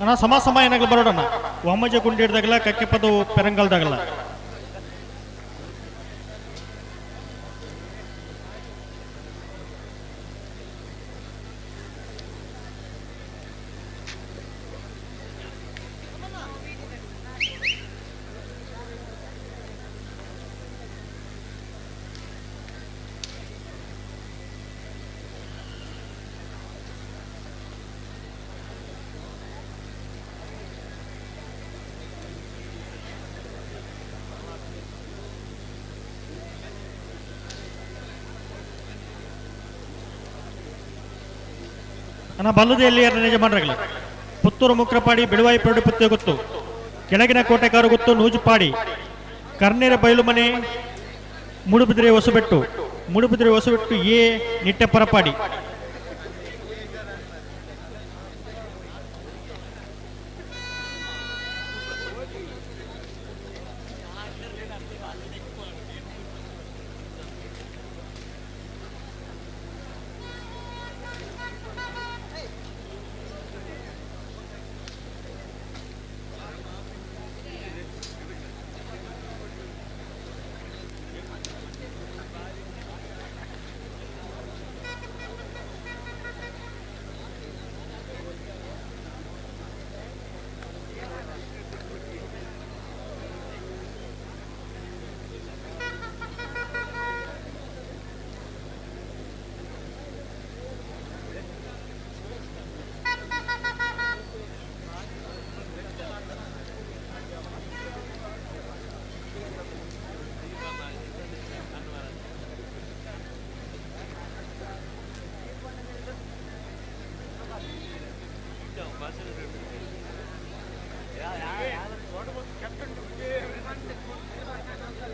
Speaker 8: ಅಣ್ಣ ಸಮ ಸಮ ಏನಾಗಲ್ಲ ಬರೋಣ. ವಾಮಜ ಗುಂಡಿಡ್ದಾಗಲ್ಲ ಕಕ್ಕೆಪದು ಪೆರಂಗಲ್ದಾಗಲ್ಲ. ಅಣ್ಣ ಬಲ್ಲದೆಯಲ್ಲಿ ಯಜಮಾನರಾಗಲ್ಲ. ಪುತ್ತೂರು ಮುಕ್ರಪಾಡಿ ಬಿಳುವಾಯಿ ಪರಡು ಪುತ್ತೆ ಗೊತ್ತು, ಕೆಳಗಿನ ಕೋಟೆಕಾರು ಗೊತ್ತು ನೂಜುಪಾಡಿ, ಕರ್ನೇರ ಬಯಲುಮನೆ ಮೂಡುಬಿದಿರೆ ಹೊಸಬೆಟ್ಟು, ಮೂಡುಬಿದಿರೆ ಹೊಸಬೆಟ್ಟು ಎ ನಿಟ್ಟೆಪರಪಾಡಿ.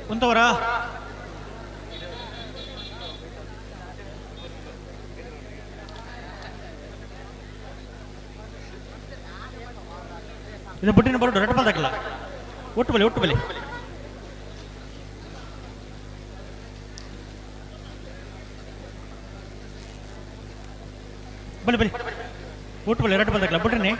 Speaker 8: ಕುಂತವರಾ? ಇದು ಬುಟ್ಟಿನ ಬರೋಡು ರೆಡ್ ಬಾಲ್ ಒಟ್ಟು ಬಲಿ, ಒಟ್ಟು ಬಲಿ. ಬಲಿ ಬಲಿ ಒಟ್ಟು ಬಲಿ ರೆಡ್ ಬಾಲ್ ಬುಟ್ಟಿನಿ.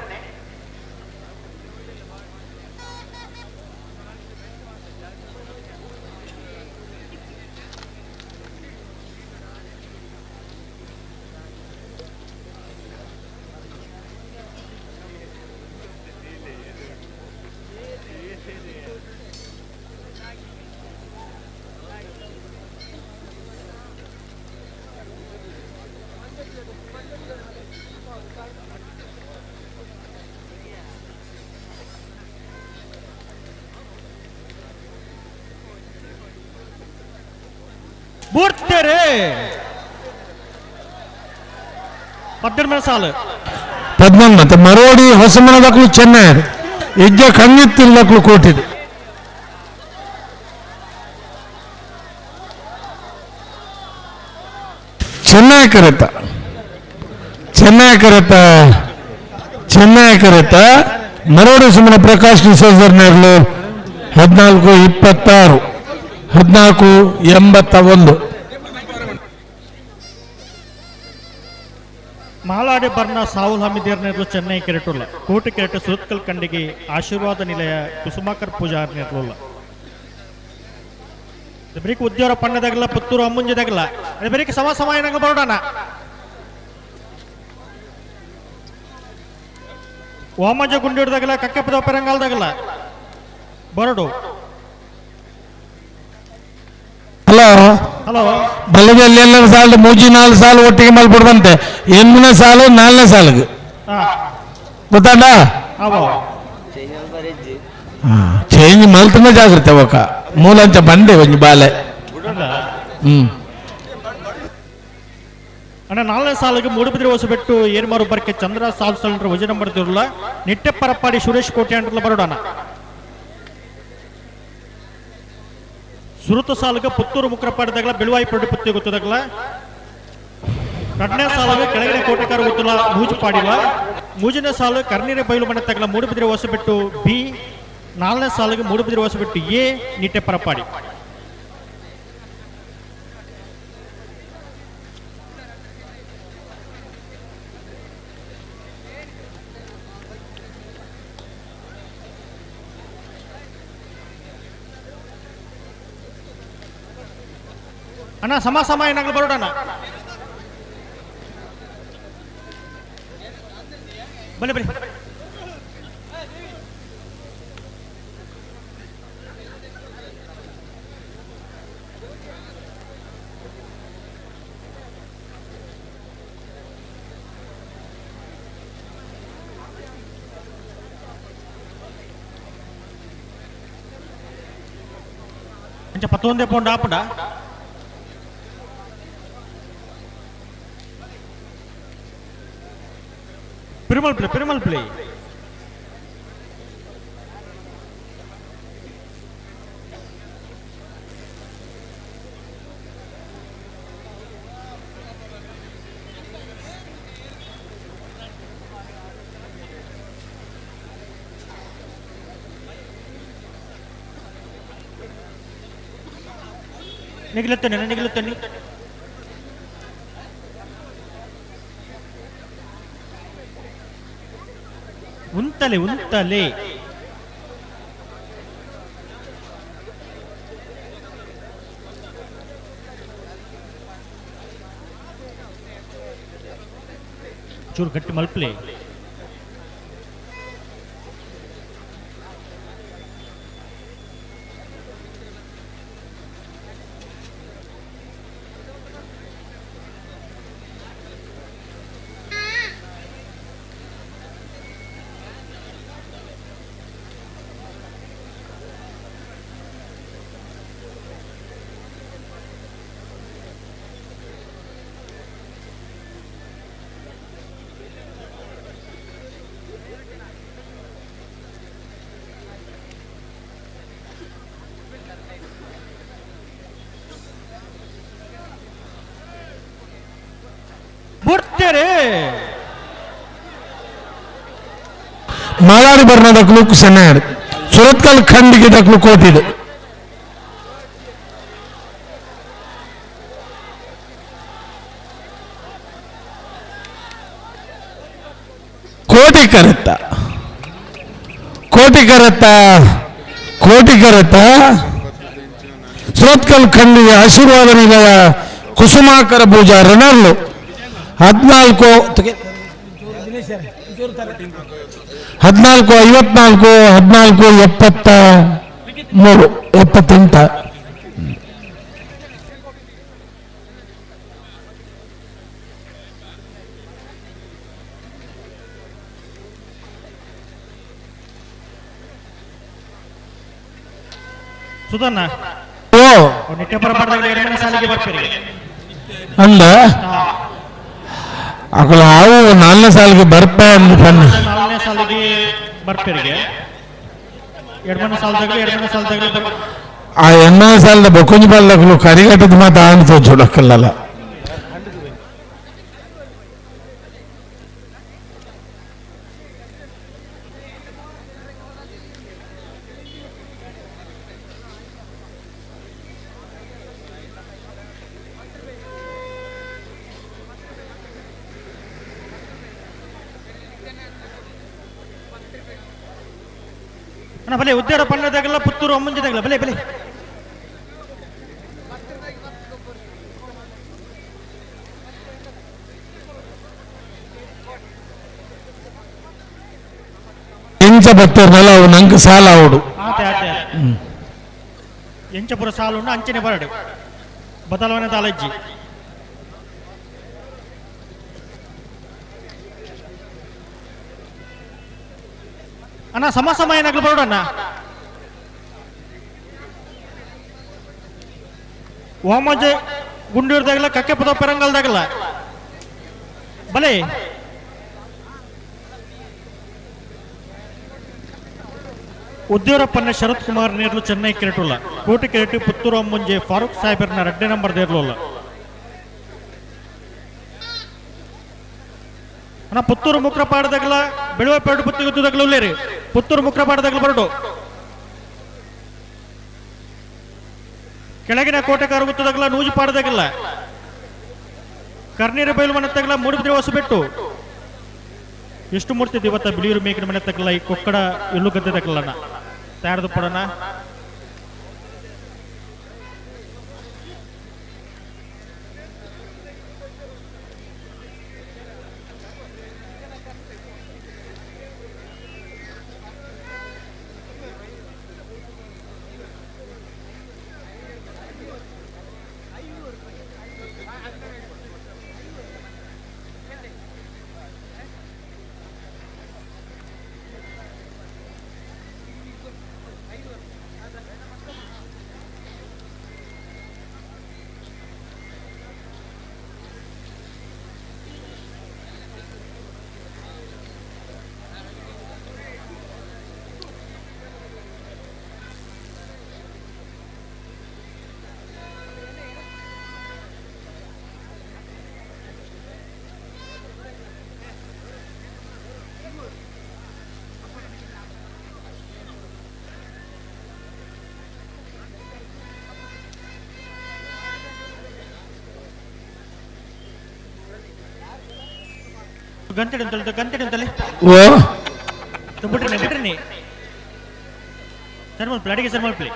Speaker 8: ಬೂರ್ತಾರೆ 18 ಸಾಲು
Speaker 11: ಪದ್ಮನ್ ಮತ್ತೆ ಮರೋಡಿ ಹೊಸಮನದಕ್ಕೂ ಚೆನ್ನೈ ಹೆಜ್ಜೆ ಕಣ್ಣಿತ್ತಿಲ್ಲಕ್ಕೂ ಕೋಟಿದೆ. ಚೆನ್ನೈ ಕರೆತ, ಚೆನ್ನೈ ಕರೆತ, ಚೆನ್ನೈ ಕರೆತ ಮರೋಡಿ ಸುಮ್ಮನೆ ಪ್ರಕಾಶ್ ಡಿಸೋಜರ್ ನೇರ್ಲು 14-26 14-81.
Speaker 8: ಮಾಲಾಡಿ ಬರ್ನ ಸಾಹುಲ್ ಹಮೀದಿಯರ್ ನೇರ್ಲು ಚೆನ್ನೈ ಕೆರೆಟುಲ್ಲ. ಕೋಟೆ ಕೆರೆಟು ಸುರತ್ಕಲ್ ಕಂಡಿಗೆ ಆಶೀರ್ವಾದ ನಿಲಯ ಕುಸುಮಾಕರ್ ಪೂಜಾರ್ ನೇರ್ಲುಲ್ಲ. ಬರೀಕ್ ಉದ್ಯೋಗ ಪಣ್ಣದಾಗಲ್ಲ ಪುತ್ತೂರು ಅಮ್ಮುಂಜದಾಗಲ್ಲ ಅದೇ ಬರೀಕ್ ಸಮ ಸಮಯನಾಗ ಬರೋಣ. ವಾಮಂಜ ಗುಂಡಿಡ್ದಾಗಲ್ಲ ಕಕ್ಕೆಪದ ಪೆರಂಗಾಲದಾಗಲ್ಲ ಬರಡು.
Speaker 11: ಹಲೋ
Speaker 8: ಹಲೋ
Speaker 11: ಬಲದಲ್ಲಿ ಎಲ್ಲ ಸಾಲು ಮೂಜಿ ನಾಲ್ಕು ಸಾಲು ಒಟ್ಟಿಗೆ ಮಲ್ಬಿಡ್ಬಂತೆ ಎಮ್ಮನೇ ಸಾಲು ನಾಲ್ನೇ ಸಾಲಿಗೆ ಗೊತ್ತಾಡ ಚೇಂಜ್ ಮಲ್ತನ ಜಾಗ್ರತೆ ಒಕ್ಕ ಮೂಲಂಚ ಬಂಡೆ ಒಂಜಿ ಬಾಲೆ.
Speaker 8: ಅಣ್ಣ ನಾಲ್ನೇ ಸಾಲಿಗೆ ಮೂಡುಬಿದಿರೆ ಹೊಸಬೆಟ್ಟು ಏರ್ಮಾರು ಬರ್ಕೆ ಚಂದ್ರ ಸಾಲು ಸಾಲು ವಜನ ನಂಬರ್ ತಿರುಲ ನಿಟ್ಟೆ ಪರಪ್ಪಾಡಿ ಸುರೇಶ್ ಕೋಟೆ ಅಂಡ್ರಲ್ಲ ಬರೋಡಣ. ಸುರುತ ಸಾಲಿಗೆ ಪುತ್ತೂರು ಮುಕ್ರಪಾಡಿದಾಗಲ ಬೆಳುವಾಯಿ ಪೊಡ್ಡಿ ಪುತ್ತಿ ಗೊತ್ತದಾಗಲ. ಎರಡನೇ ಸಾಲಿಗೆ ಕೆಳಗಿನ ಕೋಟೆಕಾರ ಗೊತ್ತಿಲ್ಲ ಮೂಜು ಪಾಡಿಲ್ಲ. ಮೂಜನೇ ಸಾಲು ಕರ್ನೀರೆ ಬಯಲು ಮನೆ ತಗಲ ಮೂಡುಬಿದಿರೆ ಹೊಸಬೆಟ್ಟು ಬಿ. ನಾಲ್ನೇ ಸಾಲಿಗೆ ಮೂಡುಬಿದಿರೆ ಹೊಸಬೆಟ್ಟು ಎ ನಿಟ್ಟೆ ಪರಪಾಡಿ. ಅಣ್ಣ ಸಮ ಸಮ ಏನಾಗಲಿ ಬರೋಣ. ಬನ್ನಿ ಬನ್ನಿ. ಅಂಚ ಪತ್ತೊಂದೇ ಪೌಂಡ್ ಆಪುಂಡ. Perumal play, Perumal play. ನಿಗ್ಲತ್ತೇನೆ ನಿಗ್ಲತ್ತೇನೆ. ಉಂತಲೆ ಉಂತಲೆ. ಚೂರು ಗಟ್ಟಿ ಮಲ್ಪ್ಲೆ.
Speaker 11: ಮಾಲಾಡಿ ಬರ್ನದಕ್ಲು ಸೆನ್ನಾಡು ಸುರತ್ಕಲ್ ಖಂಡಿಗೆ ದಕ್ಲು ಕೋಟಿಡು. ಕೋಟಿ ಕರೆತ್ತ ಕೋಟಿ ಕರೆತ್ತ ಕೋಟಿ ಕರೆತ್ತ ಸುರತ್ಕಲ್ ಖಂಡಿಗೆ ಆಶೀರ್ವಾದ ನಿಲಯ ಕುಸುಮಾಕರ ಪೂಜಾ ರನರ್ಲು 14 14 54 14 73 78.
Speaker 8: ಸುಧನ್ನ
Speaker 11: ಅಂದ ಅಕಲ ಆವು ನಾಲ್ನೇ ಸಾಲಿಗೆ ಬರ್ಪೆ ಅಂದ್
Speaker 8: ನಾಲ್ನೇ ಸಾಲಿಗೆ ಬರ್ಪೆರಿಗೆ ಎರಡನೇ ಸಾಲದಾಗಲಿ ಎರಡನೇ ಸಾಲದಾಗಲಿ
Speaker 11: ಆ ಎಣ್ಣನೇ ಸಾಲದ ಬೊಕ್ಕುಂಜಿ ಬಾಲ್ದಕ್ಲು ಕರಿಗಟ್ಟದ ಮಾತು ಆನ್ ತೋಚುಡಕ್ಕಲ್ಲ.
Speaker 8: ಅಣ್ಣ ಬಲೆ ಉದ್ಯಾರ ಪಣ್ಣದಾಗಲ್ಲ ಪುತ್ತೂರು ಅಮ್ಮಂಜದಾಗಲ್ಲ ಬಲೆ ಬಲೆ.
Speaker 11: ಎಂಚ ಬತ್ತೇರ್ನಲ್ಲ ಅವು ನಂಗೆ ಸಾಲ ಅವಡು.
Speaker 8: ಆತೆ ಆತೆ ಎಂಚಪುರ ಸಾಲು ಅಂಚನೆ ಬರಡು ಬದಲಾವಣೆ ತಾಲಜ್ಜಿ. ಅಣ್ಣ ಸಮ ಸಮಯ ಏನಾಗ್ಲು ಬರೋಡಣ್ಣ. ವಾಮಜೆ ಗುಂಡೂರ್ದಾಗಲ್ಲ ಕಕ್ಕೆ ಪದ ಪೆರಂಗಲ್ದಾಗಲ್ಲ ಬಲೆ ಉದ್ಯೋರಪ್ಪನ್ನ ಶರತ್ ಕುಮಾರ್ ನೇರ್ಲು ಚೆನ್ನೈ ಕೆರೆಟುಲ್ಲ ಕೋಟಿ ಕೆರೆಟು ಪುತ್ತೂರು ಅಮ್ಮುಂಜೆ ಫಾರೂಕ್ ಸಾಹೇಬರ್ನ ರಡ್ಡೆ ನಂಬರ್ ದೇರ್ಲುಲ್ಲ. ಅಣ್ಣ ಪುತ್ತೂರು ಮುಕ್ರಪಾಡದಾಗಲ ಬೆಳುವ ಪೇಡು ಪುತ್ತಿ ಗುತ್ತದಾಗಲ ಉಲ್ಲೇರಿ ಪುತ್ತೂರು ಮುಕ್ರಪಾಡದಾಗಲ ಬರಡು. ಕೆಳಗಿನ ಕೋಟೆಕಾರು ಗುತ್ತದಾಗಲ ನೂಜು ಪಾಡದಾಗಲ್ಲ ಕರ್ನೀರು ಬೈಲು ಮನೆ ತಗಲ ಮೂಡುಬಿದ್ರೆ ಹೊಸಬೆಟ್ಟು ಎಷ್ಟು ಮೂರ್ತಿ ದೇವತ ಬಿಳಿಯೂರು ಮೇಕಿನ ಮನೆ ತಗಲ ಈ ಕೊಕ್ಕಡ ಎಲ್ಲು ಗದ್ದೆ ತಗಲಣ್ಣ ತಯಾರದು ಪಡೋಣ. ಗಂಟೆ ಗಂಟೆ ಅಂತಲ್ಲಿ
Speaker 11: ಓ
Speaker 8: ಬಿಟ್ರಿ ಬಿಟ್ರಿ ಸರ್ ಮಲ್ಪಲಿ ಅಡಿಗೆ ಸರ್ ಮಲ್ಪಲಿ.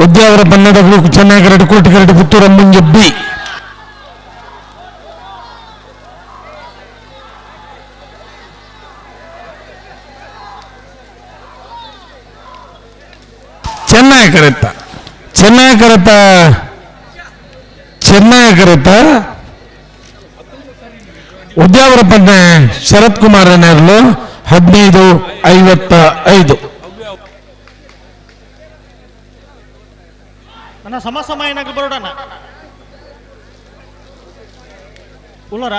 Speaker 11: ಉದ್ಯಾವರ ಬಣ್ಣದಗಳು ಚೆನ್ನೈ ಕರಡು ಕೋಟಿ ಕರಡು ಪುತ್ತೂರ ಮುಂಜೆ ಬಿ. ಚೆನ್ನೈ ಕರೆತ್ತ ಚೆನ್ನೈ ಕರೆತ್ತ ಚೆನ್ನೈ ಕರೆತ್ತ ಉದ್ಯಾವರ ಪನ್ನೆ ಶರತ್ ಕುಮಾರ್ ನೇರ್ಲು 15:55.
Speaker 8: ಅಣ್ಣ ಸಮ ಸಮಯ ಏನಾಗ್ಲಿ ಬರೋಡಣ್ಣ ಉಲ್ಲರ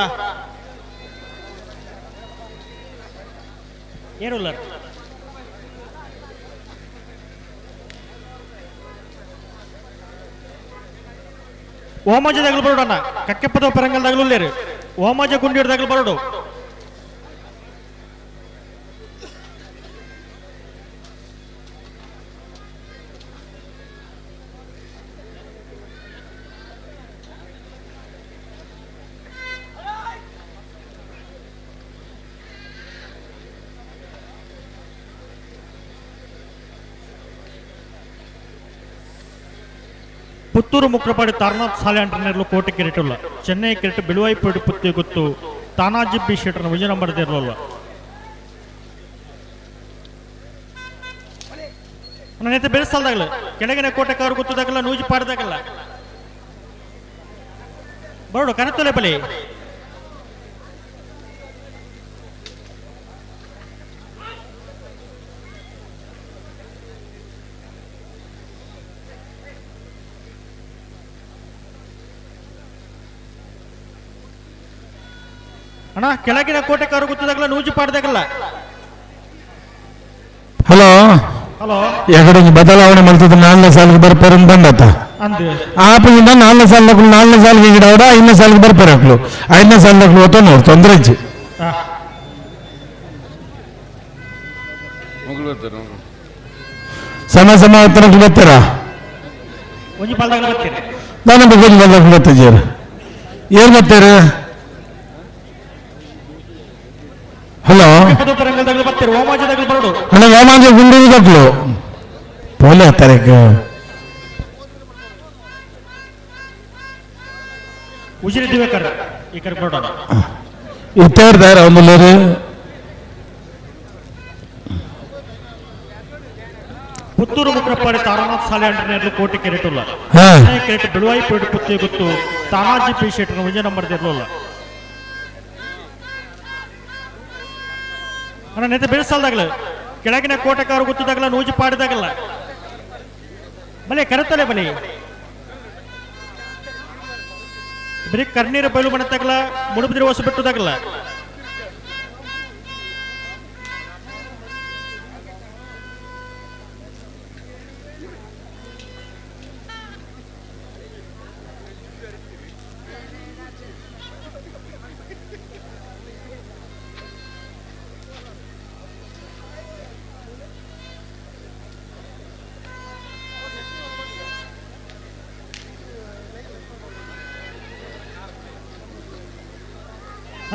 Speaker 8: ಏನು ಉಲ್ಲರ್ ಓಮಾಜದಾಗಲು ಬರೋಡಣ್ಣ ಕಕ್ಕೆಪ್ಪದ ಪೆರಂಗಲ್ದಾಗಲು ಉಲ್ಲೇರು ಓಮಾಜ ಗುಂಡಿಡ್ದಾಗಲು ಬರೋಡು. ಪುತ್ತೂರು ಮುಕ್ರಪಾಡಿ ತಾರನಾಥ್ ಸಾಲೆ ಅಂಟರ್ನೇರ್ಲು ಕೋಟೆ ಕಿರೀಟುಲ್ಲ ಚೆನ್ನೈ ಕಿರೀಟ ಬಿಳುವಾಯಿಪೇಟೆ ಪುತ್ತಿ ಗೊತ್ತು ತಾನಾಜಿ ಬಿ ಶೆಟ್ಟರ್ನ ವಿಜಯ ನಂಬರ್ ದೇರ್ಲಲ್ಲ. ನನ್ನ ಬೆಳೆಸಲ್ದಾಗಲ್ಲ ಕೆಳಗಿನ ಕೋಟೆ ಕಾರು ಗೊತ್ತದಾಗಲ್ಲ ನೂಜು ಪಾಡ್ದಾಗಲ್ಲ ಬರೋಡು ಕನತೊಲೆ ಬಲಿ. ಅಣ್ಣ ಕೆಳಗಿನ ಕೋಟೆ ಕಾರು ಗೊತ್ತದಾಗಲ್ಲ ನೂಜು ಪಾಡ್ದಾಗಲ್ಲ.
Speaker 11: ಹಲೋ
Speaker 8: ಹಲೋ
Speaker 11: ಎಕಡೆ ಬದಲಾವಣೆ ಮಾಡ್ತಿದ್ದ ನಾಲ್ನೇ ಸಾಲಿಗೆ ಬರ್ಪಾರ ಬಂದತ್ತ ಆಪಿಂದ ನಾಲ್ನೇ ಸಾಲ ನಾಲ್ನೇ ಸಾಲಿಗೆ ಗಿಡ ಅವರ ಐದನೇ ಸಾಲಿಗೆ ಬರ್ಪಾರ ಹಾಕ್ಲು ಐದನೇ ಸಾಲ ಓದ್ತಾ ನೋಡು ತೊಂದರೆ ಇಜ್ಜಿ. ಸಮ ಸಮ ಹತ್ತಿರ ಬರ್ತೀರಾ?
Speaker 8: ಒಂಜಿ ಪಾಲ್ದಾಗ ಬರ್ತೀರಿ.
Speaker 11: ನಾನು ಒಂಜಿ ಪಾಲ್ದಾಗ ಬರ್ತಿದ್ದೀರ. ಏನು ಬರ್ತೀರಿ? ಹಲೋ ಅಣ್ಣ, ವಾಮಾಂಜ ಗುಂಡೂರು ದಕ್ಲು ಪೋಲೆ ತಾರೀಕು
Speaker 8: ಉಜಿರೆ ದಿವೇಕರ್ ಈ ಕಡೆ ಬರೋಣ.
Speaker 11: ಇತ್ತೇರ್ದಾರ ಒಂದುಲ್ಲರು.
Speaker 8: ಪುತ್ತೂರು ಮುಕ್ರಪ್ಪಾಡಿ ತಾರಾನಾಥ್ ಸಾಲೆ ಅಂಟನೇರ್ಲು ಕೋಟಿ ಕೆರೆಟುಲ್ಲ ಕೆರೆಟ್ ಬಿಳುವಾಯಿ ಪೇಟು ಪುತ್ತಿ ಗೊತ್ತು ತಾನಾಜಿ ಪಿ ಶೆಟ್ಟರ್ ಒಂಜೆ ನಂಬರ್ ಇರಲಿಲ್ಲ ಅಣ್ಣ. ನೆತ್ತ ಬೆಳೆಸಲ್ದಾಗಲ ಕೆಳಗಿನ ಕೋಟೆಕಾರು ಗೊತ್ತದಾಗಲ್ಲ ನೂಜಿ ಪಾಡಿದಾಗಲ್ಲ ಬಲೆ ಕರೆತಲೆ ಬಲೆ ಬರೀ ಕರ್ನೀರ ಬಯಲು ಮಣತ್ತಾಗಲ್ಲ ಮುಡುಬಿದ್ರೆ ಹೊಸ ಬಿಟ್ಟದಾಗಲ್ಲ.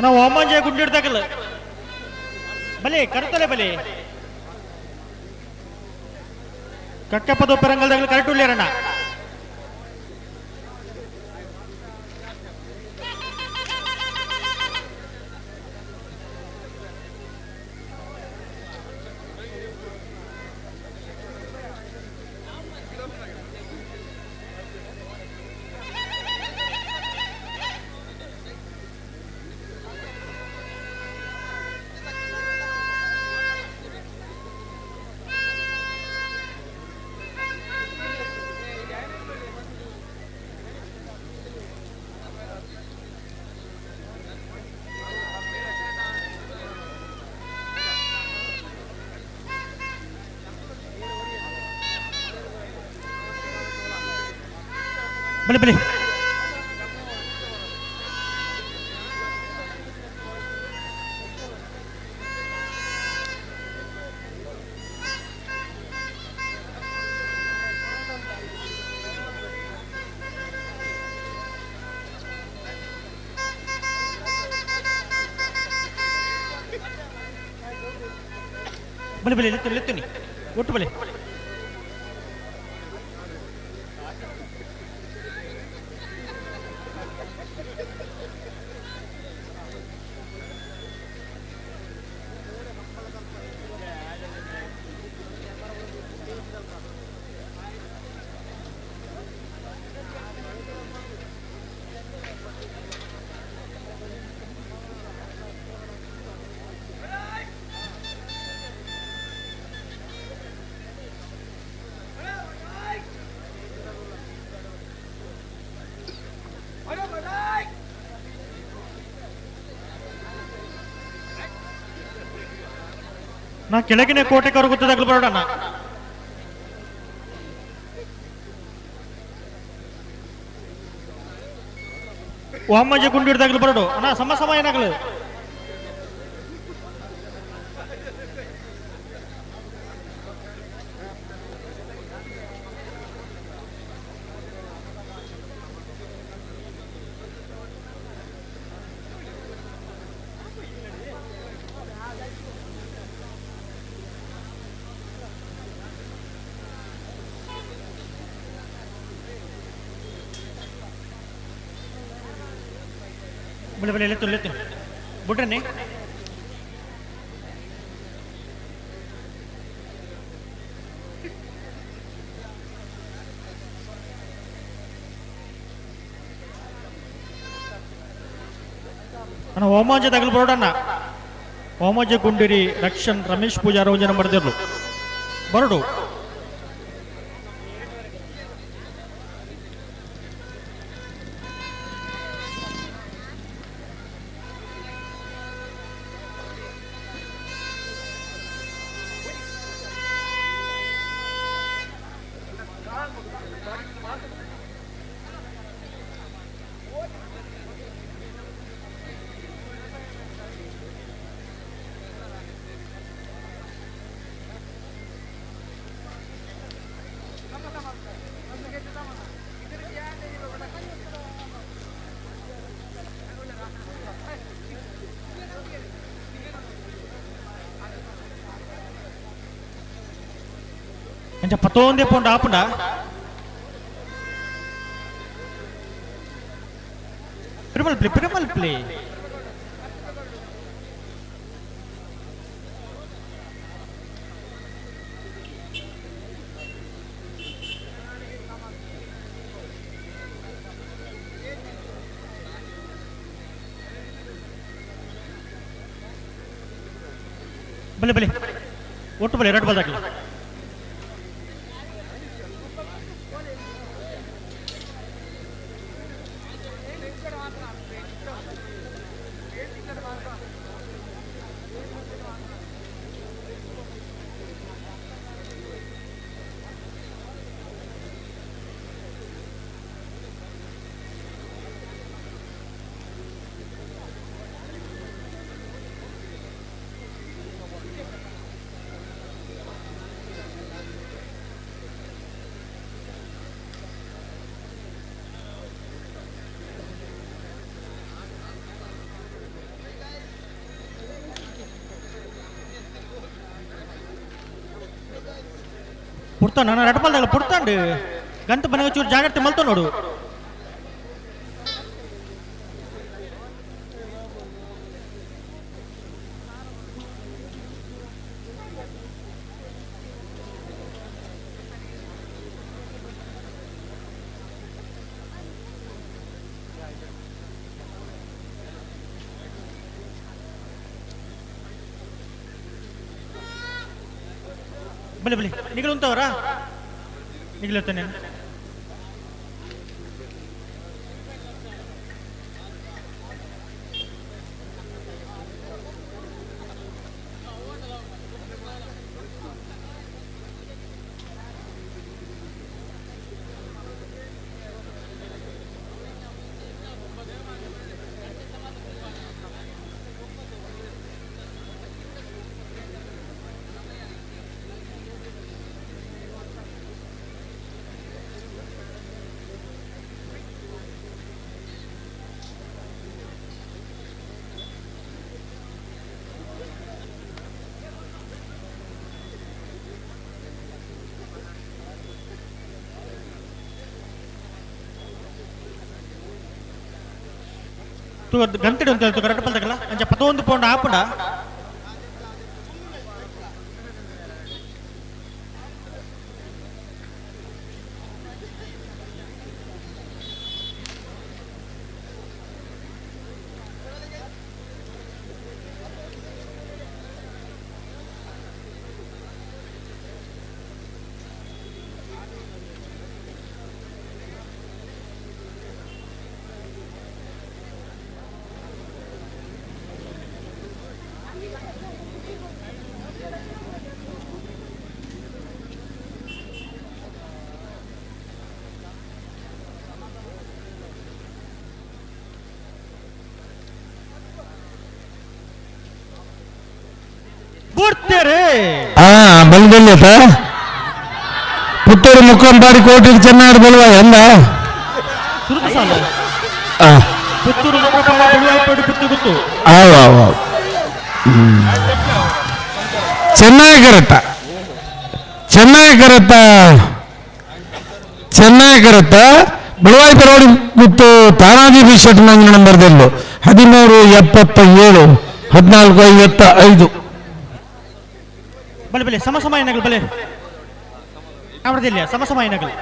Speaker 8: ಅಣ್ಣ ವಾಮಂಜೆ ಗುಂಡಿಡ್ದಾಗಲ್ಲ ಬಲೆ ಕರ್ತಲೆ ಬಲೆ ಕಕ್ಕಪ್ಪದ ಪೆರಂಗಲ್ದಾಗಲ ಕರೆಕ್ಟ್ ಉಳ್ಳೇರಣ್ಣ. ಬಲೆ ಬಲೆ ಬಲೆ ಬಲೆ ಲೆತ್ತು ಲೆತ್ತುನಿ ಒಟ್ಟು ಬಲೆ. ನಾ ಕೆಳಗಿನ ಕೋಟೆ ಕರಗುತ್ತದಾಗಲು ಬರೋಣ. ವಾಮಜ ಗುಂಡು ಹಿಡ್ದಾಗಲು ಬರೋಡು ಅಣ್ಣ. ಸಮ ಸಮ ಏನಾಗಲು ಬಲೆ ಬಲೆ ಲೆತ್ತು ಲೆತ್ತು ಬಿಟ್ರನ್ನಿ. ಅಣ್ಣ ಹೋಮಾಂಜ ತಗಲು ಬರೋಡಣ್ಣ. ಹೋಮಾಂಜ ಗುಂಡಿರಿ ರಕ್ಷನ್ ರಮೇಶ್ ಪೂಜಾರ ಒಂಜನ ಬರೆದಿರ್ಲು ಬರಡು. ಅಂಚ ಪತ್ತೊಂದೇ ಪೋಂಡ ಆಪುಂಡ ಪಿರಮಲ್ ಪ್ಲೇ ಪಿರಮಲ್ ಪ್ಲೇ ಬಲೆ ಬಲೆ ಒಟ್ಟು ಬಲೆ ಎರಡು ಬಾಲ್ ಹಾಕಲಿ ಪುಡ್ತಾನು ನಾನು ರಡ್ಬಲ್ದಾಗ ಪುಡ್ತಾಂಡು ಗಂತ ಬನಗ ಚೂರು ಜಾಗ್ರತೆ ಮಲ್ತ ನೋಡು ಬಲೆ ಬಲೆ ನಿಗಲು ಉಂಟವರಾ ನಿಗಲತ್ತಾನೆ ಗಂಟೆ ಅಂತ ಹೇಳ್ತು ಕರೆಕ್ಟ್ ಬಲ್ದಗಲ್ಲ ಅಂಚ ಪತ್ತೊಂದು ಪೌಂಡ್ ಆಪುಂಡ
Speaker 11: ಬಲ್ಬಲ್ಯತ ಪುತ್ತೂರು ಮುಕ್ಕಂಪಾಡಿ ಕೋಟಿ ಚೆನ್ನಾಗಿ ಬಲ್ವ ಎಂದ
Speaker 8: ಸುರುತ ಸಾಲು ಪುತ್ತೂರು ಮುಕ್ಕಂಪಾಡಿ ಪುತ್ತು ಗೊತ್ತು
Speaker 11: ಆವ್ ಚೆನ್ನಾಗಿ ಕರೆಕ್ಟ ಚೆನ್ನಾಗಿ ಕರೆಕ್ಟ ಚೆನ್ನಾಗಿ ಕರೆಕ್ಟ ಬಳುವಾಯಿ ಪರೋಡಿ ಗುತ್ತು ತಾನಾಜಿ ಬಿ ಶೆಟ್ ನಂಗಿನ ನಂಬರ್ದಲ್ಲೂ 1377 1455.
Speaker 8: ಬಲೆ ಬಲೆ ಸಮ ಸಮಯನಗಳು ಬಲೆ ಅವರದಿಲ್ಲ ಸಮ ಸಮಯನಗಳು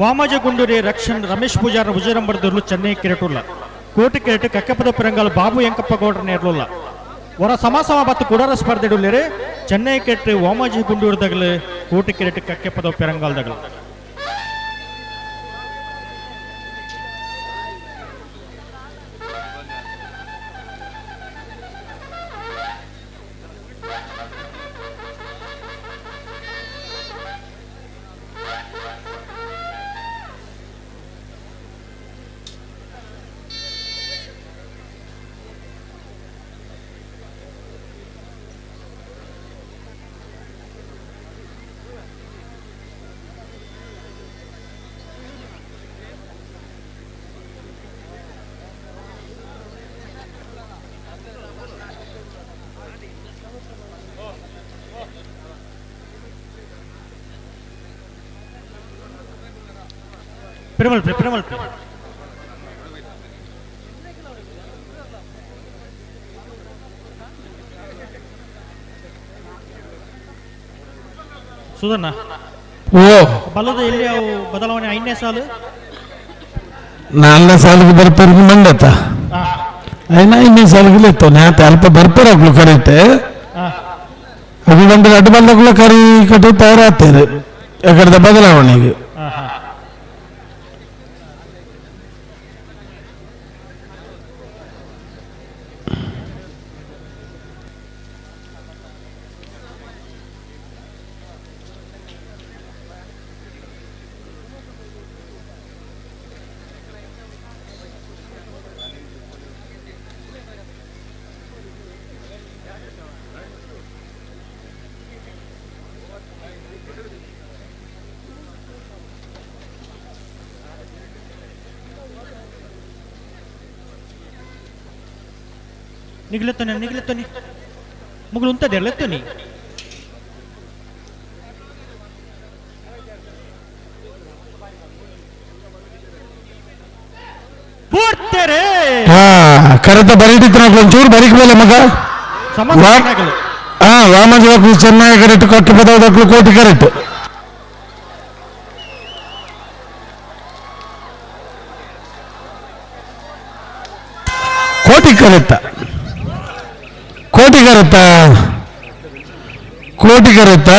Speaker 8: ವಾಮಜ ಗುಂಡೂರಿ ರಕ್ಷಣ್ ರಮೇಶ್ ಪೂಜಾರ ವಿಜಯರಂಬರದಲ್ಲೂ ಚೆನ್ನೈ ಕಿರಟುಲ್ಲ ಕೋಟಿ ಕಿರಟು ಕಕ್ಕಪದ ಪಿರಂಗಲ್ ಬಾಬು ಎಂಕಪ್ಪ ಗೌಡ್ರ ನೇರ್ಲುಲ್ಲ ವರ ಸಮ ಸಮ ಬತ್ತು ಕುಡರ ಸ್ಪರ್ಧೆಡುಲ್ಲೇರೆ ಚೆನ್ನೈ ಕೆಟ್ಟು ವಾಮಾಜಿ ಗುಂಡೂರ್ದಗಲು ಕೋಟಿ ಕಿರಟು ಕಕ್ಕೆಪದ ಪಿರಂಗಾಲ್ದಗಲು.
Speaker 4: ಪಿರಮಲ್ಪಿ ಪಿರಮಲ್ಪಿ ಸುಧಣ್ಣ
Speaker 11: ಓ
Speaker 4: ಬಲದ ಎಲ್ಲಿ ಅವು ಬದಲಾವಣೆ ಐದನೇ ಸಾಲು
Speaker 11: ನಾಲ್ನೇ ಸಾಲಿಗೆ ಬರ್ಪೇರಿಗೆ ಮಂಡತ್ತ ಐನ ಐದನೇ ಸಾಲಿಗೆ ಇತ್ತು ನ್ಯಾತ ಅಲ್ಪ ಬರ್ಪೇರು ಆಗ್ಲು ಕರೆಕ್ಟ್ ಅದು ಬಂದ್ರೆ ಅಡ್ಡ ಬಂದಾಗಲೂ ಕರಿ ಕಟ್ಟಿ ತಯಾರಾಗ್ತಾರೆ ಯಾಕಂದ್ರೆ ಬದಲಾವಣೆಗೆ.
Speaker 4: ನಿಗ್ಲೆತ್ತೋನಿ ನಿಗ್ಲೆತ್ತೋನಿ ಮುಗುಳು ಉಂತದೆ ಲೆತ್ತೋನಿ ಪೂರ್ತೆರೆ
Speaker 11: ಹಾ ಕರೆತ ಬರೀಟಿತ್ತು ಒಂಚೂರು ಬರೀಕ್ ಮೇಲೆ ಮಗ ಹಾ ವಾಮಜವಾಕ್ಲು ಚೆನ್ನಾಗಿ ಕರೆಕ್ಟ್ ಕೊಟ್ಟು ಪದವದಕ್ಲು ಕೋಟಿ ಕರೆಕ್ಟ್. ಕೋಟಿ ಕರೆಕ್ಟ ಕೋಟಿ ಕರೆತ ಕೋಟಿ ಕರೆತ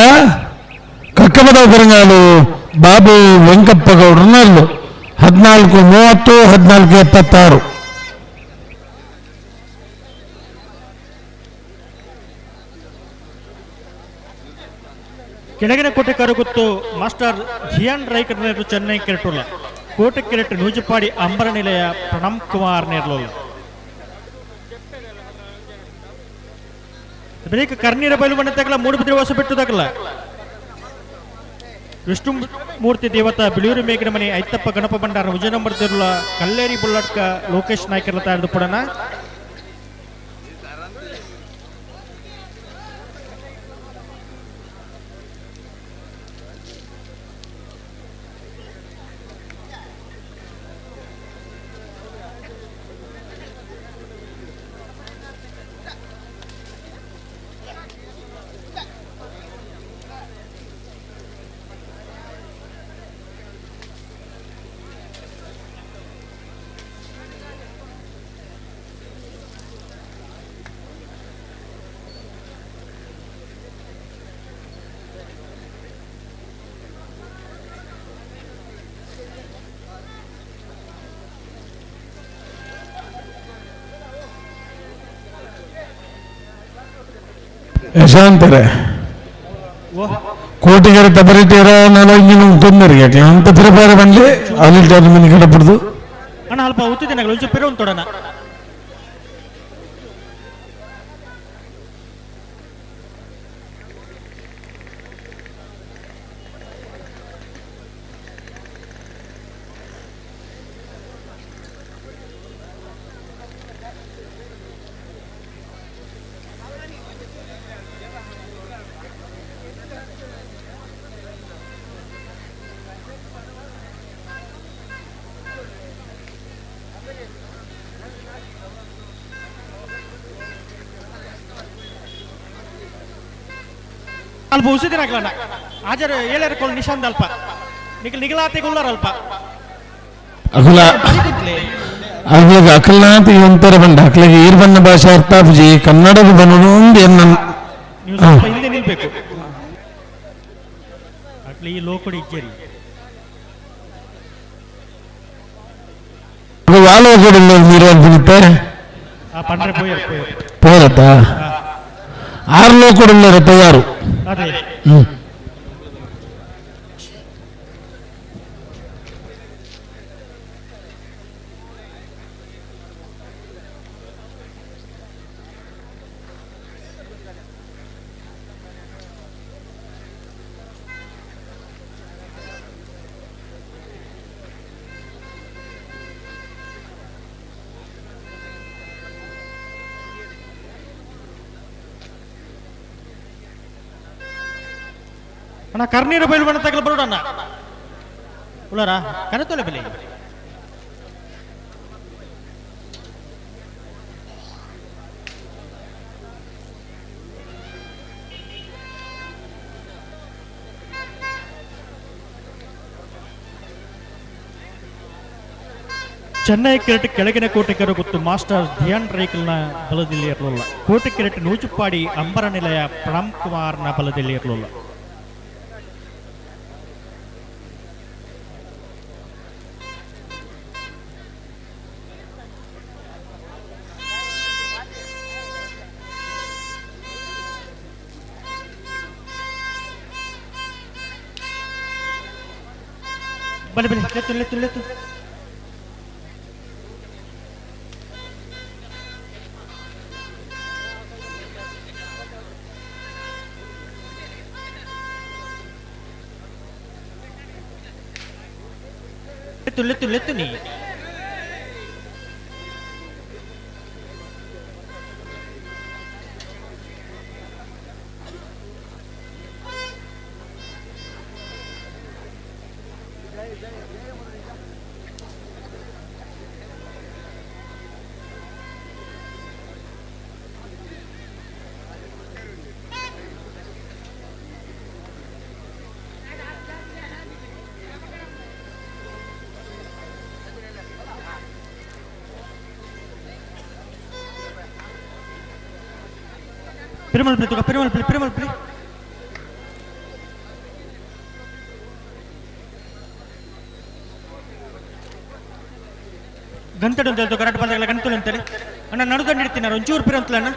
Speaker 11: ಕಕ್ಕಬದ ಪೆರಂಗಾಲು ಬಾಬು ವೆಂಕಪ್ಪ ಗೌಡ್ರನಲ್ಲು 14 30 14 76.
Speaker 4: ಕೆಳಗಿನ ಕೋಟೆ ಕರಗುತ್ತು ಮಾಸ್ಟರ್ ಜಿಯಾನ್ ರೈಕರ್ ಚೆನ್ನೈ ಕೆರಟುಲ್ಲ ಕೋಟೆ ಕೆರೆಟ್ ನೂಜುಪಾಡಿ ಅಂಬರ ನಿಲಯ ಪ್ರಣಮ್ ಕುಮಾರ್ ನೇರ್ಲೋಲ್ಲ ಬಳಿಕ ಕರ್ನೀರ ಬಯಲು ಮನೆ ತಗಲ ಮೂಡುಬಿದ್ರೆ ಹೊಸ ಬಿಟ್ಟು ತಗಲ ವಿಷ್ಣು ಮೂರ್ತಿ ದೇವತ ಬಿಳಿಯೂರು ಮೇಘನ ಮನೆ ಐತಪ್ಪ ಗಣಪ ಭಂಡಾರ ವಿಜಯನಂಬರ್ ತಿರುಳ ಕಲ್ಲೇರಿ ಬುಲ್ಲಟ್ಕ ಲೋಕೇಶ್ ನಾಯ್ಕರ್ಲ ತಯಾರಿದು ಪಡನ
Speaker 11: ಯಶವಂತರೇ ಕೋಟಿಗರ ತಬರಿಟೀರ ನಾಲ್ಕು ತೊಂದರೆ ಯಾಕೆ ಅಂತ ತಿರುಪಾರ ಬಂದ್ಲಿ ಅಲ್ಲಿ ಮನೆ ಕಡಪಡ್ದು
Speaker 4: ಅಣ್ಣ ಅಲ್ಪ ಉತ್ತಿದ್ದೇನೆ ಒಂಚೂರು ಪಿರ ಉಂಟೋಡಣ ಅಲ್ಪ ಉಸಿದಿನಾಗ್ಲಣ್ಣ ಆಜರ್ ಏಳರ ಕೋಲ್ ನಿಶಾಂತ್ ಅಲ್ಪ ನಿಗಲ್ ನಿಗಲಾತೆ ಗುಲ್ಲಾರ ಅಲ್ಪ
Speaker 11: ಅಕುಲ ಅಕ್ಲಿಗೆ ಅಕಲ್ನಾಥ್ ಒಂಥರ ಬಂಡ ಅಕ್ಲಿಗೆ ಈರ್ ಬಣ್ಣ ಭಾಷೆ ಅರ್ಥ ಆಪುಜಿ ಕನ್ನಡದ ಬನ್ನದು ಒಂದು ಎನ್ನ
Speaker 4: ನೀವು ಸ್ವಲ್ಪ ಹಿಂದೆ ನಿಲ್ಬೇಕು ಅಟ್ಲಿ ಈ ಲೋಕಡಿ ಇಜ್ಜರಿ
Speaker 11: ವಾಲೋ ಕೂಡ ನೀರು ಅಂತ
Speaker 4: ಆ ಪಂಡ್ರೆ ಪೋಯರ್ ಪೋಯರ್
Speaker 11: ಪೋರತ್ತ ಆರು ಲೋಕಡಿ ತಯಾರು
Speaker 4: ಅದೇ
Speaker 11: ಹ್ಮ್
Speaker 4: ಅಣ್ಣ ಕರ್ನೀರು ಬೈಲು ಬಣ್ಣ ತಗಲ ಬರೋಣ ಉಳ್ಳಾರ ಕನತೊಲೆ ಬೆಲೆ
Speaker 8: ಚೆನ್ನೈ ಕ್ರಿಕೆಟ್ ಕೆಳಗಿನ ಕೋಟೆಕರು ಗೊತ್ತು ಮಾಸ್ಟರ್ ಧ್ಯಾನ್ ರೈಕಲ್ನ ಬಲದಲ್ಲಿ ಇರಲಿಲ್ಲ. ಕೋಟೆ ಕ್ರಿಕೆಟ್ ನೂಜುಪಾಡಿ ಅಂಬರ ನಿಲಯ ಪ್ರಣಮ್ ಕುಮಾರ್ನ ಬಲದಲ್ಲಿ ಇರಲಿಲ್ಲ.
Speaker 4: ಬಲೆ ಬಲೆ ಲೆತ್ತು ಲೆತ್ತು ಲೆತ್ತು ಲೆತ್ತು ಲೆತ್ತು ನೀ
Speaker 8: Perumal பிள்ளை பெருமாள் பிள்ளை பெருமாள் பிள்ளை
Speaker 4: ಗಂತಡು ಅಂತ ಹೇಳ್ತು ಕರೆಕ್ಟ್ ಬಂದಾಗಲ್ಲ ಗಂತಡು ಅಂತೇಳಿ ಅಣ್ಣ ನಡುಗಂಡು ಇಡ್ತೀನಿ ನಾನು ಒಂಚೂರು ಪಿರ ಅಂತಲ್ಲ ಅಣ್ಣ.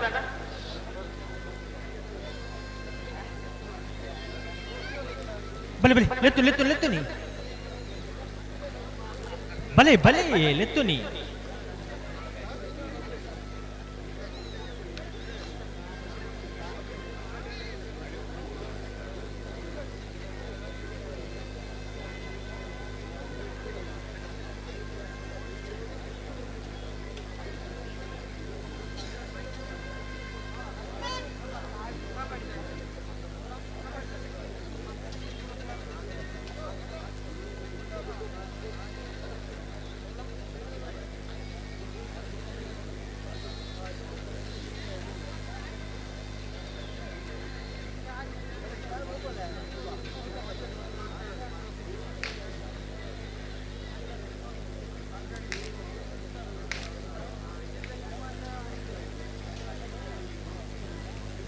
Speaker 4: ಬಲೆ ಬಲೆ ಲೆತ್ತು ಲೆತ್ತು ಲೆತ್ತು ನೀ ಬಲೆ ಬಲೆ ಲೆತ್ತು ನೀ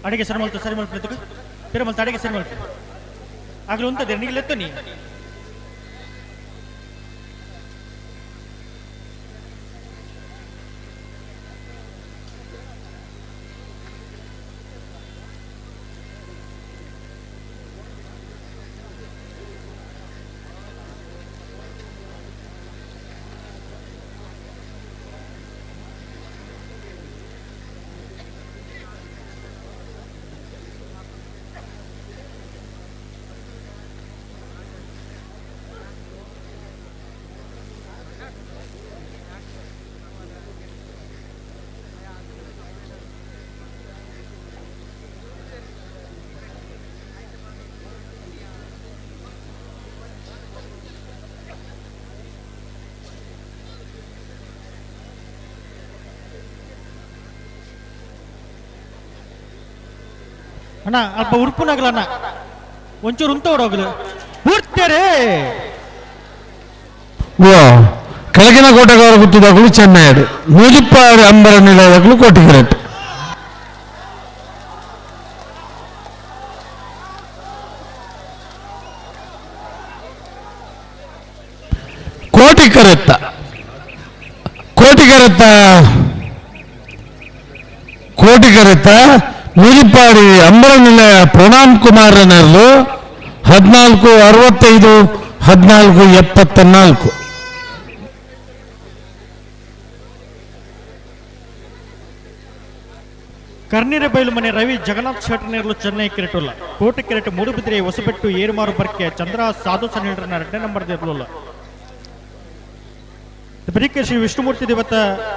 Speaker 8: ಅಡಿಗೆ ಸರಿ ಮಲ್ತು ಸರಿ ಮಲ್ತು ಪಿರಮಲ್ತು ಅಡಿಗೆ ಸರಿ ಮಲ್ತು ಆಗಲೂ ಉಂತದೆ ನೀಲೆತ್ತು ನೀ ಅಣ್ಣ ಅಲ್ಪ ಉರ್ಪುನಾಗಲ ಅಣ್ಣ ಒಂಚೂರು ಉಂತ ಹೋಗಲು ಉರ್ತಾರೆ.
Speaker 11: ಕೆಳಗಿನ ಕೋಟೆಗಾರ ಗುತ್ತಿದಾಗಲು ಚೆನ್ನೈಡು ನೂಜಿಪ್ಪಾಡಿ ಅಂಬರ ನಿಲಯದಾಗಲು ಕೋಟಿಗೆರೆಟ್ ಕೋಟಿಕರೆತ್ತ ಕೋಟಿಕರೆತ್ತ ಕೋಟಿಕರೆತ್ತ ನೂಜಿಪ್ಪಾಡಿ ಅಂಬರ ನಿಲಯ ಪ್ರಣಾಮ್ ಕುಮಾರನರ್ಲು 14 65 14 74.
Speaker 8: ಕರ್ನೀರ ಬೈಲು ಮನೆ ರವಿ ಜಗನ್ನಾಥ್ ಶೆಟ್ಟರ್ನೇರ್ಲು ಚೆನ್ನೈ ಕ್ರಿಕೆಟುಲ್ಲ ಕೋಟೆ ಕ್ರಿಕೆಟ್ ಮೂಡುಬಿದಿರೆ ಹೊಸಬೆಟ್ಟು ಏರುಮಾರು ಬರ್ಕೆ ಚಂದ್ರ ಸಾಧು ಸನ್ನಿಡರ್ನ 2ನೇ ನಂಬರ್ ದೇರ್ಲುಲ್ಲ. ಬರೀಕೆ ಶ್ರೀ ವಿಷ್ಣುಮೂರ್ತಿ ದೇವತ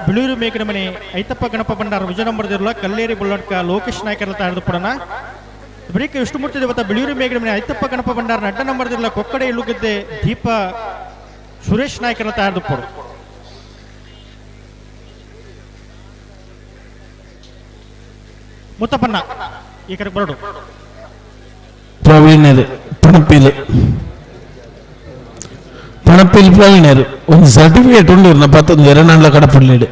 Speaker 8: ಬಿಳೂರು ಮೇಕನ ಮನೆ ಐತಪ್ಪ ಗಣಪ ಭಂಡಾರ ವಿಜಯ ನಂಬರ್ ದೇರ್ಲ ಕಲ್ಲೇರಿ ಬುಳ್ಳಡ್ಕ ಲೋಕೇಶ್ ನಾಯಕರ ತಾರದು ಪಡನ. ಬರೀಕೆ ವಿಷ್ಣುಮೂರ್ತಿ ದೇವತ ಬಿಳೂರು ಮೇಕನ ಮನೆ ಐತಪ್ಪ ಗಣಪ ಭಂಡಾರ 2ನೇ ನಂಬರ್ ದೇರ್ಲ ಕೊಕ್ಕಡೆ ಇಳುಗದ್ದೆ ದೀಪ ಸುರೇಶ್ ನಾಯ್ಕರ ತಯಾರಿದುಪ್ಪಡು. ಮುತ್ತಪ್ಪಣ್ಣ ಈ ಕಡೆ ಬರಡು.
Speaker 14: ಪ್ರವೀಣರು ಪಣಪಿಲ್ ಪಣಪಿಲ್ ಪ್ರವೀಣರು ಒಂದು ಸರ್ಟಿಫಿಕೇಟ್ ಉಂಡು ಇರ್ನ ಪತ್ತೊಂದು ಎರಡಲ್ಲ ಕಡಪುಳ್ಳಿಡು.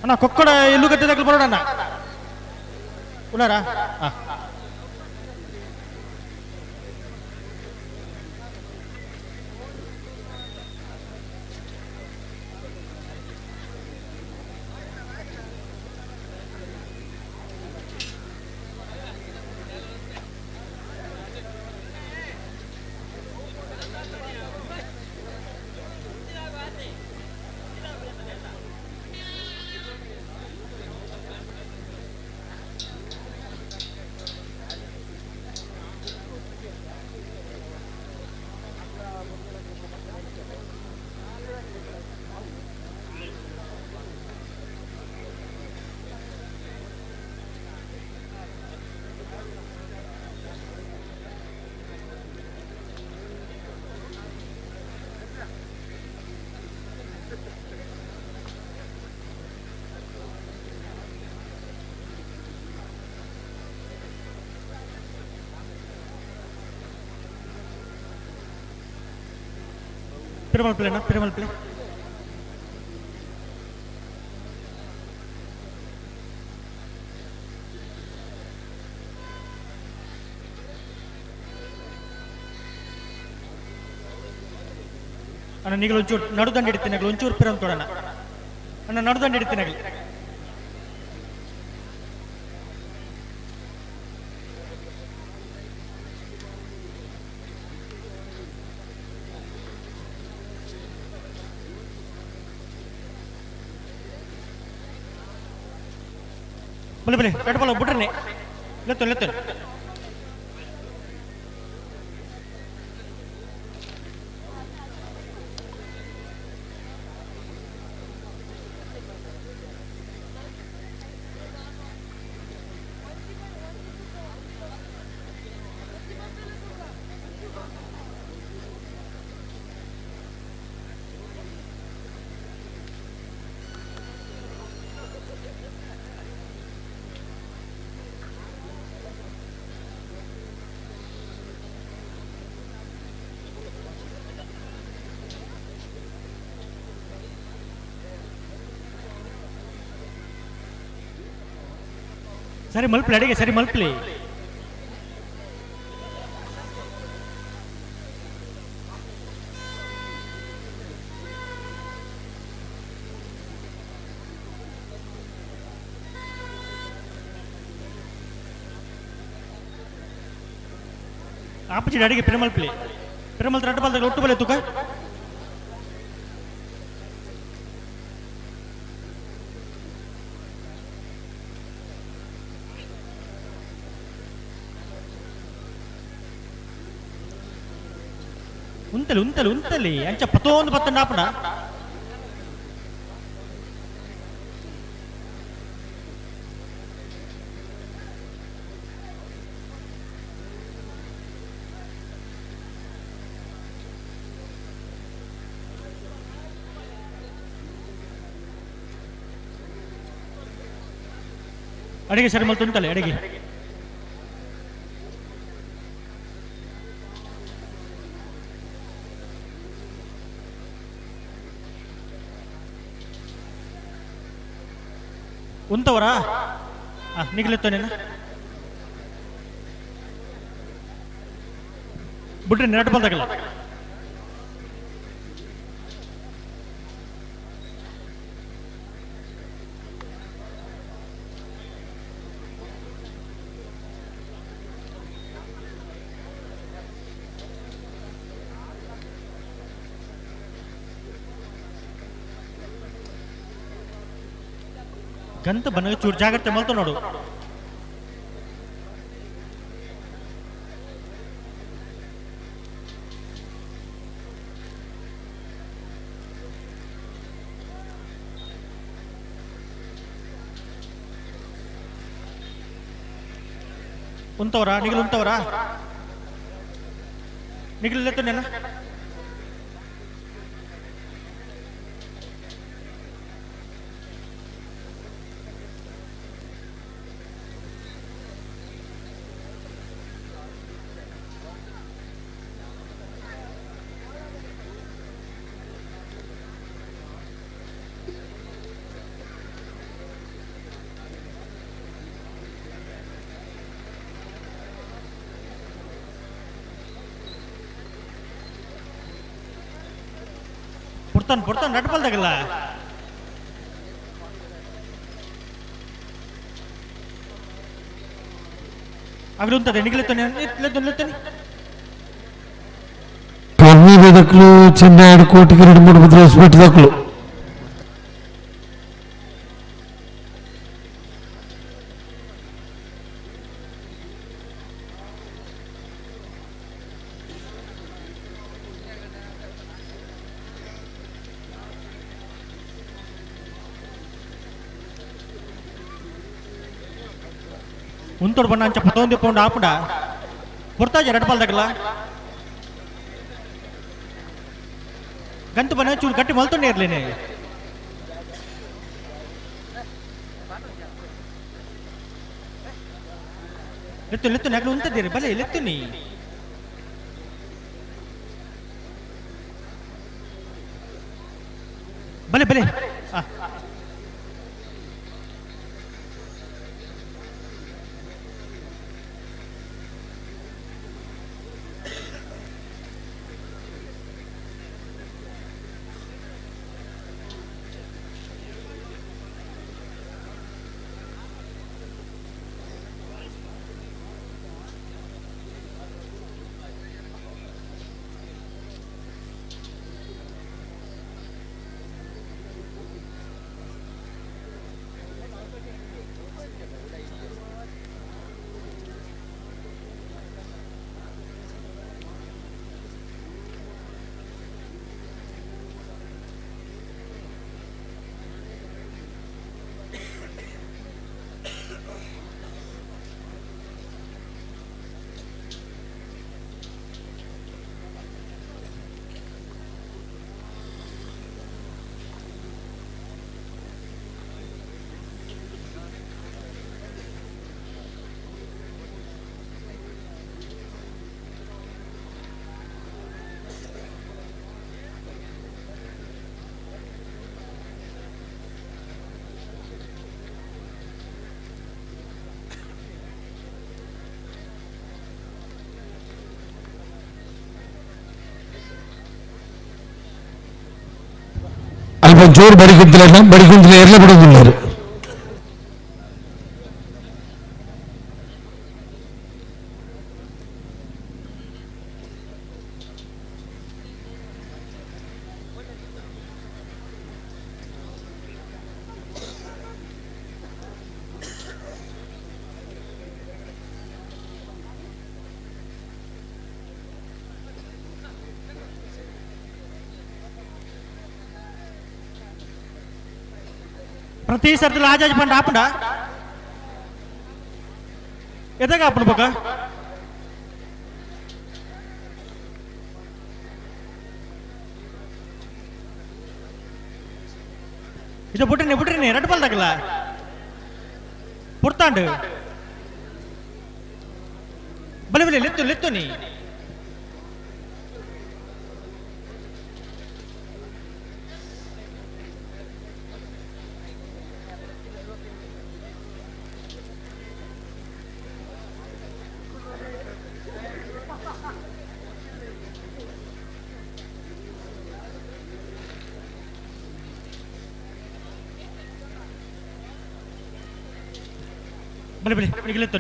Speaker 8: ಅಣ್ಣ ಕೊಕ್ಕಡ ಎಲ್ಲುಗಟ್ಟೆದಾಗಲು ಬರೋಣ ಉಳ್ಳಾರ. Perumal play Perumal play. ಅಣ್ಣ ನೀಗಳು ಒಂಚೂರು ನಡುದಂಡ ಇಡ್ತೀನಿ, ಒಂಚೂರು ಪಿರಮ್ ತೋಡಣ ಅಣ್ಣ, ನಡುದಂಡ ಇಡ್ತೀನಿ. ಬಲೆ ಬಲೆ ಎರಡು ಬಲ ಬಿಡ್ರಿ, ಲೆತ್ತು ಲೆತ್ತು. ಸರಿ ಮಲ್ಪಲಿ ಅಡಿಗೆ, ಸರಿ ಮಲ್ಪಲಿ. ಆಪಚಿಡಿ ಅಡಿಗೆ ಪಿರಮಲ್ಪಲಿ ಪಿರಮಲ್ ರಡ್ಡು ಬಾಲ್ದಾಗ ಒಟ್ಟು ಬಲೆ ತುಕ. ಉಂತಲಿ ಉಂತಲಿ ಉಂತಲಿ ಅಂಚ ಪತ್ತೊಂದು ಪತ್ತಂಡ ಆಪಣ. ಅಡಿಗೆ ಸರಿ ಮಲ್ತು ಉಂತಲೆ ಅಡಿಗೆ. ಉಂತವರಾ ನಿಗಲೆತ್ತೋನೇನ ಬಿಡ್ರಿ, ನೆರಡು ಬಲ್ದಾಗಲ್ಲ.
Speaker 4: ಗಂತ ಬನ್ನಗ ಚೂರು ಜಾಗ್ರತೆ ಮಲ್ತು ನೋಡು. ಉಂತವರಾ ನಿಗಲು ಉಂತವರಾ ನಿಗಲು ನೆನ ಪುಡ್ತಾನೆ ಪುಡ್ತಾನೆ ನಟ್ಬಲ್ದಾಗಲ್ಲ ಅಗಲು ಉಂತದೆ ನಿಗಲೆತ್ತಾನೆ ನಿಲ್ತಾನೆ.
Speaker 11: ಕಮ್ಮಿ ಬೆದಕ್ಲು ಚೆನ್ನೈ ಕೋಟಿಗೆ 2-3 ಮುದ್ರೆ ಹಾಸ್ಪಿಟಲ್.
Speaker 4: ಉಂತೋಡು ಬಣ್ಣ ಅಂಚ ಪತ್ತೊಂದು ಪೌಂಡ್ ಆಪುಂಡ ಪೊರ್ತಾಜ ಎರಡು ಪಾಲ್ದಾಗಲ್ಲ ಗಂತು ಬಣ್ಣ ಚೂರು ಗಟ್ಟಿ ಮಲ್ತೊಂಡೇ ಇರ್ಲೇನೆ. ಲೆತ್ತು ಲೆತ್ತು ನಗಲು ಉಂತದ್ದೀರಿ ಬಲೆ ಲೆತ್ತು ನೀ ಬಲೆ ಬಲೆ ಆ
Speaker 11: ಅಲ್ಪ ಜೋರು ಬಡಿಗುಂತಿಲ್ಲ ಬಡಿಗುಂತಿಲ್ಲ ಎಲ್ಲ ಬಿಡುವುದಿಲ್ಲ.
Speaker 4: ಪ್ರತಿ ಸರ್ತಿ ಆಜಾಜ್ ಬಂಡ ಆಪುಂಡ ಎದಾಗ ಆಪುಂಡು ಬೊಕ ಇದು ಬುಟ್ರಿನಿ ಬುಟ್ರಿನಿ ರಡ್ಡು ಬಲ್ದಾಗಲ್ಲ ಪುಡ್ತಾಂಡು ಬಲೆ ಬಲೆ ಲೆತ್ತು ಲೆತ್ತು ನೀ ಬಲೆ ಬಲೆ ನಿಗಲೆತ್ತು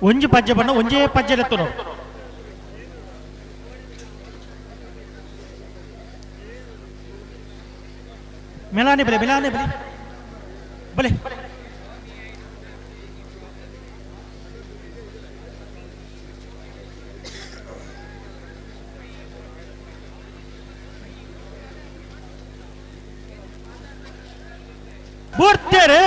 Speaker 4: ಒಂಜಿ ಪಜ್ಜೆ ಬಣ್ಣ ಒಂಜೇ ಪಜ್ಜೆ ಎತ್ತುನು ಮೆಲಾನೆ ಬಲೆ ಮೆಲಾನೆ ಬಲೆ ಬಲೆ ಬರ್ತಾರೆ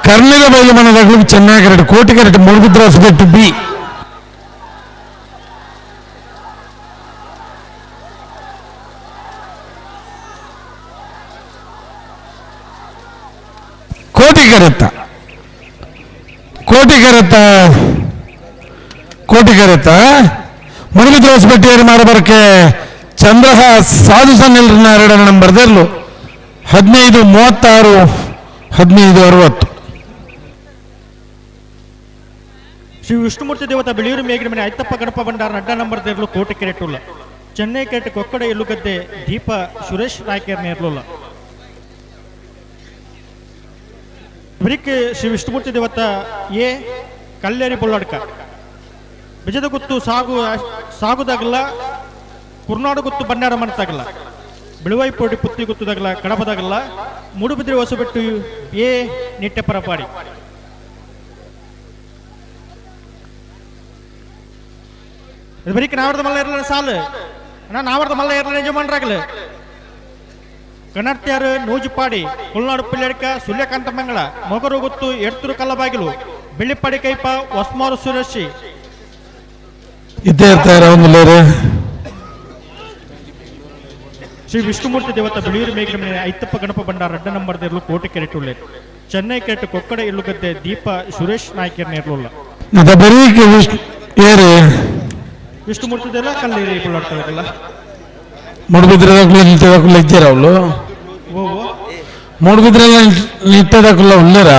Speaker 11: ಕರ್ನಿದ ಬೈಲು ಮನದಾಗಲು ಚೆನ್ನೈ ಕರೆಕ್ಟ್ ಕೋಟಿ ಕರೆಕ್ಟ್ ಮೂಡುಬಿದ್ರ ಹೊಸಬೆಟ್ಟು ಬಿ ಕೋಟಿ ಕರೆತ್ತ ಕೋಟಿ ಕರೆತ್ತ ಕೋಟಿ ಕರೆತ್ತ ಮೂಡುಬಿದ್ರ ಹೊಸಬೆಟ್ಟು ಏರಿ ಮಾಡಬರಕ್ಕೆ ಚಂದ್ರಹ ಸಾಧು ಸನ್ನೆಲ್ರನ್ನ ಎರಡನೇ ನಂಬರ್ ದೆರ್ಲು 15 36 15 60.
Speaker 4: ಶ್ರೀ ವಿಷ್ಣುಮೂರ್ತಿ ದೇವತ ಬಿಳಿಯೂರು ಮೇಗಿನ ಮನೆ ಐತಪ್ಪ ಗಣಪ ಭಂಡಾರ ಅಡ್ಡ ನಂಬರ್ ದೇರ್ಲು ಕೋಟೆ ಕೆರೆಟುಲ್ಲ ಚೆನ್ನೈ ಕೆರೆಟ್ ಕೊಕ್ಕಡ ಎಳ್ಳುಗದ್ದೆ ದೀಪ ಸುರೇಶ್ ನಾಯ್ಕರ್ ನೇರ್ಲುಲ್ಲ ಬ್ರಿಕ್ ಶ್ರೀ ವಿಷ್ಣುಮೂರ್ತಿ ದೇವತ ಎ ಕಲ್ಲೇರಿ ಬೊಳ್ಳಡ್ಕ ಬಿಜದ ಗುತ್ತು ಸಾಗು ಸಾಗುದಾಗಲ್ಲ ಕುರ್ನಾಡು ಗುತ್ತು ಬನ್ನಾರ ಮನತಾಗಲ್ಲ ಬಿಳುವೈಪೋಟಿ ಪುತ್ತಿ ಗುತ್ತುದಾಗಲ್ಲ ಕಡಪದಾಗಲ್ಲ ಮೂಡುಬಿದ್ರೆ ಹೊಸಬೆಟ್ಟು ಎ ನಿಟ್ಟೆ ಪರಪಾಡಿ ಇದು ಬರೀ ನಾವರ್ದ ಮಲ್ಲ ಇರಲ್ಲ ಸಾಲು ಅಣ್ಣ ನಾವರ್ದ ಮಲ್ಲ ಇರಲ್ಲ ಯಜಮಾನ್ರಾಗಲು ಕನ್ನಡ್ತಿಯಾರು ನೂಜುಪಾಡಿ ಕುಲ್ನಾಡು ಪಿಳ್ಳಡ್ಕ ಸೂರ್ಯಕಾಂತ ಮಂಗಳ ಮೊಗರು ಗುತ್ತು ಎಡ್ತೂರು ಕಲ್ಲಬಾಗಿಲು ಬೆಳ್ಳಿಪಾಡಿ ಕೈಪ ಹೊಸ್ಮಾರು ಸುರೇಶಿ
Speaker 11: ಇದ್ದೇ ಇರ್ತಾರೆ ಒಂದು ಲೇರೆ.
Speaker 4: ಶ್ರೀ ವಿಷ್ಣುಮೂರ್ತಿ ದೇವತ ಬಿಳಿಯೂರು ಮೇಗಿನ ಮನೆ ಐತಪ್ಪ ಗಣಪ ಭಂಡಾರ ಅಡ್ಡ ನಂಬರ್ ದೇರ್ಲು ಕೋಟೆ ಕೆರೆಟುಳ್ಳೆ ಚೆನ್ನೈ ಕೆರೆಟ್ ಕೊಕ್ಕಡ ಇಳ್ಳುಗದ್ದೆ ದೀಪ ಸುರೇಶ್ ನಾಯ್ಕರ್ ನೇರ್ಲುಲ್ಲ
Speaker 11: ಅದ ಬರೀ ವಿಷ್ಣು ಏರಿ
Speaker 4: ವಿಷ್ಣುಮೂರ್ತಿ ದೇಲ ಕಲ್ಲೇರಿ ಬುಳ್ಳಾಡ್ತಾರಲ್ಲ
Speaker 11: ಮೂಡುಬಿದ್ರೆದಾಕುಲ ನಿಟ್ಟದಾಕುಲ ಇದ್ದೀರ ಅವಳು
Speaker 4: ಓ
Speaker 11: ಮೂಡುಬಿದ್ರೆ ನಿಟ್ಟದಾಕುಲ ಉಳ್ಳೇರ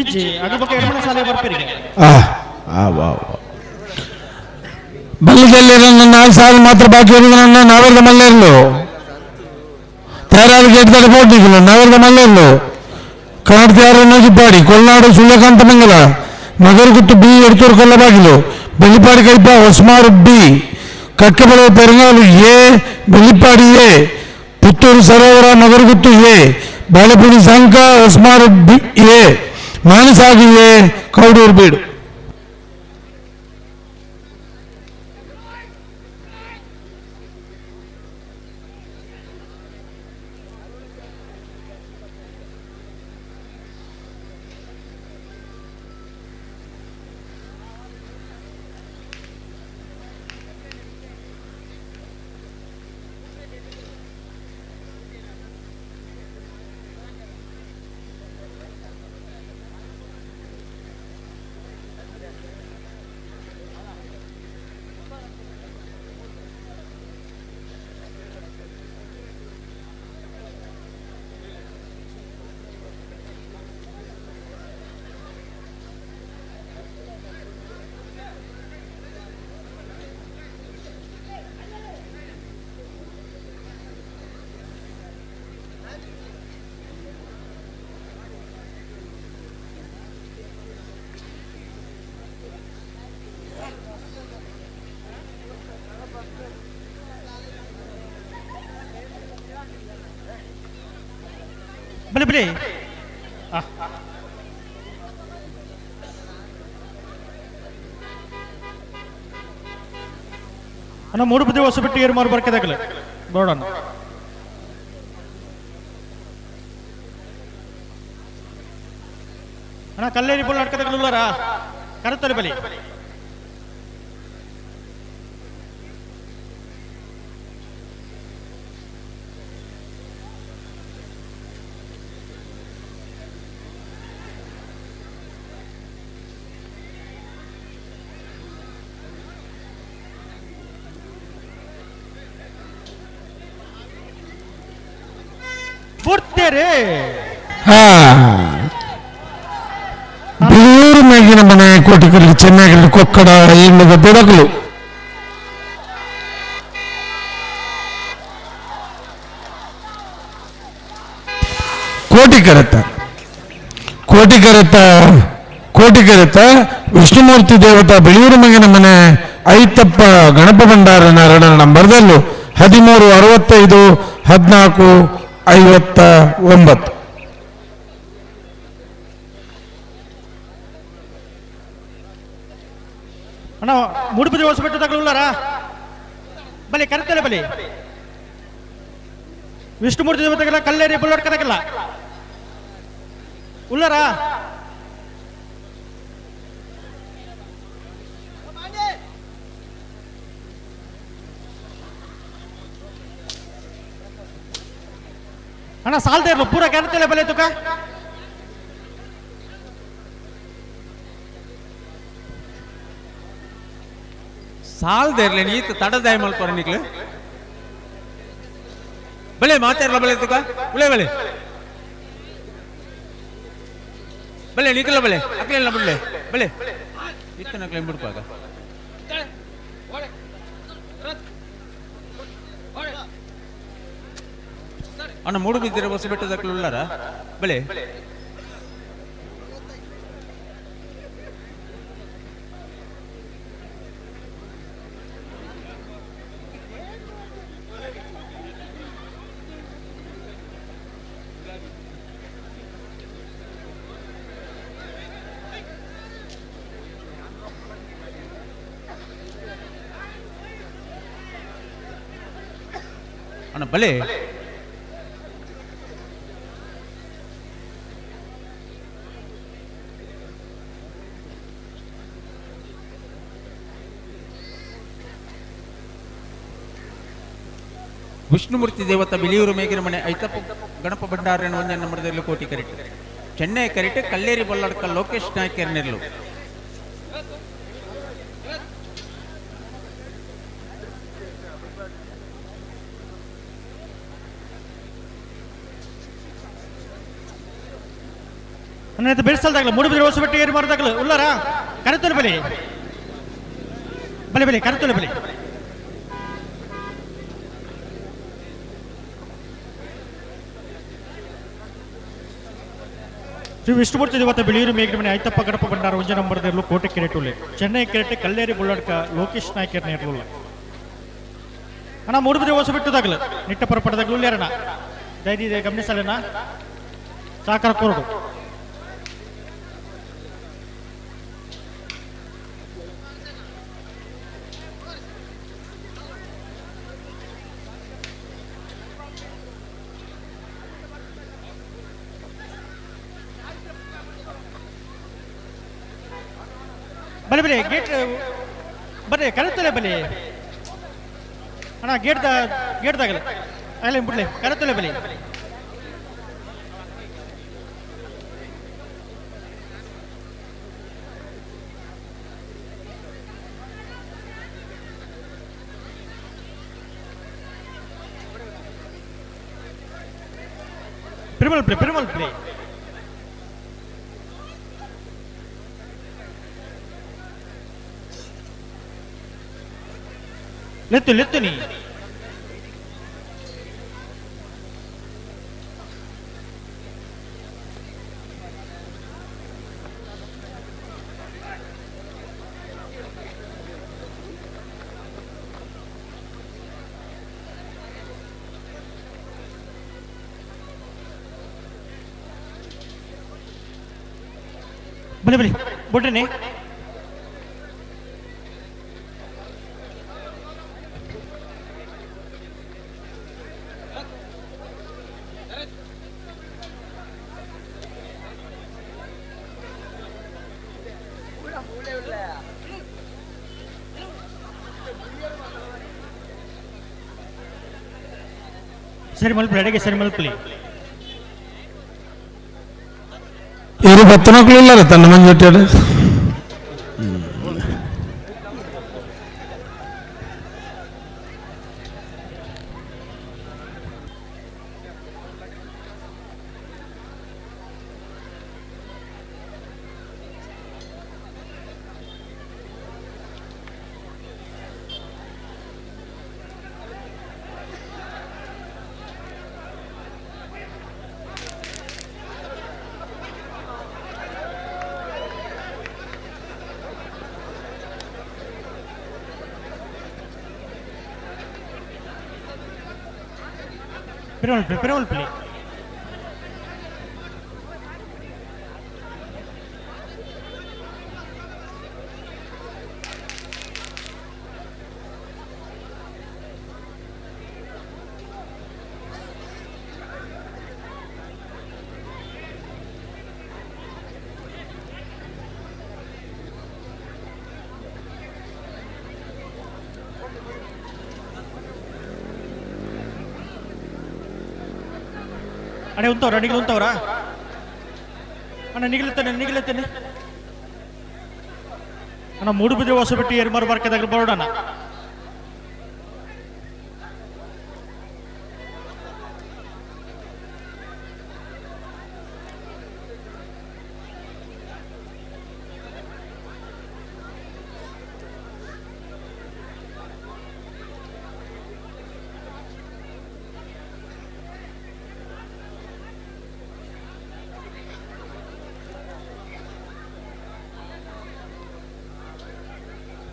Speaker 4: ಇಜ್ಜಿ ಅದ್ರ ಬಗ್ಗೆ ಎರಡನೇ ಸಾಲೆ ಬರ್ಪೇರಿಗೆ
Speaker 11: ಆ ಆ ವಾ ವಾ ಬಲ್ಲದಲ್ಲಿ 4 ಸಾಲು ಮಾತ್ರ ಬಾಕಿ ಇರೋದು ನನ್ನ ನಾವೆಲ್ಲ ಮಲ್ಲೇರ್ಲು ತಯಾರಾದ ಗೇಟ್ದಲ್ಲಿ ಬೋಟಿಗಳು ನಾವೆಲ್ಲ ಮಲ್ಲೇರ್ಲು ಕನ್ನಡತಿಯಾರು ನೂಜಿಪಾಡಿ ಕೊಲ್ನಾಡು ಸೂರ್ಯಕಾಂತ ಮಂಗಲ ನಗರಗುತ್ತು ಬಿ ಎಡ್ತೂರು ಕೊಲ್ಲಬಾಗಿಲು ಬೆಳ್ಳಿಪಾಡಿ ಕೈಪ ಹೊಸ್ಮಾರು ಬಿ ಕಕ್ಕೆಬಳೆ ಪೆರಂಗಾಲು ಎ ಬೆಳ್ಳಿಪಾಡಿ ಎ ಪುತ್ತೂರು ಸರೋವರ ನಗರಗುತ್ತು ಎ ಬಾಳೆಪುಡಿ ಸಂಕ Hosmaru B A Manisagi A Kaudur bead.
Speaker 4: ಬಲಿ ಬಲಿ ಅಣ್ಣ ಮೂರು ಬದಿ ಹೊಸ ಬಿಟ್ಟು ಏರು ಮಾರು ಬರ್ಕದಾಗಲ ನೋಡೋಣ. ಅಣ್ಣ ಕಲ್ಲೇರಿ ಬೋಲ್ ನಡ್ಕದಾಗಲುಲ್ಲಾರ ಕರತಲೆ ಬಲಿ ಪೂರ್ತಿಯರೇ
Speaker 11: ಬೇರು ಮೇಗಿನ ಮನೆ ಕೋಟಿಕಲ್ಲಿ ಚೆನ್ನಾಗಿ ಕೊಕ್ಕಡ ಏಳು ಬೆಡಗಲು ಕೋಟಿ ಕರೆತ ಕೋಟಿಕರೆತ ಕೋಟಿಕರೆತ ವಿಷ್ಣುಮೂರ್ತಿ ದೇವತಾ ಬೆಳಿಯೂರು ಮಗನ ಮನೆ ಐತಪ್ಪ ಗಣಪ ಭಂಡಾರನ ಎರಡನೇ ನಂಬರ್ದಲ್ಲೂ 13 65 14 59.
Speaker 4: ಅಣ್ಣ ಮೂಡುಬಿದಿರೆ ಹೊಸಬೆಟ್ಟು ತಗೊಳ್ಳಾರ ಬಲಿ ಕರೆತಲೆ ಬಲಿ ವಿಷ್ಣುಮೂರ್ತಿ ದೇವತೆಗಳ ಕಲ್ಲೇರಿ ಬುಲ್ಲೋಡ್ ಕರಕಲ್ಲ ಉಳ್ಳಾರ ಅಣ್ಣ ಸಾಲ್ದೇ ಇರ್ಲು ಪೂರ ಕರೆತಲೆ ಬಲೆ ತುಕ
Speaker 13: ಸಾಲ್ದೇ ಇರ್ಲಿ ನೀತ ತಡದಾಯ ಮಲ್ಪರ ನಿಕ್ಲು ಬಲೆ ಮಾತಾಡಲ ಬಲೆ ತುಕ ಉಳೆ ಬಲೆ ಬಲೆ ನಿಕಲ ಬಲೆ ಅಕ್ಲೆಲ್ಲ ಬಿಡ್ಲೆ ಬಲೆ ಇತ್ತನ ಅಕ್ಲೆ ಬಿಡ್ಪಾಗ ಅಣ್ಣ ಮೂಡು ಬಿದ್ದಿರ ಬಸ್ ಬೆಟ್ಟದ ಉಳ್ಳಾರ ಬಲೆ ಅಣ್ಣ ಬಲೆ ವಿಷ್ಣುಮೂರ್ತಿ ದೇವತ ಬಿಳಿಯೂರು ಮೇಗಿನ ಮನೆ ಐತಪ್ಪ ಗಣಪ ಭಂಡಾರನ ಒಂಜನ ನಂಬರ್ದಲ್ಲಿ ಕೋಟಿ ಕರೆಟ್ ಚೆನ್ನೈ ಕರೆಟ್ ಕಲ್ಲೇರಿ ಬೊಲ್ಲಡ್ಕ ಲೋಕೇಶ್ ನಾಯ್ಕರ್ ನೆರ್ಲು
Speaker 4: ಅಣ್ಣ ಬೆಳೆಸಲ್ದಾಗಲ ಮೂಡುಬಿದಿರೆ ಹೊಸಬೆಟ್ಟು ಏರಿ ಮಾರದಾಗಲು ಉಳ್ಳಾರ ಕರೆತಲೆ ಬಲಿ ಬಲೆ ಬಲೆ ಕರೆತಲೆ ಬಲಿ ಶ್ರೀ ವಿಷ್ಣುಮೂರ್ತಿ ದೇವತ ಬಿಳಿಯೂರು ಮೇಘಮನೆ ಐತಪ್ಪ ಗಣಪ ಭಂಡಾರ ಒಂಜ ನಂಬರ್ದಿರಲು ಕೋಟೆ ಕೆರೆಟುಳ್ಳೆ ಚೆನ್ನೈ ಕೆರೆಟೆ ಕಲ್ಲೇರಿ ಬುಳ್ಳಡ್ಕ ಲೋಕೇಶ್ ನಾಯ್ಕರ್ ನೇರ್ಲುಲ್ಲ ಅಣ್ಣ ಮೂಡುಬಿದಿರೆ ಹೊಸಬೆಟ್ಟುದಾಗಲು ನಿಟ್ಟ ಪರಪಡದಾಗಲು ಉಳ್ಳಾರಣ ದಯದಿ ಗಮನಿಸಲೇನ ಸಾಕಾರ ಕೋರಡು ಬಲೆ ಬಲೆ ಗೇಟ್ ಬರ್ರಿ ಕರೆತಲೆ ಬಲೆ ಅಣ್ಣ ಗೇಟ್ ಗೇಟ್ ದಾಗಲ ಆಗಲೇ ಬಿಡ್ಲಿ ಕರೆತಲೆ ಬಲೆ Perumal play Perumal play ಲೆತ್ತು ಲೆತ್ತು ನೀ ಬಲಿ ಬಲಿ ಬಿಡ್ರಿ ಸರಿ ಮಲ್ಪಲಿ ಅಡಿಗೆ ಸರಿ ಮಲ್ಪಲಿ
Speaker 11: ಇವರು ಬತ್ತನಕ್ಲು ಇಲ್ಲ ತನ್ನ ಮಂಜೊಟ್ಟಿಯಾಡು
Speaker 4: ಪಿರವಲ್ಪಿ ಪಿರವಲ್ಪಿ ಅಡೆ ಉಂತವ್ರ ನಿಗಲು ಉಂತವ್ರ ಅಣ್ಣ ನಿಗಲುತ್ತಾನೆ ನಿಗಲುತ್ತಾನೆ ಅಣ್ಣ ಮೂಡುಬಿದ್ರೆ ಹೊಸ ಬಿಟ್ಟು ಏರ್ಮಾರು ಬರ್ಕದಾಗ ಬರೋಣ.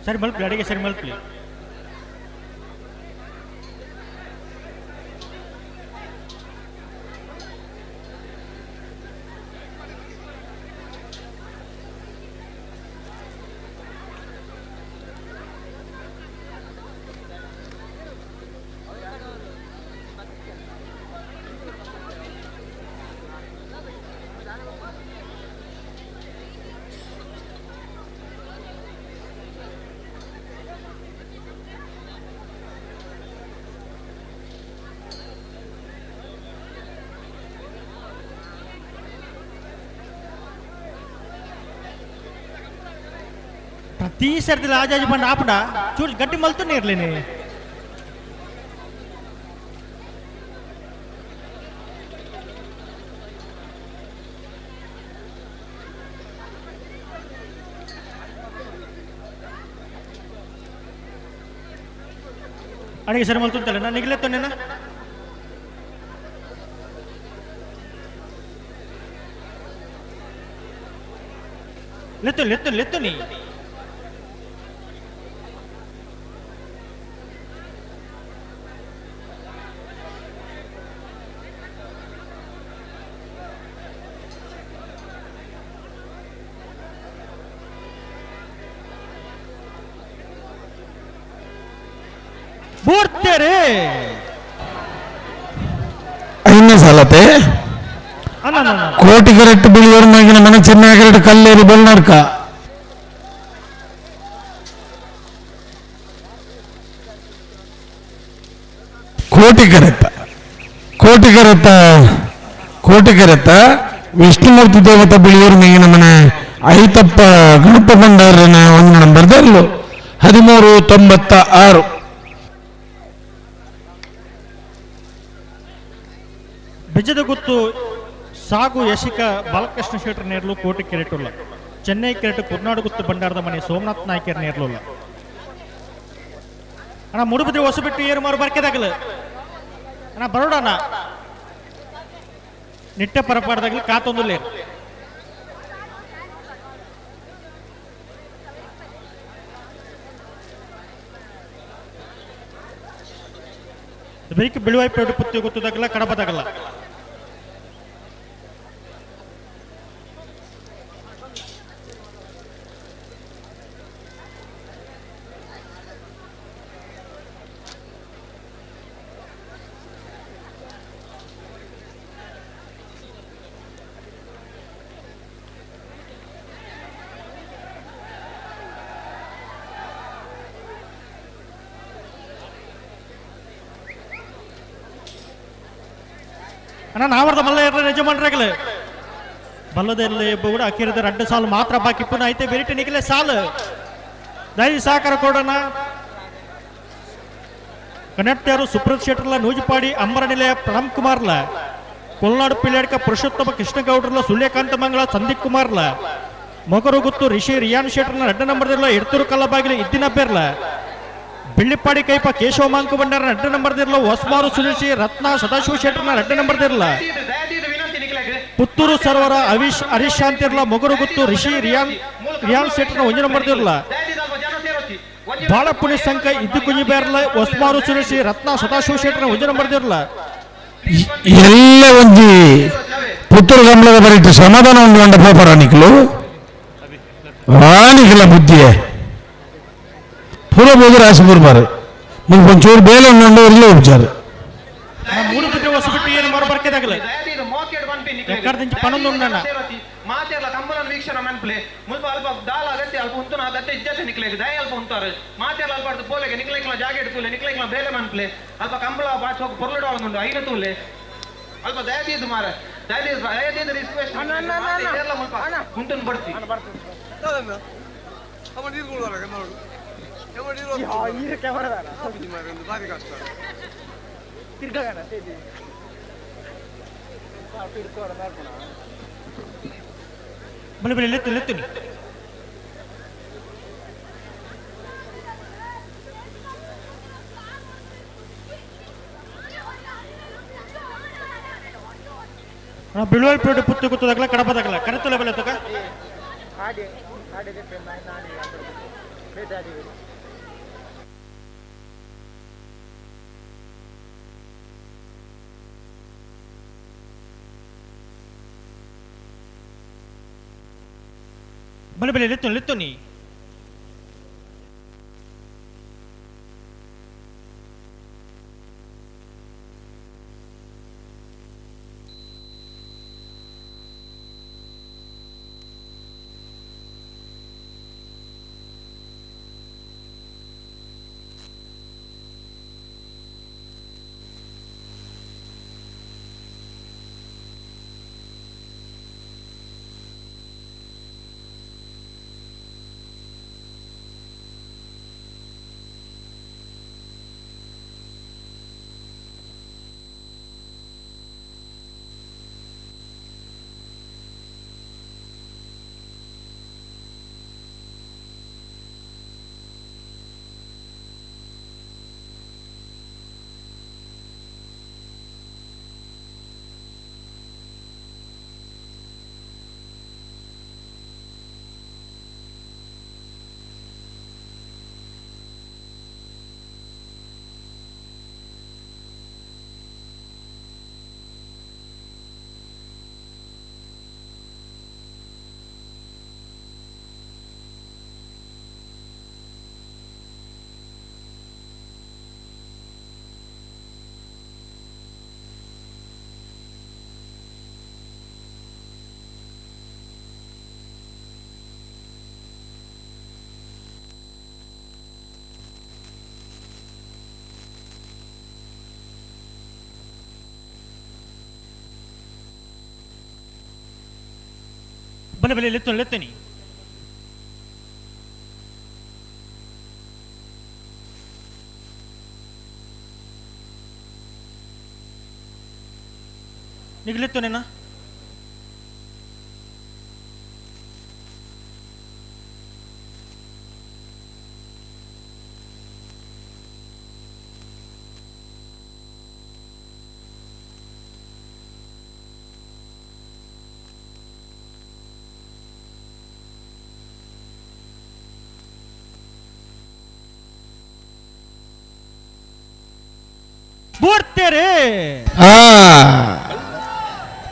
Speaker 4: ಸರಿ ಮಲ್ಪಲಿ ಅಡಿಗೆ ಸರಿ ಮಲ್ಪಲಿ. ಪ್ರತಿ ಸರ್ತಿ ಆಜಾಜಿ ಬಂಡ ಆಪಡ ಚೂರು ಗಟ್ಟಿ ಮಲ್ತನೇ ಇರ್ಲೇನೆ. ಅಡಿಗೆ ಸರಿ ಮಲ್తుంటాಳೆ ನಾನು ನಿಗಲೆತ್ತನೇನ. ಲೆತ್ತು ಲೆತ್ತು ಲೆತ್ತು ನೀ
Speaker 11: ಐದನೇ ಸಾಲತೆ ಕೋಟಿ ಕರೆಕ್ಟ್ ಬಿಳಿಯವರು ಮಗಿನ ಮನೆ ಚೆನ್ನಾಗಿ ಕರೆಕ್ಟ್ ಕಲ್ಲೇರಿ ಬೆಳ್ನಾಡ್ಕ ಕೋಟಿ ಕರೆತ್ತ ಕೋಟಿ ಕರೆತ್ತ ಕೋಟಿ ಕರೆತ್ತ ವಿಷ್ಣುಮೂರ್ತಿ ದೇವತ ಬಿಳಿಯೂರು ಮೇಗಿನ ಮನೆ ಐತಪ್ಪ ಗಣಪ ಭಂಡಾರನ ಒಂದು ನಂಬರ್ ದಲ್ಲು 1396.
Speaker 8: ಬೆಜ್ಜದ ಗುತ್ತು ಸಾಗು ಯಶಿಕ ಬಾಲಕೃಷ್ಣ ಶೆಟ್ಟರ್ ನೇರ್ಲು ಕೋಟಿ ಕೆರೆಟುಲ್ಲ ಚೆನ್ನೈ ಕೆರೆಟು ಕುರ್ನಾಡು ಗುತ್ತು ಭಂಡಾರದ ಮನೆ ಸೋಮನಾಥ್ ನಾಯ್ಕರ್ ನೇರ್ಲುಲ್ಲ. ಅಣ್ಣ ಮುಡುಬಿದ್ರೆ ಹೊಸ ಬಿಟ್ಟು ಏರು ಮಾರು ಬರ್ಕೆದಾಗಲು ಅಣ್ಣ ಬರೋಡಣ್ಣ ನಿಟ್ಟೆ ಪರಪಾಡ್ದಾಗಲು ಕಾತೊಂದುಲ್ಲೇರು. ಬೆಳಿಗ್ಗೆ ಬಿಳುವಾಯಿ ಪುತ್ತಿ ಗೊತ್ತದಾಗಲ್ಲ ಕಡಬದಾಗಲ್ಲ. ಅಣ್ಣ ನಾವರ್ದ ಮಲ್ಲ ಇರಲಿ ಯಜಮಾನ್ರಾಗಲು ಬಲ್ಲದಲ್ಲಿ ಕೂಡ ಅಕ್ಕಿರದ ರಡ್ಡು ಸಾಲು ಮಾತ್ರ ಬಾಕಿ ಪುನಃ ಐತೆ ಬೆರಿಟೆ ನಿಖಿಲೆ ಸಾಲು ದಯ ಸಹಕಾರ ಕೊಡೋಣ. ಕನ್ನಡತಿಯರು ಸುಪ್ರತ್ ಶೆಟ್ಟರ್ಲ ನೂಜುಪಾಡಿ ಅಂಬರ ನಿಲಯ ಪ್ರಣಮ್ ಕುಮಾರ್ಲ ಕೊಲ್ನಾಡು ಪಿಲ್ಯಾಡ್ಕ ಪುರುಷೋತ್ತಮ ಕೃಷ್ಣಗೌಡ್ರಲ್ಲ ಸೂರ್ಯಕಾಂತ ಮಂಗಳ ಸಂದೀಪ್ ಕುಮಾರ್ಲ ಮೊಗರು ಗುತ್ತು ರಿಷಿ ರಿಯಾನ್ ಶೆಟ್ಟರ್ನ ರಡ್ಡು ನಂಬರ್ದಿರಲ ಎಡ್ತೂರು ಕಲ್ಲಬಾಗಿಲು ಇದ್ದಿನ ಬೇರ್ಲ ಬೆಳ್ಳಿಪ್ಪಾಡಿ ಕೈಪ ಕೇಶವ ಮಾಂಕು ಭಂಡಾರ ರಡ್ಡು ನಂಬರ್ದಿರಲ ಹೊಸ್ಮಾರು ಸುರೇಶಿ ರತ್ನ ಸದಾಶಿವ ಶೆಟ್ಟರ್ನ ರಡ್ಡು ನಂಬರ್ದಿರಲ ಪುತ್ತೂರು ಸರ್ವರ ಅವಿಶ್ ಹರೀಶ್ ಶಾಂತಿರ್ಲ ಮೊಗರು ಗುತ್ತು ರಿಷಿ ರಿಯಾನ್ ರಿಯಾನ್ ಶೆಟ್ಟರ್ನ ಒಂದು ನಂಬರ್ದಿರಲ ಬಾಳಪುಣಿ ಸಂಕ ಇದ್ದು ಕುಂಜಿ ಬೇರ್ಲ ಹೊಸ್ಮಾರು ಸುರೇಶಿ ರತ್ನ ಸದಾಶಿವ ಶೆಟ್ಟರ್ನ ಒಂದು ನಂಬರ್ದಿರಲ
Speaker 11: ಎಲ್ಲ ಒಂಜಿ ಪುತ್ತೂರು ಕಂಬಳದ ಬರೀಟ್ ಸಮಾಧಾನ ಉಂಡು ಮಂಡ ಪೋಪರ ನಿಕ್ಲು ಆನಿಕಲ ಬುದ್ಧಿಯೇ ಪೂರ ಬೋದು ರಾಸಿ ಪೂರ್ಬಾರು ಮುಲ್ಪ ಒಂಚೂರು ಬೇಲೆ ಉಂಡು ಇಲ್ಲೇ ಉಪಚಾರ.
Speaker 8: ಮೂರು ಬಿಟ್ಟರೆ ಹೊಸಬಿಟ್ಟು ಏನು ಮರ ಬರ್ಕೆದಾಗಲ ಎಕ್ಕಡ నుంచి ಪನೊಂದು ಉಂಡಣ್ಣ.
Speaker 15: ಮಾತೆರ್ಲ ಕಂಬಳನ ವೀಕ್ಷಣೆ ಮನ್ಪುಲೆ ಮುಲ್ಪ ಅಲ್ಪ ದಾಲ ಅಗತ್ಯ ಅಲ್ಪ ಉಂತುನ ಅಗತ್ಯ ಇಜ್ಜತೆ ನಿಕ್ಲೆಗ್ ದಯ ಅಲ್ಪ ಉಂತಾರೆ ಮಾತೆರ್ಲ ಅಲ್ಪ ಅರ್ಧ ಪೋಲೆಗೆ ನಿಕ್ಲೆಕ್ಲ ಜಾಗೆಟ್ ತೂಲೆ ನಿಕ್ಲೆಕ್ಲ ಬೇಲೆ ಮನ್ಪುಲೆ ಅಲ್ಪ ಕಂಬಳ ಬಾಚ್ ಹೋಗಿ ಪೊರ್ಲುಡ ಉಂಡು ಐನ ತೂಲೆ ಅಲ್ಪ ದಯದೀದು ಮಾರ ದಯದೀದು ದಯದೀದು ರಿಕ್ವೆಸ್ಟ್ ಮುಲ್ಪ ಉಂಟುನ್ ಬಡ್ತಿ
Speaker 8: ಬಲಿ ಬಲಿ ಲೆತ್ತು ಲೆತ್ತು ಬಿಳುವಲ್ ಪೇಟೆ ಪುತ್ತು ಗುತ್ತದಾಗಲ ಕಡಪದಾಗಲ ಕರೆತುಲ ಬೆಲೆ ತಗ ಬಲೆ ಬಲೆ ಲೆತ್ತು ಲೆತ್ತು ನೀ ಬಲೆ ಬಲೆ ಲೆತ್ತು ಲೆತ್ತನಿ ನಿಗ್ಲೆತ್ತು ನೇನ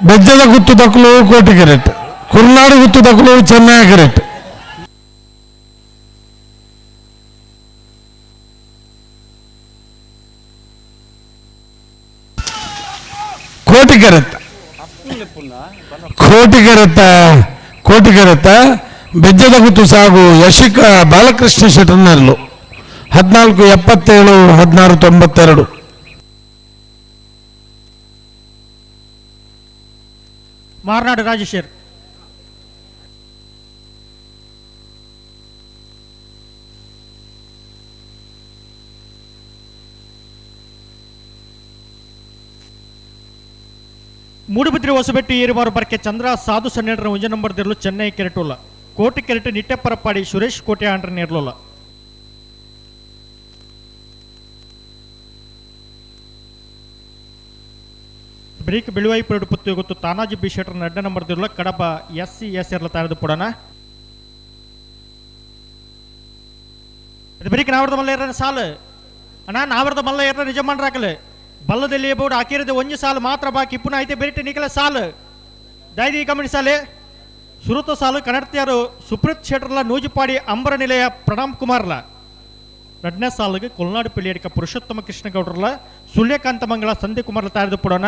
Speaker 11: ಬೆಜ್ಜದ ಗುತ್ತು ದಕ್ಕಲು ಕೋಟಿ ಕೆರೆಟ್, ಕುರ್ನಾಡು ಗುತ್ತು ದಕ್ಕಲು ಚೆನ್ನೈ ಕೆರೆಟ್. ಕೋಟಿ ಕೆರೆತ್ತ ಕೋಟಿ ಕೆರೆತ್ತ ಕೋಟಿ ಕೆರೆತ್ತ ಬೆಜ್ಜದ ಗುತ್ತು ಸಾಗು ಯಶಿಕ ಬಾಲಕೃಷ್ಣ ಶೆಟ್ಟರ್ನರ್ಲು 14 77 16 92.
Speaker 8: ಮಾರ್ನಾಡು ರಾಜೇಶ್ವರ್ ಮೂಡುಬಿದ್ರಿ ಹೊಸಬೆಟ್ಟು ಏರುಮಾರು ಬರ್ಕೆ ಚಂದ್ರ ಸಾಧು ಸನ್ನೆಡರ ಒಂಜ ನಂಬರ್ ದಿರಲು ಚೆನ್ನೈ ಕೆರೆಟುಲ್ಲ ಕೋಟಿ ಕೆರೆಟು ನಿಟ್ಟೆಪ್ಪರಪ್ಪಾಡಿ ಸುರೇಶ್ ಕೋಟೆ ಆಂಡ್ರ ನೇರ್ಲುಲ್ಲ. ಬ್ರೇಕ್ ಬಿಳುವಾಯಿ ಪುರಡು ಪುತ್ತು ಗೊತ್ತು ತಾನಾಜಿ ಬಿ ಶೆಟ್ಟರ್ ನಡ್ಡ ನಂಬರ್ ದಿರಲು ಕಡಬ S C S ಎರ್ಲ ತಾರದು ಪುಡನ. ಅದು ಬ್ರೇಕ್ ನಾವರ್ದ ಮಲ್ಲ ಏರ ಸಾಲು ಅಣ್ಣ ನಾವರ್ದ ಮಲ್ಲ ಏರ ನಿಜಮಾನ್ರಾಕಲು
Speaker 16: ಬಲ್ಲದಲ್ಲಿ ಬೋರ್ಡ್ ಹಾಕಿರೋದು ಒಂಜಿ ಸಾಲು ಮಾತ್ರ ಬಾಕಿ ಇಪ್ಪುನ ಐತೆ ಬೆರಿಟೆ ನಿಕಲ ಸಾಲು ದಯದಿ ಗಮನಿಸಾಲೆ ಸುರುತ ಸಾಲು ಕನ್ನಡತಿಯರು ಸುಪ್ರೀತ್ ಶೆಟ್ಟರ್ಲ ನೂಜಿಪಾಡಿ ಅಂಬರ ನಿಲಯ ಪ್ರಣಾಮ್ ಕುಮಾರ್ಲ ರಡ್ನೇ ಸಾಲಿಗೆ ಕೊಲ್ನಾಡು ಪಿಳ್ಳಿಯಡಿಕ ಪುರುಷೋತ್ತಮ ಕೃಷ್ಣಗೌಡರ್ಲ ಸೂರ್ಯಕಾಂತ ಮಂಗಳ ಸಂಧ್ಯಾ ಕುಮಾರ್ಲ ತಯಾರಿದು ಪುಡೋಣ.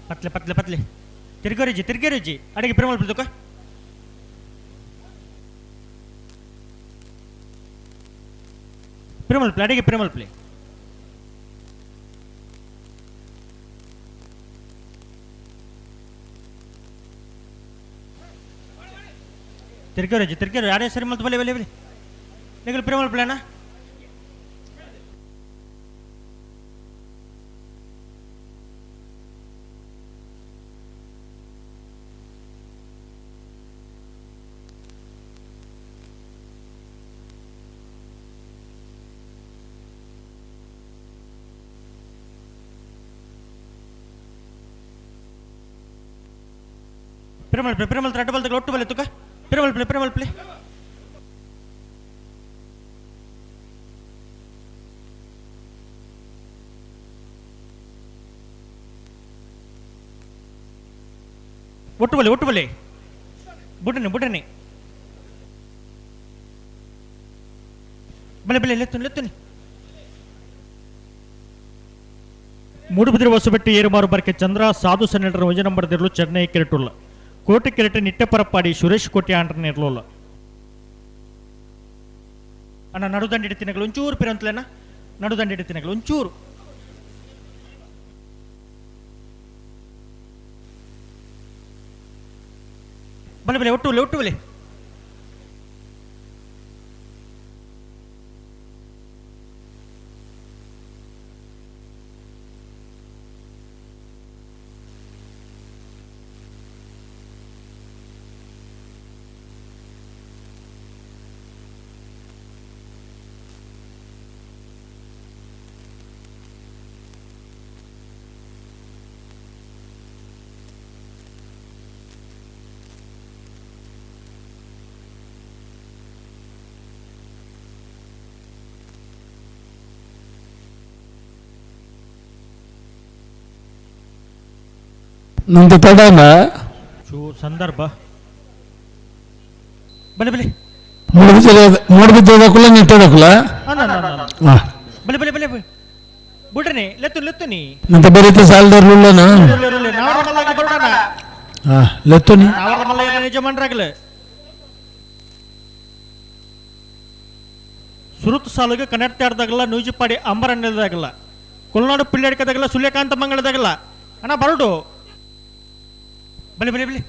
Speaker 16: ಪತ್ಲೆ ಪತ್ಲೆ ಪತ್ಲೆ ತಿರ್ಗರಿಜಿ ತಿರ್ಗರಿಜಿ ಅಡಿಗೆ ಪ್ರೇಮಲ್ ಬಿಡ್ತಕ್ಕ ಪ್ರೇಮಲ್ ಪ್ಲೇ ಅಡಿಗೆ ಪ್ರೇಮಲ್ ಪ್ಲೇ ತಿರ್ಗರಿಜಿ ತಿರ್ಗರಿ ಅడే ಸರಿ ಮಲ್ತು ಬಲೆ ಬಲೆ ಬಲೆ ನಿಗಲ್ ಪ್ರೇಮಲ್ ಪ್ಲೇನಾ ಪ್ರೇಮಲ್ ಪ್ಲೇ ಪ್ರೇಮಲ್ ತ್ರಾಟ ಬಲ್ತಕ್ಕೆ ಒಟ್ಟು ಬಲೆ ತುಕ ಪ್ರೇಮಲ್ ಪ್ಲೇ ಪ್ರೇಮಲ್ ಪ್ಲೇ ಒಟ್ಟು ಬಲೆ ಒಟ್ಟು ಬಲೆ ಬುಡನೆ ಬುಡನೆ ಬಲೆ ಬಲೆ ಲೆತ್ತುನಿ ಲೆತ್ತುನಿ ಮೂಡುಬಿದಿರೆ ಹೊಸಬೆಟ್ಟು ಏರುಮಾರು ಬರ್ಕೆ ಚಂದ್ರ ಸಾಧು ಸೆನೆಟರ್ ಒಂಜ ನಂಬರ್ ದಿರಲು ಚೆನ್ನೈ ಕೆರೆಟುಲ್ಲ ಕೋಟಿ ಕೆರೆಟೆ ನಿಟ್ಟೆಪರಪ್ಪಾಡಿ ಸುರೇಶ್ ಕೋಟಿ ಆಂಟ್ರನ್ ಇರಲಿಲ್ಲ ಅಣ್ಣ ನಡುದಂಡಿ ತಿನ್ನಗಳು ಒಂಚೂರು ಪಿರಂತಲೇನ ನಡುದಂಡಿ ತಿನ್ನಗಳು ಒಂಚೂರು ಬಲೆ ಬಲೆ ಒಟ್ಟು ಬಲೆ ಒಟ್ಟು ಬಲೆ
Speaker 14: ನಂತ ತಡನ
Speaker 16: ಸಂದರ್ಭ ಬಲೆ ಬಲೆ
Speaker 14: ಮೂಡುಬಿದ್ದೆದಕುಲ ನೆಟ್ಟದಕುಲ
Speaker 16: ಬಲೆ ಬಲೆ ಬಲೆ ಬುಡ್ರನೆ ಲೆತ್ತು ಲೆತ್ತುನಿ
Speaker 14: ನಂತ ಬರೀತ ಸಾಲದರ್ಲುಲ್ಲನ
Speaker 16: ನಾವರ ಮಲ್ಲಾಗ ಬರೋಣ
Speaker 14: ಲೆತ್ತುನಿ
Speaker 16: ನಾವರ ಮಲ್ಲ ಯಜಮಾನ್ರಾಗಲ ಸುರುತ್ ಸಾಲುಗೆ ಕನ್ನಡ ನೂಜಿಪಾಡಿ ಅಂಬರಣ್ಯದಾಗಲ್ಲ ಕೊಲ್ನಾಡು ಪಿಳ್ಳಾಡಿಕದಾಗಲ್ಲ ಸೂರ್ಯಕಾಂತ ಮಂಗಳದಾಗಲ್ಲ ಅಣ್ಣ ಬರಡು ಬಲಿ ಬಲಿ ಬಲಿ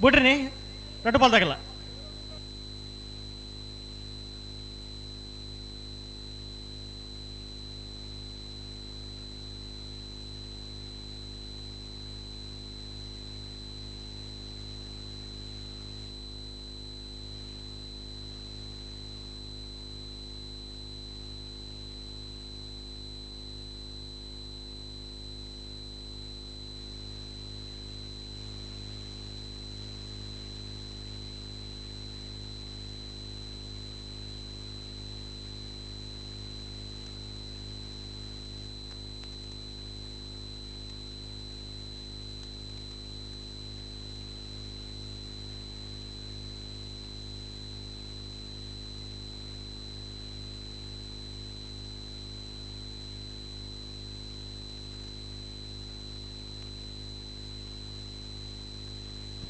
Speaker 16: ಬಿಡ್ರಿ ರಟ್ಟಪಾಲ್ದಾಗಲ್ಲ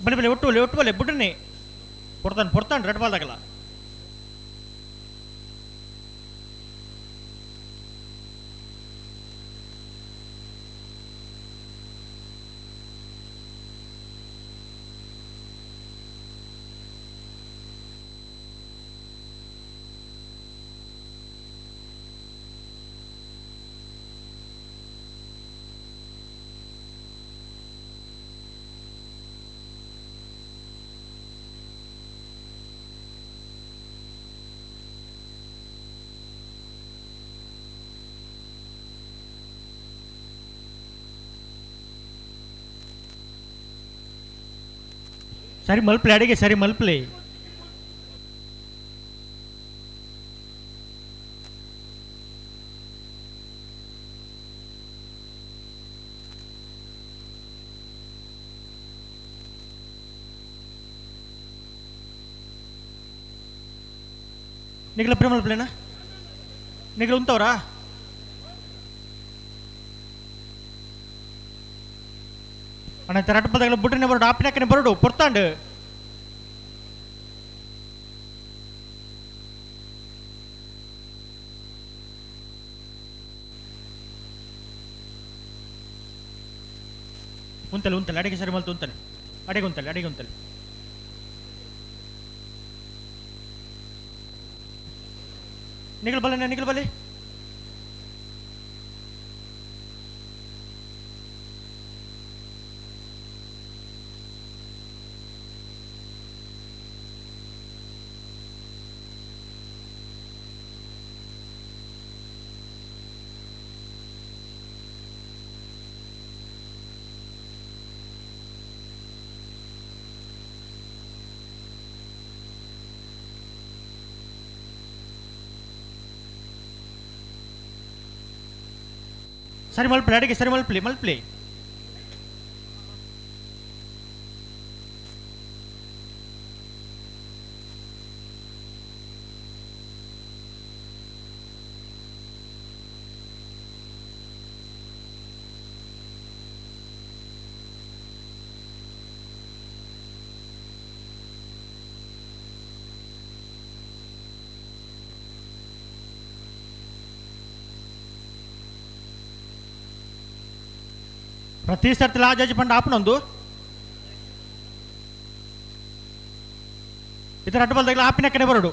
Speaker 16: ಬಲೆ ಬಲೆ ಒಟ್ಟು ಬಲೆ ಒಟ್ಟು ಬಲೆ ಬಿಡ್ರಿ ಪೊಡ್ತಾನೆ ಪೊಡ್ತಾನೆ ರೆಡ್ ಬಾಲ್ದಾಗಲ್ಲ ಸರಿ ಮಲ್ಪ್ಲೆ ಅಡಿಗೆ ಸರಿ ಮಲ್ಪ್ಲೆ ನಿಗಲ ಪ್ರೇಮ ಮಲ್ಪ್ಲೇನಾ ನಿಗಲ ಉಂತವ್ರಾ ಅಣ್ಣ ತೆರಟ ಪದಗಳ ಬುಡ್ರನೆ ಬರಡು ಆಪಿನಕ್ಕನೆ ಬರಡು ಪೊರ್ತಾಂಡು ಉಂತಲೆ ಉಂತಲೆ ಅಡಿಗೆ ಸರಿ ಮಲ್ತು ಉಂತಲೆ ಅಡಿಗೆ ಉಂತಲೆ ಅಡಿಗೆ ಉಂತಲೆ ನಿಗಲ್ ಬಲ್ಲೆ ನಿಗಲ್ ಬಲ್ಲೆ ಸರಿ ಮಲ್ಪ್ಲೆ ಅಡಿಗೆ ಸರಿ ಮಲ್ಪ್ಲೆ ಮಲ್ಪ್ಲೆ ಪ್ರತಿ ಸರ್ತಿ ಲಾ ಜಡ್ಜ್ ಪಂಡ ಆಪನೊಂದು ಇದರ ಅಡ್ಡ ಆಪಿನ ಕಡೆ ಬರಡು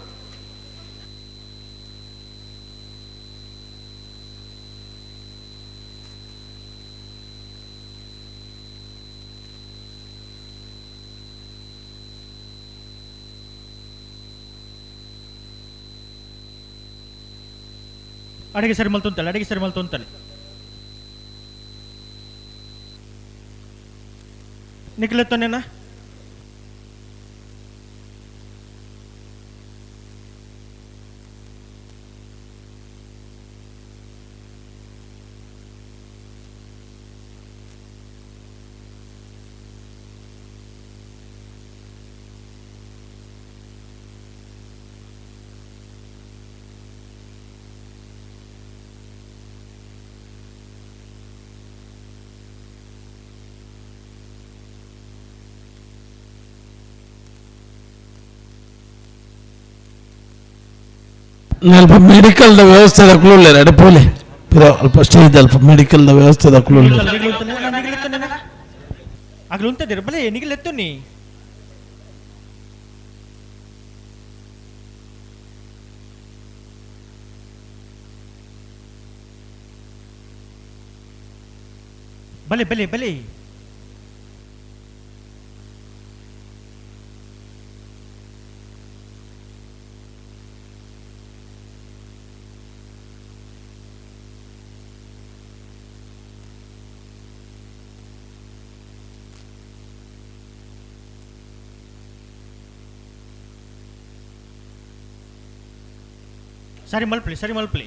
Speaker 16: ಅಡಿಗೆ ಸರಿ ಮಲ್ತುಂತಲೆ ಅಡಿಗೆ ಸರಿ ಮಲ್ತುಂತಲೆ ನಿಖಿಲೆತ್ತನೇನ
Speaker 14: ಅಲ್ಪ ಮೆಡಿಕಲ್ದ ವ್ಯವಸ್ಥೆ ದಕ್ಕುಲ್ಲ ಎಡೆ ಪೋಲೆ ಪಿರ ಅಲ್ಪ ಸ್ಟೇಜ್ ಅಲ್ಪ ಮೆಡಿಕಲ್ದ ವ್ಯವಸ್ಥೆ ದಕ್ಕುಲ್ಲ.
Speaker 16: ಅಗಲು ಉಂತದಿರು ಬಲೆ ನಿಗಲ್ ಎತ್ತುನಿ. ಬಲೆ ಬಲೆ ಬಲೆ ಸರಿ ಮಲ್ಪಲಿ ಸರಿ ಮಲ್ಪಲಿ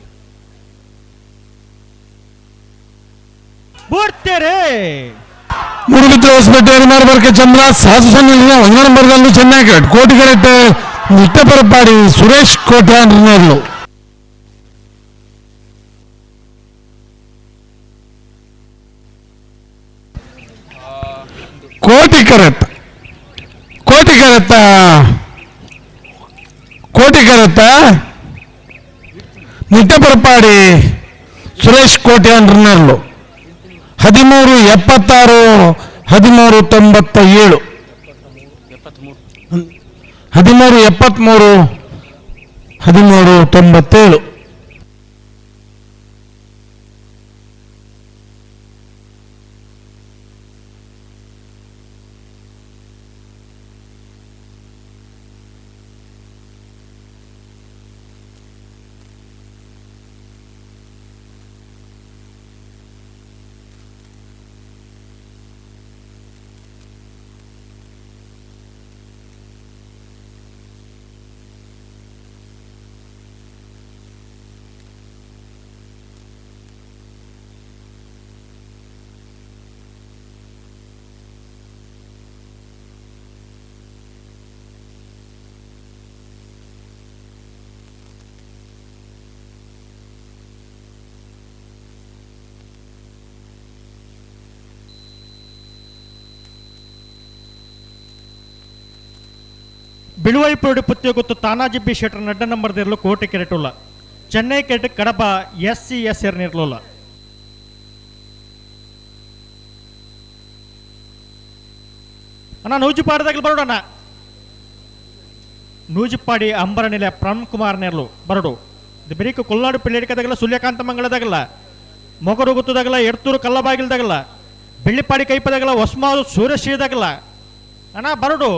Speaker 16: ಬರ್ತಾರೆ.
Speaker 11: ಮೂಡುಬಿದ್ರೆ ಹೊಸಪೇಟೆ ಹರಿಮಾರ್ ಚಂದ್ರ ಸಾಧು ಸೊನ್ನೆ ಒಂದನೇ ನಂಬರ್ದಲ್ಲಿ ಚೆನ್ನೈ ಕರೆಕ್ಟ್ ಕೋಟಿ ಕರೆಕ್ಟ್ ನಿಟ್ಟಪರಪಾಡಿ ಸುರೇಶ್ ಕೋಟ್ಯಾನ್ ರಿನೇರ್ಲು. ಕೋಟಿ ಕರೆಕ್ಟ್ ಕೋಟಿ ಕರೆಕ್ಟ್ ಕೋಟಿ ಕರೆಕ್ಟ್ ನಿಟ್ಟಪರಪಾಡಿ ಸುರೇಶ್ ಕೋಟ್ಯಾನ್ ರಿನೇರ್ಲು 1376 1397 1373 1397.
Speaker 16: ಬಿಳುವೈಪುರಡು ಪುತ್ತಿಯ ಗೊತ್ತು ತಾನಾಜಿ ಬಿ ಶೆಟ್ಟರ್ ನಡ್ಡ ನಂಬರ್ ಇರಲು ಕೋಟೆ ಕೆರೆಟುಲ್ಲ ಚೆನ್ನೈ ಕೆರೆಟ್ ಕಡಬ ಎಸ್ ಸಿ ಎಸ್ ಎರ್ನಿರ್ಲುಲ್ಲ. ಅಣ್ಣ ನೂಜುಪಾಡದಾಗಲಿ ಬರೋಡಣ್ಣ. ನೂಜುಪಾಡಿ ಅಂಬರ ನೆಲೆ ಪ್ರಣ್ ಕುಮಾರ್ ನೆರ್ಲು ಬರಡು. ಇದು ಬೆರಿಕ ಕೊಲ್ನಾಡು ಪಿಳ್ಳೆಡಿಕದಾಗಲ್ಲ ಸೂರ್ಯಕಾಂತ ಮಂಗಳದಾಗಲ್ಲ ಮೊಗರು ಗೊತ್ತದಾಗಲ್ಲ ಎಡ್ತೂರು ಕಲ್ಲಬಾಗಿಲ್ದಾಗಲ್ಲ ಬೆಳ್ಳಿಪಾಡಿ ಕೈಪದಾಗಲ್ಲ ಹೊಸ್ಮಾರು ಸೂರ್ಯಶ್ರೀದಾಗಲ್ಲ ಅಣ್ಣ ಬರಡು.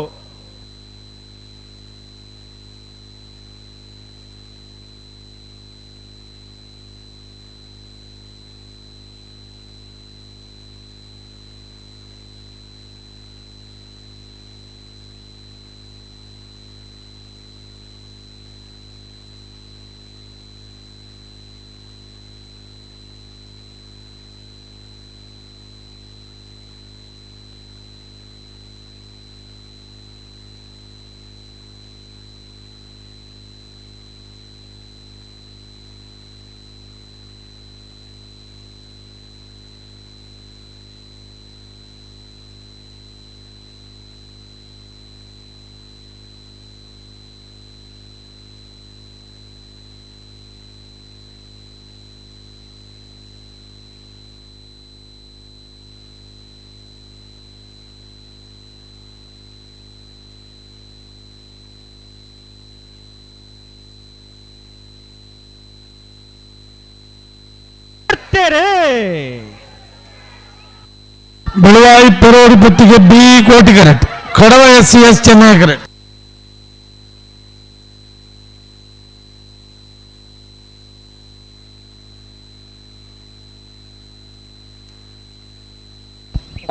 Speaker 11: Beluvai Perodi Puttige B Koti correct Kadaba S C S Chennai correct.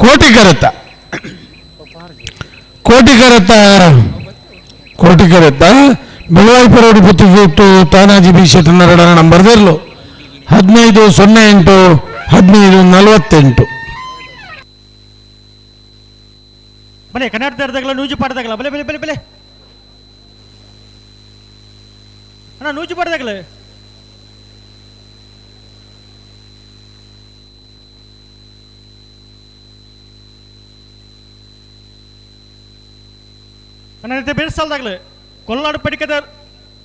Speaker 11: Koti ಕರೆತ ಕೋಟಿ ಕರೆತ ಕೋಟಿ ಕರೆತ ಬೆಳುವಾಯಿ ಪೆರೋಡಿ ಪುತ್ತಿಗೆ ತಾನಾಜಿ ಬಿ ಶೆಟ್ಟರ್ ನಂಬರ್ ದೇರ್ಲು 15 08 15 48.
Speaker 16: ಬಲೆ ಕನ್ನಡದಾಗಲ ನೂಜುಪಾಡದಾಗಲ ಬಲೆ ಬಲೆ ಬಲೆ ಬಲೆ ಅಣ್ಣ ನೂಜುಪಾಡದಾಗಲ ಅಣ್ಣ ಬೇರೆ ಸಾಲದಾಗಲ ಕೊಲ್ನಾಡು ಪಡಿಕದ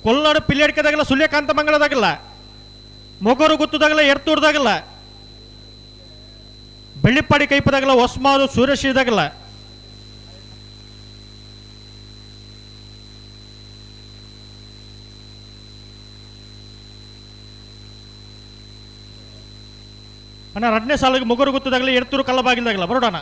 Speaker 16: ಕೊಲ್ನಾಡು ಪಿಲ್ಯಾಡ್ಕದಾಗಲ್ಲ ಸೂರ್ಯಕಾಂತ ಮಂಗಳದಾಗಲ್ಲ ಮೊಗರು ಗುತ್ತದಾಗಲ್ಲ ಎರ್ತೂರ್ದಾಗಲ್ಲ ಬೆಳ್ಳಿಪ್ಪಾಡಿ ಕೈಪದಾಗಲ್ಲ ಹೊಸ್ಮಾರು ಸೂರ್ಯಶ್ರೀದಾಗಲ್ಲ ಅಣ್ಣ ಎರಡನೇ ಸಾಲಿಗೆ ಮೊಗರು ಗುತ್ತದಾಗಲ್ಲ ಎರ್ತೂರು ಕಲ್ಲಬಾಗಿಲ್ದಾಗಲ್ಲ ಬರೋಣ.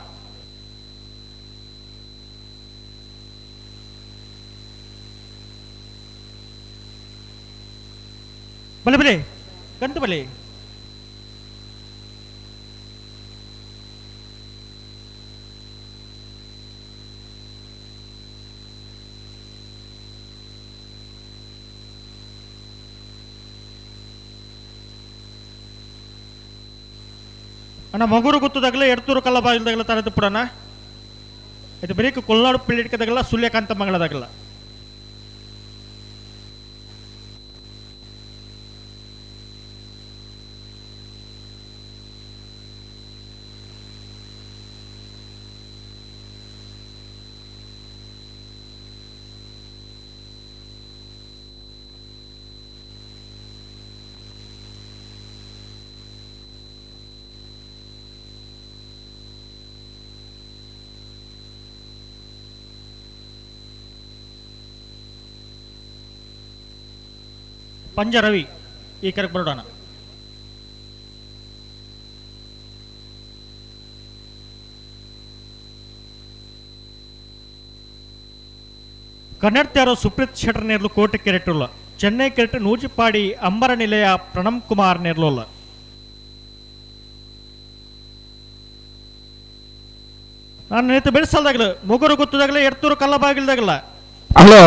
Speaker 16: ಬಲೆ ಬಲೆ ಗಂಟು ಬಲೆ ಅಣ್ಣ ಮಗುರು ಗುತ್ತದಾಗಲ ಎಡ್ತೂರು ಕಲ್ಲಬಾಗಿಲ್ದಾಗಲ ತರದು ಪುಡಣ ಇದು ಬರೀ ಕೊಲ್ನಾಡು ಪಿಳ್ಳಿಡ್ಕದಾಗಲ್ಲ ಸೂರ್ಯಕಾಂತ ಮಂಗಳದಾಗಲ್ಲ. ಪಂಜ ರವಿ ಈ ಕರೆಗೆ ಬರೋಣ. ಕನ್ನಡತ್ಯಾರೋ ಸುಪ್ರೀತ್ ಶೆಟ್ಟರ್ ನೇರ್ಲು ಕೋಟೆ ಕೆರೆಟುಲ್ಲ ಚೆನ್ನೈ ಕೆರೆಟ್ ನೂಜಿಪಾಡಿ ಅಂಬರ ನಿಲಯ ಪ್ರಣಮ್ ಕುಮಾರ್ ನೇರ್ಲುಲ್ಲ. ನಾನು ನೇತು ಬೆಳೆಸಲ್ದಾಗಲ ಮೊಗರು ಗೊತ್ತದಾಗಲ ಎಡ್ತೂರು ಕಲ್ಲಬಾಗಿಲ್ದಾಗಲ್ಲ.
Speaker 11: ಹಲೋ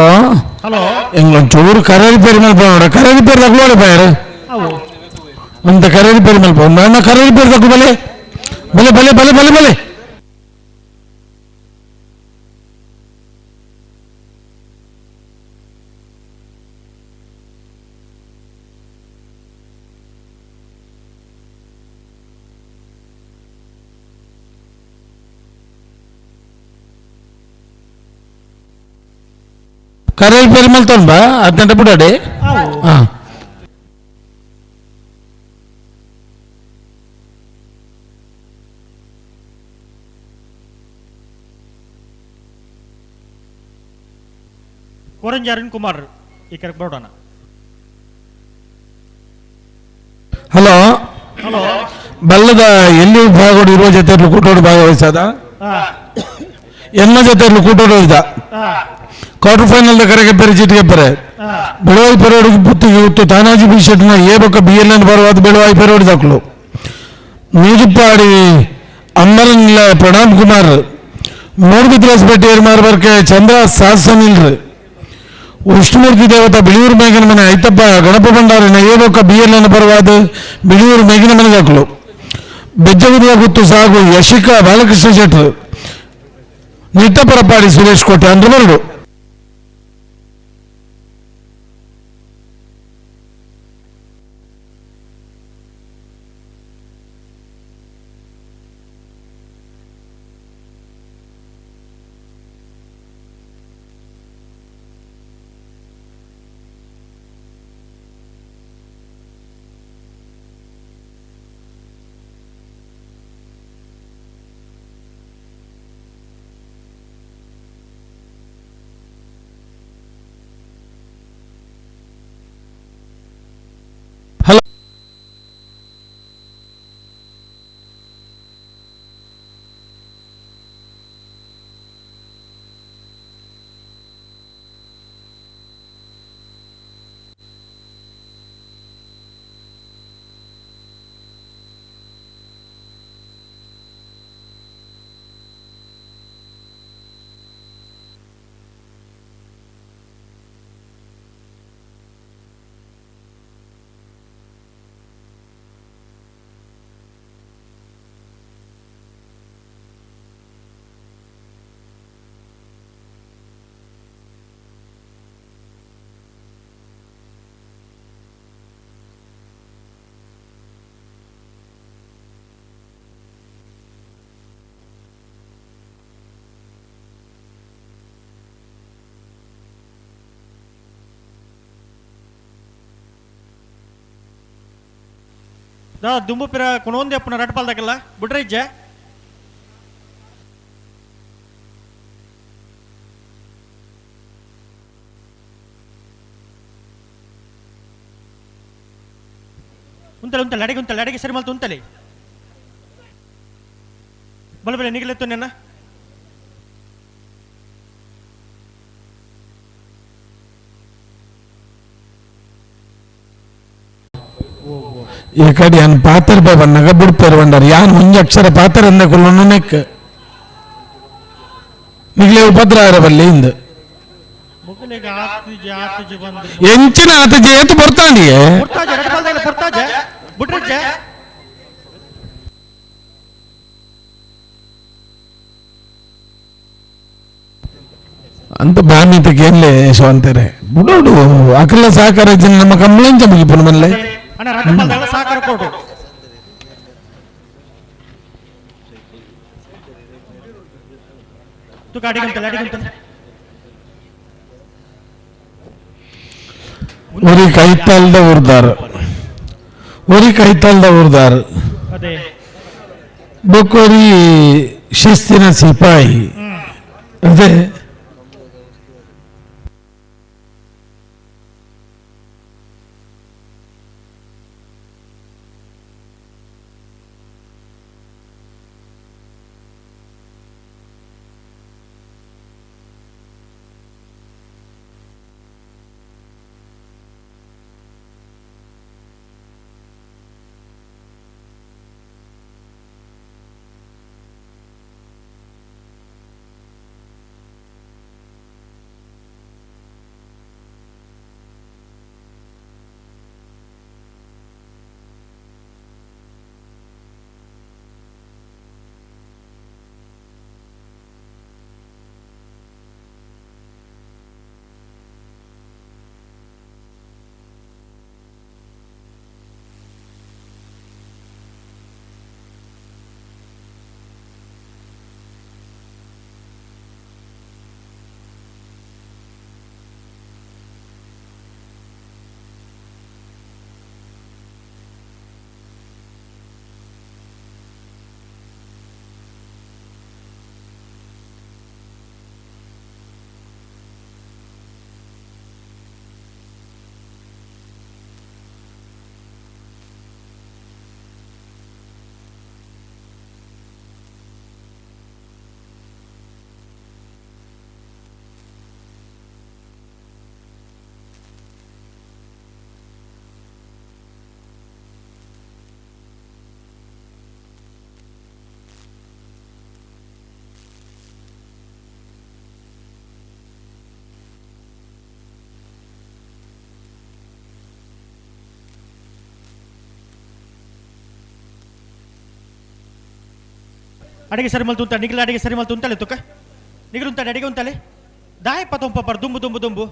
Speaker 16: ಹಲೋ
Speaker 11: ಎಂಗ್ಲೊಂಚೂರು ಕರೇರಿ ಪೇರು ಮಲ್ಪೋಣ ಕರೇರಿ ಪೇರು ತಗೊಳ್ಳೋಣ ಬಾಯರು ಅಂತ ಕರೇರಿ ಪೇರು ಮಲ್ಪ ನನ್ನ ಕರೇರಿ ಪೇರು ತಗೋ ಬಲೆ ಬಲೆ ಬಲೆ ಬಲೆ ಬಲೆ ಬಲೆ ಕರೇರಿ ಪೇರು ಮಲ್ತೊಂಬ 18 ಬಿಡಾಡಿ. ಹಾಂ
Speaker 16: ಕೋರಂಜಿ ಅರುಣ್ ಕುಮಾರ್ ಈ ಕರೆಗೆ ಬರೋಣ.
Speaker 11: ಹಲೋ
Speaker 16: ಹಲೋ
Speaker 11: ಬಲ್ಲದ ಎಲ್ಲಿ ಭಾಗಗಳು ಇರುವ ಜೊತೆ ಕೂಟೋಡು ಭಾಗವಹಿಸದ ಎಲ್ಲ ಜೊತೆ ಕೂಟೋಡು ಇದ್ದ ಕ್ವಾರ್ಟರ್ ಫೈನಲ್ ಕರೆಗೆ ಬೇರೆ ಚೀಟಿಗೆ ಬರೆ ಬೆಳವಾಯಿ ಪೆರೋಡ್ ಪುತ್ತಿಗೆ ಉತ್ತು ತಾನಾಜಿ ಬಿ ಶೆಟ್ನ ಎ ಬೊಕ್ಕ ಬಿ ಎಲ್ ಎನ್ ಬರುವಾದ ಬೆಳವಾಯಿ ಪೆರೋಡ್ ದಾಖಲು ನೂಜುಪಾಡಿ ಅಮ್ಮರನ್ ಪ್ರಣಾಮ್ ಕುಮಾರ್ ಮೂಡುಬಿದ್ರಾಸ್ಪೇಟೆ ಮಾರ್ಬರ್ಕೆ ಚಂದ್ರ ಸಾಸನಿಲ್ರಿ ವಿಷ್ಣುಮೂರ್ತಿ ದೇವತಾ ಬಿಳಿಯೂರು ಮೇಗಿನ ಮನೆ ಐತಪ್ಪ ಗಣಪ ಭಂಡಾರಿನ ಎ ಬೊಕ್ಕ ಬಿ ಎಲ್ ಎನ್ ಬರುವಾದ ಬಿಳಿಯೂರು ಮೇಗಿನ ಮನೆ ದಾಖಲು ಬೆಜ್ಜಗುದಿಯ ಗುತ್ತು ಸಾಗು ಯಶಿಕಾ ಬಾಲಕೃಷ್ಣ ಶೆಟ್ಟರು ನಿಟ್ಟಪರಪಾಡಿ ಸುರೇಶ್ ಕೋಟೆ ಅಂದ್ರೆ ಬರಡು.
Speaker 16: ದಾ ದುಂಬು ಪಿರ ಕೊಣೊಂದೆ ಅಪ್ಪನ ರಡ್ಪಾಲ್ದಾಗಲ್ಲ ಬುಡ್ರೆ ಇಜ್ಜೆ ಉಂತಲೆ ಉಂತಲೆ ಅಡಿಗೆ ಉಂತಲೆ ಅಡಿಗೆ ಸರಿ ಮಲ್ತು ಉಂತಲೆ ಬಲ ಬಲೆ ನಿಗಲೆತ್ತು ನೆನ್ನ
Speaker 14: ಈ ಕಡೆ ಯಾನ್ ಪಾತ್ರ ಬನ್ನಗ ಬುಡ್ಪೇರು ಬಂಡಾರ ಯಾನ್ ಒಂಜಿ ಅಕ್ಷರ ಪಾತ್ರ ಅಂದ ಕುಲ್ಲೊಂದು ನೆಕ್ ನಿಗ್ಲೆ ಉಪದ್ರ ಆರ ಬಲ್ಲಿ ಇಂದು
Speaker 16: ಮುಗಲಿಗೆ ಆತ್ಜಿ ಆತ್ಜಿ ಬಂದು
Speaker 14: ಎಂಚಿನ ಆತ ಜೇತು ಬರ್ತಾಂಡಿಯೇ
Speaker 16: ಪುರ್ತಾಜೆ ರಡ್ಪಾಲ್ದಾಗಲ್ಲ ಪುರ್ತಾಜೆ ಬುಡ್ರಿಜ್ಜೆ
Speaker 14: ಅಂತ ಬಾಮಿತಕ್ಕೆ ಎಲ್ಲೇ ಯಶವಂತರೆ ಬುಡೋಡು ಅಕಲ ಸಹಕಾರ ಇಜ್ಜಿನ ನಮ್ಮ ಕಂಪ್ಲೇಂಟ್ ಮುಗಿಪುನ ಮಲ್ಲೆ
Speaker 16: ಅಣ್ಣ ರಡ್ಪಾಲ್ದಾಗಲ್ಲ ಸಹಕಾರ ಕೊಡು ತುಕ ಅಡಿಗೆ ಉಂತಲೆ ಅಡಿಗೆ ಉಂತಲೆ
Speaker 14: ಒರಿ ಕೈತಾಲ್ದ ಊರ್ದಾರ್ ಒರಿ ಕೈತಾಲ್ದ ಊರ್ದಾರ್
Speaker 16: ಅದೇ
Speaker 14: ಬೊಕ್ಕೊರಿ ಶಿಸ್ತಿನ ಸಿಪಾಯಿ ಅದೇ
Speaker 16: ಅಡಿಗೆ ಸರಿ ಮಲ್ತು ಉಂತ ನಿಗಿಲ ಅಡಿಗೆ ಸರಿ ಮಲ್ತು ಉಂತಲೆ ತುಕ ನಿಗಿಲು ಉಂತಾಳೆ ಅಡಿಗೆ ಉಂತಾಳೆ ದಾಯಪ್ಪ ತೊಂಪ ಬರ್ ದುಂಬು ದುಂಬು ದುಂಬು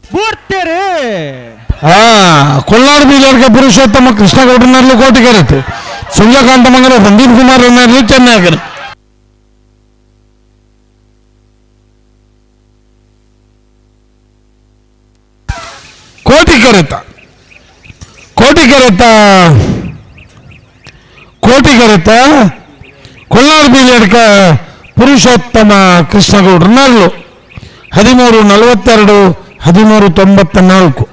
Speaker 16: ಬೂರ್ತೀರಿ
Speaker 11: ಹಾ ಕೊಲ್ಲಾರು ಬೀಲರ್ಕ ಪುರುಷೋತ್ತಮ ಕೃಷ್ಣಗೌಡನಲ್ಲಿ ಕೋಟಿಗರತ್ತು ಸೂರ್ಯಕಾಂತ ಮಂಗಲ ಸಂದೀಪ್ ಕುಮಾರ್ ನಲ್ಲಿ ಚೆನ್ನೈಗರು ಕೋಟಿಗರೆತ ಕೋಟಿಗರೆತ ಕೋಟಿಗರೆತ ಕೊಲ್ಲಾರು ಬೀಲರ್ಕ ಪುರುಷೋತ್ತಮ ಕೃಷ್ಣಗೌಡರನ್ನಲ್ಲು 13:42 13:94.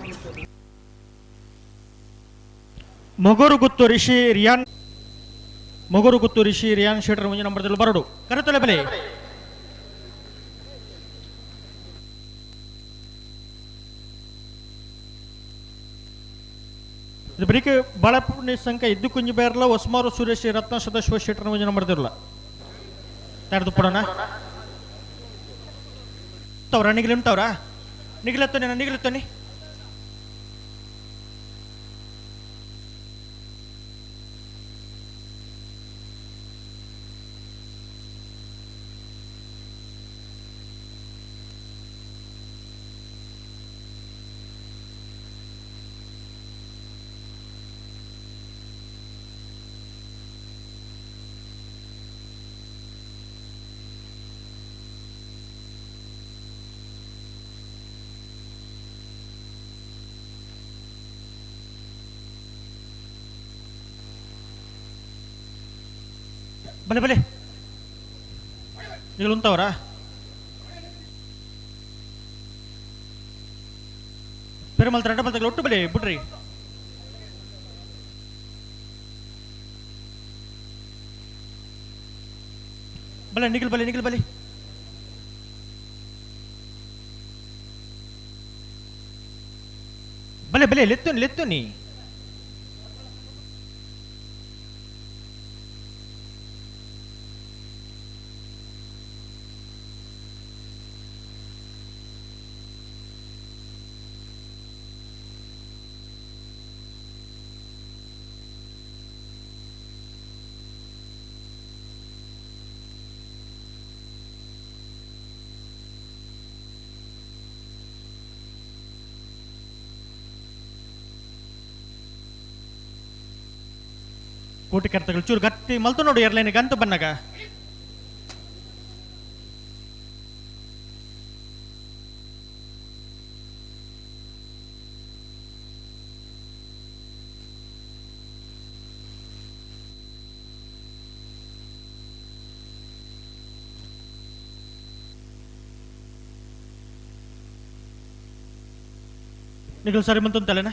Speaker 16: ಮೊಗರುಗುತ್ತು ರಿಷಿ ರಿಯಾನ್ ಮೊಗರುಗುತ್ತು ರಿಷಿ ರಿಯಾನ್ ಶೆಟ್ಟರ್ ಮುಂಜಿ ನಂಬರ್ದಲ್ಲಿ ಬರಡು ಕರೆತಲೆ ಬೆಲೆ ಇದು ಬರೀಕೆ ಬಾಳಪುಣ್ಯ ಸಂಖ್ಯೆ ಇದ್ದು ಕುಂಜಿ ಬೇರ್ಲ ಹೊಸ್ಮಾರು ಸುರೇಶ್ ರತ್ನ ಸದಾಶಿವ ಶೆಟ್ಟರ್ ಮುಂಜಿ ನಂಬರ್ದಿರಲ್ಲ ತಡೆದು ಪಡೋಣ ತವ್ರ ನಿಗಿಲಿ ಉಂಟವ್ರ ನಿಗಿಲತ್ತೋನಿ ನಾನು ನಿಗಿಲತ್ತೋನಿ ಬಲೆ ಬಲೆ ನೀವು ಉಂತವರಾ ಪೆರುಮಲ್ ರಡ್ಡ ಬಲ್ತಗಳು ಒಟ್ಟು ಬಲೆ ಬಿಡ್ರಿ ಬಲೆ ನಿಗಿಲ್ ಬಲೆ ನಿಗಿಲ್ ಬಲೆ ಬಲೆ ಬಲೆ ಲೆತ್ತುನಿ ಲೆತ್ತುನಿ ಕೋಟಿ ಕರ್ತಗಳು ಚೂರು ಗಟ್ಟಿ ಮಲ್ತು ನೋಡು ಏರ್ಲೈನ್ ಗಂತು ಬನ್ನಾಗ ನಿಗಲ್ ಸರಿ ಬಂತು ಅಂತಲೇನಾ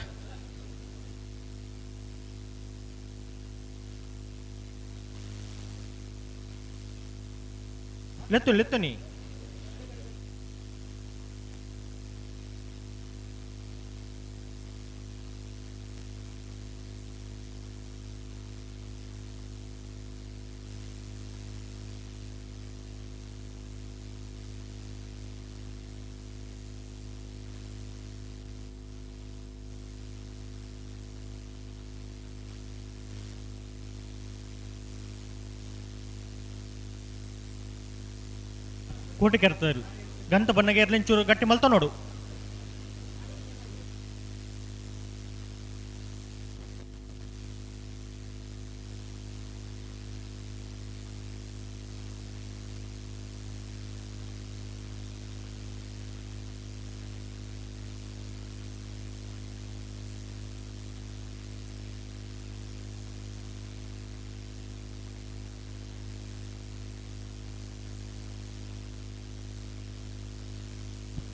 Speaker 16: ಲೆತ್ತು ಲೆತ್ತು ನೀ ಕೋಟಿ ಕೆರ್ತರು ಗಂತ ಬಣ್ಣಗೆ ಇರ್ಲಿಂಚೂರು ಚೂರು ಗಟ್ಟಿ ಮಲ್ತ ನೋಡು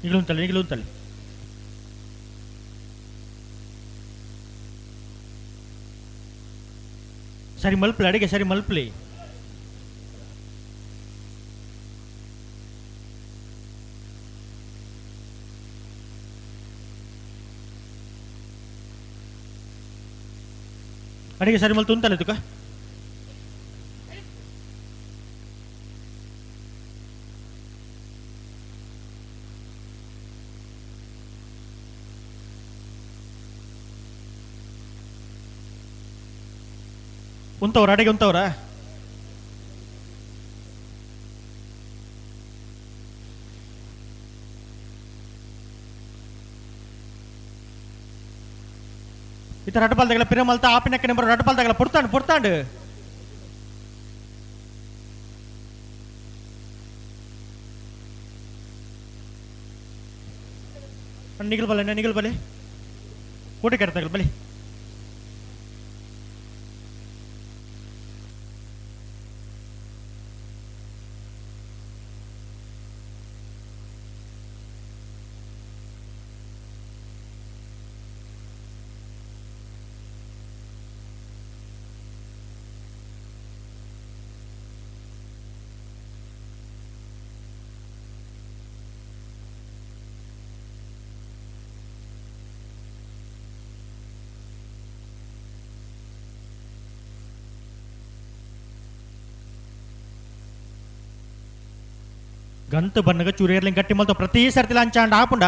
Speaker 16: ನಿಗಲುಂತಲೆ ನಿಗಲುಂತಲೆ ಸರಿ ಮಲ್ಪಲೆ ಅಡಿಗೆ ಸರಿ ಮಲ್ಪಲೆ ಅಡಿಗೆ ಸರಿ ಮಲ್ತು ಉಂತಲೆ ತುಕ ಉಂತವ್ರ ಅಡಿಗೆ ಉಂತವ್ರ ಇತರ ರಡ್ಪಾಲ್ ತಗಲ ಪಿರಮಲ್ತ ಆಪಿನಕ್ಕ ನಂಬರ್ ರಡ್ಪಾಲ್ ತಗಲ ಪುಡ್ತಾಂಡು ಪುಡ್ತಾಂಡು ನಿಗಲ್ ಬಲೆ ನಿಗಲ್ ಬಲೆ ಕೋಟಿ ಕಟ್ತಾಗಲ್ ಬಲೆ ಗಂತು ಬನ್ನಗ ಚೂರೇರ್ಲಿಂಗ್ ಗಟ್ಟಿ ಮಲ್ತ ಪ್ರತಿ ಸರ್ತಿ ಲಂಚಾಂಡ ಆಪುಂಡ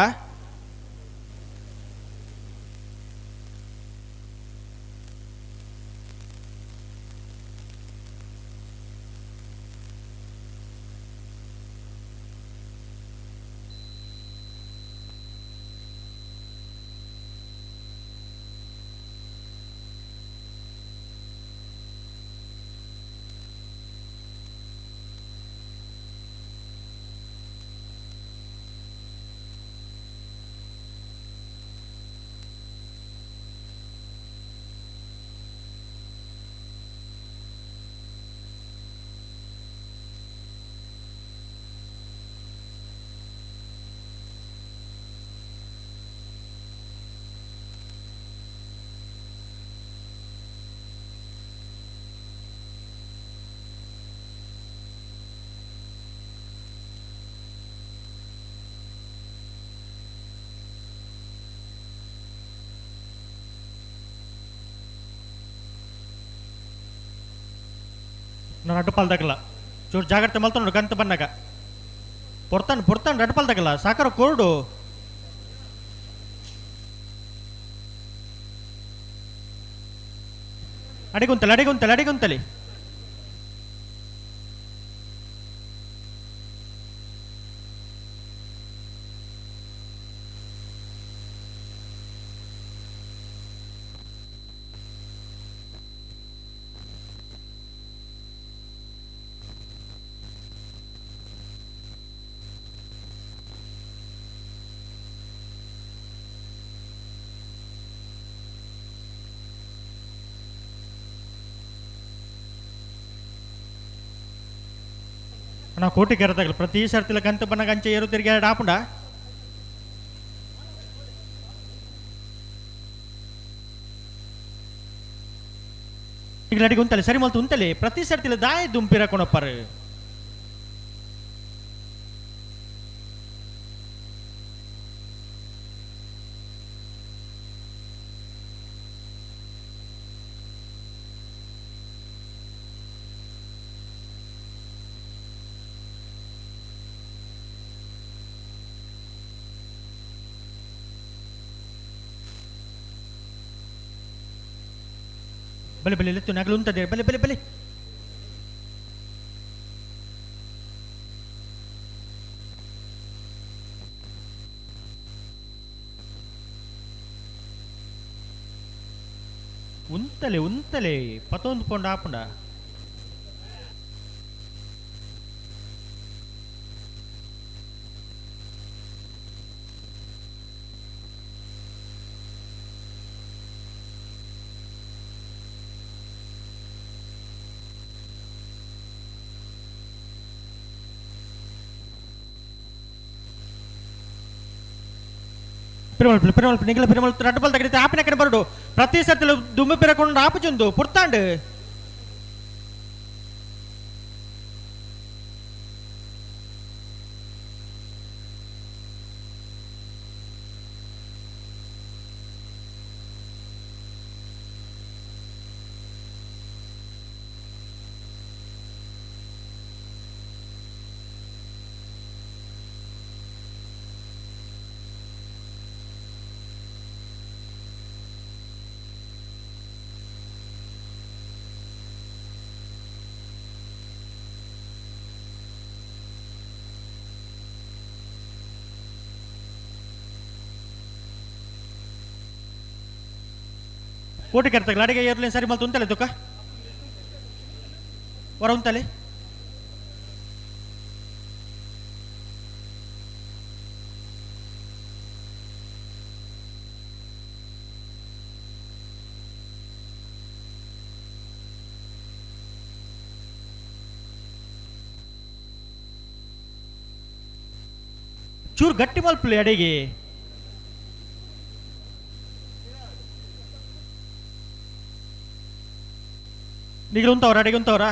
Speaker 16: ನಾನು ಅಡ್ಡಪಾಲ್ ತಗಲ ಚೂರು ಜಾಗ್ರತೆ ಮಲ್ತೊಂಡು ಗಂತ ಬನ್ನಾಗ ಪೊರ್ತಾನ್ ಪೊರ್ತಾನ್ ರಡ್ಪಾಲ್ ತಗಲ ಸಾಕರ ಕೋರ್ಡು ಅಡಿಗುಂತಲಿ ಅಡಿಗುಂತಲಿ ಅಡಿಗುಂತಲಿ ನಾ ಕೋಟಿ ಕೆರೆದಾಗಲಿ ಪ್ರತಿ ಸರ್ತಿಲ ಕಂತು ಬನ್ನಾಗ ಅಂಚೆ ಏರು ತಿರುಗಿ ಎರಡು ಆಪುಂಡ ಈಗ ಅಡಿಗೆ ಉಂತಲೆ ಸರಿ ಮಲ್ತು ಉಂತಲೆ ಪ್ರತಿ ಸರ್ತಿಲ ದಾಯ ದುಂಪಿರ ಕೊಣಪ್ಪಾರು ಬಲೆ ಬಲೆ ಲೆತ್ತು ನಗಲು ಉಂತದೆ ಬಲೆ ಬಲೆ ಬಲೆ ಉಂತಲೆ ಉಂತಲೆ ಪತೊಂದು ಪೊಂಡ ಆಪುಂಡ పెరుమల్ పెరుమల్ నిగిల పెరుమల్ రడ్డబల్ తగిలితే ఆపిన కనబరుడు ప్రతి సత్తులు దుమ్ము పెరగకుండా ఆపుచుందు పుర్తాండు ಕೋಟಿ ಕರ್ತಗಲ ಅಡಿಗೆ ಏರ್ಲೈನ್ ಸರಿ ಮಲ್ತು ಉಂತಲೆ ದುಕ್ಕ ಹೊರ ಉಂತಲೆ ಚೂರು ಗಟ್ಟಿ ಮಲ್ಪಲೆ ಅಡಿಗೆ ನಿಗಲು ಉಂತವ್ರ ಅಡಿಗೆ ಉಂತವ್ರ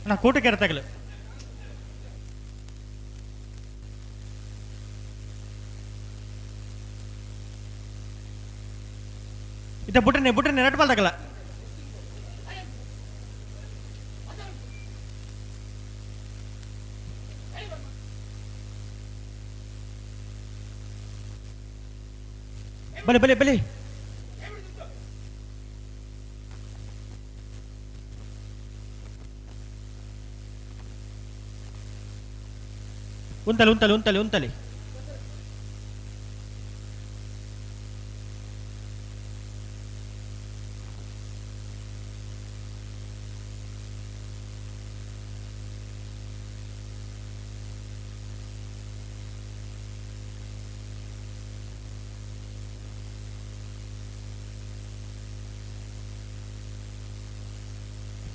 Speaker 16: ನಾ ಕೋಟಿ ಕೆರೆತಗಲು ಇದ ಬುಟ್ಟನೆ ಬುಟ್ಟನೆ ನಟ್ ಬಾಲ್ ತಗಲ ಬಲೆ ಬಲೆ ಬಲೆ ಉಂತಲೆ ಉಂತಲೆ ಉಂತಲೆ ಉಂತಲೆ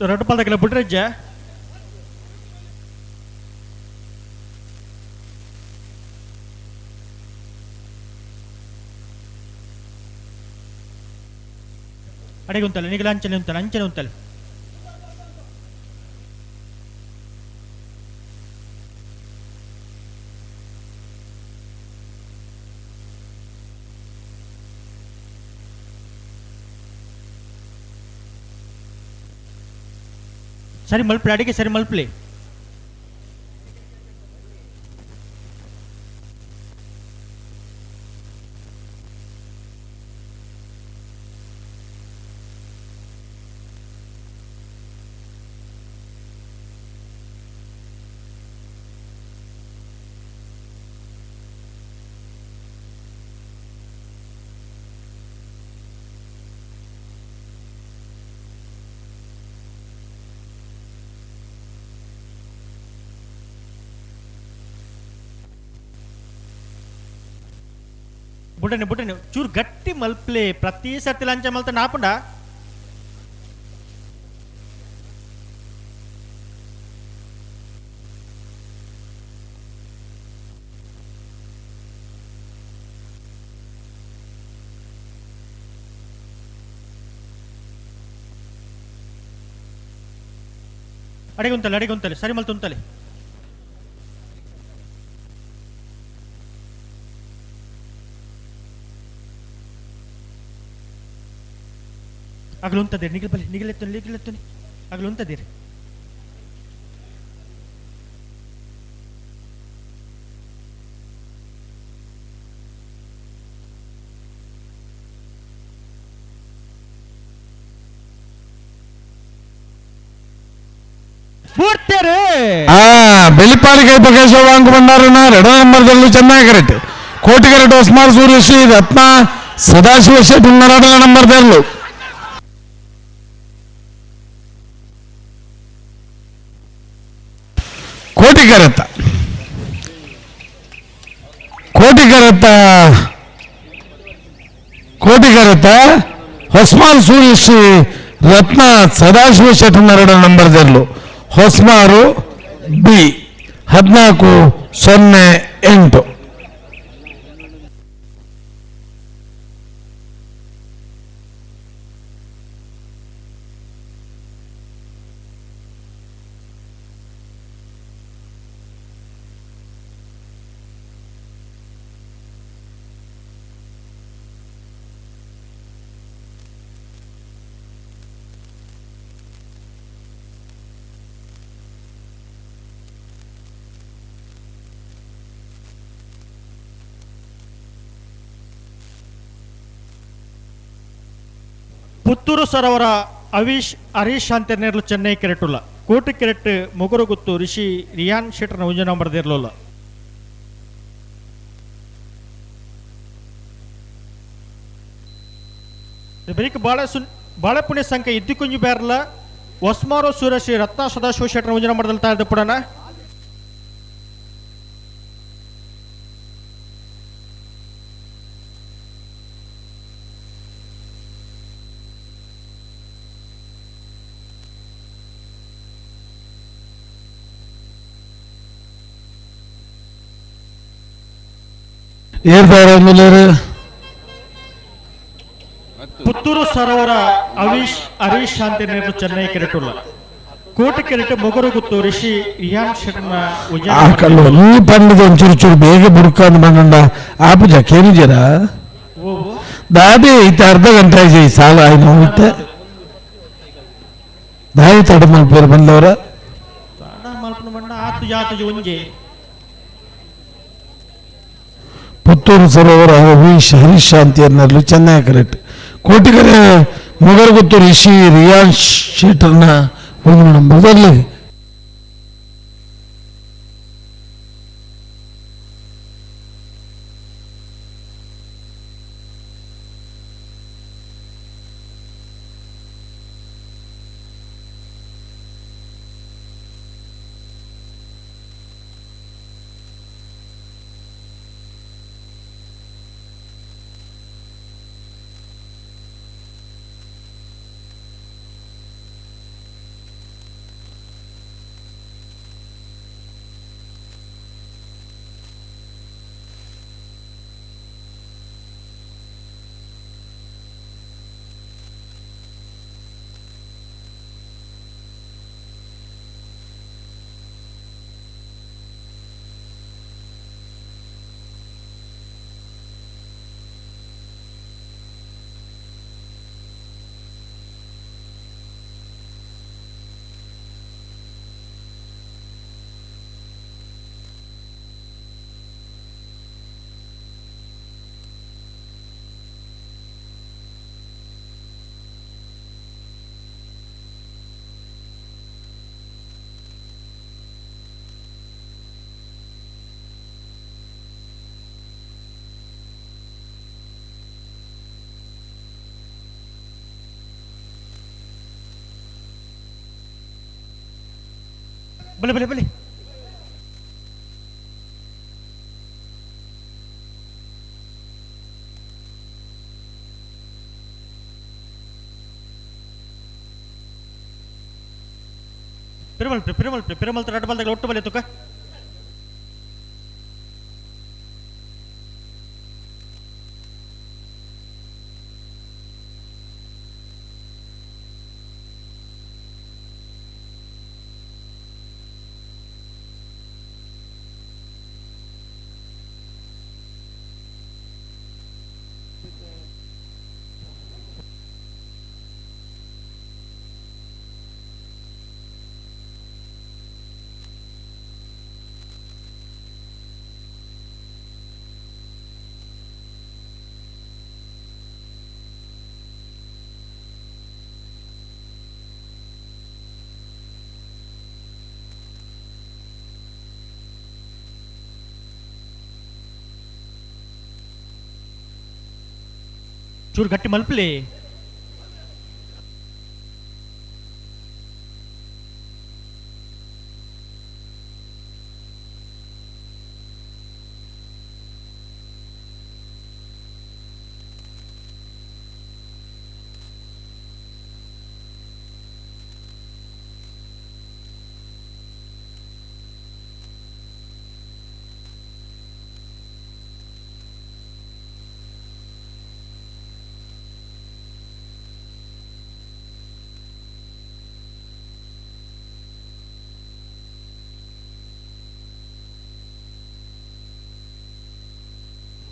Speaker 16: ರಡ್ಡ್ ಪಾಲ್ದಕ್ಲೆ ಬುಡ್ರೆಜ್ಜ ಅಡಿಗೆ ಉಂತಲ್ಲ ನಿಗಲ ಅಂಚನೆ ಉಂತಲ್ಲ ಅಂಚನೆ ಉಂತಲ್ಲ ಸರಿ ಮಲ್ಪಲೆ ಅಡಿಗೆ ಸರಿ ಮಲ್ಪಲೆ ಬುಡನೆ ಬುಡನೆ ಚೂರು ಗಟ್ಟಿ ಮಲ್ಪ್ಲೆ ಪ್ರತಿ ಸರ್ತಿ ಲಂಚ ಮಲ್ತ ನಾಪುಂಡ ಅಡಿಗೆ ಉಂತಲೆ ಅಡಿಗೆ ಉಂತಲೆ ಸರಿ ಮಲ್ತು ಉಂತಲೆ ಅಗಲು ಉಂತದಿರಿ ನಿಗಲ್ ಬಲಿ ನಿಗಲೆತ್ತುನಿ ನಿಗಲೆತ್ತುನಿ ಅಗಲು ಉಂತದಿರಿ
Speaker 11: ಬೆಳಿಪಾಡಿ ಕೈಪ ಕೇಶವ ಅಂಕ ಭಂಡಾರನ ಎರಡನೇ ನಂಬರ್ದಲ್ಲೂ ಚೆನ್ನಾಗಿ ಕರೆಕ್ಟ್ ಕೋಟಿಗರೆಟ್ ಹೊಸ್ಮಾರ್ ಸೂರ್ಯಶ್ರೀ ರತ್ನ ಸದಾಶಿವ ಶೆಟ್ಟಿ ಎರಡನೇ ನಂಬರ್ದಲ್ಲೂ ಕೋಟಿಗರತ್ತ ಕೋಟಿಗರತ್ತ ಕೋಟಿಗರತ್ತ ಹೊಸ್ಮಾರ್ ಸೂರ್ಯಶ್ರೀ ರತ್ನ ಸದಾಶಿವ ಶೆಟ್ಟನ ಎರಡನೇ ನಂಬರ್ದಲ್ಲೂ ಹೊಸ್ಮಾರು ಬಿ 14 0 8.
Speaker 16: ಪುತ್ತೂರು ಸರೋವರ ಅವೀಶ್ ಹರೀಶ್ ಅಂತೇರ್ನೇರ್ಲು ಚೆನ್ನೈ ಕೆರೆಟುಲ್ಲ ಕೋಟಿ ಕೆರೆಟ್ ಮೊಗರುಗುತ್ತು ರಿಷಿ ರಿಯಾನ್ ಶೆಟ್ಟರ್ನ ಒಂಜಿ ನಂಬರ್ ದೇರ್ಲುಲ್ಲ. ಬೆರಿಕ್ ಬಾಳೆಪುಣ್ಯ ಸಂಖ್ಯೆ ಇದ್ದಿಕೊಂಜು ಬೇರ್ಲ ಹೊಸ್ಮಾರೋ ಸೂರ್ಯಶ್ರೀ ರತ್ನ ಸದಾಶಿವ ಶೆಟ್ಟರ್ನ ಒಂಜಿ ನಂಬರ್ದಲ್ಲಿ ತಾಳ್ದು ಪುಡನ. ಪುತ್ತೂರು ಸರೋವರ ಅವೀಶ್ ಹರೀಶ್ ಅಂತೇರ್ನೇರ್ಲು ಚೆನ್ನೈ ಕೆರೆಟುಲ್ಲ ಕೋಟಿ ಕೆರೆಟ್ ಮೊಗರುಗುತ್ತು ರಿಷಿ ರಿಯಾನ್ ಶೆಟ್ಟರ್ನ
Speaker 11: ಆ ಕಲ್ಲು ಈ ಪಂಡದ ಒಂಚೂರು ಚೂರು ಬೇಗ ಬುಡ್ಕಂದು ಬಂಡ ಆಪುಜ ಕೇಳಿದ್ದೀರ ದಾದಿ ಇತ್ತ ಅರ್ಧ ಗಂಟೆ ಆಯ್ತು ಈ ಸಾಲ ಆಯ್ತು ಇತ್ತೆ ದಾಯಿ ತಡ ಮಲ್ಪೇರು ಬಂದವರ
Speaker 16: ಮಲ್ಪನ ಆತು ಜಾತು ಒಂಜೆ
Speaker 11: ಪುತ್ತೂರು ಸರೋವರ ಹರೀಶ್ ಹರೀಶ್ ಶಾಂತಿಯನ್ನರ್ಲು ಚೆನ್ನೈ ಕರೆಕ್ಟ್ ಕೋಟಿಗರೆ ಮೊಗರುಗುತ್ತು ರಿಷಿ ರಿಯಾನ್ ಶೆಟ್ಟರ್ನ ಒಂದು ನಂಬರ್ದಲ್ಲಿ
Speaker 16: ಬಲೆ ಬಲೆ ಬಲೆ ಪಿರಮಲ್ ಪಿರಮಲ್ ಪಿರಮಲ್ ರಡ್ಡ್ ಬಲ್ದಗ ಒಟ್ಟು ಬಲೆ ತುಕ ಚೂರು ಗಟ್ಟಿ ಮಲ್ಪಲಿ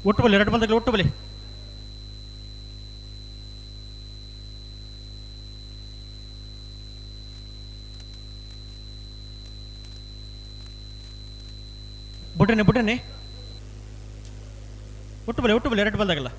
Speaker 16: ಒಟ್ಟು ಬಲಿ ಎರಡು ಬಲ್ದಗಳು ಒಟ್ಟು ಬಲಿ ಬುಡ್ರನೆ ಬುಡ್ರನೆ ಒಟ್ಟು ಬಲಿ ಒಟ್ಟು ಬಲಿ ಎರಡು ಬಲ್ದಾಗಲ್ಲ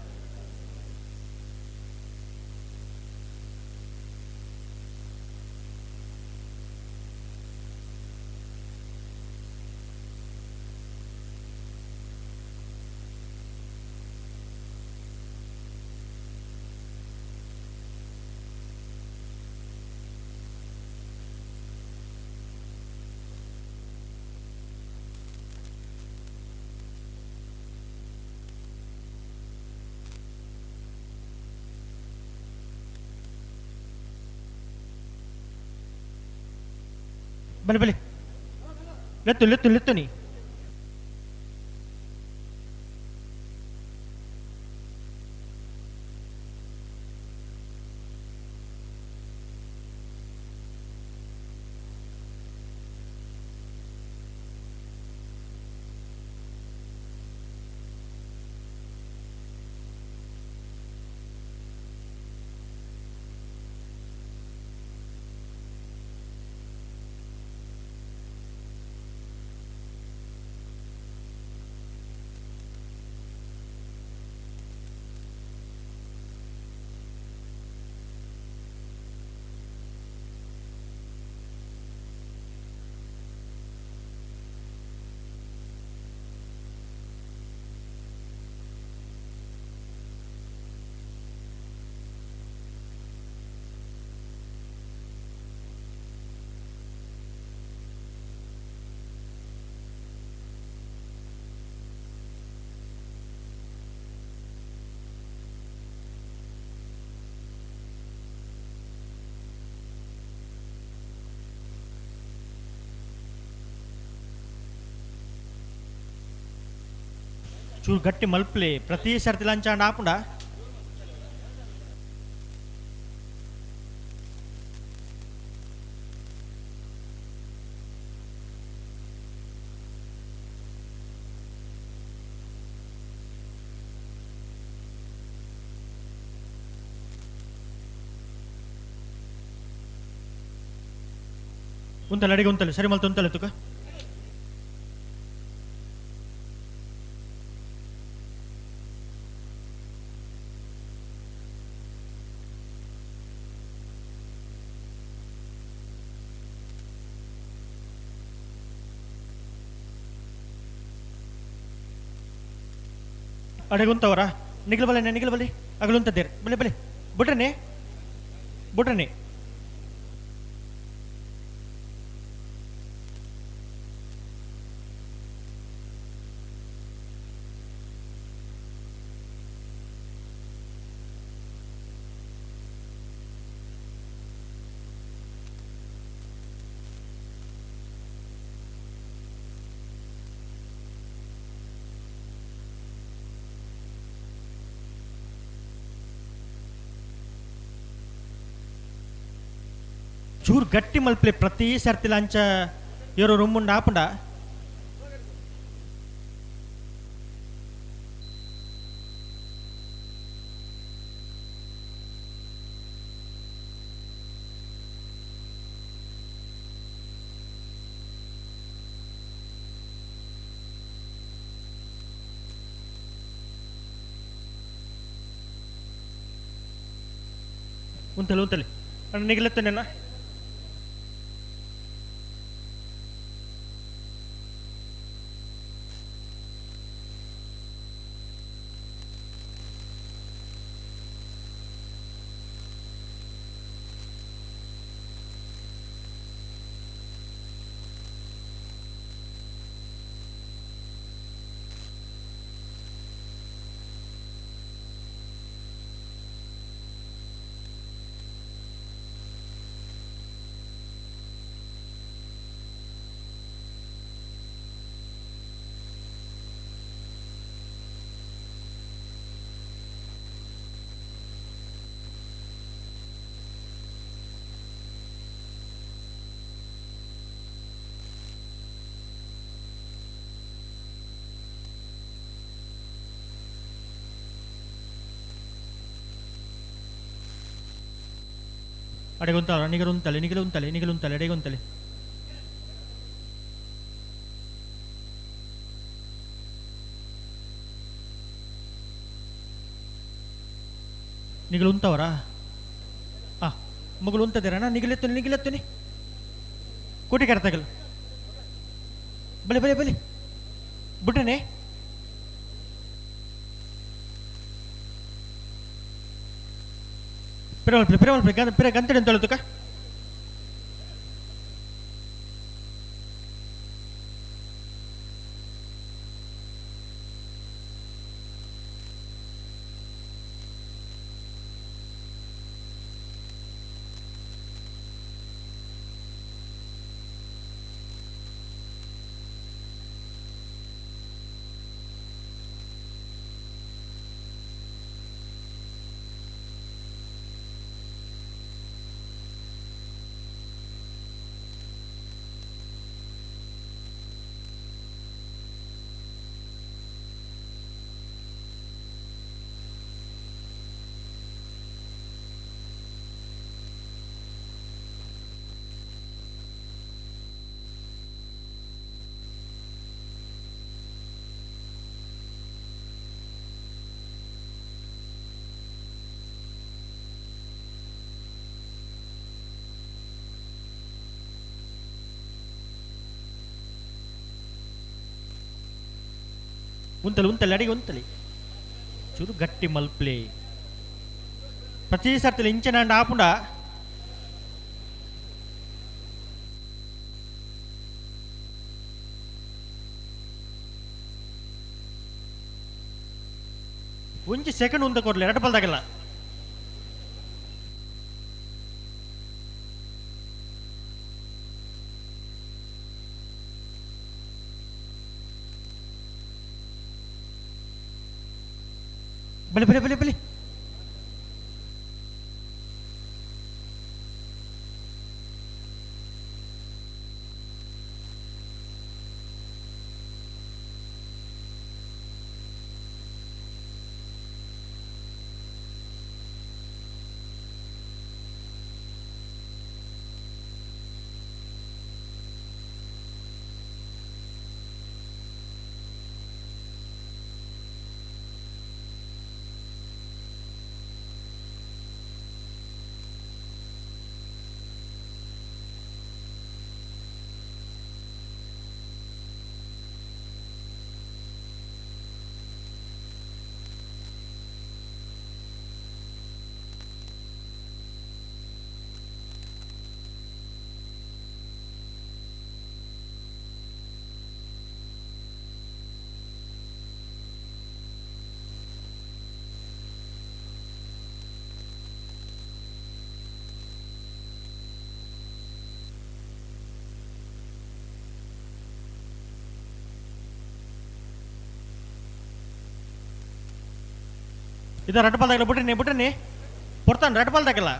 Speaker 16: ಬಲೆ ಬಲೆ ಲೆತ್ತು ಲೆತ್ತು ಲೆತ್ತು ನೀ ಚೂರು ಗಟ್ಟಿ ಮಲ್ಪ್ಲೆ ಪ್ರತಿ ಸರ್ತಿ ಲಂಚಾಂಡ ಆಪುಂಡ ಉಂತಲ್ಲ ಅಡಿಗೆ ಉಂತಲ್ಲ ಸರಿ ಮಲ್ತು ಉಂತಲ್ಲ ತುಕ ಅಡಗುಂತವರ ನಿಗಲ ಬಲೆ ನಿಗಲ ಬಲೆ ಅಗಲುಂತದ್ದೇರು ಬಲೆ ಬಲೆ ಬುಟ್ರನೆ ಬುಟ್ರನೆ. ಚೂರು ಗಟ್ಟಿ ಮಲ್ಪಲೆ ಪ್ರತಿ ಸರ್ತಿಲ ಅಂಚ ಏರೋ ರುಮ್ಮುಂಡ ಆಪುಂಡ ಉಂತಲೆ ಉಂತಲೆ ಅಣ್ಣ ನಿಗಲೆತ್ತನೇನ ಅಡೆಗೊಂತಾರ ನಿಗರುಂತಲೆ ನಿಗಲುಂತಲೆ ನಿಗಲುಂತಲೆ ಅಡೆಗೊಂತಲೆ ನಿಗಲುಂತವರಾ ಆ ಮಗಳು ಉಂತದಿರಣ ನಿಗಲೆತ್ತುನಿ ನಿಗಲೆತ್ತುನಿ ಕೋಟಿ ಕರ್ತಗಲ್ ಬಲೆ ಬಲೆ ಬಲೆ ಬುಟ್ಟನೆ ಪಿರ ಪಿರ ಪಿರ ಗಂತಡೆ ತೊಳೆದುಕ ಉಂತಲೆ ಉಂತಲೆ ಅಡಿಗೆ ಉಂತಲೆ ಚೂರು ಗಟ್ಟಿ ಮಲ್ಪ್ಲೆ ಪ್ರತಿ ಸರ್ತಿ ಇಂಚಿನ ಆಪುಂಡ ಒಂಜಿ ಸೆಕೆಂಡ್ ಉಂತ ಕೊಡ್ಲಿ ಎರಡು ಪಲ್ದಾಗಲ್ಲ ಬಲೆ ಬಲೆ ಬಲೆ ಬಲೆ ಇದು ರೆಡ್ ಬಾಲ್ ಬಿಟ್ರಿ ಬಿಟ್ರಿ ಪೊರ್ತಾನ ರೆಡ್ ಬಾಲ್ ದಾಗಲ್ಲ.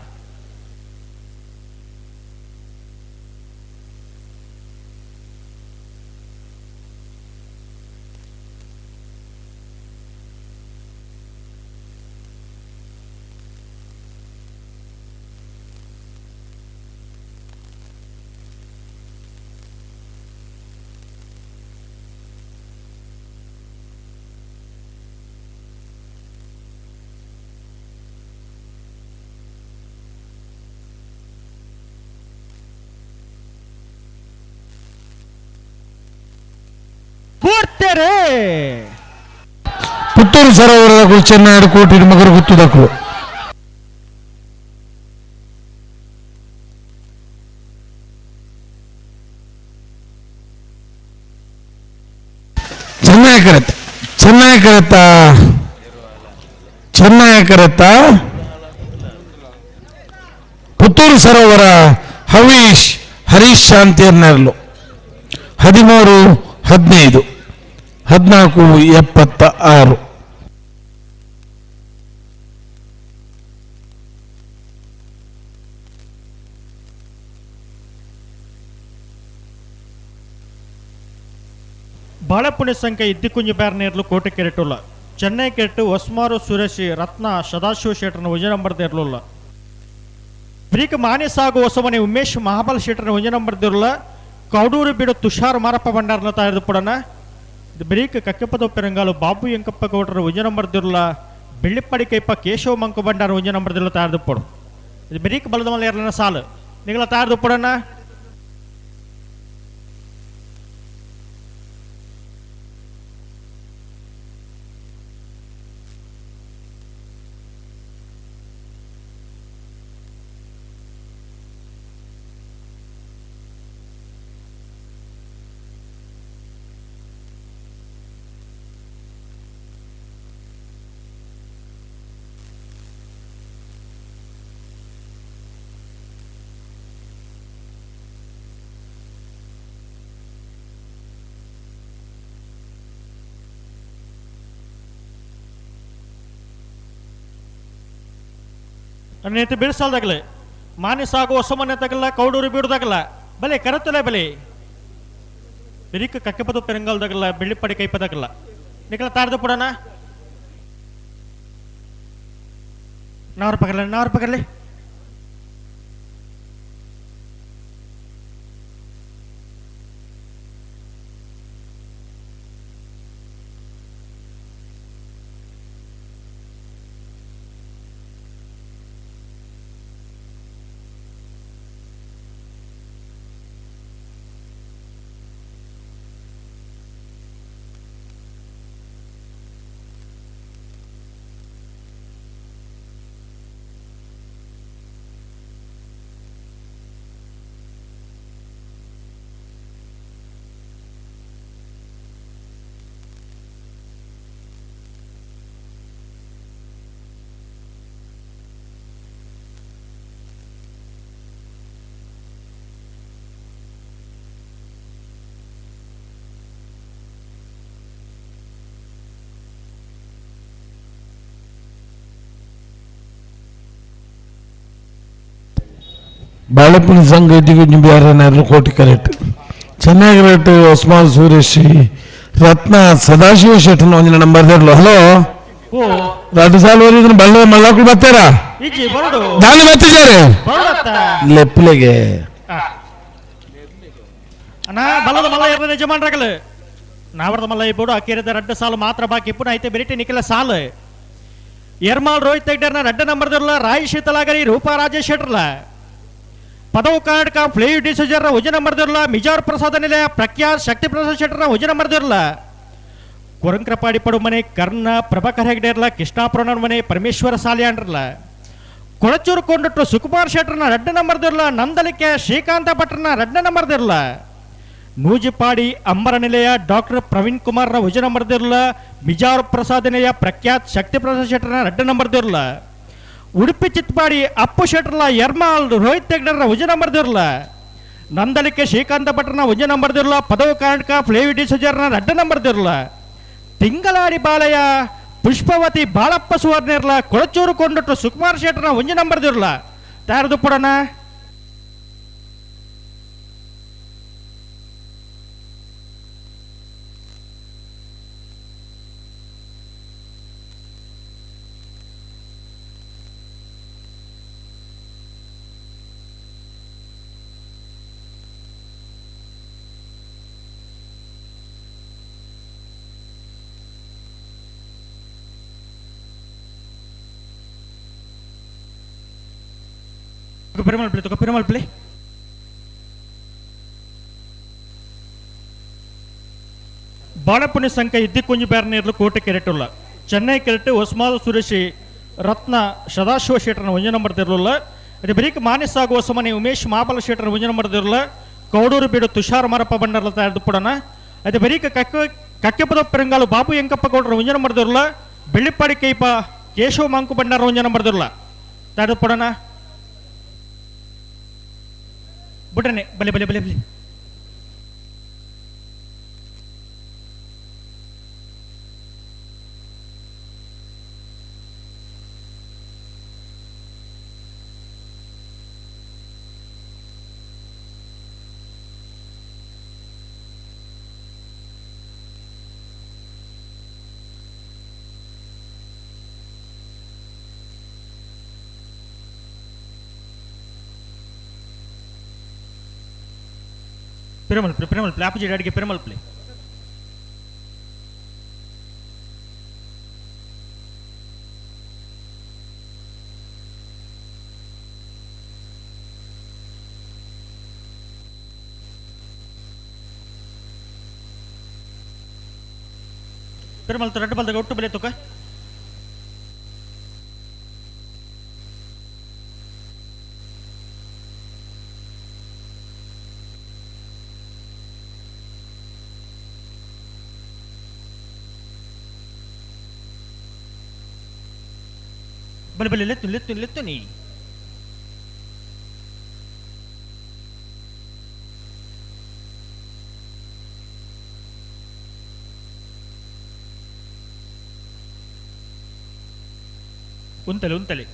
Speaker 16: ಬತ್ತೇರೆ.
Speaker 11: ಪುತ್ತೂರು ಸರೋವರದ ಚೆನ್ನೈ ಕೋಟಿ ಮಗರು ಗುತ್ತುದಕ್ಕಲು. ಚೆನ್ನೈ ಕರೆತ ಚೆನ್ನೈ ಕರೆತ ಚೆನ್ನೈ ಕರೆತ ಪುತ್ತೂರು ಸರೋವರ ಹವೀಶ್ ಹರೀಶ್ ಶಾಂತಿಯರ್ನರ್ಲು 13 15 14 76.
Speaker 16: ಬಾಳೆಪುಣಿ ಸಂಖ್ಯೆ ಇದ್ದಿಕುಂಜು ಬ್ಯಾರ್ನೇರ್ಲು ಕೋಟೆ ಕೆರೆಟುಲ್ಲ. ಚೆನ್ನೈ ಕೆರೆಟು ಹೊಸ್ಮಾರು ಸುರೇಶ್ ರತ್ನ ಸದಾಶಿವ ಶೆಟ್ಟರ್ನ ಒಂಜಿ ನಂಬರ್ ದೇರ್ಲುಲ್ಲ. ಬ್ರೀಕ್ ಮಾನೆ ಸಾಗು ಹೊಸಮನೆ ಉಮೇಶ್ ಮಹಾಬಲ್ ಶೆಟ್ಟರ್ನ ಒಂಜಿ ನಂಬರ್ ದೇರ್ಲ. ಕೌಡೂರು ಬೀಡು ತುಷಾರ್ ಮಾರಪ್ಪ ಭಂಡಾರನ ತಾಯದು ಪುಡನ. ಬ್ರೀಕ್ ಕಕ್ಕೆಪದ ಪೆರಂಗಾಲು ಬಾಬು ಎಂಕಪ್ಪ ಗೌಡರ ಒಂಜಿ ನಂಬರ್ ದಿರ್ಲ. ಬೆಳ್ಳಿಪ್ಪಡಿ ಕೈಪ ಕೇಶವ ಮಂಕು ಭಂಡಾರ ಒಂಜಿ ನಂಬರ್ ದಿರ್ಲ ತಾಯದು ಪೊಡು. ಇದು ಬ್ರೀಕ್ ಬಲದ ಮಲ್ಲ ಎರಲನ ಸಾಲು ನಿಗಳ ತಾಯದು ಪುಡನ. ನೇತು ಬಿಡಿಸಲ್ದಾಗಲೇ ಮಾನಿ ಸಾಗು ಹೊಸಮನೆ ತಗಲ್ಲ ಕೌಡೂರು ಬೀಡುದಾಗಲ್ಲ ಬಲೆ ಕರತಲೆ ಬಲೆ ಬಿರಿಕ ಕಕ್ಕೆಪದ ಪೆರಂಗಲ್ದಾಗಲ್ಲ ಬೆಳ್ಳಿಪಡಿ ಕೈಪದಾಗಲ್ಲ ನಿಕಲ ತಾರ್ದು ಪುಡನ ನಾರು ಪಗರ್ಲೆ ನಾರು ಪಗರ್ಲೆ.
Speaker 11: ಬಾಳೆಪುಣಿ ಸಂಘ ಇದ್ದಿಗೂ ಬಿಆರ್ ಕೋಟಿ ಕರೆಕ್ಟ್ ಚೆನ್ನಾಗಿ ರೇಟ್ ಉಸ್ಮಾನ್ ಸುರೇಶ್ ರತ್ನ ಸದಾಶಿವ ಶೆಟ್ಟನ ಒಂದಿನ ನಂಬರ್ ದೇರ್ಲು. ಹಲೋ ಎರಡು ಸಾಲ ಓದಿದ್ರೆ ಬಳ್ಳ ಮಳ್ಳಾಕುಲು ಬರ್ತಾರಾ ದಾನಿ ಬರ್ತಿದ್ದಾರೆ ಲೆಪ್ಪಲೆಗೆ
Speaker 16: ಅಣ್ಣ ಬಲದ ಮಲ್ಲ ಇರದ ಯಜಮಾನ್ರಗಲು ನಾವರದ ಮಲ್ಲ ಇಬ್ಬರು ಅಕ್ಕೇರಿದ ರಡ್ಡ ಸಾಲು ಮಾತ್ರ ಬಾಕಿ ಪುನಃ ಐತೆ ಬೆರಿಟಿ ನಿಖಿಲ ಸಾಲು ಎರ್ಮಾಲ್ ರೋಹಿತ್ ತೆಗ್ಡರ್ನ ರಡ್ಡ ನಂಬರ್ ದಿರ್ಲ ರಾಯಿ ಶೀತಲಾಗರಿ ರೂಪಾ ರಾಜೇಶ್ ಶೆಟ್ಟರ್ಲ ಪದವು ಕರ್ನಾಟಕ ಫ್ಲೇವ್ ಡಿಸೋಜರ್ನ ಉಜ ನಂಬರ್ ದಿರ್ಲ ಮಿಜಾರ್ ಪ್ರಸಾದ ನಿಲಯ ಪ್ರಖ್ಯಾತ್ ಶಕ್ತಿ ಪ್ರಸಾದ್ ಶೆಟ್ಟರ್ನ ಉಜ ನಂಬರ್ ದಿರ್ಲ ಕೊರಂಕ್ರಪಾಡಿ ಪಡು ಮನೆ ಕರ್ಣ ಪ್ರಭಾಕರ್ ಹೆಗ್ಡೇರ್ಲ ಕೃಷ್ಣಾಪುರ ಮನೆ ಪರಮೇಶ್ವರ ಸಾಲಿಯಾಂಡ್ರಲ್ಲ ಕೊಳಚೂರು ಕೊಂಡಟ್ಟು ಸುಕುಮಾರ್ ಶೆಟ್ಟರ್ನ ರಡ್ಡ ನಂಬರ್ ದಿರ್ಲ ನಂದಲಿಕೆ ಶ್ರೀಕಾಂತ ಭಟ್ರನ ರಡ್ಡ ನಂಬರ್ ದಿರ್ಲ ನೂಜಿಪಾಡಿ ಅಂಬರ ನಿಲಯ ಡಾಕ್ಟರ್ ಪ್ರವೀಣ್ ಕುಮಾರ್ರ ಉಜ ನಂಬರ್ ದಿರ್ಲ ಮಿಜಾರ್ ಪ್ರಸಾದ ನಿಲಯ ಪ್ರಖ್ಯಾತ್ ಶಕ್ತಿ ಪ್ರಸಾದ್ ಶೆಟ್ಟರ್ನ ರಡ್ಡ ನಂಬರ್ ದಿರ್ಲ ಉಡುಪಿ ಚಿತ್ಪಾಡಿ ಅಪ್ಪು ಶೆಟ್ಟರ್ಲ ಎರ್ಮಾಲ್ ರೋಹಿತ್ ಹೆಗ್ಡರ್ನ ಉಜ ನಂಬರ್ ದಿರ್ಲ ನಂದಲಿಕೆ ಶ್ರೀಕಾಂತ ಭಟ್ರನ ಉಜ ನಂಬರ್ ದಿರ್ಲ ಪದವು ಕರ್ನಾಟಕ ಫ್ಲೇವಿ ಡಿಸೋಜರ್ನ ರಡ್ಡ ನಂಬರ್ ದಿರ್ಲ ತಿಂಗಳಾಡಿ ಬಾಲಯ್ಯ ಪುಷ್ಪವತಿ ಬಾಳಪ್ಪ ಸುವರ್ಣಿರ್ಲ ಕೊಳಚೂರು ಕೊಂಡಟ್ಟು ಸುಕುಮಾರ್ ಶೆಟ್ಟರ್ನ ಒಂಜಿ ನಂಬರ್ ದಿರ್ಲ ತಯಾರದು ಪಡೋಣ. Perumal Pillai Perumal Pillai Balapuni ಸಂಖ್ಯೆ ಇದ್ದಿಕ್ಕೊಂಜಿ ಬ್ಯಾರನೇರ್ಲು ಕೋಟೆ ಕೆರೆಟುಲ್ಲ ಚೆನ್ನೈ ಕೆರೆಟ್ ಹೊಸ್ಮಾದ ಸುರೇಶಿ ರತ್ನ ಸದಾಶಿವ ಶೆಟ್ಟರ್ನ ಒಂಜಿ ನಂಬರ್ ದಿರ್ಲುಲ್ಲ. ಅದೇ ಬರೀಕ್ ಮಾನ್ಯ ಸಾಗು ಹೊಸಮನೆ ಉಮೇಶ್ ಮಾಬಲ ಶೆಟ್ಟರ್ ಒಂಜಿ ನಂಬರ್ ದಿರ್ಲ. ಕೌಡೂರು ಬೀಡು ತುಷಾರ್ ಮಾರಪ್ಪ ಬಂಡರ್ಲ ತಯಾರು ಪುಡನ. ಅದೇ ಬರೀಕ್ ಕಕ್ಕೆಪದ ಪೆರಂಗಾಲು ಬಾಬು ಎಂಕಪ್ಪ ಗೌಡರ ಒಂಜಿ ನಂಬರ್ ದಿರ್ಲ. ಬೆಳ್ಳಿಪ್ಪಾಡಿ ಕೈಪ ಕೇಶವ ಮಾಂಕು ಬಂಡಾರ ಒಂಜಿ ನಂಬರ್ ದಿರ್ಲ ತಯಾರು ಪುಡನ. ಬುಡನೆ ಬಲೆ ಬಲೆ ಬಲೆ ಬಲೆ Perumal play, Perumal play, opposite ಅಡಿಗೆ ಪೆರುಮಲ್ ಪ್ಲೇ. ಪೆರುಮಲ್ ರೆಡ್ ಬಲ್ದಾಗ ಒಟ್ಟು ಬೆಲೆ ತುಕ. ಬಲೆ ಬಲೆ ಲೆತ್ತು ಲೆತ್ತು ಲೆತ್ತು ನೀ. ಉಂತಲೆ ಉಂತಲೆ.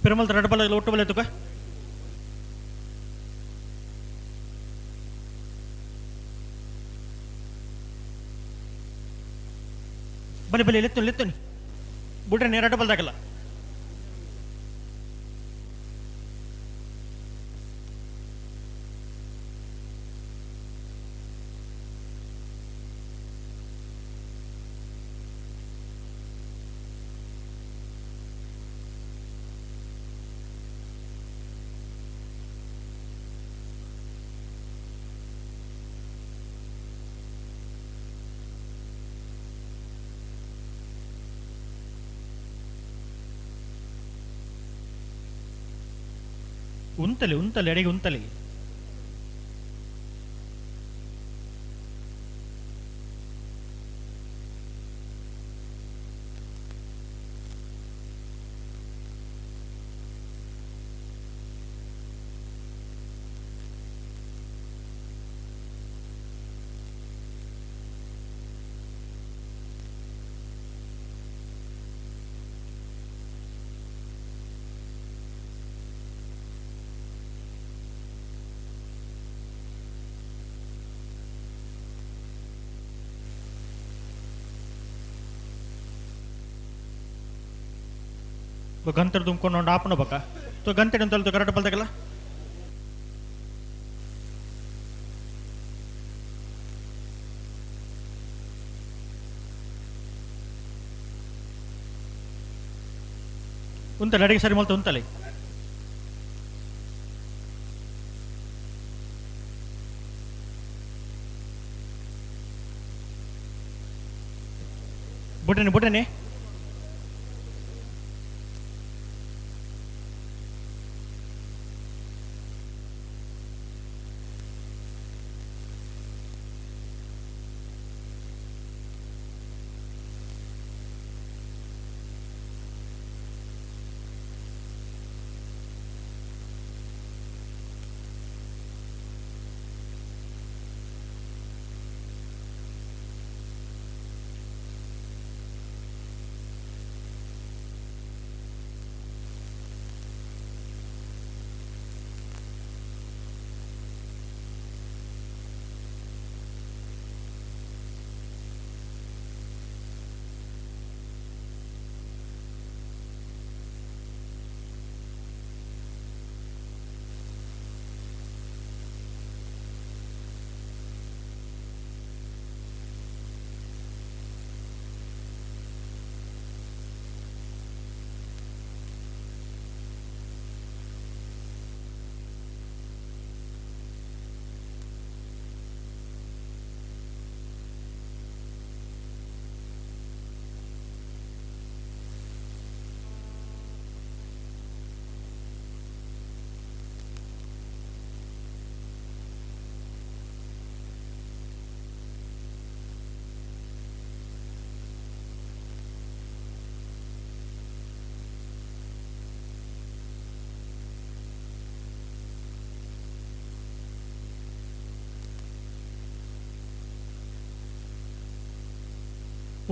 Speaker 16: ಪೆರುಮಲ್ ರೆಡ್ ಬಲ್ ಒಟ್ಟು ಬಲೆ ತುಕ. ಬಲೆ ಬಲೆ ಲೆತ್ತು ಲೆತ್ತು ಬುಡ್ರೆ ನೇರ ರೆಡ್ ಬಲ್ದಾಗಲ್ಲ. ಉಂತಲೆ ಉಂತಲೆ ಅಡಿಗೆ ಉಂತಲೆ. ಗಂತರ್ ತುಂಬಿಕೊಂಡು ಆಪನ ಬಕ್ಕ ತೋ ಗಂಟೆ ಅಂತ ಕರೆಕ್ಟ್ ಬಲ್ದಾಗಲ್ಲ. ಉಂತಲೆ ಅಡಿಗೆ ಸರಿ ಮಲ್ತ ಉಂತಲೆ. ಬುಡನೆ ಬುಡನೆ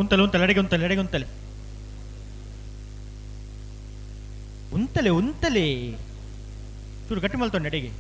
Speaker 16: ಉಂತಲೆ ಉಂತಲೆ ಅಡಿಗೆ ಉಂತಲೆ ಅಡಿಗೆ ಉಂತಲೆ ಉಂತಲೆ ಉಂತಲೆ ಚೂರು ಗಟ್ಟಿ ಮಲ್ತೊಂಡೆ ಅಡಿಗೆ.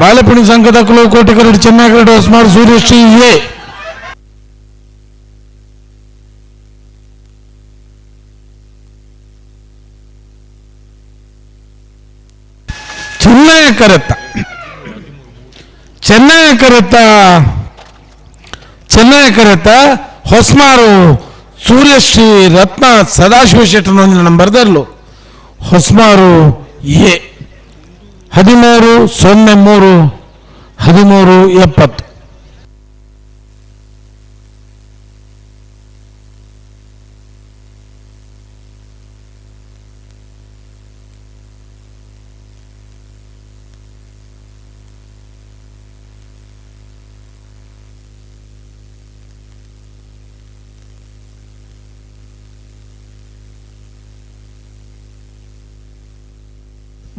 Speaker 11: ಬಾಳೆಪುಣಿ ಸಂಘದ ಕೋಟಿ ಕರಡು ಚೆನ್ನೈ ಕರಡು ಹೊಸ್ಮಾರು ಸೂರ್ಯಶ್ರೀ ಎ ಚೆನ್ನೈ ಕರೆತ್ತ ಚೆನ್ನೈ ಕರೆತ್ತ ಚೆನ್ನೈ ಕರೆತ್ತ ಹೊಸ್ಮಾರು ಸೂರ್ಯಶ್ರೀ ರತ್ನ ಸದಾಶಿವ ಶೆಟ್ಟರ್ ನಂಬರ್ದಲ್ಲೂ ಹೊಸ್ಮಾರು ಎ 13 0 3 13 70.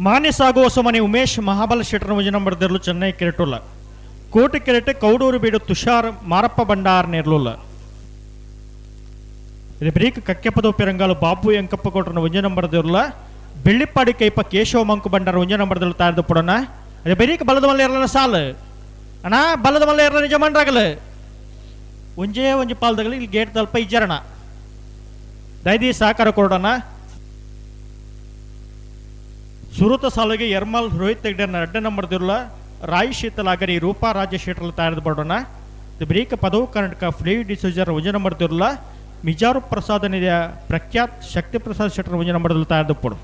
Speaker 16: ಮಾನ್ಯ ಸಾಗುವ ಸುಮನೆ ಉಮೇಶ್ ಮಹಾಬಲ ಶೆಟ್ಟರ್ ಮುಜಿ ನಂಬರ್ ದೆರ್ಲು ಚೆನ್ನೈ ಕೆರೆಟುಲ್ಲ ಕೋಟೆ ಕೆರೆಟೆ ಕೌಡೂರು ಬೀಡು ತುಷಾರ್ ಮಾರಪ್ಪ ಬಂಡಾರ್ ನೇರ್ಲುಲ್ಲ ಇದು ಬ್ರೀಕ್ ಕಕ್ಕೆಪದ ಪೆರಂಗಾಲು ಬಾಬು ಎಂಕಪ್ಪ ಕೋಟನ ಒಂಜಿ ನಂಬರ್ ದೆರ್ಲ ಬೆಳ್ಳಿಪ್ಪಾಡಿ ಕೈಪ ಕೇಶವ ಮಂಕು ಬಂಡಾರ ಒಂಜಿ ನಂಬರ್ ದೆರ್ಲು ತಾಯ್ದು ಪುಡೋಣ. ಅದೇ ಬರೀಕ್ ಬಲದ ಮಲ್ಲ ಇರಲನ ಸಾಲು ಅಣ್ಣ ಬಲದ ಮಲ್ಲ ಇರಲ ನಿಜ ಮಂಡ್ರಾಗಲು ಒಂಜೇ ಒಂಜಿ ಪಾಲ್ದಗಲು ಇಲ್ಲಿ ಗೇಟ್ ತಲ್ಪ ಇಜ್ಜರಣ ದೈದಿ ಸಹಕಾರ ಕೊಡೋಣ. ಸುರುತ ಸಾಲಿಗೆ ಯರ್ಮಲ್ ರೋಹಿತ್ ಹೆಗ್ಡೆನ ಎರಡನೇ ನಂಬರ್ ದಿರ್ಲ ರಾಯ್ ಶೀತಲ್ ಅಗರಿ ರೂಪಾ ರಾಜ್ಯ ಶೇಟ್ರಲ್ ತಯಾರಿದು ಬರೋಣ. ಬ್ರೀಕ್ ಪದವು ಕರ್ನಾಟಕ ಫ್ಲೀ ಡಿಸೋಜರ್ ಒಂಜಿ ನಂಬರ್ ದಿರ್ಲ ಮಿಜಾರು ಪ್ರಸಾದ ನಿಧಿಯ ಪ್ರಖ್ಯಾತ್ ಶಕ್ತಿ ಪ್ರಸಾದ್ ಶೆಟ್ಟರ್ ಒಂಜಿ ನಂಬರ್ ತಯಾರಿದು ಪಡು.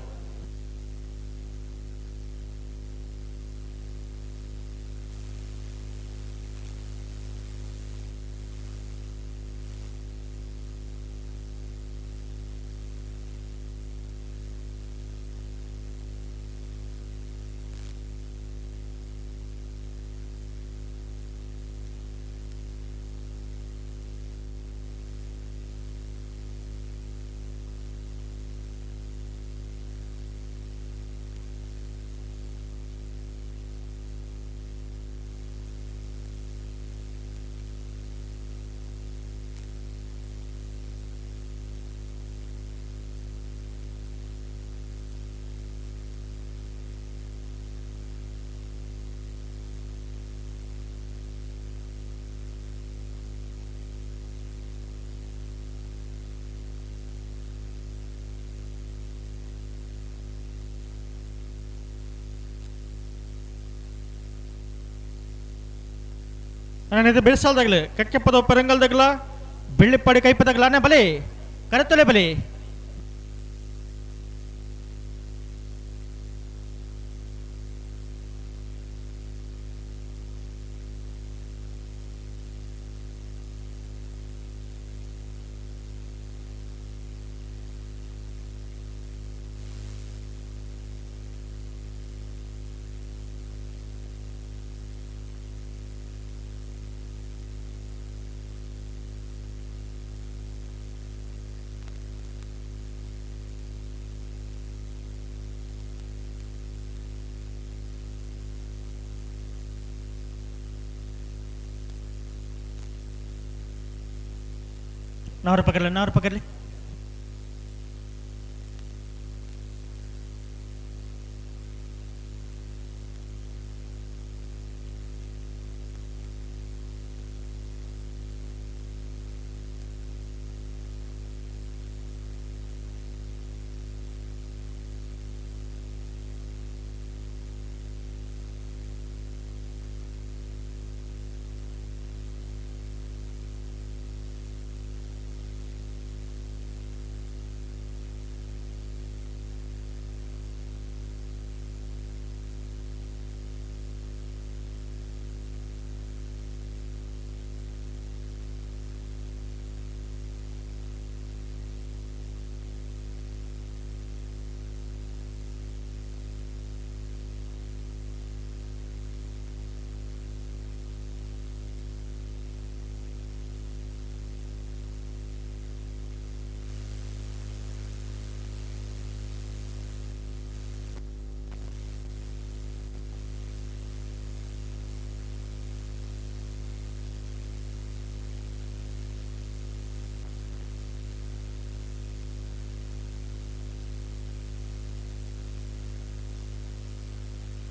Speaker 16: ನಾನು ಬೆಳೆಸಾಲ್ದಾಗಲಿ ಕಕ್ಕೆಪ್ಪದ ಪೆರಂಗಲ್ದಾಗಲ ಬೆಳ್ಳಿಪ್ಪಾಡಿ ಕೈಪದಾಗಲ ಬಲಿ ಕರೆತೊಲೆ ಬಲಿ. नावर पकड़ ले, नावर पकड़ ले।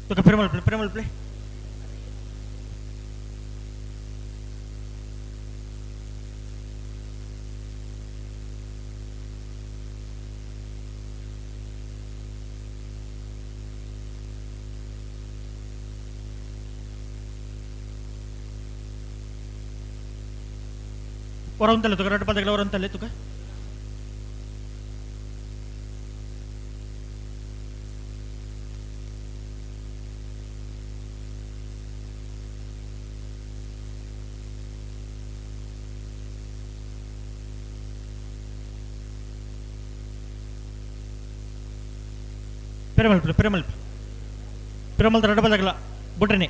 Speaker 16: तुका पिरमल प्ले, पिरमल प्ले। वरंतले तुका रडपाल तगले वरंतले तुका। Piramal play, Piramal play. पिरमल तर रडपाल तगला बुटने।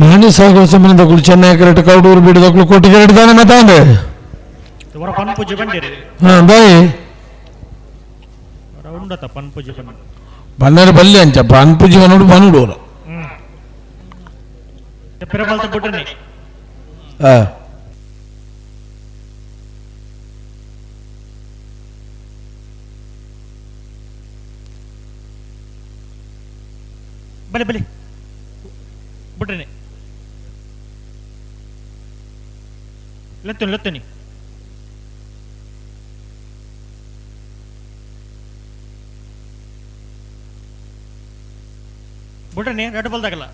Speaker 11: ಮಾಣಿ ಸಾಗರ ಸಂಬಂಧಗಳು ಚೆನ್ನೈ ಕರೆಕ್ಟ್ ಕೌಡೂರು ಬಿಡದಕ್ಕಳು ಕೋಟಿ ಕರೆಕ್ಟ್ ತಾನೆ ಮತ್ತಾಂದೆ
Speaker 16: ವರ ಪನ್ಪುಜಿ ಬಂದಿರಿ.
Speaker 11: ಹಾ ಬಾಯಿ
Speaker 16: ರೌಂಡತ ಪನ್ಪುಜಿ ಬಂಡಿ
Speaker 11: ಬನ್ನರ ಬಲ್ಲಿ ಅಂಚ ಪನ್ಪುಜಿ ಬನ್ನಡು ಬನ್ನಡು
Speaker 16: ಪಿರಮಲ್ತ ಬುಡ್ರನಿ.
Speaker 11: ಹಾ
Speaker 16: ಬಲಿ ಬಲಿ ಬುಡ್ರನಿ. ಲತ್ತುನಿ ಲತ್ತುನಿ. ಬುಡ್ರನಿ ರೆಡ್ ಬಾಲ್ ದಾಗಲ್ಲ.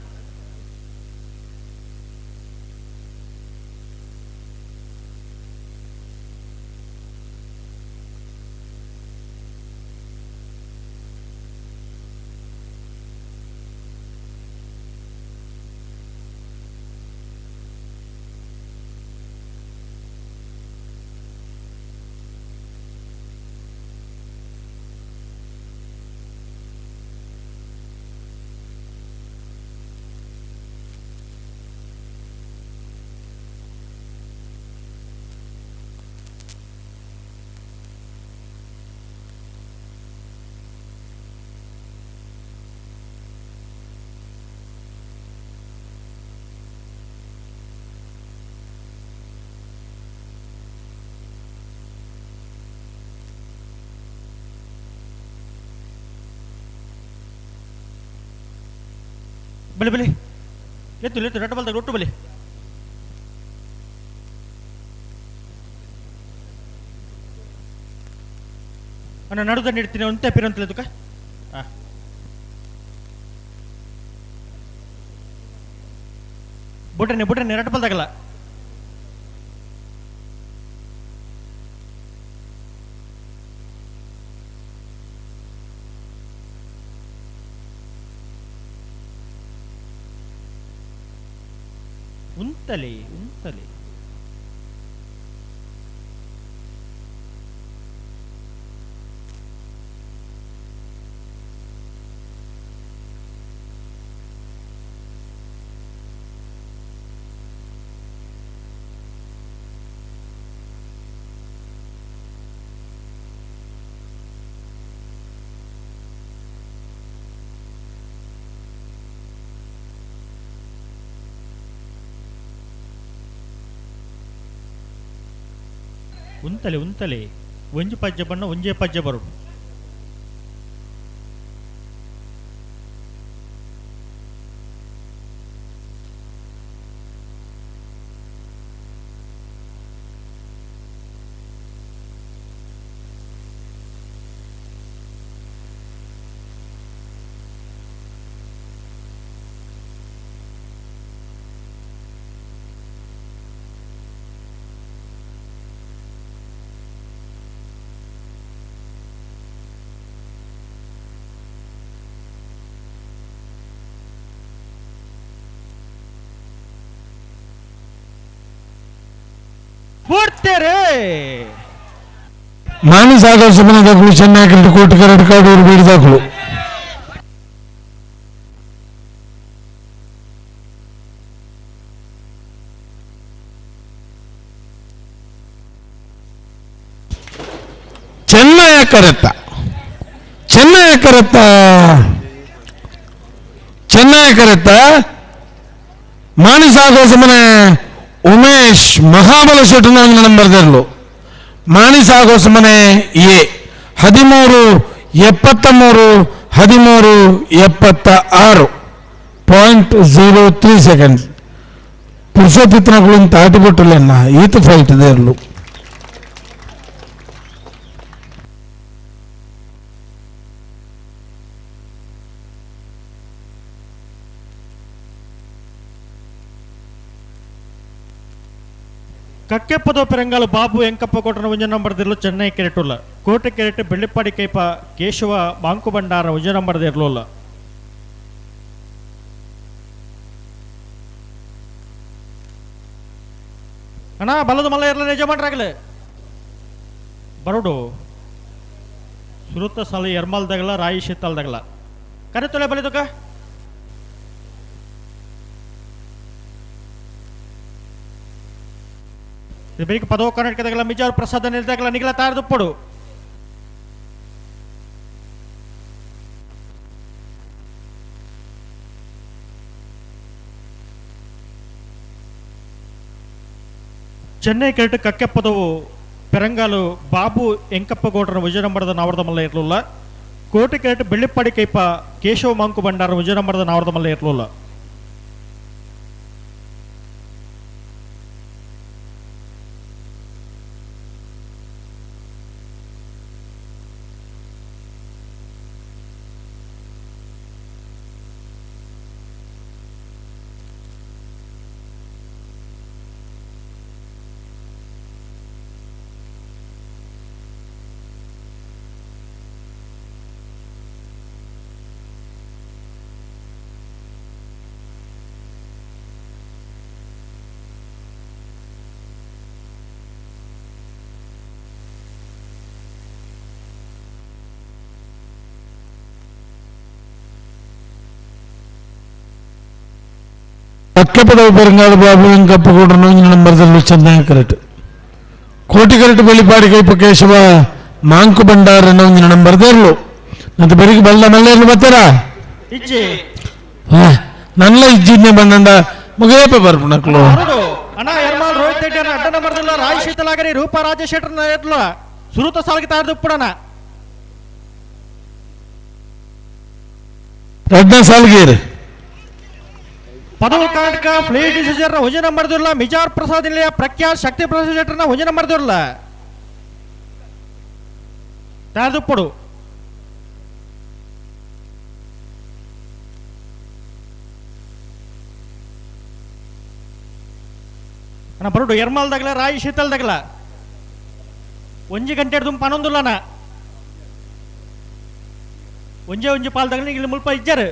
Speaker 16: ಬಲಿ ಬಲಿ ಎತ್ತು ಎತ್ತು ರಡ್ಡ ಬಲ್ದಾಗ ಒಟ್ಟು ಬಲಿ ಅಣ್ಣ ನಡುದ ಇಡ್ತೀನಿ ಒಂತೆ ಪಿರಂತಲೆ ತುಕ ಬುಡ್ರನೆ ಬುಡ್ರನೆ ರಡ್ಡ ಬಲ್ದಾಗಲ್ಲ ಉಂತಲೆ ಉಂತಲೆ ಉಂತಲೆ ಉಂತಲೆ ಒಂಜಿ ಪಜ್ಜೆ ಬಣ್ಣ ಒಂಜೇ ಪಜ್ಜೆ ಬರು
Speaker 11: ಮಾನಿ ಸಾಗರ್ ಸುಮ್ಮನೆ ದಾಖಲು ಚೆನ್ನಾಗಿ ಕೋಟಿ ಕರಡು ಕಾಡೂರು ಬೀಡು ದಾಖಲು. ಚೆನ್ನಯ ಕರೆತ್ತ ಚೆನ್ನಯ ಕರೆತ್ತ ಚೆನ್ನಯ ಕರೆತ್ತ ಮಾನಿ ಸಾಗರ್ ಸುಮ್ಮನೆ ಉಮೇಶ್ ಮಹಾಬಲ ಶೆಟ್ಟನ ನಂಬರ್ ತೆರಳು. ಮಾಣಿ ಸಾಗೋಸಮನೆ ಎ 13 73 13 76 0.03 ಸೆಕೆಂಡ್ಸ್. ಪುರುಷೋತ್ತಿತ್ನಗಳು ತಾಟಿಬಿಟ್ಟುಲೆನ್ನ ಈತ ಫೈಟ್ ದೇರ್ಲು.
Speaker 16: ಕಕ್ಕೆಪ್ಪದ ಪೆರಂಗಾಲು ಬಾಬು ಎಂಕಪ್ಪ ಕೋಟನ ಒಂಜ ನಂಬರ್ ದಿರ್ಲು ಚೆನ್ನೈ ಕೆರೆಟುಲ್ಲ ಕೋಟೆ ಕೆರೆಟ್ ಬೆಳ್ಳಿಪ್ಪಾಡಿ ಕೈಪ ಕೇಶವ ಬಾಂಕು ಭಂಡಾರ ಒಂಜ ನಂಬರ್ ದಿರ್ಲುಲ್ಲ. ಅಣ್ಣ ಬಲದ ಮಲ್ಲ ಇರಲ ಯಜಮಾನ್ರಾಗಲೆ ಬರೋಡು ಸುರುತ್ತ ಸಾಲ ಎರ್ಮಲ್ದಾಗಲ ರಾಯಿ ಶೀತಲ್ದಾಗಲ ಕರೆ ತೊಲೆ ಬಲಿದಕ್ಕ ಬೆಳಿಗ್ಗೆ ಪದವ ಕರ್ನಾಟಕದಾಗಲ ಮಿಜಾರ್ ಪ್ರಸಾದ ನಿಲ್ದಾಗಲ ನಿಗಲ ತಾರದುಪ್ಪಡು ಚೆನ್ನೈ ಕೆರಟು ಕಕ್ಕೆಪ್ಪದವು ಪೆರಂಗಾಲು ಬಾಬು ಎಂಕಪ್ಪ ಗೌಡರ ವಿಜಯನಂಬರದ ನಾವರದ ಮಲ್ಲ ಇರಲಿಲ್ಲ. ಕೋಟೆ ಕೆರಟು ಬೆಳ್ಳಿಪ್ಪಾಡಿ ಕೈಪ ಕೇಶವ ಮಾಂಕು ಭಂಡಾರ ವಿಜಯನಂಬರದ ನಾವರದ ಮಲ್ಲ ಇರಲಿಲ್ಲ.
Speaker 11: ಕಕ್ಕೆಪದವು ಪೆರಂಗಾಲು ಬಾಬು ಎಂಕಪ್ಪ ಗೌಡರ ನಂಬರ್ ಚೆನ್ನೈ ಕರೆಕ್ಟ್. ಕೋಟಿ ಕರೆಕ್ಟ್ ಬೆಳ್ಳಿಪಾಡಿ ಕೈಪ ಕೇಶವ ಮಾಂಕು ಭಂಡಾರ ನಂಬರ್ ದೇರ್ಲು. ಮತ್ತೆ ಬೆಳಿಗ್ಗೆ ಬಲ್ಲ ಮಲ್ಲೇರ್ಲು ಬರ್ತಾರಾ
Speaker 16: ಇಜ್ಜಿ
Speaker 11: ನನ್ನ ಇಜ್ಜಿದ್ನೆ ಬಂದಂಡ ಮುಗಿಯಪ್ಪ ಬರ್ಪುಣಕ್ಲು.
Speaker 16: ಅಣ್ಣ ಎರ್ಮಾಲ್ ರೋಹಿತ್ ರೆಡ್ಡಿ ಅಣ್ಣ ಅಡ್ಡ ನಂಬರ್ ರಾಯ್ ಶೀತಲಾಗರಿ ರೂಪಾ ರಾಜಶೇಖರ್ ಎಟ್ಲ ಸುರುತ ಸಾಲ್ಗೆ ತಾರದುಪ್ಪಡಣ
Speaker 11: ರಡ್ಡ ಸಾಲ್ಗೇರಿ.
Speaker 16: ಪದವು ಕರ್ನಾಟಕ ಫ್ಲೀಟ್ ಡಿಸಿಜರ್ ಒಂಜಿ ನಂಬರ್ ದುರ್ಲ ಮಿಜಾರ್ ಪ್ರಸಾದ್ ನಿಲಯ ಪ್ರಖ್ಯಾತ್ ಶಕ್ತಿ ಪ್ರಸಾದ್ ಶೆಟ್ಟರ್ನ ಒಂಜಿ ನಂಬರ್ ದುರ್ಲ ತಯಾರ್ದುಪ್ಪಡು. ಅಣ್ಣ ಬರೋಡು ಎರ್ಮಾಲ್ ದಗಲ ರಾಯಿ ಶೀತಲ್ ದಗಲ ಒಂಜಿ ಗಂಟೆ ದುಂಪು ಪನೊಂದುಲ್ಲನ ಒಂಜೇ ಒಂಜಿ ಪಾಲ್ ದಗಲ ಇಲ್ಲಿ ಮುಲ್ಪ ಇಜ್ಜಾರು.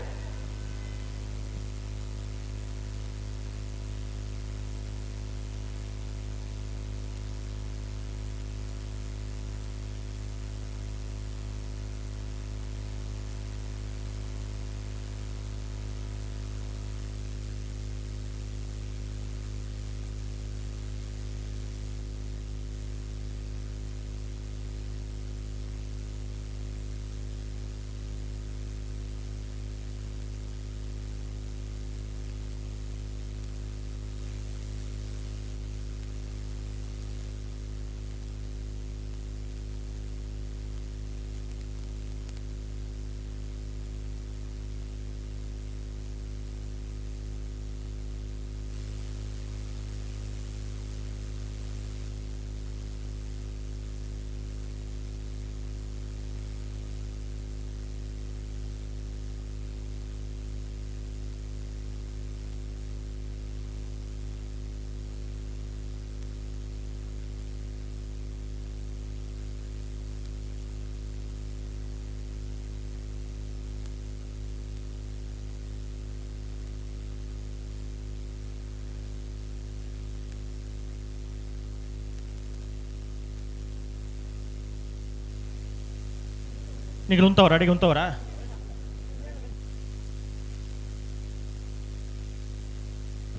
Speaker 16: ನಿಗಲು ಉಂತವರ ಅಡಿಗೆ ಉಂತವರ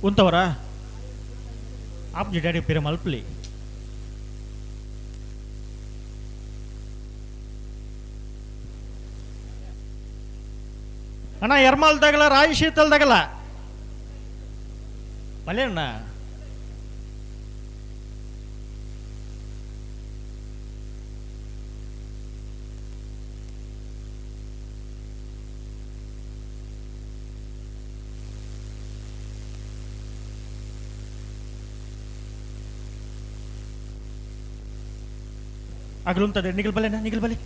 Speaker 16: ಉಂತವರ ಆಪ್ ಡ್ಯಾಡಿ ಪಿರ ಮಲ್ಪಲಿ. ಅಣ್ಣ ಎರ್ಮಾಲ್ ದಗಲ ರಾಯಿ ಶೀತಲ್ ದಗಲ ಬಲೆ ಅಣ್ಣ. ಅಗಲುಂತದೆ ನಿಗಲ್ ಬಲೆನಾ ನಿಗಲ್ ಬಲೆ.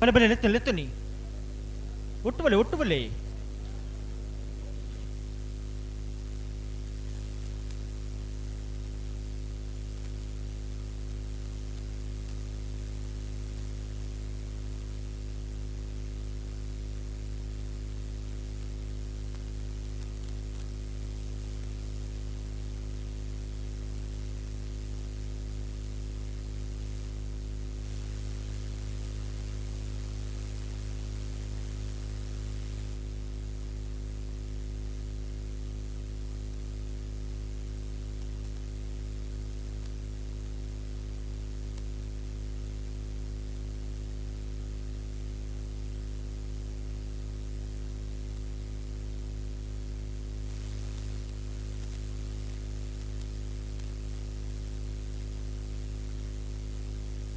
Speaker 16: ಬಲೆ ಬಲೆ ಲೆತ್ತು ಲೆತ್ತು ನೀ ಒಟ್ಟು ಬಲೆ ಒಟ್ಟು ಬಲೆ.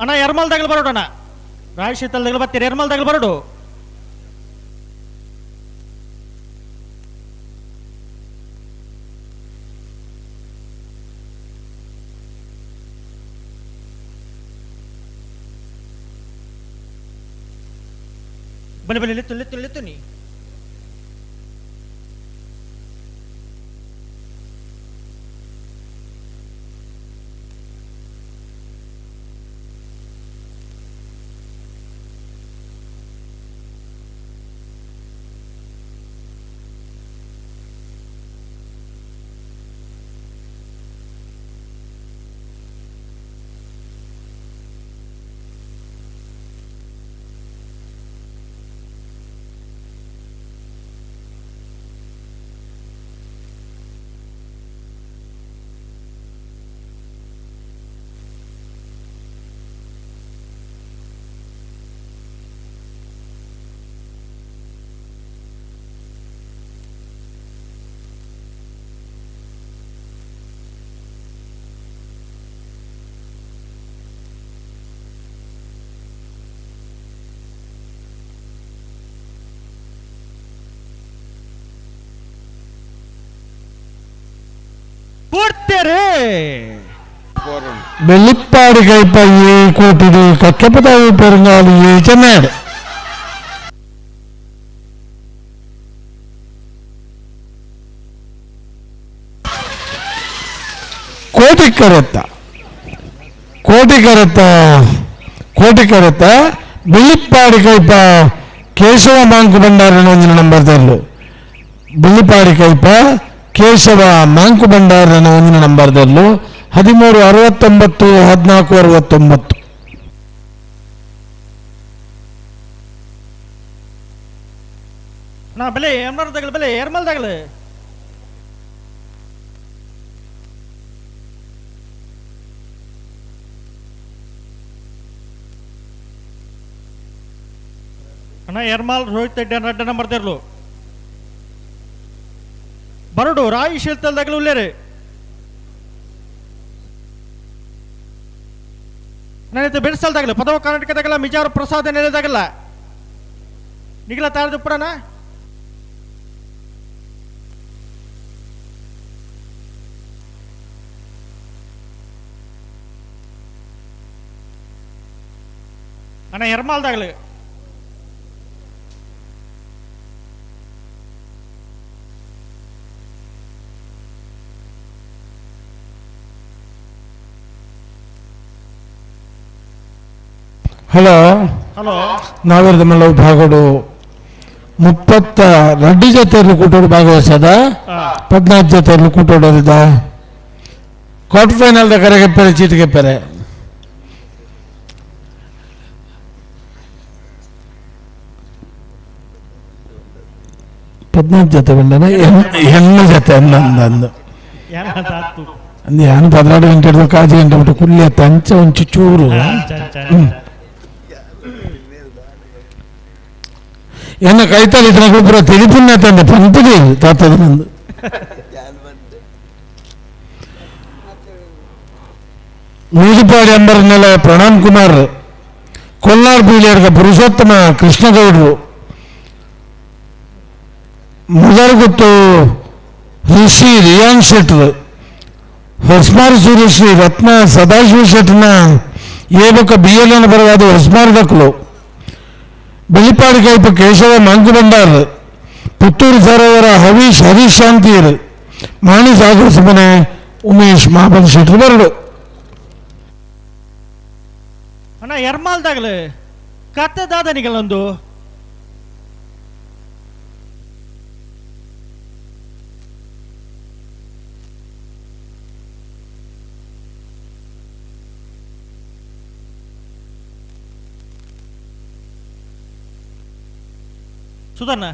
Speaker 16: ಅಣ್ಣ ಎರ್ಮಲ್ ದಗಲ್ ಬರೋಡಣ್ಣ ರಾಯ್ ಶೀತಲ್ ದಗಲ್ ಬರ್ತೀರಿ ಎರ್ಮಲ್ ದಗಲ್ ಬರೋಡು. ಬಲೆ ಬಲೆ ಲೆತ್ತು ಲೆತ್ತು ಲೆತ್ತು ನೀ ಪೂರ್ತಿಯರೇ.
Speaker 11: ಬೆಳ್ಳಿಪ್ಪಾಡಿ ಕೈಪ ಈ ಕೋಟಿಡು ಕಕ್ಕೆಪದಾವು ಪೆರುಂಗಾಲು ಈ ಚೆನ್ನಾಡು. ಕೋಟಿ ಕರೆತ್ತ ಕೋಟಿ ಕರೆತ್ತ ಕೋಟಿ ಕರೆತ್ತ ಬೆಳ್ಳಿಪ್ಪಾಡಿ ಕೈಪ ಕೇಶವ ಮಾಂಕು ಭಂಡಾರನ ಒಂದಿನ ನಂಬರ್ ತರಲು. ಬೆಳ್ಳಿಪ್ಪಾಡಿ ಕೈಪ ಕೇಶವ ಮಾಂಕು ಭಂಡಾರನ ಒಂದಿನ ನಂಬರ್ ತರಲು 13 69 14 69.
Speaker 16: ನಾ ಬೆಲೆ ಎಮ್ಮರ್ದಾಗಲು ಬೆಲೆ ಎರ್ಮಲ್ದಾಗಲು. ಅಣ್ಣ ಎರ್ಮಾಲ್ ರೋಹಿತ್ ರೆಡ್ಡಿ ರಡ್ಡ ನಂಬರ್ ತೆರ್ಲು. ಬರಡು ರಾಯಿ ಶಿಲ್ತಲ್ದಾಗಲು ಉಲ್ಲೇರಿ. ನಾನೈತೆ ಬೆಡ್ಸಲ್ದಾಗಲ ಪದವ ಕರ್ನಾಟಕದಾಗಲ್ಲ ಮಿಜಾರು ಪ್ರಸಾದ ನೆಲೆದಾಗಲ್ಲ ನಿಗಲ ತಾರದು ಪುಡನ. ಅಣ್ಣ ಎರ್ಮಾಲ್ದಾಗಲು.
Speaker 11: ಹಲೋ
Speaker 16: ಹಲೋ
Speaker 11: ನಾವಿರದ ಮಲ್ಲ ಭಾಗಡು 32 ಜೊತೆಯಲ್ಲಿ ಕೂಟೋಡು ಭಾಗವಹಿಸದ 14 ಜೊತೆಯಲ್ಲಿ ಕೂಟೋಡೋದಿದ್ದ ಕ್ವಾರ್ಟರ್ ಫೈನಲ್ the ಕರೆಗೆಪ್ಪರೆ ಚೀಟಿಗೆಪ್ಪರೆ. 14 ಜೊತೆ ಬಂಡನ ಎಣ್ಣೆ ಜೊತೆ ಅನ್ನಂದು ಅಂದು ಯಾನು 12 ಗಂಟೆ ಹಿಡಿದು ಕಾಜಿ ಗಂಟೆ ಬಿಟ್ಟು ಕುಲ್ಲಿ ಅತ್ತ ಅಂಚ ಒಂಚು ಚೂರು. ಎನ್ನ ಕೈತಲ್ಲಿ ಇದ್ರೆ ಪೂರ ತಿಳಿಪುಣ್ಯ ತಂದೆ ಪಂಪುದಿ ತಾತದ ನಂದು. ನೂಜಿಪಾಡಿ ಅಂಬರ್ನೆಲ ಪ್ರಣಾಮ್ ಕುಮಾರ್, ಕೊಲ್ಲಾರ್ ಬೀಳಿಯರ್ಗ ಪುರುಷೋತ್ತಮ ಕೃಷ್ಣಗೌಡರು, ಮೊದಲಗುತ್ತು ಋಷಿ ರಿಯಾನ್ ಶೆಟ್ರು, ಹೊಸ್ಮಾರು ಸೂರ್ಯಶ್ರೀ ರತ್ನ ಸದಾಶಿವ ಶೆಟ್ನ ಏಬೊಕ್ಕ ಬಿ ಎಲ್ ಎನ್ ಬರವಾದ ಹೊಸ್ಮಾರು ದಕ್ಕಲು, ಬೆಳ್ಳಿಪಾಡಿ ಕೈಪ ಕೇಶವ ಮಂಕು ಭಂಡಾರ್, ಪುತ್ತೂರು ಸರೋವರ ಹವೀಶ್ ಹರೀಶ್ ಶಾಂತಿಯರು, ಮಾಣಿ ಸಾಗರ ಸುಮ್ಮನೆ ಉಮೇಶ್ ಮಹಾಬಲ್ ಶೆಟ್ರು ಬರಡು.
Speaker 16: ಅಣ್ಣ ಎರ್ಮಾಲ್ದಾಗಲು ಕತ್ತೆ ದಾದನಿಗಳೊಂದು ಸುಧನ್ನ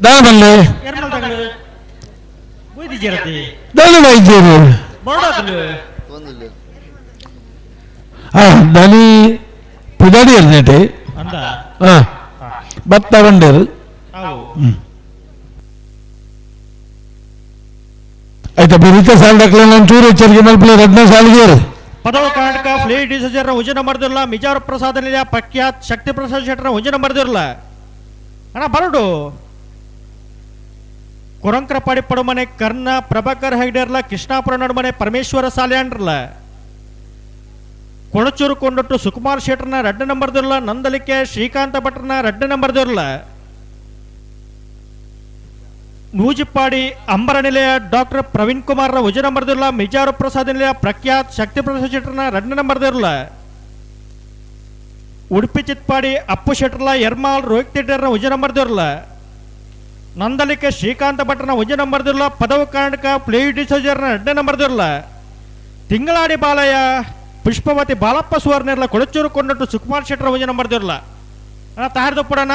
Speaker 11: ದಾನಲ್ಲೇ
Speaker 16: ಎರ್ಮಾಲ್ದಾಗಲು ಬೈದಿದ್ದೀರತಿ
Speaker 11: ದಾನ ವೈದ್ಯರು
Speaker 16: ಬರಡಾಗಲು
Speaker 11: ಆ ದನಿ ಪುದಾಡಿ ಎರ್ನೇಟೆ
Speaker 16: ಅಂದ
Speaker 11: ಹಾ ಭತ್ತ ಬಂಡೇರು.
Speaker 16: ಅವು
Speaker 11: ಆಯ್ತಾ ಬಿರಿತ ಸಾಲ ದಾಖಲೆ ಚೂರು ಎಚ್ಚರಿಕೆ ಮಲ್ಪಲೆ ರಡ್ನ ಸಾಲಿಗೆ.
Speaker 16: ಪದವ ಕರ್ನಾಟಕ ಫ್ಲೇ ಡಿಸಜರ್ ಉಜನ ಮರ್ದಿರಲ್ಲ ಮಿಜಾರು ಪ್ರಸಾದ ನಿಲಯ ಪ್ರಖ್ಯಾತ್ ಶಕ್ತಿ ಪ್ರಸಾದ್ ಶೆಟ್ಟರ ಉಜನ ಮರ್ದಿರಲ್ಲ. ಅಣ್ಣ ಬರಡು ಕೊರಂಕ್ರಪಾಡಿ ಪಡುಮನೆ ಕರ್ಣ ಪ್ರಭಾಕರ್ ಹೆಗ್ಡೇರ್ಲ ಕೃಷ್ಣಾಪುರ ನಡುಮನೆ ಪರಮೇಶ್ವರ ಸಾಲ್ಯಾಂಡ್ರಲ್ಲ ಕೊಳಚೂರು ಕೊಂಡೊಟ್ಟು ಸುಕುಮಾರ್ ಶೆಟ್ಟರ್ನ ರಡ್ಡ ನಂಬರ್ ದಿರಲ್ಲ ನಂದಲಿಕೆ ಶ್ರೀಕಾಂತ ಭಟ್ರನ ರಡ್ಡ ನಂಬರ್ ದಿರಲ್ಲ ನೂಜಿಪ್ಪಾಡಿ ಅಂಬರ ನಿಲಯ ಡಾಕ್ಟರ್ ಪ್ರವೀಣ್ ಕುಮಾರ್ ಉಜ ನಂಬರ್ ದಿರಲ್ಲ ಮಿಜಾರು ಪ್ರಸಾದ್ ನಿಲಯ ಪ್ರಖ್ಯಾತ್ ಶಕ್ತಿ ಪ್ರಸಾದ್ ಶೆಟ್ಟರ್ನ ರಡ್ಡ ನಂಬರ್ ದಿರಲ್ಲ ಉಡುಪಿ ಚಿತ್ಪಾಡಿ ಅಪ್ಪು ಶೆಟ್ಟರ್ಲ ಎರ್ಮಾಲ್ ರೋಹಿತ್ ತಿಟ್ಟರ್ನ ಉಜ ನಂಬರ್ ದಿರಲ್ಲ ನಂದಲಿಕೆ ಶ್ರೀಕಾಂತ ಭಟ್ರನ ಉಜ ನಂಬರ್ ದಿರಲ್ಲ ಪದವು ಕರ್ನಾಟಕ ಪ್ಲೇ ಡಿಸೋಜರ್ನ ರಡ್ಡ ನಂಬರ್ ದಿರಲ್ಲ ತಿಂಗಳಾಡಿ ಬಾಲಯ್ಯ ಪುಷ್ಪವತಿ ಬಾಲಪ್ಪ ಸುವರ್ಣರ್ಲ ಕೊಳಚೂರು ಕೊಂಡಟ್ಟು ಸುಕುಮಾರ್ ಶೆಟ್ಟರ ಉಜ ನಂಬರ್ ದಿರಲ್ಲ. ಅಣ್ಣ ತಯಾರ್ದು ಪಡೋಣ.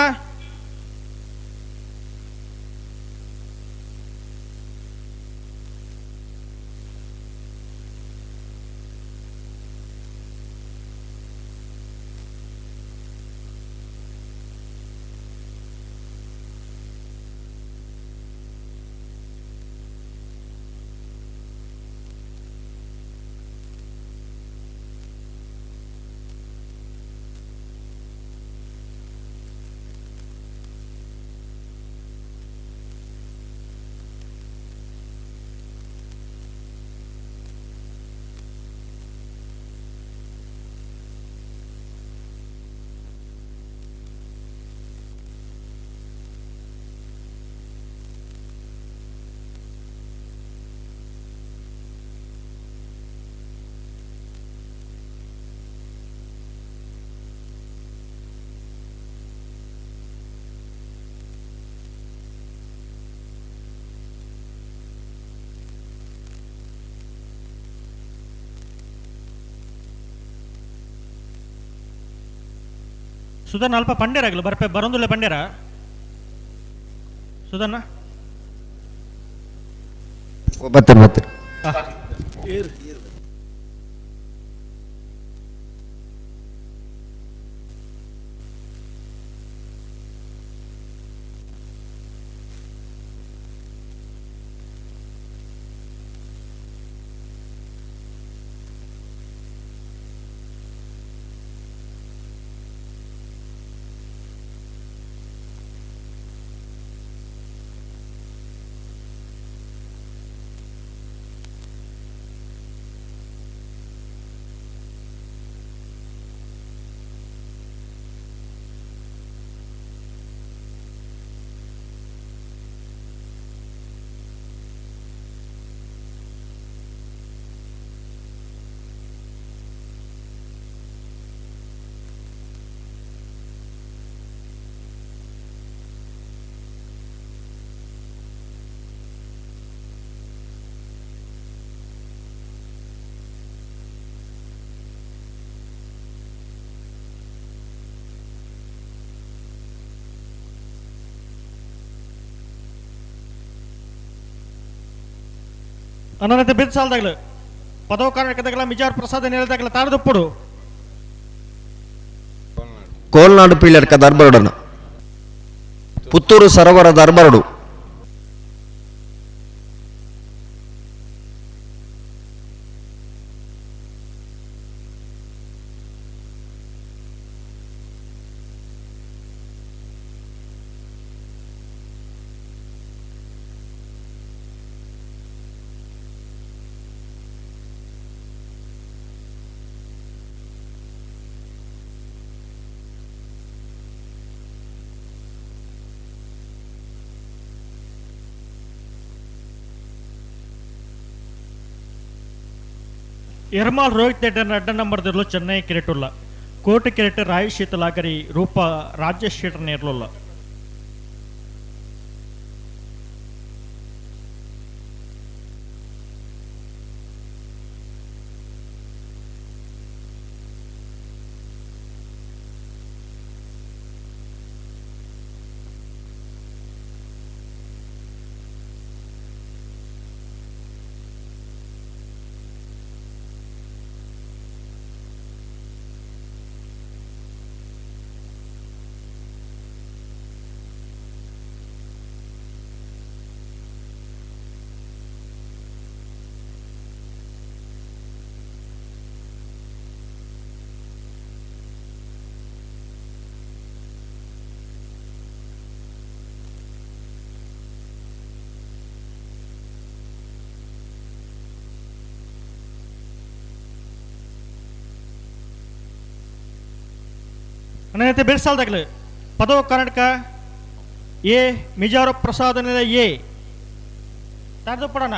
Speaker 16: Sudhan ಅಲ್ಪ ಪಂಡ್ಯರಾಗಲು ಬರ್ಪೆ ಬರೊಂದುಲ್ಲ ಪಂಡ್ಯರ ಸುಧನ್ನ
Speaker 9: ಬತ್ತರ ಬತ್ತರ
Speaker 16: ಅನಂತ ಬಿದ್ದು ಸಾಲದಾಗಲು ಪದವ ಕಾರಣಕ್ಕದಾಗಲ ಮಿಜಾರ್ ಪ್ರಸಾದ ನೇರದಾಗಲ ತಾರದಪ್ಪುಡು
Speaker 9: ಕೋಲ್ನಾಡು ಪೀಳರ್ಕ ದರ್ಬರುಡನ ಪುತ್ತೂರು ಸರೋವರ ದರ್ಬರುಡು
Speaker 16: ಎರ್ಮಾಲ್ ರೋಹಿತ್ ನೆಡ್ಡನ್ ಅಡ್ಡ ನಂಬರ್ದಿರಲು ಚೆನ್ನೈ ಕಿರೆಟುಲ್ಲ ಕೋಟೆ ಕಿರೆಟ್ ರಾಯ್ ಶೀತಲಾಗರಿ ರೂಪ ರಾಜೇಶ್ ಶೆಟ್ಟರ್ ನೇರ್ಲುಲ್ಲ ಅನಂತ ಬಿರ್ಸಾಲ್ದಾಗಲು ಪದವ ಕರ್ನಾಟಕ ಎ ಮಿಜಾರು ಪ್ರಸಾದ ಎ ತಾರದಪ್ಪಡಣ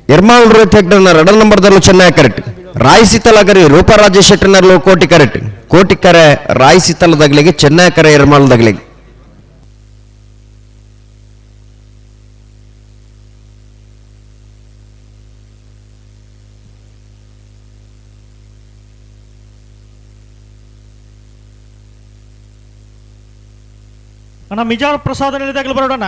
Speaker 9: ಎರ್ಮಾಲ್ ರೋಹಿತ್ ಹೆಗ್ಡರ್ನ ರಡರ್ ನಂಬರ್ ದರ್ಲು ಚೆನ್ನೈ ಕರೆಕ್ಟ್ ರಾಯ್ ಸೀತಲಾಗರಿ ರೂಪಾ ರಾಜೇಶ್ ಶೆಟ್ಟರ್ನರ್ಲು ಕೋಟಿ ಕರೆಕ್ಟ್ ಕೋಟಿಕರೆ ರಾಯಿಸಿತಲದಗ್ಲಿಗೆ ಚೆನ್ನೈಕರೆ ಎರ್ಮಾಲ್ದಗ್ಲಿಗೆ.
Speaker 16: ಅಣ್ಣ ಮಿಜಾರ್ ಪ್ರಸಾದ್ ಹೇಳಿದಾಗಲೂ ಬರೋಣ.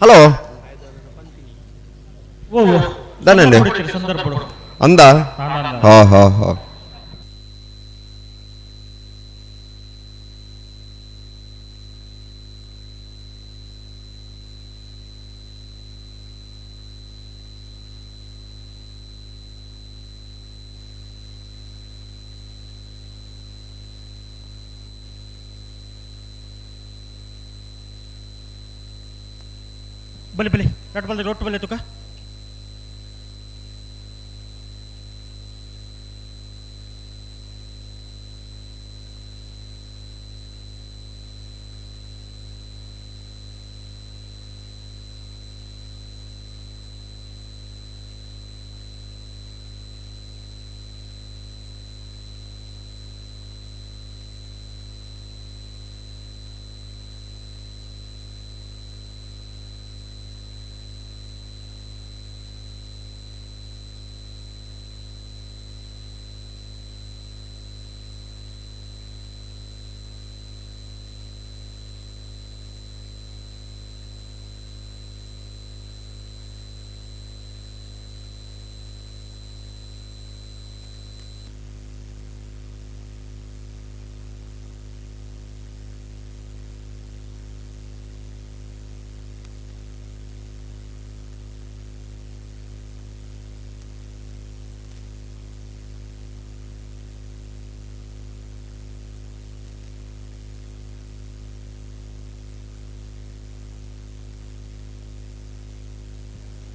Speaker 9: ಹಲೋ
Speaker 16: ಓ
Speaker 9: ದಾನಂಡೆ
Speaker 16: ಸಂದರ್ಭ
Speaker 9: ಅಂದ ಹಾ ಹಾ ಹಾ.
Speaker 16: ಬಲಿ ಬಲಿ ನಟ್ ಬಲ್ದ ರೊಟ್ಟು ಬಲ್ಲೆ ತುಕ.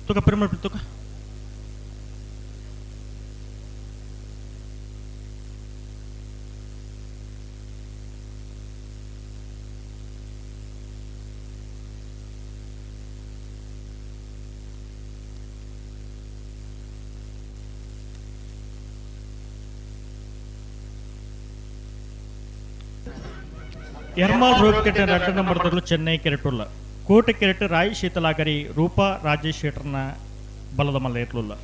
Speaker 16: ತುಕ ಪೆರುಮಲ್ ತುಕ. ಎರ್ಮಾಲ್ ರೋಡ್ ರಡ್ಡ ನಂಬರ್ದಲ್ಲೂ ಚೆನ್ನೈ ಕೆರೆಟುಲ್ಲ ಕೋಟೆ ಕೆರೆಟ್ ರಾಯ್ ಶೀತಲಾಗರಿ ರೂಪಾ ರಾಜೇಶ್ ಶೆಟ್ಟರ್ನ ಬಲದ ಮಲ್ಲ ಇರ್ಲಿಲ್ಲ.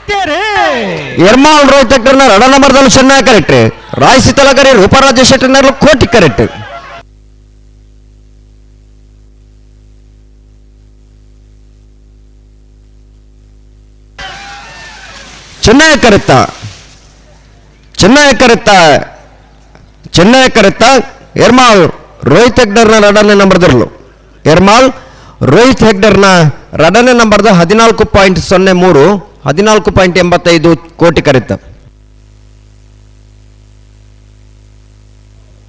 Speaker 16: ಬತ್ತೇರೆ.
Speaker 9: ಎರ್ಮಾಲ್ ರೋಹಿತ್ ಹೆಗ್ಡೆರ್ನ ರಡ ನಂಬರ್ದಲ್ಲಿ ಚೆನ್ನೈ ಕರೆಕ್ಟ್. ರಾಯ್ ತಲಕರಿ ರೂಪರಾಜ ಶೆಟ್ಟರ್ನರ್ಲು ಕೋಟಿ ಕರೆಕ್ಟ್. ಚೆನ್ನೈ ಕರೆತ್ತ ಚೆನ್ನೈ ಕರೆತ್ತ ಚೆನ್ನೈ ಕರೆತ್ತ ಎರ್ಮಾಲ್ ರೋಹಿತ್ ಹೆಗ್ಡರ್ನ ರಡನೇ ನಂಬರ್ದಿರಲು. ಎರ್ಮಾಲ್ ರೋಹಿತ್ ಹೆಗ್ಡರ್ನ ರಡನೇ ನಂಬರ್ದ 14.03 14.85 ಕೋಟಿ ಕರೆತ್ತ.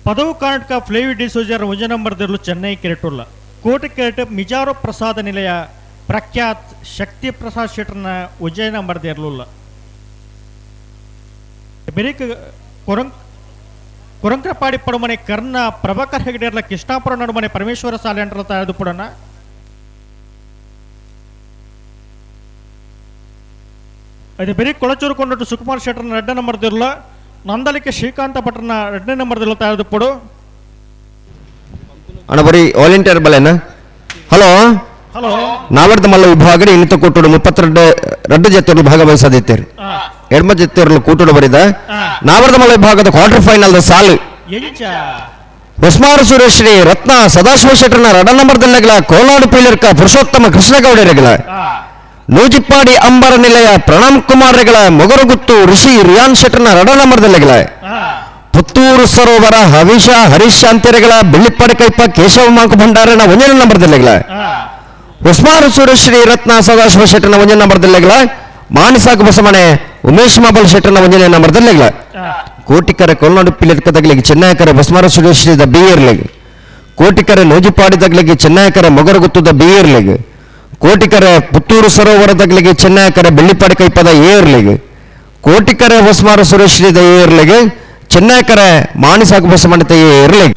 Speaker 16: ಪದವು ಕರ್ನಾಟಕ ಫ್ಲೇವಿ ಡಿಸೋಜರ್ ಒಂಜ ನಂಬರ್ ದಿರ್ಲು ಚೆನ್ನೈ ಕೆರೆಟುಲ್ಲ. ಕೋಟಿ ಕೆರೆಟ್ ಮಿಜಾರು ಪ್ರಸಾದ ನಿಲಯ ಪ್ರಖ್ಯಾತ್ ಶಕ್ತಿ ಪ್ರಸಾದ್ ಶೆಟ್ಟರ್ನ ಒಂಜೇ ನಂಬರ್ ದಿರ್ಲುಲ್ಲ. ಬೆರಿಕ್ ಕೊರಂಕ್ರಪಾಡಿ ಪಡುಮನೆ ಕರ್ಣ ಪ್ರಭಾಕರ್ ಹೆಗಡೆರ್ಲ ಕೃಷ್ಣಾಪುರ ನಡುಮನೆ ಪರಮೇಶ್ವರ ಸಾಲೆಂಡ್ರ ತಯಾರು ಪುಡನ. ಅದು ಬೆರಿ ಕೊಳಚೂರು ಕೊಂಡಟ್ಟು ಸುಕುಮಾರ್ ಶೆಟ್ಟರ್ನ ಎರಡನೇ ನಂಬರ್ ದಿರ್ಲ. ನಂದಲಿಕೆ ಶ್ರೀಕಾಂತ ಭಟ್ರನ ಎರಡನೇ ನಂಬರ್ ದಿರ್ಲ ತಯಾರು ಪುಡು.
Speaker 9: ಅಣ್ಣ ಬರೀ ವಾಲಂಟಿಯರ್ ಬಲೇನ. ಹಲೋ
Speaker 16: ಹಲೋ
Speaker 9: ನಾವರ್ದ ಮಲ್ಲ ವಿಭಾಗ ಇನ್ನಿತ ಕೂಟೋಡು 32 ರಡ್ಡು ಜೊತೆಗಳು ಭಾಗವಹಿಸದಿತ್ತೇರಿ. ಎಡ್ಮ ಜೊತೆಗಳು ಕೂಟೋಡು ಬರಿದ ನಾವರ್ದ ಮಲ್ಲ ವಿಭಾಗದ ಕ್ವಾರ್ಟರ್ ಫೈನಲ್ ಸಾಲು ಹೊಸ್ಮಾರು ಸುರೇಶ್ರೀ ರತ್ನ ಸದಾಶಿವ ಶೆಟ್ಟರ್ನ ರಡ ನಂಬರ್ದಲ್ಲೆಗಳ ಕೋಲಾಡು ಪೀಲರ್ಕ ಪುರುಷೋತ್ತಮ ಕೃಷ್ಣಗೌಡರೆಗಳ ನೂಜಿಪ್ಪಾಡಿ ಅಂಬರ ನಿಲಯ ಪ್ರಣಮ್ ಕುಮಾರ್ ರೆಗಳ ಮೊಗರುಗುತ್ತು ಋಷಿ ರಿಯಾನ್ ಶೆಟ್ಟರ್ನ ರಡ ನಂಬರ್ದಲ್ಲೆಗಳ ಪುತ್ತೂರು ಸರೋವರ ಹವಿಷ ಹರೀಶ್ ಶಾಂತಿರೆಗಳ ಬೆಳ್ಳಿಪ್ಪಾಡಿ ಕೈಪ ಕೇಶವ ಮಾಂಕು ಭಂಡಾರನ ಒಂದನೇ ನಂಬರ್ದಲ್ಲೆಗಳ ಉಸ್ಮಾನ್ ಸುರೇಶ್ರೀ ರತ್ನ ಸದಾಶಿವ ಶೆಟ್ಟರ್ನ ಒಂದನೇ ನಂಬರ್ದಲ್ಲೆಗಳ ಮಾನಸಾಕ ಬಸಮನೆ ಉಮೇಶ್ ಮಾಬಲ್ ಶೆಟ್ಟರ್ನ ಒಂದನೇ ನಂಬರ್ದಲ್ಲೆಗಳ ಕೋಟಿಕರ ಕೊಲ್ನಾಡು ಪಿಲಿರ್ಕ ತಗಲಿಗೆ ಚೆನ್ನೈಕರ ಬಸ್ಮಾರ ಸುರೇಶ್ರೀದ ಬಿಯರ್ಲೆಗ್ ಕೋಟಿಕರ ನೂಜಿಪಾಡಿ ತಗಲಿಗೆ ಚೆನ್ನೈಕರ ಮೊಗರುಗುತ್ತದ ಬಿಯರ್ಲೆಗ್ ಕೋಟಿಕರ ಪುತ್ತೂರು ಸರೋವರ ತಗಲಿಗೆ ಚೆನ್ನೈಕರ ಬೆಳ್ಳಿಪಾಡಿ ಕೈಪದ ಏರ್ಲೆಗ್ ಕೋಟಿಕರ ಹೊಸ್ಮಾರ ಸುರೇಶ್ರೀದ ಏರ್ಲೆಗ್ ಚೆನ್ನೈಕರ ಮಾಣಿಸಾಕ ಬಸಮಣಿತ ಏರ್ಲೆಗ್.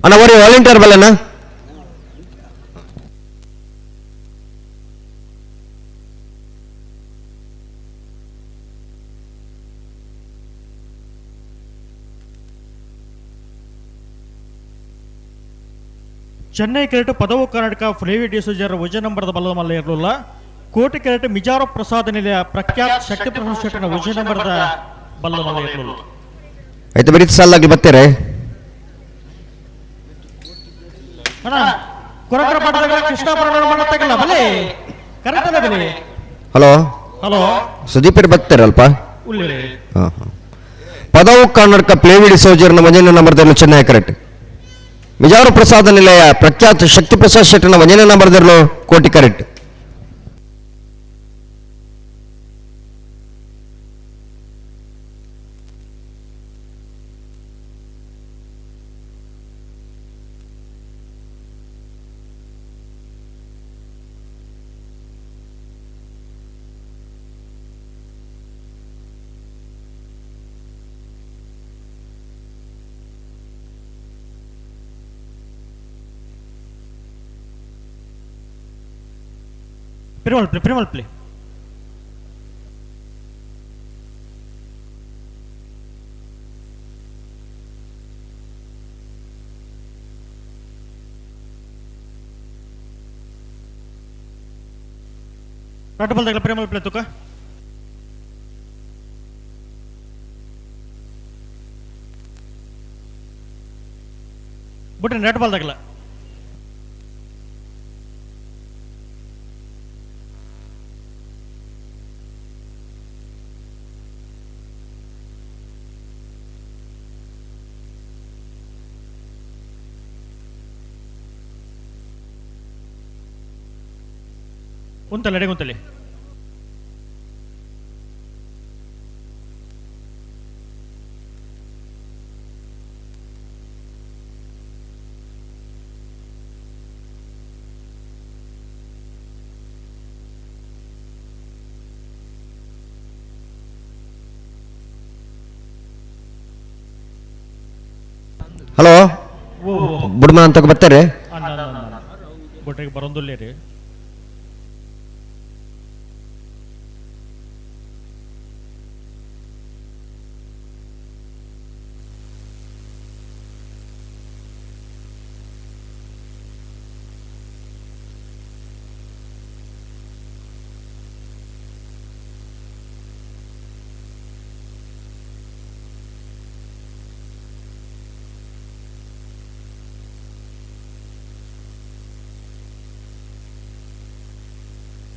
Speaker 9: ಅಣ್ಣ ಬರೀ ವಾಲಂಟಿಯರ್ ಬಲ್ಲೇನಾ.
Speaker 16: ಚೆನ್ನೈ ಕೆರೆಟ್ ಪದವು ಕರ್ನಾಟಕ ಫ್ಲೇವಿ ಡಿಸೋಜರ್ ವಜ ನಂಬರ್ದ ಬಲದ ಮಲ್ಲ ಇರಲಿಲ್ಲ. ಕೋಟಿ ಕೆರೆಟ್ ಮಿಜಾರು ಪ್ರಸಾದ ನಿಲಯ ಪ್ರಖ್ಯಾತ್ ಶಕ್ತಿ ಪ್ರಸಾದ್ ಶೆಟ್ಟರ್ನ ವಜ ನಂಬರ್ದ ಬಲದ ಮಲ್ಲ ಇರಲಿಲ್ಲ.
Speaker 9: ಆಯ್ತು ಬರೀ ಸಾಲಾಗಿ ಬರ್ತೀರಿ. ಹಲೋ
Speaker 16: ಹಲೋ
Speaker 9: ಸುದೀಪ್ ಬರ್ತಾರಲ್ಪ. ಪದವು ಕರ್ನಾಟಕ ಪ್ಲೇವಿಡಿ ಸೋಜರ್ನ ಒಂದನೇ ನಂಬರ್ದಲ್ಲೂ ಚೆನ್ನೈ ಕರೆಕ್ಟ್. ಮಿಜಾರು ಪ್ರಸಾದ ನಿಲಯ ಪ್ರಖ್ಯಾತ ಶಕ್ತಿ ಪ್ರಸಾದ್ ಶೆಟ್ಟರ್ನ ಒಂದನೇ ನಂಬರ್ದಲ್ಲೂ ಕೋಟಿ ಕರೆಕ್ಟ್.
Speaker 16: Primal primal play. ರಡ್ಡು ಬಲ್ದಾಗಲ ಪ್ರೇಮಲ್ ಪ್ಲೇ ತುಕ. ಬುಟ್ರೆ ನೆಟ್ ಬಾಲ್ದಾಗಲ. ಉಂತಲೆ ಅಡೆಗೆ ಉಂತಲೆ.
Speaker 9: ಹಲೋ ಬುಡ್ಮ ಅಂತ ಬರ್ತಾರೆ
Speaker 16: ಬೊಟ್ಟೆಗೆ ಬರೋದಿಲ್ಲ ರೀ.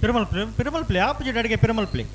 Speaker 16: Perumal play, Perumal play, opposite ಅಡಿಗೆ ಪೆರುಮಲ್ ಪ್ಲೇ.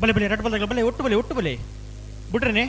Speaker 16: ಬಲೆ ಬಲೆ ರೆಡ್ ಬಲ್ದಾಗ ಬಲೆ ಒಟ್ಟು ಬಲೆ ಒಟ್ಟು ಬಲೆ ಬಿಟ್ರೇನೆ.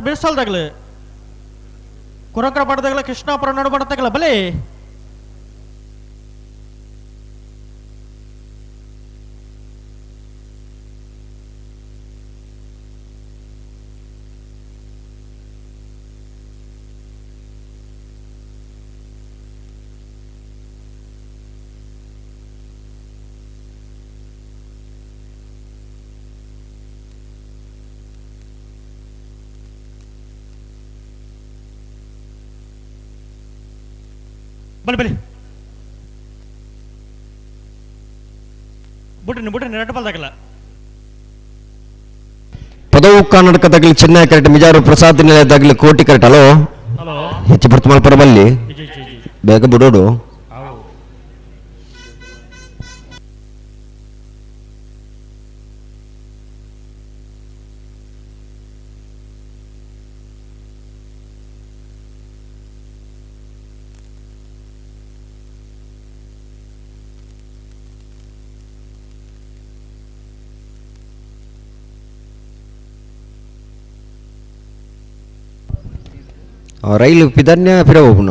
Speaker 16: ಬೇಸಾಲ್ದಾಗಲ ಕುರಕರ ಪಡದಾಗಲ ಕೃಷ್ಣಾಪುರ ನಡು ಬಡತಾಗಲ ಬಲೆ ಬಲೆ ಬಲೆ ಬುಡ್ರಿ ಬುಡ್ರಿ ರೆಡ್ ಬಾಲ್ದಾಗಲ್ಲ.
Speaker 9: ಪದವು ಕರ್ನಾಟಕದಾಗಲಿ ಚೆನ್ನೈ ಕರೆಕ್ಟ್ ಮಿಜಾರು ಪ್ರಸಾದ್ ನಿಲಯದಾಗಲಿ ಕೋಟಿ correct. Hello
Speaker 16: hello
Speaker 9: ಹೆಚ್ಚು ಬರ್ತು ಮಲ್ಪರ ಬಲ್ಲಿ ಬೇಗ ಬಿಡೋಡು. ರೈಲು ಪಿದನ್ಯ ಪಿರ ಹೋಗುಣ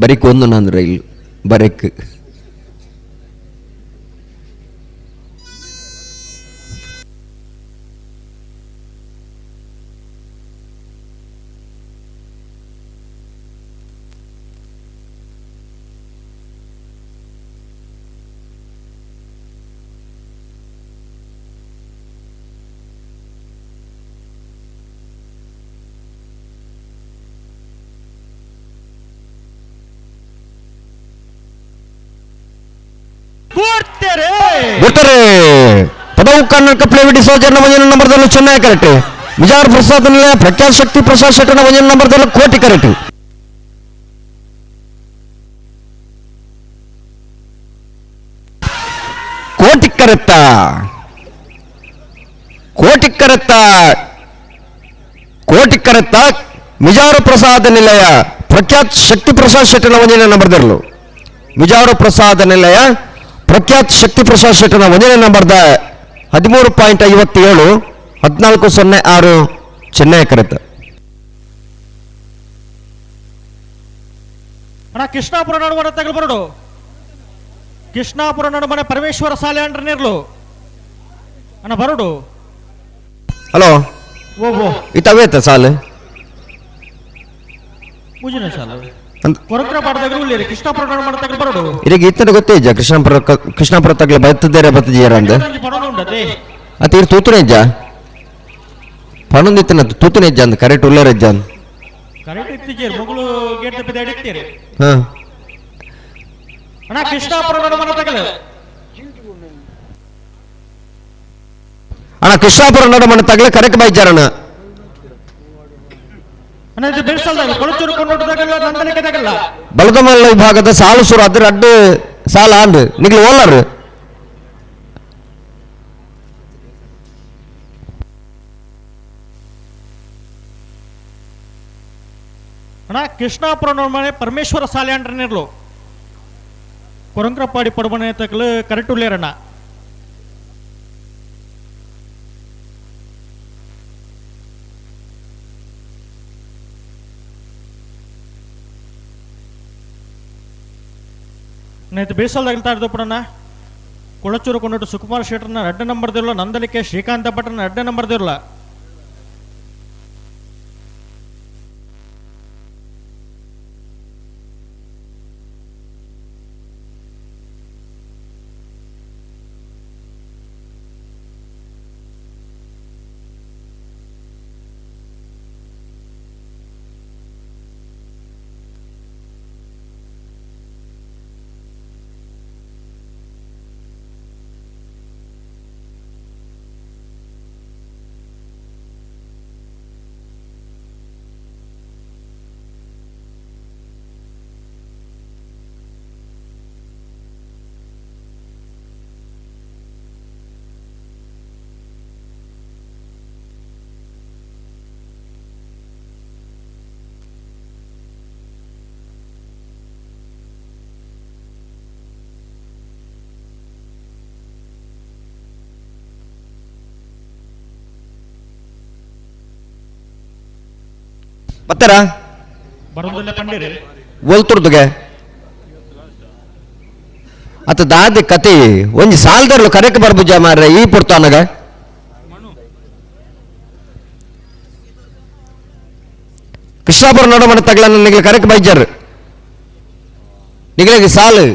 Speaker 9: ಬರೀಕ್ ಒಂದು ನಾನು ರೈಲು ಬರೆಕ್ ಬಿಡ್ತಾರೆ. ಪದವು ಕರ್ನಾಟಕ ಪ್ಲೇವಿಟಿ ಸೋಜರ್ನ ಒಂದನೇ ನಂಬರ್ದಲ್ಲೂ ಚೆನ್ನೈ ಕರೆಕ್ಟ್. ವಿಜಾರ್ ಪ್ರಸಾದ್ ನಿಲಯ ಪ್ರಖ್ಯಾತ ಶಕ್ತಿ ಪ್ರಸಾದ್ ಶೆಟ್ಟರ್ನ ಒಂದನೇ ನಂಬರ್ದಲ್ಲೂ ಕೋಟಿ ಕರೆಕ್ಟ್. ಕೋಟಿ ಕರೆತ್ತ ಕೋಟಿ ಕರೆತ್ತ ಕೋಟಿ ಕರೆತ್ತ ಮಿಜಾರು ಪ್ರಸಾದ ನಿಲಯ ಪ್ರಖ್ಯಾತ ಶಕ್ತಿ ಪ್ರಸಾದ್ ಶೆಟ್ಟರ್ನ ಒಂದನೇ ನಂಬರ್ದಲ್ಲೂ ಮಿಜಾರು ಪ್ರಸಾದ ನಿಲಯ ಪ್ರಖ್ಯಾತ್ ಶಕ್ತಿ ಪ್ರಸಾದ್ ಶೆಟ್ಟನ ಒಂದನೇ ನಂಬರ್ದ 13.57 14.06 ಚೆನ್ನೈ ಕರೆತ.
Speaker 16: ಅಣ್ಣ ಕೃಷ್ಣಾಪುರ ನಡುವಣ ತಗಲು ಬರಡು. ಕೃಷ್ಣಾಪುರ ನಡುಮನೆ ಪರಮೇಶ್ವರ ಸಾಲೆ ಅಂಡ್ರ ನಿರ್ಲು ಅಣ್ಣ ಬರಡು.
Speaker 9: ಹಲೋ
Speaker 16: ಓ ಓ
Speaker 9: ಇತ್ತವೇತ ಸಾಲು
Speaker 16: ಮುಜಿನ ಸಾಲು ಕೊರಕ್ರ ಪಾಡದಾಗಲು ಉಳ್ಳೇರಿ ಕೃಷ್ಣಾಪುರ ನಡುಮನೆ ತಗಲು ಬರಡು.
Speaker 9: ಇದಕ್ಕೆ ಇತ್ತನ ಗೊತ್ತೇ ಇಜ್ಜ ಕೃಷ್ಣಾಪುರ ಕೃಷ್ಣಾಪುರ ತಗಲು ಬತ್ತದೇರೆ ಬತ್ತಜೇರ ಅಂದ ಅತ್ತ ಇರು ತೂತುನ ಇಜ್ಜ ಪಣೊಂದಿತ್ತನ ತೂತುನ ಇಜ್ಜ ಅಂದ ಕರೆಕ್ಟ್ ಉಳ್ಳೇರ ಇಜ್ಜ ಅಂದ
Speaker 16: ಕರೆಕ್ಟ್ ಇತ್ತಿಜೇರು ಮಗಳು ಗೇಟ್ ತಪ್ಪಿದ ಅಡಿತ್ತೀರಿ.
Speaker 9: ಹಾ
Speaker 16: ಅಣ್ಣ ಕೃಷ್ಣಾಪುರ ನಡುಮನೆ ತಗಲು
Speaker 9: ಅಣ್ಣ ಕೃಷ್ಣಾಪುರ ನಡುಮನೆ ತಗಲು ಕರೆಕ್ಟ್ ಬೈಜಾರಣ್ಣ.
Speaker 16: ಅಣ್ಣ ಇದು ಬೆಳ್ಸಲ್ದಾಗ ಕೊಳಚೂರು ಕೊಂಡೋಟದಾಗಲ್ಲ ನಂದನಿಕೆ ತಗಲ್ಲ.
Speaker 9: ಬಲದಮಲ್ಲ ವಿಭಾಗದ ಸಾಲು ಸುರು ಅದ್ರ ಅಡ್ಡು ಸಾಲ ಅಂದು ನಿಗ್ಲು ಓಲಾರು.
Speaker 16: ಅಣ್ಣ ಕೃಷ್ಣಾಪುರ ನಡುಮನೆ ಪರಮೇಶ್ವರ ಸಾಲೆ ಅಂಡ್ರ ನಿರ್ಲು ಕೊರಂಕ್ರಪಾಡಿ ಪಡಬನೆ ತಗಲು ಕರೆಕ್ಟ್ ಉಳ್ಳೇರಣ್ಣ. ಬೇಸಲ್ದಾಗಿಲ್ತಾ ಇರ್ದಪ್ಪಣ್ಣ ಕೊಳಚೂರು ಕೊಂಡೋಟು ಸುಕುಮಾರ್ ಶೆಟ್ಟರ್ನ ಅಡ್ಡ ನಂಬರ್ದಿರಲ್ಲ ನಂದಲಿಕೆ ಶ್ರೀಕಾಂತ ಭಟ್ರನ ಅಡ್ಡ ನಂಬರ್ದಿರಲ್ಲ.
Speaker 9: ಬತ್ತಾರ
Speaker 16: ಬರೋದಿಲ್ಲ ಪಂಡಿರಿ
Speaker 9: ಒಲ್ತುರ್ದುಗೆ ಅತ ದಾದಿ ಕತಿ ಒಂಜಿ ಸಾಲ್ದರ್ಲು ಕರೆಕ್ ಬರ್ಬುಜ ಮಾರ್ರೆ ಈ ಪುರ್ತಾನಗ. ಕೃಷ್ಣಾಪುರ ನಡುಮನೆ ತಗಲ ನಿಗ್ಲ ಕರೆಕ್ ಬೈಜರ್ ನಿಗ್ಲಿಗೆ ಸಾಲು.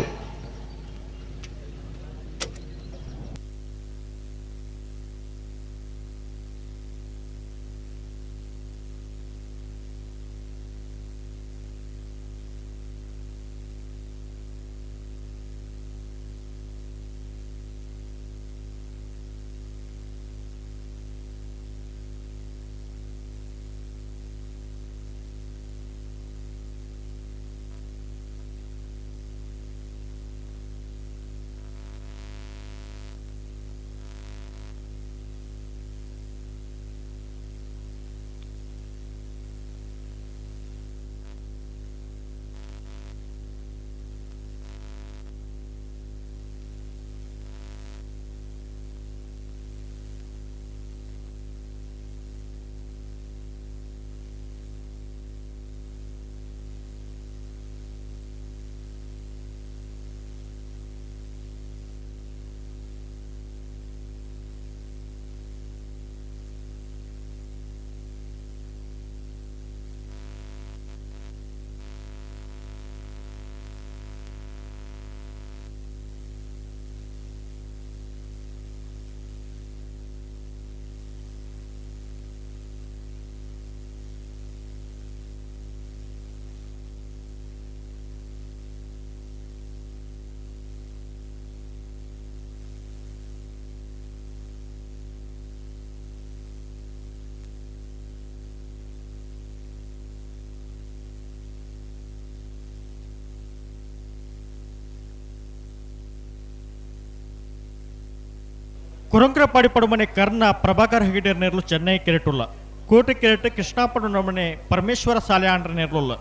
Speaker 16: ಕುರಂಕ್ರಪಾಡಿ ಪಡುಮನೆ ಕರ್ಣ ಪ್ರಭಾಕರ್ ಹೆಗಡೆ ನೇರ್ಲು ಚೆನ್ನೈ ಕೆರೆಟುಲ್ಲ ಕೋಟೆ ಕೆರೆಟ್ ಕೃಷ್ಣಾಪುರ ನಮನೆ ಪರಮೇಶ್ವರ ಸಾಲೆ ಆಂಡ್ರ ನೇರ್ಲುಲ್ಲ.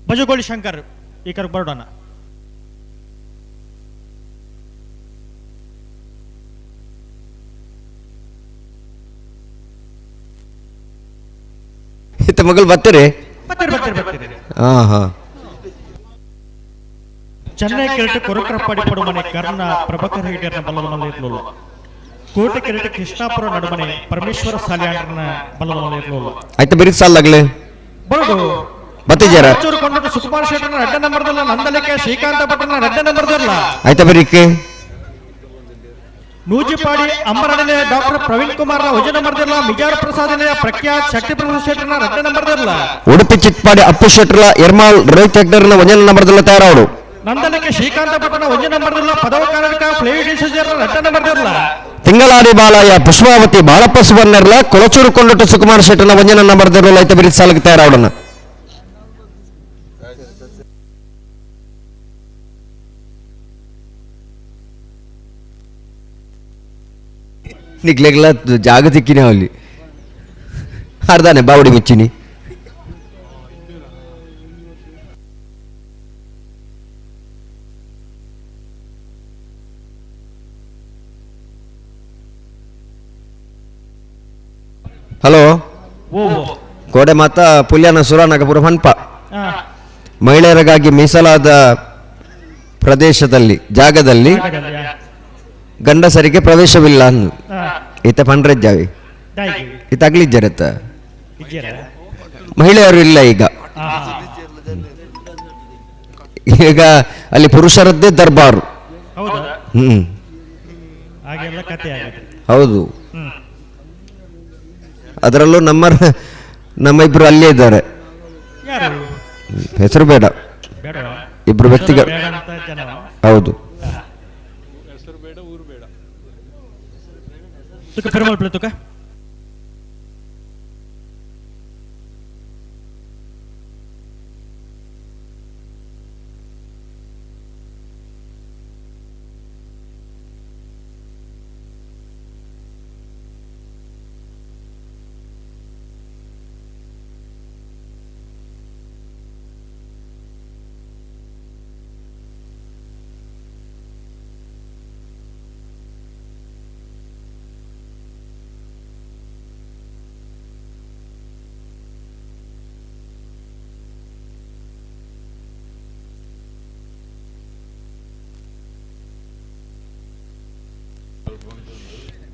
Speaker 16: ಬಜಗೋಳಿ ಶಂಕರ್ ಈ ಕರ್ ಬರೋಣ.
Speaker 9: ಇತ್ತ ಮಗಳು ಬರ್ತೀರಿ?
Speaker 16: ಬರ್ತೀರಿ ಬರ್ತೀರಿ ಬರ್ತೀರಿ.
Speaker 9: ಹಾ ಹಾ.
Speaker 16: ಚೆನ್ನೈ ಕೆರೆಟ್ ಕೊರಕರಪ್ಪಾಡಿ ಪಡುಮನೆ ಕರ್ಣ ಪ್ರಭಾಕರ್ ಹೆಗ್ಡೆರ್ನ ಬಲ್ಲದ ಮಲ್ಲ ಇರ್ಲೋಲು. ಕೋಟೆ ಕೆರೆಟ್ ಕೃಷ್ಣಾಪುರ ನಡುಮನೆ ಪರಮೇಶ್ವರ ಸಾಲ್ಯಾಂಡ್ರನ ಬಲ್ಲದ ಮಲ್ಲ ಇರ್ಲೋಲು.
Speaker 9: ಆಯ್ತು ಬಿರಿದು ಸಾಲಾಗ್ಲಿ
Speaker 16: ಬರೋದು
Speaker 9: ಬತ್ತಿಜಾರ.
Speaker 16: ಚೂರು ಕೊಂಡಟ್ಟು ಸುಕುಮಾರ್ ಶೆಟ್ಟರ್ನ ರಡ್ಡ ನಂಬರ್ದಲ್ಲ, ನಂದಲಿಕೆ ಶ್ರೀಕಾಂತ ಭಟ್ಟನ ರಡ್ಡ ನಂಬರ್ದಲ್ಲ.
Speaker 9: ಆಯ್ತಾ ಬರೀಕೆ.
Speaker 16: ನೂಜಿಪಾಡಿ ಅಂಬರನಿಲೆ ಡಾಕ್ಟರ್ ಪ್ರವೀಣ್ ಕುಮಾರ್ ವಜ ನಂಬರ್ದಿಲ್ಲ, ಮಿಜಾರ್ ಪ್ರಸಾದ್ ಪ್ರಖ್ಯಾತ್ ಶಕ್ತಿ ಪ್ರಸಾದ್ ಶೆಟ್ಟರ್ನ ರಡ್ಡ ನಂಬರ್ದಿಲ್ಲ.
Speaker 9: ಉಡುಪಿ ಚಿಟ್ಪಾಡಿ ಅಪ್ಪು ಶೆಟ್ಟರ್ಲ ಎರ್ಮಾಲ್ ರೋಹಿತ್ ಹೆಗ್ಡರ್ನ ವಜನ ನಂಬರ್ದಲ್ಲ ತಯಾರಾವಡು.
Speaker 16: ನಂದಲಿಕೆ ಶ್ರೀಕಾಂತ ಭಟ್ಟನ ವಜ ನಂಬರ್ದಿಲ್ಲ, ಪದವ ಕರ್ನಾಟಕ ಫ್ಲೇವಿ ಡಿಸೋಜರ್ನ ರಡ್ಡ ನಂಬರ್ದಿಲ್ಲ.
Speaker 9: ತಿಂಗಳಾಡಿ ಬಾಲಯ್ಯ ಪುಷ್ಪಾವತಿ ಬಾಳಪ್ಪ ಸುವರ್ಣರ್ಲ ಕೊಳಚೂರು ಕೊಂಡಟ್ಟು ಸುಕುಮಾರ್ ಶೆಟ್ಟರ್ನ ವಜನ ನಂಬರ್ದಿಲ್ಲ. ಐತ ಬಿರಿದು ಸಾಲಕ್ಕೆ ತಯಾರಾವಡನ. ನಿಗ್ಲೆಗ್ಲ ಜಾಗ ತಿಕ್ಕಿನಿ ಅಲ್ಲಿ ಅರ್ಧಾನೆ ಬಾವಡಿ ಮುಚ್ಚಿನಿ. ಹಲೋ ಕೋಡೆ ಮಾತ ಪುಲ್ಯಾನ ಸುರಾನಗಪುರ ಮನ್ಪ ಮಹಿಳೆಯರಿಗಾಗಿ ಮೀಸಲಾದ ಪ್ರದೇಶದಲ್ಲಿ ಜಾಗದಲ್ಲಿ ಗಂಡಸರಿಗೆ ಪ್ರವೇಶವಿಲ್ಲ ಅಂದು ಈತ ಪಂಡ್ರೆಜ್ಜಾವಿ ಈತ ಅಗ್ಲಿಜ್ಜರತ್ತ ಮಹಿಳೆಯರು ಇಲ್ಲ ಈಗ. ಈಗ ಅಲ್ಲಿ ಪುರುಷರದ್ದೇ ದರ್ಬಾರು. ಹ್ಮ್ ಹೌದು, ಅದರಲ್ಲೂ ನಮ್ಮ ನಮ್ಮ ಇಬ್ರು ಅಲ್ಲೇ ಇದ್ದಾರೆ. ಹೆಸರು ಬೇಡ, ಇಬ್ರು ವ್ಯಕ್ತಿಗಳು. ಹೌದು.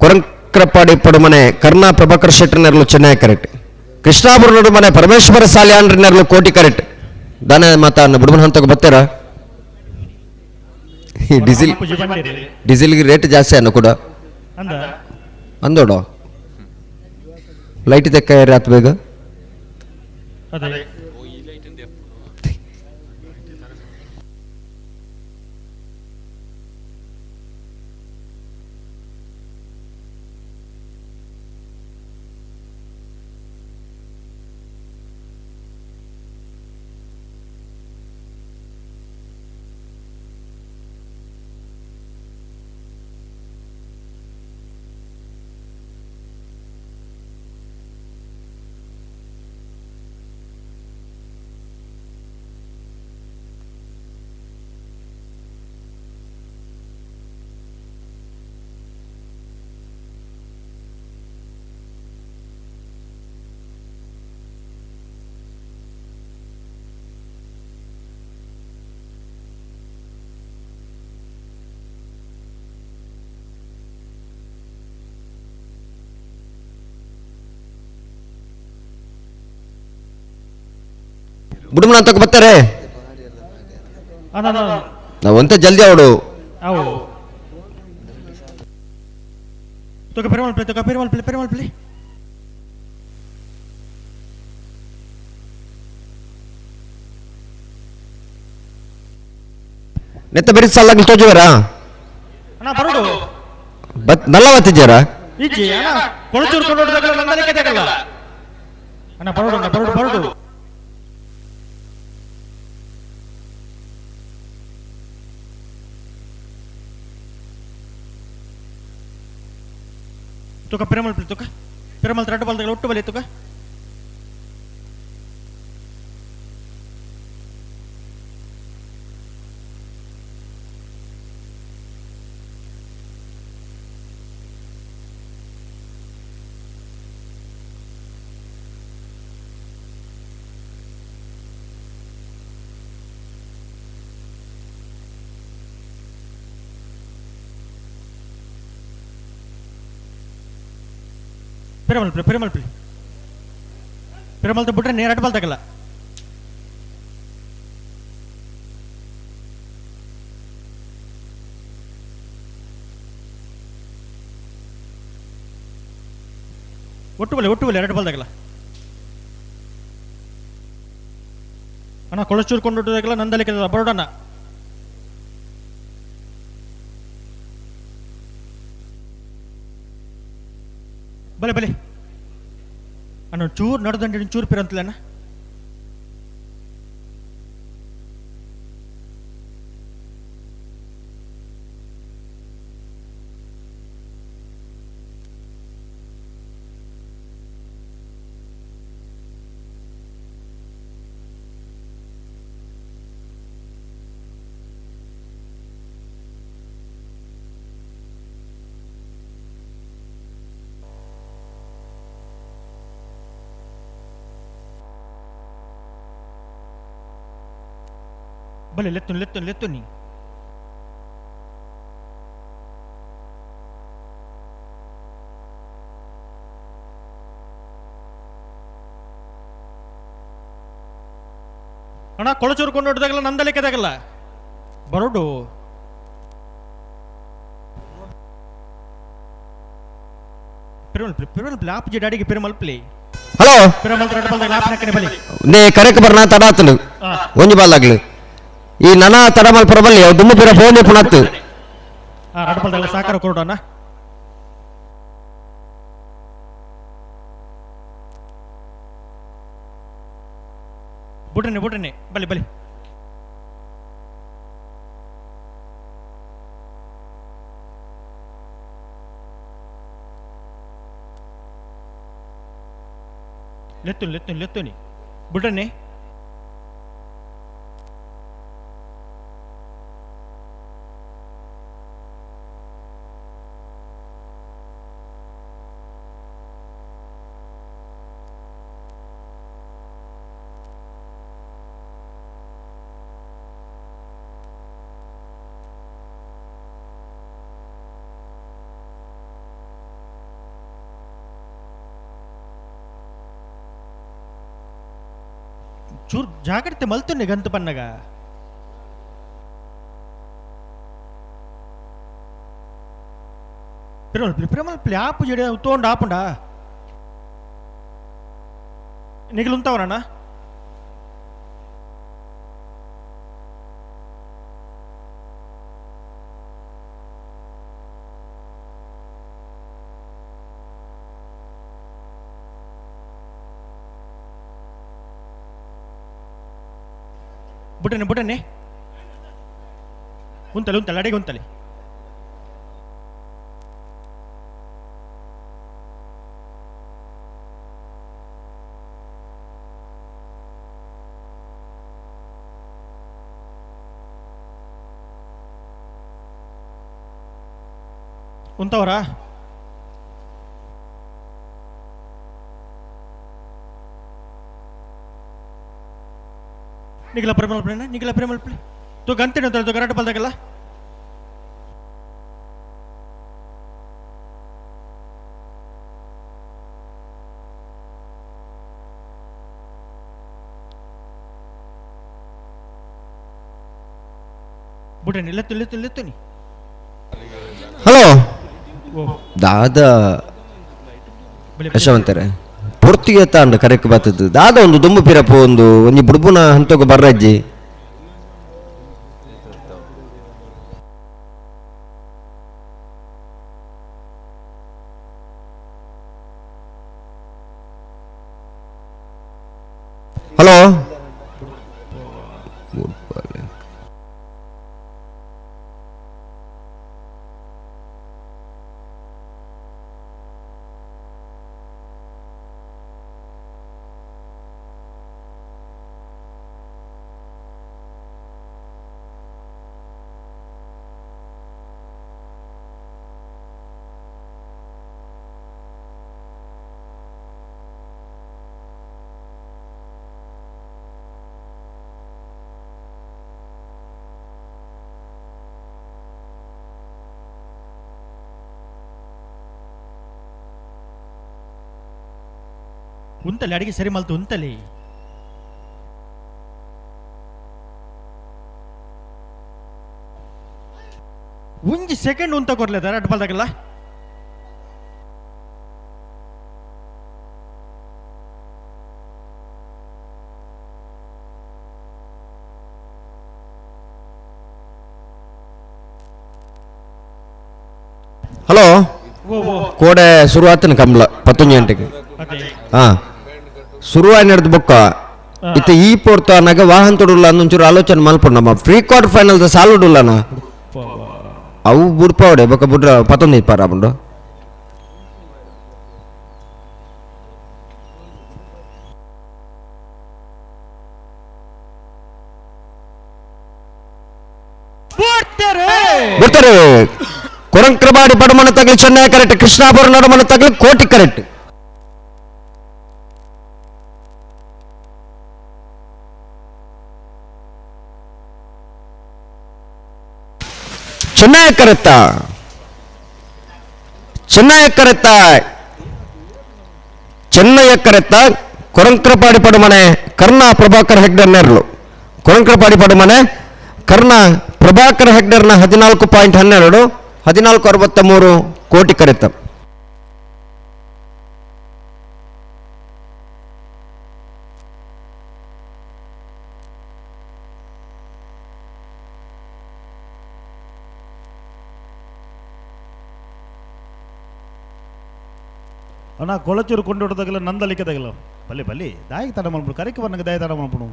Speaker 9: ಕೊರಂಕ್ರಪಾಡಿ ಪಡುಮನೆ ಕರ್ಣಾ ಪ್ರಭಾಕರ್ ಶೆಟ್ಟರ್ನೆರ್ಲು ಚೆನ್ನೈ ಕರೆಕ್ಟ್, ಕೃಷ್ಣಾಪುರ ನಡುಮನೆ ಪರಮೇಶ್ವರ ಸಾಲ್ಯಾನ್ರನೆರ್ಲು ಕೋಟಿ ಕರೆಕ್ಟ್. ದಾನ ಮಾತಾ ಬುಡಮನ ಹಂತಕ್ಕೆ ಬರ್ತೀರಾ? ಈ ಡೀಸೆಲ್ ಡೀಸೆಲ್ಗೆ ರೇಟ್ ಜಾಸ್ತಿ ಅನ್ನ ಕೂಡ ಅಂದೋಡು ಲೈಟ್ ತೆಕ್ಕ ಆತ್ ಬೇಗ. ಬುಡುಮನ ಅಂತ ಬರ್ತಾರೆ ನಾವಂತ ಜಲ್ದಿ ಅವಡು. ನೆತ್ತ ಬೆರಿ ಸಾಲಾಗ್ಲಿ ತೋಜುವರಾ ನಲ್ಲ ಬತ್ತಿದ್ದೀರಾ?
Speaker 16: ತುಕ ಪೆರುಮಲ್ ತುಕ ಪೆರುಮಲ್ ರಡ್ಡು ಬಲ್ದಗಳು ಒಟ್ಟು ಬಲಿ ತುಕ. ಪಿರಮಲ್ಪಿ ಪಿರಮಲ್ಪಿ ಪಿರಮಲ್ತ ಬಿಟ್ರೆ ನೇರ ಬಾಲ್ ತಗಲ್ಲ. ಒಟ್ಟು ಬಲೆ ಒಟ್ಟು ಬಲೆ ಎರಡು ಬಾಲ್ ತಗಲ್ಲ. ಅಣ್ಣ ಕೊಳಚೂರು ಕೊಂಡು ನಂದಲಿಕ್ಕೆ ಬರೋಡಣ್ಣ. ಬಲೆ ಬಲೆ ಅಣ್ಣ ಚೂರು ನಡ್ದಂಡಿ ಚೂರು ಪಿರಂತಲ್ಲ ಅಣ್ಣ. ಬಲೆ ಲೆತ್ತು ಲೆತ್ತು ಲೆತ್ತು ನೀ ಅಣ್ಣ ಕೊಳಚೂರು ಕೊಂಡು ಹೊಡೆದಾಗಲ್ಲ ನಂದಲಿಕ್ಕದಾಗಲ್ಲ ಬರೋಡು. ಪಿರಮಲ್ ಪಿರಮಲ್ ಆಪ್ ಜಿ ಡ್ಯಾಡಿಗೆ ಪಿರಮಲ್ಪ್ಲಿ.
Speaker 9: ಹಲೋ
Speaker 16: ಪಿರಮಲ್ ಎರಡು ಬಾಲ್ ಆಪ್ ನಕ್ಕನೆ ಬಲಿ.
Speaker 9: ನೇ ಕರೆಕ್ ಬರ್ನಾ ತಡಾತನು ಒಂಜಿ ಬಾಲ್ ಆಗ್ಲಿ ಈ ನನ ತಡಮಲ್ ಪರಬಲ್ಲಿ ಅವು ದುಮ್ಮು ಪಿರ ಫೋನ್ ಪುಣತ್ತು.
Speaker 16: ರಡ್ಡು ಬಾಲ್ ಸಾಕಾರ ಕೊಡೋಣ. ಬುಡ್ರನೆ ಬುಡ್ರನೆ ಬಲಿ ಬಲಿ ಲೆತ್ತು ಲೆತ್ತು ಲೆತ್ತುನಿ ಬುಡ್ರನೆ. ಚೂರು ಜಾಗ್ರತೆ ಮಲ್ತುನ್ನೆ ಗಂತು ಪನ್ನಗ. ಪಿರಮಲ್ ಪಿರಮಲ್ ಆಪು ಜಡೆ ತೋಂಡ ಆಪುಂಡ ನಿಗಲುಂತವರಣ್ಣ. ಬುಡನೆ ಬುಡನೆ ಉಂತಲೆ ಉಂತಲೆ ಅಡಿಗೆ ಉಂತಲೆ. ಉಂತವರಾ ನಿಗಲ ಪ್ರೇಮಲ್ ನಿಗಲ ಪ್ರೇಮಲ್ ತೋ ಗಂಟೆ ತೋ ಕರಾಟ ಬಲ್ದಾಗಲ್ಲ. ಬುಡನೆ ಲೆತ್ತು ಲೆತ್ತು ಲೆತ್ತು ನೀ.
Speaker 9: ಹಲೋ ದಾದ ಯಶವಂತರೆ ಪೂರ್ತಿಗೆ ತಾಂಡ ಕರೆಕ್ ಬರ್ತದೆ ದಾದ ಒಂದು ದುಂಬು ಪಿರಪು ಒಂದು ಒಂಜಿ ಬುಡ್ಬುನ ಹಂತೋಗ ಬರ್ರಜ್ಜಿ. ಹಲೋ
Speaker 16: ಉಂತಲಿ ಅಡಿಗೆ ಸರಿ ಮಲ್ತು ಉಂತಲಿ. ಒಂಜಿ ಸೆಕೆಂಡ್ ಉಂತ ಕೊರ್ಲೆ ರಡ್ಡ್ ಬಾಲ್ದಾಗಲ್ಲ.
Speaker 9: ಹಲೋ ಕೋಡೆ ಶುರುವಾತನ ಕಂಬಳ 11 ಗಂಟೆಗೆ. ಹಾಂ ಶುರುವಾಯಿ ನಡೆದ ಬೊಕ್ಕ ಇತ್ತ ಈ ಪೋರ್ತ ಅನ್ನಾಗ ವಾಹನ ತೊಡುಲ್ಲ ಅಂದೊಂಚೂರು ಆಲೋಚನೆ ಮಲ್ಪಡು ನಮ್ಮ ಪ್ರೀ ಕ್ವಾರ್ಟರ್ ಫೈನಲ್ ಸಾಲುಡುಲ್ಲನ ಅವು ಬುಡ್ಪಾವಡೆ ಬೊಕ್ಕ ಬುಡ್ರ 19 ಇಪ್ಪಾರ ಬಂಡು. ಬಿಡ್ತಾರೆ ಕೊರಂಕ್ರಬಾಡಿ ಬಡಮನ ತಗಲಿ ಚೆನ್ನೈ ಕರೆಕ್ಟ್, ಕೃಷ್ಣಾಪುರ ನಡುಮನ ತಗಲಿ ಕೋಟಿ ಕರೆಕ್ಟ್. ಚೆನ್ನೈ ಕರೆತ್ತ, ಚೆನ್ನೈ ಕರೆತ್ತ, ಚೆನ್ನೈ ಕರೆತ್ತ. ಕೊರಂಕ್ರಪಾಡಿ ಪಡುಮನೆ ಕರ್ಣ ಪ್ರಭಾಕರ್ ಹೆಗ್ಡೆ ನೆರಳು. ಕೊರಂಕ್ರಪಾಡಿ ಪಡುಮನೆ ಕರ್ಣ ಪ್ರಭಾಕರ್ ಹೆಗ್ಡೆರ್ನ 14.12, 14.63 ಕೋಟಿ ಕರೆತ.
Speaker 8: ಅಣ್ಣ ಕೊಳಚೂರು ಕೊಂಡೋಟದಾಗಲ್ಲ ನಂದಲಿಕ್ಕದಾಗಲ್ಲ ಬಲ್ಲಿ ಬಲ್ಲಿ ದಾಯಿಗೆ ತಡ ಮಾಡ್ಬಿಡು ಕರೆಕ್ ಬರ್ನಗೆ ದಾಯಿ ತಡ ಮಾಡ್ಬಿಡು.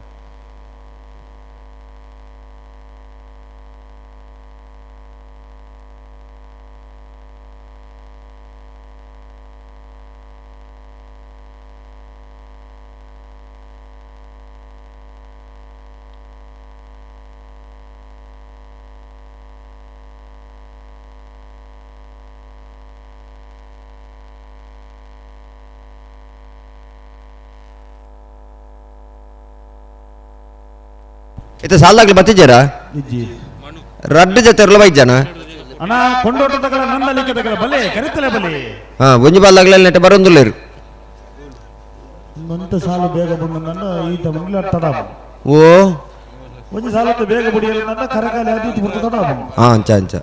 Speaker 9: ಇತ್ತ ಸಾಲಾಗ್ಲಿ ಬತ್ತಿದ್ದೀರಾ ರಡ್ಡು ಜೊತೆ ಇರಲ್ಲ ಬೈಜಾನ
Speaker 8: ಅಣ್ಣ ಕೊಂಡೋಟದಾಗಲ್ಲ ನಂದಲಿಕ್ಕದಾಗಲ್ಲ ಬಲ್ಲಿ ಕರಿತಲೆ ಬಲ್ಲಿ.
Speaker 9: ಹಾ ಒಂಜಿ ಬಾಲ್ದಾಗಲ ನೆಟ್ಟ ಬರೋದಿಲ್ಲ ಇರು.
Speaker 8: ಒಂತ ಸಾಲು ಬೇಗ ಬಂದ ಈತ ಮುಂಗ್ಲ ತಡ.
Speaker 9: ಓ
Speaker 8: ಒಂಜಿ ಸಾಲು ಬೇಗ ಬುಡಿಯಲ್ಲ ಕರಕಾಲಿ ಅದೀತಿ ಬಿಡ್ತು ತಡ.
Speaker 9: ಹಾ ಅಂಚ ಅಂಚ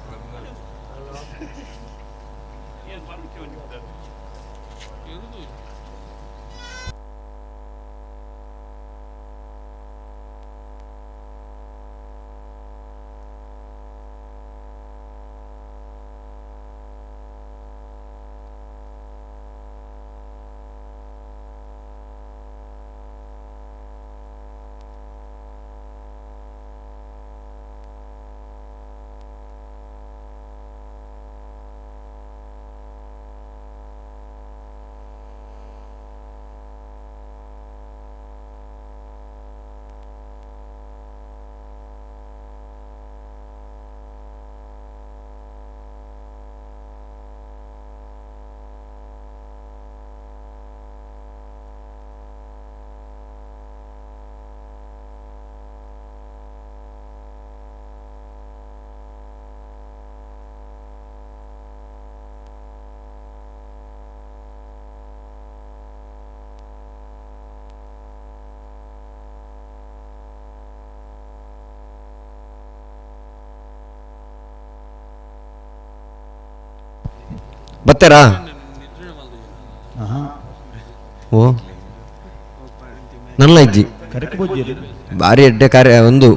Speaker 9: ಬತ್ತೀರಾ? ಓ ನನ್ನ ಇಜ್ಜಿ ಭಾರಿ ಎಡ್ಡೆ ಕಾರ್ಯ ಒಂದು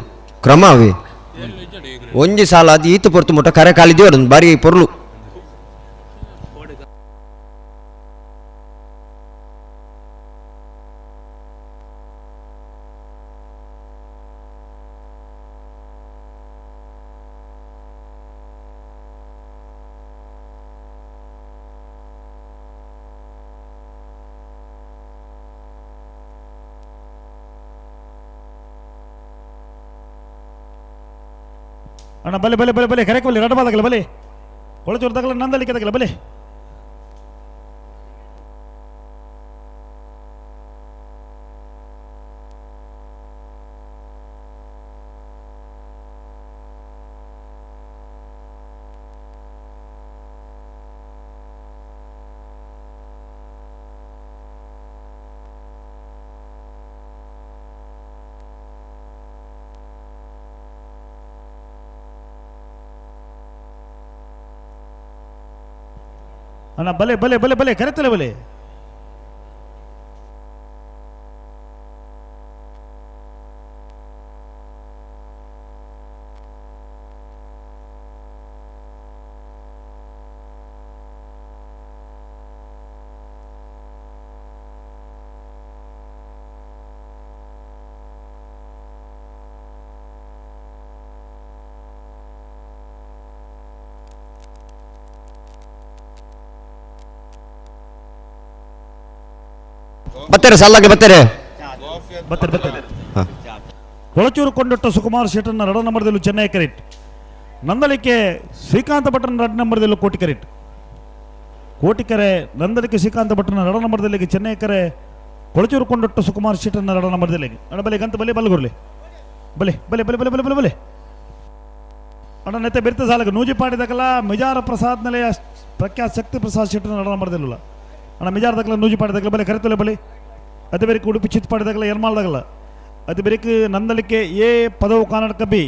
Speaker 9: ಕ್ರಮ ಅವಿ. ಒಂಜಿ ಸಾಲ ಅದು ಈತ ಪೊರ್ತು ಮುಟ್ಟ ಕರೆ ಕಾಲಿದ್ದೀವಿ ಒಂದು ಬಾರಿ ಪೊರ್ಲು.
Speaker 8: ಅಣ್ಣ ಬಲೆ ಬಲೆ ಬಲೆ ಬಲೆ ಕರೆಕ್ ಬಲ್ಲಿ ರಡ್ಡ ಬಾದಾಗಲ್ಲ ಬಲೆ ಕೊಳಚೂರು ತಗಲ ನಂದಲಿಕ್ಕೆ ತಗಲ ಬಲೆ. ಅಣ್ಣ ಬಲೆ ಬಲೆ ಬಲೆ ಬಲೆ ಕರೆತಲೆ ಬಲೆ.
Speaker 9: ಬತ್ತಾರೆ ಸಾಲಾಗಿ ಬತ್ತಾರೆ
Speaker 8: ಬತ್ತಾರೆ ಬತ್ತಾರೆ. ಕೊಳಚೂರು ಕೊಂಡೊಟ್ಟ ಸುಕುಮಾರ್ ಶೆಟ್ಟರ್ನ ರಡ ನಂಬರ್ದಲ್ಲೂ ಚೆನ್ನೈ ಕರೆಟ್. ನಂದಲಿಕೆ ಶ್ರೀಕಾಂತ ಭಟ್ರನ ರಡ್ ನಂಬರ್ದಲ್ಲೂ ಕೋಟಿಕರೆಟ್. ಕೋಟಿಕೆರೆ ನಂದಲಿಕೆ ಶ್ರೀಕಾಂತ ಭಟ್ರನ ರಡ ನಂಬರ್ದಲ್ಲಿ ಚೆನ್ನೈ ಕರೆ. ಕೊಳಚೂರು ಕೊಂಡೊಟ್ಟ ಸುಕುಮಾರ್ ಶೆಟ್ಟರ್ನ ರಡ ನಂಬರ್ದಲ್ಲಿ ಅಣ್ಣ ಬಲೆ ಗಂತ ಬಲೆ ಬಲಗುರ್ಲಿ ಬಲೆ ಬಲೆ ಬಲೆ ಬಲೆ ಬಲೆ ಬಲೆ ಬಲೆ ಅಣ್ಣ ನೆತ್ತೆ ಬೆರ್ತ ಸಾಲಕ ನೂಜಿಪಾಡಿದಕಲ ಮಿಜಾರ ಪ್ರಸಾದ್ ನೆಲೆಯ ಪ್ರಖ್ಯಾತ ಶಕ್ತಿ ಪ್ರಸಾದ್ ಶೆಟ್ಟರ್ನ ರಡ ನಂಬರ್ದಲ್ಲ ಅಣ್ಣ ಮಿಜಾರ ದಕ್ಕಲ ನೂಜಿಪಾಡಿದಕಲ ಬಲೆ ಕರೆತಲೆ ಬಲೆ. ಅದೇ ಬೇರೆ ಉಡುಪಿ ಚಿತ್ಪಾಡಿದಾಗಲ ಎರ್ಮಾಲ್ದಾಗಲ ಅದೇ ಬೇರೆ ನಂದಲಿಕೆ ಎ ಪದವು ಕರ್ನಾಟಕ ಬಿ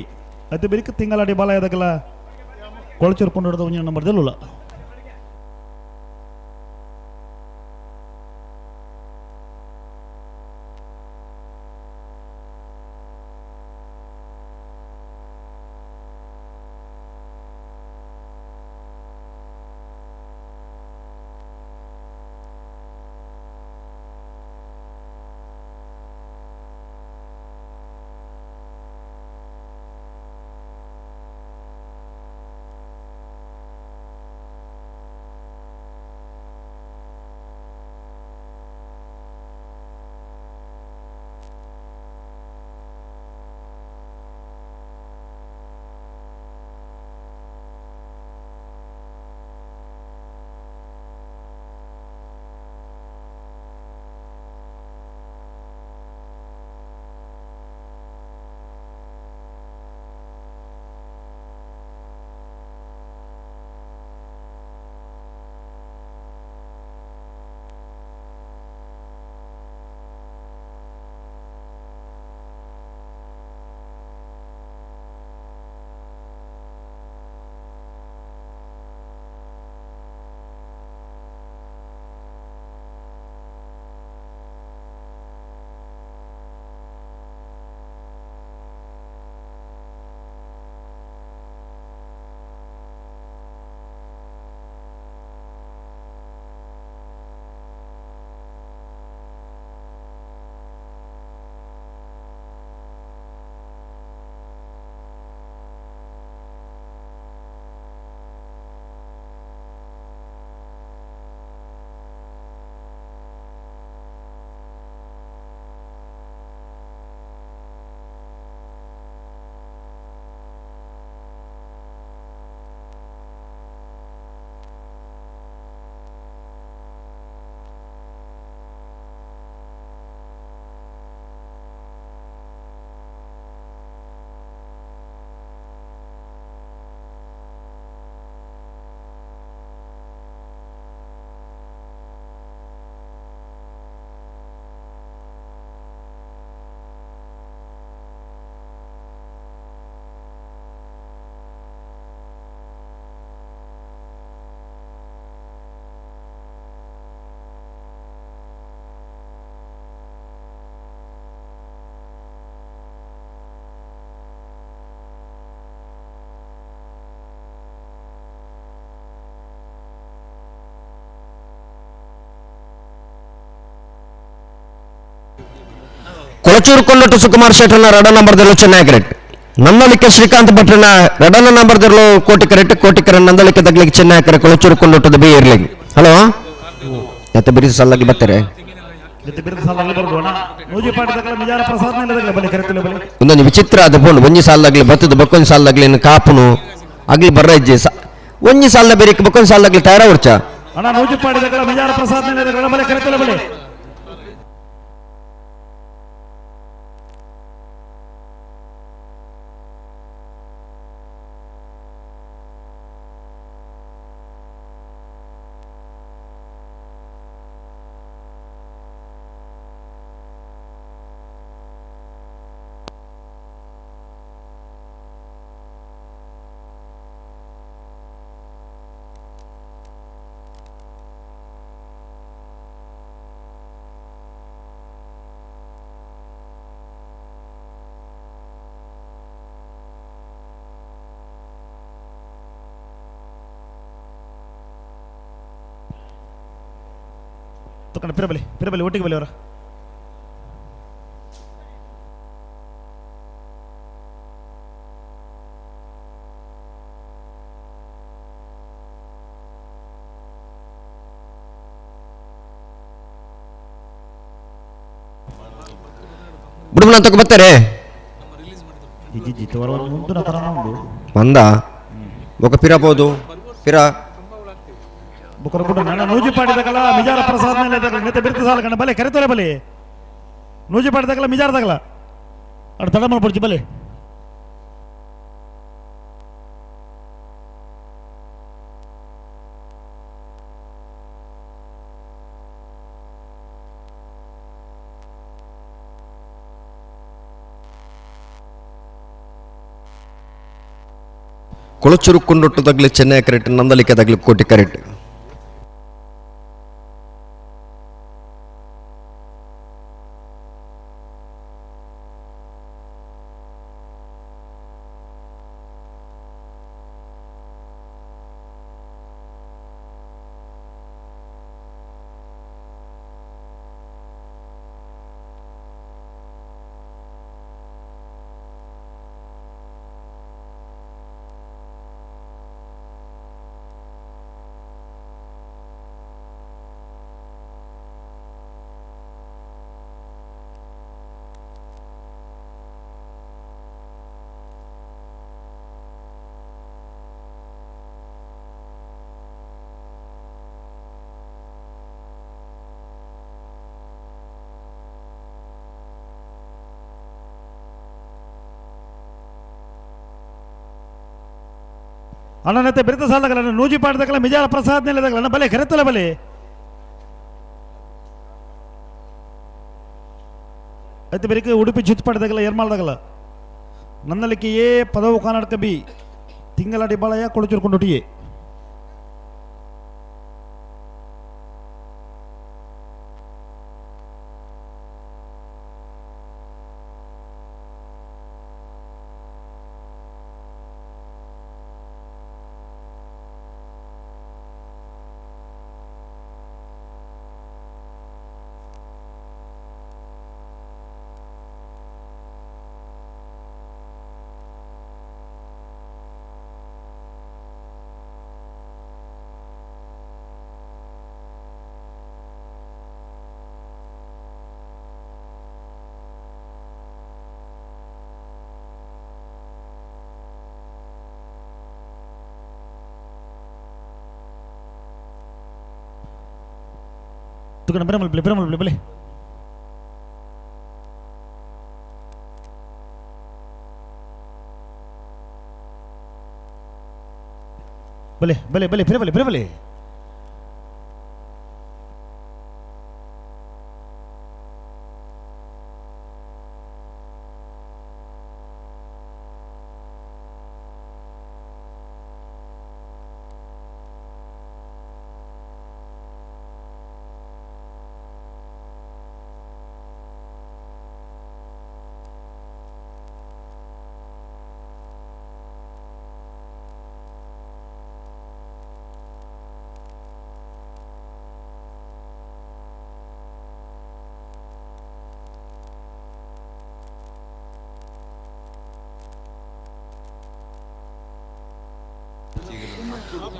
Speaker 8: ಅದೇ ಬೇರೆ ತಿಂಗಳಾಡಿ ಬಾಲಯದಾಗಲ ಕೊಳಚೂರು ಕೊಂಡು ಒಂಜಿನ ನಂಬರ್ದಲ್ಲ.
Speaker 9: ಕೊಳಚೂರು ಕೊಂಡೊಟ್ಟು ಸುಕುಮಾರ್ ಶೆಟ್ಟರ್ನ ರಡ ನಂಬರ್ದಲ್ಲೂ ಚೆನ್ನೈ ಕರೆಕ್ಟ್. ನಂದಳಿಕೆ ಶ್ರೀಕಾಂತ್ ಭಟ್ರನ ರಡನ ನಂಬರ್ದಲ್ಲೂ ಕೋಟಿ ಕರೆಕ್ಟ್. ಕೋಟಿಕರ ನಂದಳಿಕೆ ತಗ್ಲಿಕ್ಕೆ ಚೆನ್ನೈ ಕರೆ ಕೊಳಚೂರು ಕೊಂಡೊಟ್ಟದ ಬಿ ಇರ್ಲಿ. ಹಲೋ ಮತ್ತೆ ಬಿರಿದು ಸಲ್ಲಾಗಿ ಬರ್ತಾರೆ. ಒಂದೊಂದು ವಿಚಿತ್ರ ಆದ ಫೋನ್ ಒಂಜಿ ಸಾಲಾಗ್ಲಿ ಬತ್ತದ ಬಕ್ಕೊಂದು ಸಾಲಾಗ್ಲಿ ಇನ್ನು ಕಾಪುನು ಆಗ್ಲಿ ಬರ್ರ ಇಜ್ಜೆ ಒಂಜಿ ಸಾಲ ಬೇರೆ ಬಕ್ಕೊಂದು ಸಾಲಾಗ್ಲಿ ತಯಾರ ವರ್ಚ.
Speaker 8: ತುಕಣ ಪಿರಬಲಿ ಪಿರಬಲಿ ಒಟ್ಟಿಗೆ ಬಲಿ ಅವರ
Speaker 9: ಬುಡುಮನ ತಕ ಬರ್ತಾರೆ ಮಂದ ఒక ಪಿರ ಬೋದು ಪಿರ
Speaker 8: ಬುಕರ ಬುಡ ನನ್ನ ನೂಜಿ ಪಾಡಿದಕಲ ಮಿಜಾರ ಪ್ರಸಾದ್ ಮೇಲೆ ನೆತ್ತ ಬಿರ್ತ ಸಾಲ ಕಣ ಬಲೆ ಕರೆತೋಲೆ ಬಲೆ ನೂಜಿ ಪಾಡಿದಕಲ ಮಿಜಾರ ದಕಲ ಅಡ ತಡ ಮಲ್ಪೊಡ್ಚಿ ಬಲೆ
Speaker 9: ಕೊಳಚೂರು ಕೊಂಡೊಟ್ಟು ತಗ್ಲಿ ಚೆನ್ನೈ ಕರೆಕ್ಟ್ ನಂದಲಿಕೆ ತಗ್ಲಿ ಕೋಟಿ ಕರೆಕ್ಟ್.
Speaker 8: ಅಣ್ಣನತ್ತೆ ಬಿರುತ ಸಾಲದಗಲ ನೂಜಿ ಪಾಡ್ದಗಲ ಮಿಜಾರ ಪ್ರಸಾದ್ ನೆಲೆದಗಲ ಬಲೆ ಕರೆತಲ ಬಲೆ ಐತೆ ಬೆರಿಕೆ ಉಡುಪಿ ಜುತ್ ಪಾಡ್ದಗಲ ಏರ್ಮಾಲ್ದಗಲ ನನ್ನಲಿಕ್ಕೆ ಏ ಪದವು ಕರ್ನಾಟಕ ಬಿ ತಿಂಗಳಾಡಿ ಬಾಳಯ್ಯ ಕೊಳಚೂರ್ಕೊಂಡೊಟ್ಟಿಗೆ ತುಕಣ ಬರಮಲ್ ಬಲೆ ಬರಮಲ್ ಬಲೆ ಬಲೆ ಬಲೆ ಬಲೆ ಬಲೆ ಫಿರ ಬಲೆ ಫಿರ ಬಲೆ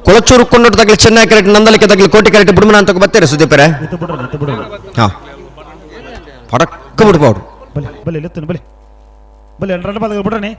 Speaker 9: ಕೊಳಚೂರು ಕೊಂಡೊಟ್ಟು ತಗಲಿ ಚೆನ್ನೈ ಕರೆಕ್ಟ್ ನಂದಲಿಕೆ ತಗಲಿ ಕೋಟಿ ಕರೆಕ್ಟ್ ಬುಡುಮನ ಅಂತ ಬರ್ತೀರಿ ಸುದೀಪರೇ. ಹಾ ಪಡಕ್ಕ ಬಿಡ್ಬಾರ್ದು.
Speaker 8: ಬಲೆ ಬಲೆ ಲೆತ್ತನು ಬಲೆ ಬಲೆ ಎರಡು ಬಾಲ ಬಿಡ್ರಣೆ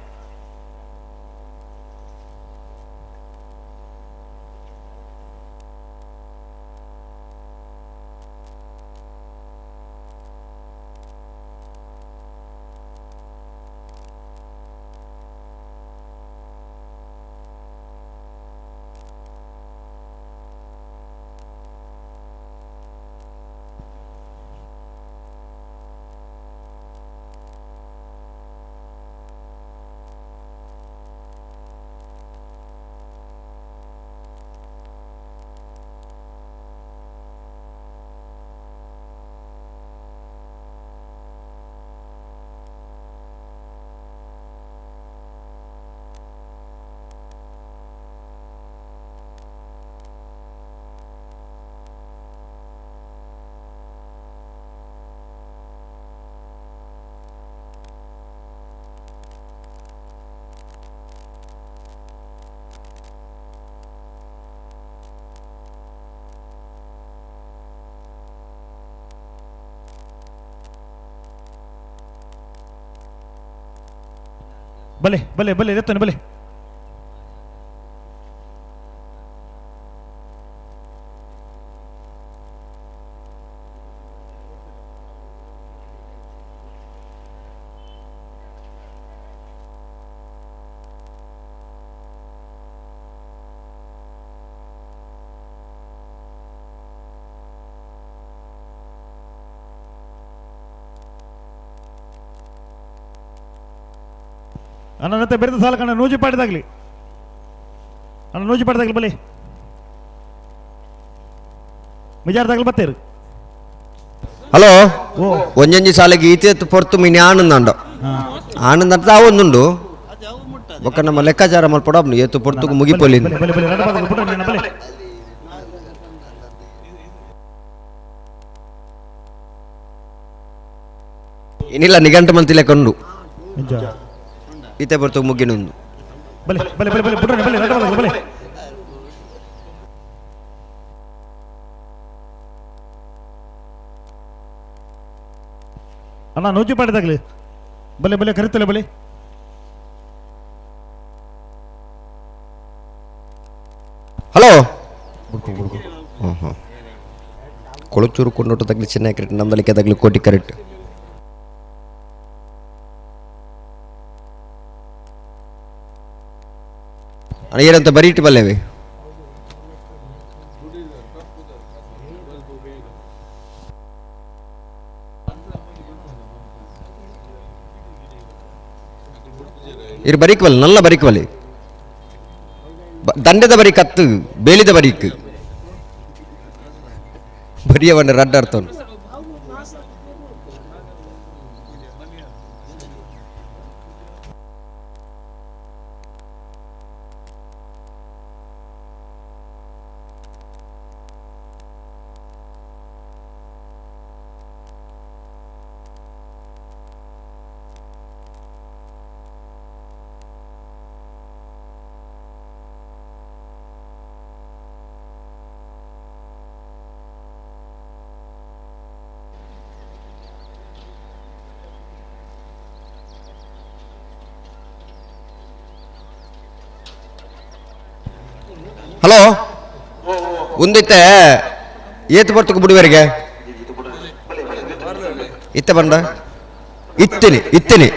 Speaker 8: ಬಲೆ ಬಲೆ ಬಲೆ ಎತ್ತನೆ ಬಲೆ ಅನ್ನ ಬೆರೆದ ಸಾಲ ಕಣ ನೂಜಿ ಪಾಡಿದಾಗಲಿ ಅಣ್ಣ ನೂಜಿ ಪಾಡಿದಾಗಲಿ ಬಲಿ ಮಿಜಾರ್ದಾಗಲಿ ಬತ್ತೇರು.
Speaker 9: ಹಲೋ ಒಂಜೊಂಜಿ ಸಾಲೆಗೆ ಈತೆ ಪೊರ್ತು ಮೀನು ಆನಂದಂಡ ಆನಂದ ಆ ಒಂದುಂಡು ಬೊಕ್ಕ ನಮ್ಮ ಲೆಕ್ಕಾಚಾರ ಮಲ್ಪಡ ಏತು ಪೊರ್ತುಗು ಮುಗಿಪೊಲಿ. ಏನಿಲ್ಲ ನಿಘಂಟು ಮಂತಿಲೆ ಕೊಂಡು ಈತೆ ಪೊರ್ತುಗು ಮುಗಿನೊಂದು.
Speaker 8: ಬಲೆ ಬಲೆ ಬಲೆ ಬಲೆ ಬುಡ್ರನೆ ಬಲೆ ರಡ್ಡ ಬಲೆ ಬಲೆ ಅಣ್ಣ ನೂಜಿ ಪಾಡಿದಾಗಲಿ ಬಲೆ ಬಲೆ ಕರಿತಲೆ ಬಲೆ.
Speaker 9: ಹಲೋ ಹಾಂ ಕೊಳಚೂರು ಕೊಂಡೋಟ ತಗ್ಲಿ ಚೆನ್ನಾಗಿ ಕರೆಕ್ಟ್ ನಮ್ಮದಲ್ಲಿಕ್ಕೆ ತಗ್ಲಿ ಕೋಟಿ ಕರೆಕ್ಟ್. ಅಣ್ಣ ಏನಂತ ಬರೀಟಿ ಬಲ್ಲೇವೆ ಇರು ಬರೀಕ್ವಲ್ಲ ನಲ್ಲ ಬರೀಕ್ವಲ್ಲಿ ದಂಡದ ಬರೀ ಕತ್ತು ಬೇಲಿದ ಬರೀಕ್ ಬರಿಯವನ್ನ ರಡ್ಡ ಅರ್ಥವನು. ಹಲೋ ಒಂದಿತ್ತೆ ಏತು ಬರ್ತಕ ಬಿಡುವರೆಗೆ ಇತ್ತೆ ಬಂಡ ಇತ್ತಿನಿ ಇತ್ತಿನಿ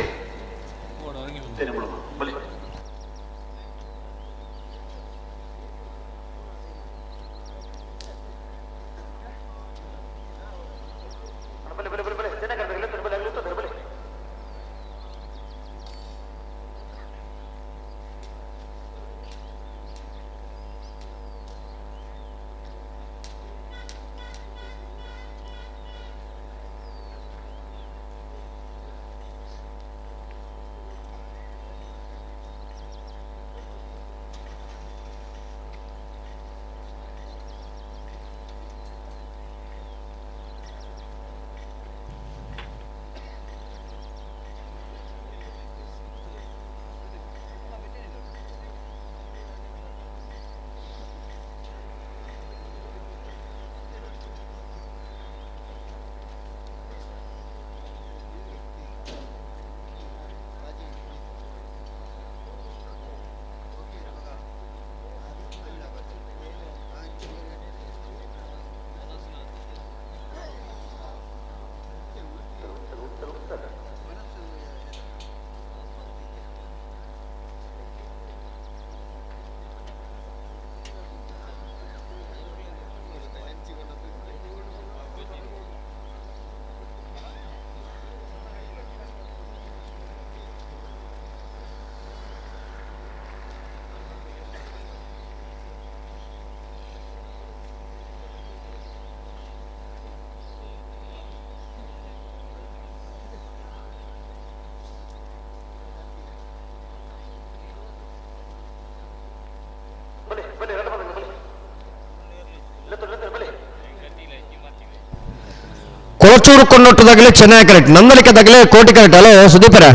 Speaker 9: ಕೊಳಚೂರು ಕೊಂಡೊಟ್ಟದಾಗಲೇ ಚೆನ್ನಾಗಿ ಕರೆಕ್ಟ್ ನಂದಲಿಕದಾಗಲೇ ಕೋಟಿ ಕರೆಕ್ಟ್. ಹಲೋ ಸುದೀಪರ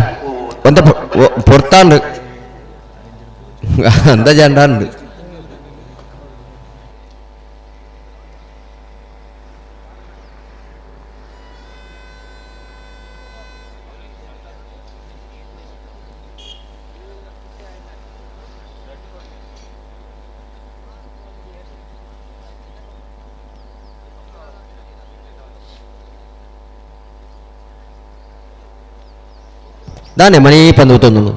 Speaker 9: ಒಂತ ಪೊರ್ತಾಂಡು ಅಂದಾಜಾಂಡು. ದಾನೆ ಮಣಿ ಪಂದು ತೊಂದು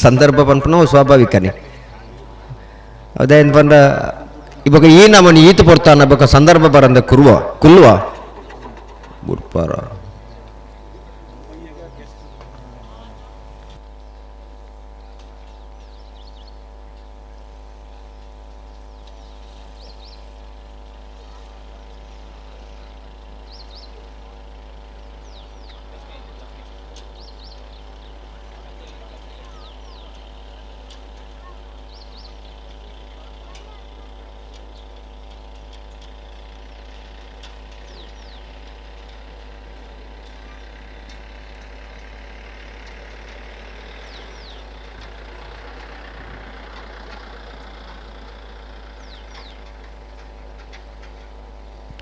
Speaker 9: ಸಂದರ್ಭ ಪನ್ಪುನ ಸ್ವಾಭಾವಿಕನೇ. ಅದೇನು ಪಂಡ ಇವಾಗ ಈ ನಮ್ಮನ್ನು ಈತ ಪೊರ್ತಾನ ಬೊಕ ಸಂದರ್ಭ ಬರಂದ ಕುರುವ ಕುಲ್ಲುವ ಬುಡ್ಪಾರ.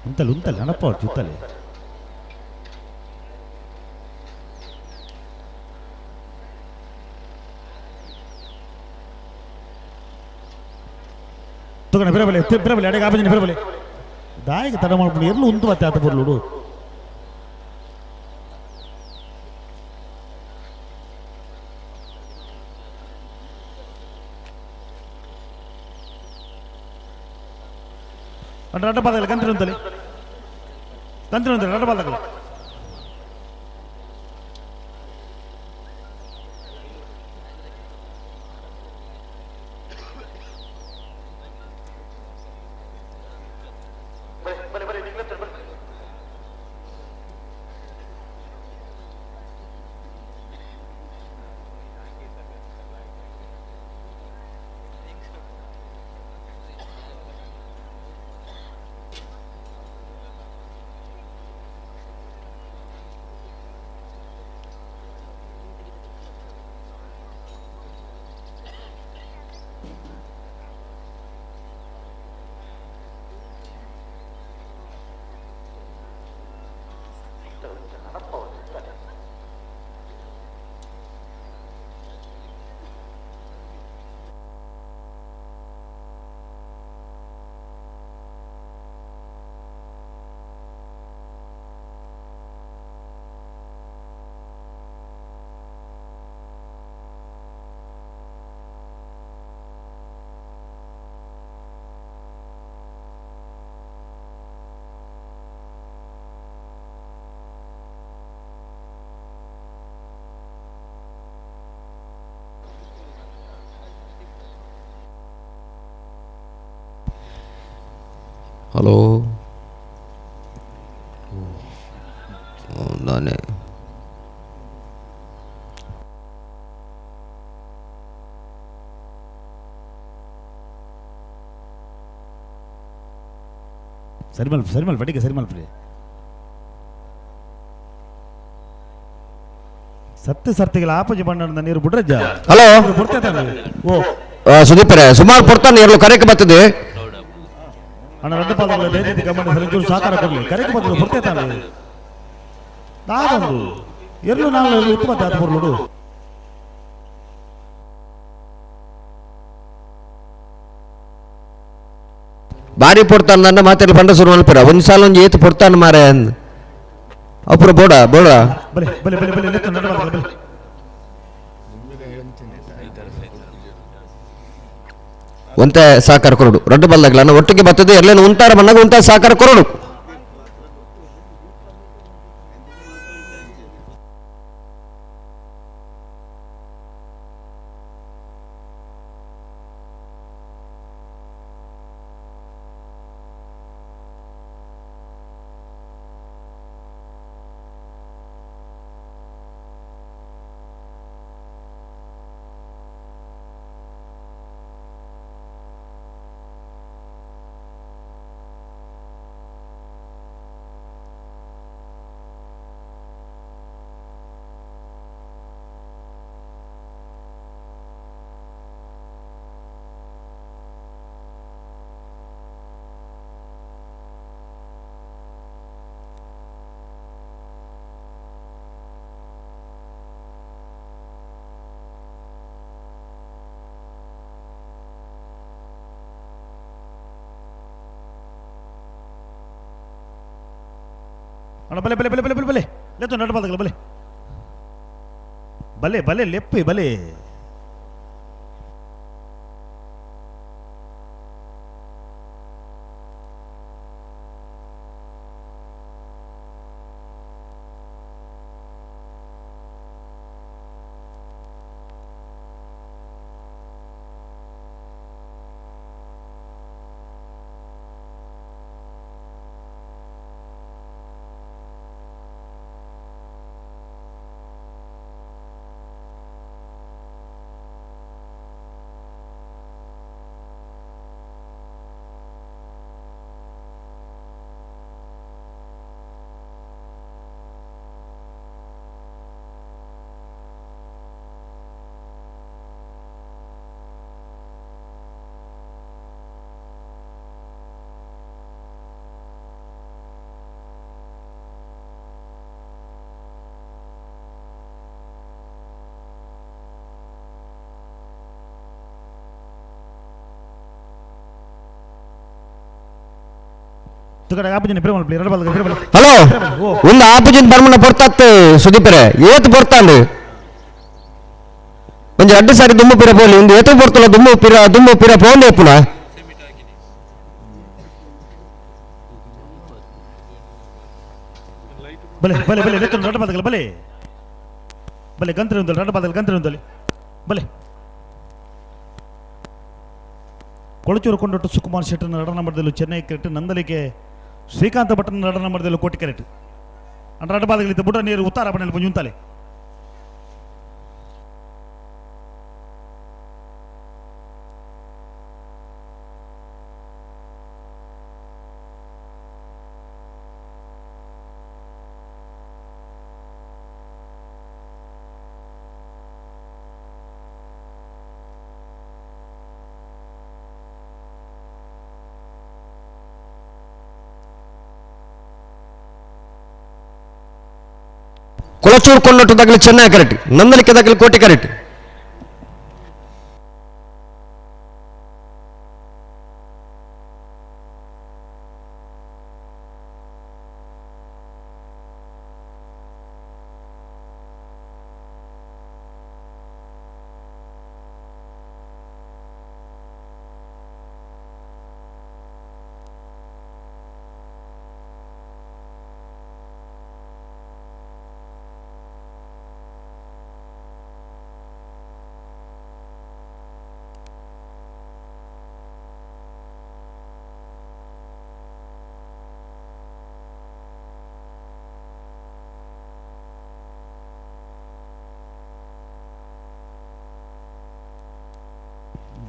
Speaker 8: ಉಂತಲೆ ಉಂತಲೆ ಹಣಪ್ಪ ಅವ್ರು ಜುತ್ತಲೆ. ತಗೊಂಡ ಬಿರಬಲೆ ಬಿರಬಲೆ ಅಡೆಗೆ ಆಪಜನ ಬಿರಬಲೆ ದಾಯಿಗೆ ತಡ ಮಾಡ್ಕೊಂಡು ಎಲ್ಲೂ ಉಂತು ಮತ್ತೆ ಆತ ಬರ್ಲುಡು. ಅಡ್ಡ ಪಾದಗಲ ಕಂತ್ರಿ ಉಂತಲೆ ಕಂತ್ರಿ ಉಂತಲೆ ಅಡ್ಡ ಪಾದಗಲ.
Speaker 9: ಹಲೋ ನಾನೇ
Speaker 8: ಸರಿಮಲ್ ಸರಿಮಲ್ ಬಡಿಗೆ ಸರಿಮಲ್ ಪ್ರಿ ಸತ್ಯ ಸರ್ತಿಗಳ ಆಪಜಿ ಬಣ್ಣದ ನೀರು ಬುಡ್ರಜ್ಜ.
Speaker 9: ಹಲೋ
Speaker 8: ಓ
Speaker 9: ಸುದೀಪರೇ ಸುಮಾರು ಪೊರ್ತಾನೆ ಇರಲು ಕರೆಕ್ ಬರ್ತದೆ.
Speaker 8: ಅಣ್ಣ ರಡ್ಡ ಪಾದಗಳ ದಯವಿಟ್ಟು ಗಮನ ಸರಿ ಸಹಕಾರ ಕೊಡಲಿ. ಕರೆಕ್ ಬರ್ತದೆ ಪೊರ್ತೆ ನಾದೊಂದು ಎರಲು ನಾಲ್ಕು ಉತ್ಪತ್ತಿ ಆತ ಬರ್ಲುಡು.
Speaker 9: ಬಾರಿ ಪೊರ್ತಾನ ನನ್ನ ಮಾತಾಡಿ ಪಂಡ ಶುರು ಮಲ್ಪರ ಒಂದು ಸಾಲ ಒಂದು ಏತು ಪೊರ್ತಾನ ಮಾರೆ ಅಪುರ ಬೋಡ ಬೋಡ
Speaker 8: ಬಲೆ ಬಲೆ ಬಲೆ ಬಲೆ ನೆತ್ತು ನಡ ಬಲೆ
Speaker 9: ಒಂತೆ ಸಾಕಾರ ಕೊರಡು ರಡ್ಡು ಬಲ್ದಾಗಲ ಒಟ್ಟಿಗೆ ಬರ್ತದೆ ಎಲ್ಲೇನು ಉಂಟಾರ ಮಣ್ಣಾಗ ಉಂಟ ಸಾಕಾರ ಕೊರಡು.
Speaker 8: ಅಣ್ಣ ಬಲೆ ಬಲೆ ಬಲೆ ಬಲೆ ಬಲೆ ಬಲೆ ಲೆತ್ತು ನಡು ಬಾದಗಲ ಬಲೆ ಬಲೆ ಬಲೆ ಲೆಪ್ಪಿ ಬಲೆ
Speaker 9: ಹಲೋ ಒಂದು ಆಪುಜಿನ್ ಬರ್ಮನ ಪೊರ್ತಾತ್ ಸುದೀಪರೆ ಏತ್ ಪೊರ್ತಾಂಡು ಒಂಜಿ ರಡ್ಡು ಸಾರಿ ದುಂಬು ಪಿರ ಪೋಲಿ ಒಂದು ಏತು ಪೊರ್ತಲ ದುಂಬು ಪಿರ ದುಂಬು ಪಿರ ಪೋಂದೆ ಪುನ
Speaker 8: ಬಲೆ ಬಲೆ ಬಲೆ ಲೆತ್ತು ರಡ್ಡು ಬಾದಗಲ ಬಲೆ ಬಲೆ ಗಂತ್ರಿ ಉಂದಲಿ ರಡ್ಡು ಬಾದಗಲ ಗಂತ್ರಿ ಉಂದಲಿ ಬಲೆ ಕೊಳಚೂರು ಕೊಂಡೊಟ್ಟು ಸುಕುಮಾರ್ ಶೆಟ್ಟರ್ನ ರಡನ ಮಟ್ಟದಲ್ಲೂ ಚೆನ್ನೈ ಕ್ರಿಕೆಟ್ ನಂದಲಿಕೆ ಶ್ರೀಕಾಂತ ಭಟ್ಟನ ರಡನ ಮಟ್ಟದಲ್ಲೂ ಕೋಟಿ ಕ್ರಿಕೆಟ್ ಅಂಡ್ ರಡ್ಡು ಬಾದಗಲಿದ್ದ ಬುಡ ನೀರು ಉತ್ತಾರ ಬಣ್ಣಲ್ಲಿ ಪುಂಜುಂತಾಲೆ
Speaker 9: ಕೊಳಚೂರು ಕೊಂಡೊಟ್ಟು ದಾಖಲೆ ಚೆನ್ನೈ ಕರೆಕ್ಟ್ ನಂದಲಿಕೆ ದಾಖಲೆ ಕೋಟಿ ಕರೆಕ್ಟ್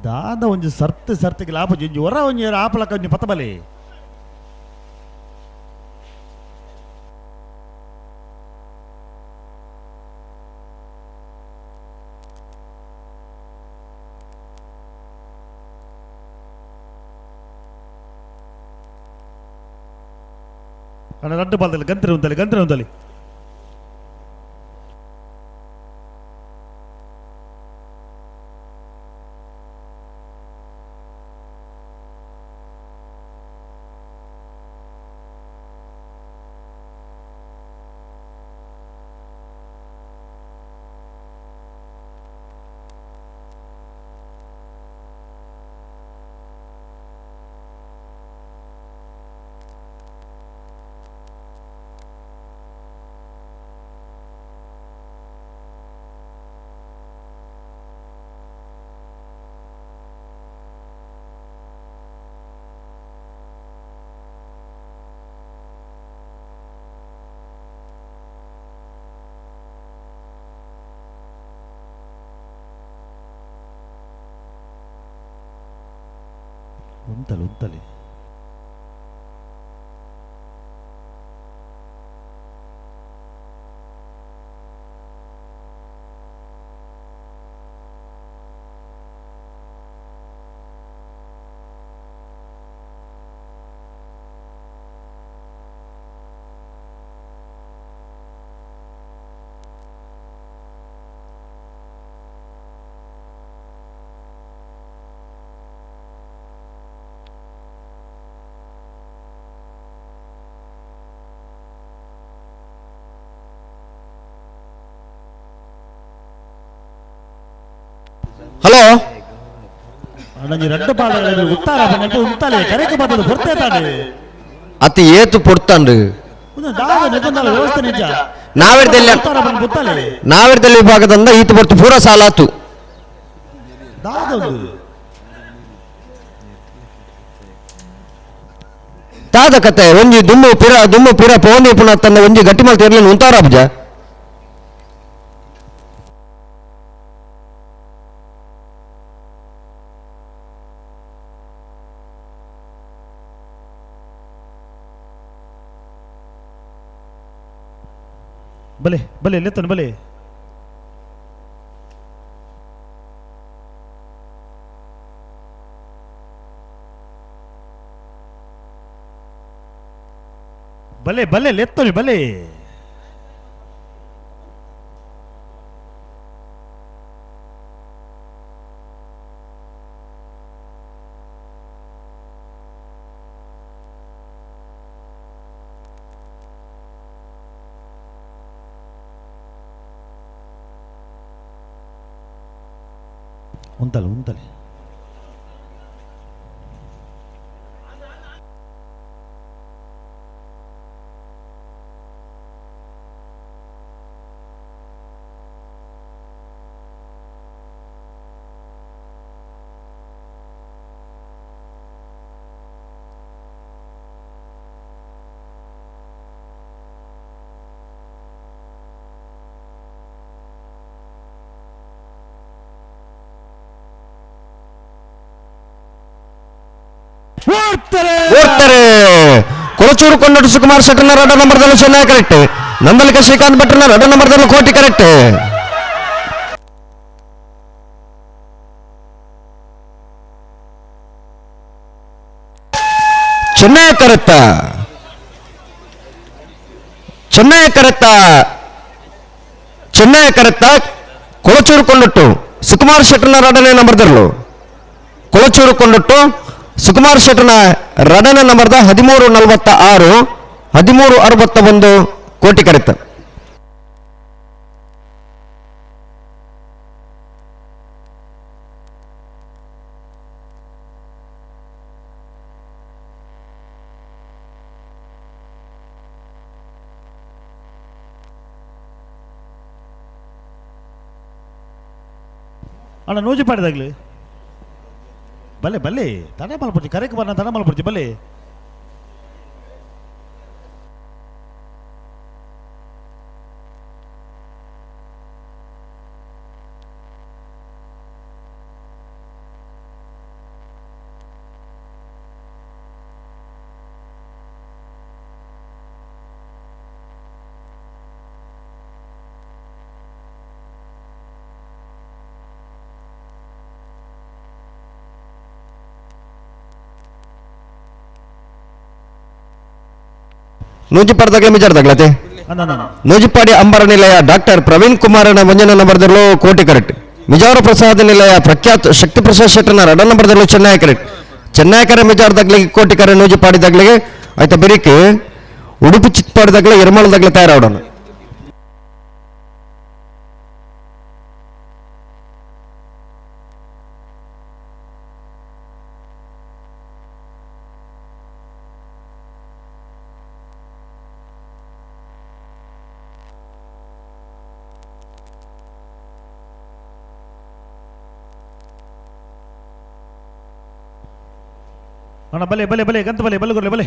Speaker 8: ದಾದ ಒಂಜಿ ಸರ್ತಿ ಸರ್ತಿಗೆ ಲಾಭ ಒಂಜಿ ಹೊರ ಒಂಜಿ ಆಪಲಕ್ಕ ಒಂಜಿ ಪತ್ತಬಲಿ ಅಣ್ಣ ರಡ್ಡು ಬಾಲ್ದಲ್ಲಿ ಗಂತ್ರಿ ಉಂತಲಿ ಗಂತ್ರಿ ಉಂತಲಿ ಉಂತಲಿ ಉಂತಲಿ
Speaker 9: ಹಲೋ ಅತಿ ಏತು ಪೊಡ್ತಾಂಡು ನಾವೆರ್ದಲ್ಲಿ ವಿಭಾಗದಿಂದ ಈತು ಪೊರ್ತು ಪೂರ ಸಾಲಾತು ತಾದ ಕತೆ ಒಂಜಿ ದುಮ್ಮು ಪಿರ ದುಮ್ಮು ಪಿರ ಪೋಂದಿ ಪುನಃ ತಂದ ಒಂಜಿ ಗಟ್ಟಿ ಮಲ್ತ ಇರ್ಲಿಲ್ಲ ಉಂತಾರ ಅಬ್ಜ
Speaker 8: ಬಲೆ ಬಲೆ ಲೆತ್ತನು ಬಲೆ ಬಲೆ ಬಲೆ ಲೆತ್ತನು ಬಲೆ ಉಂತಲೆ ಉಂತಲೆ
Speaker 9: ಓಡ್ತಾರೆ ಕೊಳಚೂರು ಕೊಂಡಟ್ಟು ಸುಕುಮಾರ್ ಶೆಟ್ಟರ್ನ ರಡ ನಂಬರ್ದಲ್ಲೂ ಚೆನ್ನಾಗಿ ಕರೆಕ್ಟ್ ನಂದಲಿಕ ಶ್ರೀಕಾಂತ್ ಭಟ್ರನ ರಡ ನಂಬರ್ದಲ್ಲೂ ಕೋಟಿ ಕರೆಕ್ಟ್ ಚೆನ್ನೈ ಕರೆತ್ತ ಚೆನ್ನೈ ಕರೆತ್ತ ಚೆನ್ನೈ ಕರೆತ್ತ ಕೊಳಚೂರು ಕೊಂಡಟ್ಟು ಸುಕುಮಾರ್ ಶೆಟ್ಟರ್ನ ರಡನೇ ನಂಬರ್ದಲ್ಲೂ ಕೊಳಚೂರು ಕೊಂಡಟ್ಟು ಸುಕುಮಾರ್ ಶೆಟ್ಟರ್ನ ರಡನ ನಂಬರ್ದ 1346 1361 ಕೋಟಿ ಕರೆತ
Speaker 8: ಅಣ್ಣ ನೂಜಿ ಪಾಡಿದಾಗ್ಲಿ ಬಲೆ ಬಲೆ ತಡ ಮಲ್ಪಡ್ತಿ ಕರೆಕ್ ಬನ್ನ ತಡ ಮಲ್ಪಡ್ತಿ ಬಲೆ
Speaker 9: ನೂಜಿಪಾಡ್ದಾಗಲೇ ಮಿಜಾರ್ದಾಗ್ಲತೆ ನೂಜಿಪಾಡಿ ಅಂಬರ ನಿಲಯ ಡಾಕ್ಟರ್ ಪ್ರವೀಣ್ ಕುಮಾರನ ಮಂಜನ ನಂಬರ್ದಲ್ಲೂ ಕೋಟಿ ಕರೆಕ್ಟ್ ಮಿಜಾರು ಪ್ರಸಾದ ನಿಲಯ ಪ್ರಖ್ಯಾತ್ ಶಕ್ತಿ ಪ್ರಸಾದ್ ಶೆಟ್ಟರ್ನ ರಡ ನಂಬರ್ದಲ್ಲೂ ಚೆನ್ನೈ ಕರೆಕ್ಟ್ ಚೆನ್ನೈ ಕರೆ ಮಿಜಾರ್ದಾಗ್ಲಿಗೆ ಕೋಟಿ ಕರೆ ನೂಜಿಪಾಡಿದಾಗ್ಲಿಗೆ ಆಯ್ತಾ ಬೆರಿಕೆ ಉಡುಪಿ ಚಿತ್ಪಾಡಿದಾಗ್ಲೆ ಎರ್ಮಾಳದಾಗ್ಲೆ ತಯಾರಾವಡೋಣ
Speaker 8: ಅಣ್ಣ ಬಲೆ ಬಲೆ ಬಲೆ ಗಂತ ಬಲೆ ಬಲೆ ಬಲೆ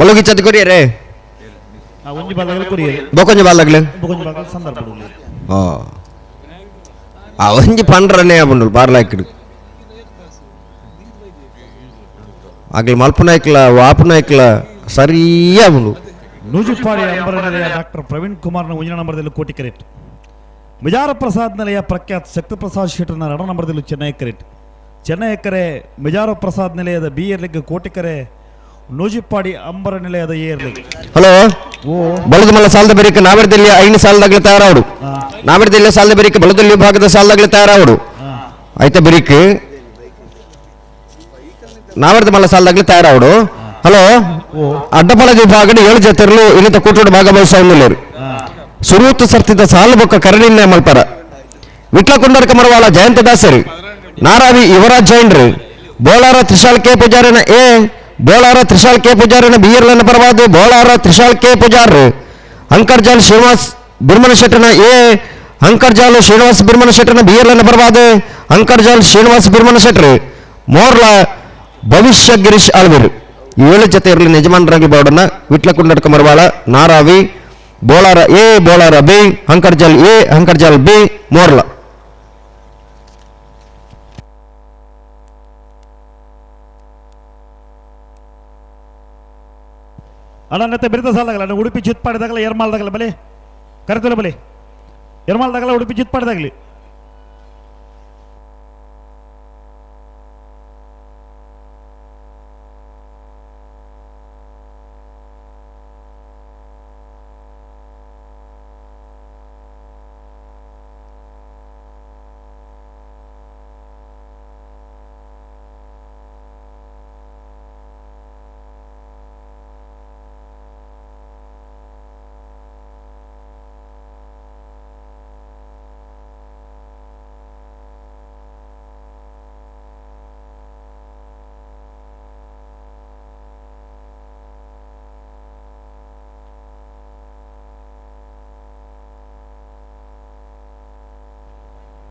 Speaker 9: ಬಲುಗಿ ಚತ್ ಕೊರಿಯರೇ
Speaker 8: ಒಂಜಿ ಬಾಲ್ದಾಗಲಿ ಕೊರಿಯರೆ
Speaker 9: ಬೊಕೊಂಜಿ ಬಾಲ್ದಾಗಲಿ
Speaker 8: ಬೊಕೊಂಜಿ ಬಾಲ್ದಾಗಲಿ ಸಂದರ್ಭ
Speaker 9: ಆ ಒಂಜಿ ಪಂಡ್ರನೇ ಆಪುಂಡು ಬಾರ್ಲಾಕಿಡು ಅಗ್ಲು ಮಲ್ಪುನಾಯ್ಕಲ ವಾಪುನಾಯ್ಕಲ ಸರಿಯಾ ಉಂಡು.
Speaker 8: ನೂಜುಪಾಡಿ ಅಂಬರ ನಿಲಯ ಡಾಕ್ಟರ್ ಪ್ರವೀಣ್ ಕುಮಾರ್ನ ಒಂಜಿನ ನಂಬರ್ದಲ್ಲಿ ಕೋಟಿ ಕರೆಕ್ಟ್. ಮಿಜಾರ ಪ್ರಸಾದ್ ನಿಲಯ ಪ್ರಖ್ಯಾತ್ ಶಕ್ತಿಪ್ರಸಾದ್ ಶೆಟ್ಟರ್ನ ಎರಡನೇ ನಂಬರ್ದಲ್ಲಿ ಚೆನ್ನೈ ಕರೆಕ್ಟ್. ಚೆನ್ನೈ ಕರೆ ಮಿಜಾರ ಪ್ರಸಾದ್ ನಿಲಯದ ಬಿ ಎರ್ಲಿಗ್ ಕೋಟಿಕರೆ ನೂಜಿಪಾಡಿ ಅಂಬರ ನಿಲಯದ ಎ ಎರ್ಲಿಗ್.
Speaker 9: ಹಲೋ ಬಲದ ಸಾಲದ ಬೆರಿಕೆ ನಾವೆರದಲ್ಲಿ ಐದು ಸಾಲದಾಗಲಿ ತಯಾರಾವಡು. ನಾವೆರದಲ್ಲಿ ಸಾಲದ ಬೆರಿಕೆ ಬಲದಲ್ಲಿ ಭಾಗದ ಸಾಲದಾಗಲಿ ತಯಾರಾವಡು. ಆಯ್ತಾ ಬೆರಿಕೆ ನಾವೆರದ ಮಲ್ಲ ಸಾಲದಾಗಲಿ ತಯಾರಾವಡು. ಹಲೋ ಅಡ್ಡಪಲದ ವಿಭಾಗದ 7 ಜತೆರ್ಲು ಇನ್ನಿತ ಕೂಟೋಡು ಭಾಗವಹಿಸಲು ಸುರೂತು ಸರ್ತಿದ ಸಾಲು ಬೊಕ್ಕ ಕರಡಿನ ಮಲ್ಪರ ವಿಟ್ಲ ಕುಂಡರ್ಕ ಮರವಾಲ ಜಯಂತ ದಾಸರು ನಾರಾವಿ ಯುವರಾಜ್ ಜೈನ್ರು ಬೋಳಾರ ತ್ರಿಶಾಲ್ ಕೆ ಪೂಜಾರನ ಎ ಬೋಳಾರ ತ್ರಿಶಾಲ್ ಕೆ ಪೂಜಾರನ ಬಿಯರ್ಲನ ಪರವಾದ ಬೋಳಾರ ತ್ರಿಶಾಲ್ ಕೆ ಪೂಜಾರ್ ಅಂಕರ್ಜಾಲ್ ಶ್ರೀನಿವಾಸ್ ಬಿರ್ಮನ ಶೆಟ್ಟನ ಎ ಅಂಕರ್ಜಾಲ್ ಶ್ರೀನಿವಾಸ್ ಬಿರ್ಮನ ಶೆಟ್ಟನ ಬಿಯರ್ಲನ ಪರವಾದ ಅಂಕರ್ಜಾಲ್ ಶ್ರೀನಿವಾಸ್ ಬಿರ್ಮನ ಶೆಟ್ಟರು ಮೋರ್ಲ ಭವಿಷ್ಯ ಗಿರೀಶ್ ಆಳ್ವರು 7 ಜೊತೆ ಇರಲಿ ಯಜಮಾನರಾಗಿ ಬೋರ್ಡನ್ನ Vitla Kundarka Maravala Naravi Bolara A Bolara B Ankarjal A Ankarjal B Morla.
Speaker 8: ಅಣ್ಣ ಬೆರಿತ ಸಾಲಾಗಲ್ಲ ಅಣ್ಣ ಉಡುಪಿ ಚಿತ್ಪಾಡಿದಾಗಲ ಎರ್ಮಾಲ್ದಾಗಲ ಬಲೆ ಕರೆತಲ್ಲ ಬಲೆ ಎರ್ಮಾಲ್ದಾಗಲ ಉಡುಪಿ ಚಿತ್ಪಾಡಿದಾಗಲಿ.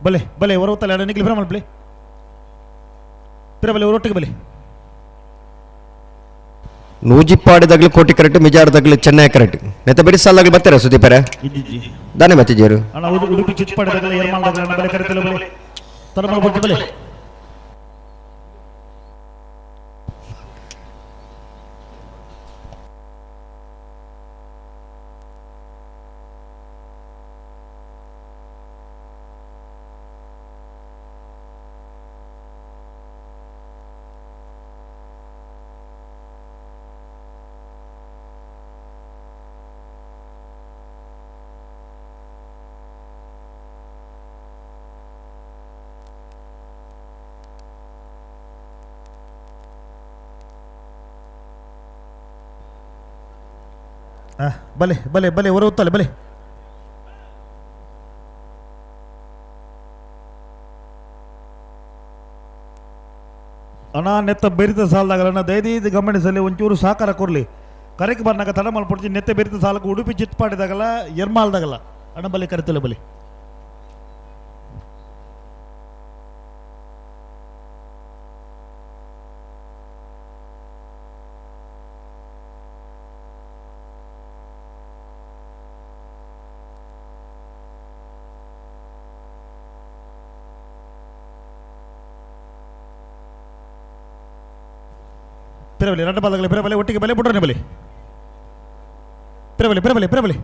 Speaker 8: ಬಲೆ ಬಲೆ ಹೊರತಲ್ಲ ಎರಡು ನಿಖಿಲ್ ಬಿರಮಲ್ ಬಲೆ ಪಿರ ಬಲೆ ಒಟ್ಟಿಗೆ ಬಲೆ.
Speaker 9: ನೂಜಿಪ್ಪಾಡಿದಾಗಲಿ ಕೋಟಿ ಕರೆಕ್ಟ್ ಮಿಜಾರದಾಗಲಿ ಚೆನ್ನೈ ಕರೆಕ್ಟ್ ನೆತ್ತ ಬಿಡಿ ಸಾಲಾಗಲಿ ಬರ್ತಾರೆ ಸುದೀಪರ ದಾನೆ ಬತ್ತಿಜೇರು
Speaker 8: ಅಣ್ಣ ಉಡುಪಿ ಚಿತ್ಪಾಡಿದಾಗಲಿ ಎರ್ಮಾಲ್ದಾಗಲಿ ಅಣ್ಣ ಬಲೆ ಕರೆತಲ್ಲ ಬಲೆ ತರಮಲ್ ಬೊಟ್ಟು ಬಲೆ. ಬಲೆ ಬಲೆ ಬಲೆ ಹೊರ ಉತ್ತಲೆ ಬಲೆ. ಅಣ್ಣ ನೆತ್ತ ಬೆರಿತ ಸಾಲದಾಗಲ್ಲ ಅಣ್ಣ ದಯದೀದ ಗಮನಿಸಲಿ ಒಂಚೂರು ಸಹಕಾರ ಕೊರಲಿ ಕರೆಕ್ ಬರ್ನಾಗ ತಡ ಮಲ್ಪಡ್ತೀನಿ. ನೆತ್ತ ಬೆರಿತ ಸಾಲಕ್ಕೆ ಉಡುಪಿ ಚಿತ್ಪಾಡಿದಾಗಲ್ಲ ಎರ್ಮಾಲ್ದಾಗಲ್ಲ ಅಣ್ಣ ಬಲೆ ಕರೆತಲೆ ಬಲೆ. ಪಿರಬಲಿ ಎರಡು ಬಾಲಗಲಿ ಪಿರಬಲಿ ಒಟ್ಟಿಗೆ ಬಲೆ ಬುಡ್ರನೆ ಬಲಿ ಪಿರಬಲಿ ಪಿರಬಲಿ ಪಿರಬಲಿ.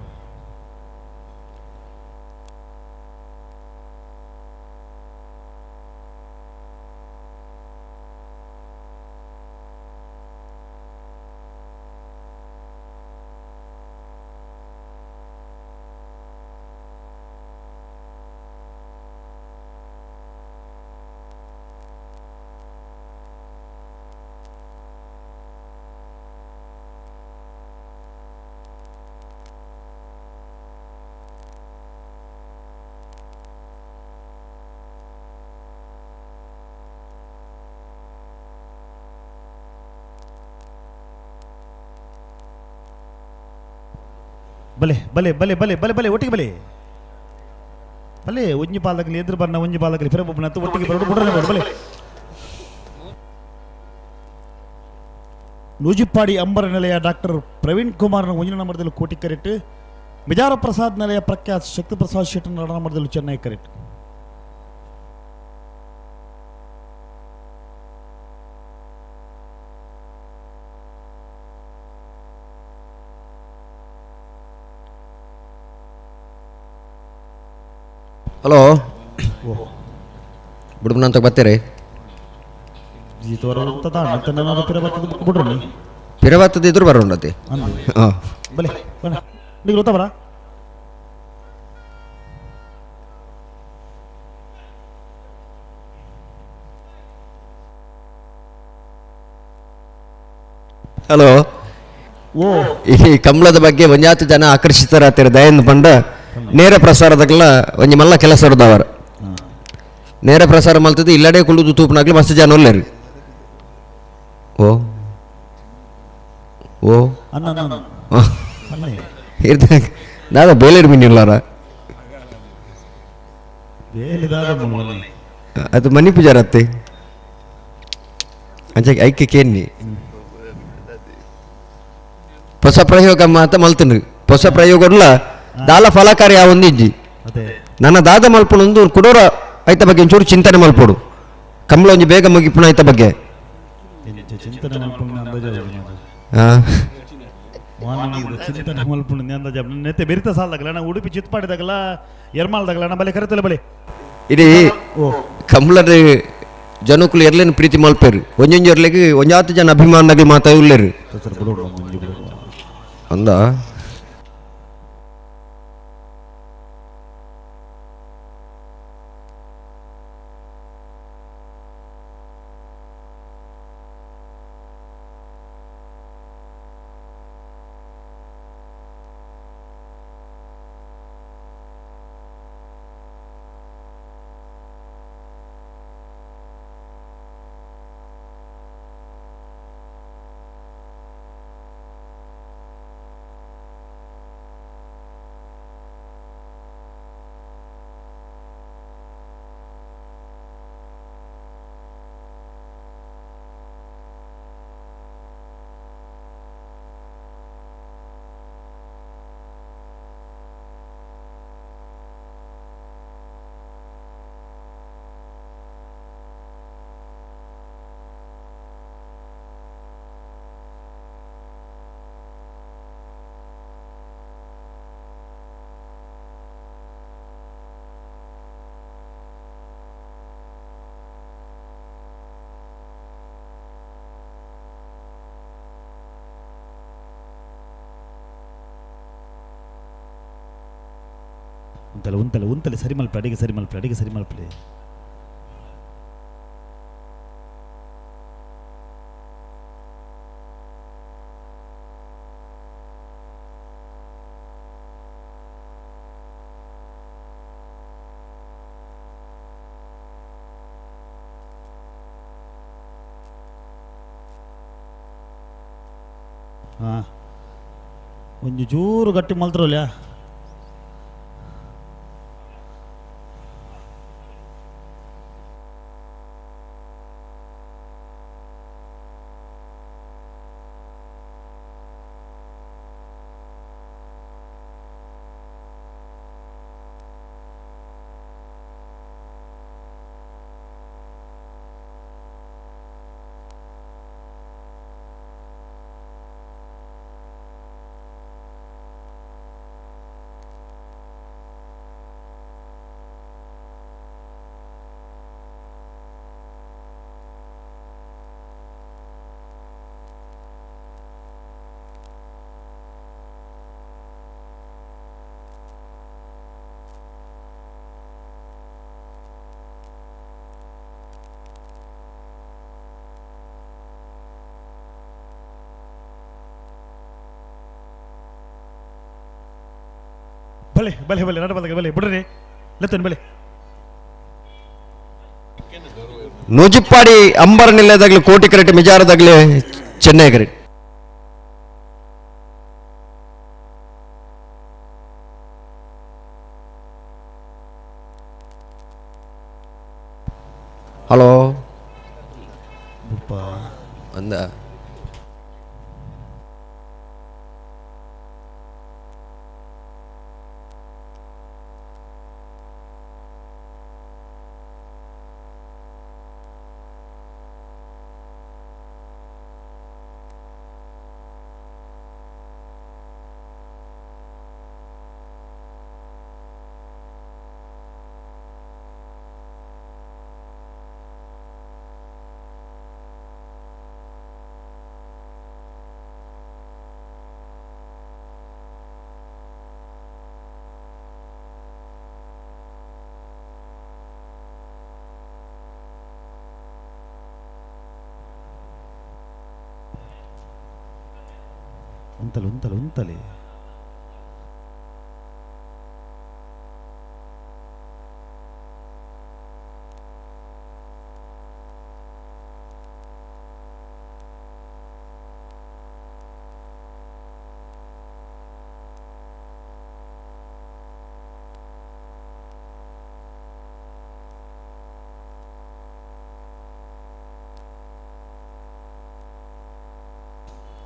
Speaker 8: ಬಲೆ ಬಲೆ ಬಲೆ ಬಲೆ ಬಲೆ ಬಲೆ ಒಟ್ಟಿಗೆ ಬಲೆ ಬಲೆ ಒಂಜಿ ಪಾಲಕಲಿ ಎದುರು ಬಣ್ಣ ಒಂಜಿ ಪಾಲಕಲಿ ಫಿರ ಒಬ್ಬನ ಒಟ್ಟಿಗೆ ಬರೋಡು ಬುಡ್ರನೆ ಬರೋಡು ಬಲೆ. ನೂಜಿಪ್ಪಾಡಿ ಅಂಬರ ನಿಲಯ ಡಾಕ್ಟರ್ ಪ್ರವೀಣ್ ಕುಮಾರ್ನ ಒಂಜಿನ ನಂಬರ್ದಲ್ಲಿ ಕೋಟಿ ಕರೆಟ್ ಮಿಜಾರ ಪ್ರಸಾದ್ ನಿಲಯ ಪ್ರಖ್ಯಾತ್ ಶಕ್ತಿ ಪ್ರಸಾದ್ ಶೆಟ್ಟರ್ ಎರಡನೇ ನಂಬರ್ದಲ್ಲಿ ಚೆನ್ನೈ ಕರೆಟ್.
Speaker 9: ಹಲೋ ಬುಡ್ಬನ ಅಂತ ಬರ್ತೀರಿ ಪಿರಬತ್ತದ ಇದ್ರು ಬರೋಣತಿ. ಹಾಂ
Speaker 8: ಬಲೆ ನೀವು ಗೊತ್ತಾ ಬರ.
Speaker 9: ಹಲೋ
Speaker 8: ಓ
Speaker 9: ಈ ಕಂಬಳದ ಬಗ್ಗೆ ಒಂಜಾತು ಜನ ಆಕರ್ಷಿತರಾತಿರ ದಯಂದು ಪಂಡ ನೇರ ಪ್ರಸಾರದಾಗಲ ಒಂಜಿ ಮಲ್ಲ ಕೆಲಸ ಇರ್ದವರು ನೇರ ಪ್ರಸಾರ ಮಲ್ತದ್ದು ಇಲ್ಲಡೆ ಕುಳ್ಳುದು ತೂಪನಾಗ್ಲಿ ಮಸ್ತ್ ಜನ ಉಲ್ಲೇರಿ. ಓ ಓ ದಾದಾ ಬೇಲೇರು ಮೀನು ಇಲ್ಲಾರ ಅದು ಮನಿ ಪೂಜಾರತ್ತೆ ಅಂಚೆ ಐಕೆ ಕೇನ್ನಿ ಹೊಸ ಪ್ರಯೋಗ ಮಾತ ಮಲ್ತನು ಹೊಸ ಪ್ರಯೋಗ ದಾಲ ಫಲಕಾರಿ ಯಾವ ಒಂದಿಜ್ಜಿ ನನ್ನ ದಾದ ಮಲ್ಪುಣೊಂದು ಕುಡೋರ ಐತ ಬಗ್ಗೆ ಒಂಚೂರು ಚಿಂತನೆ ಮಲ್ಪೋಡು ಕಂಬಳ ಒಂಜಿ ಬೇಗ ಮುಗಿಪುಣ ಐತ ಬಗ್ಗೆ
Speaker 8: ಚಿಂತನೆ ಮಲ್ಪುಣ ಅಂದಾಜು ನೆತ್ತೆ ಬೆರಿತ ಸಾಲದಾಗಲ್ಲ ನಾ ಉಡುಪಿ ಚಿತ್ಪಾಡಿದಾಗಲ್ಲ ಎರ್ಮಾಲ್ದಾಗಲ್ಲ ನಾ ಬಲೆ ಕರೆತಲೆ ಬಲೆ
Speaker 9: ಇಡೀ ಕಂಬಳದ ಜನಕ್ಕಲು ಎರ್ಲೇನು ಪ್ರೀತಿ ಮಲ್ಪೇರು ಒಂಜೊಂಜಿ ಎರ್ಲೆಗ್ ಒಂಜಾತು ಜನ ಅಭಿಮಾನದಾಗಲಿ ಮಾತಾ ಉಲ್ಲೇರು ಅಂದ
Speaker 8: ಉಂತಲೆ ಉಂತಲೆ ಉಂತಲೆ ಸರಿ ಮಲ್ಪೆ ಅಡಿಗೆ ಸರಿ ಮಲ್ಪೆ ಅಡಿಗೆ ಸರಿ ಮಲ್ಪಲೆ. ಹಾಂ ಒಂಜಿ ಚೂರು ಗಟ್ಟಿ ಮಲ್ತ್ರಲ್ಲ. ಬಲೆ ಬಲೆ ಬಲೆ ನಡ ಬಲೆ ಬಲೆ ಬಿಡ್ರಿ ಲೆತ್ತನ್ ಬಲೆ.
Speaker 9: ನೂಜಿಪ್ಪಾಡಿ ಅಂಬರ್ ನಿಲ್ಲದಾಗಲಿ ಕೋಟಿ ಕರೆಟ್ ಮಿಜಾರದಾಗಲಿ ಚೆನ್ನೈ ಕರೆಟ್. ಹಲೋ ಅಂದ
Speaker 8: ಉಂತಲೆ ಉಂತಲೆ ಉಂತಲೆ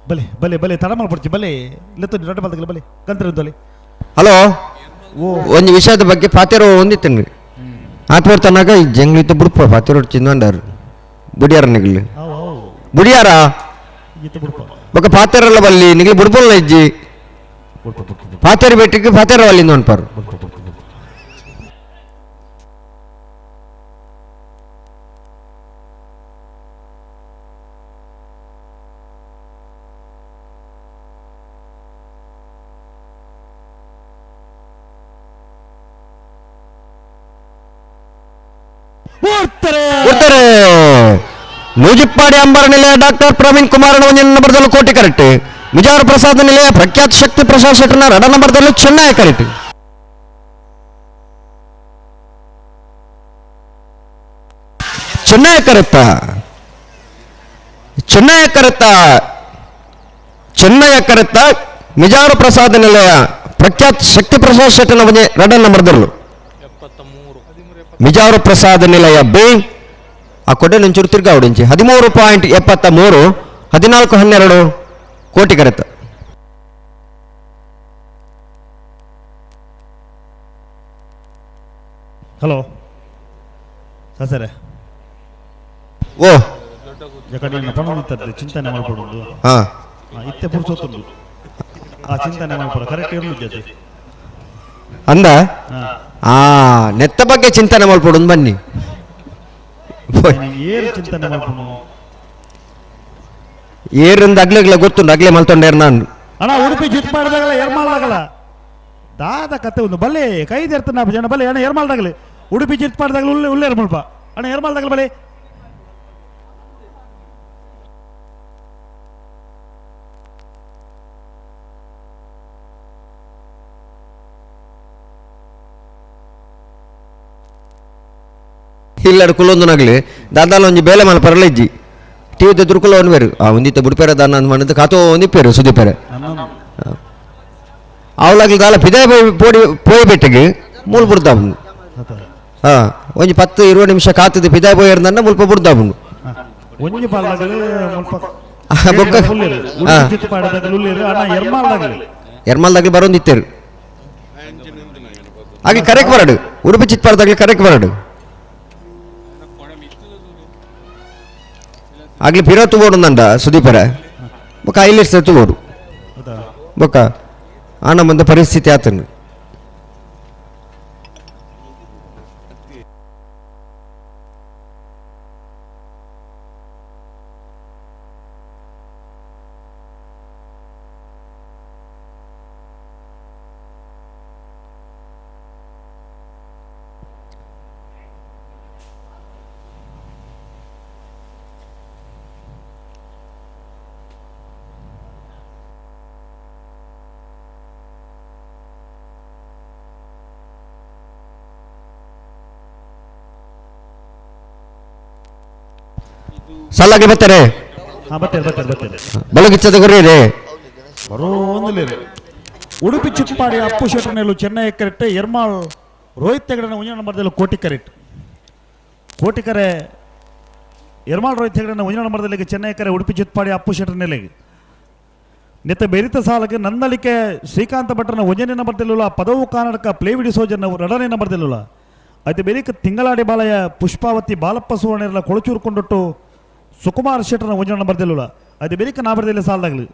Speaker 8: ಬಲೆ ಬಲೆ ಬಲೆ ತಡ ಮಾಡ್ಬಿಡ್ತಿ ಬಲೆ ಲೆತ್ತು ದೊಡ್ಡ ಬಲ್ದಗಲ ಬಲೆ ಕಂತ್ರ ತೊಲೆ.
Speaker 9: ಹಲೋ, ಒಂದು ವಿಷಯದ ಬಗ್ಗೆ ಪಾತೆರೋ ಒಂದಿತ್ತೇನೆ ಆತ್ಮರ್ ತನಕ ಈ ಜಂಗ್ಲಿತ್ತು ಬುಡ್ಪ ಪಾತೆರೋ ಚಿಂದಂಡಾರು ಬುಡಿಯಾರ ನಿಗಲಿ ಬುಡಿಯಾರ ಬೊಕ್ಕ ಪಾತೆರಲ್ಲ ಬಲ್ಲಿ ನಿಗಲಿ ಬುಡ್ಬಲ್ಲ ಇಜ್ಜಿ ಪಾತೆರಿ ಬೆಟ್ಟಿಗೆ ಪಾತೆರ ಬಲ್ಲಿಂದ ಅನ್ಪಾರು. ನೂಜಿಪ್ಪಾಡಿ ಅಂಬರ ನಿಲಯ ಡಾಕ್ಟರ್ ಪ್ರವೀಣ್ ಕುಮಾರ್ ನಂಬರ್ದಲ್ಲೂ ಕೋಟಿ ಕರೆಕ್ಟ್. ವಿಜಾರ ಪ್ರಸಾದ್ ನಿಲಯ ಪ್ರಖ್ಯಾತ ಶಕ್ತಿ ಪ್ರಸಾದ್ ಶೆಟ್ಟರ್ನ ರಡ ನಂಬರ್ದಲ್ಲೂ ಚೆನ್ನೈ ಕರೆಕ್ಟ್. ಚೆನ್ನೈ ಕರೆತ್ತ ಚೆನ್ನೈ ಕರೆತ್ತ ಚೆನ್ನೈ ಕರೆತ್ತ ಮಿಜಾರು ಪ್ರಸಾದ್ ನಿಲಯ ಪ್ರಖ್ಯಾತ ಶಕ್ತಿ ಪ್ರಸಾದ್ ಶೆಟ್ಟರ್ನ ರಡ ನಂಬರ್ದಲ್ಲೂ ಮಿಜಾರು ಪ್ರಸಾದ್ ನಿಲಯ ಬಿ ಆ ಕೊಡೆ ನಂಚೂರು ತಿರ್ಗಾವಡಿಂಚಿ 13.73 14-12 ಕೋಟಿ ಕರೆತ.
Speaker 8: ಹಲೋ ಸರ್,
Speaker 9: ಓ
Speaker 8: ಚಿಂತನೆ ಮಾಡ್ಕೊಡುದು ಇತ್ತೆ ಪುರ್ಸೊತ್ತುಂಡು ಆ ಚಿಂತನೆ ಮಾಡ್ಕೊಡ ಕರೆಕ್ಟ್ ಇರಲು ಜೊತೆ
Speaker 9: ಅಂದ ಆ ನೆತ್ತ ಬಗ್ಗೆ ಚಿಂತನೆ ಮಾಡ್ಕೊಡುದು ಬನ್ನಿ.
Speaker 8: ಏರು ಚಿಂತನೆ ಮಾಡ್ಕೊಂಡು
Speaker 9: ಏರಿಂದ ಅಗ್ಲೆಗ್ಲ ಗೊತ್ತುಂಡು ಅಗ್ಲೆ ಮಲ್ತೊಂಡೇರ್ ನಾನು
Speaker 8: ಅಣ್ಣ ಉಡುಪಿ ಜಿತ್ ಮಾಡಿದಾಗಲ್ಲ ಎರ್ಮಾಲ್ದಾಗಲ್ಲ ದಾದ ಕತೆ ಒಂದು ಬಲ್ಲೆ ಕೈದೇರ್ತನ ಜನ ಬಲ್ಲೆ ಅಣ್ಣ ಎರ್ಮಾಲ್ದಾಗಲಿ ಉಡುಪಿ ಜಿತ್ ಮಾಡಿದಾಗಲ ಉಳ್ಳೆ ಉಳ್ಳೇರ್ ಮುಲ್ಪ ಅಣ್ಣ ಎರ್ಮಾಲ್ದಾಗಲ ಬಲ್ಲೆ
Speaker 9: ಇಲ್ಲಡ ಕುಲೊಂದು ನಗಲಿ ದಾದಾಲ ಒಂಜಿ ಬೇಲೆ ಮಲ್ಪ ಪರಲ ಇಜ್ಜಿ ಟಿವಿ ತುರುಕುಲ ಒಂದು ಬೇರು ಆ ಒಂದಿತ್ತ ಬುಡ್ಪೇರ ದಾನ ಅಂದ್ ಮಾಡಿದ್ದು ಕಾತೋ ಒಂದಿಪ್ಪೇರು ಸುದೀಪೇರೆ ಅವಲಾಗ್ಲಿ ದಾಲ ಪಿದೆ ಪೋಡಿ ಪೋಯಿ ಬೆಟ್ಟಿಗೆ ಮೂಲ ಬುಡ್ದಾಬುಂಡು. ಹಾಂ ಒಂಜಿ 10-20 ನಿಮಿಷ ಕಾತದ ಪಿದೆ ಪೋಯಿರ್ದನ್ನ ಮುಲ್ಪ ಬುಡ್ದಾಬುಂಡು.
Speaker 8: ಒಂಜಿ ಪಾಲ್ದಾಗಲಿ ಮುಲ್ಪ
Speaker 9: ಬೊಕ್ಕ ಎರ್ಮಾಲ್ದಾಗಲಿ ಬರೋಂದಿತ್ತೇರು ಆಗ್ಲಿ ಕರೆಕ್ಟ್ ಬರಡು ಉಡುಪಿ ಚಿತ್ಪಾಡದಾಗ್ಲಿ ಕರೆಕ್ಟ್ ಬರಡು ಆಗ್ಲಿ ಪಿರೋ ತೂಬೋಡು ನಂಡ ಸುದೀಪರ ಬೊಕ್ಕ ಐಲಿಟ್ಸ್ ತೂಬೋಡು ಬೊಕ್ಕ ಆನ ಮುಂದೆ ಪರಿಸ್ಥಿತಿ ಆತನು. ಸಾಲಾಗಿ ಬರ್ತಾರೆ ಬಲಗಿಚ್ಚದ ಗುರಿ
Speaker 8: ಬರೋಂದಿಲ್ಲ. ಉಡುಪಿ ಚಿಪ್ಪಾಡಿ ಅಪ್ಪು ಶೆಟ್ಟರ್ನೆಲ್ಲು ಚೆನ್ನೈ ಕರೆಕ್ಟ್ ಎರ್ಮಾಳ್ ರೋಹಿತ್ ಹೆಗಡೆನ ಒಂಜಿ ನಂಬರ್ದಲ್ಲಿ ಕೋಟಿ ಕರೆಕ್ಟ್ ಕೋಟಿಕರೆ ಎರ್ಮಾಳ್ ರೋಹಿತ್ ಹೆಗಡೆನ ಒಂಜಿ ನಂಬರ್ದಲ್ಲಿ ಚೆನ್ನೈ ಕರೆ ಉಡುಪಿ ಚಿತ್ಪಾಡಿ ಅಪ್ಪು ಶೆಟ್ಟರ್ನೆಲೆಗೆ ನೆತ್ತ ಬೆರಿತ ಸಾಲಕ್ಕೆ ನಂದಳಿಕೆ ಶ್ರೀಕಾಂತ ಭಟ್ರನ ಒಂಜನೇ ನಂಬರ್ದಲ್ಲಿಲ್ಲ ಪದವು ಕರ್ನಾಟಕ ಪ್ಲೇವಿಡಿ ಸೋಜನ್ನ ಎರಡನೇ ನಂಬರ್ದಲ್ಲಿಲ್ಲ అయితే ಬೆರಿಕ ತಿಂಗಳಾಡಿ ಬಾಲಯ ಪುಷ್ಪಾವತಿ ಬಾಲಪ್ಪ ಸುವರ್ಣರೆಲ್ಲ ಕೊಳಚೂರು ಕೊಂಡೊಟ್ಟು ಸುಕುಮಾರ್ ಶೆಟ್ಟರ್ನ ಒಂಜಿ ನಂಬರ್ದಲ್ಲಿಲ್ಲ ಅದು ಬೆರಿಕ ನಾಬರ್ದಲ್ಲಿ ಸಾಲದಾಗಲಿ.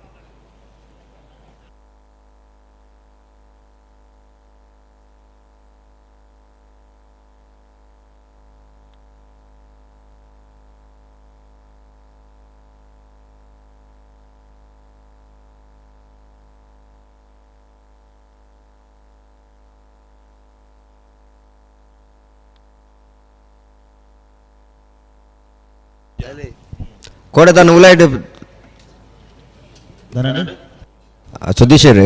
Speaker 9: ಕೋಡೆದಾನ ಉಲಾಯ್ಡ್ ಸುದೀಶರು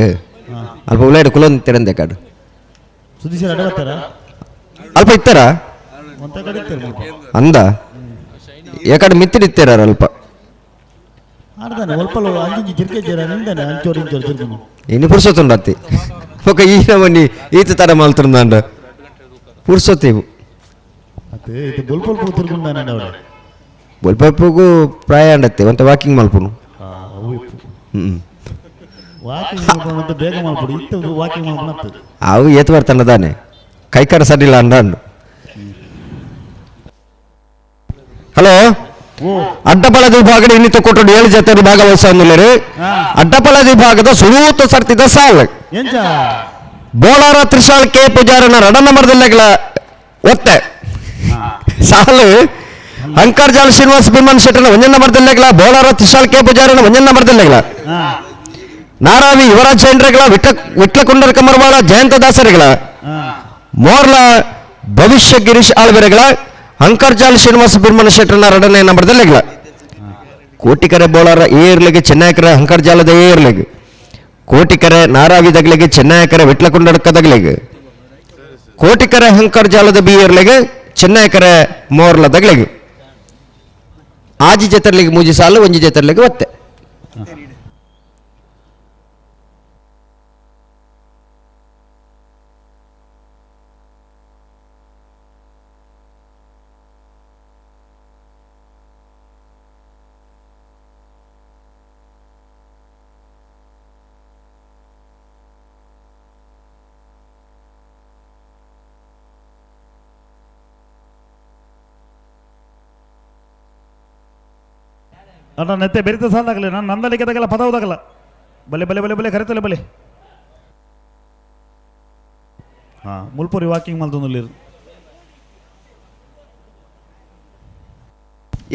Speaker 9: ಅಲ್ಪ ಉಳ್ಳಾಡಿ ಕುಲೊಂದು ತೆರಂದೆ ಕಾಡು
Speaker 8: ಸುದೀಶರು ಅಡೆ ಬರ್ತಾರ
Speaker 9: ಅಲ್ಪ ಇತ್ತಾರ
Speaker 8: ಒಂತ ಕಡೆ ಇತ್ತಾರೆ
Speaker 9: ಅಂದ ಏಕಡೆ ಮಿತ್ತಿಡಿತ್ತೀರ ಅಲ್ಪ
Speaker 8: ಆಡ್ದಾನೆ ಒಲ್ಪಲು ಅಂಜಿಂಜಿ ಜಿರ್ಕೆ ಜರ ನಿಂದಾನೆ ಅಂಚೋರು ಇಂಚೋರು ತಿರ್ಗುನು
Speaker 9: ಇನ್ನು ಪುರ್ಸೊತ್ತುಂಡತ್ತಿ ఒక ಈ ನಮನಿ ಈತ ತರ ಮಲ್ತುಂದಾಂಡ ಪುರ್ಸೊತ್ತು ಇವು
Speaker 8: ಅತ್ತೆ ಇದು ಬೊಲ್ಪೊಲ್ಪ ತಿರ್ಗುಂದಾನೆ ಅವಡೆ
Speaker 9: ಬೊಲ್ಪೊಲ್ಪಗೂ ಪ್ರಾಯ ಅಂಡತ್ತೆ ಒಂತ ವಾಕಿಂಗ್ ಮಲ್ಪುನು. ಹ್ಮ್
Speaker 8: ವಾಕಿಂಗ್ ಮಲ್ಪುನು ಅಂತ ಬೇಗ ಮಲ್ಪುಡು ಇತ್ತ ವಾಕಿಂಗ್ ಮಲ್ಪುನು ಅತ್ತು
Speaker 9: ಅವು ಏತ್ ಬರ್ತಾನ ದಾನೆ ಕೈಕಾರ ಸರಿಲ್ಲ ಅಂಡ. ಹಲೋ ಅಡ್ಡಪಲದ ವಿಭಾಗದ ಇನ್ನಿತ ಕೊಟ್ಟು 7 ಜೊತೆ ಭಾಗವಹಿಸುವಂದಿಲ್ಲರು. ಅಡ್ಡಪಲದ ವಿಭಾಗದ ಸುರೂತ ಸರ್ತಿದ ಸಾಲ್ ಬೋಳಾರ ತ್ರಿಶಾಲ್ ಕೆ ಪೂಜಾರನ ರಡ ನಂಬರ್ದಲ್ಲೆಗಳ ಒತ್ತೆ ಸಾಲು ಅಂಕರ್ಜಾಲ್ ಶ್ರೀನಿವಾಸ್ ಭೀಮನ್ ಶೆಟ್ಟನ ಒಂಜನ್ ನಂಬರ್ದಲ್ಲೆಗಳ ಬೋಳಾರ ತ್ರಿಶಾಲ್ ಕೆ ಪೂಜಾರನ ಒಂಜನ್ ನಂಬರ್ದಲ್ಲೆಗಳ ನಾರಾವಿ ಯುವರಾಜ್ ಜೈನ್ರೆಗಳ ವಿಟ್ಲಕುಂಡರ ಕಮರ್ವಾಳ ಜಯಂತ ದಾಸರಿಗಳ ಮೋರ್ಲ ಭವಿಷ್ಯ ಗಿರೀಶ್ ಆಳ್ವೆರೆಗಳ ಅಂಕರ್ಜಾಲ್ ಶ್ರೀನಿವಾಸ ಬಿರ್ಮನ ಶೆಟ್ಟರ್ನ ಎರಡನೇ ನಂಬರ್ದಲ್ಲೆಗಳ ಕೋಟಿಕರೆ ಬೋಳಾರ ಏರ್ಲೆಗೆ ಚೆನ್ನಯಕರ ಅಂಕರ್ಜಾಲದ ಏರ್ಲೆಗೆ ಕೋಟಿಕರೆ ನಾರಾವಿ ದಗ್ಲೆಗೆ ಚೆನ್ನಯಕರೆ ವಿಟ್ಲಕುಂಡಡ್ಕ ದಗ್ಲೆಗೆ ಕೋಟಿಕರೆ ಹಂಕರ್ಜಾಲದ ಬಿ ಏರ್ಲೆಗೆ ಚೆನ್ನಯಕರೆ ಮೋರ್ಲ ದಗ್ಲೆಗೆ ಆಜಿ ಜತರ್ಲಿಗೆ ಮೂಜಿ ಸಾಲು ಒಂಜಿ ಜತರ್ಲಿಗೆ ಒತ್ತೆ.
Speaker 8: ಅಣ್ಣ ನೆತ್ತೆ ಬೆರಿತ ಸಾಲಾಗಲಿ ನಾನು ನಂದಲಿಕ್ಕೆ ತಗಲ್ಲ ಪದವುದಾಗಲ್ಲ ಬಲೆ ಬಲೆ ಬಲೆ ಬಲೆ ಕರೆತಲೆ ಬಲೆ ಹಾಂ ಮುಲ್ಪುರಿ ವಾಕಿಂಗ್ ಮಲ್ತೊಂದುಲ್ಲೇರು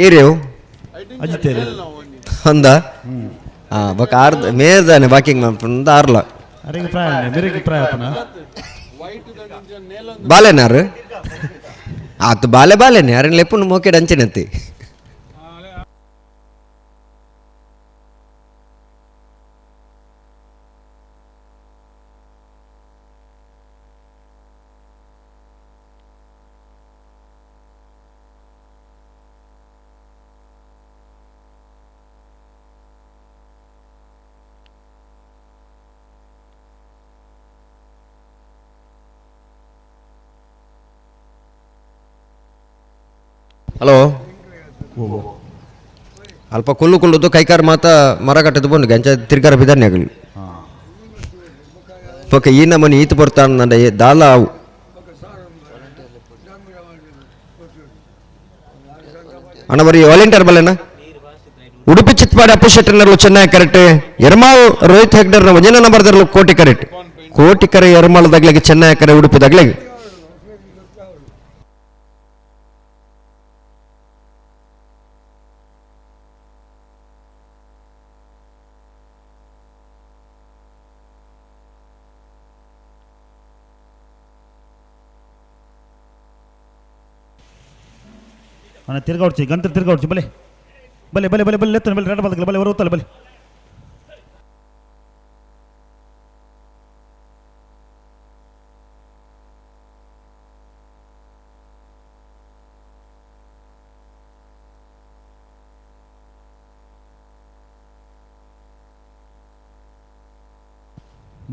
Speaker 9: ಏರೇವು
Speaker 8: ಅಜಿತೇರು
Speaker 9: ಅಂದ ಹಾಂ ಬೊಕ ಆರ್ದ ಮೇರ್ದಾನೆ ವಾಕಿಂಗ್ ಮಲ್ಪುಂದು ಆರ್ಲ
Speaker 8: ಅರೆಗೆ ಪ್ರಾಯ ಮೇರೆಗೆ ಪ್ರಾಯ ಅಪ್ಪನ
Speaker 9: ಬಾಲೆನಾರು ಆತು ಬಾಲೆ ಬಾಲೆನೆ ಅರೆನ್ ಲೆಪ್ಪುನು ಮೋಕೆಡ್ ಅಂಚೆನತ್ತಿ. ಹಲೋ ಅಲ್ಪ ಕುಲ್ಲು ಕುಲ್ಲುದು ಕೈಕಾರ ಮಾತ ಮರ ಕಟ್ಟದು ಬಂದು ಗಂಚ ತಿರ್ಗಾರ ಬಿದ್ದಾನೆ ಆಗಲಿ ಓಕೆ ಈ ನಮ್ಮನೆ ಈತ ಬರ್ತಾನ ದಾಲ ಅವು ಅಣ್ಣ ಬರೀ ವಾಲಂಟಿಯರ್ ಬಲ್ಲೇನಾ ಉಡುಪಿ ಚಿತ್ಪಾಡಿ ಅಪ್ಪು ಶೆಟ್ಟರ್ನಲ್ಲೂ ಚೆನ್ನಾಗಿ ಕರೆಕ್ಟ್ ಎರ್ಮಾಲ್ ರೋಹಿತ್ ಹೆಗ್ಡರ್ನ ಒಂಜನ ನಂಬರ್ದಲ್ಲೂ ಕೋಟಿ ಕರೆಕ್ಟ್ ಕೋಟಿ ಕರೆ ಎರ್ಮಾಲ್ ದಗ್ಲಿಗೆ ಚೆನ್ನಾಗಿ ಕರೆ ಉಡುಪಿ ದಗ್ಲಿಗೆ.
Speaker 8: ಅಣ್ಣ ತಿರ್ಗಾ ಹೊಡ್ಚಿ ಗಂತ್ರ ತಿರ್ಗಾ ಹೊಡ್ಚಿ ಬಲೆ ಬಲೆ ಬಲೆ ಬಲೆ ಬಲೆ ಲೆತ್ತನ ಬಲೆ ರೆಡ್ ಬದಕಲ ಬಲೆ ಹೊರ ಬಲೆ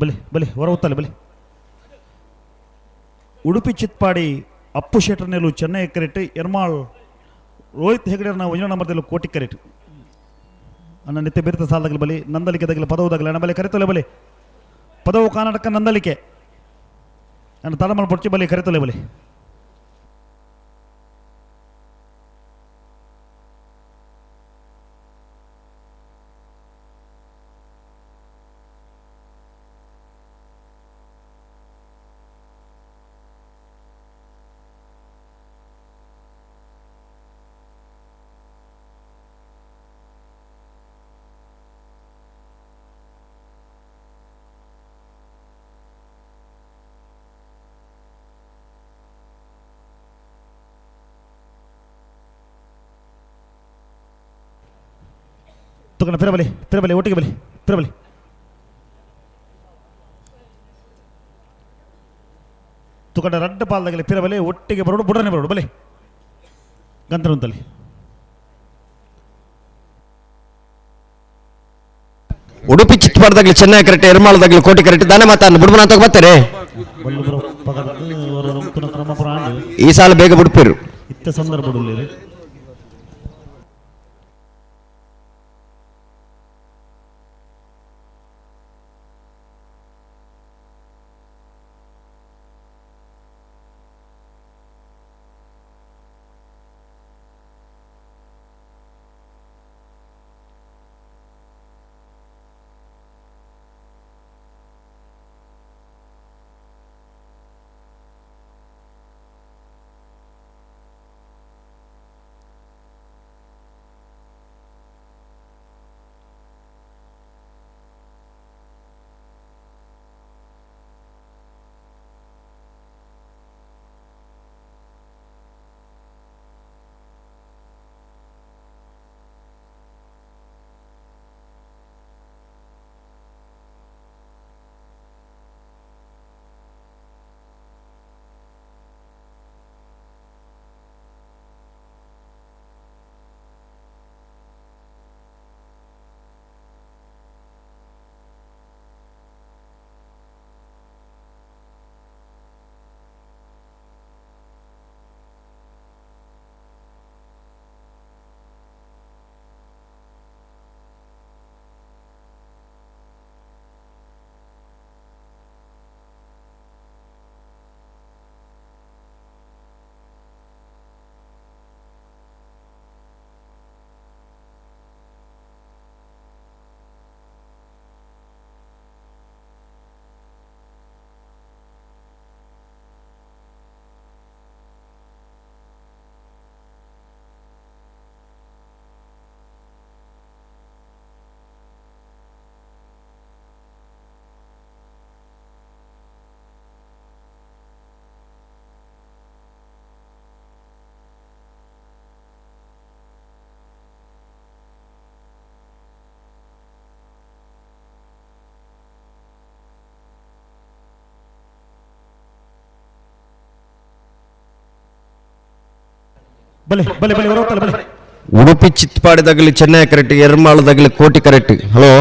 Speaker 8: ಬಲೆ ಬಲೆ ಹೊರ ಉತ್ತಲೆ ಬಲೆ. ಉಡುಪಿ ಚಿತ್ಪಾಡಿ ಅಪ್ಪು ಶೆಟ್ಟರ್ನೆಲು ಚೆನ್ನೈ ಕರೆಟ್ ಎರ್ಮಾಳ್ ರೋಹಿತ್ ಹೆಗಡೆಯವ್ರನ್ನ ಒಂಜನ ನಂಬರ್ದಲ್ಲಿ ಕೋಟಿ ಕರೆಟ್ ಅಣ್ಣ ನಿತ್ಯ ಬೆರಿತ ಸಾಲದಾಗಲಿ ಬಲಿ ನಂದಲಿಕೆ ದಗಲಿ ಪದವು ದಗಲಿ ಅಣ್ಣ ಬಲೆ ಕರೆತೊಲೆ ಬಲಿ ಪದವು ಕರ್ನಾಟಕ ನಂದಲಿಕೆ ಅಣ್ಣ ತಡಮಲ್ ಪೊಡ್ಚಿ ಬಲಿ ಕರೆತೊಲೆ ಬಲಿ. ತಗೊಂಡ ಫಿರಬಲಿ ಫಿರಬಲಿ ಒಟ್ಟಿಗೆ ಬಲಿ ಫಿರಬಲಿ. ತುಕಡ ರಡ್ಡ ಪಾಲ್ದಾಗಲಿ ಪಿರಬಲೆ ಒಟ್ಟಿಗೆ ಬರೋಡು ಬುಡನೆ ಬರೋಡು ಬಲೆ ಗಂತರಂತಲ್ಲಿ.
Speaker 9: ಉಡುಪಿ ಚಿತ್ತಪಾಡದಾಗಲಿ ಚೆನ್ನೈ ಕರೆಕ್ಟ್, ಎರ್ಮಾಳದಾಗಲಿ ಕೋಟೆ ಕರೆಕ್ಟ್ ದಾನೆ ಮಾತಾನು ಬುಡ್ಬನ ಅಂತ ಬರ್ತಾರೆ. ಈ ಸಾಲ ಬೇಗ ಬಿಡ್ಪಿರು.
Speaker 8: ಇತ್ತ ಸಂದರ್ಭದಲ್ಲಿ ಬಲೆ ಬಲೆ ಬಲೆ ಬರೋತಲ್ಲ ಬಲೆ.
Speaker 9: ಉಡುಪಿ ಚಿತ್ತಪಾಡಿದಾಗಲಿ ಚೆನ್ನೈ ಕರೆಕ್ಟ್, ಎರ್ಮಾಳದಾಗಲಿ ಕೋಟಿ ಕರೆಕ್ಟ್. ಹಲೋ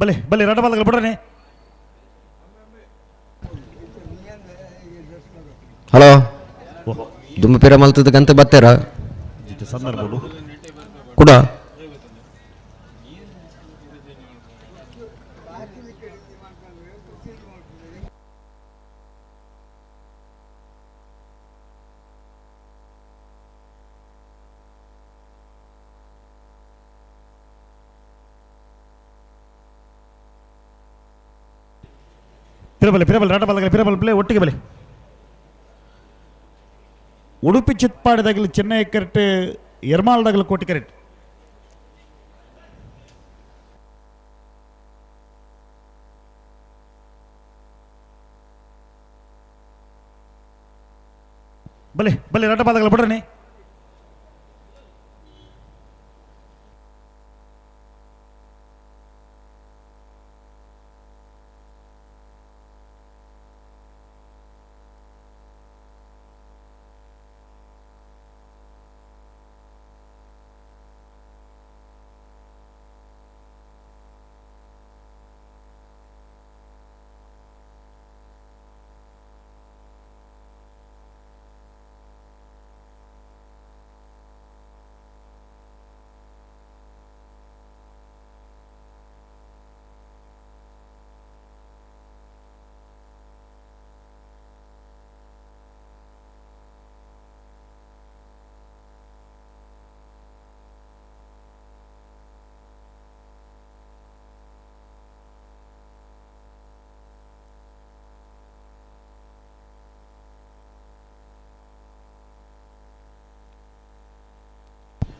Speaker 8: ಬಲೆ ಬಲೆ ರಡ ಬಾಲಗಳು ಬಿಡ್ರನೆ.
Speaker 9: ಹಲೋ ದುಮ್ಮಪಿರ ಮಲ್ತದ ಗಂತ ಬತ್ತೇರ
Speaker 8: ಸಂದರ್ಭ
Speaker 9: ಕೂಡ
Speaker 8: ಪಿರಬಲೆ ಪಿರಬಲೆ ರಡ ಬಾಲಗಳು ಪಿರಬಲ್ ಪ್ಲೇ ಒಟ್ಟಿಗೆ ಬಲೆ. ಉಡುಪಿ ಚಿತ್ಪಾಡಿದಾಗಲಿ ಚೆನ್ನೈ ಕರೆಕ್ಟ್, ಎರ್ಮಾಲ್ದಾಗಲಿ ಕೋಟಿ ಕರೆಕ್ಟ್. ಬಲೆ ಬಲೆ ರಡ ಬಾಲಗಳು ಬಿಡ್ರನೆ.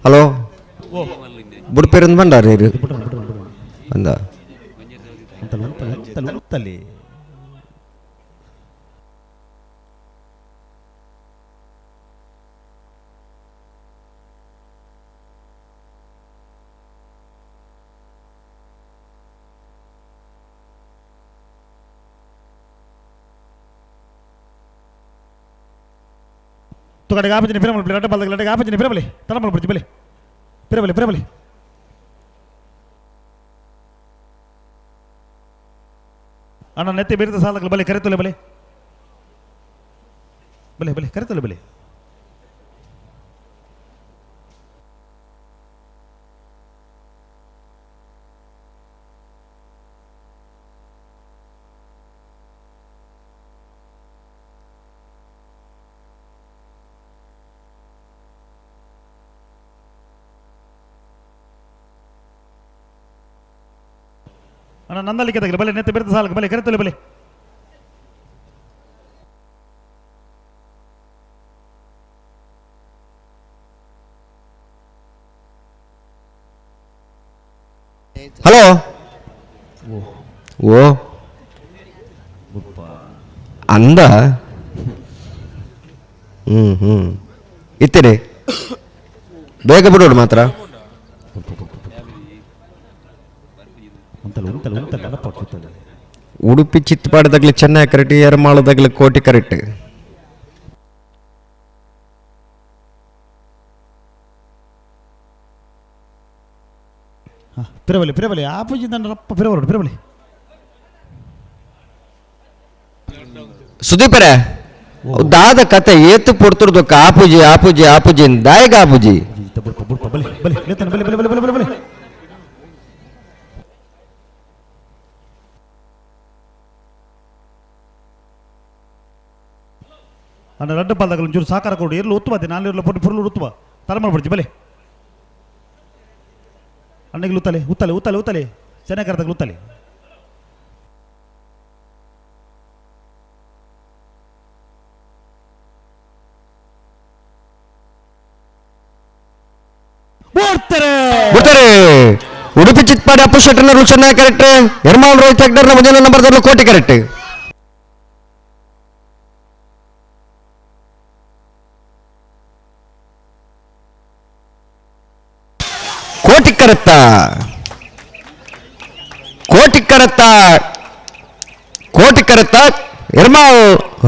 Speaker 9: Hello ಬುಡ್ಪೇರಂದು ಬಂದಾರ ಅಂದ
Speaker 8: ತುಕಡೆ ಆಪಜಿನ ಪಿರಮಲ್ ರಡ್ಡ ಬಲ್ದ ಲಡ್ಡ ಆಪಜಿನ ಪಿರಬಲಿ ತಲಮಲ್ ಬಿಡ್ತಿ ಬಲಿ ಪಿರಬಲಿ ಪಿರಬಲಿ ಅಣ್ಣ ನೆತ್ತಿ ಬೀರಿದ ಸಾಲಕ್ಕೆ ಬಲಿ ಕರೆತೊಲೆ ಬಲಿ ಬಲೆ ಬಲೆ ಕರೆತೊಲೆ ಬಲಿ ಅಣ್ಣ ನಂದಲಿಕ್ಕೆ ತಗಲಿ ಬಲೆ ನೆತ್ತಿ ಬೆರೆತ ಸಾಲಕ್ಕೆ ಬಲೆ ಕರೆತೊಲೆ ಬಲೆ
Speaker 9: ಹಲೋ ಓ ಅಂದ ಹ್ಞೂ ಹ್ಞೂ ಇತ್ತೀರಿ ಬೇಗ ಬಿಡೋಡು ಮಾತ್ರ ಉಡುಪಿ ಚಿತ್ತಪಾಡದಾಗಲಿ ಚೆನ್ನೈ ಕರೆಕ್ಟ್, ಎರ್ಮಾಳದಾಗಲಿ ಕೋಟಿ ಕರೆಕ್ಟ್.
Speaker 8: ಪಿರಬಲಿ ಪಿರಬಲಿ ಆಪೋಜಿಟ್ ರಪ್ಪ ಪಿರಬರೋಡು ಪಿರಬಲಿ
Speaker 9: ಸುದೀಪರೇ ದಾದ ಕತೆ ಏತು ಪೊಡ್ತುರ್ದೊಕ್ಕ ಆಪುಜಿ ಆಪುಜಿ ಆಪುಜಿ ದಾಯಗ ಆಪುಜಿ
Speaker 8: ಬಲೆ ಬಲೆ ಲೇತನ ಬಲೆ ಬಲೆ ಬಲೆ ಬಲೆ ಬಲೆ ಬಲೆ ಅಣ್ಣ ರಡ್ಡ ಪಾಲ್ದಾಗ ಒಂಚೂರು ಸಾಕಾರ ಕೊಡು ಇರ್ಲು ಉತ್ತಮ ನಾಲ್ ಇರ್ಲು ಪೊಟ್ಟು ಪುರ್ಲು ಉತ್ತಮ ತಲೆ ಮಾಡ್ಬಿಡ್ತಿ ಬಲೆ ಅಣ್ಣಗೆ ಉತ್ತಲೆ ಉತ್ತಲೆ ಉತ್ತಲೆ ಉತ್ತಲೆ ಚೆನ್ನಾಗಿ ಕರೆದಾಗ ಉತ್ತಲೆ
Speaker 9: ಬಿಡ್ತಾರೆ. ಉಡುಪಿ ಚಿತ್ಪಾಡಿ ಅಪ್ಪು ಶೆಟ್ಟರ್ನ ರುಚನ್ನ ಕರೆಕ್ಟ್, ಎರ್ಮಾಲ್ ರೋಹಿತ್ ಹೆಗ್ಡರ್ನ ಮೊದಲ ನಂಬರ್ದಲ್ಲೂ ಕೋಟಿ ಕರೆಕ್ಟ್. ಕೋಟಿ ಕರೆತ್ತ ಕೋಟಿ ಕರೆತ್ತ ಕೋಟಿ ಕರೆತ್ತ ಎರ್ಮಾಲ್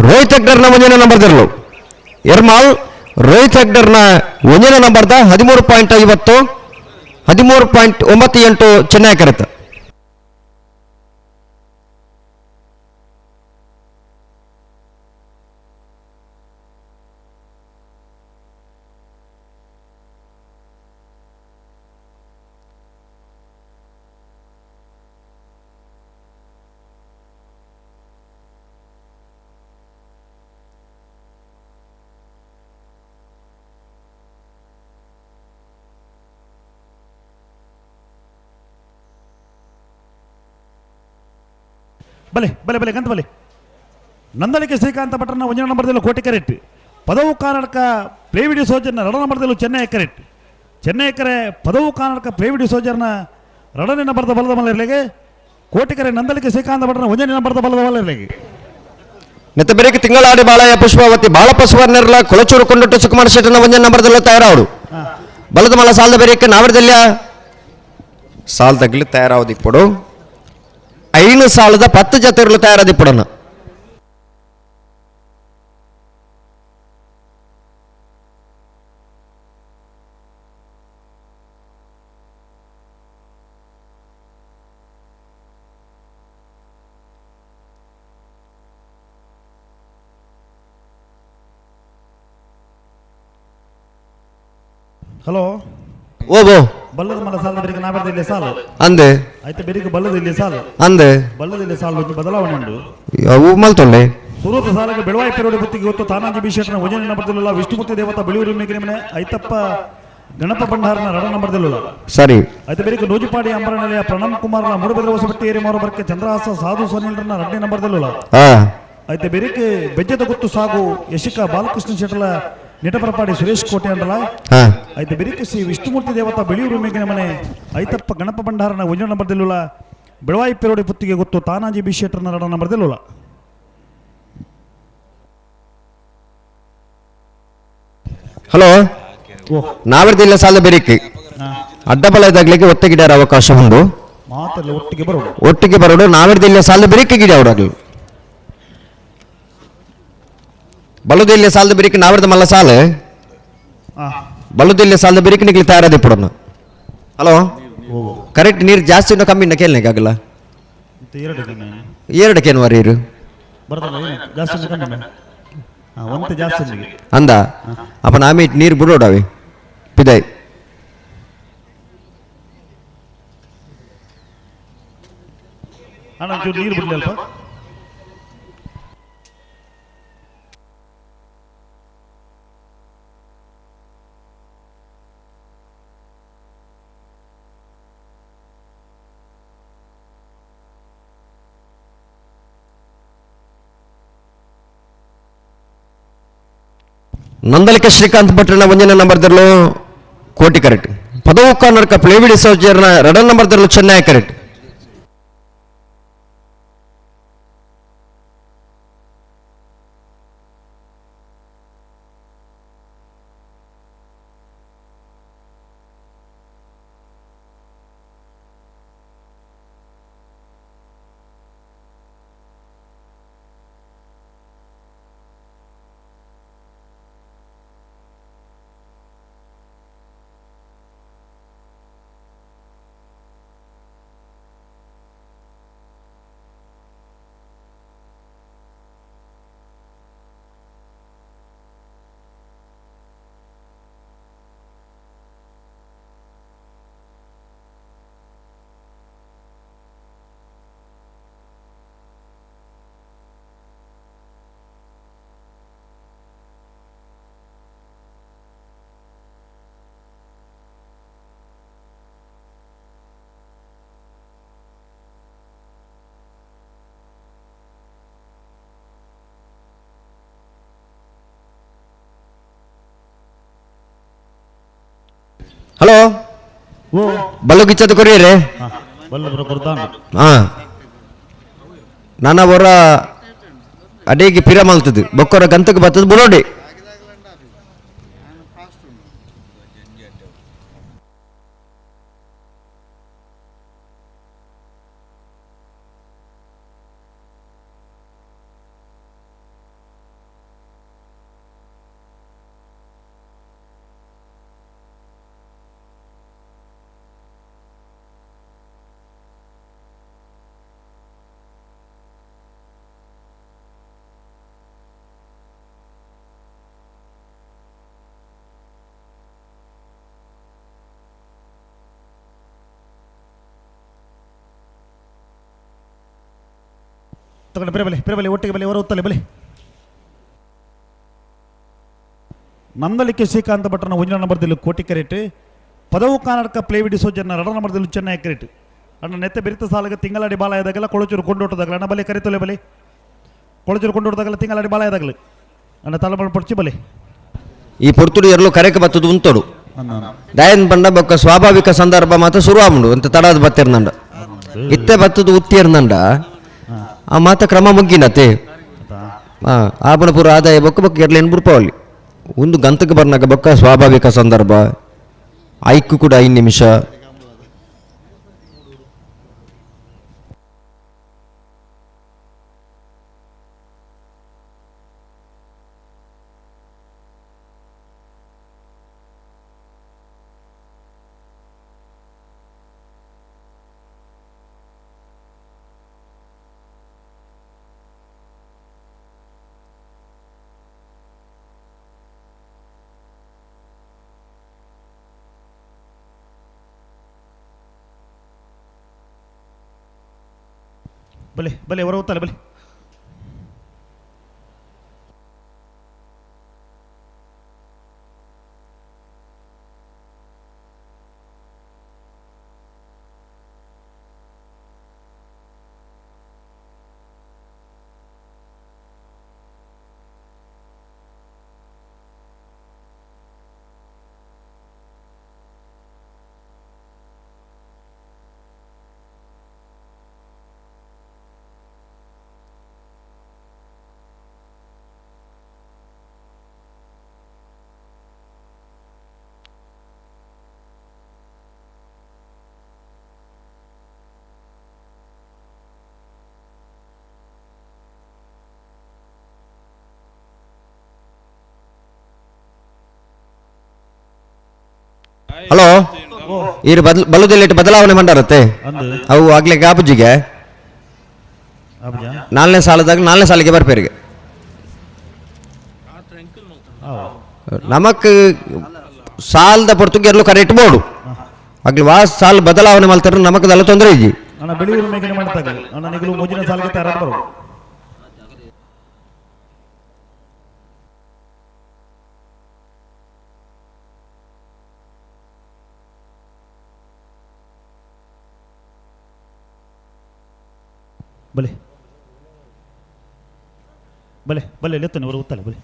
Speaker 9: ರೋಹಿತ್ ಹೆಗ್ಡರ್ನ ಒಂದಿನ ನಂಬರ್ದಿರಲು ಎರ್ಮಾಲ್ ರೋಹಿತ್ ಹೆಗ್ಡರ್ನ ಒಂದಿನ ನಂಬರ್ದ 13.50 13.98 ಚೆನ್ನೈ ಕರೆತ.
Speaker 8: ಬಲೆ ಬಲೆ ಬಲೆ ಗಂತ ಬಲೆ ನಂದಳಿಕೆ ಶ್ರೀಕಾಂತ ಭಟ್ರನ ಒಂದನೇ ನಂಬರ್ದಲ್ಲೂ ಕೋಟಿ ಕರೆಕ್ಟ್. ಪದವು ಕಾರಣಕ ಪ್ಲೇವಿಡಿ ಸೋಜರ್ನ ಎರಡನೇ ನಂಬರ್ದಲ್ಲೂ ಚೆನ್ನೈ ಕರೆಕ್ಟ್. ಚೆನ್ನೈ ಕರೆ ಪದವು ಕಾರಣಕ ಪ್ಲೇವಿಡಿ ಸೋಜರ್ನ ಎರಡನೇ ನಂಬರ್ದ ಬಲದ ಮಲರ್ಲಿಗೆ ಕೋಟಿಕರೆ ನಂದಳಿಕೆ ಶ್ರೀಕಾಂತ ಭಟ್ರನ ಒಂದನೇ ನಂಬರ್ದ ಬಲದ ಮಲರ್ಲಿಗೆ.
Speaker 9: ನೆತ್ತ ಬೆರಕೆ ತಿಂಗಳಾಡಿ ಬಾಳಯ್ಯ ಪುಷ್ಪಾವತಿ ಬಾಳಪ್ಪ ಸುವರ್ಣರ್ಲ ಕೊಳಚೂರು ಕೊಂಡೊಟ್ಟು ಸುಕುಮಾರ್ ಶೆಟ್ಟನ ಒಂದನೇ ನಂಬರ್ದಲ್ಲೂ ತಯಾರಾವರು ಬಲದ ಮಲ ಸಾಲದ ಬೆರಕೆ ನಾವರದಲ್ಲ ಸಾಲ್ ತಗ್ಲಿ ತಯಾರಾವದಿಪ್ಪಡು 5 ಸಾಲದ 10 ಜತೆಗಳು ತಯಾರಾದಿಪ್ಪಡೋಣ.
Speaker 8: ಹಲೋ
Speaker 9: ಓ ಬೋ
Speaker 8: ಬಲ್ಲದ ಮಲ ಸಾಲದ ಬೆರಕೆ ನಾವರದಲ್ಲಿ ಇಲ್ಲಿ ಸಾಲು
Speaker 9: ಅಂದೆ
Speaker 8: ಆಯ್ತು ಬೆರಕೆ ಬಲ್ಲದ ಇಲ್ಲಿ ಸಾಲು
Speaker 9: ಅಂದೆ
Speaker 8: ಬಲ್ಲದ ಇಲ್ಲಿ ಸಾಲು ಬದಲಾವಣೆ ಉಂಟು
Speaker 9: ಅವು ಮಲ್ತೊಳ್ಳೆ
Speaker 8: ಸುರೂಪ ಸಾಲಕ್ಕೆ ಬೆಳವಾಯಿ ಪೆರೋಡಿ ಬುತ್ತಿಗೆ ಹೊತ್ತು ತಾನಾಜಿ ಬಿಶೆಟ್ಟನ ಒಂದನೇ ನಂಬರ್ದಲ್ಲ ವಿಷ್ಣುಮೂರ್ತಿ ದೇವತಾ ಬಿಳಿಯೂರಿ ಮೇಗಿನ ಮನೆ ಐತಪ್ಪ ಗಣಪ ಭಂಡಾರನ ಎರಡನೇ ನಂಬರ್ದಲ್ಲ
Speaker 9: ಸರಿ
Speaker 8: ಆಯ್ತು ಬೆರಕೆ ನೂಜುಪಾಡಿ ಅಂಬರನೆಲೆಯ ಪ್ರಣಮ್ ಕುಮಾರ್ನ ಮೂಡುಬೆದ್ರ ಹೊಸಬಟ್ಟಿ ಏರಿ ಬರ್ಕೆ ಚಂದ್ರಹಾಸ ಸಾಧು ಸೋನಿಲ್ರನ್ನ ಎರಡನೇ ನಂಬರ್ದಲ್ಲ ಆಯ್ತು ಬೆರಕೆ ಬೆಜ್ಜದ ಗುತ್ತು ಸಾಗು ಯಶಿಕಾ ಬಾಲಕೃಷ್ಣ ಶೆಟ್ಟಲ ನಿಟಪರಪಾಡಿ ಸುರೇಶ್ ಕೋಟೆ ಅಂಡಲ ಐತೆ ಬೆರಿಕುಸಿ ವಿಷ್ಣುಮೂರ್ತಿ ದೇವತಾ ಬೆಳಿಯೂರು ಮೇಗಿನ ಮನೆ ಐತಪ್ಪ ಗಣಪ ಭಂಡಾರನ ಒಂಜನ ನಂಬರ್ ದಿಲ್ಲುಲ ಬೆಳವಾಯಿ ಪೆರೋಡಿ ಪುತ್ತಿಗೆ ಗೊತ್ತು ತಾನಾಜಿ ಬಿ ಶೆಟ್ಟರ್ನ ರಡ ನಂಬರ್ ದಿಲ್ಲುಲ.
Speaker 9: ಹಲೋ ನಾವರ್ದಿಲ್ಲ ಸಾಲ ಬೆರಿಕೆ ಅಡ್ಡಬಲದಾಗ್ಲಿಕ್ಕೆ ಒತ್ತೆ ಗಿಡರ ಅವಕಾಶ ಉಂಟು.
Speaker 8: ಮಾತೆಲ್ಲ ಒಟ್ಟಿಗೆ ಬರೋಡು
Speaker 9: ಒಟ್ಟಿಗೆ ಬರೋಡು ನಾವರ್ದಿಲ್ಲ ಸಾಲ ಬೆರಿಕೆ ಗಿಡ ಅವರಾಗ್ಲು ಬಲುದಿಲ್ಲ ಸಾಲದ ಬೆರಿಕೆ ನಾವರ್ದ ಮಲ್ಲ ಸಾಲ ಬಲುದಿಲ್ಲ ಸಾಲದ ಬೆರಿಕೆ ನಿಗ್ಲಿ ತಯಾರಾದಿ ಪಡೋಣ. ಹಲೋ ಕರೆಕ್ಟ್ ನೀರು ಜಾಸ್ತಿ ಉಂಟು ಕಮ್ಮಿ ಕೇಳಲಿಕ್ಕಾಗಲ್ಲ. ಎರಡು ಕೇನು ನೀರು ಅಂದ ಅಪ್ಪ ನಾಮಿ ನೀರು ಬಿಡೋಡಾವಿ ಪಿದಾಯ್.
Speaker 8: ನೀರು ಬಿಡಲಿ.
Speaker 9: ನಂದಲಿಕ ಶ್ರೀಕಾಂತ್ ಭಟ್ರನ ಒಂದನೇ ನಂಬರ್ ದರ್ಲು ಕೋಟಿ ಕರೆಕ್ಟ್. ಪದವು ಕರ್ನಾಟಕ ಪ್ಲೇವಿಡಿ ಸೌಜರ್ನ ಎರಡನೇ ನಂಬರ್ ದರ್ಲು ಚೆನ್ನೈ ಕರೆಕ್ಟ್. ಹಲೋ ಬಲ್ಲುಗಿಚ್ಚದ ಕೊರಿಯರೇ ಹಾಂ ನಾನು ಅವರ ಅಡಿಗೆ ಪಿರ ಮಲ್ತದ್ದು ಬೊಕ್ಕರ ಗಂತಕ್ಕೆ ಬರ್ತದೆ ಬುಡೋಡಿ.
Speaker 8: ತಗೊಂಡು ಬೇರೆ ಬಲೆ ಬೇರೆ ಬಲೆ ಒಟ್ಟಿಗೆ ಬಲೆ ಹೊರ ಉತ್ತಲೆ ಬಲೆ. ನಂದಲಿಕೆ ಶ್ರೀಕಾಂತ ಭಟ್ರನ ಒಂದನೇ ನಂಬರ್ದಲ್ಲಿ ಕೋಟಿ ಕರೆಟ್. ಪದವು ಕರ್ನಾಟಕ ಪ್ಲೇವಿಡಿ ಸೋಜನ್ನ ಎರಡನೇ ನಂಬರ್ದಲ್ಲಿ ಚೆನ್ನೈ ಕರೆಟ್. ಅಣ್ಣ ನೆತ್ತ ಬೆರಿತ ಸಾಲಗ ತಿಂಗಳಾಡಿ ಬಾಲ ಆದಾಗಲ್ಲ ಕೊಳಚೂರು ಕೊಂಡೋಟದಾಗಲ್ಲ ಅಣ್ಣ ಬಲೆ ಕರೆತೊಲೆ ಬಲೆ ಕೊಳಚೂರು ಕೊಂಡೋಟದಾಗಲ್ಲ ತಿಂಗಳಾಡಿ ಬಾಲ ಆದಾಗಲ್ಲ ಅಣ್ಣ ತಲಬಳ ಪೊಡ್ಚಿ ಬಲೆ.
Speaker 9: ಈ ಪೊರ್ತುಡು ಎರಲು ಕರೆಕ ಬತ್ತದು ಉಂತೋಡು ದಯನ್ ಬಂಡ ಬೊಕ್ಕ ಸ್ವಾಭಾವಿಕ ಸಂದರ್ಭ ಮಾತ್ರ ಶುರು ಆಮುಂಡು ಅಂತ ತಡಾದ ಬತ್ತಿರ್ನಂಡ ಇತ್ತೆ ಬತ್ತದು ಉತ್ತಿರ್ನಂಡ ಆ ಮಾತ ಕ್ರಮ ಮುಗ್ಗಿನತೆ ಆಪನ ಪೂರ ಆದಾಯ ಬೊಕ್ಕ ಬೊಕ್ಕ ಎರ್ಲೇನು ಬುಡ್ಪವಲ್ಲಿ ಒಂದು ಗಂತಕ್ಕೆ ಬರ್ನಾಗ ಬೊಕ್ಕ ಸ್ವಾಭಾವಿಕ ಸಂದರ್ಭ ಐಕ್ಕು ಕೂಡ 5 ನಿಮಿಷ.
Speaker 8: ಬಲೆ ಬಲೆ ಹೊರ ಹೋಗ್ತಾರೆ ಬಲೆ.
Speaker 9: ಹಲೋ ಈರು ಬಲುದೆಲ್ಲಿಟ್ಟು ಬದಲಾವಣೆ ಮಂಡಾರತ್ತೆ ಅವು ಆಗ್ಲಿಕ್ಕೆ ಆಪುಜಿಗೆ ನಾಲ್ನೇ ಸಾಲದಾಗ ನಾಲ್ನೇ ಸಾಲಿಗೆ ಬರ್ಪೇರಿಗೆ ನಮಕ್ ಸಾಲದ ಪೊರ್ತುಗೆ ಎಲ್ಲೂ ಕರೆಕ್ಟ್ ಬೋರ್ಡು ಆಗ್ಲಿ ವಾ ಸಾಲ್ ಬದಲಾವಣೆ ಮಾಡ್ತಾರೆ ನಮಕ್ ದಲ್ಲ ತೊಂದರೆ ಇಜ್ಜಿ.
Speaker 8: ಅಣ್ಣ ಬೆಳಿಯೂರು ಮೇಘನೆ ಮಾಡ್ತಾಗ ಅಣ್ಣ ನಿಗಲು ಮುಂದಿನ ಸಾಲಿಗೆ ತಯಾರಾದ ಬರು. ಬಲೆ ಬಲೆ ಬಲೆ ಲೆತ್ತನೆ ಅವರು ಉತ್ತಲೆ ಬಲೆ.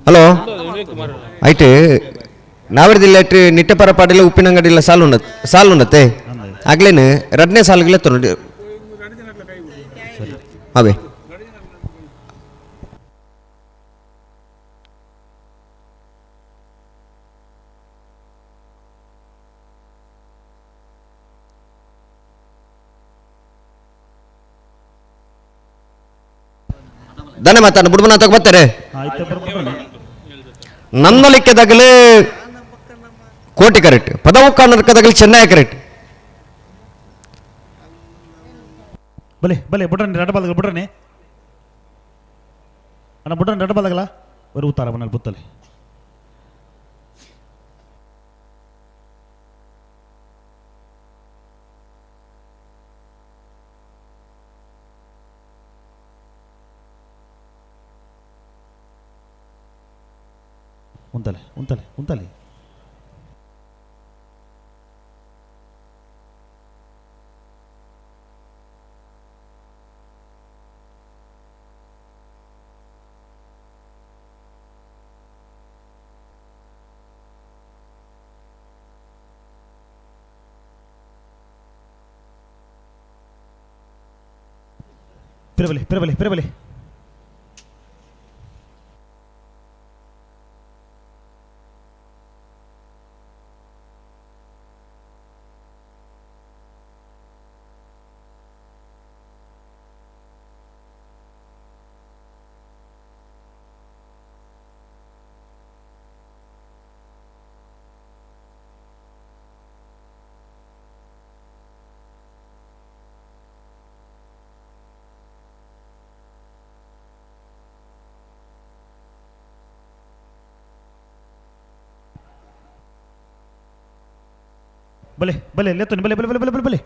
Speaker 9: ಹಲೋ ಆಯ್ತು ನಾವರದಿಲ್ಲ ನಿಟ್ಟಪರ ಪಾಡಿಲ್ಲ ಉಪ್ಪಿನಂಗಡಿಲ್ಲ ಸಾಲು ಉಂಡ ಸಾಲು ಉಂಡತ್ತೆ ಆಗ್ಲೇನು ಎರಡನೇ ಸಾಲಿಗೆಲ್ಲ ತೊಗೊಂಡು ಅವೇ ದನ ಮಾತಾಡ ಬುಡ್ಬನ ತಗೋ ಬರ್ತಾರೆ. ನಂದಲಿಕ್ಕದಾಗಲೇ ಕೋಟಿ ಕರೆಕ್ಟ್, ಪದವು ಕನ್ನಡಕದಾಗಲಿ ಚೆನ್ನೈ ಕರೆಕ್ಟ್.
Speaker 8: ಬಲೆ ಬಲೆ ಬುಡ್ರನಿ ರಡ್ಡ ಬಾಲಗಲ ಬುಡ್ರನಿ ಅಣ್ಣ ಬುಡ್ರನಿ ರಡ್ಡ ಬಾಲಗಲ ஒரு ಉತ್ತಾರ ಬಣ್ಣಲ್ ಪುತ್ತಲೆ. ಉಂತಲೆ ಉಂತಲೆ ಉಂತಲೆ ಪಿರಬಲಿ ಪಿರಬಲಿ ಪಿರಬಲಿ. ಬಲೆ ಬಲೆ ಲೆತ್ತನೆ ಬಲೆ ಬಲೆ ಬಲೆ ಬಲೆ ಬಲೆ ಬಲೆ.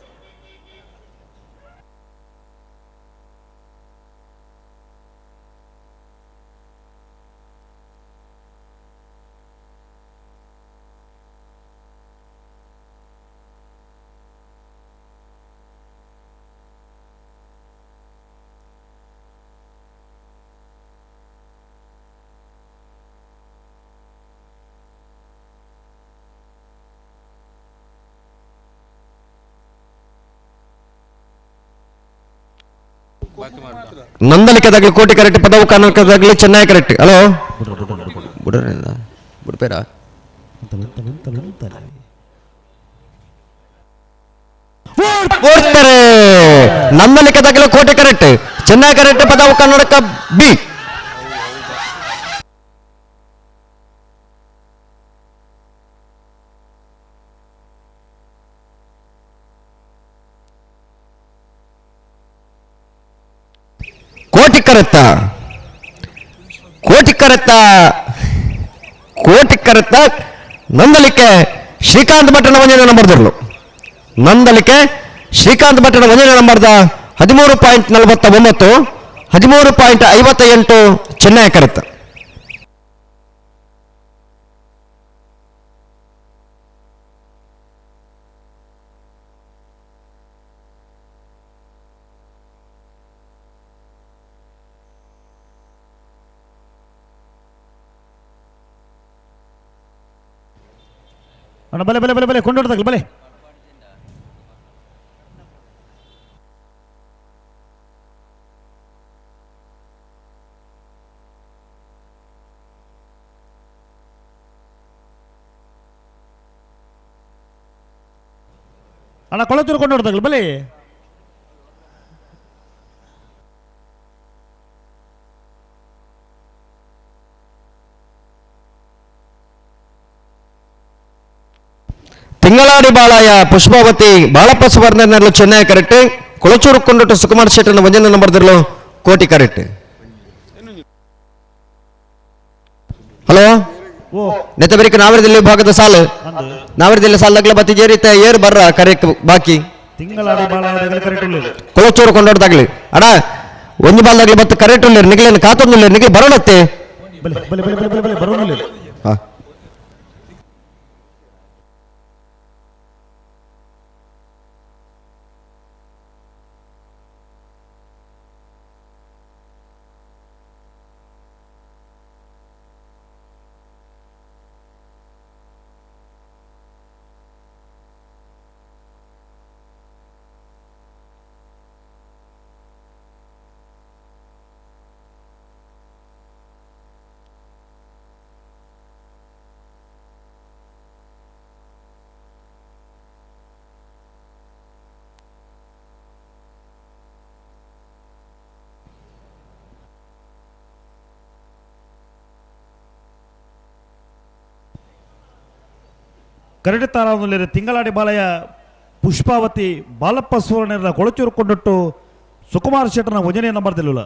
Speaker 9: ನಂದಲಿಕದಾಗಲಿ ಕೋಟೆ ಕರೆಕ್ಟ್, ಪದವು ಕರ್ನಾಟಕದಾಗಲಿ ಚೆನ್ನೈ ಕರೆಕ್ಟ್. ಹಲೋ ಬುಡ್ಪೇರ ಓಡ್ತಾರೆ. ನಂದಲಿಕದಾಗಲಿ ಕೋಟೆ ಕರೆಕ್ಟ್, ಚೆನ್ನೈ ಕರೆಕ್ಟ್, ಪದವು ಕರ್ನಾಟಕ ಬಿ. ಕೋಟಿ ಕರೆತ್ತ ಕೋಟಿ ಕರೆತ್ತ ಕೋಟಿ ಕರೆತ್ತ ನಂದಲಿಕೆ ಶ್ರೀಕಾಂತ್ ಭಟ್ಟನ ಒಂದನೇ ನಂಬರ್ದರ್ಲು. ನಂದಲಿಕೆ ಶ್ರೀಕಾಂತ್ ಭಟ್ಟನ ಒಂದನೇ ನಂಬರ್ದ 13.49, 13.58 ಚೆನ್ನೈ ಕರೆತ್ತ.
Speaker 8: ಅಣ್ಣ ಬಲೆ ಬಲೆ ಬಲೆ ಬಲೆ ಕೊಂಡೋಡ್ದಾಗಲಿ ಬಲೆ. ಅಣ್ಣ ಕೊಳಚೂರು ಕೊಂಡೋಡ್ದಾಗಲಿ ಬಲಿ.
Speaker 9: ತಿಂಗಳಾಡಿ ಬಾಳಾಯ ಪುಷ್ಪಾವತಿ ಬಾಳಪ್ಪ ಸುವರ್ಣನೆಲ್ಲ ಚೆನ್ನೈ ಕರೆಕ್ಟ್. ಕೊಳಚೂರು ಕೊಂಡೊಟ್ಟು ಸುಕುಮಾರ್ ಶೆಟ್ಟನ ಒಂದನೇ ನಂಬರ್ದಿರಲು ಕೋಟಿ ಕರೆಕ್ಟ್. ಹಲೋ ನೆತ್ತಬರಿಕ ನಾವರದಲ್ಲಿ ಭಾಗದ ಸಾಲು ನಾವರದಲ್ಲಿ ಸಾಲಗ್ಲ ಬತ್ತಿ ಜೇರಿತ ಏರ್ ಬರ್ರ ಕರೆಕ್ಟ್ ಬಾಕಿ.
Speaker 8: ತಿಂಗಳಾಡಿ ಬಾಳಾಯ ಕರೆಕ್ಟ್
Speaker 9: ಕೊಳಚೂರು ಕೊಂಡೋಡ್ದಾಗ್ಲಿ ಅಡ ಒಂದು ಬಾಲ್ದಾಗ್ಲಿ ಬತ್ತು ಕರೆಕ್ಟ್ ಉಳ್ಳೇರು ನಿಗ್ಲೇನು ಕಾತೊಂದುಳ್ಳೇರು ನಿಗ್ಲಿ ಬರೋಣತ್ತೆ.
Speaker 8: ಬಲೆ ಬಲೆ ಬಲೆ ಬಲೆ ಬಲೆ ಬರೋಣ.
Speaker 9: ಹಾ
Speaker 8: ಕರಡಿ ತಾರಾವಲ್ಲಿ ತಿಂಗಳಾಡಿ ಬಾಲಯ ಪುಷ್ಪಾವತಿ ಬಾಲಪ್ಪ ಸುವರ್ಣರ ಕೊಳಚೂರು ಕೊಂಡೊಟ್ಟು ಸುಕುಮಾರ್ ಶೆಟ್ಟನ ಒಂಜನೇ ನಂಬರ್ದಿಲ್ಲ.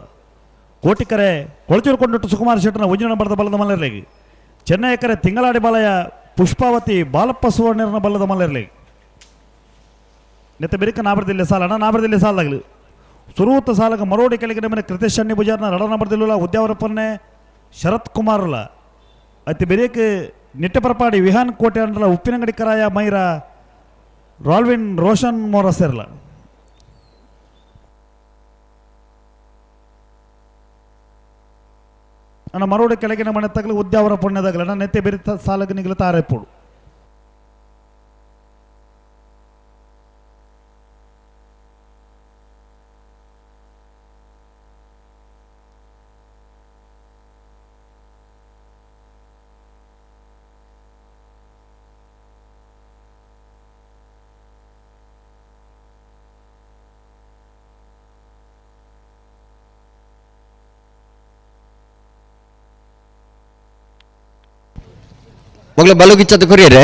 Speaker 8: ಕೋಟಿಕರೆ ಕೊಳಚೂರು ಕೊಂಡೊಟ್ಟು ಸುಕುಮಾರ್ ಶೆಟ್ಟನ ಒಂಜನೇ ನಂಬರ್ದ ಬಲದ ಮಲ್ಲರ್ಲಿಗೆ. ಚೆನ್ನೈಕರೆ ತಿಂಗಳಾಡಿ ಬಾಲಯ ಪುಷ್ಪಾವತಿ ಬಾಲಪ್ಪ ಸುವರ್ಣರನ ಬಲ್ಲದ ಮಲ್ಲರ್ಲಿಗೆ. ನೆತ್ತ ಬೆರಿಕ ನಾಬರ್ದಿಲ್ಲ ಸಾಲ ಅಣ್ಣ ನಾಬರ್ದಿಲ್ಲ ಸಾಲಾಗಲಿ. ಸುರೂತ ಸಾಲಗ ಮರೋಡಿ ಕೆಳಗೆ ನಮ್ಮನೆ ಕೃತೇಶ್ ಶಣ್ಣಿ ಬುಜಾರ್ನ ರಡ ನಂಬರ್ದಿಲ್ಲ ಉದ್ಯಾವರಪ್ಪನ್ನೇ ಶರತ್ ಕುಮಾರ್ಲ. ಅತಿ ಬೆರಿಕ ನಿಟ್ಟಪರಪಾಡಿ ವಿಹಾನ್ ಕೋಟೆ ಅಂಡ್ರಲ ಉಪ್ಪಿನಂಗಡಿ ಕರಾಯ ಮೈರ ರಾಲ್ವಿನ್ ರೋಷನ್ ಮೋರಸೆರ್ಲ. ಅಣ್ಣ ಮರೋಡಿ ಕೆಳಗಿನ ಮನೆ ತಗಲು ಉದ್ಯಾವರ ಪುಣ್ಯದಾಗಲ ಅಣ್ಣ ನೆತ್ತೆ ಬೆರಿತ ಸಾಲಗ ನಿಗಲ ತಾರೆಪ್ಪುಡು.
Speaker 9: ಮಗಳು ಬಲುಗಿಚ್ಚದ ಕೊರಿಯರೆ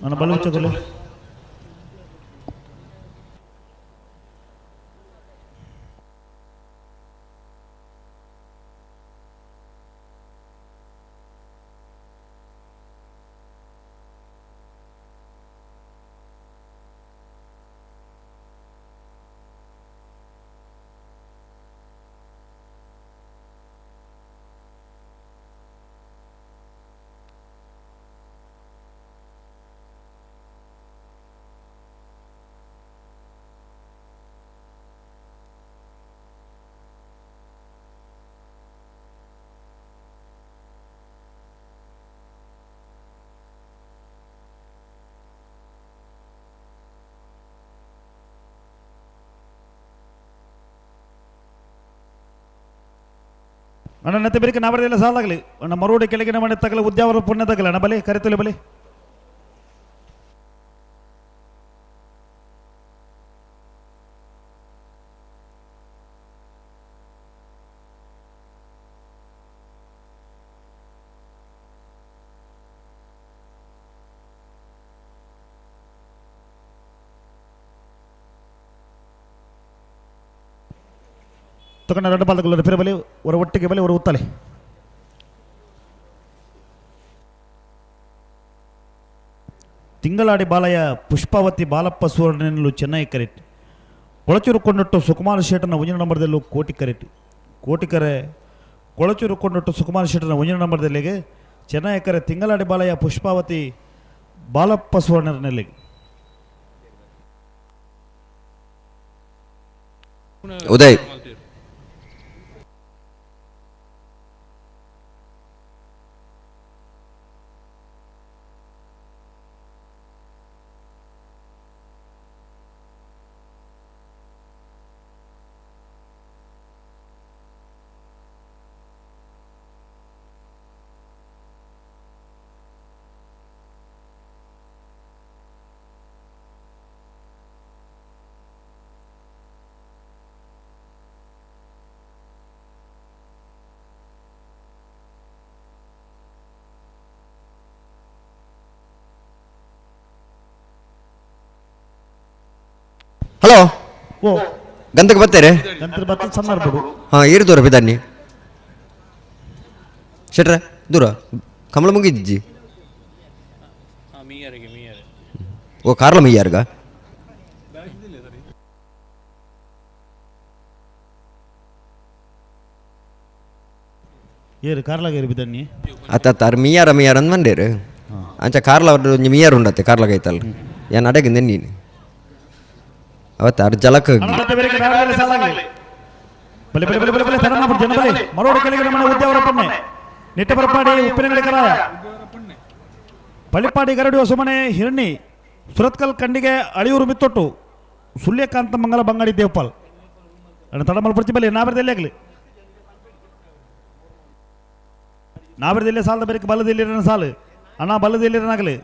Speaker 8: ನನ್ನ ಬಲುಗಿಚ್ಚದಲ್ಲಿ ಅಣ್ಣ ನೆತ್ತೆ ಬೆರಿಕೆ ನಾಬರದಿಲ್ಲ ಸಾಲಾಗಲಿ ಅಣ್ಣ ಮರೋಡಿ ಕೆಳಗಿನ ಮನೆ ತಗಲ ಉದ್ಯಾವರ ಪುಣ್ಯ ತಗಲ ಅಣ್ಣ ಬಲಿ ಕರೆತಲೆ ಬಲಿ. ತಗೊಂಡ ಎರಡು ಬಾಲ್ಗಳು ಫಿರ ಬಲಿ ஒரு ಒಟ್ಟಿಗೆ ಬಲಿ ஒரு ಉತ್ತಲೆ. ತಿಂಗಳಾಡಿ ಬಾಲಯ ಪುಷ್ಪಾವತಿ ಬಾಲಪ್ಪ ಸುವರ್ಣನಲ್ಲೂ ಚೆನ್ನೈ ಕರೆಟ್. ಕೊಳಚೂರು ಕೊಂಡೊಟ್ಟು ಸುಕುಮಾರ್ ಶೇಟನ ಒಂಜನ ನಂಬರ್ದಲ್ಲೂ ಕೋಟಿ ಕರೆಟ್. ಕೋಟಿಕರೆ ಕೊಳಚೂರು ಕೊಂಡೊಟ್ಟು ಸುಕುಮಾರ್ ಶೆಟ್ಟನ ಒಂಜನ ನಂಬರ್ದಲ್ಲಿಗೆ. ಚೆನ್ನೈ ಕರೆ ತಿಂಗಳಾಡಿ ಬಾಲಯ ಪುಷ್ಪಾವತಿ ಬಾಲಪ್ಪ ಸುವರ್ಣನಲ್ಲಿಗೆ.
Speaker 9: ಉದಯ್ ಹಲೋ
Speaker 8: ಓ
Speaker 9: ಗಂಧಕ್ಕೆ ಬರ್ತಾರೆ
Speaker 8: ಗಂತ್ರ ಬತ್ತ ಸಣ್ಣ ಬಿಡು.
Speaker 9: ಹಾಂ ಏರು ದೂರ ಬಿದ್ದಾನಿ ಶೆಟ್ರ ದೂರ ಕಮಲ ಮುಗಿದ್ಜಿ. ಓ ಕಾರ್ಲ ಮೀಯಾರ್ಗ
Speaker 8: ಏರು ಕಾರ್ಲಾಗ ಏರು ಬಿದ್ದಾನಿ.
Speaker 9: ಅತ್ತ ಅತ್ತ ಅರ್ ಮೀಯಾರ ಮೀಯಾರ ಅಂದ್ ಬಂಡೇರು ಅಂಚ ಕಾರ್ಲ ಒಂಜಿ ಮೀಯಾರು ಉಂಡತ್ತೆ ಕಾರ್ಲಾಗ ಐತಲ್ಲ ಏನ್ ಅಡಗೆ ನೆನ್ನೀನು ಅವತ್ತ ಅರ್ ಜಲಕ.
Speaker 8: ಬಲೆ ಬಲೆ ಬಲೆ ಬಲೆ ಬಲೆ ತರನ ಜನ ಬಲೆ ಮರೋಡು ಕೆಳಗಿನ ಮನೆ ಉದ್ಯಾವರ ಪಣ್ಣೆ ನಿಟ್ಟೆ ಬರಪಾಡಿ ಉಪ್ಪಿನಂಗಡಿ ಕರಾಯ ಪಳ್ಳಿಪಾಡಿ ಗರಡಿ ಹೊಸಮನೆ ಹಿರಣಿ ಸುರತ್ಕಲ್ ಕಂಡಿಗೆ ಅಳಿಯೂರು ಮಿತ್ತೊಟ್ಟು ಸುಳ್ಯಕಾಂತ ಮಂಗಲ ಬಂಗಾಡಿ ದೇವಪಾಲ್ ಅಣ್ಣ ತಡಮಲ್ ಪುರ್ಚಿ ಬಲೆ ನಾಬರದಲ್ಲಿ ಆಗಲಿ ನಾಬರದಲ್ಲಿ ಸಾಲದ ಬೇರೆ ಬಲದಲ್ಲಿ ಸಾಲು ಅಣ್ಣ ಬಲದಲ್ಲಿ ಆಗಲಿ.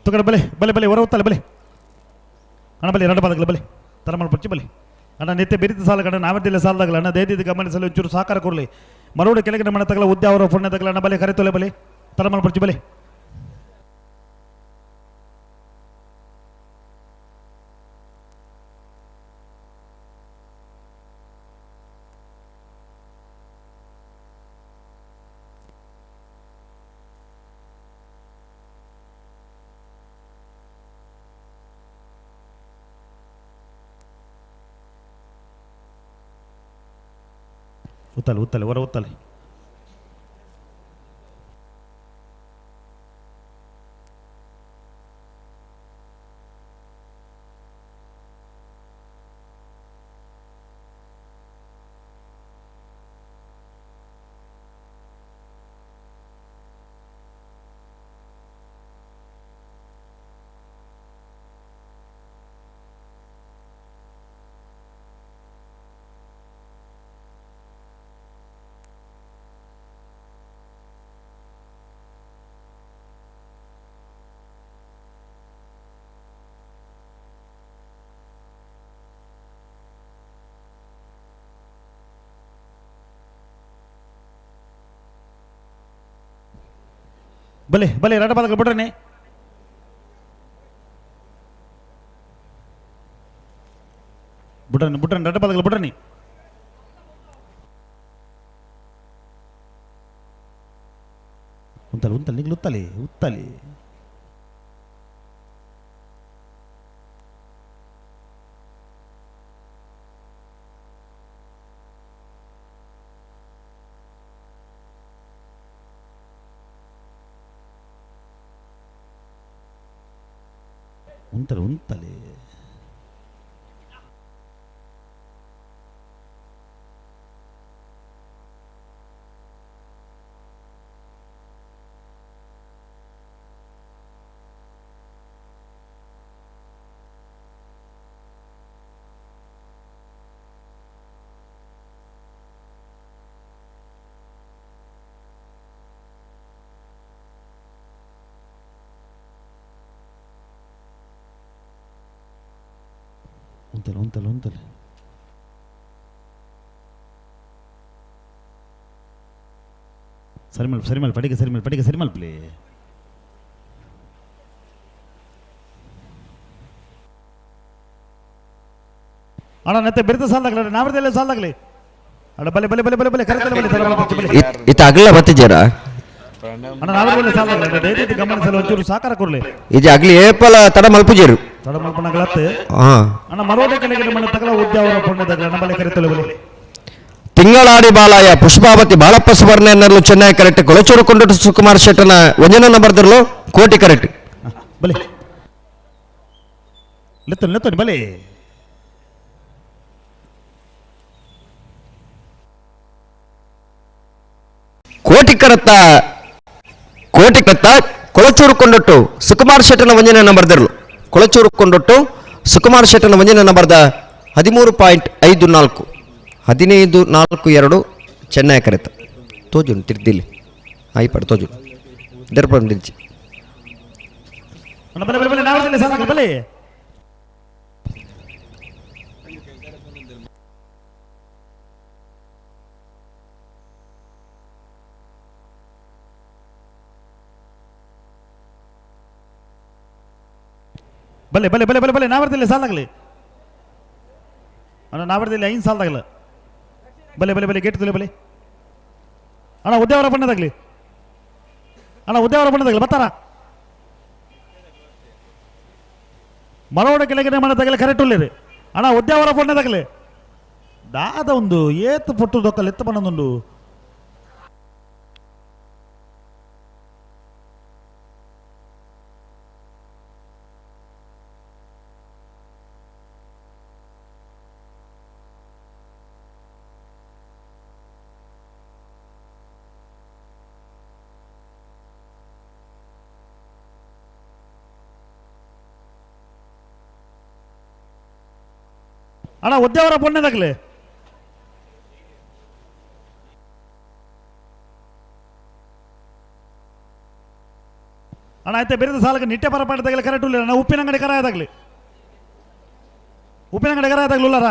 Speaker 8: ತುಕಡ ಬಲೆ ಬಲೆ ಬಲೆ ಹೊರ ಹೊತ್ತಲ್ಲ ಬಲೆ ಅಣ್ಣ ಬಲೆ ಎರಡು ಪಾದಗಳ ಬಲೆ ತರಮಲ್ ಪಚ್ಚಿ ಬಲೆ ಅಣ್ಣ ನಿತ್ಯ ಬೆರಿತ ಸಾಲ ಕಣ ನಾವದಿಲ್ಲ ಸಾಲದಾಗಲ ಅಣ್ಣ ದೇದಿದ ಗಮನಿಸಲು ಒಂಚೂರು ಸಹಕಾರ ಕೊರಲಿ ಮರೋಡು ಕೆಳಗಿನ ಮನೆ ತಗಲ ಉದ್ಯಾವರ ಪುಣ್ಯ ತಗಲ ಅಣ್ಣ ಬಲೆ ಕರೆತೊಲೆ ಬಲೆ ತರಮಲ್ ಪಚ್ಚಿ ಬಲೆ. ಉತ್ತಲೆ ಉತ್ತಲೆ ಹೊರ ಉತ್ತಲೆ ಬಲೆ ಬಲೆ ಎರಡು ಪಾದಗಳು ಬಿಡ್ರನೆ ಬಿಡ್ರನಿ ಬಿಡ್ರನಿ ಎರಡು ಪಾದಗಳು ಬಿಡ್ರನಿ. ಉಂತಲೆ ಉಂತಲೆ ನಿಗ್ಲು ಉತ್ತಲೆ ಉತ್ತಲೆ ಉಂತಲೆ ಉಂತಲೆ ಉಂತಲೆ ಉಂತಲೆ ಉಂತಲೆ ಸರಿ ಮಲ್ಪ ಸರಿ ಮಲ್ಪ ಪಡಿಗೆ ಸರಿ ಮಲ್ಪ ಪಡಿಗೆ ಸರಿ ಮಲ್ಪಲಿ. ಅಣ್ಣ ನೆತ್ತೆ ಬೆರಿತ ಸಾಲದಾಗಲಿ ನಾವರದಲ್ಲೇ ಸಾಲದಾಗಲಿ ಅಣ್ಣ ಬಲೆ ಬಲೆ ಬಲೆ ಬಲೆ ಬಲೆ ಕರೆತಲೆ ಬಲೆ ತಲೆ ಬಲೆ.
Speaker 9: ಇತ್ತ ಅಗಲ ಬತ್ತಿದ್ದೀರಾ
Speaker 8: ಅಣ್ಣ ನಾವರದಲ್ಲೇ ಸಾಲದಾಗಲಿ ದಯವಿಟ್ಟು ಗಮನಿಸಲು ಒಂಚೂರು ಸಹಕಾರ ಕೊಡಲಿ.
Speaker 9: ಇದು ಅಗ್ಲಿ ಏಪಲ ತಡ ಮಲ್ಪುಜೇರು
Speaker 8: ತಡ ಮಲ್ಪನಗಳತ್ತೆ
Speaker 9: ಹಾ
Speaker 8: ಅಣ್ಣ ಮರೋಡೆ ಕೆಳಗಿನ ಮನೆ ತಗಲ ಉದ್ಯಾವರ ಪುಣ್ಯದಗಲ ಅಣ್ಣ ಬಲೆ ಕರೆತಲೆ ಬಲೆ.
Speaker 9: ತಿಂಗಳಾಡಿ ಬಾಲಾಯ ಪುಷ್ಪಾವತಿ ಬಾಳಪ್ಪ ಸುವರ್ಣೆನ್ನರ್ಲು ಚೆನ್ನೈ ಕರೆಕ್ಟ್ ಕೊಳಚೂರು ಕೊಂಡೊಟ್ಟು ಸುಕುಮಾರ್ ಶೆಟ್ಟನ ಒಂಜನ ನಂಬರ್ದಿರ್ಲು ಕೋಟಿ ಕರೆಕ್ಟ್
Speaker 8: ಬಲೆ ಲೆತ್ತೊನಿ ಲೆತ್ತೊನಿ ಬಲೆ
Speaker 9: ಕೋಟಿ ಕರತ್ತ ಕೋಟಿ ಕತ್ತ ಕೊಳಚೂರು ಕೊಂಡೊಟ್ಟು ಸುಕುಮಾರ್ ಶೆಟ್ಟನ ಒಂಜನೇ ನಂಬರ್ದಿರ್ಲು ಕೊಳಚೂರು ಕೊಂಡೊಟ್ಟು ಸುಕುಮಾರ್ ಶೆಟ್ಟನ ಒಂಜನೇ ನಂಬರ್ದ 13.54 15.42 ಚೆನ್ನೈ ಕರೆತ ತೋಜುನ್ ತಿರ್ದಿಲ್ಲಿ ಆಯ್ಪಾಡು ತೋಜುನ್ ದರ್ಪಣ ತಿರ್ಚಿ
Speaker 8: ಬಲೆ ಬಲೆ ಬಲೆ ನಾವರ್ದಲ್ಲಿ ಸಾಲಾಗಲಿ ಬಲೆ ಬಲೆ ಬಲೆ ಬಲೆ ಬಲೆ ಬಲೆ ನಾವರ್ದಲ್ಲಿ ಸಾಲಾಗಲಿ ಅಣ್ಣ ನಾವರ್ದಲ್ಲಿ 5 ಸಾಲದಾಗಲ ಬಲೆ ಬಲೆ ಬಲೆ ಗೇಟ್ ತುಲೆ ಬಲೆ ಅಣ್ಣ ಉದ್ಯಾವರ ಬಣ್ಣದಾಗಲಿ ಅಣ್ಣ ಉದ್ಯಾವರ ಬಣ್ಣದಾಗಲಿ ಬರ್ತಾರ ಮರೋಡ ಕೆಳಗಡೆ ಮನೆ ಕರೆಕ್ಟ್ ಉಳ್ಳೇರಿ ಅಣ್ಣ ಉದ್ಯಾವರ ಬಣ್ಣದಾಗಲಿ ದಾದ ಒಂದು ಏತು ಪೊಟ್ಟು ದೊಕ್ಕಲ್ ಎತ್ತು ಬಣ್ಣದೊಂದು ಅಣ್ಣ ಉದ್ಯಾವರ ಪೊಣ್ಣದಾಗಲಿ ಅಣ್ಣ ಆಯ್ತಾ ಬೇರೆ ಸಾಲಕ್ಕೆ ನಿಟ್ಟೆ ಪರ ಪಾಠದಾಗಲಿ ಕರೆಕ್ಟ್ ಇಲ್ಲ ಅಣ್ಣ ಉಪ್ಪಿನ ಅಂಗಡಿ ಕರ ಆದಾಗಲಿ ಉಪ್ಪಿನ ಅಂಗಡಿ ಕರ ಆದಾಗಲಿ ಉಲ್ಲಾರ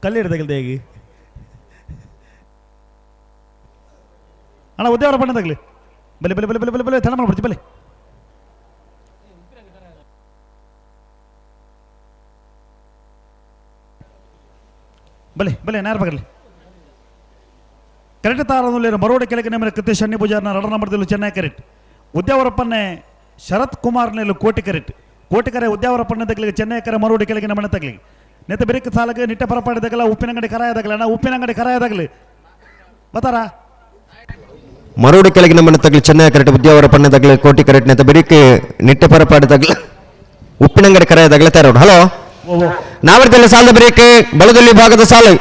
Speaker 8: ಕಲ್ಲು ಹೇಗೆ ಅಣ್ಣ ಉದ್ಯಾವರ ಬಣ್ಣದಾಗಲಿ ಬಲೆ ಬಲೆ ಬಲೆ ಬಲೆ ಬಲೆ ಬಲೆ ತಡ ಮಾಡ್ಬಿಡ್ತಿ ಬಲೆ ಬಲೆ ಬಲೆ ನೇರ ಬಗಲಿ ಕರೆಕ್ಟ್ ತಾರದಲ್ಲಿ ಮರೋಡ ಕೆಳಗೆ ನಮ್ಮ ಕೃತೇಶ್ ಶನಿ ಪೂಜಾರ್ನ ರಡ ನಂಬರ್ದಲ್ಲಿ ಚೆನ್ನೈ ಕರೆಕ್ಟ್ ಉದ್ಯಾವರಪ್ಪನ್ನೇ ಶರತ್ ಕುಮಾರ್ನಲ್ಲಿ ಕೋಟಿ ಕರೆಕ್ಟ್ ಕೋಟಿ ಕರೆ ಉದ್ಯಾವರಪ್ಪನ ತಗಲಿಗೆ ಚೆನ್ನೈ ಕರೆ ಮರೋಡಿ ಕೆಳಗೆ ನಮ್ಮನೆ ತಗಲಿಗೆ ನೆತ್ತ ಬೆರಕ ಸಾಲಕ್ಕೆ ನಿಟ್ಟ ಪರಪಾಡಿದಾಗಲ್ಲ ಉಪ್ಪಿನಂಗಡಿ ಕರಾಯದಾಗಲ್ಲ ಅಣ್ಣ ಉಪ್ಪಿನಂಗಡಿ ಕರಾಯದಾಗಲಿ ಬತ್ತಾರ
Speaker 9: ಮರೋಡಿ ಕೆಳಗಿನ ಮನೆ ತಗಲಿ ಚೆನ್ನೈ ಕರೆಕ್ಟ್ ಉದ್ಯಾವರ ಪಣ್ಣೆ ತಗಲಿ ಕೋಟಿ ಕರೆಕ್ಟ್ ನೆತ್ತ ಬೆರಿಕೆ ನಿಟ್ಟೆ ಪರಪಾಡಿ ತಗಲಿ ಉಪ್ಪಿನಂಗಡಿ ಕರಾಯದಾಗಲೇ ತಯಾರು. ಹಲೋ ನಾವರ್ದಲ್ಲಿ ಸಾಲದ ಬೆರಿಕೆ ಬಲದಲ್ಲಿ ಭಾಗದ ಸಾಲು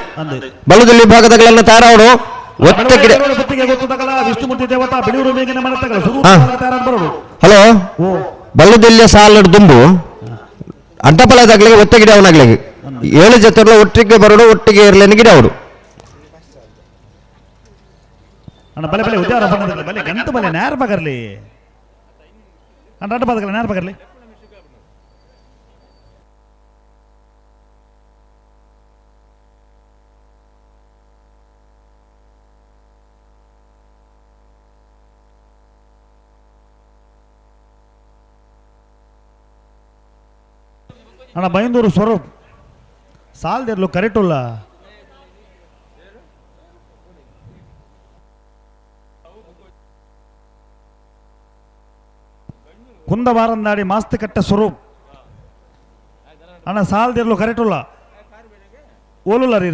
Speaker 9: ಬಲದಲ್ಲಿ ಭಾಗದಗಳನ್ನ ತಯಾರಾವಡು ಒತ್ತೆ ಗಿಡ. ಹಲೋ ಬಲ್ಲದಲ್ಲಿಯ ಸಾಲ ದುಂಬು ಅಡ್ಡಪಲದಾಗ್ಲಿ ಒತ್ತೆ ಗಿಡ ಅವನಾಗ್ಲಿ 7 ಜೊತೆ ಒಟ್ಟಿಗೆ ಬರೋಡು ಒಟ್ಟಿಗೆ ಇರಲೇನು ಗಿಡ ಅವರು.
Speaker 8: ಅಣ್ಣ ಬಲೆ ಬಲೆ ಉದ್ಯಾವರ ಬಣ್ಣದಾಗಲಿ ಬಲೆ ಗಂತ ಬಲೆ ನೇರ ಬಗರ್ಲಿ ಅಣ್ಣ ಅಡ್ಡ ಬದಗಲ ನೇರ ಬಗರ್ಲಿ ಅಣ್ಣ ಬೈಂದೂರು ಸ್ವರೂಪ್ ಸಾಲದಿರ್ಲು ಕರೆಕ್ಟ್ ಉಲ್ಲ ಕುಂದವಾರಂದಾಡಿ ಮಾಸ್ತಿಕಟ್ಟ ಸ್ವರೂಪ್ ಅಣ್ಣ ಸಾಲದಿರ್ಲು ಕರೆಕ್ಟ್ ಉಲ್ಲ ಓಲುಲ್ಲ ರೀ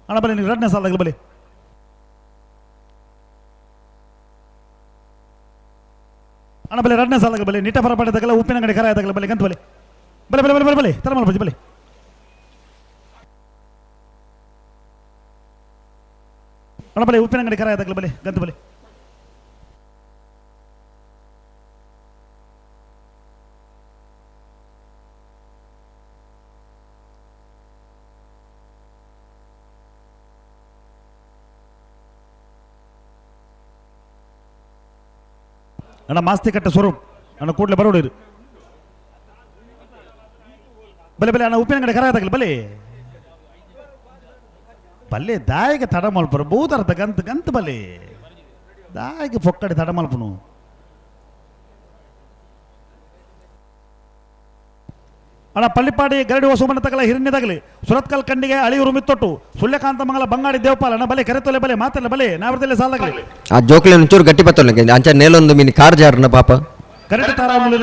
Speaker 8: ಅಣ್ಣ ಬಲಿ ನೀವು ಎರಡನೇ ಸಾಲದಾಗಲಿ ಬಲಿ ಅಣ್ಣ ಬಲೆ ಎರಡನೇ ಸಾಲಾಗ ಬಲೆ ನಿಟ್ಟ ಪರ ಪಡೆದಾಗಲ್ಲ ಉಪ್ಪಿನ ಅಂಗಡಿ ಕರ ಆದಾಗಲ್ಲ ಬಲೆ ಗಂತ ಬಲೆ ಬಲೆ ಬಲೆ ಬಲೆ ಬಲೆ ಬಲೆ ತರ ಮಾಡ್ಬಿ ಬಲೆ ಅಣ್ಣ ಬಲೆ ಉಪ್ಪಿನ ಅಂಗಡಿ ಕರ ಆದಾಗಲ್ಲ ಬಲೆ ಗಂತ ಬಲೆ ಅಣ್ಣ ಮಾಸ್ತಿ ಕಟ್ಟ ಸ್ವರೂಪ್ ಅಣ್ಣ ಕೂಡಲೇ ಬರೋಡಿರಿ ಬಲೆ ಬಲೆ ಅಣ್ಣ ಉಪ್ಪಿನ ಅಂಗಡಿ ಕರ ಆದಾಗಲಿ ಬಲೆ ಬಲ್ಲೆ ದಾಯಿಗೆ ತಡ ಮಲ್ಪರು ಬೂದರ್ದ ಗಂತ ಗಂತ ಬಲೆ ದಾಯಿಗೆ ಪೊಕ್ಕಡೆ ತಡ ಮಲ್ಪನು ಅಣ್ಣ ಪಳ್ಳಿಪಾಡಿ ಗರಡಿ ಹೊಸಮನ ತಗಲ ಹಿರಣ್ಯದಾಗಲಿ ಸುರತ್ಕಲ್ ಕಂಡಿಗೆ ಅಳಿಯೂರು ಮಿತ್ತೊಟ್ಟು ಸುಳ್ಯಕಾಂತ ಮಂಗಲ ಬಂಗಾಡಿ ದೇವಪಾಲ ಅಣ್ಣ ಬಲೆ ಕರೆತೊಲೆ ಬಲೆ ಮಾತಲ್ಲ ಬಲೆ ನಾವರದಲ್ಲೇ ಸಾಲಾಗಲಿ
Speaker 9: ಆ ಜೋಕ್ಲೆ ಒಂಚೂರು ಗಟ್ಟಿ ಬತ್ತಲ್ಲ ಅಂಚ ನೇಲೊಂದು ಮೀನು ಕಾರ್ ಜಾರನ ಪಾಪ.
Speaker 8: ಕರೆಕ್ಟ್ ತಾರಾಮುಲು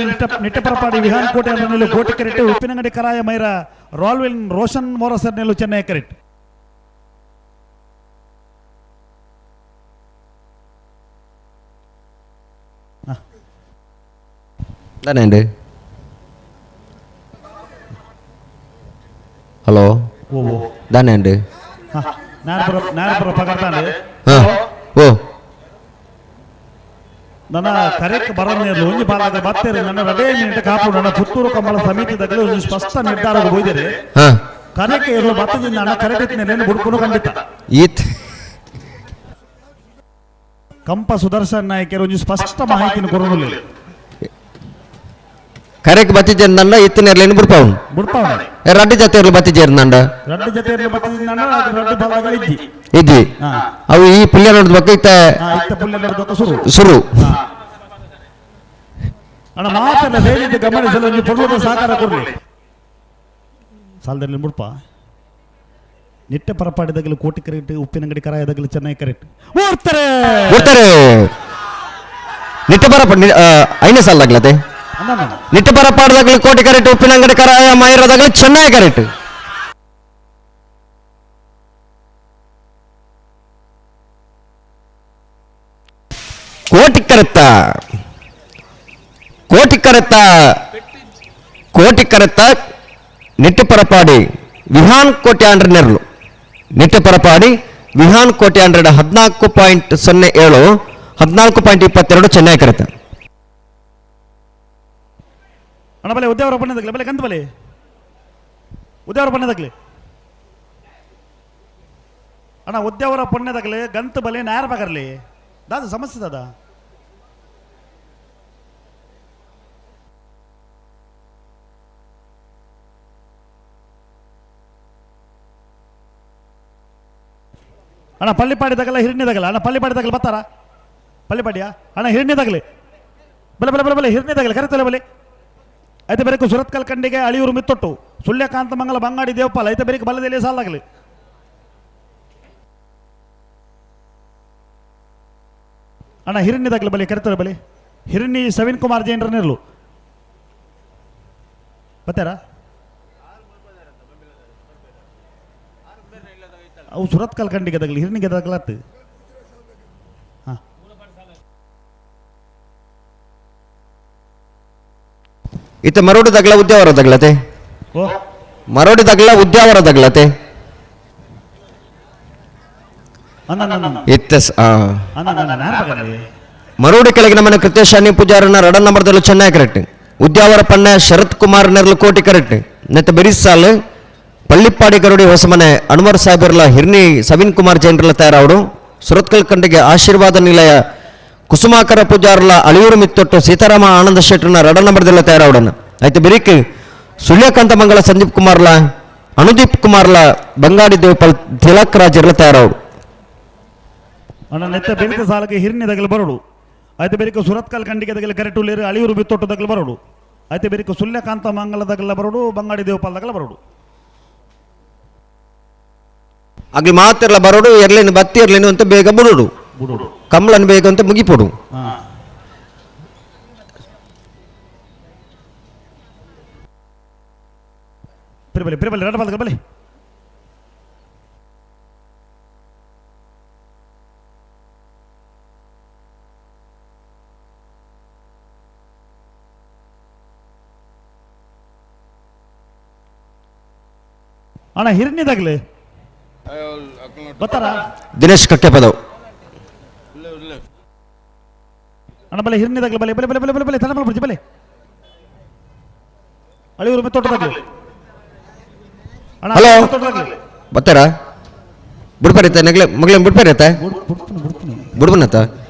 Speaker 8: ನಿಟ್ಟಪರಪಾಡಿ ವಿಹಾನ್ ಕೋಟೆ ಅನ್ನಲು ಕೋಟೆ ಕರೆಕ್ಟ್ ಉಪ್ಪಿನಂಗಡಿ ಕರಾಯ ಮೈರ ರಾಲ್ವಿನ್ ರೋಷನ್ ಮೋರಸರ್ ನೆಲ್ಲು ಚೆನ್ನೈ ಕರೆಕ್ಟ್.
Speaker 9: ದಾನೇಂಡು ಹಲೋ ದಾನೇಂಡು
Speaker 8: ನಾನಪುರ ಪಗರ್ತಾನೆ
Speaker 9: ಓ
Speaker 8: ನನ್ನ ಕರೆಕ್ ಬರೋನೇರ್ಲು ಒಂಜಿ ಬಾಲಾದ ಬತ್ತೇರು ನನ್ನ ರಡೇ ಮಿನಿಟ್ ಕಾಪು ನನ್ನ ಪುತ್ತೂರು ಕಂಬಳ ಸಮಿತಿದಾಗಲೇ ಒಂದು ಸ್ಪಷ್ಟ ನಿರ್ಧಾರ ಹೋಗಿದ್ದಾರೆ. ಕರೆಕ್ ಇರಲು ಬತ್ತದಿಂದ ಅಣ್ಣ ಕರೆಕ್ಟ್ ನೆಲೆಯನ್ನು ಬುಡ್ಕೊಂಡು ಖಂಡಿತ
Speaker 9: ಈತ್
Speaker 8: ಕಂಪ ಸುದರ್ಶನ್ ನಾಯಕರು ಒಂಜಿ ಸ್ಪಷ್ಟ ಮಾಹಿತಿನ ಕೊರನುಲ್ಲ.
Speaker 9: ಕರೆಕ್ ಬತ್ತಿ ಜೇರ್ನಂಡ ಇತ್ತಿನೇರ್ಲೇನು ಬುಡ್ಪಾವನು
Speaker 8: ಬುಡ್ಪಾವನು
Speaker 9: ರಡ್ಡು ಜೊತೆ ಬತ್ತಿ ಜೇರ್ನಂಡ
Speaker 8: ರಡ್ಡು ಜೊತೆ ಬತ್ತಿ ರಡ್ಡು ಬಾಲಗಳು ಇದ್ದಿ
Speaker 9: ಇದ್ದಿ ಅವು ಈ ಪುಲ್ಯ ನೋಡಿದ ಬಕ್ಕ ಇತ್ತ
Speaker 8: ಸುರು
Speaker 9: ಸುರು
Speaker 8: ಅಣ್ಣ ಮಾತನ್ನ ದಯವಿಟ್ಟು ಗಮನಿಸಲು ಒಂದು ಪೊರ್ಲುದ ಸಹಕಾರ ಕೊಡಲಿ. ಸಾಲದಲ್ಲಿ ಮುಡ್ಪ ನಿಟ್ಟೆ ಪರಪಾಡಿದಾಗಲೂ ಕೋಟಿ ಕರೆಕ್ಟ್ ಉಪ್ಪಿನಂಗಡಿ ಕರಾಯದಾಗಲೂ ಚೆನ್ನಾಗಿ ಕರೆಕ್ಟ್ ಓಡ್ತಾರೆ
Speaker 9: ಓಡ್ತಾರೆ ನಿಟ್ಟೆ ಬರಪ ಐನೇ ಸಾಲದಾಗ್ಲತೆ ನಿಟ್ಟೆ ಪರಪಾಡದಾಗಲೂ ಕೋಟಿ ಕರೆಕ್ಟ್ ಉಪ್ಪಿನಂಗಡಿ ಕರಾಯ ಮೈರದಾಗಲೂ ಚೆನ್ನಾಗಿ ಕರೆಕ್ಟ್. ಕೋಟಿ ಕರೆತ್ತ ಕೋಟಿ ಕರೆತ್ತ ಕೋಟಿ ಕರೆತ್ತ ನಿಟ್ಟೆ ಪರಪಾಡಿ ವಿಹಾನ್ ಕೋಟಿ ಆಂಡ್ರ ನೆರಳು ನಿಟ್ಟೆ ಪರಪಾಡಿ ವಿಹಾನ್ ಕೋಟಿ ಆಂಡ್ರೆಡ್ 14.07 14.22 ಚೆನ್ನೈ ಕರೆತ.
Speaker 8: ಅಣ್ಣ ಬಲೆ ಉದ್ಯಾವರ ಬಣ್ಣದಾಗಲಿ ಬಲೆ ಕಂತ ಬಲೆ ಉದ್ಯಾವರ ಬಣ್ಣದಾಗಲಿ ಅಣ್ಣ ಉದ್ಯಾವರ ಪುಣ್ಯದಾಗಲಿ ಗಂತ ಬಲೆ ನಾರ ಬಗರ್ಲಿ ದಾದ ಸಮಸ್ಯೆ ದಾದ. ಅಣ್ಣ ಪಳ್ಳಿಪಾಡಿ ತಗಲ ಹಿರಣ್ಯ ತಗಲ ಅಣ್ಣ ಪಳ್ಳಿಪಾಡಿ ತಗಲ ಬರ್ತಾರ ಪಳ್ಳಿಪಾಡಿಯ ಅಣ್ಣ ಹಿರಣ್ಯ ತಗಲಿ ಬಲೆ ಬಲೆ ಬಲೆ ಬಲೆ ಹಿರಣ್ಯ ತಗಲಿ ಕರೆತಲೆ ಬಲೆ ಐತೆ ಬೇರೆ ಸುರತ್ಕಲ್ ಕಂಡಿಗೆ ಅಳಿಯೂರು ಮಿತ್ತೊಟ್ಟು ಸುಳ್ಯಕಾಂತ ಮಂಗಲ ಬಂಗಾಡಿ ದೇವಪಾಲ ಐತೆ ಬೇರೆ ಬಲದಲ್ಲಿ ಸಾಲಾಗಲಿ. ಅಣ್ಣ ಹಿರಣ್ಯ ತಗಲಿ ಬಲಿ ಕರೆತಲೆ ಬಲಿ ಹಿರಣ್ಯ ಸವಿನ್ ಕುಮಾರ್ ಜೈನ್ರನಿರ್ಲು ಬರ್ತಾರ ಅವು ಸುರತ್ಕಲ್ ಕಂಡಿಗೆ ತಗಲಿ ಹಿರಣ್ಯಗೆ ತಗಲತ್ತು.
Speaker 9: ಇತ್ತ ಮರೋಡಿ ತಗಲ ಉದ್ಯಾವರ ತಗಲತೆ ಮರೋಡಿ ತಗಲ ಉದ್ಯಾವರ ತಗಲತೆ ಇತ್ತ ಮರೋಡಿ ಕೆಳಗಿನ ಮನೆ ಕೃತೇಶಾನಿ ಪೂಜಾರನ ರಡನ್ ನಂಬರ್ದಲ್ಲೂ ಚೆನ್ನಾಗಿ ಕರೆಕ್ಟ್ ಉದ್ಯಾವರ ಪಣ್ಣ ಶರತ್ ಕುಮಾರ್ ನೆರಳು ಕೋಟಿ ಕರೆಕ್ಟ್ ನೆತ್ತ ಬೆರಿಸಾಲು ಪಳ್ಳಿಪ್ಪಾಡಿ ಗರುಡಿ ಹೊಸಮನೆ ಅನ್ವರ್ ಸಾಹೇಬರ್ಲ ಹಿರ್ನಿ ಸವಿನ್ ಕುಮಾರ್ ಜೈನ್ರಲ್ಲ ತಯಾರಾವಡು ಸುರತ್ಕಲ್ ಕಂಡಿಗೆ ಆಶೀರ್ವಾದ ನಿಲಯ ಕುಸುಮಾಕರ ಪೂಜಾರ್ಲ ಅಳಿಯೂರು ಮಿತ್ತೊಟ್ಟು ಸೀತಾರಾಮ ಆನಂದ ಶೆಟ್ಟರ್ನ ರಡ ನಂಬರ್ದೆಲ್ಲ ತಯಾರಾವಡನ ಆಯ್ತು ಬಿರಿಕ್ ಸುಳ್ಯಕಾಂತ ಮಂಗಳ ಸಂದೀಪ್ ಕುಮಾರ್ಲ ಅನುದೀಪ್ ಕುಮಾರ್ಲ ಬಂಗಾಡಿ ದೇವಪಾಲ್ ತಿಲಕ್ ರಾಜರ್ಲ ತಯಾರಾವಡು.
Speaker 8: ಅಣ್ಣ ನೆತ್ತ ಬೆರಿತ ಸಾಲಕ್ಕೆ ಹಿರಿನಿ ತಗಲು ಬರೋಡು ಆಯ್ತು ಬೆರಿಕ ಸುರತ್ಕಲ್ ಕಂಡಿಗೆ ತಗಲು ಕರೆಟು ಲೇರು ಅಳಿಯೂರು ಬಿತ್ತೊಟ್ಟು ತಗಲು ಬರೋಡು ಆಯ್ತು ಬೆರಿಕ ಸುಳ್ಯಕಾಂತ ಮಂಗಲ ತಗಲ ಬರೋಡು ಬಂಗಾಡಿ ದೇವಪಾಲ್ ತಗಲ ಬರೋಡು.
Speaker 9: ಅಲ್ಲಿ ಮಾತಿರ್ಲ ಬರೋಡು ಎರ್ಲೇನು ಬತ್ತಿ ಇರ್ಲೇನು ಅಂತ ಬೇಗ ಬಿಡೋಡು ಕಮಲನ್ ಬೇಗ ಅಂತ ಮುಗಿಪೋಡು.
Speaker 8: ಬಲೆ ಅಣ್ಣ ಹಿರಣ್ಯದಾಗಲಿ ಬರ್ತಾರ
Speaker 9: ದಿನೇಶ್ ಕಕ್ಕೆ ಪದವ್
Speaker 8: ಅಣ್ಣ ಬಲೆ ಹಿರಣ್ಯದಾಗಲಿ ಬಲೆ ಬಲೆ ಬಲೆ ಬಲೆ ಬಲೆ ಬಲೆ ತಲೆ ಬಲೆ ಬಲೆ ಅಳಿಯೂರು ತೋಟದಾಗಲಿ ಅಣ್ಣ
Speaker 9: ಹಲೋ
Speaker 8: ತೋಟದಾಗಲಿ
Speaker 9: ಬರ್ತಾರ ಬಿಡ್ಪಾರೈತೆ ನಗ್ಲೆ ಮಗಳೇ ಬಿಡ್ಪಾರೈತೆ ಬಿಡ್ಬನತ್ತ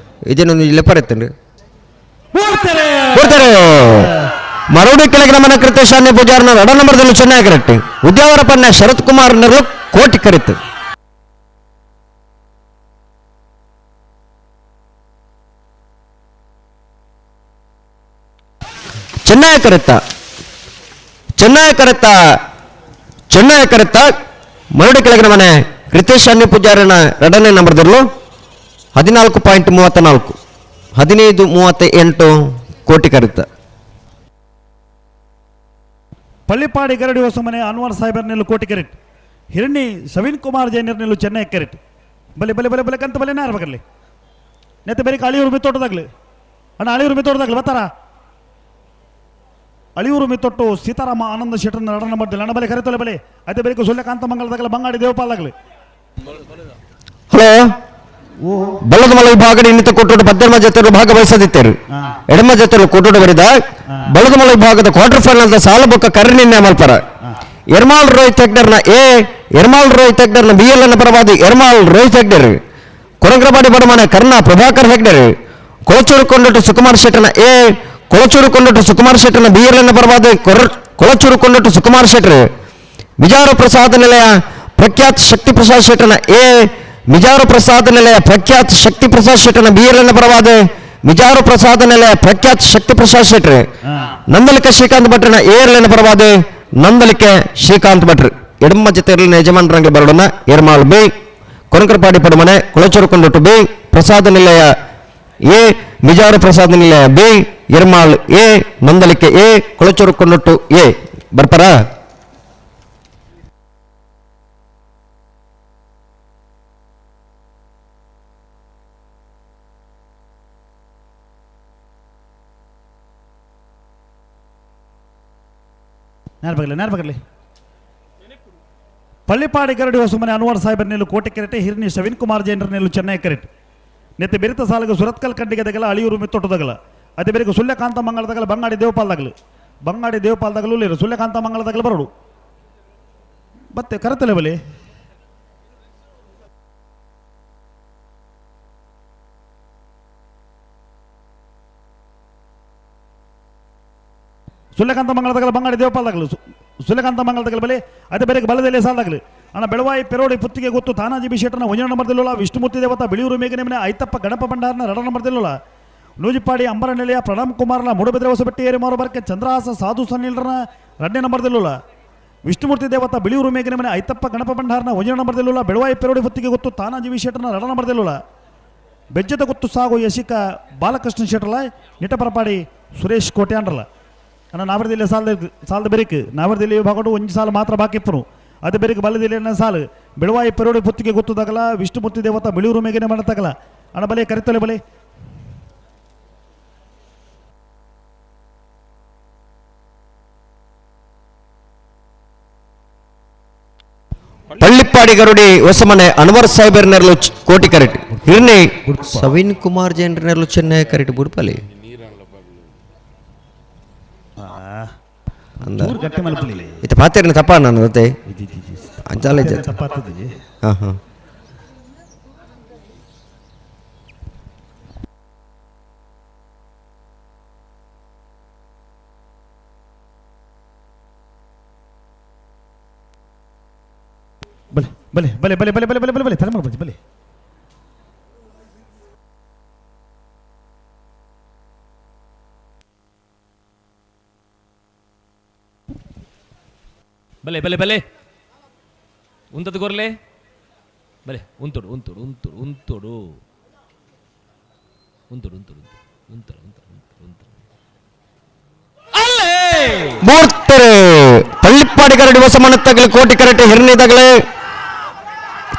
Speaker 9: ಇದೇನೊಂದು ಇಲ್ಲೇ
Speaker 8: ಬರ್ತಾರೆ
Speaker 9: ಬರ್ತಾರೆ. ಮರೋಡಿ ಕೆಳಗಿನ ಮನ ಕೃತೇಶಾನ್ಯ ಪೂಜಾರನ ರಡ ನಂಬರ್ದಲ್ಲೂ ಚೆನ್ನಾಗಿ ಕರೆಕ್ಟ್ ಉದ್ಯಾವರ ಪಣ್ಣ ಶರತ್ ಕುಮಾರ್ ನೆರಳು ಕೋಟಿ ಕರೆಕ್ಟ್. ಚೆನ್ನಾಗಿ ಕರೆತ್ತ ಚೆನ್ನಯ ಕರೆತ ಮರಡಿ ಕೆಳಗಿನ ಮನೆ ರಿತೇಶ್ ಅನ್ನಿ ಪೂಜಾರನ ಎರಡನೇ ನಂಬರ್ದಲ್ಲೂ 14.34 15.38 ಕೋಟಿ ಕರೆತ.
Speaker 8: ಪಳ್ಳಿಪಾಡಿ ಗರಡಿ ಹೊಸಮನೆ ಅನ್ವರ್ ಸಾಹೇಬರ್ ನಿಲ್ಲು ಕೋಟಿ ಕೆರೆಟ್, ಹಿರಣಿ ಸವೀನ್ ಕುಮಾರ್ ಜೈನರ್ ನಿಲ್ಲು ಚೆನ್ನೈ ಕೆರೆಟ್. ಬಲೆ ಬಲೆ ಬಲೆ ಬಲೆ ಕಂತ ಬಲೆ ನಾರ್ಬೇಕಲ್ಲಿ ನೆತ್ತ ಬೇರೆ ಅಳಿಯೂರು ಮಿತ್ತೋಟದಾಗ್ಲಿ ಅಣ್ಣ, ಅಳಿಯೂರು ಮಿತ್ತೋಟದಾಗ್ಲಿ ಬರ್ತಾರ. ಅಳಿಯೂರು ಮಿತ್ತೊಟ್ಟು ಸೀತಾರಾಮ ಆನಂದ ಶೆಟ್ಟರ್ ನಡನ ಮಡ್ದಿಲ್ಲ ಅಣ್ಣ, ಬಲೆ ಕರೆತೊಲೆ ಬಲೆ ಅದೇ ಬೇರೆ ಸೂರ್ಯಕಾಂತ ಮಂಗಳದಾಗಲಿ ಬಂಗಾಡಿ ದೇವಪಾಲ್ದಾಗಲಿ.
Speaker 9: ಹಲೋ, ಬಲ್ಲದ ಮಲ ವಿಭಾಗ ಇನ್ನಿತ ಕೊಟ್ಟೋಡು ಪದ್ದೆಮ ಜೊತೆರು ಭಾಗವಹಿಸದಿತ್ತೇರು, ಎಡಮ ಜೊತೆರು ಕೊಟ್ಟೋಡು ಬರಿದ ಬಲ್ಲದ ಮಲ ವಿಭಾಗದ ಕ್ವಾರ್ಟರ್ ಫೈನಲ್ ಸಾಲ ಬೊಕ್ಕ ಕರೆ ನಿನ್ನೆ ಮಲ್ಪರ. ಎರ್ಮಾಲ್ ರೋಹಿತ್ ಹೆಗ್ಡರ್ನ ಎ, ಎರ್ಮಾಲ್ ರೋಹಿತ್ ಹೆಗ್ಡರ್ನ ಬಿ ಎಲ್ ಅನ್ನ ಪರವಾದಿ ಎರ್ಮಾಲ್ ರೋಹಿತ್ ಹೆಗ್ಡರ್, ಕೊರಂಗ್ರಬಾಡಿ ಬಡಮನೆ ಕರ್ಣ ಪ್ರಭಾಕರ್ ಹೆಗ್ಡರ್, ಕೊಳಚೂರು ಕೊಂಡೊಟ್ಟು ಸುಕುಮಾರ್ ಶೆಟ್ಟನ ಎ, ಕೊಳಚೂರು ಕೊಂಡೊಟ್ಟು ಸುಕುಮಾರ್ ಶೆಟ್ಟನ ಬಿ ಎಲ್ ಅನ್ನ ಪರವಾದಿ ಕೊಳಚೂರು ಕೊಂಡೊಟ್ಟು ಸುಕುಮಾರ್ ಶೆಟ್ಟರ್, ವಿಜಾರ ಪ್ರಸಾದ ನಿಲಯ ಪ್ರಖ್ಯಾತ್ ಶಕ್ತಿ ಪ್ರಸಾದ್ ಶೆಟ್ಟನ ಎ, ಮಿಜಾರು ಪ್ರಸಾದ ನಿಲಯ ಪ್ರಖ್ಯಾತ್ ಶಕ್ತಿ ಪ್ರಸಾದ್ ಶೆಟ್ಟನ ಬಿ ಎಲ್ ಅನ್ನ ಪರವಾದ ಮಿಜಾರು ಪ್ರಸಾದ ನಿಲಯ ಪ್ರಖ್ಯಾತ್ ಶಕ್ತಿ ಪ್ರಸಾದ್ ಶೆಟ್ಟರ್, ನಂದಲಿಕ ಶ್ರೀಕಾಂತ್ ಭಟ್ರನ ಎ ಎಲ್ ಅನ್ನ ಪರವಾದ ನಂದಲಿಕೆ ಶ್ರೀಕಾಂತ್ ಭಟ್ರು. ಎಡಮ ಜೊತೆಯಲ್ಲಿ ಯಜಮಾನರಂಗೆ ಬರೋಣ. ಎರ್ಮಾಲ್ ಬಿ, ಕೊರಂಕರಪಾಡಿ ಪಡಮನೆ ಕೊಳಚೂರು ಕೊಂಡೊಟ್ಟು ಬಿ, ಪ್ರಸಾದ ನಿಲಯ ಎ, ಮಿಜಾರು ಪ್ರಸಾದ ನಿಲಯ B, Ermal A, Nandalike A, Kolachur Kondottu A. ಬರ್ತಾರ?
Speaker 8: ನೇರಬಗಲಿ ಪಳ್ಳಿಪಾಡಿ ಗರಡಿ ಹೊಸಮನೆ ಅನ್ವರ್ ಸಾಹೇಬರ್ ನಿಲ್ಲು ಕೋಟೆ ಕೆರೆಟೆ, ಹಿರಿನಿ ಶವೀನ್ ಕುಮಾರ್ ಜೈನರ ನಿಲ್ಲು ಚೆನ್ನೈ ಕೆರೆಟ್. ನೆತ್ತೆ ಬೆರಿತ ಸಾಲಗ ಸುರತ್ಕಲ್ ಕಂಡಿಗೆ ದಗಲ ಅಳಿಯೂರು ಮಿತ್ತೊಟ್ಟದಗಲ ಅದೇ ಬೇರೆ ಸುಳ್ಯಕಾಂತ ಮಂಗಳದಗಲ ಬಂಗಾಡಿ ದೇವಪಾಲ್ದಾಗಲು, ಬಂಗಾಡಿ ದೇವಪಾಲ್ದಾಗಲು ಇರು ಸುಳ್ಯಕಾಂತ ಮಂಗಳದಾಗಲು ಬರೋಡು ಮತ್ತೆ ಕರೆತಲೆ ಬಲಿ. ಸುಳ್ಯಕಾಂತ ಮಂಗಳದಾಗಲ ಬಂಗಾಡಿ ದೇವಪಾಲ್ದಾಗಲು, ಸುಳ್ಯಕಾಂತ ಮಂಗಳದಾಗಲ ಬಲೆ ಅದೇ ಬೇರೆ ಬಲದಲ್ಲಿ ಸಾಲದಾಗಲಿ ಅಣ್ಣ. ಬೆಳವಾಯಿ ಪೆರೋಡಿ ಪುತ್ತಿಗೆ ಗೊತ್ತು ತಾನಾಜಿ ಬಿ ಶೆಟ್ಟನ ಒಂಜನ ನಂಬರ್ದಿಲ್ಲಲ್ಲ, ವಿಷ್ಣುಮೂರ್ತಿ ದೇವತಾ ಬಿಳಿಯೂರು ಮೇಘನೆ ಐತಪ್ಪ ಗಣಪ ಭಂಡಾರನ ಎರಡ ನಂಬರ್ದಿಲ್ಲಲ್ಲ, ನೂಜಿಪಾಡಿ ಅಂಬರ ನಿಲಯ ಪ್ರಣಾಮ್ ಕುಮಾರ್ನ ಮೂಡುಬಿದ್ರೆ ಹೊಸಬೆಟ್ಟಿ ಏರಿ ಮಾರುಬರ್ಕೆ ಚಂದ್ರಹಾಸ ಸಾಧು ಸನ್ನಿಲ್ರನ ಎರಡನೇ ನಂಬರ್ದಿಲ್ಲಲ್ಲ, ವಿಷ್ಣುಮೂರ್ತಿ ದೇವತಾ ಬಿಳಿಯೂರು ಮೇಘನೆ ಐತಪ್ಪ ಗಣಪ ಭಂಡಾರನ ಒಂಜನ ನಂಬರ್ದಿಲ್ಲಲ್ಲ, ಬೆಳವಾಯಿ ಪೆರೋಡಿ ಪುತ್ತಿಗೆ ಗೊತ್ತು ತಾನಾಜಿ ಬಿ ಶೆಟ್ಟನ ಎರಡ ನಂಬರ್ದಿಲ್ಲಲ್ಲ, ಬೆಜ್ಜದ ಗೊತ್ತು ಸಾಗು ಯಶಿಕ ಬಾಲಕೃಷ್ಣ ಶೆಟ್ಟರ್ಲ ನಿಟಪರಪಾಡಿ ಸುರೇಶ್ ಕೋಟ್ಯಾಂಡ್ರಲ್ಲ. ಅಣ್ಣ ನಾವರದಿಲ್ಲ ಸಾಲದ ಸಾಲದ ಬೆರಿಕ್ ನಾವರದಿಲ್ಲ ವಿಭಾಗ ಒಂದು ಸಾಲು ಮಾತ್ರ ಬಾಕಿ ಇಪ್ಪನು ಅದೇ ಬೆರಿಕ್ ಬಲದಿಲ್ಲ ಸಾಲು ಬೆಳವಾಯಿ ಪೆರೋಡಿ ಪುತ್ತಿಗೆ ಗೊತ್ತದಾಗಲ್ಲ ವಿಷ್ಣುಮೂರ್ತಿ ದೇವತಾ ಬಿಳಿಯೂರು ಮೇಘನೆ ಮಾಡತ್ತಾಗಲ್ಲ ಅಣ್ಣ ಬಲೆ ಕರಿತಲೆ ಬಲೆ.
Speaker 9: ಪಳ್ಳಿಪ್ಪಾಡಿ ಗರುಡಿ ಹೊಸಮನೆ ಅನ್ವರ್ ಸಾಹೇಬರ್ ನೆರಳು ಕೋಟಿ ಕರೆಟ್, ಹಿರ್ನಿ ಸವೀನ್ ಕುಮಾರ್ ಜೈನರ ನೆರಳು ಚೆನ್ನೈ ಕರೆಟ್ ಬುಡ್ಪಲಿ. ಇತ್ತ ಪಾತೇರಿನ ತಪ್ಪ ನಾನು ಅದೇ ಅಂಚಾಲ ಹಾಂ ಹಾಂ.
Speaker 8: ಬಲೆ ಬಲೆ ಬಲೆ ಬಲೆ ಬಲೆ ಬಲೆ ಬಲೆ ಬಲೆ ಬಲೆ ತಲೆ ಮಾಡ್ಬೋದು ಬಲೆ.
Speaker 17: ಬಲೆ ಬಲೆ ಬಲೆ ಉಂತದ ಗೊರ್ಲೆ ಬಲೆ ಉಂತುಡು ಉಂತುಡು ಉಂತುಡು ಉಂತುಡು ಉಂತುಡು ಉಂತುಡು ಉಂತುಡು ಉಂತುಡು ಉಂತುಡು.
Speaker 9: ಮೂರ್ತರೆ ಪಳ್ಳಿಪ್ಪಾಡಿ ಕರಡಿ ಹೊಸಮನೆ ತಗಲಿ ಕೋಟಿ ಕರೆಟ್, ಹಿರಣಿ ತಗಲೆ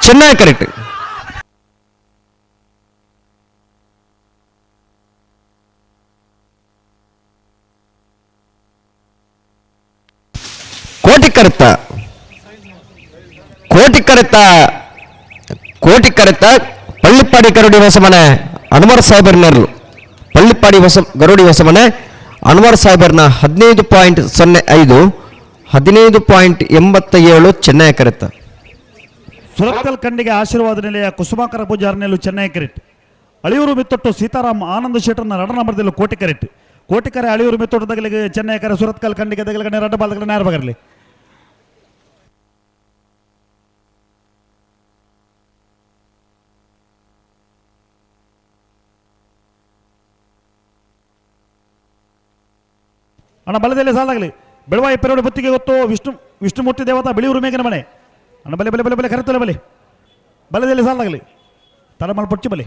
Speaker 9: ಚೆನ್ನೈ ಕರೆಟ್. ಕೋಟಿ ಕರೆತ ಕೋಟಿ ಕರೆತ ಕೋಟಿ ಕರೆತ ಪಳ್ಳಿಪ್ಪಾಡಿ ಗರುಡಿ ಹೊಸಮನೆ ಅನ್ವರ್ ಸಾಹೇಬರ್ ನೆರಳು, ಪಳ್ಳಿಪ್ಪಾಡಿ ಹೊಸ ಗರುಡಿ ಹೊಸಮನೆ ಅನ್ವರ್ ಸಾಹೇಬರ್ನ 15.05 15.87 ಚೆನ್ನೈ ಕರೆತ.
Speaker 8: ಸುರತ್ಕಲ್ ಕಂಡಿಗೆ ಆಶೀರ್ವಾದ ನಿಲಯ ಕುಸುಮಾಕರ ಪೂಜಾರ ನೆಲ್ಲು ಚೆನ್ನೈ ಕೆರೆಟ್, ಅಳಿಯೂರು ಮಿತ್ತೊಟ್ಟು ಸೀತಾರಾಮ್ ಆನಂದ ಶೆಟ್ಟರ್ನ ರಡ ನಂಬರ್ದಿಲ್ಲ ಕೋಟಿ ಕೆರೆಟ್, ಕೋಟಿಕರೆ ಅಳಿಯೂರು ಮಿತ್ತೊಟ್ಟು ತಗಲಿಗೆ ಚೆನ್ನೈ ಕರೆ ಸುರತ್ಕಲ್ ಕಂಡಿಗೆ ತಗಲಗಡೆ ರಡ್ಡ ಬಾಲ್ದಗಡೆ ನೇರಬಗರಲಿ. ಅಣ್ಣ ಬಲದಲ್ಲಿ ಸಾಲಾಗಲಿ. Beluvai ಪೆರೋಡು ಬತ್ತಿಗೆ ಗೊತ್ತು ವಿಷ್ಣು ವಿಷ್ಣುಮೂರ್ತಿ ದೇವತಾ ಬಿಳಿಯೂರು ಮೇಘನ ಮನೆ ಅಣ್ಣ ಬಲೆ ಬಲೆ ಬಲೆ ಬಲೆ ಕರೆತಲೆ ಬಲೆ ಬಲದಲ್ಲಿ ಸಾಲಾಗಲಿ ತಡಮಲ್ ಪೊಚ್ಚು ಬಲೆ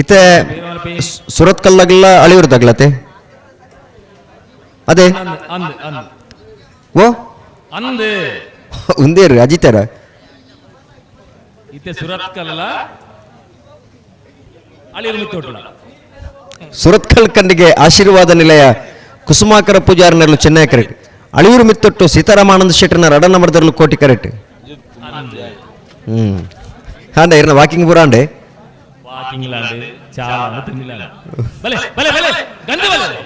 Speaker 9: ಇತ್ತೆ ಸುರತ್ ಕಲ್ಲಾಗಲ್ಲ ಅಳಿಯೂರ್ದಾಗ್ಲತೆ ಅದೇ
Speaker 17: ಅಂದ್ ಅಂದ್
Speaker 9: ಓ
Speaker 17: ಅಂದ್
Speaker 9: ಉಂದೇರು ಅಜಿತಾರ
Speaker 17: ಇತ್ತೆ ಸುರತ್ ಕಲ್ಲ ಅಳಿಯೂರು ಮಿತ್ತೋಟ್ಲ
Speaker 9: ಸುರತ್ಕಲ್ ಕಂಡಿಗೆ ಆಶೀರ್ವಾದ ನಿಲಯ ಕುಸುಮಾಕರ ಪೂಜಾರನಲ್ಲೂ ಚೆನ್ನೈ ಕರೆಕ್ಟ್ ಅಳಿಯೂರು ಮಿತ್ತೊಟ್ಟು ಸೀತಾರಾಮಾನಂದ ಶೆಟ್ಟರ್ನ ರಡ ನಂಬರ್ದಲ್ಲೂ ಕೋಟಿ ಕರೆಕ್ಟ್
Speaker 17: ಅಂದ್
Speaker 9: ಹಾಂಡೆ ಇರ್ನ ವಾಕಿಂಗ್ ಪುರಾಂಡೆ
Speaker 17: ವಾಕಿಂಗ್ ಲಾಂಡ್ ಚಾಲ ತಿನ್ನಿಲ್ಲ ಬಲೆ ಬಲೆ ಬಲೆ ಗಂಧ ಬಲೆ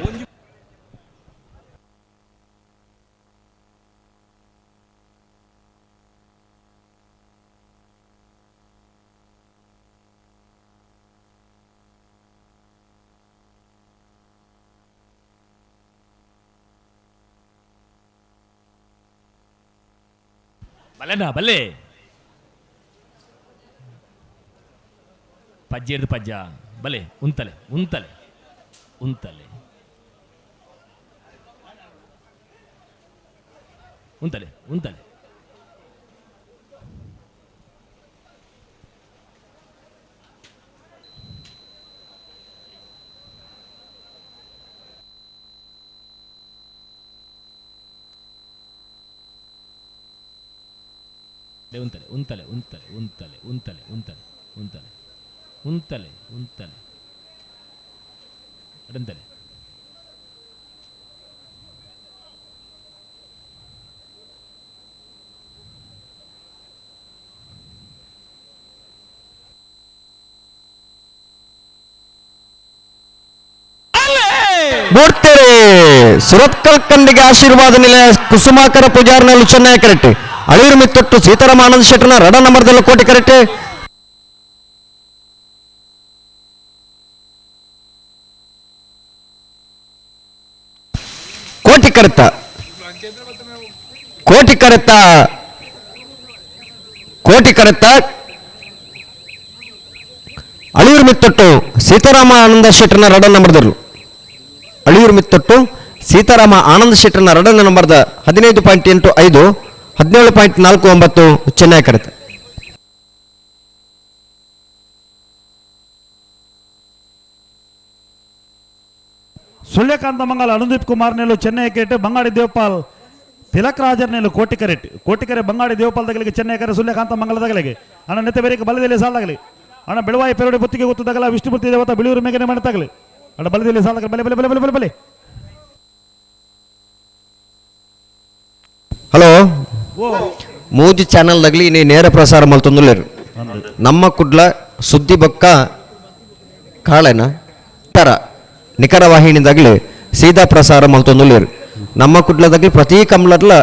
Speaker 17: ಬಲೆನಾ ಬಲೆ ಪಜ್ಜೆ ಹಿಡ್ದು ಪಜ್ಜ ಬಲೆ ಉಂತಲೆ ಉಂತಲೆ ಉಂತಲೆ ಉಂತಲೆ ಉಂತಲೆ ಉಂತಲೆ ಉಂತಲೆ ಉಂತಲೆ ಉಂತಲೆ ಉಂತಲೆ ಉಂತಲೆ ಉಂತಲೆ ಉಂತಲೆ ಉಂತಲೆ ಅಡಂತಲೆ
Speaker 9: ಮೂರ್ತೆರೆ ಸುರತ್ಕಲ್ ಕಂಡಿಗೆ ಆಶೀರ್ವಾದ ನಿಲಯ ಕುಸುಮಾಕರ ಪೂಜಾರನಲ್ಲೂ ಚೆನ್ನೈ ಕರೆಕ್ಟ್ ಅಳಿಯೂರು ಮಿತ್ತೊಟ್ಟು ಸೀತಾರಾಮಾನಂದ ಶೆಟ್ಟರ್ನ ರಡ ನಂಬರ್ದಲ್ಲೂ ಕೋಟಿ ಕರೆಕ್ಟ್ ಕೋಟಿ ಕರೆತ ಕೋಟಿ ಕರೆತ ಕೋಟಿ ಕರೆತ ಅಳಿಯೂರು ಮಿತ್ತೊಟ್ಟು ಸೀತಾರಾಮ ಆನಂದ ಶೆಟ್ಟರ್ನ ರಡ ನಂಬರ್ದಲ್ಲೂ ಅಳಿಯೂರು ಮಿತ್ತೊಟ್ಟು ಸೀತಾರಾಮ ಆನಂದ ಶೆಟ್ಟರ್ನ ರಡನ ನಂಬರ್ದ 15.85 17.49 ಚೆನ್ನೈ ಕರೆತ
Speaker 8: ಸುಳ್ಯಕಾಂತ ಮಂಗಲ್ ಅನುದೀಪ್ ಕುಮಾರ್ ನೆಲು ಚೆನ್ನೈ ಕೆರೆಟ್ ಬಂಗಾಡಿ ದೇವಪಾಲ್ ತಿಲಕ್ ರಾಜರ್ ನೆಲು ಕೋಟಿ ಕರೆಟ್ ಕೋಟಿಕೆರೆ ಬಂಗಾಡಿ ದೇವಪಾಲ್ ತಗಲಿಗೆ ಚೆನ್ನೈ ಕರೆ ಸುಳ್ಯಕಾಂತ ಮಂಗಲ ತಗಲಿಗೆ ಅಣ್ಣ ನೆತ್ತೆ ಬೇರೆ ಬಲದಲ್ಲಿ ಸಾಲಾಗಲಿ ಅಣ್ಣ ಬೆಳವಾಯಿ ಪೆರೋಡಿ ಬುತ್ತಿಗೆ ಗೊತ್ತು ತಗಲ ವಿಷ್ಣುಮೂರ್ತಿ ದೇವತಾ ಬಿಳಿಯೂರು ಮೇಘನೆ ಮನೆ ತಗಲಿ ಅಣ್ಣ ಬಲದಲ್ಲಿ ಸಾಲಾಗಲಿ ಬಲೆ ಬಲೆ ಬಲೆ ಬಲೆ ಬಲೆ ಬಲೆ
Speaker 9: ಹಲೋ ಮೂಜಿ ಚಾನಲ್ ತಗಲಿ ನೀ ನೇರ ಪ್ರಸಾರ ಮಲ್ತೊಂದುಲ್ಲೇರು ನಮ್ಮ ಕುಡ್ಲ ಸುದ್ದಿ ಬೊಕ್ಕ ಕಾಳೆನ ತರ ನಿಖರ ವಾಹಿನಿದಾಗಲಿ ಸೀದಾ ಪ್ರಸಾರ ಮಲ್ತೊಂದುಲ್ಲೇರು ನಮ್ಮ ಕುಡ್ಲದಾಗಲಿ ಪ್ರತಿ ಕಂಬ್ಲರ್ಲ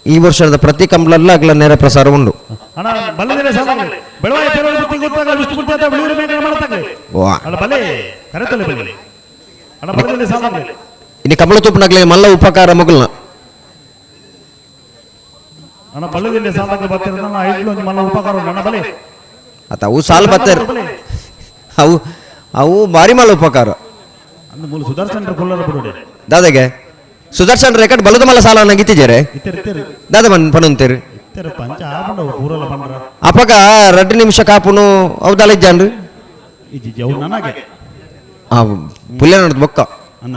Speaker 9: ಈ ವರ್ಷದ ಪ್ರತಿ ಕಂಬ್ಲರ್ಲ ಅಗ್ಲ ನೇರ ಪ್ರಸಾರ ಉಂಡು
Speaker 8: ಅಣ್ಣ ಬಲದಲ್ಲಿ ಸಾಲಾಗಲಿ ಬೆಳವಾಯಿ ಪೆರೋಡಿ ಬುತ್ತಿಗೆ ಗೊತ್ತಾಗಲಿ ವಿಷ್ಣುಮೂರ್ತಿ ದೇವತಾ ಬಿಳಿಯೂರು ಮೇಘನೆ ಮನೆ ತಗಲಿ
Speaker 9: ವಾ
Speaker 8: ಅಣ್ಣ ಬಲೆ ಕರೆತಲೆ ಬಲೆ ಅಣ್ಣ ಬಲದಲ್ಲಿ ಸಾಲಾಗಲಿ
Speaker 9: ಇನ್ನು ಕಮಲ ತೂಪನಾಗ್ಲಿ ಮಲ್ಲ ಉಪಕಾರ ಮೊಗಲ್ನ
Speaker 8: ಅಣ್ಣ ಬಲ್ಲದಲ್ಲಿ ಸಾಲಾಗಲಿ ಬರ್ತಿರೋದನ್ನ ಐದು ಒಂದು ಮಲ್ಲ ಉಪಕಾರ ಉಂಟು. ಅಣ್ಣ ಬಲೆ
Speaker 9: ಆತ ಅವು ಸಾಲ್ ಬರ್ತಾರೆ ಅವು ಅವು ಭಾರಿ ಮಲ್ಲ ಉಪಕಾರ
Speaker 8: ಅಂದು ಮೂಲ ಸುದರ್ಶನ್ ಕುಲ್ಲರ ಬಿಡುಡೆ
Speaker 9: ದಾದಾಗೆ ಸುದರ್ಶನ್ ರೆಕಾರ್ಡ್ ಬಲದ ಮಲ್ಲ ಸಾಲ ನಂಗಿತ್ತಿಜಾರೆ
Speaker 8: ಇತ್ತೆರ್ ಇತ್ತೆರ್
Speaker 9: ದಾದ ಬನ್ ಪನಂತೀರಿ
Speaker 8: ಇತ್ತೆರ್ ಪಂಚ ಆಪಂಡ ಪೂರಲ ಪಂಡ್ರ
Speaker 9: ಅಪಗ 2 ನಿಮಿಷ ಕಾಪುನು ಅವು ಇಜ್ಜಾನ್ರಿ
Speaker 8: ಇಜ್ಜಿ ಅವು ನನಗೆ
Speaker 9: ಆ ಪುಲ್ಯ ನೋಡ್ದು ಬೊಕ್ಕ
Speaker 8: ಅನ್ನ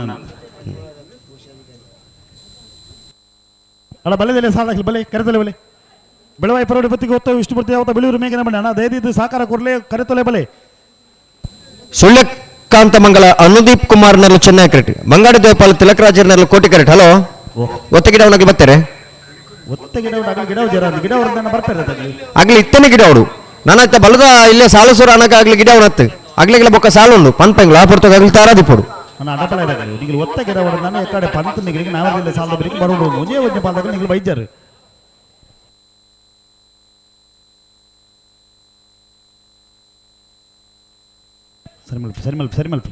Speaker 8: ಅಣ್ಣ ಬಲೆದಲ್ಲಿ ಸಾಲಾಗಲಿ ಬಲೆ ಕರೆತಲೆ ಬಲೆ ಬೆಳವಾಯಿ ಪರೋಡಿ ಬತ್ತಿಗೆ ಒತ್ತ ವಿಷ್ಣುಮೂರ್ತಿ ಯಾವತ್ತ ಬಿಳಿಯೂರು ಮೇಘನ ಬಣ್ಣ ಅಣ್ಣ ದಯದಿದ್ದು ಸಾಕಾರ ಕೊರ್ಲೆ ಕರೆತಲೆ ಬಲೆ
Speaker 9: ಸುಳ್ಯಕಾಂತ ಮಂಗಲ ಅನುದೀಪ್ ಕುಮಾರ್ ನರ್ಲು ಚೆನ್ನೈ ಕರೆಕ್ಟ್ ಬಂಗಾಡಿ ದೇವಪಾಲ ತಿಲಕ್ ರಾಜರ್ ನರ್ಲು ಕೋಟಿ ಕರೆಕ್ಟ್ ಹಲೋ ಒತ್ತ ಗಿಡ ಅವನಾಗಿ ಬರ್ತಾರೆ
Speaker 8: ಒತ್ತ ಗಿಡ ಉಂಟು, ಗಿಡ ಜರ ಗಿಡ ಅವ್ರನ್ನ ಬರ್ತಾರೆ ತಗಲಿ
Speaker 9: ಆಗ್ಲಿ ಇತ್ತನೆ ಗಿಡ ಅವರು ನಾನು ಆಯ್ತಾ ಬಲದ ಇಲ್ಲೇ ಸಾಲು ಸುರ ಅನ್ನಕ ಆಗ್ಲಿ ಗಿಡ ಅವನತ್ತು ಆಗ್ಲಿಗೆಲ್ಲ ಬೊಕ್ಕ ಸಾಲು ಉಂಡು ಪನ್ಪಂಗ್ಲ ಆ ಪುರ್ತಕ ಆಗ್ಲಿ ತಾರಾದಿಪೋಡು
Speaker 8: ಅಣ್ಣ ಅಡಪಲ ಇದಾಗಲಿ ನೀವು ಒತ್ತ ಗಿಡ ಅವ್ರನ್ನ ಎಕ್ಕಡೆ ಪಂತ ನಿಗಳಿಗೆ ನಾವಲ್ಲಿ ಸಾಲದ ಬರಿಗೆ ಬರೋದು ಮುಂಜೆ ಒಂಜೆ ಪಾಲ್ದಾಗ ನೀವು ಬೈಜಾರು ಸರಿ ಮಲ್ಪ ಸರಿ ಮಲ್ಪ ಸರಿ ಮಲ್ಪ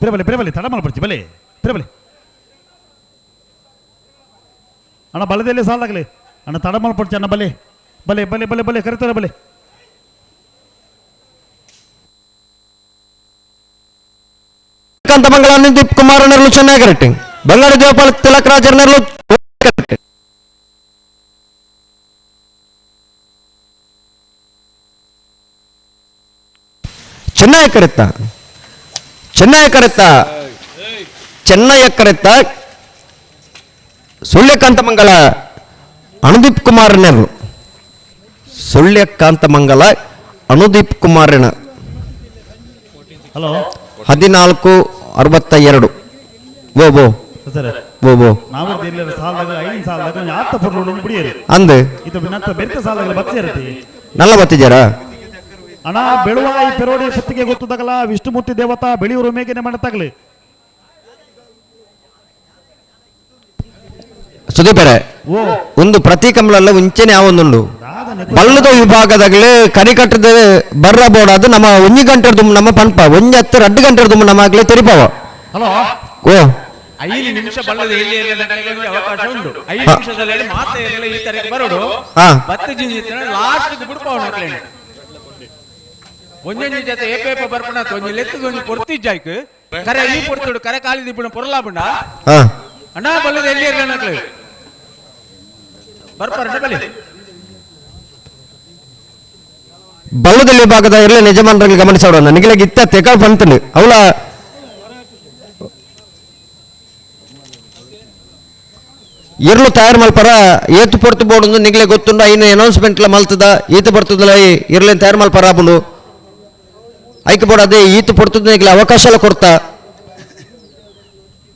Speaker 8: ಪಿರಬಲೆ ಪಿರಬಲೆ ತಡ ಮಲ್ಪಡ್ಚಿ ಬಲೆ ಪಿರಬಲೆ ಅಣ್ಣ ಬಲದಲ್ಲೇ ಸಾಲಾಗಲಿ ಅಣ್ಣ ತಡ ಮಲ್ಪಡ್ಚಿ ಅಣ್ಣ ಬಲೆ ಬಲೆ ಬಲೆ ಬಲೆ ಬಲೆ ಕರಿತಾರೆ ಬಲೆ
Speaker 9: ಮಂಗಳ ದೀಪ್ ಕುಮಾರ್ ನೆರಳು ಚೆನ್ನಾಗಿ ಬಂಗಾರ ದೇವಪಾಲ್ ತಿಲಕ್ ರಾಜರ್ ನೆರಳು ಚೆನ್ನೈ ಕರೆತ್ತ ಚೆನ್ನೈ ಕರೆತ್ತ ಚೆನ್ನೈಯ ಕರೆತ್ತ ಸುಳ್ಯಕಾಂತ ಮಂಗಲ ಅನುದೀಪ್ ಕುಮಾರ್ ನೆರಳು ಸುಳ್ಯಕಾಂತ ಮಂಗಲ ಅನುದೀಪ್ ಕುಮಾರನ
Speaker 8: ಹಲೋ
Speaker 9: 14:62 ಬೋ ಬೋ ಬೋ ಬೋ ಅಂದು ನಲ್ಲ ಬತ್ತಿದ್ದಾರಾ
Speaker 8: ಅಣ್ಣ ಬೆಳುವಾಯಿ ಪೆರೋಡಿ ಸುತ್ತಿಗೆ ಗೊತ್ತದಾಗಲ್ಲ ವಿಷ್ಣುಮೂರ್ತಿ ದೇವತಾ ಬೆಳೆಯೂರು ಮೇಘನೆ ಮಾಡತ್ತಾಗಲಿ
Speaker 9: ಸುದೀಪರೆ ಒಂದು ಪ್ರತಿ ಕಂಬಳಲ್ಲ ಮುಂಚೆನೆ ಒಂದುಂಡು ಬಲ್ಲದ ವಿಭಾಗದಾಗಲೇ ಕರಿಕಟ್ಟದ ಬರ್ರ ಬೋರ್ಡ್ ಅದು ನಮ್ಮ ಒಂಜಿ ಗಂಟೆ ದುಮ್ಮ ನಮ್ಮ ಪನ್ಪ ಒಂಜಿ ಹತ್ತು 2 ಗಂಟೆ ದುಮ್ಮ ನಮ್ಮ ಆಗ್ಲೇ ತೆರಿಪಾವ.
Speaker 13: ಹಲೋ
Speaker 9: ಓ
Speaker 13: 5 ನಿಮಿಷ ಬಲ್ಲದ ಎಲ್ಲಿ ಅವಕಾಶ ಉಂಟು 5 ನಿಮಿಷದಲ್ಲಿ ಮಾತೆ ಎಲ್ಲ ಈ ತರ ಬರೋಡು ಬತ್ತು ಜಿಂಜಿನ ಲಾಸ್ಟ್ ಬಿಡ್ಪಾವ ನಕ್ಲೇನೆ ಒಂಜೊಂಜಿ ಜೊತೆ ಏಪೇಪ ಬರ್ಪಣ ಒಂಜಿ ಲೆತ್ತದ ಒಂಜಿ ಪೊರ್ತಿಜ್ಜಾಯ್ಕ್ ಕರೆ ಈ ಪೊರ್ತುಡು ಕರೆ ಕಾಲಿ ದಿಪ್ಪುಣ ಪೊರ್ಲಾಬುಂಡ ಅಣ್ಣ ಬಲ್ಲದ ಎಲ್ಲಿ ಇರಲ್ಲ ನಕ್ಲೆ ಬರ್ಪಾರ ಬಲ್ಲಿ
Speaker 9: ಬಲ್ಲದಲ್ಲಿ ಭಾಗದ ಎಲ್ಲ ಯಜಮಾನರಲ್ಲಿ ಗಮನಿಸೋಣ ನನಗೆ ಇತ್ತ ತೆಕ ಬಂತನು ಅವಳ ಎರ್ಲು ತಯಾರು ಮಲ್ಪರ ಏತು ಪೊರ್ತು ಬೋರ್ಡ್ ಒಂದು ನಿಗಲೆ ಗೊತ್ತುಂಡು ಐನ ಅನೌನ್ಸ್ಮೆಂಟ್ಲ ಮಲ್ತದ ಈತು ಬರ್ತದಲ್ಲ ಇರ್ಲೇನು ತಯಾರು ಮಲ್ಪರ ಆಪುಂಡು ಐಕೆ ಬೋರ್ಡ್ ಅದೇ ಈತು ಪೊರ್ತದ ನಿಗಲೆ ಅವಕಾಶ ಎಲ್ಲ ಕೊಡ್ತಾ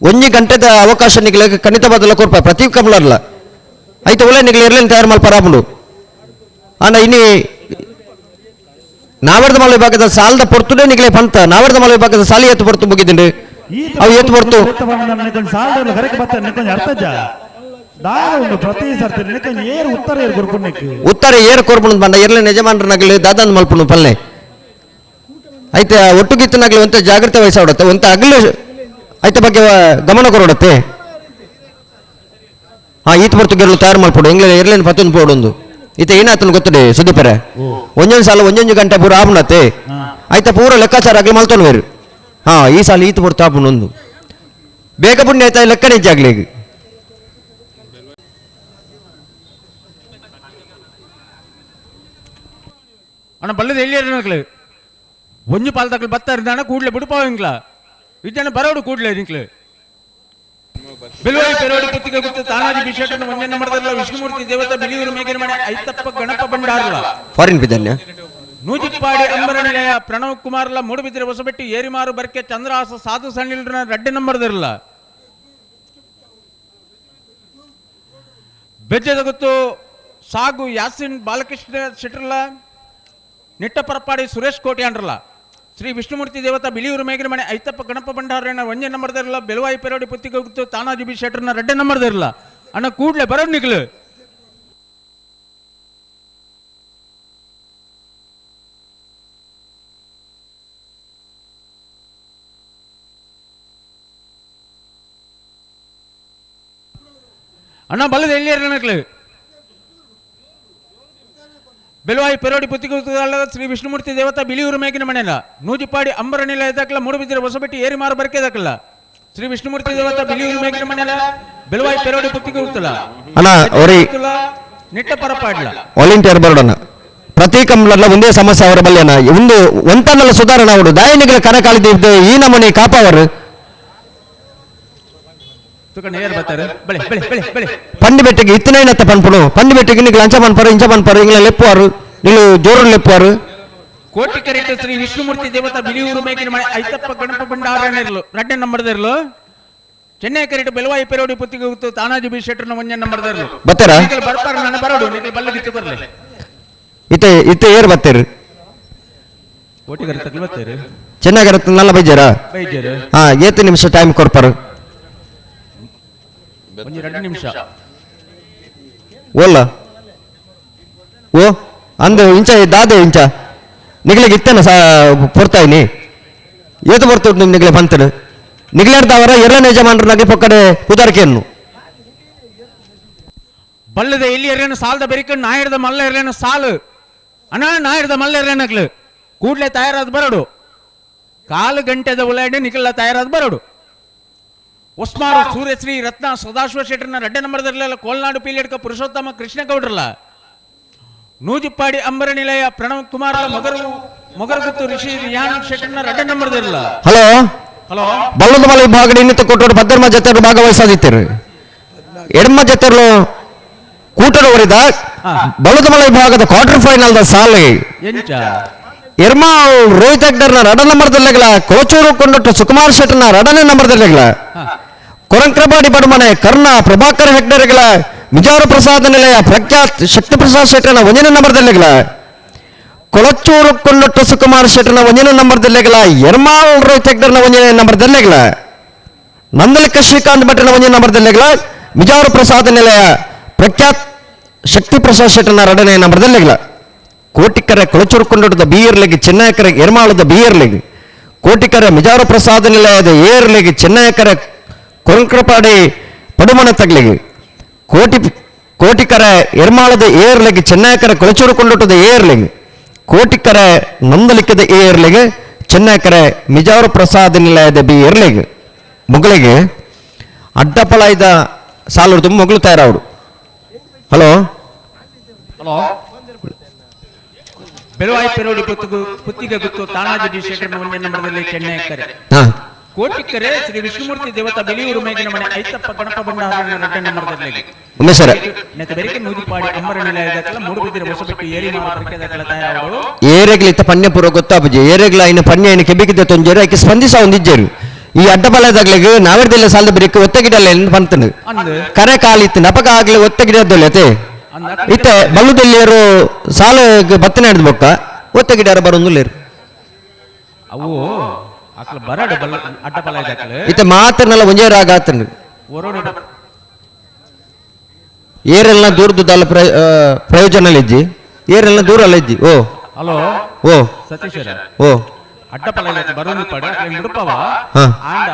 Speaker 9: ಒಂಜಿ ಗಂಟೆದ ಅವಕಾಶ ನಿಗಲೆ ಖಂಡಿತ ಬದಲ ಕೊರ್ಪ ಪ್ರತಿ ಕಮಲರ್ಲ ಐತೆ ಒಳ್ಳೆ ನಿಗಲೆ ಇರ್ಲೇನು ತಯಾರು ಮಲ್ಪರ ಆಪುಂಡು ಅಂಡ ಇನ್ನಿ ನಾವರ್ದ ಮಲೆ ವಿಭಾಗದ ಸಾಲದ ಪೊರ್ತುನೇ ನಿಗಲೆ ಪಂತ ನಾವರ್ದ ಮಲೆ ವಿಭಾಗದ ಸಾಲಿ ಏತು ಪೊರ್ತು ಮುಗಿದಿಂಡು ಅವು ಏತು ಪೊರ್ತು ಉತ್ತರ ಏರು ಕೊರ್ಪುಣ ಬಂಡ ಎರ್ಲೆ ಯಜಮಾನ್ರ ನಗಲಿ ದಾದಾನ್ ಮಲ್ಪುಣ ಪಲ್ಲೆ ಐತೆ ಒಟ್ಟುಗಿತ್ತು ನಗಲಿ ಒಂತ ಜಾಗ್ರತೆ ವಹಿಸಾಡತ್ತೆ ಒಂತ ಅಗಲು ಐತೆ ಬಗ್ಗೆ ಗಮನ ಕೊರಡತ್ತೆ. ಹಾ ಈತ ಪೊರ್ತು ಗೆರ್ಲು ತಯಾರು ಮಲ್ಪಡು ಎಂಗ್ಲೆ ಎರ್ಲೇನು ಪತ್ತೊಂದು ಪೋಡೊಂದು ಈತ ಏನಾತನ ಗೊತ್ತದೆ ಸುದೀಪರೆ ಒಂದೊಂದು ಸಾಲ ಒಂದೊಂದು ಗಂಟೆ ಪೂರ ಆಪುಣತ್ತೆ ಆಯ್ತಾ ಪೂರ ಲೆಕ್ಕಾಚಾರ ಆಗಲಿ ಮಲ್ತೊಂದು ಬೇರು. ಹಾ ಈ ಸಾಲ ಈತ ಪೊರ್ತು ಆಪುಣ ಒಂದು ಬೇಗ ಪುಣ್ಯ ಆಯ್ತಾ ಲೆಕ್ಕ ನಿಜ ಆಗಲಿ ಈಗ.
Speaker 13: ಅಣ್ಣ ಬಲ್ಲದ ಎಲ್ಲಿ ನಕ್ಲು ಒಂಜು ಪಾಲ್ ತಕ್ಲು ಬತ್ತಾರ ಕೂಡ್ಲೆ ಬಿಡುಪಾವಿಂಗ್ಲ ಇದ್ದಾನೆ ಬರೋಡು ಕೂಡ್ಲೆ ನಿಂಕ್ಲು ಬೆಲುವಾಯಿ ಪೆರೋಡಿ ಪುತ್ತಿಗೆ ಗುತ್ತು ತಾನಾಜಿ ಬಿಷೇಟನ್ನು ಒಂಜನ್ನ ಮಾಡದಲ್ಲ ವಿಷ್ಣುಮೂರ್ತಿ ದೇವತಾ ಬಿಳಿಯೂರು ಮೇಗಿನ ಮನೆ ಐತಪ್ಪ ಗಣಪ ಭಂಡಾರಲ
Speaker 9: ಫಾರಿನ್ ಬಿದ್ದನ್ಯ
Speaker 13: ನೂಜಿಪ್ಪಾಡಿ ಅಂಬರನಿಲಯ ಪ್ರಣವ್ ಕುಮಾರ್ಲ ಮೂಡುಬಿದ್ರೆ ಹೊಸಬೆಟ್ಟಿ ಏರಿಮಾರು ಬರ್ಕೆ ಚಂದ್ರಹಾಸ ಸಾಧು ಸಣ್ಣಿಲ್ರನ ರಡ್ಡೆ ನಂಬರ್ದಿರಲ್ಲ ಬೆಜ್ಜದ ಗುತ್ತು ಸಾಗು ಯಾಸಿನ್ ಬಾಲಕೃಷ್ಣ ಶೆಟ್ರಲ್ಲ ನಿಟ್ಟಪರಪಾಡಿ ಸುರೇಶ್ ಕೋಟಿ ಅಂಡ್ರಲ್ಲ ಶ್ರೀ ವಿಷ್ಣುಮೂರ್ತಿ ದೇವತಾ ಬಿಳಿಯೂರು ಮೇಗಿನ ಮನೆ ಐತಪ್ಪ ಗಣಪ ಭಂಡಾರನ ಒಂಜೆ ನಂಬರ್ದಿರಲ್ಲ ಬೆಲುವಾಯಿ ಪೆರೋಡಿ ಪುತ್ತಿಗೆ ಗುತ್ತು ತಾನಾಜಿ ಬಿ ಶೆಟ್ರನ ರಡ್ಡೆ ನಂಬರ್ದಿರಲ್ಲ ಅಣ್ಣ ಕೂಡ್ಲೆ ಬರೋ ನಿಕ್ಲು ಅಣ್ಣ ಬಲ್ಲದ ಎಲ್ಲಿ ನಕ್ಲು ಬೆಲುವಾಯಿ ಪೆರೋಡಿ ಪುತ್ತಿಗೆ ಶ್ರೀ ವಿಷ್ಣುಮೂರ್ತಿ ದೇವತಾ ಬಿಳಿಯೂರು ಮೇಗಿನ ಮನೆಯಲ್ಲ ನೂಜಿಪಾಡಿ ಅಂಬರನಿಲ ಎದಕ್ಕಲ್ಲ ಮೂಡುಬಿದ್ರೆ ಹೊಸಬೆಟ್ಟಿ ಏರಿಮಾರು ಬರ್ಕೆ ಎದಕ್ಕಲ್ಲ ಶ್ರೀ ವಿಷ್ಣುಮೂರ್ತಿ ದೇವತಾ ಬಿಳಿಯೂರು ಮೇಗಿನ ಮನೆಯಲ್ಲ ಬೆಲುವಾಯಿ ಪೆರೋಡಿ ಪುತ್ತಿಗೆ ಹೋಗ್ತಲ್ಲ
Speaker 9: ಅಣ್ಣ ಅವರಿ
Speaker 13: ನಿಟ್ಟ ಪರಪಾಡ್ಲ
Speaker 9: ವಾಲಂಟಿಯರ್ ಬರೋಣ ಪ್ರತಿ ಕಂಬಳಲ್ಲ ಒಂದೇ ಸಮಸ್ಯೆ ಅವರ ಬಲ್ಯನ ಒಂದು ಒಂತನ್ನೆಲ್ಲ ಸುಧಾರಣೆ ಅವರು ದಾಯನಿಗಳ ಕರಕಾಲಿದ್ದ ಈ ನಮೂನೆ ಕಾಪಾವರು ಪಂಡಿ ಬೆಟ್ಟಿಗೆ ಇತ್ತನೇನತ್ತ ಪನ್ಪುಡು ಪಂಡಿ ಬೆಟ್ಟಿಗೆ ನಿಗ್ಲ ಅಂಚ ಪನ್ಪರು ಇಂಚ ಪನ್ಪರು ಇಂಗ್ಲ ಲೆಪ್ಪುವಾರು ನೀವು ಜೋರು ಲೆಪ್ಪುವಾರು
Speaker 13: ಕೋಟಿ ಕರೆಕ್ಟ್ ಶ್ರೀ ವಿಷ್ಣುಮೂರ್ತಿ ದೇವತಾ ಬಿಳಿಯೂರು ಮೇಗಿನ ಮನೆ ಐತಪ್ಪ ಗಣಪ ಭಂಡಾರನಿರಲು ರಡ್ಡೆ ನಂಬರ್ದಿರಲು ಚೆನ್ನೈ ಕರೆಕ್ಟ್ ಬೆಲವಾಯಿ ಪೆರೋಡಿ ಪುತ್ತಿಗೆ ಹೋಗ್ತು ತಾನಾಜಿ ಬಿ ಶೆಟ್ಟರ್ನ ಒಂಜೆ ನಂಬರ್ದಿರಲು
Speaker 9: ಬತ್ತಾರ
Speaker 13: ಬರ್ಪಾರ ನಾನು ಬರೋಡು ನಿಗ್ಲ ಬಲ್ಲಗಿತ್ತು ಬರ್ಲಿ
Speaker 9: ಇತ್ತೆ ಇತ್ತೆ ಏರ್ ಬತ್ತೇರು
Speaker 13: ಕೋಟಿ ಕರೆಕ್ಟ್ ಬತ್ತೇರು
Speaker 9: ಚೆನ್ನಾಗಿರತ್ತೆ ನಲ್ಲ ಬೈಜಾರ
Speaker 13: ಬೈಜಾರು
Speaker 9: ಹಾ ಏತು ನಿಮಿಷ ಟೈಮ್ ಕೊಡ್ಪಾರು
Speaker 13: ಒಂಜಿ 2 ನಿಮಿಷ
Speaker 9: ಓಲ್ಲ ಓ ಅಂದು ಇಂಚ ದಾದೆ ಇಂಚ ನಿಗ್ಲಿಗೆ ಇತ್ತನ ಸಾ ಪೊರ್ತಾಯಿನಿ ಏತು ಬರ್ತುಂಡು ನಿಗ್ಲೆ ಪಂತನು ನಿಗ್ಲೇಡ್ದವರ ಎರಡನೇ ಯಜಮಾನರನ್ನಾಗಿ ಪೊಕ್ಕಡೆ ಪುದರ್ಕೆಯನ್ನು
Speaker 13: ಬಲ್ಲದ ಎಲ್ಲಿ ಎರ್ಲೇನು ಸಾಲದ ಬೆರಿಕ ನಾಯಿಡ್ದ ಮಲ್ಲ ಎರ್ಲೇನು ಸಾಲು ಅಣ್ಣ ನಾಯಿಡ್ದ ಮಲ್ಲ ಎರ್ಲೇನಗ್ಲು ಕೂಡ್ಲೆ ತಯಾರಾದ ಬರಡು ಕಾಲು ಗಂಟೆದ ಉಲಾಡಿ ನಿಖಲ ತಯಾರಾದ ಬರಡು ಉಸ್ಮಾರು ಸೂರ್ಯಶ್ರೀ ರತ್ನ ಸದಾಶಿವ ಶೆಟ್ಟರ್ನ ರಡ್ಡೆ ನಂಬರ್ದಿರಲಿಲ್ಲ ಕೋಲ್ನಾಡು ಪೀಲಿಯಡ್ಕ ಪುರುಷೋತ್ತಮ ಕೃಷ್ಣಗೌಡ್ರಲ್ಲ ನೂಜಿಪ್ಪಾಡಿ ಅಂಬರ ನಿಲಯ ಪ್ರಣವ್ ಕುಮಾರ್ ಮೊಗರು ಮೊಗರಗುತ್ತು ಋಷಿ ರಿಯಾನ್ ಶೆಟ್ಟರ್ನ ರಡ್ಡೆ ನಂಬರ್ದಿರಲ್ಲ.
Speaker 9: ಹಲೋ
Speaker 13: ಹಲೋ
Speaker 9: ಬಲ್ಲದ ಮಲೆ ವಿಭಾಗದ ಇನ್ನಿತ ಕೊಟ್ಟೋಡು ಪದ್ದರ್ಮ ಜತೆರು ಭಾಗವಹಿಸಾದಿತ್ತರು ಎಡಮ ಜತೆರು ಕೂಟದ ಹೊರಿದ ಬಲ್ಲದ ಮಲೆ ವಿಭಾಗದ ಕ್ವಾರ್ಟರ್ ಫೈನಲ್ the ಸಾಲೆ
Speaker 13: ಎಂಚ
Speaker 9: ಎರ್ಮಾಲ್ ರೋಹಿತ್ ಹೆಗ್ಡರ್ನ ರಡ ನಂಬರ್ದಲ್ಲೆಗಳ ಕೊಳಚೂರು ಕೊಂಡೊಟ್ಟು ಸುಕುಮಾರ್ ಶೆಟ್ಟರ್ನ ರಡನೇ ನಂಬರ್ದಲ್ಲೆಗಳ ಕೊರಂಕ್ರಬಾಡಿ ಬಡಮನೆ ಕರ್ಣ ಪ್ರಭಾಕರ್ ಹೆಗ್ಡರ್ಗಳ ಮಿಜಾರು ಪ್ರಸಾದ ನಿಲಯ ಪ್ರಖ್ಯಾತ್ ಶಕ್ತಿ ಪ್ರಸಾದ್ ಶೆಟ್ಟರ್ನ ಒಂದನೇ ನಂಬರ್ದಲ್ಲೆಗಳ ಕೊಳಚೂರು ಕೊಂಡೊಟ್ಟು ಸುಕುಮಾರ್ ಶೆಟ್ಟರ್ನ ಒಂದನೇ ನಂಬರ್ದಲ್ಲೆಗಳ ಎರ್ಮಾಲ್ ರೋಹಿತ್ ಹೆಗ್ಡರ್ನ ಒಂದನೇ ನಂಬರ್ದಲ್ಲೆಗಳ ನಂದಲಿಕ ಶ್ರೀಕಾಂತ್ ಭಟ್ರನ ಒಂದನೇ ನಂಬರ್ದಲ್ಲೆಗಳ ಮಿಜಾರು ಪ್ರಸಾದ ನಿಲಯ ಪ್ರಖ್ಯಾತ್ ಶಕ್ತಿ ಪ್ರಸಾದ್ ಶೆಟ್ಟರ್ನ ಎರಡನೇ ನಂಬರ್ದಲ್ಲೆಗಳ ಕೋಟಿಕರ ಕೊಳಚೂರು ಕೊಂಡೊಟ್ಟದ ಬಿಯರ್ಲೆಗ್ ಚೆನ್ನಯಕರ ಎರ್ಮಾಳದ ಬಿಯರ್ಲೆಗ್ ಕೋಟಿಕರ ಮಿಜಾರು ಪ್ರಸಾದ ನಿಲಯದ ಏರ್ಲೆಗ್ ಚೆನ್ನಯಕರ ಕೊರಂಕ್ರಪಾಡಿ ಪಡುಮಣ ತಗ್ಲಿಗೆ ಕೋಟಿಕರ ಎರ್ಮಾಳದ ಏರ್ಲೆಗ್ ಚೆನ್ನಯಕರ ಕೊಳಚೂರು ಕೊಂಡೊಟ್ಟದ ಏರ್ಲೆಗ್ ಕೋಟಿಕರ ನಂದಲಿಕ್ಕದ ಏರ್ಲೆಗ್ ಚೆನ್ನಯಕರ ಮಿಜಾರು ಪ್ರಸಾದ ನಿಲಯದ ಬಿ ಏರ್ಲೆಗ್ ಮೊಗಳಿಗೆ ಅಡ್ಡಪಲಾಯ್ದ ಸಾಲುರ್ದು ಮೊಗಳು ತಯಾರವರು. ಹಲೋ
Speaker 13: ಹಲೋ ಬೆಳುವಾಯಿ ಪೆರೋಡಿ ಪುತ್ತಿಗೆ ಗುತ್ತು ತಾನಾಜಿ ಡಿ ಶೆಟ್ಟರ್ನ ಒಂದೇ ನಂಬರ್ದಲ್ಲಿ ಚೆನ್ನೈ ಕರೆ ಕೋಟಿಕರೆ ಶ್ರೀ ವಿಷ್ಣುಮೂರ್ತಿ ದೇವತಾ ಬೆಲಿಯೂರು ಮೇಗಿನ ಮನೆ ಐತಪ್ಪ ಗಣಪ ಭಂಡಾರನ ರಡ್ಡ ನಂಬರ್ದಲ್ಲಿ
Speaker 9: ಉಮೇಶರ
Speaker 13: ನೆತ್ತ ಬೆರಿಕೆ ನೂಜಿಪಾಡಿ ಅಂಬರ ನಿಲಯದಕ್ಕಲ ಮೂಡುಬಿದಿರೆ ಹೊಸಬೆಟ್ಟು ಏರಿ ಮಾರ ಪರಿಕೆದಕ್ಕಲ ತಯಾರವರು
Speaker 9: ಏರೆಗ್ಲ ಇತ್ತ ಪನ್ಯಪುರ ಗೊತ್ತಾಪುಜಿ ಏರೆಗ್ಲ ಐನ ಪನ್ಯ ಐನ ಕೆಬಿಕಿದ್ದ ತೊಂಜೇರು ಐಕೆ ಸ್ಪಂದಿಸ ಒಂದಿಜ್ಜೇರು ಈ ಅಡ್ಡಬಲದಾಗ್ಲಿಗೆ ನಾವೆರ್ದೆಲ್ಲ ಸಾಲದ ಬಿರಿಕ್ ಒತ್ತಗಿಡಲ್ಲ ಪಂತನು ಕರೆ ಕಾಲಿತ್ತು ನಪಕ ಆಗ್ಲಿ ಒತ್ತಗಿಡದೊಲ್ಲೆ ಇತ್ತೆ ಬಲ್ಲುದೆಲ್ಲಿಯರು ಸಾಲ ಬತ್ತನೆ ಹಿಡಿದು ಬೊಕ್ಕ ಒತ್ತಗಿಡಾರ ಬರೊಂದುಲ್ಲೇರು
Speaker 13: ಅವು ಅಕ್ಲ ಬರಡು ಬಲ್ಲ ಅಡ್ಡಬಲ ಇದಕ್ಕಲ
Speaker 9: ಇತ್ತೆ ಮಾತ್ರನಲ್ಲ ಒಂಜೇ ರಾಗ ಆತನು
Speaker 13: ಒರೋಡು
Speaker 9: ಏರೆಲ್ಲ ದೂರದ್ದು ಪ್ರಯೋಜನ ಇಜ್ಜಿ ಏರೆಲ್ಲ ದೂರ ಅಲ್ಲ ಇಜ್ಜಿ ಓ
Speaker 13: ಹಲೋ
Speaker 9: ಓ
Speaker 13: ಸತೀಶರ
Speaker 9: ಓ
Speaker 13: ಅಡ್ಡಪಲ ಇದಕ್ಕೆ ಬರೋದು ಪಡ ಅಕ್ಲೆ ಮುಡುಪವ
Speaker 9: ಹಾ.
Speaker 13: ಆಂಡ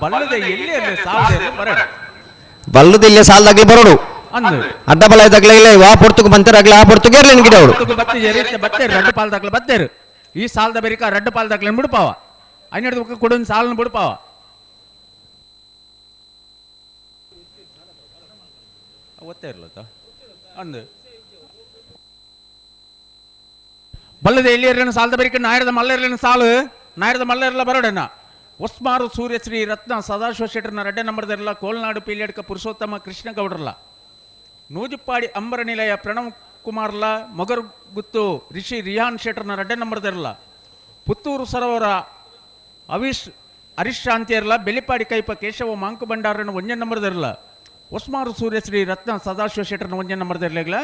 Speaker 13: ಬಲ್ಲದ ಎಲ್ಲಿ ಅಲ್ಲಿ ಸಾಲದ ಬರಡು
Speaker 9: ಬಲ್ಲದ ಇಲ್ಲೇ ಸಾಲದಾಗ್ಲಿ ಬರೋಡು
Speaker 13: ಅಂದು
Speaker 9: ಅಡ್ಡಬಲ ಇದ್ದಾಗ್ಲೇ ಇಲ್ಲ ವಾ ಪೊರ್ತುಕು ಬಂತಾರಾಗ್ಲಿ ಆ ಪೊರ್ತುಗೆ ಇರ್ಲಿ ಗಿಡ ಅವಳು
Speaker 13: ಬತ್ತಿಜೇರು ಬತ್ತೇರು ರಡ್ಡು ಪಾಲ್ದಾಗ್ಲ ಬತ್ತೇರು ಈ ಸಾಲದ ಬೆರಿಕ ರಡ್ಡು ಪಾಲ್ದಾಗ್ಲ ಬಿಡ್ಪಾವ ಹನ್ನೆರಡು ಕೊಡೊಂದು ಸಾಲನ ಬಿಡ್ಪಾವ ಒತ್ತೇ ಇರ್ಲತ್ತ ಅಂದು ಬಲ್ಲದ ಎಲ್ಲಿಯರ್ಲೇನು ಸಾಲದ ಬೆರಿಕ ನಾಯರದ ಮಲ್ಲರ್ಲೇನು ಸಾಲು ನಾಯರದ ಮಲ್ಲರ್ಲ ಬರೋಡಣ್ಣ ಒಸ್ಮಾರು ಸೂರ್ಯಶ್ರೀ ರತ್ನ ಸದಾಶಿವ ಶೆಟ್ಟರ್ನ ರಡ್ಡೆ ನಂಬರ್ದಿರಲ್ಲ ಕೋಲ್ನಾಡು ಪೀಲಿಯಡ್ಕ ಪುರುಷೋತ್ತಮ ಕೃಷ್ಣಗೌಡ್ರಲ್ಲ ನೂಜಿಪ್ಪಾಡಿ ಅಂಬರ ನಿಲಯ ಪ್ರಣವ್ ಕುಮಾರ್ಲ ಮೊಗರುಗುತ್ತು ರಿಷಿ ರಿಯಾನ್ ಶೆಟ್ಟರ್ನ ರಡ್ಡೆ ನಂಬರ್ದಿರಲ್ಲ ಪುತ್ತೂರು ಸರೋವರ ಅವಿಶ್ ಹರೀಶ್ ಶಾಂತಿಯರ್ಲ ಬೆಲಿಪಾಡಿ ಕೈಪ ಕೇಶವ ಮಾಂಕು ಭಂಡಾರನ ಒಂಜೆ ನಂಬರ್ದಿರಲ್ಲ ಒಸ್ಮಾರು ಸೂರ್ಯಶ್ರೀ ರತ್ನ ಸದಾಶಿವ ಶೆಟ್ಟರ್ನ ಒಂಜೆ ನಂಬರ್ದಿರ್ಲಿಲ್ಲ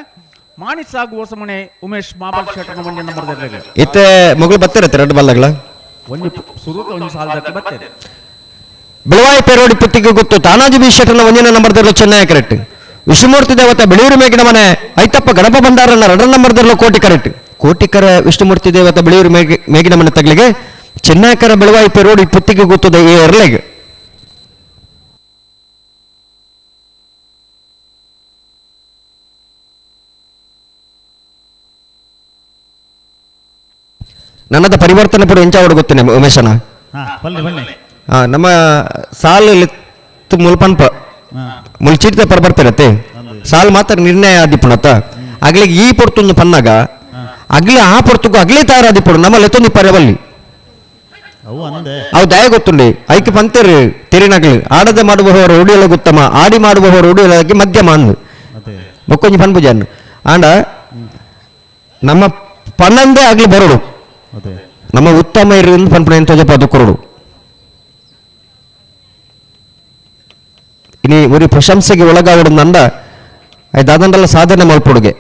Speaker 13: ಮಾಣಿ ಸಾಗು ಹೊಸಮನೆ ಉಮೇಶ್ ಮಾಬಲ್ ಶೆಟ್ಟರ್ನ ಒಂಜೆ ನಂಬರ್ದಿರ್ಲಿಲ್ಲ
Speaker 9: ಇತ್ತೆ ಮಗಳು ಬತ್ತಿರತ್ತೆ ರಡ್ಡು ಬಲ್ಲಗಳ
Speaker 13: ಒಂಜಿ ಸುರುತ ಒಂದು ಸಾಲದಕ್ಕೆ ಬರ್ತೇನೆ
Speaker 9: ಬೆಳವಾಯಿ ಪೇರೋಡಿ ಪುತ್ತಿಗೆ ಗೊತ್ತು ತಾನಾಜಿ ಬಿ ಶೆಟ್ಟರ್ನ ಒಂದನೇ ನಂಬರ್ದಲ್ಲೂ ಚೆನ್ನೈ ಕರೆಕ್ಟ್ ವಿಷ್ಣುಮೂರ್ತಿ ದೇವತೆ ಬೆಳೆಯೂರು ಮೇಗಿನ ಮನೆ ಐತಪ್ಪ ಗಣಪ ಭಂಡಾರನ ಎರಡನೇ ನಂಬರ್ದಲ್ಲೂ ಕೋಟಿ ಕರೆಕ್ಟ್ ಕೋಟಿಕರ ವಿಷ್ಣುಮೂರ್ತಿ ದೇವತೆ ಬೆಳೆಯೂರು ಮೇಗಿನ ಮನೆ ತಗ್ಲಿಗೆ ಚೆನ್ನೈಕರ ಬೆಳವಾಯಿ ಪೇರೋಡಿ ಪುತ್ತಿಗೆ ಗೊತ್ತದ ಎ ಎರ್ಲೆಗ್ ನನ್ನದ ಪರಿವರ್ತನೆ ಪುರ ಎಂಚ ಗೊತ್ತೇನೆ ಉಮೇಶನ
Speaker 8: ಬನ್ನಿ ಬನ್ನಿ
Speaker 9: ನಮ್ಮ ಸಾಲು ಮುಲ್ಪನ್ಪ ಮುಲ್ಚಿಟ್ಟ ಪರ ಬರ್ತಿರತ್ತೆ ಸಾಲು ಮಾತ್ರ ನಿರ್ಣಯ ಆದಿಪ್ಪುಣತ ಅಗ್ಲಿಗೆ ಈ ಪೊರ್ತುಂದು ಪನ್ನಾಗ ಅಗ್ಲಿ ಆ ಪೊರ್ತುಗು ಅಗ್ಲಿ ತಯಾರಾದಿಪ್ಪುಡು ನಮ್ಮ ಲೆತ್ತೊಂದು ಪರವಲ್ಲಿ
Speaker 8: ಅವು ಅಂದೆ
Speaker 9: ಅವು ದಯ ಗೊತ್ತುಂಡಿ ಐಕೆ ಪಂತೇರು ತೆರಿನಗ್ಲಿ ಆಡದೆ ಮಾಡುವವರು ರೂಢಿಯಲ ಗುತ್ತಮ ಆಡಿ ಮಾಡುವವರು ರೂಢಿಯಲಾಗಿ ಮಧ್ಯಮ ಅಂದು ಬೊಕ್ಕೊಂಜಿ ಪನ್ಪುಜಾನ್ ಆಂಡ ನಮ್ಮ ಪನ್ನಂದೇ ಆಗ್ಲಿ ಬರೋಡು ನಮ್ಮ ಉತ್ತಮ ಇರು ಪನ್ಪುಣ ಎಂತ ಪದ ಕೊರಡು ಇನಿ ಉರಿ ಪ್ರಶಂಸೆಗೆ ಒಳಗಾವಡು ನಂದ I ದಾದಂಡಲ ಸಾಧನೆ ಮಲ್ಪೊಡುಗೆ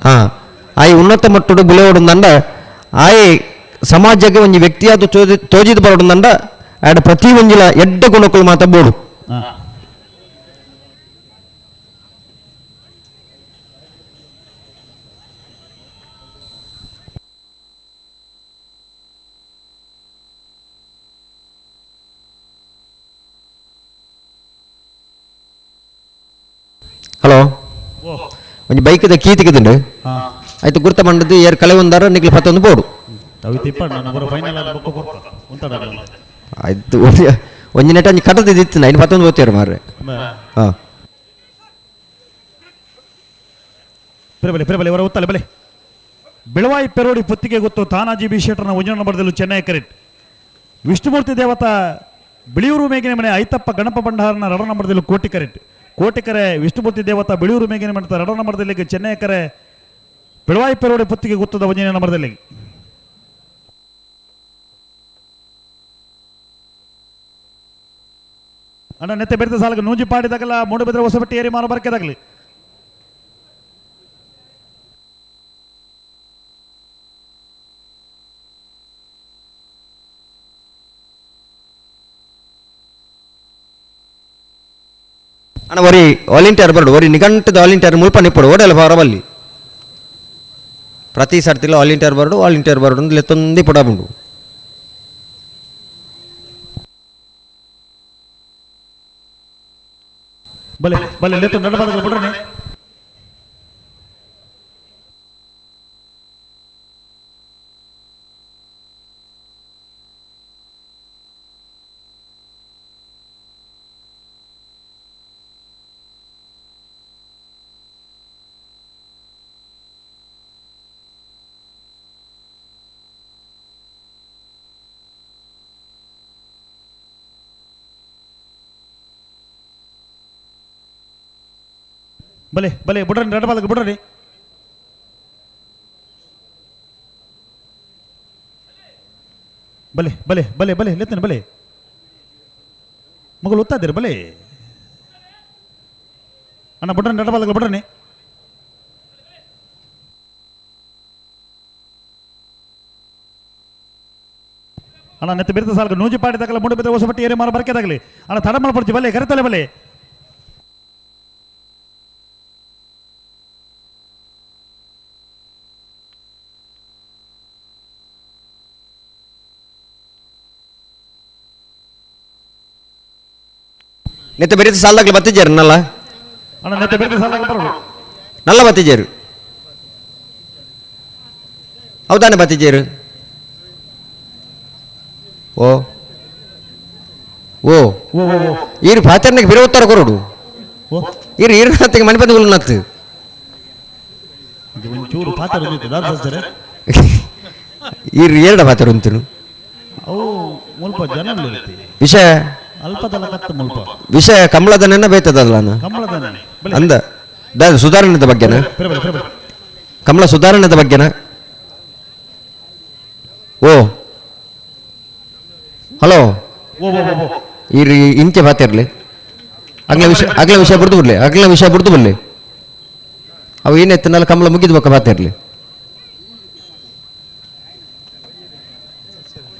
Speaker 9: ಹಾ ಆಯ್ ಉನ್ನತ ಮಟ್ಟಡು ಬುಲೆವಡು ನಂದ ಆಯ್ ಸಮಾಜಕ್ಕೆ ಒಂಜಿ ವ್ಯಕ್ತಿಯಾದ ತೋಜಿದ್ ಬರೋಡು ನಂದ ಆಡ ಪ್ರತಿ ಒಂಜಿಲ ಎಡ್ಡ ಗುಣಕುಲು ಮಾತ ಬೋಡು. Hello ಒಂಜಿ ಬೈಕ್ದ ಕೀ ತಿಕ್ಕಿದುಂಡು ಆಯ್ತು ಗುರ್ತ ಮಂಡದ್ದು ಏರ್ ಕಲೆ ಒಂದಾರ ನಿಕ್ಲೆ ಪತ್ತೊಂದು ಬೋಡು ಆಯ್ತು ಒಂಜಿ ನೆಟ ಒಂಜಿ ಕಟ್ಟದ ಇತ್ತು ಐನು ಪತ್ತೊಂದು ಹೋಗ್ತೀರ ಮಾರ್ರೆ. ಹಾಂ
Speaker 8: ಬಲೆ ಬಲೆ ಹೊರ ಉತ್ತಲೆ ಬಲೆ. ಬೆಳವಾಯಿ ಪೆರೋಡಿ ಪುತ್ತಿಗೆ ಗೊತ್ತು ತಾನಾಜಿ ಬಿ ಶೆಟ್ಟರ್ನ ಒಂಜನ ನಂಬರ್ದಲ್ಲೂ ಚೆನ್ನೈ ಕರೆಟ್. ವಿಷ್ಣುಮೂರ್ತಿ ದೇವತಾ ಬಿಳಿಯೂರು ಮೇಗಿನ ಮನೆ ಐತಪ್ಪ ಗಣಪ ಭಂಡಾರನ ರಡ ನಂಬರ್ದಲ್ಲೂ ಕೋಟಿ ಕರೆಟ್. ಕೋಟಿಕರೆ ವಿಷ್ಣುಮೂರ್ತಿ ದೇವತಾ ಬಿಳಿಯೂರು ಮೇಗಿನ ಮನೆ ರಡ ನಂಬರ್ದಲ್ಲಿ ಚೆನ್ನೈ ಕರೆ ಬೆಳವಾಯಿ ಪೆರೋಡಿ ಪುತ್ತಿಗೆ ಗೊತ್ತದ ಒಂಜನೇ ನಂಬರ್ದಲ್ಲಿ. ಅಣ್ಣ ನೆತ್ತೆ ಬೆರೆತ ಸಾಲಕ್ಕೆ ನೂಜಿ ಪಾಡಿದಾಗಲ್ಲ ಮೂಡುಬಿದ್ರೆ ಹೊಸಬಟ್ಟಿ ಏರಿ ಮಾರು ಬರ್ಕೆದಾಗಲಿ.
Speaker 9: ಅಣ್ಣ ಒರಿ ವಾಲಂಟಿಯರ್ ಬರಡು ಒರಿ ನಿಘಂಟದ ವಾಲಂಟಿಯರ್ ಮುಲ್ಪ ನಿಪ್ಪಡು ಓಡಲ್ಲ ಬರಬಲ್ಲಿ ಪ್ರತಿ ಸರ್ತಿಲ ವಾಲಂಟಿಯರ್ ಬರಡು ವಾಲಂಟಿಯರ್ ಬರಡು ಅಂದ್ರೆ ತೊಂದಿ ಪುಡಾಬುಂಡು.
Speaker 8: ಬಲೆ ಬಲೆ ಲೆತ್ತು ನಡಬಾರ್ದು ಬಿಡ್ರಿ. ಬಲೆ ಬಲೆ ಬಿಡ್ರಿ ನಡಬಾರ್ದು ಬಿಡ್ರಿ. ಬಲೆ ಬಲೆ ಬಲೆ ಬಲೆ ಲೆತ್ತನ ಬಲೆ ಮಗಳು ಒತ್ತಾದಿರ ಬಲೆ ಅಣ್ಣ ಬಿಡ್ರಿ ನಡಬಾರ್ದು ಬಿಡ್ರಿ. ಅಣ್ಣ ನೆತ್ತ ಬಿರ್ತ ಸಾಲಕ್ಕೆ ನೂಜಿ ಪಾಡಿದಾಗಲ್ಲ ಮೂಡು ಬಿದ್ದ ಹೊಸಬಟ್ಟಿ ಏರಿ ಮಾರ ಬರ್ಕೆದಾಗಲಿ ಅಣ್ಣ ತಡ ಮಲ್ಪಡ್ತಿ ಬಲೆ ಕರೆತಲೆ ಬಲೆ.
Speaker 9: ನೆತ್ತ ಬೆರೆತ ಸಾಲದಾಗಲಿ ಬತ್ತಿಜೇರು ನಲ್ಲ
Speaker 8: ಅಣ್ಣ ನೆತ್ತ ಬೆರೆತ ಸಾಲದಾಗಲಿ ಬರೋದು
Speaker 9: ನಲ್ಲ ಬತ್ತಿಜೇರು ಹೌದಾನೆ ಬತ್ತಿಜೇರು. ಓ ಓ ಈರು ಪಾಚರ್ನಿಗೆ ಬಿರ ಉತ್ತರ ಕೊರಡು ಈರು ಈರು ನಾತಿಗೆ ಮಣಿಪಂದುಗಳು ನತ್ತು ಈರು ಏರಡ ಪಾತ್ರ ಉಂಟು ವಿಷಯ ವಿಷಯ ಕಮಲದನ್ನ ಬೇತದಲ್ಲ ಅಂದ ಸುಧಾರಣೆದ ಬಗ್ಗೆನ ಕಮಲ ಸುಧಾರಣೆದ ಬಗ್ಗೆನ. ಓ ಹಲೋ ಈರು ಇಂಚೆ ಬಾತಿರ್ಲಿ ಅಗ್ಲ ವಿಷಯ ಅಗ್ಲ ವಿಷಯ ಬಿಡ್ದು ಬಿಡ್ಲಿ ಅಗ್ಲ ವಿಷಯ ಬಿಡ್ದು ಬಿಡ್ಲಿ ಅವು ಏನೆತ್ತನಲ್ಲ ಕಮಲ ಮುಗಿದ ಬಕ್ಕ ಬಾತಿರ್ಲಿ.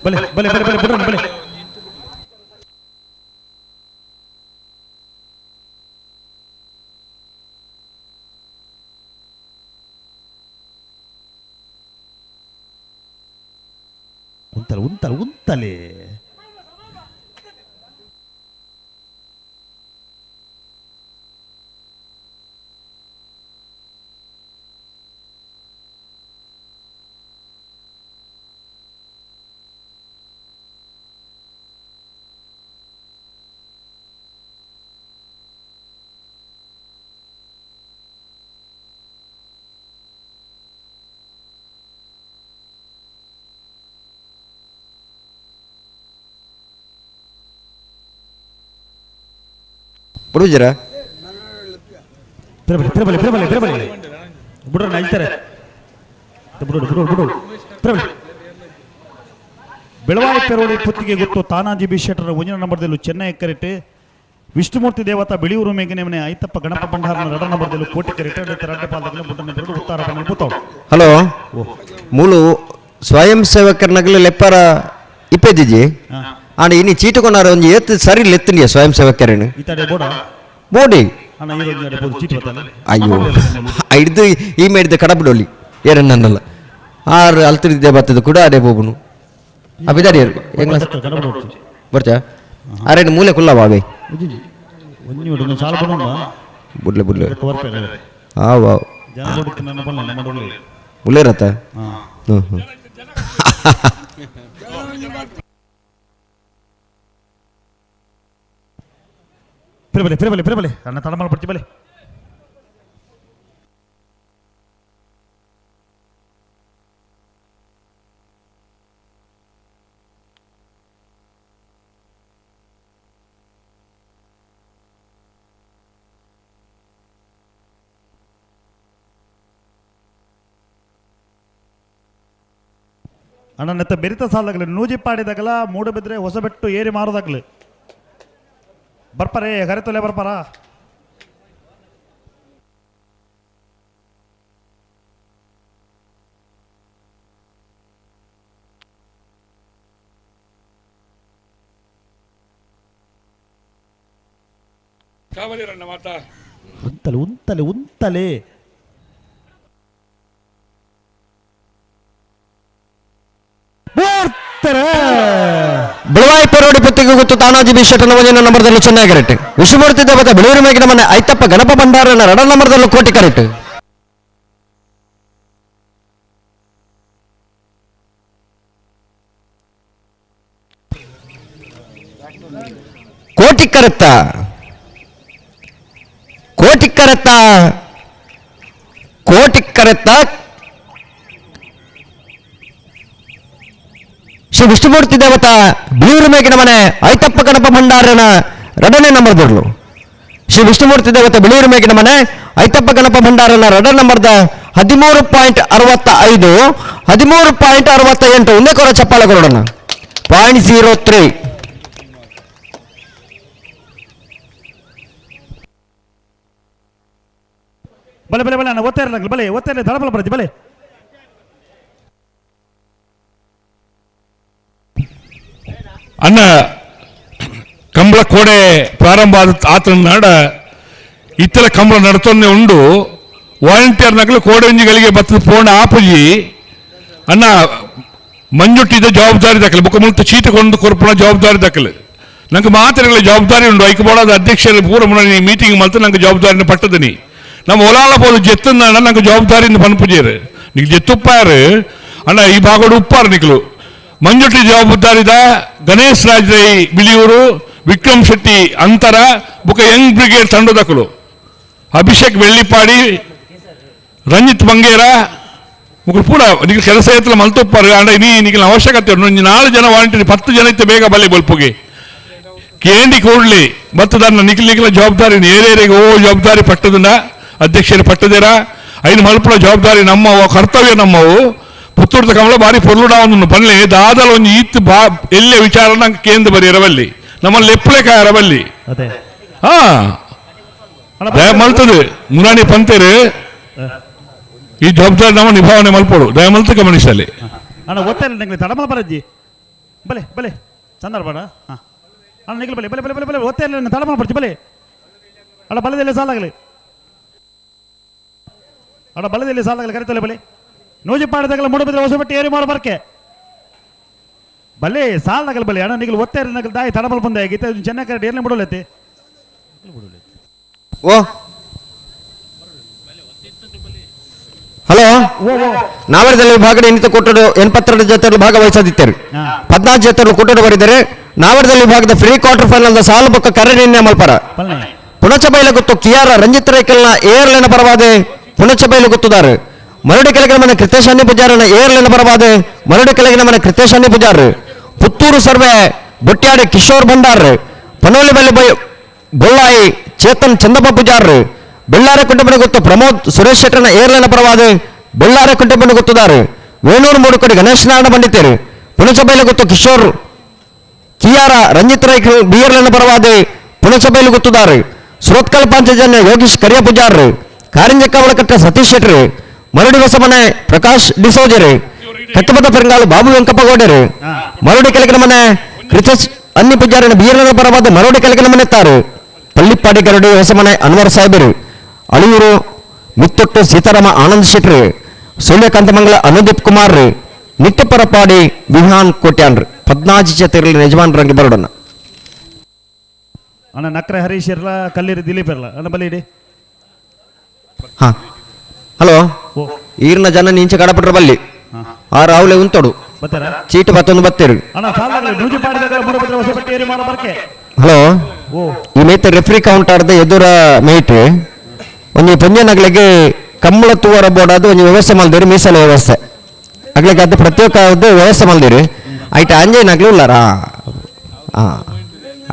Speaker 8: ಬಲೆ ಬಲೆ ಬಲೆ ಬಲೆ ಬಿಡ್ರಿ ಬಲೆ. ಉಂತಲೆ ಉಂತಲೆ ಉಂತಲೆ
Speaker 9: ಬುಡುಜರ
Speaker 8: ಬಲೆ ಬಲೆ ಬಲೆ ಬಲೆ ಬಲೆ ಬಿಡ್ರಿ ಐತಾರೆ ಬಿಡು ಬಿಡು ಬಿಡು ಬಲೆ. ಬೆಳವಾಯಿ ಪೆರೋಡಿ ಪುತ್ತಿಗೆ ಗೊತ್ತು ತಾನಾಜಿ ಬಿ ಶೆಟ್ಟರ ಒಂದಿನ ನಂಬರ್ದಲ್ಲೂ ಚೆನ್ನೈ ಕರೆಟ್. ವಿಷ್ಣುಮೂರ್ತಿ ದೇವತಾ ಬಿಳಿಯೂರು ಮೇಘನೆ ಮನೆ ಐತಪ್ಪ ಗಣಪ ಭಂಡಾರನ ರಡ ನಂಬರ್ದಲ್ಲೂ ಕೋಟಿ ಕರೆಟ್ ರಡ್ಡ ಪಾದಗಳು ಬುಡ್ಡನ ಬಿರುಡು ಉತ್ತಾರ ಬನ್ನ.
Speaker 9: ಹಲೋ ಮೂಲು ಸ್ವಯಂ ಸೇವಕರನಗಲು ಲೆಪ್ಪರ ಇಪ್ಪೆದಿಜಿ ಆಂಡ ಇನಿ ಚೀಟು ಕೊನಾರ ಒಂಜಿ ಏತ್ ಸರಿ ಲೆತ್ತನಿಯ ಸ್ವಯಂ ಸೇವಕರೇನು ಬೋಡಿ. ಅಯ್ಯೋ ಹಿಡ್ದು ಈ ಮೇಡಿದ ಕಡಬಿಡೋಲಿ ಏರನ್ನಲ್ಲ ಆರು ಅಲ್ತಿದ್ದೆ ಬರ್ತದೆ ಕೂಡ ಅದೇ ಬೋಬುನು ಅಬಿದಾರಿ ಬರ್ಚಾ ಅರೆ ಮೂಲೆ ಕುಲ್ಲ ಬಾವೆ. ಬುಡ್ಲೆ ಬುಡ್ಲೆ ಆ ವಾವ್ ಉಳ್ಳೇರತ್ತ. ಹ್ಞೂ ಹ್ಞೂ
Speaker 8: ಬಲೆ ಬಲೆ ಬಲೆ ಅಣ್ಣ ತಡ ಮಾಡ್ಬಿಡ್ತಿ ಬಲೆ. ಅಣ್ಣ ನೆತ್ತ ಬೆರಿತ ಸಾಲದಾಗಲಿ ನೂಜಿಪಾಡಿದಾಗಲ ಮೂಡುಬಿದ್ರೆ ಹೊಸಬೆಟ್ಟು ಏರಿ ಮಾರೋದಾಗಲಿ ಬರ್ಪಾರೇ ಕರೆತೊಲೆ ಬರ್ಪಾರ. ಉಂತಲೆ ಉಂತಲೆ ಉಂತಲೆ
Speaker 9: ಬಿಳವಾಯಿ ಪರೋಡಿ ಪುತ್ತಿಗೆ ಗೊತ್ತು ತಾನಾಜಿ ಬಿ ಶೆಟ್ಟನ ಒಂದಿನ ನಂಬರ್ದಲ್ಲೂ ಚೆನ್ನಾಗಿ ಕರೆಕ್ಟ್. ವಿಶ್ವಮೂರ್ತಿ ದೇವತೆ ಬಿಳೂರು ಮೇಗಿನ ಮನೆ ಐತಪ್ಪ ಗಣಪ ಭಂಡಾರನ ರಡ ನಂಬರ್ದಲ್ಲೂ ಕೋಟಿ ಕರೆಕ್ಟ್. ಕೋಟಿ ಕರೆತ್ತ ಕೋಟಿ ಕರೆತ್ತ ಕೋಟಿ ಕರೆತ್ತ ಶ್ರೀ ವಿಷ್ಣುಮೂರ್ತಿ ದೇವತಾ ಬಿಳೂರು ಮೇಗಿನ ಮನೆ ಐತಪ್ಪ ಗಣಪ ಭಂಡಾರನ ರಡನೇ ನಂಬರ್ ದೊಡ್ಲು. ಶ್ರೀ ವಿಷ್ಣುಮೂರ್ತಿ ದೇವತಾ ಬಿಳೂರು ಮೇಗಿನ ಮನೆ ಐತಪ್ಪ ಗಣಪ ಭಂಡಾರನ ರಡ ನಂಬರ್ದ 13.65 13.68 ಒಂದೇ ಕೊರ ಚಪ್ಪಾಳೆ ಕೊಡೋಣ. 0.03.
Speaker 8: ಬಲೆ ಬಲೆ ಬಲೆ ಅಣ್ಣ ಒತ್ತಾ ಇರಲಾಗಲಿ ಬಲೆ ಒತ್ತಾ ಇರಲಿ ದಳಬಲ ಬರ್ತಿ ಬಲೆ.
Speaker 2: ಅನ್ನ ಕಂಬಳ ಕೋಡೆ ಪ್ರಾರಂಭ ಆದ ಆತನ ನಾಡ ಇತ್ತರ ಕಂಬಳ ನಡತೊನ್ನೆ ಉಂಡು ವಾಲಂಟಿಯರ್ ನಗಲು ಕೋಡೆ ಒಂಜಿಗಳಿಗೆ ಬತ್ತದ ಪೋಣ ಆಪುಜಿ ಅಣ್ಣ ಮಂಜುಟ್ಟಿದ ಜವಾಬ್ದಾರಿ ದಾಖಲೆ ಬೊಕ್ಕ ಮುಲ್ತ ಚೀಟ ಕೊಂಡು ಕೊರ್ಪುಣ ಜವಾಬ್ದಾರಿ ದಾಖಲೆ ನಂಗೆ ಮಾತ್ರೆಗಳ ಜವಾಬ್ದಾರಿ ಉಂಡು ಐಕಬೋಡಾದ ಅಧ್ಯಕ್ಷರ ಪೂರ ಮುನ್ನ ಮೀಟಿಂಗ್ ಮಲ್ತು ನಂಗೆ ಜವಾಬ್ದಾರಿನ ಪಟ್ಟದನಿ ನಮ್ಮ ಒಲಾಲ ಪೋದು ಜೆತ್ತನ್ನ ನಂಗೆ ಜವಾಬ್ದಾರಿಯಿಂದ ಪನ್ಪುಜೇರು ನಿಕ್ ಜೆತ್ತುಪ್ಪಾರು ಅಣ್ಣ ಈ ಭಾಗಡು ಉಪ್ಪಾರು ನಿಕ್ಲು ಮಂಜುಟ್ಟಿ ಜವಾಬ್ದಾರಿದ ಗಣೇಶ್ ರಾಜ್ ರೈ ಬಿಳಿಯೂರು ವಿಕ್ರಮ್ ಶೆಟ್ಟಿ ಅಂತರ ಬುಕ್ಕ ಯಂಗ್ ಬ್ರಿಗೇಡ್ ತಂಡದಕಲು ಅಭಿಷೇಕ್ ಬೆಳ್ಳಿಪಾಡಿ ರಂಜಿತ್ ಬಂಗೇರ ಮುಖ ಪೂರ ನಿಖಿಲ್ ಕೆಲಸ ಎತ್ತಲ ಮಲ್ತೊಪ್ಪಾರು ಅಂಡ ನೀ ನಿಖಿಲ್ ಅವಶ್ಯಕತೆ ಉಂಟು 4 ಜನ ವಾಲಂಟಿಯರ್ 10 ಜನ ಇತ್ತು ಬೇಗ ಬಲೆ ಬಲ್ಪುಗೆ ಕೇಂಡಿ ಕೂಡಲಿ ಮತ್ತು ನನ್ನ ನಿಖಿಲ್ ನಿಖಿಲ ಜವಾಬ್ದಾರಿ ನೇರೇರಿಗೆ ಓ ಜವಾಬ್ದಾರಿ ಪಟ್ಟದನ್ನ ಅಧ್ಯಕ್ಷರು ಪಟ್ಟದಿರ ಐನು ಮಲ್ಪುಣ ಜವಾಬ್ದಾರಿ ನಮ್ಮವು ಕರ್ತವ್ಯ ನಮ್ಮವು ಪುತ್ತೂರ್ದ ಕಮಲ ಬಾರಿ ಪೊರ್ಲುಡ ಒಂದು ಪನ್ಲೆ ದಾದಲ ಒಂದು ಈತ್ ಬಾ ಎಲ್ಲೇ ವಿಚಾರ ನಂಗೆ ಕೇಂದ್ರ ಬರಿ ಇರವಲ್ಲಿ ನಮ್ಮಲ್ಲಿ ಎಪ್ಪಲೇಕ ಇರವಲ್ಲಿ ಹಾ ದಯ ಮಲ್ತದೆ ಮುರಾಣಿ ಪಂತೇರು ಈ ಜವಾಬ್ದಾರಿ ನಮ್ಮ ನಿಭಾವಣೆ ಮಲ್ಪೋಡು ದಯ ಮಲ್ತ ಗಮನಿಸಲಿ
Speaker 8: ಅಣ್ಣ ಒತ್ತಾ ಇಲ್ಲ ತಡಮಲ ಬರಜ್ಜಿ ಬಲೆ ಬಲೆ ಚಂದ್ರ ಬೇಡ ಹಾಂ ಅಣ್ಣ ನಿಖಿಲ್ ಬಲೆ ಬಲೆ ಬಲೆ ಬಲೆ ಬಲೆ ಒತ್ತಾ ಇಲ್ಲ ತಡಮಲ ಬರ್ಜಿ ಬಲೆ ಅಣ್ಣ ಬಲದಲ್ಲಿ ಸಾಲಾಗಲಿ ಅಣ್ಣ ಬಲದಲ್ಲಿ ಸಾಲಾಗಲಿ ಕರಿತಲೆ ಬಲೆ ನೂಜಿಪಾಡದಾಗಲ ಮೂಡಬಿದ್ರೆ ಹೊಸಬಟ್ಟಿ ಏರಿ ಮಾರು ಬರ್ಕೆ ಬಲೆ ಸಾಲದಾಗಲ ಬಲೆ ಅಣ್ಣ ನಿಖಿಲ್ ಒತ್ತಾ ಇಲ್ಲ ನಗಲ್ ದಾಯಿ ತಡಮಲ ಬಂದ ಗೀತೆ ಚೆನ್ನಾಗಿ ಕರೆಕ್ಟ್ ಏರ್ಲಿ ಬಿಡೋಲೈತಿ
Speaker 9: ಓ ಹಲೋ ನಾವರದಲ್ಲಿ ವಿಭಾಗದ ಎಣಿತ ಕೊಟ್ಟರು 82 ಜೊತೆಯಲ್ಲಿ ಭಾಗವಹಿಸದಿದ್ದರು 14 ಜೊತೆಯಲ್ಲಿ ಕೊಟ್ಟರು ಬರಿದರೆ ನಾವರದಲ್ಲಿ ವಿಭಾಗದ free quarter final ಸಾಲು ಬೊಕ್ಕ ಕರೆ ನಿರ್ಣಯ ಮಲ್ಪರ ಪುಣಚ ಬೈಲ ಗೊತ್ತು ಕಿಯಾರ ರಂಜಿತ್ ರೈಕಲ್ನ ಏರ್ಲೆನ ಪರವಾದೆ ಪುಣಚ ಬೈಲು ಗೊತ್ತುದಾರು ಮರಡಿ ಕೆಳಗಿನ ಮನೆ ಕೃತೇಶ್ ಅನ್ನಿ ಪೂಜಾರನ ಏರ್ಲೆನ ಪರವಾದೆ ಮರಡಿ ಕೆಳಗಿನ ಮನೆ ಕೃತೇಶ್ ಅನ್ನಿ ಪೂಜಾರ್ ಪುತ್ತೂರು ಸರ್ವೆ ಬೊಟ್ಯಾಡಿ ಕಿಶೋರ್ ಭಂಡಾರ್ ಪನೋಲಿ ಬಲ್ಲಿ ಬೊಳ್ಳಾಯಿ ಚೇತನ್ ಚಂದಪ್ಪ ಪೂಜಾರ್ ಬೆಳ್ಳಾರೆ ಕುಟುಂಬನ ಗೊತ್ತು ಪ್ರಮೋದ್ ಸುರೇಶ್ ಶೆಟ್ಟರ್ನ ಏರ್ಲೆನ ಪರವಾದ ಬೆಳ್ಳಾರೆ ಕುಟುಂಬನ ಗೊತ್ತುದಾರು ವೇಣೂರು ಮೂಡುಕಡಿ ಗಣೇಶ್ ನಾರಾಯಣ ಪಂಡಿತರು ಪುಣಚಬೈಲು ಗೊತ್ತು ಕಿಶೋರ್ ಕಿಯಾರ ರಂಜಿತ್ ರೈ ಬಿಯರ್ಲೆನ ಪರವಾದ ಪುಣಚಬೈಲು ಗೊತ್ತುದಾರು ಸುರತ್ಕಲ್ ಪಾಂಚಜನ್ಯ ಯೋಗೀಶ್ ಕರಿಯ ಪೂಜಾರ್ ಕಾರಿಂಜಕ್ಕ ಒಳಕಟ್ಟ ಸತೀಶ್ ಶೆಟ್ಟರ್ ಮರಡಿ ಹೊಸಮನೆ ಪ್ರಕಾಶ್ ಡಿಸೋಜರು ಕಟ್ಟಪದ ಪೆರಂಗಾಲು ಬಾಬು ವೆಂಕಪ್ಪ ಗೌಡರು ಮರಡಿ ಕೆಳಗಿನ ಮನೆ ಕೃತೇಶ್ ಅನ್ನಿ ಪೂಜಾರಿನ ಬಿಯರ್ಲೆನ ಪರವಾದ ಮರಡಿ ಕೆಳಗಿನ ಮನೆ ತಾರು ಪಳ್ಳಿಪ್ಪಾಡಿ ಗರಡಿ ಹೊಸಮನೆ ಅನ್ವರ್ ಸಾಹೇಬರು ಅಳಿಯೂರು ಮುತ್ತೊಟ್ಟು ಸೀತಾರಾಮ ಆನಂದ್ ಶೆಟ್ರು ಸೂರ್ಯಕಾಂತಮಂಗಲ ಅನುದೀಪ್ ಕುಮಾರ್ ನಿತ್ಯಪರಪಾಡಿ ವಿಹಾನ್ ಕೋಟ್ಯಾನ್ರು 14 ಜೊತೆಯಲ್ಲಿ ಯಜಮಾನ್ರಂಗೆ ಬರೋಣ
Speaker 8: ಅಣ್ಣ ನಕ್ರೆ ಹರೀಶ್ ಇರಲ್ಲ ಕಲ್ಲಿರಿ ದಿಲೀಪ್ ಇರಲ್ಲ ಅಣ್ಣ ಬಲಿ ಇಡಿ
Speaker 9: ಹಾ ಹಲೋ ಈರ್ನ ಜನ ನಿಂಚೆ ಕಡಪಟ್ರ ಬಲ್ಲಿ ಆ ರಾవుಲೆ ಉಂತೋಡು ಚೀಟು ಬತ್ತೊಂದು ಬತ್ತೇರು. ಹಲೋ ಈ ಮೇತ ರೆಫ್ರಿ ಕೌಂಟರ್ದ ಎದುರ ಮೇಟ್ ಒಂಜಿ ಪೊಂಜನಗಳಿಗೆ ಕಂಬಳ ತೂವರ ಬೋರ್ಡ್ ಒಂಜಿ ವ್ಯವಸ್ಥೆ ಮಲ್ದಿರಿ ಮೀಸಲು ವ್ಯವಸ್ಥೆ ಅಗ್ಲಿಗೆ ಅದು ಪ್ರತ್ಯೇಕ ವ್ಯವಸ್ಥೆ ಮಲ್ದಿರಿ ಐಟ ಅಂಜೇನಾಗ್ಲಿ ಉಲ್ಲಾರಾ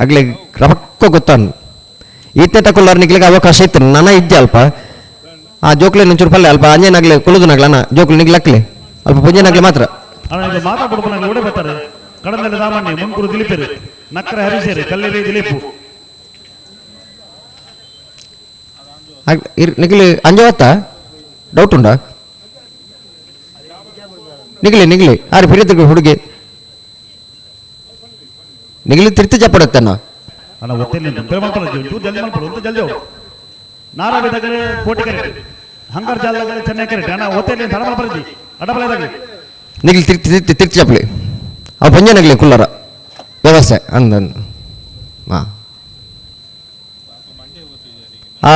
Speaker 9: ಅಗ್ಲಿ ರೊಕ್ಕ ಗೊತ್ತಾನು ಈತೆ ತಕೊಳ್ಳಾರ ನಿಗ್ಲಿಗೆ ಅವಕಾಶ ಇತ್ತು ನನ್ನ ಇಜ್ಜೆ ಅಲ್ಪ ಆ ಜೋಕ್ಲೆ ಒಂಚೂರು ಪಲ್ಲೆ ಅಲ್ಪ ಅಂಜೇನಾಗ್ಲಿ ಕುಳುದುನಾಗ್ಲ ಜೋಕ್ಲೆ ನಿಗ್ಲಕ್ಲಿ ಅಲ್ಪ ಪುಂಜನಾಗ್ಲಿ ಮಾತ್ರ. ನಿಗ್ಲಿ ಅಂಜವತ್ತ ಡೌಟ್ ಉಂಡಾ ನಿಗ್ಲಿ ನಿಗ್ಲಿ ಆರು ಫಿರಿದ ಹುಡುಗಿ ನಿಗ್ಲಿ ತಿರ್ತಿ ಚಪ್ಪಡತ್ತಣ್ಣ. ನಿಗ್ಲಿ ತಿರ್ತಿ ತಿರ್ತಿ ತಿರ್ತಿ ಚಪ್ಪಲಿ ಅವು ಪಂಜನಗ್ಲಿ ಕುಲ್ಲರ ವ್ಯವಸ್ಥೆ ಅಂದ ಹಾಂ ಆ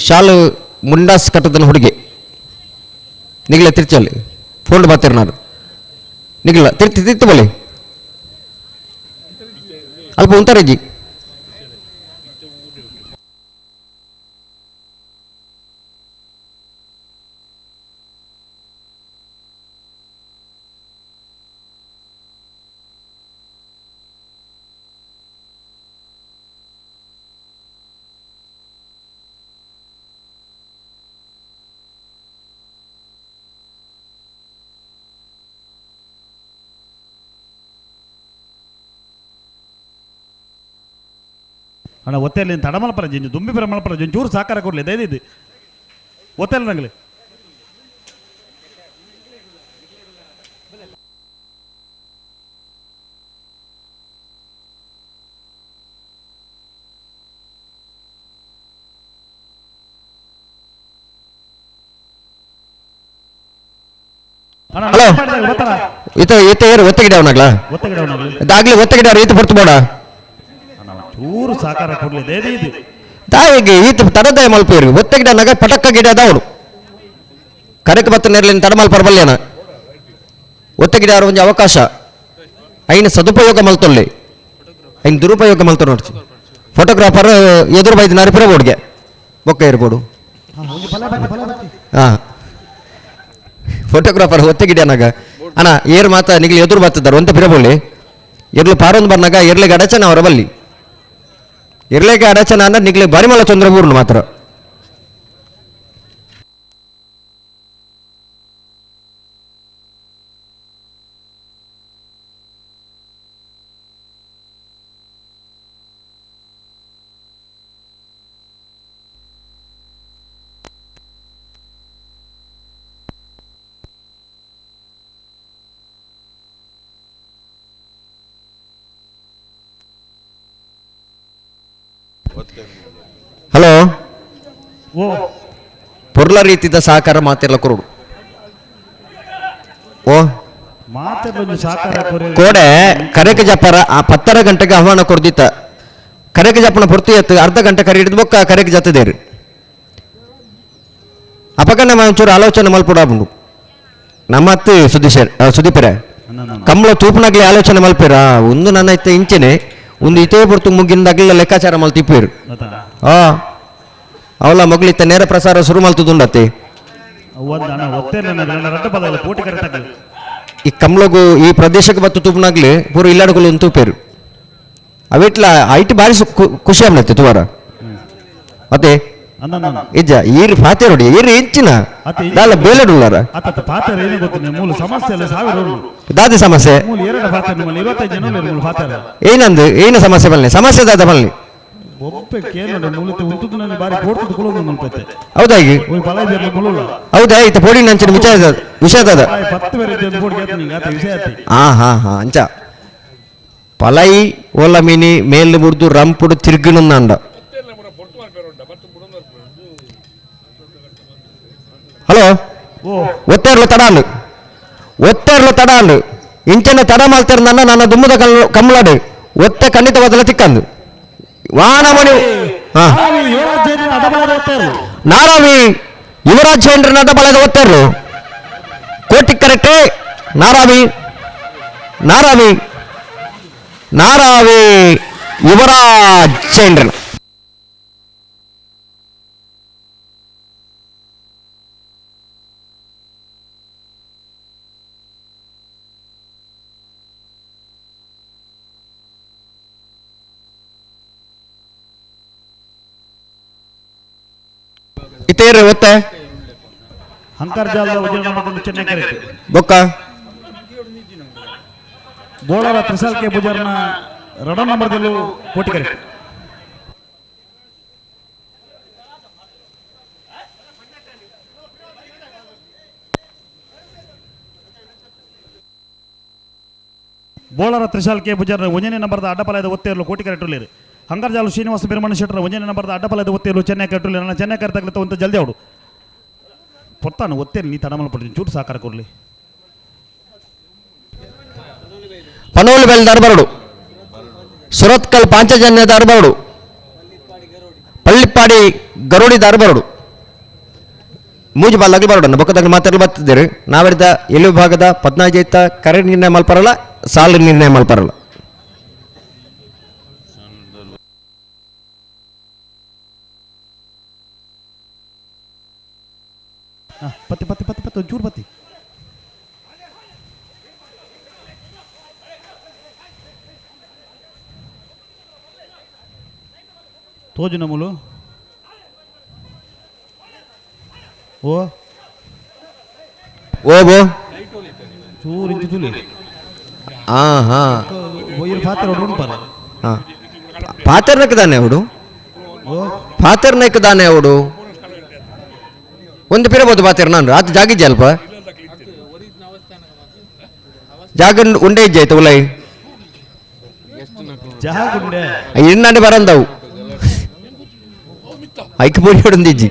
Speaker 9: ಶಾಲು ಮುಂಡಾಸ್ ಕಟ್ಟದನ ಹುಡುಗಿ ನಿಗ್ಲ ತಿರ್ಚಲ್ಲಿ ಫೋನ್ ಬರ್ತೀರ ನಾನು ನಿಗ್ಲ ತಿರ್ತಿ ತಿರ್ತಿ ಬಲಿ ಅಲ್ಪ ಉಂತಾರಜ್ಜಿ.
Speaker 8: ಅಣ್ಣ ಒತ್ತೆಲ್ಲಿ ತಡಮಲ್ಪರ ಜಿಂಜು ದುಂಬಿ ಬರ ಮಲ್ಪರ ಚೂರು ಸಾಕಾರ ಕೊಡಲಿ ದಯದಿದ್ದು ಒತ್ತೆಲ್ಲ ನಂಗಲಿ.
Speaker 9: ಹಲೋ ಈತ ಈತ ಏರು ಒತ್ತಗಿಡ ಅವನಾಗ್ಲ ದಾಗ್ಲಿ ಒತ್ತಗಿಡ ಅವ್ರು ಈತ ಬರ್ತು ಬೇಡ
Speaker 8: ಚೂರು ಸಾಕಾರ ಕೊಡಲಿ ದಯದಿದ್ದು
Speaker 9: ತಾಯಿಗೆ ಈತ ತಡದಾಯ ಮಲ್ಪೇರು ಒತ್ತಗಿಡ ನಗ ಪಟಕ್ಕ ಗಿಡ ಅದಾವಡು ಕರೆಕ್ ಬತ್ತ ನೆರಳಿನ ತಡಮಲ್ ಪರಬಲ್ಯನ ಒತ್ತಗಿಡ ಅವ್ರ ಒಂದು ಅವಕಾಶ ಐನ ಸದುಪಯೋಗ ಮಲ್ತೊಲ್ಲೆ ಐನ ದುರುಪಯೋಗ ಮಲ್ತ ನೋಡ್ಸಿ ಫೋಟೋಗ್ರಾಫರ್ ಎದುರು ಬೈದ ನರಿಪಿರ ಬೋರ್ಡ್ಗೆ ಬೊಕ್ಕ ಇರ್ಬೋಡು ಹಾಂ ಫೋಟೋಗ್ರಾಫರ್ ಒತ್ತಗಿಡ ನಗ ಅಣ್ಣ ಏರು ಮಾತ ನಿಗ್ಲಿ ಎದುರು ಬತ್ತಿದ್ದಾರೆ ಒಂತ ಪಿರಬೋಲಿ ಎರ್ಲು ಪಾರೊಂದು ಬರ್ನಾಗ ಎರ್ಲಿಗೆ ಅಡಚನ ಅವರ ಬಲ್ಲಿ ಇರ್ಲೇಕೆ ಅಡಚನ ಅಂದ್ರೆ ನಿಗ್ಲಿ ಬರಿಮಲ ಚಂದ್ರಬೂರ್ನು ಮಾತ್ರ. ಹಲೋ ಪೊರ್ಲ ರೀತಿದ ಸಹಕಾರ ಮಾತಿರ್ಲ ಕೊರಡು ಓ ಕೋಡೆ ಕರೆಕ ಜಪ್ಪರ ಆ 10 ಗಂಟೆಗೆ ಆಹ್ವಾನ ಕೊಡ್ದಿತ್ತ ಕರೆಕ ಜಪ್ಪನ ಪೂರ್ತಿ ಎತ್ತು ಅರ್ಧ ಗಂಟೆ ಕರೆ ಹಿಡಿದು ಬೊಕ್ಕ ಕರೆಕ ಜತ್ತದೇರು ಅಪಕಣ್ಣ ಒಂಚೂರು ಆಲೋಚನೆ ಮಲ್ಪುಡಾಬುಂಡು ನಮ್ಮತ್ತು ಸುದೀಶರ್ ಸುದೀಪರೇ ಕಮ್ಮಳ ತೂಪನಾಗ್ಲಿ ಆಲೋಚನೆ ಮಲ್ಪೇರ ಒಂದು ನನ್ನ ಇತ್ತ ಇಂಚೆನೆ ಒಂದು ಇತೇ ಪುರ್ತು ಮುಗಿಂದಾಗಲ ಲೆಕ್ಕಾಚಾರ ಮಲ್ತಿಪ್ಪೇರು ಆ ಅವಲ ಮಗಳಿತ್ತ ನೇರ ಪ್ರಸಾರ ಶುರು ಮಲ್ತದುಂಡತ್ತೆ ಈ ಕಮ್ಲಗು ಈ ಪ್ರದೇಶಕ್ಕೆ ಬತ್ತು ತೂಪನಾಗ್ಲಿ ಪೂರ ಇಲ್ಲಾಡುಗಳು ಒಂದು ತೂಪೇರು ಅವಿಟ್ಲ ಐಟ್ ಬಾರಿ ಖುಷಿ ಆಮ್ಲತ್ತೆ ತುವಾರ ಮತ್ತೆ ಇಜ್ಜ ಈರ್ ಫಾತೆ ನೋಡಿ ಈರ್ ಇಂಚಿನ ದಾಲ ಬೇಲೆಡುಲ್ಲಾರ ದಾದಿ ಸಮಸ್ಯೆ ಏನಂದು ಏನ ಸಮಸ್ಯೆ ಬಲ್ಲೆ ಸಮಸ್ಯೆ ದಾದ ಬಲ್ಲೆ ಹೌದಾ ಹೌದಾ ಈತ ಪೋಡಿ ನಂಚಿನ ವಿಚಾರ ವಿಷಯ ದಾದ ಹಾ ಹಾ ಹಾ ಅಂಚ ಪಲೈ ಓಲ ಮೀನಿ ಮೇಲ್ ಮುರಿದು ರಂಪುಡು ತಿರುಗಿನಂದ. ಹಲೋ ಒತ್ತೆರ್ಲು ತಡಾಲು ಒತ್ತೆರ್ಲು ತಡಾಲು ಇಂಚನೆ ತಡ ಮಾಲ್ತಾರ ನನ್ನ ನನ್ನ ದುಮ್ಮದ ಕಮ್ಮಲಾಡು ಒತ್ತೆ ಖಂಡಿತವಾದಲ್ಲ ತಿಕ್ಕಂದು ವಾನಮಣಿ. ನಾರಾವಿ ಯುವರಾಜ್ ಚೇಂಡ್ರನ ಅಡ್ಡಬಲದ ಒತ್ತೇರ್ಲು ಕೋಟಿ ಕರೆಕ್ಟೇ ನಾರಾವಿ ನಾರಾವಿ ನಾರಾವಿ ಯುವರಾಜ್ ಚೇಂಡ್ರನ ಇತೇರು ಒತ್ತೆ
Speaker 8: ಹಂಕರ್ಜಾಲದ ಉಜ್ಜನ ಚೆನ್ನೈ ಕರೆಕ್ಟ್
Speaker 9: ಬೊಕ್ಕ
Speaker 8: ಬೋಳರ ತ್ರಿಸಾಲ್ K ಪೂಜಾರ್ನ ರಡ ನಂಬರ್ದಲ್ಲೂ Koti correct. ಬೋಳರ Trishal K ಪೂಜಾರ್ನ ಒಂಜನೇ ನಂಬರ್ದ ಅಡ್ಡಪಲಯದ ಒತ್ತೇರ್ಲು ಕೋಟಿ ಕರೆಕ್ಟ್ ಉಳ್ಳೇರು. ಹಂಗರ್ಜಾಲು ಶ್ರೀನಿವಾಸ ಬಿರ್ಮಣ ಶೆಟ್ಟರ ಒಂಜನೇ ನಂಬರ್ದ ಅಡ್ಡಪಲಯದ ಒತ್ತೇರ್ಲು ಚೆನ್ನೈ ಕರೆಕ್ಟ್ ಉಳ್ಳೇರು. ನನ್ನ ಚೆನ್ನೈ ಕರೆಕ್ಟ್ ಅಂತ ಜಲ್ದಿ ಅವಡು ಪೊತ್ತಾನು ಒತ್ತೇರು ನೀ ತಡಮಲ ಪಡ್ತೀನಿ ಚೂರು ಸಹಕಾರ ಕೊಡ್ಲಿ.
Speaker 9: ಪನೋಲು ಬೆಲ್ದ ಅರಬರಡು ಸುರತ್ಕಲ್ ಪಾಂಚಜನ್ಯದ ಅರಬರಡು ಪಳ್ಳಿಪ್ಪಾಡಿ ಗರುಡಿದ ಅರಬರಡು ಮೂಜು ಬಾಲಾಗಿ ಬರೋಣ ಬೊಕ್ಕದಾಗ ಮಾತಾಡಲು ಬರ್ತಿದ್ದೀರಿ. ನಾವೆಡ್ದ ಎಲ್ಲಿ ಭಾಗದ ಪದ್ನಾಜೈತ ಕರೆ ನಿರ್ಣಯ ಮಲ್ಪರಲ್ಲ ಸಾಲು ನಿರ್ಣಯ ಮಲ್ಪರಲ್ಲ.
Speaker 8: ಪತ್ತಿ ಪತ್ತಿ ಪತ್ತಿ ಪತ್ತಿ ಒಂಚೂರು ಪತ್ತಿ ತೋಜು ನಮೂಲು ಓ
Speaker 9: ಓ ಬೋ
Speaker 8: ಚೂರು ಇಂಚು ತುಲಿ
Speaker 9: ಹಾ ಹಾ
Speaker 8: ಒಯ್ಯರ್ ಪಾತ್ರ ಉಂಟು
Speaker 9: ಹಾ ಪಾತೆರ್ನಕ್ಕೆ ಅವಡು
Speaker 8: ಓ
Speaker 9: ಪಾತೆರ್ನಕ್ಕೆ ದಾನೆ ಅವಡು ಒಂದು ಪಿರಬೋದು ಪಾತೆರ್ ನಾನು ಆತ ಜಾಗಿದ್ದೆ ಅಲ್ಪ ಜಾಗ ಉಂಡೆ ಇಜ್ಜೆ ಆಯ್ತು ಉಲೈ
Speaker 8: ಜಾಗುಂಡೆ
Speaker 9: ಇನ್ನಾಂಡೆ ಬರಂದವು ಐಕ್ ಪೊಡಿ ಹೊಡಂದಿಜ್ಜಿ.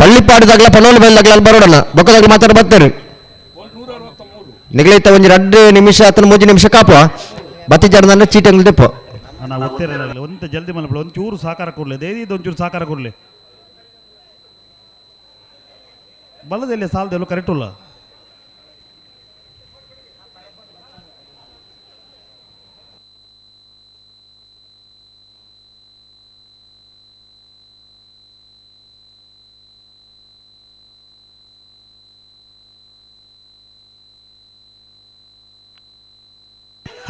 Speaker 9: ಪಳ್ಳಿಪಾಡಿದಾಗ್ಲ ಪನೋಲು ಬೆಲ್ದಾಗ್ಲ ಅಲ್ಲಿ ಬರೋಡಲ್ಲ ಬೊಕ್ಕದಾಗ್ಲ ಮಾತಾಡ ಬರ್ತಾರೆ. ನಿಗಲೈತ ಒಂಜಿ 2 ನಿಮಿಷ ಆತನ 3 ನಿಮಿಷ ಕಾಪುವ ಬತ್ತಿ ಜನ ಚೀಟಿ ಅಂಗಡಿ ತೆಪ್ಪು.
Speaker 8: ನಾ ಒತ್ತೇರಲ್ಲ ಒಂತ ಜಲ್ದಿ ಮಲ್ಪಡ ಒಂಚೂರು ಸಹಕಾರ ಕೊಡ್ಲಿ ದೇದಿದ್ದು ಒಂಚೂರು ಸಹಕಾರ ಕೊಡ್ಲಿ ಬಲದಲ್ಲಿ ಸಾಲದಲ್ಲೂ ಕರೆಕ್ಟ್ ಉಲ್ಲ.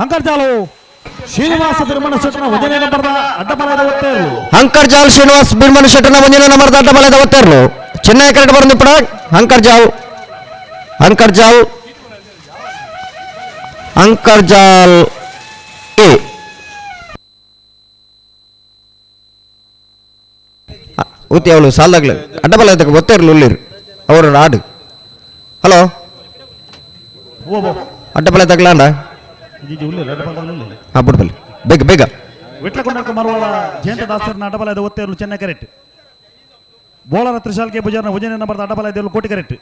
Speaker 8: ಹಂಕರ್ಜಾಲು ಶ್ರೀನಿವಾಸ ಬಿರ್ಮಣ ಶೆಟ್ಟನ ಒಂದನೇ ನಂಬರ್ದ ಅಡ್ಡಬಲದ ಒತ್ತೇರ್ಲು.
Speaker 9: ಹಂಕರ್ಜಾಲ್ ಶ್ರೀನಿವಾಸ್ ಬಿರ್ಮಣ ಶೆಟ್ಟನ ಒಂದನೇ ನಂಬರ್ದ ಅಡ್ಡಬಲದ ಒತ್ತೇರ್ಲು. ಚೆನ್ನೈ ಕರೆಕ್ಟ್ ಬರಂದು ಪಡ ಹಂಕರ್ಜಾಲ್ ಹಂಕರ್ಜಾಲ್ ಹಂಕರ್ಜಾಲ್ ಎ ಊತಿ ಅವಳು ಸಾಲದಾಗ್ಲ ಅಡ್ಡಬಲ ಒತ್ತೇರ್ಲು ಉಳ್ಳಿರು ಅವರು ಆಡು. ಹಲೋ ಅಡ್ಡಬಲ ತಗ್ಲಾಂಡ ಹಾ ಬಿಡ್ಬಲ್ಲಿ ಬೇಗ ಬೇಗ.
Speaker 8: ವಿಟ್ಲಕೊಂಡಕ್ಕೆ ಮರುವಾಳ ಜಯಂತ ದಾಸರನ ಅಡ್ಡಬಲದ ಒತ್ತೇರ್ಲು ಚೆನ್ನೈ ಕರೆಕ್ಟ್. ಬೋಳರ ತ್ರಿಶಾಲ್ ಕೆ ಪೂಜಾರ್ನ ಒಂದನೇ ನಂಬರ್ದ ಅಡ್ಡಬಲ ಕೋಟಿ ಕರೆಕ್ಟ್.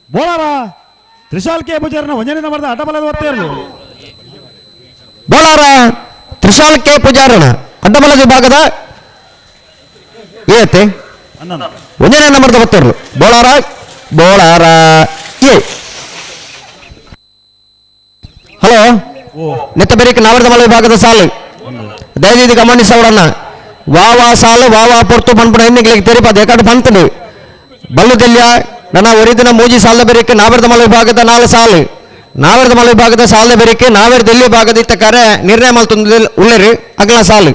Speaker 8: Bolar Trishal K ಪೂಜಾರನ ಒಂಜನೇ ನಂಬರ್ದ ಅಡ್ಡಬಲದ ಒತ್ತೇರ್ಲು.
Speaker 9: ಬೋಳಾರ ತ್ರಿಶಾಲ್ ಕೆ ಪೂಜಾರನ ಅಡ್ಡಬಲದ ವಿಭಾಗದ ಏತೆ ಒಂಜನೇ ನಂಬರ್ದ ಒತ್ತೇರ್ಲು. ಬೋಳಾರ ಬೋಳಾರ ಎ. ಹಲೋ ನೆತ್ತ ಬೆರಿಕ್ ನಾವರ್ದಮಲ ವಿಭಾಗದ ಸಾಲು ದಯದೀದಿ ಗಮನಿಸವರನ್ನ ವಾ ವಾ ಸಾಲು ವಾ ವಾ ಪೊರ್ತು ಪನ್ಪುನ ಎನ್ನಿಗ್ಲಿಗೆ ತೆರಿಪದ ಎಕಡು ಪಂತಡು ಬಲ್ಲುದೆಲ್ಯ ನನ್ನ ಒರಿದಿನ ಮೂಜಿ ಸಾಲದ ಬೆರಿಕೆ ನಾವರ್ದಮಲ ವಿಭಾಗದ 4 ಸಾಲು ನಾವರ್ದಮಲ ವಿಭಾಗದ ಸಾಲದ ಬೆರಿಕೆ ನಾವೇರ್ ದೆಲ್ಲಿ ಭಾಗದ ಇತ್ತ ಕರೆ ನಿರ್ಣಯ ಮಲ್ತೊಂದು ಉಳ್ಳೇರು ಅಗಲ ಸಾಲು.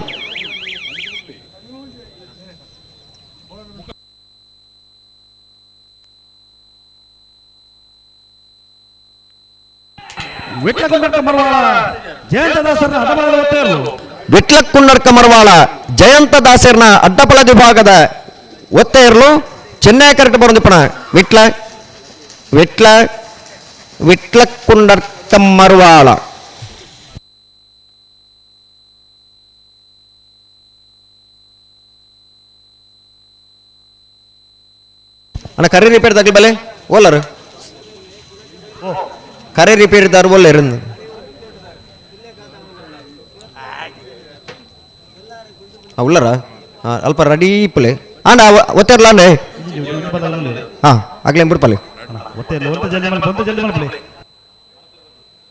Speaker 9: ವಿಟ್ಲಕ್ಕುಂಡರ್ಕ ಮರವಾಳ ಜಯಂತ ದಾಸರ್ನ ಅಡ್ಡಪಲದ ವಿಭಾಗದ ಒತ್ತೆಯರ್ಲು ಚೆನ್ನೈ ಕರೆಕ್ಟ್ ಬರೋದಿಪ್ಪಣ ವಿಟ್ಲ ವಿಟ್ಲ ವಿಟ್ಲಕ್ಕುಂಡರ್ಕ ಮರವಾಳ. ಅಣ್ಣ ಕರೆ ರಿಪೇರ್ ತಗಲಿ ಬಲೆ ಓಲರು ಕರೆ ರಿಪೇರ್ ದಾರು ಒಲ್ಲೇರು ಉಳ್ಳರ ಅಲ್ಪ ರೆಡಿ ಇಪ್ಪಲೆ ಆಂಡ ಒತ್ತೆರ್ಲ ಅಂಡೆ ಹಾಂ ಆಗ್ಲೇ ಬಿಡ್ಪಲ್ಲಿ.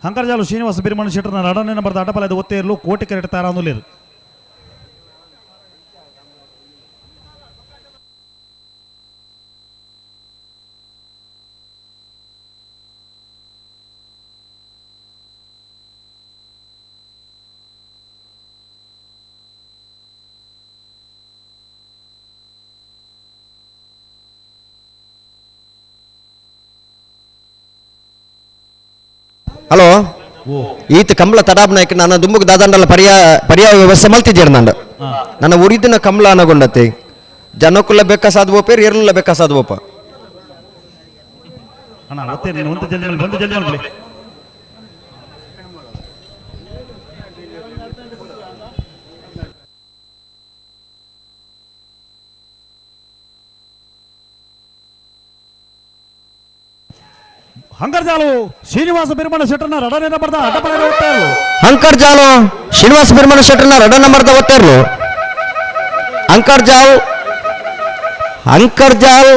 Speaker 8: ಹಂಕರ್ಜಾಲು ಶ್ರೀನಿವಾಸ ಬಿರ್ಮಣ ಶೆಟ್ಟರ್ನ ರಡನೇ ನಂಬರ್ದ ಅಡ್ಡಪಲದ ಒತ್ತೇರ್ಲು ಕೋಟಿ ಕರೆಟ್ ತಾರಾಂದುಲೇರು.
Speaker 9: ಹಲೋ ಈತ ಕಂಬಳ ತಡಾಬ್ ನಾಯ್ಕ ನಾನು ದುಂಬುಗ್ ದಾದಂಡಲ ಪರ್ಯಾಯ ವ್ಯವಸ್ಥೆ ಮಲ್ತಿದ್ದೀರ ನಾನು ನನ್ನ ಉರಿದಿನ ಕಂಬಳ ಅನಗೊಂಡತೆ ಜನಕ್ಕುಲ್ಲ ಬೇಕಾ ಸಾಧ್ವೋಪೇರ್ ಎರ್ಲುಲ್ಲ ಬೇಕಾ ಸಾಧ್ವೋಪ.
Speaker 8: ಹಂಕರ್ಜಾಲು ಶ್ರೀನಿವಾಸ ಬಿರ್ಮಣ ಶೆಟ್ಟರ್ನ ರಡನೇ ನಂಬರ್ದ ಅಡ್ಡಪಲದ ಒತ್ತೇರ್ಲು.
Speaker 9: ಹಂಕರ್ಜಾಲು ಶ್ರೀನಿವಾಸ ಬಿರ್ಮಣ ಶೆಟ್ಟರ್ನ ರಡ ನಂಬರ್ದ ಒತ್ತೇರ್ಲು. ಹಂಕರ್ಜಾಲ್ ಹಂಕರ್ಜಾಲ್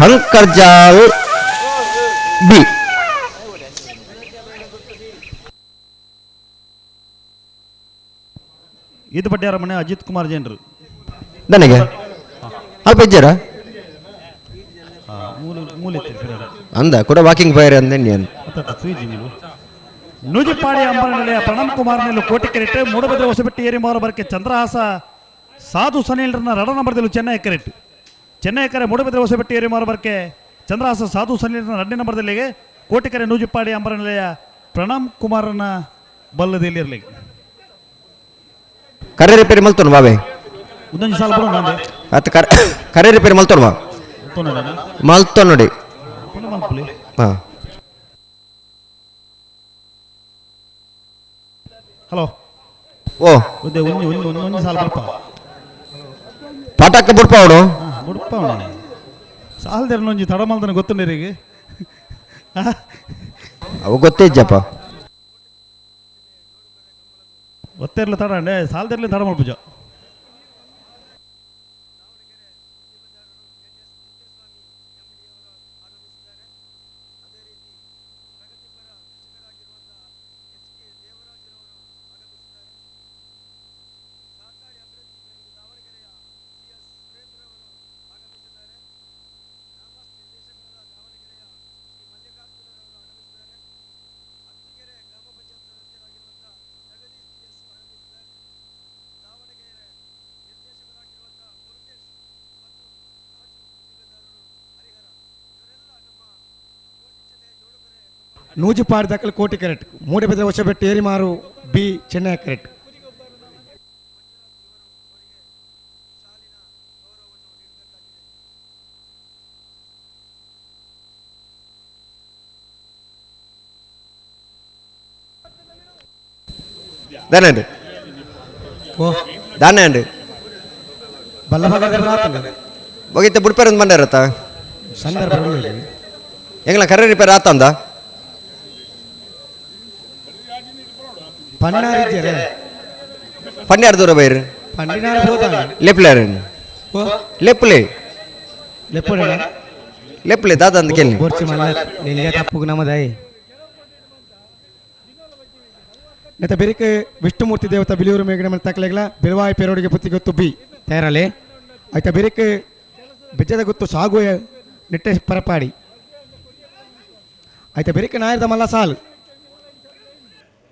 Speaker 9: ಹಂಕರ್ಜಾಲ್ ಬಿ.
Speaker 8: ಇದು ಬಡ್ಡಿಯಾರ ಮನೆ ಅಜಿತ್ ಕುಮಾರ್ ಜೈನ್ರು
Speaker 9: ನನಗೆ ಅಲ್ಪ ಇದ್ದೀರಾ ಅಂದ ಕೂಡ ವಾಕಿಂಗ್ ಫೈರ್ ಅಂದೆ ನಾನು.
Speaker 8: ನೂಜಿಪಾಡಿ ಅಂಬರ ನಿಲಯ ಪ್ರಣಮ್ ಕುಮಾರ್ ನೆಲ್ಲು ಕೋಟಿ ಕೆರೆಟ್ ಮೂಡಬಿದ್ರೆ ಹೊಸಬೆಟ್ಟಿ ಏರಿಮಾರು ಬರಕೆ ಚಂದ್ರಹಾಸ ಸಾಧು ಸನಿಲ್ರನ್ನ ರಡ ನಂಬರ್ದಲ್ಲೂ ಚೆನ್ನೈ ಕೆರೆಟ್ ಚೆನ್ನೈ ಕರೆ ಮೂಡಬಿದ್ರೆ ಹೊಸಬೆಟ್ಟಿ ಏರಿಮಾರು ಬರಕೆ ಚಂದ್ರಹಾಸ ಸಾಧು ಸನಿಲ್ರನ್ನ 2ನೇ ನಂಬರ್ದಲ್ಲಿಗೆ ಕೋಟಿಕೆರೆ ನೂಜಿಪಾಡಿ ಅಂಬರ ನಿಲಯ ಪ್ರಣಮ್ ಕುಮಾರನ ಬಲ್ಲದಲ್ಲಿ.
Speaker 9: ಕರೆ ರಿಪೇರಿ ಮಲ್ತೋಣ ಬಾವೆ
Speaker 8: ಒಂದೊಂದು ಸಾಲ ಬರೋ ನಾನು
Speaker 9: ಅತ್ತ ಕರೆ ರಿಪೇರಿ ಮಲ್ತೋಣ ಬಾ ಮಲ್ತೋ ನೋಡಿ. ಹಾಂ
Speaker 8: ಹಲೋ
Speaker 9: ಓ
Speaker 8: ಒಂದೇ ಒಂದು ಒಂದು ಒಂದು ಸಾಲ ಬರಪ್ಪ
Speaker 9: ಪಾಠಕ್ಕೆ ಬುಡ್ಪ ಅವನು
Speaker 8: ಬುಡ್ಪ ಅವನು ಸಾಲದೇರ ಒಂಜಿ ತಡ ಮಲ್ದನ ಗೊತ್ತುಂಡರಿಗೆ
Speaker 9: ಅವು ಗೊತ್ತೇ ಇಜ್ಜಪ್ಪ
Speaker 8: ಒತ್ತೆರ್ಲ ತಡ ಅಂಡೆ ಸಾಲದಿರ್ಲಿ ತಡ ಮಲ್ಪುಜ.
Speaker 10: ನೂಜಿಪಾಡಿ ದಾಖಲೆ ಕೋಟಿ ಕರೆಕ್ಟ್ ಮೂಡಬಿದ್ರೆ ಹೊಸಬೆಟ್ಟು ಏರಿಮಾರು ಬಿ ಚೆನ್ನೈ ಕರೆಕ್ಟ್.
Speaker 9: ದಾನೆ ದಾನೆ ಅಂಡ್
Speaker 10: ಬಲ್ಲಭಾಗದ
Speaker 9: ಹೋಗಿತ್ತೆ ಬುಡ್ಪೇರ್ ಒಂದು ಬಂಡಾರತ್ತ
Speaker 10: ಸಂದರ್ಭ.
Speaker 9: ಎಂಗ್ಲ ಕರೆ ರಿಪೇರ್ ಆತಂದ ಪನ್ಯಾರ್ ದೂರ ಬೈರ್ ಲೆಪ್ಲೆ ಲೆಪ್ಲೆ ಲೆಪ್ಲೆ ದಾದ ಅಂದ ಕೇಳಿ
Speaker 10: ತಪ್ಪು ನಮ್ಮದಾಯಿ ನೆತ್ತ ಬೆರಿಕೆ ವಿಷ್ಣುಮೂರ್ತಿ ದೇವತ ಬಿಲಿಯೂರು ಮೇಗಡೆ ಮನೆ ತಕ್ಕಲೆಗ್ಲ ಬಿರುವಾಯಿ ಪೇರೋಡಿಗೆ ಬುತ್ತಿ ಗೊತ್ತು ಬಿ ತಯಾರಲೆ ಆಯ್ತಾ ಬೆರಿಕೆ ಬೆಜ್ಜದ ಗೊತ್ತು ಸಾಗು ನಿಟ್ಟೆ ಪರಪಾಡಿ ಆಯ್ತಾ ಬೆರಿಕೆ ನಾಯರ್ದ ಮಲ್ಲ ಸಾಲು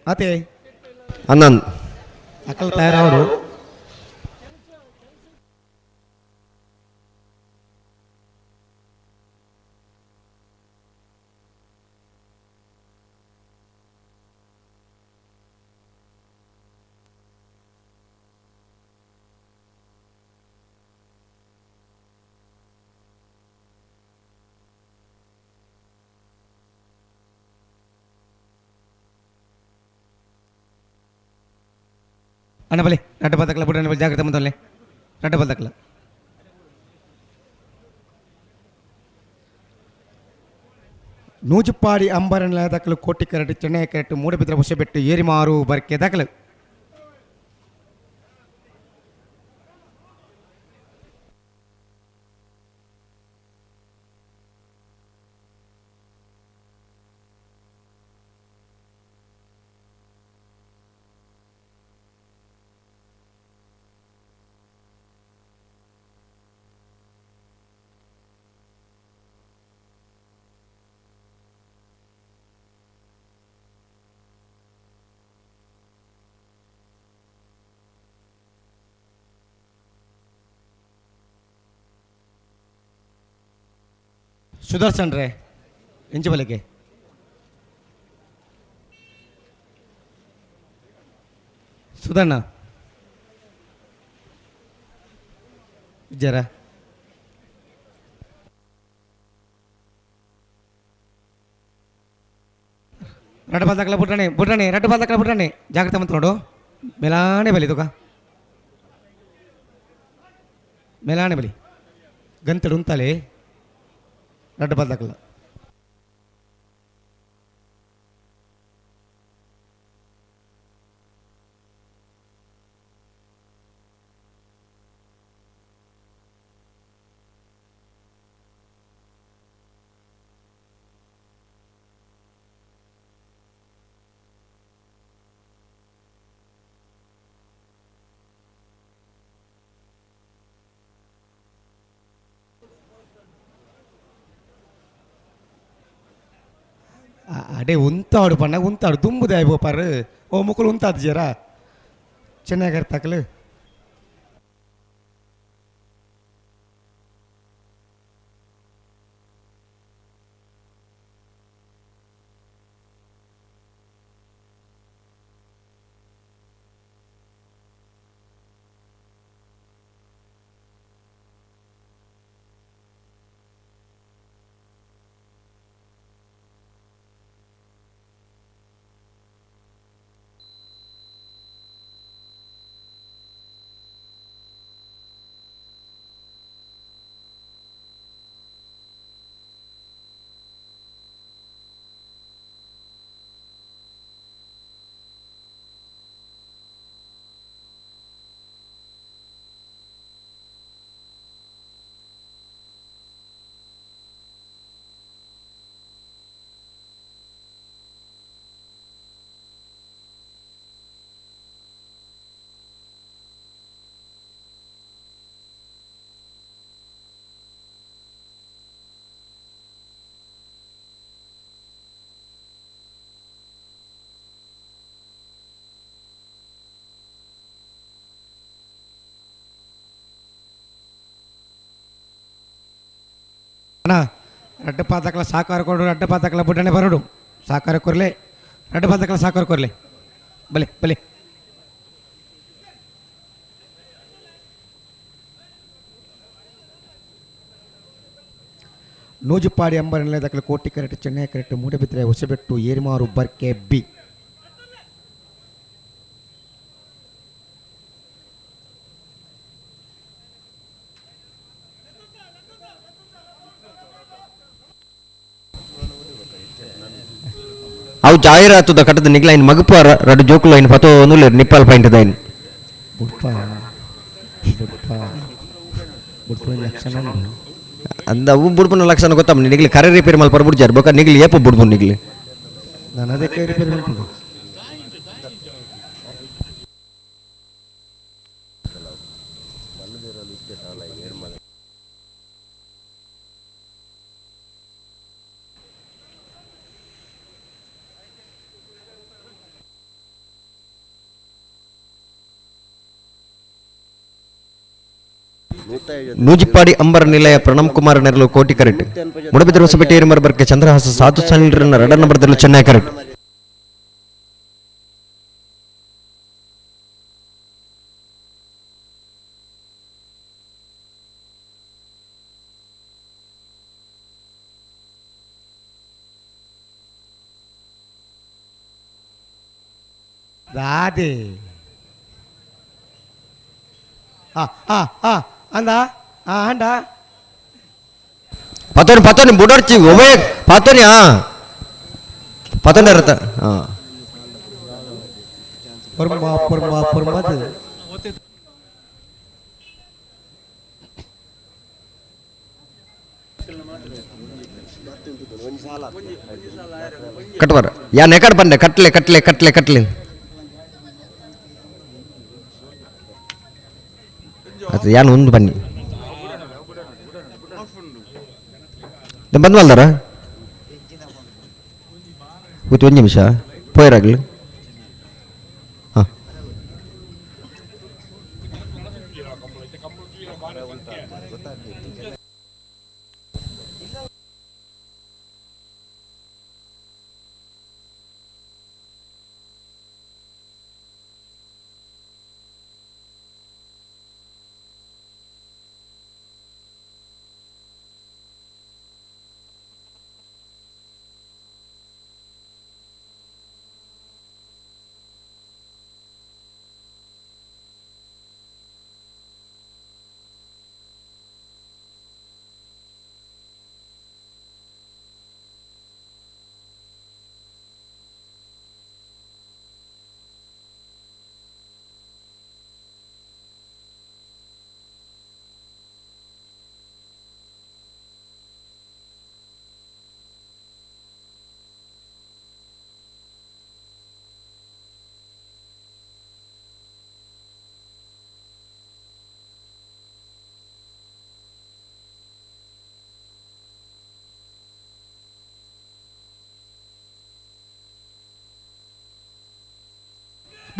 Speaker 10: ಆತೆ
Speaker 9: ಅನ್ನಂದ್
Speaker 10: ಅಕ್ಕಲ್ ತಯಾರವರು ಅಣ್ಣ ಬಲಿ ರಡ್ಡ ಬದಕಲ ಬುಡಣ್ಣ ಬಲಿ ಜಾಗ್ರತೆ ಮುಂದಲ್ಲೇ ರಡ್ಡ ಬದಕಲ ನೂಜುಪಾಡಿ ಅಂಬರನ ದಾಖಲು ಕೋಟಿ ಕರಟು ಚೆನ್ನೈ ಕರಟು ಮೂಡಬಿದ್ರ ಹೊಸಬೆಟ್ಟು ಏರಿಮಾರು ಬರ್ಕೆ ದಾಖಲು ಸುದರ್ಶನ್ ರೇ ಎಂಜಬಲಿಗೆ ಸುಧಣ್ಣ ಜರ ರಡ್ಡ ಬಾಲ್ ಬುಡ್ರಣೆ ಬುಡ್ರಣೆ ರಡ್ಡ ಬಾಲ್ ಬುಡ್ರಣೆ ಜಾಗ್ರತೆ ಮಂತ್ ನೋಡು ಮೇಲಾನೆ ಬಲಿ ತುಕ ಮೇಲಾನೆ ಬಲಿ ಗಂತಡು ಉಂತಾಲೆ ರಡ್ಡ ಬಾಲ್ ದಾಖಲ ಅಡೆ ಉಂತಾಡು ಪಣ್ಣ ಉಂತಾಡು ದುಂಬುದೆ ಆಯ್ಬೋಪಾರು ಓ ಮುಕ್ಕಳು ಉಂತಾದು ಜರ ಚೆನ್ನಾಗಿ ತಕಲು ಅಣ್ಣ ರಡ್ಡ ಪಾತಕಲ ಸಾಕಾರ ಕೊಡು ರಡ್ಡ ಪಾತಕಲ ಬುಡ್ಡಣೆ ಬರೋಡು ಸಾಕಾರ ಕೊರ್ಲೆ ರಡ್ಡ ಪಾತಕಲ ಸಾಕಾರ ಕೊರ್ಲೆ ಬಲೆ ಬಲೆ ನೂಜುಪಾಡಿ ಅಂಬರ ನಿಲಯದಕಲು ಕೋಟಿ ಕರೆಟ್ ಚೆನ್ನೈ ಕರೆಟ್ ಮೂಡಬಿದ್ರೆ ಹೊಸಬೆಟ್ಟು ಏರಿಮಾರು ಬರ್ಕೆ ಬಿ
Speaker 9: ಅವು ಜಾಹೀರಾತುದ ಕಟ್ಟದ ನಿಗ್ಲ ಐನ್ ಮಗುಪಾರ ರಡ್ಡು ಜೋಕುಲು ಐನ್ ಪತೋ ನುಲ್ಲೆರ್ ನಿಪ್ಪಾಲ್ ಪಾಯಿಂಟ್ ದೈನ್. ಅಂದ ಅವು ಬುಡ್ಪುನ ಲಕ್ಷಣ ಗೊತ್ತಮ್ಮ ನಿಗ್ಲಿ ಕರೆ ರಿಪೇರಿ ಮಲ್ಪ ಬುಡ್ಜಾರ್ ಬೊಕ ನಿಗ್ಲಿ ಏಪ ಬುಡ್ಪು ನಿಗ್ಲಿ.
Speaker 10: ನಾನು ಅದಕ್ಕೆ ರಿಪೇರಿ ಮಲ್ಪುದು.
Speaker 9: ನೂಜಿಪ್ಪಾಡಿ ಅಂಬರ ನಿಲಯ ಪ್ರಣಮ್ ಕುಮಾರ್ ನೆರಳು ಕೋಟಿ ಕರೆಕ್ಟ್. ಮುಡಬಿದ್ರ ಹೊಸಪೇಟೆ ಏರುಮರ ಬರ್ಕೆ ಚಂದ್ರಹಾಸ ಸಾಧು ಸಾಲಿನ ರಡ ನಂಬರ್ದಲ್ಲೂ ಚೆನ್ನೈ ಕರೆಕ್ಟ್.
Speaker 10: ದಾದಿ ಆ ಆ ಆ ಅಂದ ಆ ಅಂಡ
Speaker 9: ಪತೋನಿ ಪತೋನಿ ಬುಡರ್ಚಿ ಒಬೇ ಪತೋನಿ ಆ ಪತೋನಿ ಇರತ್ತ ಆ
Speaker 10: ಪರ್ಮ ಪರ್ಮ ಪರ್ಮದ
Speaker 9: ಕಟ್ವರ ಯಾ ನೆಕಡ್ ಬಂದೆ ಕಟ್ಲೆ ಕಟ್ಲೆ ಕಟ್ಲೆ ಕಟ್ಲೆ ಅದು ಯಾನ್ ಒಂದು ಬನ್ನಿ ಬಂದ್ ಮಲ್ದಾರ ಕೂತು ಒಂದು ನಿಮಿಷ ಪೋಯರಾಗ್ಲಿ. ಹಾಂ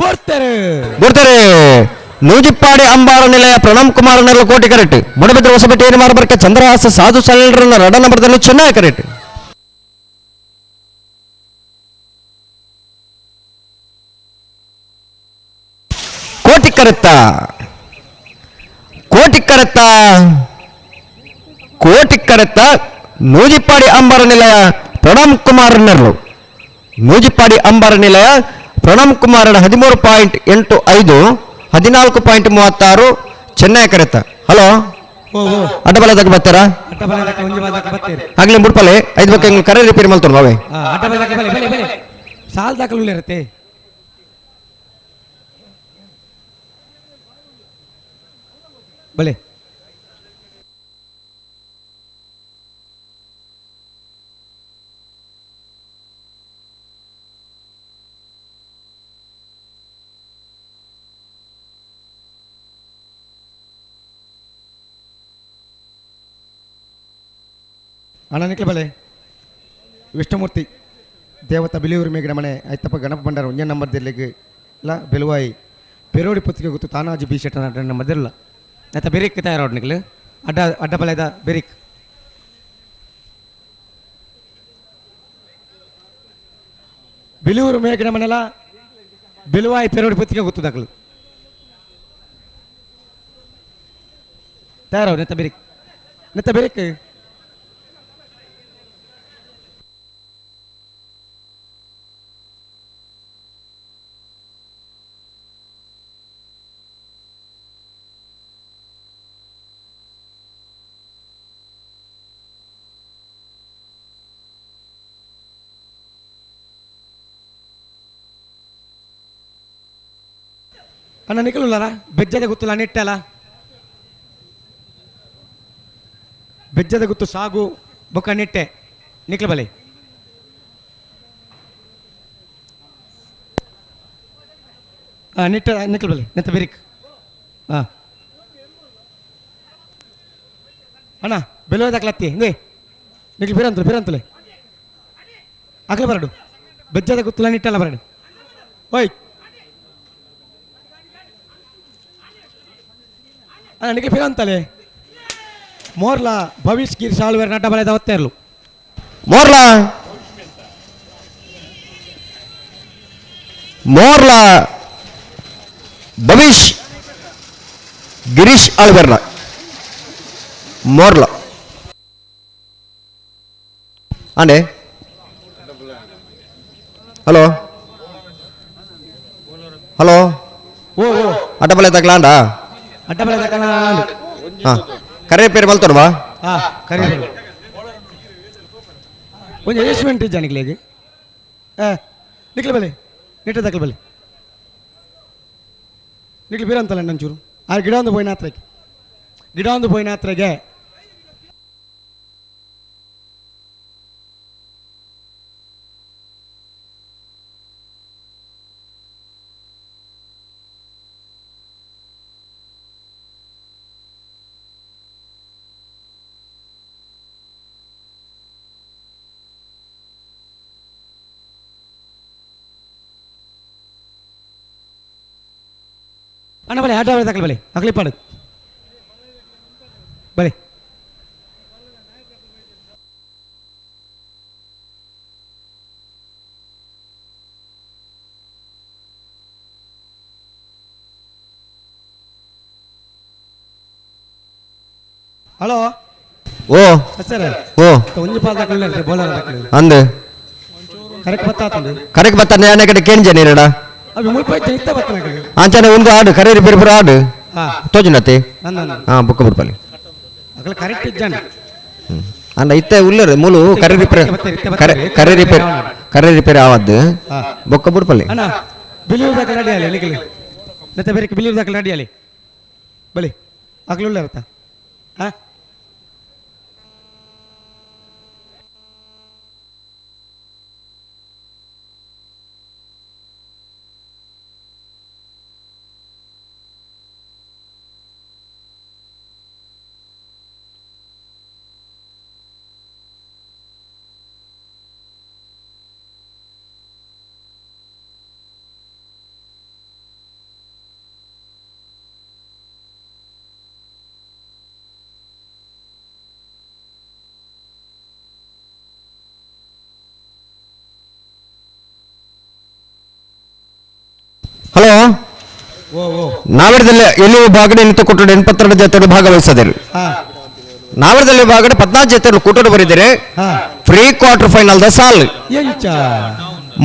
Speaker 10: ಬರ್ತಾರೆ
Speaker 9: ಬರ್ತಾರೆ. ನೂಜಿಪ್ಪಾಡಿ ಅಂಬಾರ ನಿಲಯ ಪ್ರಣಮ್ ಕುಮಾರ್ ನೆರಳು ಕೋಟಿ ಕರೆಕ್ಟ್. ಮುಡಬಿದ್ರ ಹೊಸಪೇಟೆ ಏನುಮಾರ ಬರ್ಕೆ ಚಂದ್ರಹಾಸ ಸಾಧು ಸಾಲಿನ ರಡ ನಂಬರ್ದಲ್ಲೂ ಚೆನ್ನಾಗಿ ಕರೆಕ್ಟ್. ಕೋಟಿ ಕರೆತ್ತ ಕೋಟಿ ಕರೆತ್ತ ಕೋಟಿ ಕರೆತ್ತ ನೂಜಿಪ್ಪಾಡಿ ಅಂಬಾರ ನಿಲಯ ಪ್ರಣಮ್ ಕುಮಾರ್ ನೆರಳು. ನೂಜಿಪ್ಪಾಡಿ ಅಂಬಾರ ನಿಲಯ ಪ್ರಣಮ್ ಕುಮಾರ್ 13.85 14.36 ಚೆನ್ನೈ ಕರೆತ. ಹಲೋ ಅಡ್ಡಬಲದಾಗ ಬರ್ತಾರಾ? ಆಗ್ಲಿ ಮುಡ್ಪಲೆ ಐದು ಬಗ್ಗೆ ಕರೆ ರಿಪೇರಿ ಮಲ್ತೋಣ ಬಾವೆ.
Speaker 10: ಸಾಲ್ ದಾಖಲು ಇರುತ್ತೆ. ಬಲೆ ಅಣ್ಣ ಬಲೆ ವಿಷ್ಣುಮೂರ್ತಿ ದೇವತ ಬಿಲಿಯೂರು ಮೇಗಿನ ಮನೆ ಐತಪ್ಪ ಗಣಪ ಭಂಡಾರ ಒಂದೇ ನಂಬರ್ ದಿಲ್ಲಿಗೆ ಇಲ್ಲ ಬೆಲುವಾಯಿ ಪೆರೋಡಿ ಪುತ್ತಿಗೆ ಗೊತ್ತು ತಾನಾಜಿ ಬಿ ಶೆಟ್ಟನ ಅಡ್ಡ ನಂಬರ್ ದಿಲ್ಲ ಆಯ್ತಾ ಬೆರಿಕ್ ತಯಾರೋಡ್ ನಿಕ್ಲು ಅಡ್ಡ ಅಡ್ಡ ಬಲದ ಬೆರಿಕ್ ಬಿಲಿಯೂರು ಮೇಗಿನ ಮನೆಲ್ಲ ಬೆಲುವಾಯಿ ಪೆರೋಡಿ ಪುತ್ತಿಗೆ ಗೊತ್ತು ದಾಖಲು ತಯಾರೋ ನೆತ್ತ ಬೆರಿಕ್ ನೆತ್ತ ಬೆರಿಕ್. ಅಣ್ಣ ನಿಕಲುಲ್ಲಾರ ಬೆಜ್ಜದ ಗೊತ್ತಿಲ್ಲ ನೆಟ್ಟಲ್ಲ ಬೆಜ್ಜದ ಗೊತ್ತು ಸಾಗು ಬೊಕ್ಕ ನೆಟ್ಟೆ ನಿಕ್ಲ ಬಲೆ ಹಾಂ ನೆಟ್ಟ ನಿಕ್ಲ ಬಲೆ ನೆತ್ತ ಬೆರಿಕ್ ಹಾಂ ಅಣ್ಣ ಬೆಲೆ ದಾಖಲಾತಿ ಹಿಂದೆ ನಿಕ್ಲು ಬೇರೆ ಬೇರೆ ಅಗಲ ಬರಡು ಬೆಜ್ಜದ ಗೊತ್ತಿಲ್ಲ ನಿಟ್ಟಲ್ಲ ಬರಡು ಓಯ್ ಅಣ್ಣ ನಿಕ್ಲು ಬೇರೆ ಅಂತಲೇ ಮೋರ್ಲಾ ಭವಿಷ್ ಗಿರ್ ಸಾಳ್ವೇರ್ ನಟ ಬರೆದ ಒತ್ತೆರ್ಲು
Speaker 9: ಮೋರ್ಲಾ ಮೋರ್ಲಾ ಭವಿಷ್ ಗಿರೀಶ್ ಆಳ್ವೇರ್ನ ಮೋರ್ಲಾ ಅಂಡೆ ಹಲೋ ಹಲೋ
Speaker 10: ಓ ಓ
Speaker 9: ಅಡ್ಡಬಲೆ ತಗ್ಲಾಂಡ
Speaker 10: ಅಡ್ಡಬಲೆ ತಕಲ
Speaker 9: ಹಾಂ ಕರೆ ಪೇರು ಬಲ್ತೋಡ್ವಾ
Speaker 10: ಹಾಂ ಕರೆ ಒಂಜಿ ಅಡ್ಜಸ್ಟ್ಮೆಂಟ್ ಇಜ್ಜ ನಿಕ್ಲೆಗ್ ನಿಕ್ಲ ಬಲೆ ನಿಟ್ಟ ತಕಲ ಬಲೆ ನಿಕ್ಲು ಬೇರೆ ಅಂತಲ್ಲ ಒಂಚೂರು ಆ ಗಿಡ ಒಂದು ಪೋಯಿನ ಹತ್ರಕ್ಕೆ ಗಿಡ ಒಂದು ಪೋಯಿನ ಹತ್ರಗೆ ಅಣ್ಣ ಬಲೆ ಆಟ ತಕಲ್ ಬಲೆ ಅಗಲಿ ಪಾಡು ಬಲೆ ಹಲೋ
Speaker 9: ಓ
Speaker 10: ಸರ್
Speaker 9: ಓ
Speaker 10: ಒಂಜಿ ಪಾಲ್ ದಾಖಲೆ ಬೋಲರ್ ದಾಖಲೆ
Speaker 9: ಅಂದು
Speaker 10: ಕರೆಕ್ಟ್ ಬತ್ತಾತಂದು
Speaker 9: ಕರೆಕ್ಟ್ ಬತ್ತ ನೇನೆ ಕಡೆ ಕೇಂಜ ನೀರಡ
Speaker 10: ಅವಿ ಮುಲ್ಪ ಇತ್ತ ಬತ್ತನ
Speaker 9: ಅಂಚನೆ ಒಂದು ಆಡು ಕರೆ ರಿಪೇರಿ ಪೂರ ಆಡು
Speaker 10: ಹಾ.
Speaker 9: ತೋಜುನತೆ
Speaker 10: ಅಂದ ಅಂದ.
Speaker 9: ಹಾಂ ಬುಕ್ಕ ಬಿಡ್ಪಲ್ಲಿ
Speaker 10: ಅಗಲ ಕರೆಕ್ಟ್ ಇಜ್ಜಾನ
Speaker 9: ಅಂಡ ಇತ್ತೆ ಉಲ್ಲರು ಮೂಲು ಕರೆ ರಿಪೇರಿ ಕರೆ ಕರೆ ರಿಪೇರಿ ಕರೆ ರಿಪೇರಿ ಆವದ್ದು ಬೊಕ್ಕ ಬುಡ್ಪಲ್ಲಿ
Speaker 10: ಅಣ್ಣ ಬಿಲಿಯೂರ್ ದಾಖಲೆ ರೆಡಿ ಅಲ್ಲ ನಿಖಿಲ್ ಮತ್ತೆ ಬೇರೆ ಬಿಲಿಯೂರ್ ದಾಖಲೆ ರೆಡಿ ಅಲ್ಲಿ ಬಲಿ ಅಗಲ ಇರುತ್ತಾ ಹಾ
Speaker 9: ಹಲೋ
Speaker 10: ಓ ಓ
Speaker 9: ನಾವರದಲ್ಲಿ ಎಲ್ಲಿ ಬಾಗಡೆ ನಿಂತು ಕೊಟ್ಟು 82 ಜೊತೆ ಭಾಗವಹಿಸದಿರು
Speaker 10: ಹಾ
Speaker 9: ನಾವರದಲ್ಲಿ ಬಾಗಡೆ 14 ಜೊತೆ ಕೂಟೋಡು ಬರಿದರೆ
Speaker 10: ಹಾ
Speaker 9: free quarter final the ಸಾಲ್
Speaker 10: ಎಂಚ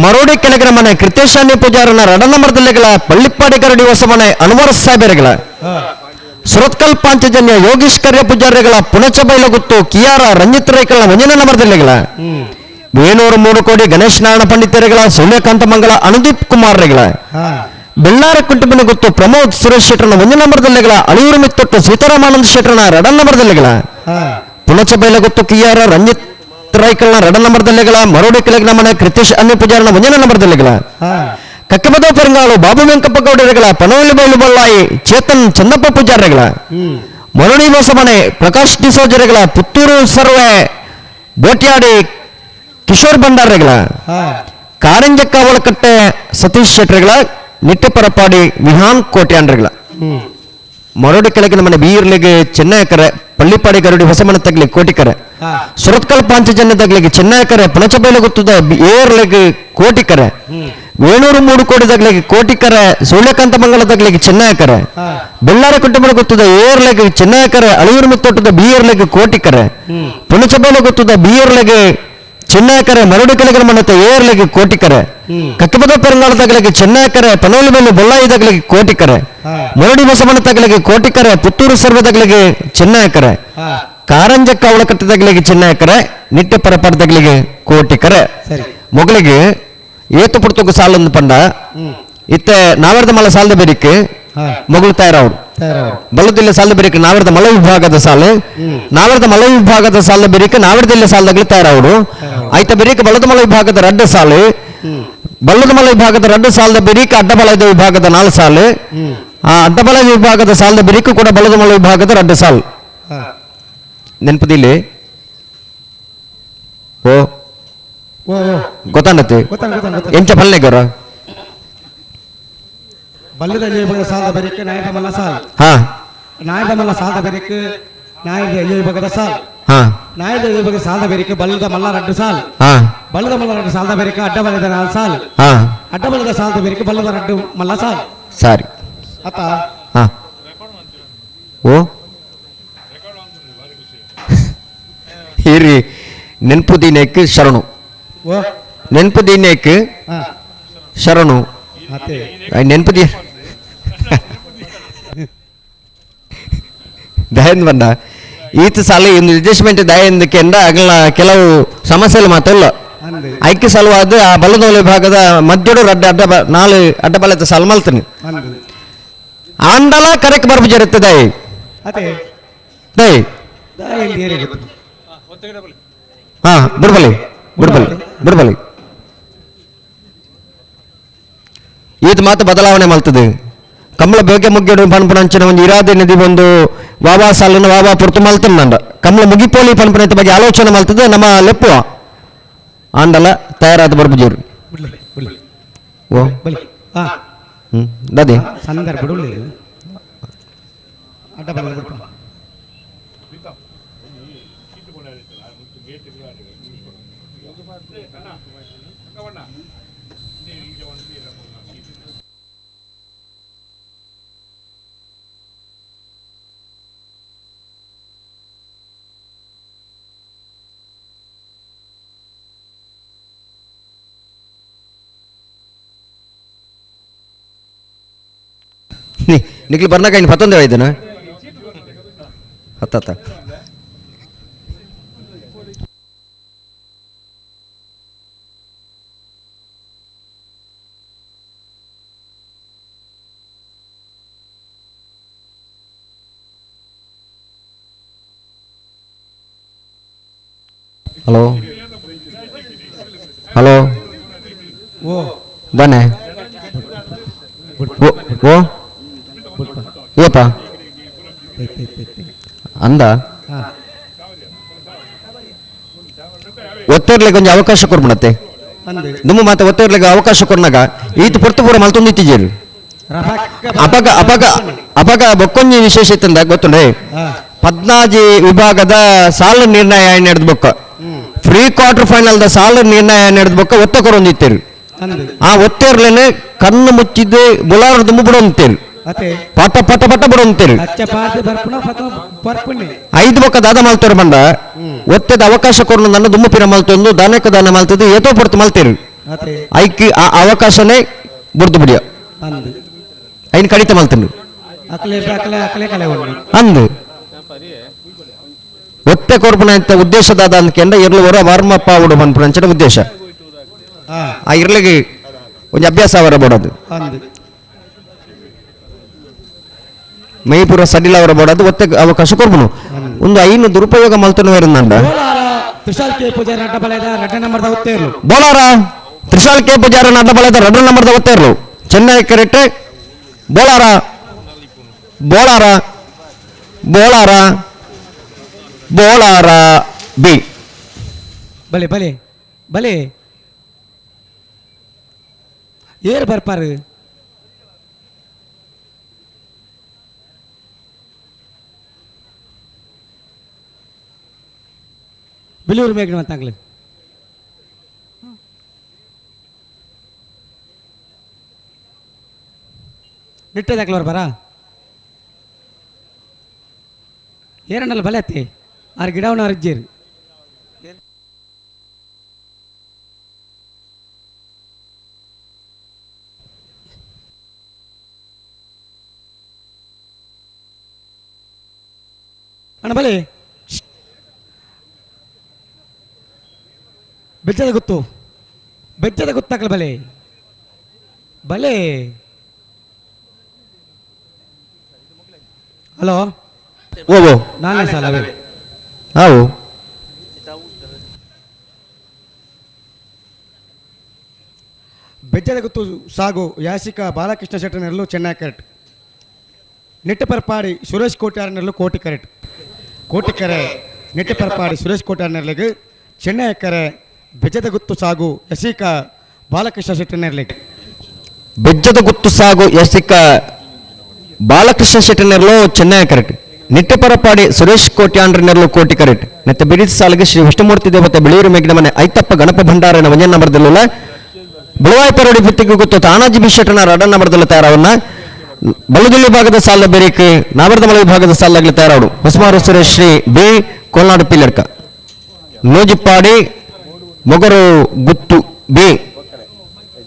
Speaker 9: ಮರೋಡಿ ಕೆಳಗಿನ ಮನೆ ಕೃತೇಶಾನಿ ಪೂಜಾರನ ರಡ ನಂಬರ್ದಲ್ಲಿಗಳ ಪಳ್ಳಿಪ್ಪಾಡಿ ಕರಡಿ ಹೊಸ ಮನೆ ಅನ್ವರ್ ಸಾಹೇಬರುಗಳ
Speaker 10: ಹಾ
Speaker 9: ಸುರತ್ಕಲ್ ಪಾಂಚಜನ್ಯ ಯೋಗೀಶ್ ಕರ್ಯ ಪೂಜಾರಿಗಳ ಪುಣಚ ಬೈಲಗುತ್ತು ಕಿಯಾರ ರಂಜಿತ್ ರೈಕಲ್ನ ಒಂಜನ ನಂಬರ್ದಲ್ಲಿಗಳ ವೇಣೂರು 3 ಕೋಟಿ ಗಣೇಶ್ ನಾರಾಯಣ ಪಂಡಿತರುಗಳ ಸೂರ್ಯಕಾಂತ ಮಂಗಳ ಅನುದೀಪ್ ಕುಮಾರ್ ರೈಗಳ
Speaker 10: ಹಾ
Speaker 9: ಬೆಳ್ಳಾರ ಕುಟುಂಬನ ಗೊತ್ತು ಪ್ರಮೋದ್ ಸುರೇಶ್ ಶೆಟ್ಟರ್ನ ಒಂದನೇ ನಂಬರ್ದಲ್ಲಿಗಳ ಅಳಿಯೂರು ಮಿತ್ತೊಟ್ಟು ಸೀತಾರಾಮಾನಂದ ಶೆಟ್ಟರ್ನ ಎರಡನೇ ನಂಬರ್ದಲ್ಲಿಗಳ
Speaker 10: ಹಾ
Speaker 9: ಪುಣಚ ಬೈಲಗುತ್ತು ಕಿಯಾರ ರಂಜಿತ್ ರೈಕಲ್ನ ಎರಡನೇ ನಂಬರ್ದಲ್ಲಿಗಳ ಮರೋಡಿ ಕೆಳಗಿನ ಮನೆ ಕೃತೇಶ್ ಅನ್ಯ ಪೂಜಾರನ ಒಂದನೇ ನಂಬರ್ದಲ್ಲಿಗಳ
Speaker 10: ಹಾ
Speaker 9: ಕಕ್ಕಬದ ಪೆರಂಗಾಳು ಬಾಬು ವೆಂಕಪ್ಪ ಗೌಡರುಗಳ ಪನವಲಿ ಬೈಲು ಬಳ್ಳಾಯಿ ಚೇತನ್ ಚಂದಪ್ಪ ಪೂಜಾರಿಗಳ ಮರೋಡಿ ಮನೆ ಪ್ರಕಾಶ್ ಡಿಸೋಜರುಗಳ ಪುತ್ತೂರು ಸರ್ವೆ ಬೋಟ್ಯಾಡಿ ಕಿಶೋರ್ ಭಂಡಾರಗಳ
Speaker 10: ಹಾ
Speaker 9: ಕಾರಂಜಕ್ಕ ಒಳಕಟ್ಟೆ ಸತೀಶ್ ಶೆಟ್ಟರ್ಗಳ ನಿಟ್ಟೆಪರಪಾಡಿ ವಿಹಾನ್ ಕೋಟ್ಯಾನ್ರುಗಳ ಮರೋಡಿ ಕೆಳಗಿನ ಮನೆ ಬೀರ್ಲಿಗೆ ಚೆನ್ನಯಕರೆ ಪಳ್ಳಿಪಾಡಿ ಗರುಡಿ ಹೊಸಮನೆ ತಗ್ಲಿ ಕೋಟಿಕರೆ
Speaker 10: ಹಾ
Speaker 9: ಸುರತ್ಕಲ್ ಪಾಂಚಜನ್ಯ ತಗ್ಲಿಗೆ ಚೆನ್ನಯಕರೆ ಪಣಚಬೈಲಗುತ್ತದ ಏರ್ಲಿಗೆ ಕೋಟಿಕರೆ ವೇಣೂರು 3 ಕೋಟಿ ತಗ್ಲಿಗೆ ಕೋಟಿಕರೆ ಸೂರ್ಯಕಾಂತ ಮಂಗಲ ತಗ್ಲಿಗೆ ಚೆನ್ನಯಕರೆ
Speaker 10: ಹಾ
Speaker 9: ಬೆಳ್ಳಾರ ಕುಟುಂಬ ಗೊತ್ತದ ಏರ್ಲೆಗೆ ಚೆನ್ನಯಕರೆ ಅಳಿಯೂರು ಮಿತ್ತೋಟದ ಬಿಯರ್ಲೆಗೆ ಕೋಟಿಕರೆ ಪುಣಚಬೈಲ ಗೊತ್ತದ ಬಿಯರ್ಲೆಗೆ ಚೆನ್ನಯಕರೆ ಮರಡು ಕೆಳಗಿನ ಮನೆತ ಏರ್ಲೆಗೆ ಕೋಟಿಕರೆ ಕಕ್ಕಬದ ಪೆರಂಗಾಳ ತಗಲಿಗೆ ಚೆನ್ನಯಕರೆ ಪನೋಲಿ ಮೇಲೆ ಬೊಲ್ಲಾಯಿ ತಗಲಿಗೆ ಕೋಟಿಕರೆ
Speaker 10: ಹಾ
Speaker 9: ಮರಡಿ ಬಸವನ ತಗಲಿಗೆ ಕೋಟಿಕರೆ ಪುತ್ತೂರು ಸರ್ವ ತಗಲಿಗೆ ಚೆನ್ನಯಕರೆ
Speaker 10: ಹಾ
Speaker 9: ಕಾರಂಜಕ್ಕ ಅವಳಕಟ್ಟೆ ತಗಲಿಗೆ ಚೆನ್ನಯಕರೆ ನಿಟ್ಟೆ ಪರಪಾಡ ತಗಲಿಗೆ ಕೋಟಿಕರೆ
Speaker 10: ಸರಿ
Speaker 9: ಮೊಗಲಿಗೆ ಏತು ಪುಡ್ತುಕು ಸಾಲೊಂದು ಪಂಡ ಇತ್ತೆ ನಾವರ್ದ ಮಲ್ಲ ಸಾಲದ ಬೇರಿಕ್ ಮೊಗಲು ತಯಾರವರು ಬಲ್ಲದಿಲ್ಲ ಸಾಲದ ಬೆರಿಕೆ ನಾವರದ ಮಲ ವಿಭಾಗದ ಸಾಲು ನಾವರದ ಮಲ ವಿಭಾಗದ ಸಾಲದ ಬೆರಿಕೆ ನಾವರದಿಲ್ಲ ಸಾಲದಾಗಲಿ ತಯಾರವರು ಆಯ್ತ ಬೆರಿಕೆ ಬಲ್ಲದ ಮಲ ವಿಭಾಗದ ರಡ್ಡ ಸಾಲು ಬಲ್ಲದ ಮಲ ವಿಭಾಗದ ರಡ್ಡ ಸಾಲದ ಬೆರಿಕೆ ಅಡ್ಡಬಲದ ವಿಭಾಗದ 4 ಸಾಲು ಆ ಅಡ್ಡಬಲ ವಿಭಾಗದ ಸಾಲದ ಬೆರಿಕೆ ಕೂಡ ಬಲ್ಲದ ಮಲ ವಿಭಾಗದ ರಡ್ಡ ಸಾಲು ನೆನಪದಿಲ್ಲ ಓ ಗೊತ್ತಾನತ್ತೆ ಎಂಚ ಪಲ್ಲೆಗರ
Speaker 10: ಬಲ್ಲದ ವಿಭಾಗದ ಸಾಲದ ಬೆರಿಕೆ ನಾಯಕ ಮಲ್ಲ ಸಾಲ್
Speaker 9: ಹಾ
Speaker 10: ನಾಯಕ ಮಲ್ಲ ಸಾಲದ ಬೆರಿಕೆ ನಾಯಕ ವಿಭಾಗದ ಸಾಲ್
Speaker 9: ಹಾ
Speaker 10: ನಾಯಕ ವಿಭಾಗದ ಸಾಲದ ಬೆರಿಕೆ ಬಲ್ಲದ ಮಲ್ಲ ರಡ್ಡು ಸಾಲ್
Speaker 9: ಹಾ
Speaker 10: ಬಲ್ಲದ ಮಲ್ಲ ರಡ್ಡು ಸಾಲದ ಬೆರಿಕೆ ಅಡ್ಡ ಬಲದ 4 ಸಾಲ್
Speaker 9: ಹಾ
Speaker 10: ಅಡ್ಡ ಬಲದ ಸಾಲದ ಬೆರಿಕೆ ಬಲ್ಲದ ರಡ್ಡು ಮಲ್ಲ ಸಾಲ್
Speaker 9: ಸರಿ
Speaker 10: ಅತ್ತ
Speaker 9: ಹಾ ಓ ಹೀರಿ ನೆನಪು ದಿನೇಕ್ ಶರಣು
Speaker 10: ಓ
Speaker 9: ನೆನಪು ದಿನೇಕ್
Speaker 10: ಹಾ
Speaker 9: ಶರಣು
Speaker 10: ಅತ್ತೆ
Speaker 9: ನೆನಪು the ದಯಂದ್ ಬಂದ ಈತ ಸಾಲ ಒಂದು ರಿಜೆಸ್ಟ್ಮೆಂಟ್ ದಯಂದಕ್ಕೆ ಎಂದ ಅಗಲ ಕೆಲವು ಸಮಸ್ಯೆಗಳು ಮಾತಲ್ಲ ಐಕ್ಯ ಸಲುವಾದ ಆ ಬಲದ ವಿಭಾಗದ ಮಧ್ಯಡು ರಡ್ಡ ಅಡ್ಡ 4 ಅಡ್ಡ ಬಲದ ಸಾಲ ಮಲ್ತಾನೆ ಆಂಡಲ ಕರೆಕ್ಟ್ ಬರ್ಬು ಜರುತ್ತೆ ದಯ
Speaker 10: ಅತ್ತೆ
Speaker 9: ದಯ ಹಾ ಬಿಡ್ಬಲಿ ಬಿಡ್ಬಲಿ ಬಿಡ್ಬಲಿ ಈತ ಮಾತು ಬದಲಾವಣೆ ಮಲ್ತದೆ ಕಮಲ ಬೇಗ ಮುಗ್ಗಿಡು ಪನ್ಪುನಂಚಿನ ಒಂದು ಇರಾದೆ ನದಿ ಒಂದು ವಾವಾ ಸಾಲನ್ನು ವಾವಾ ಪುರ್ತು ಮಲ್ತದೆ ನಂಡ ಕಮಲ ಮುಗಿಪೋಲಿ ಪನ್ಪುನಂತ ಬಗ್ಗೆ ಆಲೋಚನೆ ಮಲ್ತದೆ ನಮ್ಮ ಲೆಪ್ಪುವ ಆಂಡಲ ತಯಾರಾದ ಬರ್ಬುಜೀರು ಓ ಹ್ಮ್ ದಾದಿ
Speaker 10: ಸಂದರ್ಭ ಅಡ್ಡ ಬಲದ ಬಿಡ್ಪ
Speaker 9: ನಿಕ್ಲಿ ಬರ್ನಾಕ ಇನ್ನು ಪತ್ತೊಂದೇ ಆಯ್ತನ ಹತ್ತತ್ತ ಹಲೋ ಹಲೋ
Speaker 10: ಓ
Speaker 9: ಬನ್ನಿ ಓ ಓ ಏಪ ಅಂದ ಒತ್ತಿರ್ಲಿಕ್ಕೆ ಒಂಜಿ ಅವಕಾಶ ಕೊಡ್ಬಿಡತ್ತೆ ನಿಮ್ಮ ಮಾತ ಒತ್ತಿರ್ಲಿಕ್ಕೆ ಅವಕಾಶ ಕೊಡ್ನಾಗ ಈತ ಪೊರ್ತು ಪೂರ ಮಲ್ತೊಂದಿತ್ತಿಜೇರು ಅಪಗ ಅಪಗ ಅಪಗ ಬೊಕ್ಕೊಂಜಿ ವಿಶೇಷ ಇತ್ತಂದ ಗೊತ್ತುಂಡೆ ಪದ್ನಾಜಿ ವಿಭಾಗದ ಸಾಲ ನಿರ್ಣಯ ನಡೆದ ಬೊಕ್ಕ free quarter final the ಸಾಲ ನಿರ್ಣಯ ನಡೆದ ಬೊಕ್ಕ ಒತ್ತ ಕೊರೊಂದಿತ್ತೇರು ಆ ಒತ್ತೇರ್ಲೇನೆ ಕಣ್ಣು ಮುಚ್ಚಿದ್ದು ಬುಲಾರ ದುಂಬು ಬಿಡೊಂತೇರು ಪಟ ಪಟ ಪಟ ಬಿಡೊಂತೇರು ಐದು ಬೊಕ್ಕ ದಾದ ಮಲ್ತೇರು ಬಂಡ ಒತ್ತೆದ ಅವಕಾಶ ಕೊರನು ನನ್ನ ದುಮ್ಮು ಪಿರ ಮಲ್ತೊಂದು ದಾನಕ್ಕೆ ದಾನ ಮಲ್ತದ್ದು ಏತೋ ಪೊರ್ತು ಮಲ್ತೇರು ಐಕಿ ಆ ಅವಕಾಶನೇ ಬುರ್ದು ಬಿಡಿಯ ಐನ್ ಕಡಿತ ಮಲ್ತನು ಅಂದು ಒತ್ತೆ ಕೊರ್ಪುನ ಅಂತ ಉದ್ದೇಶದಾದ ಅಂದ್ಕೆಂಡ ಇರ್ಲು ಹೊರ ವರ್ಮಪ್ಪ ಉಡು ಪನ್ಪುನ ಅಂಚಿನ ಉದ್ದೇಶ ಆ ಇರ್ಲಿಗೆ ಒಂಜಿ ಅಭ್ಯಾಸ ಅವರ ಬೋಡದು ಮೈಪುರ ಸಡಿಲ ಅವರ ಬೋಡದು ಒತ್ತೆ ಅವಕಾಶ ಕೊರ್ಪುನು ಒಂದು ಐನು ದುರುಪಯೋಗ ಮಲ್ತನು ನಂಡ ಬೋಲಾರ ತ್ರಿಶಾಲ್ ಕೆ ಪೂಜಾರ ಅಡ್ಡ ಬಲದ ರಡ್ಡ ನಂಬರ್ದ ಒತ್ತೇರ್ಲು ಚೆನ್ನೈ ಕರೆಕ್ಟ್ ಬೋಲಾರ ಬೋಲಾರ ಬೋಲಾರ ಬೋಲಾರ ಬಿ
Speaker 10: ಬಲೆ ಬಲೆ ಬಲೆ ಏರ್ ಬರ್ಪಾರು ಬಿಲೂರು ಮೇಘನ ಅಂತಾಗ್ಲಿ ನಿಟ್ಟದಾಕ್ಲವ್ರು ಬರ ಏರಣ್ಣಲ್ಲ ಬಲೆ ಅತ್ತಿ ಆರು ಗಿಡವನ್ನ ಅರ್ಜೀರು ಅಣ್ಣ ಬಲೆ ಬೆಚ್ಚದ ಗೊತ್ತು ಬೆಚ್ಚದ ಗೊತ್ತಾಗಲ್ಲ ಬಲೆ ಬಲೆ ಹಲೋ
Speaker 9: ಓ ಓ
Speaker 10: ನಾಲ್ನೇ ಸಾಲ ಅವೇ
Speaker 9: ಹಾವು
Speaker 10: ಬೆಜ್ಜದ ಗುತ್ತು ಸಾಗು ಯಾಸಿಕ ಬಾಲಕೃಷ್ಣ ಶೆಟ್ಟರ್ನೆರಲು ಚೆನ್ನೈ ಕರೆಕ್ಟ್. ನೆಟ್ಟಪರಪಾಡಿ ಸುರೇಶ್ ಕೋಟ್ಯಾರನೆರಲು ಕೋಟಿ ಕರೆಕ್ಟ್. ಕೋಟಿಕರೆ ನೆಟ್ಟಪರಪಾಡಿ ಸುರೇಶ್ ಕೋಟ್ಯಾರನೆರಲಿಗೆ ಚೆನ್ನೈ ಕರೆ ಬೆಜ್ಜದ ಗುತ್ತು ಸಾಗು ಯಸಿಕ ಬಾಲಕೃಷ್ಣ ಶೆಟ್ಟರ್ನೆರಲಿಗೆ.
Speaker 9: ಬೆಜ್ಜದ ಗುತ್ತು ಸಾಗು ಯಸಿಕ ಬಾಲಕೃಷ್ಣ ಶೆಟ್ಟರ್ನೆರಲು ಚೆನ್ನೈ ಕರೆಕ್ಟ್. ನಿಟ್ಟೆಪರಪಾಡಿ ಸುರೇಶ್ ಕೋಟ್ಯಾಂಡ್ರನೆರಲು ಕೋಟಿ ಕರೆಕ್ಟ್. ನೆತ್ತ ಬಿಡಿದ ಸಾಲಿಗೆ ಶ್ರೀ ವಿಷ್ಣುಮೂರ್ತಿ ದೇವತೆ ಬಿಳಿಯೂರು ಮೇಘಿನ ಮನೆ ಐತಪ್ಪ ಗಣಪ ಭಂಡಾರನ ಒಂಜನ ನಂಬರ್ದಲ್ಲ ಬಳುವಾಯಿ ಪರೋಡಿ ಬುತ್ತಿಗೆ ಗೊತ್ತು ತಾನಾಜಿ ಬಿ ಶೆಟ್ಟನ ರಡನ್ನ ನಂಬರ್ದಲ್ಲ ತಯಾರವನ್ನ ಬಲುದಿಲ್ಲಿ ಭಾಗದ ಸಾಲ ಬೇರಿಕೆ ನಾವರ್ದಮಲ ವಿಭಾಗದ ಸಾಲಾಗಲಿ ತಯಾರಾಡು ಹೊಸಮಾರು ಸುರೇಶ್ ಶ್ರೀ ಬಿ ಕೋಲ್ನಾಡು ಪಿಲ್ಲಡ್ಕ ನೂಜಿಪ್ಪಾಡಿ ಮೊಗರು ಗುತ್ತು ಬಿ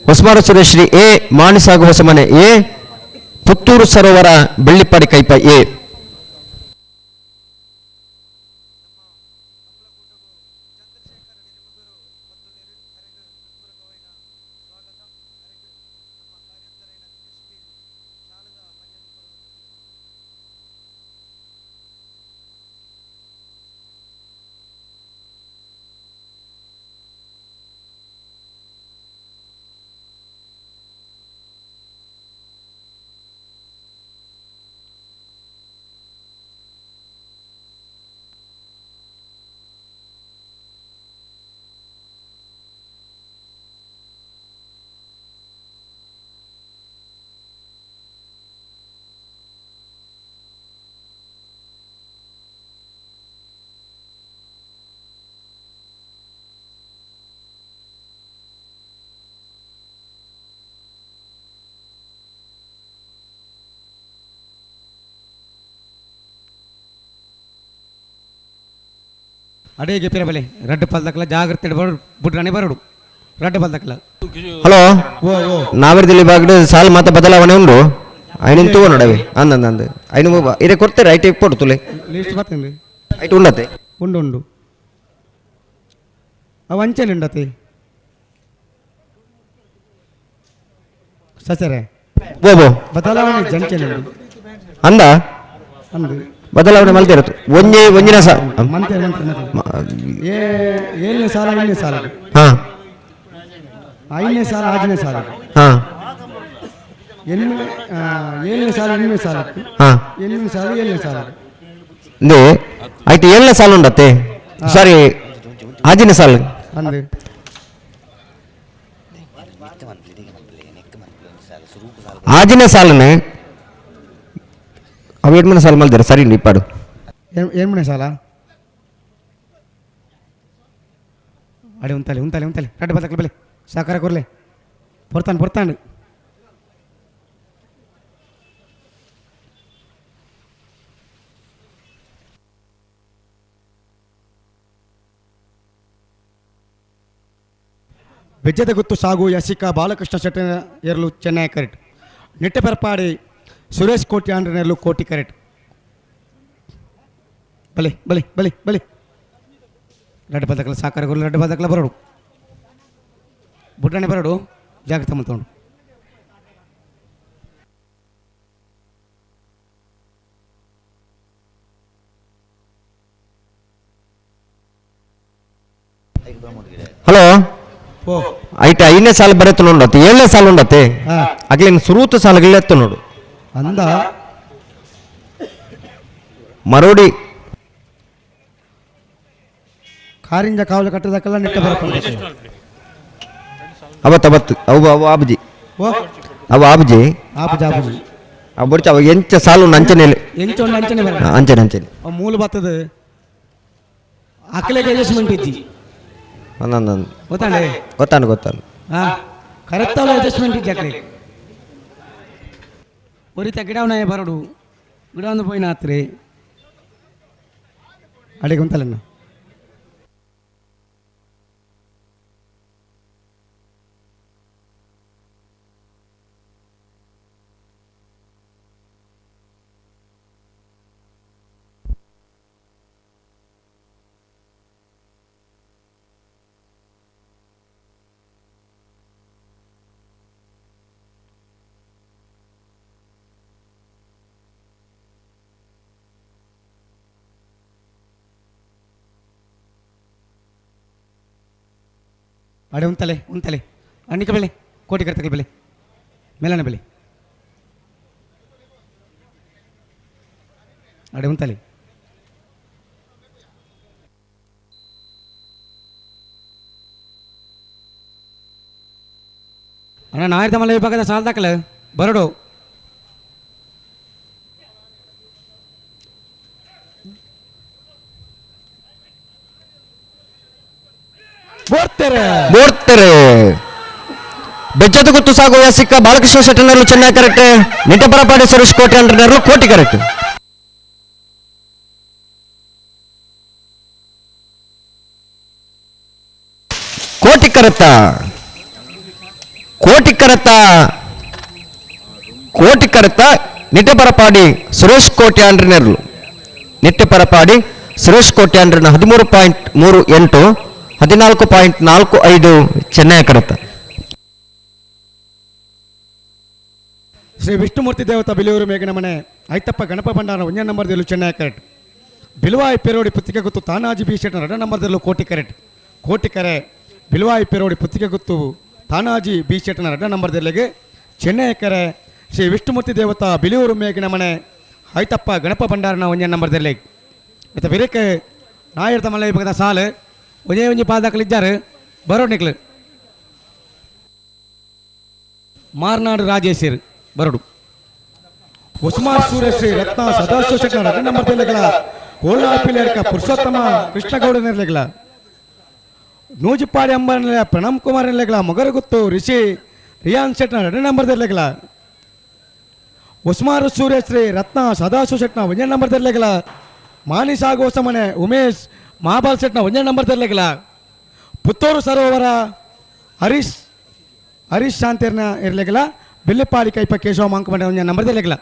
Speaker 9: ಹೊಸಮಾರು ಸುರೇಶ್ ಶ್ರೀ ಎ ಮಾಣಿಸಾಗು ಹೊಸಮನೆ ಎ ಪುತ್ತೂರು ಸರೋವರ ಬೆಳ್ಳಿಪ್ಪಾಡಿ ಕೈಪ ಎ.
Speaker 10: ಅಡೇಗೆ ಪಿರಬಲೆ ರಡ್ಡು ಪಲ್ದಕ್ಕಲ ಜಾಗ್ರತೆ ಬರೋಡು ಬುಡ್ರಾಣಿ ಬರೋಡು ರಡ್ಡು ಪಲ್ದಕ್ಕಲ.
Speaker 9: ಹಲೋ
Speaker 10: ಓ ಓ
Speaker 9: ನಾವರ್ದಿಲ್ಲಿ ಭಾಗಡ್ ಸಾಲ್ ಮಾತ ಬದಲಾವಣೆ ಉಂಡು ಐನಿನ್ ತೂವ ನೋಡವೆ ಅಂದ ಅಂದ ಐನು ಇರೆ ಕೊಡ್ತಾರೆ ಐಟ್ ಇಪ್ಪೊಡು ತುಲೆ
Speaker 10: ಲಿಸ್ಟ್ ಬರ್ತೇನೆ
Speaker 9: ಐಟ್ ಉಂಡತೆ
Speaker 10: ಉಂಡು ಉಂಡು ಅವು ಅಂಚೆನೆ ಉಂಡತೆ ಸಸರೆ
Speaker 9: ಓ ಓ
Speaker 10: ಬದಲಾವಣೆ ಜಂಚೆನೆ ಉಂಡು
Speaker 9: ಅಂದ
Speaker 10: ಅಂದು
Speaker 9: ಬದಲಾವಣೆ ಮಲ್ತಿರತ್ತು ಒಂಜೆ ಒಂಜಿನ ಸಾ
Speaker 10: ಮಂತೆ ಮಂತೆ ಏ ಏಳನೇ ಸಾಲ ಐದನೇ ಸಾಲ
Speaker 9: ಹಾ
Speaker 10: ಐದನೇ ಸಾಲ ಆರನೇ ಸಾಲ
Speaker 9: ಹಾ
Speaker 10: ಎಣ್ಣೆ ಏಳನೇ ಸಾಲ ಎಂಟನೇ ಸಾಲ
Speaker 9: ಹಾ
Speaker 10: ಎಂಟನೇ ಸಾಲ ಏಳನೇ ಸಾಲ
Speaker 9: ಇಂದು ಆಯ್ತು ಏಳನೇ ಸಾಲ ಉಂಡತ್ತೆ ಸಾರಿ ಆಜಿನ ಸಾಲ
Speaker 10: ಅಂದು
Speaker 9: ಆಜಿನ ಸಾಲನೆ ಅವು ಎಡ್ಮನೆ ಸಾಲ ಮಲ್ದಿರ ಸರಿ ಇಪ್ಪಾಡು
Speaker 10: ಏಳ್ಮನೆ ಸಾಲ ಅಡೆ ಉಂತಾಲೆ ಉಂತಾಲೆ ಉಂತಾಲೆ ರಡ್ಡು ಬದಕಲ ಬೆಲೆ ಸಾಕಾರ ಕೊರ್ಲೆ ಪೊರ್ತಾನು ಪೊರ್ತಾನು ಬೆಜ್ಜದ ಗುತ್ತು ಸಾಗು ಯಸಿಕ ಬಾಲಕೃಷ್ಣ ಶೆಟ್ಟನ ಎರಲು ಚೆನ್ನೈ ಕರೆಕ್ಟ್. ನೆಟ್ಟೆಪರಪಾಡಿ ಸುರೇಶ್ ಕೋಟಿ ಆಂಡ್ರನೆರಲು ಕೋಟಿ ಕರೆಕ್ಟ್. ಬಲೆ ಬಲೆ ಬಲೆ ಬಲೆ ರಡ್ಡು ಬದಕಲ ಸಾಕಾರ ಗುರು ರಡ್ಡು ಬದಕಲ ಬರೋಡು ಬುಡ್ಡಣೆ ಬರೋಡು ಜಾಗ್ರತೆ ಮಲ್ತೊಂಡು.
Speaker 9: ಹಲೋ
Speaker 10: ಓ
Speaker 9: ಐಟ ಐದನೇ ಸಾಲ ಬರತ್ತು ನೋಡತ್ತೆ ಏಳನೇ ಸಾಲ ಉಂಡತ್ತೆ ಅಗ್ಲಿನ ಸುರೂತ ಸಾಲಗಳು ನೋಡು
Speaker 10: ಅಂದ
Speaker 9: ಮರೋಡಿ
Speaker 10: ಕಾರಿಂಜ ಕಾವಲು ಕಟ್ಟದಕ್ಕೆಲ್ಲ ನೆಟ್ಟ ಬರಕೊಂಡು
Speaker 9: ಅವತ್ತು ಅವತ್ತು ಅವು ಅವು ಆಬುಜಿ
Speaker 10: ಓ
Speaker 9: ಅವು ಆಬುಜಿ
Speaker 10: ಆಬುಜಿ ಆಬುಜಿ
Speaker 9: ಅವು ಬೊಡ್ಚ ಅವು ಎಂಚ ಸಾಲು ಅಂಚನೆ
Speaker 10: ಎಂಚ ಉಂಡು ಅಂಚನೆ ಬರ
Speaker 9: ಅಂಚನೆ ಅಂಚನೆ
Speaker 10: ಅವು ಮೂಲ ಬತ್ತದ ಅಕ್ಲೆಗೆ ಅಡ್ಜಸ್ಟ್ಮೆಂಟ್ ಇಜ್ಜಿ
Speaker 9: ಅಂದಂದು
Speaker 10: ಗೊತ್ತಾಂಡೆ
Speaker 9: ಗೊತ್ತಾನು ಗೊತ್ತಾನು
Speaker 10: ಹಾಂ ಕರೆಕ್ಟ್ ಅಡ್ಜಸ್ಟ್ಮೆಂಟ್ ಇಜ್ಜಿ ಅಕ್ಲೆಗೆ ಒರಿತ ಗಿಡವನ ಬರಡು ಗಿಡ ಒಂದು ಪೋಯಿನ ಆತ್ರಿ ಅಡಿಗೆ ಉಂತಲ್ಲ. ಅಡೆ ಉಂತಲೆ ಉಂತಲೆ ಅಣ್ಣಿಕ ಬೆಲೆ ಕೋಟಿ ಕರ್ತಕಲ್ ಬೆಲೆ ಮೇಲನ ಬೆಲೆ ಅಡೆ ಉಂತಲೆ ಅಣ್ಣ ನಾಯರ್ದ ಮಲ್ಲ ವಿಭಾಗದ ಸಾಲ ದಾಖಲೆ ಬರಡು
Speaker 9: ಬೋರ್ತೆರೆ ಬೆಜ್ಜದ ಗುತ್ತು ಸಾಗುವ ಸಿಕ್ಕ ಬಾಲಕೃಷ್ಣ ಶೆಟ್ಟನರ್ಲು ಚೆನ್ನೈ ಕರೆಕ್ಟ್ ನಿಟ್ಟಪರಪಾಡಿ ಸುರೇಶ್ ಕೋಟೆ ಅಂಡ್ರನರ್ಲು ಕೋಟಿ ಕರೆಕ್ಟ್ ಕೋಟಿ ಕರೆತ್ತ ಕೋಟಿ ಕರೆತ್ತ ಕೋಟಿ ಕರೆತ್ತ ನಿಟ್ಟಪರಪಾಡಿ ಸುರೇಶ್ ಕೋಟೆ ಅಂಡ್ರನರ್ಲು ನಿಟ್ಟಪರಪಾಡಿ ಸುರೇಶ್ ಕೋಟೆ ಅಂಡ್ರನ 13.38 14.45 ಚೆನ್ನೈ ಕರೆತ.
Speaker 10: ಶ್ರೀ ವಿಷ್ಣುಮೂರ್ತಿ ದೇವತಾ ಬಿಲಿಯೂರು ಮೇಘನ ಮನೆ ಐತಪ್ಪ ಗಣಪ ಭಂಡಾರ ಒಂದೇ ನಂಬರ್ದಲ್ಲೂ ಚೆನ್ನೈ ಕರೆಕ್ಟ್ ಬಿಲುವಾಯಿ ಪೆರೋಡಿ ಪುತ್ತಿಗೆ ಗುತ್ತು ತಾನಾಜಿ ಬಿ ಶೆಟ್ಟನ ಎರಡನೇ ನಂಬರ್ದಲ್ಲೂ ಕೋಟಿ ಕರೆಕ್ಟ್ ಕೋಟಿ ಕರೆ ಬಿಲುವಾಯಿ ಪೆರೋಡಿ ಪುತ್ತಿಗೆ ಗುತ್ತು ತಾನಾಜಿ ಬಿ ಶೆಟ್ಟನ ಎರಡನೇ ನಂಬರ್ದಲ್ಲಿಗೆ ಚೆನ್ನೈ ಕರೆ ಶ್ರೀ ವಿಷ್ಣುಮೂರ್ತಿ ದೇವತಾ ಬಿಲಿಯೂರು ಮೇಘನ ಮನೆ ಐತಪ್ಪ ಗಣಪ ಭಂಡಾರನ ಒಂದೇ ನಂಬರ್ದಲ್ಲಿ ಇತ್ತ ಬಿರಿಕೆ ನಾಯಿರ್ತ ಮಲೆ ವಿಭಾಗದ ಸಾಲು ಒಂದೇ ಒಂಜಿ ಪಾದಕಲಿದ್ದಾರೆ ಬರೋಡ್ ನಿಕ್ಲು ಮಾರ್ನಾಡು ರಾಜೇಶರ್ ಬರಡು ಉಸ್ಮಾನ್ ಸೂರ್ಯಶ್ರೀ ರತ್ನ ಸದಾಶಿವ ಶೆಟ್ಟನ ಎರಡನೇ ನಂಬರ್ ತೆಲೆಗಳ ಕೋಲ್ನಾಪಿಲೇರ್ಕ ಪುರುಷೋತ್ತಮ ಕೃಷ್ಣಗೌಡ ನೆರಲೆಗಳ ನೂಜಿಪಾಡಿ ಅಂಬರ ಪ್ರಣಮ್ ಕುಮಾರ್ ನೆಲೆಗಳ ಮೊಗರಗುತ್ತು ರಿಷಿ ರಿಯಾನ್ ಶೆಟ್ಟನ ಎರಡನೇ ನಂಬರ್ ತೆಲೆಗಳ ಉಸ್ಮಾನ್ ಸೂರ್ಯಶ್ರೀ ರತ್ನ ಸದಾಶಿವ ಶೆಟ್ಟನ ಒಂದೇ ನಂಬರ್ ತೆಲೆಗಳ ಮಾನಿಸಾಗೋಸಮನೆ ಉಮೇಶ್ ಮಹಾಬಾಲ್ ಶೆಟ್ಟನ ಒಂದೇ ನಂಬರ್ ತೆಲೆಗಳ ಪುತ್ತೂರು ಸರೋವರ ಹರೀಶ್ ಹರೀಶ್ ಶಾಂತಿರ್ನ ಇರಲಿಲ್ಲ ಬಿಲ್ಲಿಪಾಡಿ ಕೈಪ ಕೇಶವ ಮಾಂಕಮಂಡ ಒಂದೇ ನಂಬರ್ ತೆಲೆಗಳ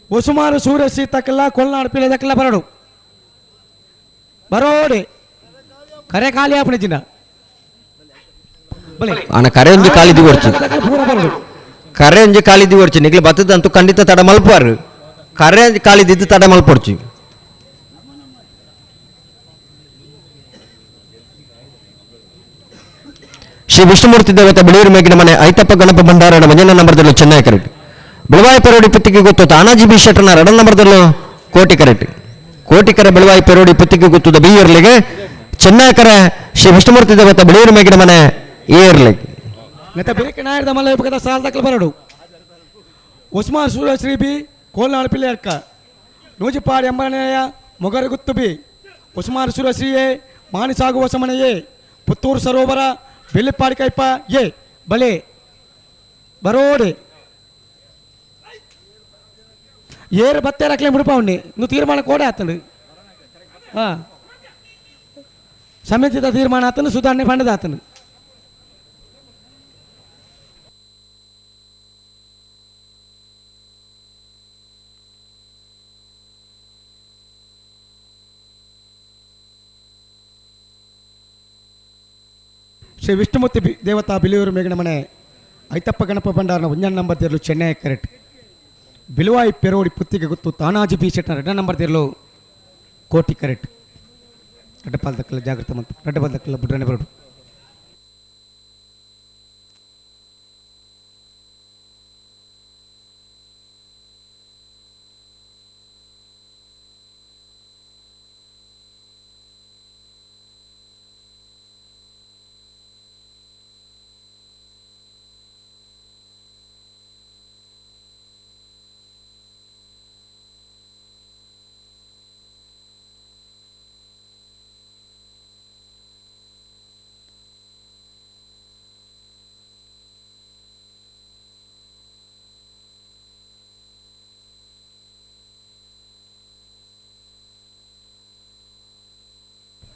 Speaker 10: ಉಸುಮಾರು ಸೂರ್ಯ ತಕ್ಕಲ್ಲ ಕೊಲ್ನಾಡು ಪಿಲೆ ತಕ್ಕಲ್ಲ ಬರಡು ಬರೋಡೆ ಕರೆ ಖಾಲಿ ಆಪಣೆ ಜಿನ
Speaker 9: ಅಣ್ಣ ಕರೆ ಒಂಜಿ ಖಾಲಿ ದಿವರ್ಚು
Speaker 10: ಪೂರ ಬರಡು
Speaker 9: ಕರೆ ಒಂಜಿ ಖಾಲಿ ದಿವರ್ಚು ನಿಗ್ಲು ಬತ್ತದಂತೂ ಖಂಡಿತ ತಡ ಮಲ್ಪಾರು ಕರೆ ಖಾಲಿ ದಿದ್ದು ತಡ ಮಲ್ಪೊಡ್ಚು. ಶ್ರೀ ವಿಷ್ಣುಮೂರ್ತಿ ದೇವತೆ ಬಿಳಿಯೂರು ಮೇಗಿನ ಮನೆ ಐತಪ್ಪ ಗಣಪ ಭಂಡಾರನ ಮಂಜನ ನಂಬರ್ದಲ್ಲೂ ಚೆನ್ನೈ ಕರೆಕ್ಟ್ ಬೆಳವಾಯಿ ಪೆರೋಡಿ ಪುತ್ತಿಗೆ ಗೊತ್ತು ತಾನಾಜಿ ಬಿ ಶೆಟ್ಟನ ಎರಡನೇ ನಂಬರ್ದಲ್ಲೂ ಕೋಟಿ ಕರೆಕ್ಟ್ ಕೋಟಿ ಕರೆ ಬೆಳವಾಯಿ ಪೆರೋಡಿ ಪುತ್ತಿಗೆ ಗೊತ್ತದ ಬಿ ಇರ್ಲಿಗೆ ಚೆನ್ನೈ ಕರೆ ಶ್ರೀ ವಿಷ್ಣುಮೂರ್ತಿ ದೇವತೆ ಬಿಳಿಯೂರು ಮೇಗಿನ ಮನೆ ಎ ಇರ್ಲಿಗೆ
Speaker 10: ನೆತ್ತ ಬಿರಿಕೆ ನಾಯರ್ದ ಮಲ್ಲ ವಿಭಾಗದ ಸಾಲ ದಾಖಲೆ ಬರಡು ಉಸ್ಮಾನ್ ಸೂರ್ಯಶ್ರೀ ಬಿ ಕೋಲ್ನಾಡು ಪಿಲ್ಲೆ ಅಡ್ಕ ನೂಜಿಪಾಡಿ ಅಂಬರನೆಯ ಮೊಗರಗುತ್ತು ಬಿ ಉಸ್ಮಾನ್ ಸೂರ್ಯಶ್ರೀ ಎ ಮಾನಿಸಾಗುವ ಸಮನೆ ಎ ಪುತ್ತೂರು ಸರೋವರ ಬಿಲ್ಲಿಪಾಡಿ ಕೈಪ ಎ ಬಲೆ ಬರೋಡೆ ಏರು ಬತ್ತೆ ರಕ್ಲೆ ಮುಡುಪ ಉಣ್ಣಿ నువ్వు ತೀರ್ಮಾನ ಕೋಡೆ ಆತನು ಹಾಂ ಸಮಿತಿದ ತೀರ್ಮಾನ ಆತನು ಸುಧಾರಣೆ ಪಂಡದ ಆತನು. ಶ್ರೀ ವಿಷ್ಣುಮೂರ್ತಿ ದೇವತಾ ಬಿಲಿಯೂರು ಮೇಘನ ಮನೆ ಐತಪ್ಪ ಗಣಪ ಭಂಡಾರನ ಒಂದೇ ನಂಬರ್ ತೆರಲು ಚೆನ್ನೈ ಕರೆಕ್ಟ್ ಬಿಲುವಾಯಿ ಪೆರೋಡಿ ಪುತ್ತಿಗೆ ಗೊತ್ತು ತಾನಾಜಿ ಬಿ ಶೆಟ್ಟನ ಎರಡನೇ ನಂಬರ್ ತೆರಲು ಕೋಟಿ ಕರೆಕ್ಟ್ ರಡ್ಡಪಾಲ್ ದಕ್ಕಲ ಜಾಗೃತ ಮತ್ತು ರಡ್ಡಪಾಲ್ ದಕ್ಕಲ ಬುಡ್ರನೆ ಬರಡು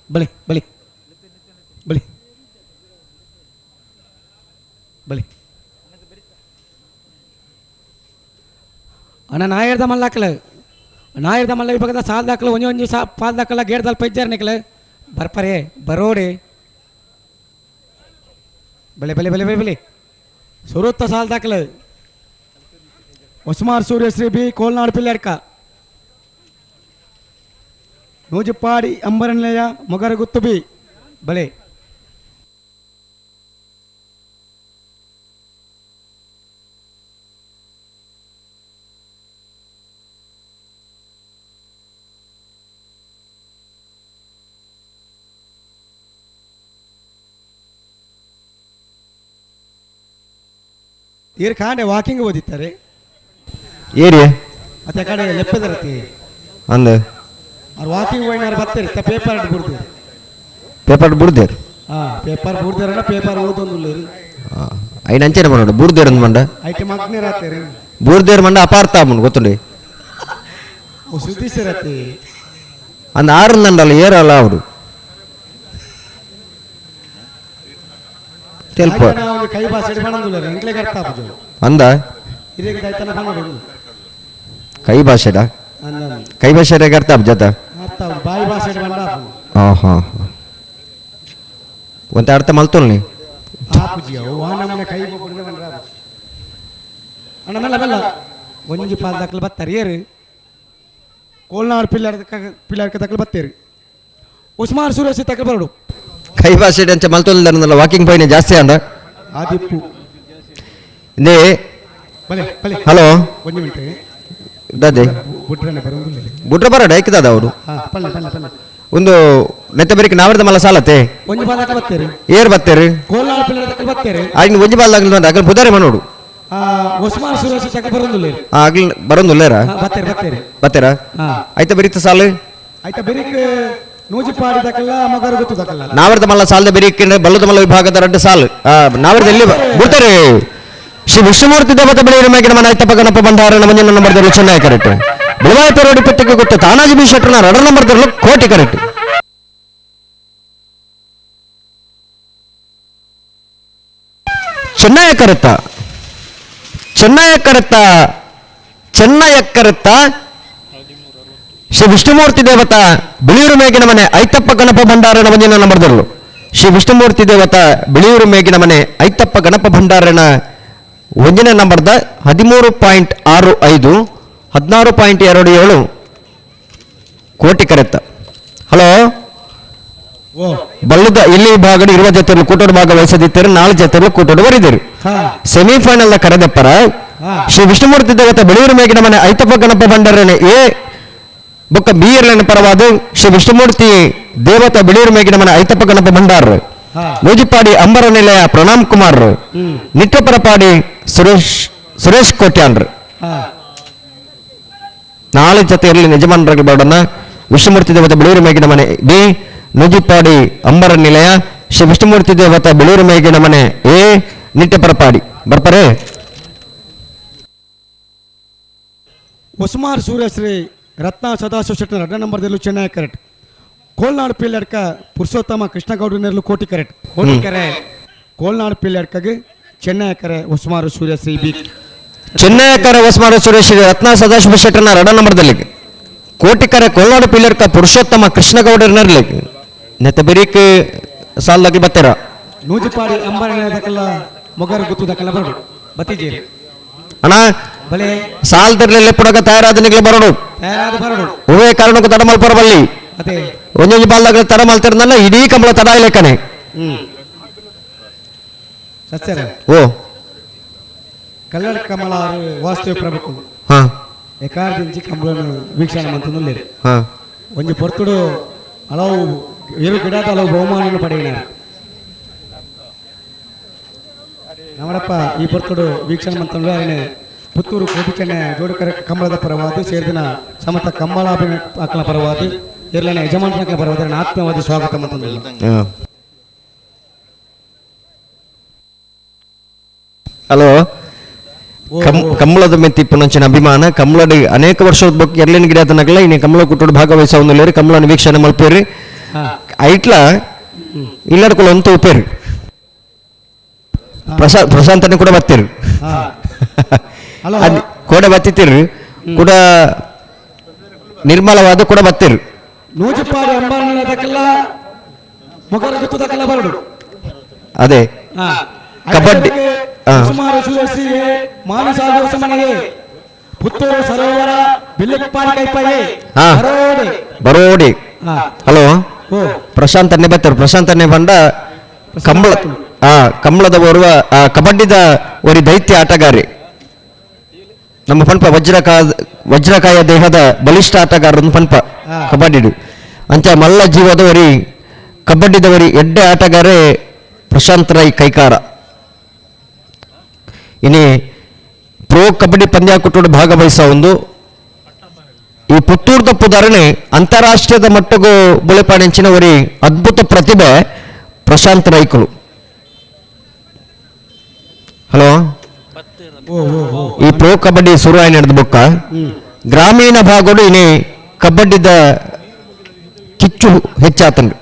Speaker 10: ಬಲಿ ಬಲಿ ಬಲಿ ಬಲಿ ಅಣ್ಣ ನಾಯರ್ದ ಮಲ್ಲಾಕಲ ನಾಯರ್ದ ಮಲ್ಲ ವಿಭಾಗದ ಸಾಲ್ ದಾಖಲೆ ಒಂಜಿ ಒಂಜಿ ಸಾ ಪಾಲ್ ದಾಖಲ ಗೇಡ್ದಲ್ಪ ಇಜ್ಜಾರ ನಿಕ್ಲ ಬರ್ಪರೆ ಬರೋಡೆ ಬಲೆ ಬಲೆ ಬಲೆ ಬಲೆ ಬಲೆ ಸುರುತ್ತ ಸಾಲ್ ದಾಖಲೆ ಉಸ್ಮಾರ್ ಸೂರ್ಯಶ್ರೀ ಬಿ ಕೋಲ್ನಾಡು ಪಿಲ್ಲಾಡ್ಕ Nujipadi ಅಂಬರನಿಲಯ ಮೊಗರಗುತ್ತು B ಬಲೆ ಈರ್ ಕಾಂಡೆ ವಾಕಿಂಗ್ ಓದಿತ್ತಾರೆ
Speaker 9: ಏರಿ
Speaker 10: ಅತ್ತೆ ಕಡೆ ಲೆಪ್ಪದರತಿ
Speaker 9: ಅಂದ
Speaker 10: ಅವ್ರು ವಾಕಿಂಗ್ ಹೋಯ್ನಾರು ಬರ್ತಾರೆ ಪೇಪರ್ ಬಿಡ್ತೀರಿ
Speaker 9: ಪೇಪರ್ ಬುಡ್ದೇರು
Speaker 10: ಹಾ ಪೇಪರ್ ಬುಡ್ದೇರಲ್ಲ ಪೇಪರ್ ಓದೊಂದುಲ್ಲ
Speaker 9: ಐನ ಅಂಚನೆ ಮಾಡೋಡು ಬೂರ್ದೇರು ಅಂದ್ ಮಂಡ
Speaker 10: ಐಟೆ ಮಗ್ನೇರ್ ಆತೇರಿ
Speaker 9: ಬೂರ್ದೇರು ಮಂಡ ಅಪಾರ್ಥ ಆಮುಂಡು ಗೊತ್ತುಂಡಿ
Speaker 10: ಓ ಸುದ್ದಿಸಿರತಿ
Speaker 9: ಅಂದ ಆರು ನಂಡಲ್ಲ ಏರಲ್ಲ ಅವರು ತೆಲ್ಪ
Speaker 10: ಕೈ ಭಾಷೆ ಬಂದುಲ್ಲ ಎಂಕ್ಲೆಗೆ ಅರ್ಥ ಆಪುಜು
Speaker 9: ಅಂದ
Speaker 10: ಇದಕ್ಕೆ ದೈತನ ಬಂದು
Speaker 9: ಕೈ ಭಾಷೆಡ
Speaker 10: ಅಂದ
Speaker 9: ಕೈ ಭಾಷೆ ಅರ್ಥ ಆಪುಜತ
Speaker 10: ಅರ್ಥ ಬಾಯಿ ಭಾಷೆ ಬಂಡ
Speaker 9: ಹಾಂ ಹಾಂ ಒಂತೆ ಅರ್ಥ ಮಲ್ತೋಲ್ ನೀ
Speaker 10: ಆಪುಜಿ ಅವು ಆ ನಮ್ಮನೆ ಕೈ ಬುಡ್ದೆ ಬಂದ್ರ ಅಣ್ಣ ಮೆಲ್ಲ ಮೆಲ್ಲ ಒಂಜಿ ಪಾಲ್ ದಾಖಲು ಬತ್ತಾರೆ ಏರು ಕೋಲ್ನಾಡು ಪಿಲ್ಲರ್ ಪಿಲ್ಲರ್ಕ ದಾಖಲು ಬತ್ತೇರಿ ಉಸ್ಮಾನ್ ಸುರೇಶ್ ತಕಲ್ ಬರಡು
Speaker 9: ಕೈ ಭಾಷೆ ಅಂಚ ಮಲ್ತೋಲ್ ವಾಕಿಂಗ್ ಪೋಯಿನ ಜಾಸ್ತಿ ಅಂಡ
Speaker 10: ಆದಿಪ್ಪು
Speaker 9: ಇಂದೇ
Speaker 10: ಬಲೆ ಬಲೆ
Speaker 9: ಹಲೋ
Speaker 10: ಒಂಜಿ ಮಿನಿಟ್
Speaker 9: ದಾದೆ
Speaker 10: ಬುಡ್ರನೆ ಬರೋದಿಲ್ಲ
Speaker 9: ಬುಡ್ರ ಬರಡ ಐಕ್ದಾದ ಅವರು
Speaker 10: ಹಾ ಪಲ್ಲೆ ಪಲ್ಲೆ ಪಲ್ಲೆ
Speaker 9: ಒಂದು ನೆತ್ತ ಬೆರಿಕ್ ನಾವರ್ದ ಮಲ್ಲ ಸಾಲತೆ
Speaker 10: ಒಂಜಿ ಪಾಲ್ ದಾಖಲು ಬತ್ತೇರಿ
Speaker 9: ಏರ್ ಬತ್ತೇರು
Speaker 10: ಕೋಲ್ನಾಡು ಪಿಲ್ಲರ್ ದಾಖಲು ಬತ್ತೇರಿ
Speaker 9: ಆಗಿನ ಒಂಜಿ ಬಾಲ್ ದಾಖಲು ಬಂದ ಅಗಲ್ ಬುಧಾರೆ ಮನೋಡು
Speaker 10: ಆ ಉಸ್ಮಾನ್ ಸುರೇಶ್ ತಕಲ್ ಬರೋದಿಲ್ಲ
Speaker 9: ಆಗ್ಲಿ ಬರೋದುಲ್ಲೇರ
Speaker 10: ಬತ್ತೇರಿ ಬತ್ತೇರಿ
Speaker 9: ಬತ್ತೇರಾ
Speaker 10: ಹಾ.
Speaker 9: ಆಯ್ತಾ ಬೆರಿತ ಸಾಲು
Speaker 10: ಆಯ್ತಾ ಬೆರಿಕ್ ನೂಜಿಪಾಡಿ ದಾಖಲ ಮಗರು ಗೊತ್ತು ದಾಖಲ
Speaker 9: ನಾವರ್ದ ಮಲ್ಲ ಸಾಲದ ಬೆರಿಕ್ ಬಲ್ಲದ ಮಲ್ಲ ವಿಭಾಗದ ರಡ್ಡು ಸಾಲು ನಾವರ್ದ ಎಲ್ಲಿ ಬಿಡ್ತಾರೆ ಶ್ರೀ ವಿಷ್ಣುಮೂರ್ತಿ ದೇವತೆ ಬೆಳೆಯಿರ ಮೇಗಿನ ಮನೆ ಐತಪ್ಪ ಗಣಪ ಭಂಡಾರ ಮಂಜನ ನಂಬರ್ ದೊರಲು ಚೆನ್ನೈ ಕರೆಕ್ಟ್ ಬುಳವಾಯ ಪೆರೋಡಿ ಪೆಟ್ಟಿಗೆ ಗೊತ್ತು ತಾನಾಜಿ ಬಿ ಶೆಟ್ಟರ್ನ ರಡ ನಂಬರ್ ದೊರಲು ಕೋಟಿ ಕರೆಕ್ಟ್ ಚೆನ್ನಯ ಕರೆತ್ತ ಚೆನ್ನಯ ಕರೆತ್ತ ಚೆನ್ನಯ ಕರೆತ್ತ ಶ್ರೀ ವಿಷ್ಣುಮೂರ್ತಿ ದೇವತಾ ಬಿಳಿಯೂರು ಮೇಗಿನ ಮನೆ ಐತಪ್ಪ ಗಣಪ ಭಂಡಾರನ ಮಂಜಿನ ನಂಬರ್ ದೊರಲು ಶ್ರೀ ವಿಷ್ಣುಮೂರ್ತಿ ದೇವತಾ ಬಿಳಿಯೂರು ಮೇಗಿನ ಮನೆ ಐತಪ್ಪ ಗಣಪ ಭಂಡಾರನ ಒಂದನೇ ನಂಬರ್ದ 13.65 16.27 ಕೋಟಿ ಕರೆತ್ತ. ಹಲೋ ಬಲ್ಲದ ಇಲ್ಲಿ ವಿಭಾಗದ ಇರುವ ಜೊತೆಯಲ್ಲಿ ಕೂಟೋಡು ಭಾಗವಹಿಸದಿದ್ದರು 4 ಜೊತೆಯಲ್ಲಿ ಕೂಟೋಡು ಬರಿದರು. ಸೆಮಿಫೈನಲ್ ಕರೆದಪ್ಪರ ಶ್ರೀ ವಿಷ್ಣುಮೂರ್ತಿ ದೇವತೆ ಬಿಳಿಯೂರು ಮೇಗಿನ ಮನೆ ಐತಪ್ಪ ಗಣಪ ಭಂಡಾರನ ಎ ಬೊಕ್ಕ ಬಿ ಎರ್ಲನ ಪರವಾದ ಶ್ರೀ ವಿಷ್ಣುಮೂರ್ತಿ ದೇವತಾ ಬಿಳಿಯೂರು ಮೇಗಿನ ಮನೆ ಐತಪ್ಪ ಗಣಪ ಭಂಡಾರ ನೂಜಿಪಾಡಿ ಅಂಬರ ನಿಲಯ ಪ್ರಣಾಮ್ ಕುಮಾರ್ ನಿಟ್ಟಪರಪಾಡಿ ಸುರೇಶ್ ಸುರೇಶ್ ಕೋಟ್ಯಾನ್ರು 4 ಜೊತೆಯಲ್ಲಿ ಯಜಮಾನರ ಬರೋಣ. ವಿಷ್ಣುಮೂರ್ತಿ ದೇವತೆ ಬಿಳಿಯೂರು ಮೇಗಿನ ಮನೆ ಬಿ ನೂಜಿಪಾಡಿ ಅಂಬರ ನಿಲಯ ಶ್ರೀ ವಿಷ್ಣುಮೂರ್ತಿ ದೇವತಾ ಬಿಳಿಯೂರು ಮೇಗಿನ ಮನೆ ಎ ನಿಟ್ಟಪರಪಾಡಿ ಬರ್ತಾರೆ.
Speaker 10: ಉಸ್ಮಾನ್ ಸೂರ್ಯಶ್ರೀ ರತ್ನ ಸದಾಶಿವ ಶೆಟ್ಟರ್ 2 ನಂಬರ್ದಲ್ಲೂ ಚೆನ್ನೈ ಕರೆಕ್ಟ್. ಕೋಲ್ನಾಡು ಪಿಲ್ಲಡ್ಕ ಪುರುಷೋತ್ತಮ ಕೃಷ್ಣಗೌಡ ನೆರಳು ಕೋಟಿ ಕರೆಕ್ಟ್. ಕೋಟಿ ಕರೆ ಕೋಲ್ನಾಡು ಪಿಲ್ಲಡ್ಕಗೆ ಚೆನ್ನೈ ಕರೆ ಉಸ್ಮಾರು ಸೂರ್ಯಶ್ರೀ ಬಿ
Speaker 9: ಚೆನ್ನೈ ಕರೆ ಉಸ್ಮಾರು ಸೂರ್ಯಶ್ರೀ ರತ್ನ ಸದಾಶಿವ ಶೆಟ್ಟರ್ನ 2 ನಂಬರ್ದಲ್ಲಿ ಕೋಟಿ ಕರೆ ಕೋಲ್ನಾಡು ಪಿಲ್ಲಡ್ಕ ಪುರುಷೋತ್ತಮ ಕೃಷ್ಣಗೌಡರ ನೆರಳಿಗೆ ನೆತ್ತ ಬೆರಿಕ್ ಸಾಲಾಗಿ ಬತ್ತರ
Speaker 10: ನೂಜಿಪಾಡಿ ಅಂಬರದಕ್ಕೆಲ್ಲ ಮೊಗರು ಗುತ್ತುದಕ್ಕೆಲ್ಲ ಬರಡು ಬತ್ತಿಜೇರಿ
Speaker 9: ಅಣ್ಣ
Speaker 10: ಬಲೆ
Speaker 9: ಸಾಲ್ದರ್ಲೆಲ್ಲ ಪುಡಕ ತಯಾರಾದ ನಿಗ್ಲೆ ಬರಡು
Speaker 10: ತಯಾರಾದ ಬರಡು
Speaker 9: ಹೂವೇ ಕಾರಣಕ್ಕೂ ತಡ ಮಲ್ಪರಬಲ್ಲಿ
Speaker 10: ಅದೇ
Speaker 9: ಒಂದೊಂದು ಬಾಲ್ದಾಗ ತಡ ಮಲ್ತಿರ್ನಲ್ಲ ಇಡೀ ಕಂಬಳ ತಡ ಇಲ್ಲಕ್ಕನೆ.
Speaker 10: ಸತ್ಯರ
Speaker 9: ಓ
Speaker 10: ಕಲ್ಲಡ ಕಮಲ ವಾಸ್ತವ ಪ್ರಭು
Speaker 9: ಹಾ
Speaker 10: ಎಕಾರದಿಂಚಿ ಕಂಬಳನು ವೀಕ್ಷಣೆ ಮಂತನಲ್ಲಿ
Speaker 9: ಹಾ
Speaker 10: ಒಂಜಿ ಪೊರ್ತುಡು ಹಲವು ಏಳು ಗಿಡದ ಹಲವು ಬಹುಮಾನವನ್ನು ಪಡೆಯಿನಾರು ನಮ್ಮಡಪ್ಪ ಈ ಪೊರ್ತುಡು ವೀಕ್ಷಣೆ ಮಂತಂದ್ರೆ ಅದನ್ನೇ ಪುತ್ತೂರು ಕೋಟಿచెನ್ನೆ ಜೋಡುಕರ ಕಂಬಳದ ಪರವಾದ ಸೇರಿದಿನ ಸಮಸ್ತ ಕಂಬಳಾಭಿನ ಪರವಾದ ಇರ್ಲನ ಯಜಮಾನರ ಪರವಾದ ಆತ್ಮವಾದಿ ಸ್ವಾಗತ ಮಂತಂದಿಲ್ಲ.
Speaker 9: ಹಲೋ ಕಂಬಳದ ಮೆತ್ತಿಪ್ಪುನಂಚಿನ ಅಭಿಮಾನ ಕಂಬಳದ ಅನೇಕ ವರ್ಷದ ಬಗ್ಗೆ ಎರ್ಲಿನ ಗಿಡ ತನಕಲ್ಲ ಇನ್ನು ಕಂಬಳ ಕುಟ್ಟೋಡು ಭಾಗವಹಿಸೋದು ಕಂಬಳನ ವೀಕ್ಷಣೆ ಮಲ್ಪೇರಿ ಐಟ್ಲ ಇಲ್ಲಡ್ಕೊಳ ಅಂತ ಉಪೇರಿ ಪ್ರಶಾಂತನ ಕೂಡ ಬತ್ತೀರಿ ಅದು ಕೂಡ ಬತ್ತಿತ್ತೀರಿ ಕೂಡ ನಿರ್ಮಲವಾದ ಕೂಡ ಬತ್ತೀರಿ.
Speaker 10: ನೂಜಿಪಾಡಿ ಅಂಬಾರದಕ್ಕೆಲ್ಲ ಮೊಗರ ಗುತ್ತದಕ್ಕೆಲ್ಲ ಬರಡು
Speaker 9: ಅದೇ ಕಬಡ್ಡಿ
Speaker 10: ಸುಮಾರು ಸುರೇಶಿಗೆ ಮಾನಸಾಗರ ಮನೆಗೆ ಪುತ್ತೂರು ಸರೋವರ ಬಿಲ್ಲಿಪ್ಪಾಡಿ ಕೈಪಾಯಿ
Speaker 9: ಬರೋಡಿ Hello Prashant ಅನ್ನೆ ಬತ್ತರು ಪ್ರಶಾಂತ್ ಅನ್ನೆ ಬಂಡ ಕಂಬಳ ಕಂಬಳದ ಓರ್ವ ಕಬಡ್ಡಿದ ಒರಿ ದೈತ್ಯ ಆಟಗಾರಿ ನಮ್ಮ ಪನ್ಪ ವಜ್ರಕಾಯ ದೇಹದ ಬಲಿಷ್ಠ ಆಟಗಾರರನ್ನು ಪನ್ಪ ಕಬಡ್ಡಿಡು ಅಂಚ ಮಲ್ಲ ಜೀವದ ಒರಿ ಕಬಡ್ಡಿದವರಿ ಎಡ್ಡೆ ಆಟಗಾರೆ ಪ್ರಶಾಂತ್ ರೈ ಕೈಕಾರ ಇನಿ ಪ್ರೋ ಕಬಡ್ಡಿ ಪಂದ್ಯಾಕೂಟೋಡು ಭಾಗವಹಿಸ ಒಂದು ಈ ಪುತ್ತೂರ್ದ ಪುದಾರಣೆ ಅಂತಾರಾಷ್ಟ್ರೀಯದ ಮಟ್ಟಗೂ ಬುಳೆಪಾಣಿಂಚಿನ ಒರಿ ಅದ್ಭುತ ಪ್ರತಿಭೆ ಪ್ರಶಾಂತ್ ರೈಕುಲು. ಹಲೋ ಈ ಪ್ರೋ ಕಬಡ್ಡಿ ಶುರು ಆಗಿ ನಡೆದ ಬೊಕ್ಕ ಗ್ರಾಮೀಣ ಭಾಗಡು ಇನಿ ಕಬಡ್ಡಿದ ಕಿಚ್ಚು ಹೆಚ್ಚಾತಂಡು.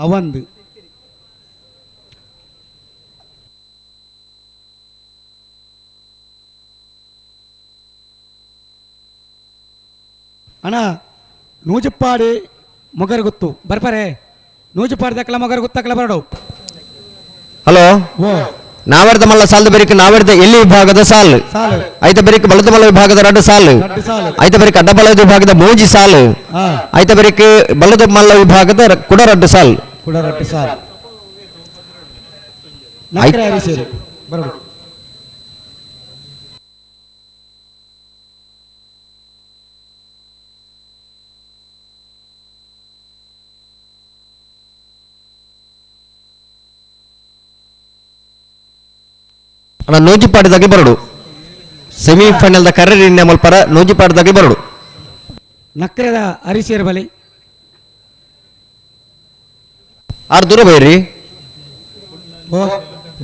Speaker 10: ಅವಂದು ಅಣ್ಣ ನೂಜಪ್ಪಾಡಿ ಮೊಗರು ಗೊತ್ತು ಬರ್ಪಾರೆ ನೂಜಪ್ಪಾಡಿ ದಕ್ಕಲ ಮೊಗರು ಗೊತ್ತಕ್ಕಲ ಬರಡು.
Speaker 9: ಹಲೋ ನಾವರ್ದ ಮಲ್ಲ ಸಾಲದ ಬೆರಿಕೆ ನಾವರ್ದ ಎಲ್ಲಿ ವಿಭಾಗದ ಸಾಲು ಐತ ಬೆರಿಕೆ ಬಲದ ಮಲ್ಲ ವಿಭಾಗದ ರಡ್ಡು ಸಾಲು ಐತ ಬೆರಿಕೆ ಅಡ್ಡಬಲದ ವಿಭಾಗದ ಮೂಜಿ ಸಾಲು ಐತ ಬೆರಿಕೆ ಬಲದ ಮಲ್ಲ ವಿಭಾಗದ ಕುಡ ರಡ್ಡು ಸಾಲು
Speaker 10: ಕುಡ ರಡ್ಡು ಸಾಲು ಬರಡು.
Speaker 9: ಅಣ್ಣ ನೂಜಿಪಾಡಿದಾಗೆ ಬರಡು ಸೆಮಿಫೈನಲ್ದ ಕರ್ರಿ ಮಲ್ಪರ ನೂಜಿಪಾಡಿದಾಗೆ ಬರಡು.
Speaker 10: ನಕ್ರದ ಅರಿಸೇರ್ ಬಲಿ
Speaker 9: ಆರ್ ದೂರ ಬೈರಿ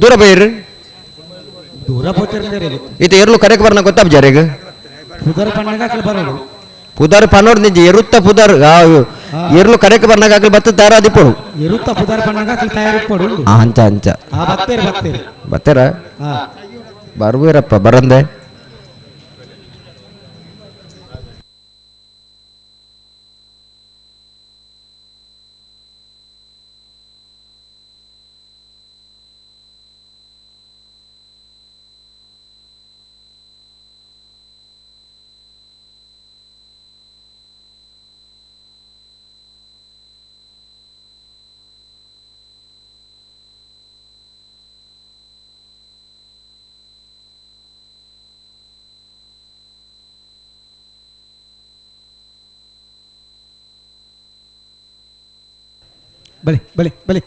Speaker 9: ದೂರ ಬೈರಿ
Speaker 10: ದೂರ ಪೋತಿರ್ತಾರೆ
Speaker 9: ಇದು ಎರ್ಲು ಕರೆಕ್ ಬರ್ನ ಗೊತ್ತಾಬ್ಜಾರಿಗ
Speaker 10: ಪುದರ್ ಪಣ್ಣಗ ಹಾಕಲು ಬರೋಡು
Speaker 9: ಪುದರ್ ಪನ್ನೋಡ್ ನಿಜ ಎರುತ್ತ ಪುದರ್ ಎರ್ಲು ಕರೆಕ್ ಬರ್ನಾಗ ಹಾಕಲು ಬತ್ತ ದಾರ ದಿಪ್ಪಡು
Speaker 10: ಎರುತ್ತ ಪುದರ್ ಪಣ್ಣಗ ಹಾಕಲು ತಯಾರಿಪ್ಪಡು
Speaker 9: ಅಂಚ ಅಂಚ
Speaker 10: ಬತ್ತೇರ ಬತ್ತೇರ
Speaker 9: ಬತ್ತೇರ ಬರ್ವೀರಪ್ಪ ಬರಂದೆ.
Speaker 10: ಬಲಿ ಬಲಿ ಬಲಿ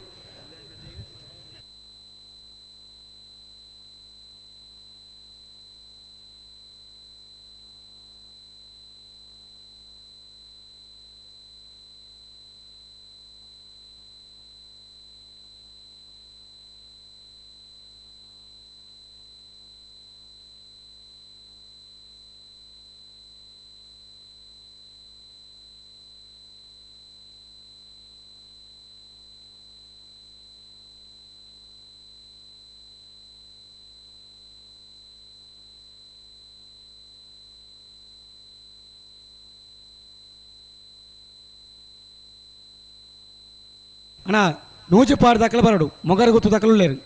Speaker 10: ಅಣ್ಣ ನೂಜುಪಾಡಿ ದಕ್ಕಲು ಬರಡು ಮೊಗರು ಗೊತ್ತು ದಕ್ಕಲು ಲೇರು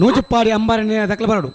Speaker 10: ನೂಜುಪಾಡಿ ಅಂಬಾರಿ ದಕ್ಕಲು ಬರಡು.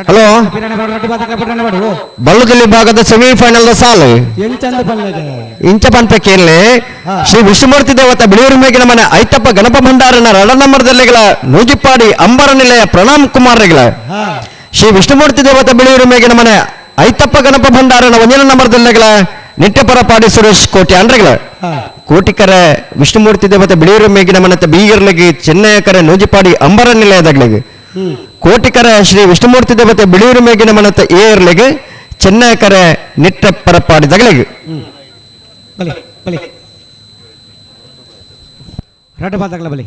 Speaker 9: ಹಲೋ ಬಲ್ಲದಲ್ಲಿ ಭಾಗದ ಸೆಮಿಫೈನಲ್ ಸಾಲು ಇಂಚ ಪನ್ಪಕೇರ್ಲೆ ಶ್ರೀ ವಿಷ್ಣುಮೂರ್ತಿ ದೇವತ ಬಿಳಿಯೂರು ಮೇಗಿನ ಮನೆ ಐತಪ್ಪ ಗಣಪ ಭಂಡಾರನ ರಡ ನಂಬರ್ದಲ್ಲಿಗಳ ನೂಜಿಪ್ಪಾಡಿ ಅಂಬರ ನಿಲಯ ಪ್ರಣಾಮ್ ಕುಮಾರ್ ರೆಗಳ ಶ್ರೀ ವಿಷ್ಣುಮೂರ್ತಿ ದೇವತ ಬಿಳಿಯೂರು ಮೇಗಿನ ಮನೆ ಐತಪ್ಪ ಗಣಪ ಭಂಡಾರನ ಒಂದನೇ ನಂಬರ್ದಲ್ಲಿಗಳ ನಿಟ್ಟೆಪರ ಪಾಡಿ ಸುರೇಶ್ ಕೋಟಿ ಅಂಡ್ರೆಗಳ ಕೋಟಿಕರ ವಿಷ್ಣುಮೂರ್ತಿ ದೇವತೆ ಬಿಳಿಯೂರು ಮೇಗಿನ ಮನೆತ ಬೀಗರ್ಲಗಿ ಚೆನ್ನಯಕರ ನೂಜಿಪಾಡಿ ಅಂಬರ ನಿಲಯದಗ್ಲಿಗೆ ಕೋಟಿಕರ ಶ್ರೀ ವಿಷ್ಣುಮೂರ್ತಿ ದೇವತೆ ಬಿಳಿಯೂರು ಮೇಗಿನ ಮನೆತ ಏರ್ಲಿಗೆ ಚೆನ್ನಯಕರ ನಿಟ್ಟೆಪರ ಪಾಡಿದಗಳಿಗೆ.
Speaker 10: ಬಲೆ ಬಲೆ ರಡ್ಡ ಪಾದಕಲ ಬಲೆ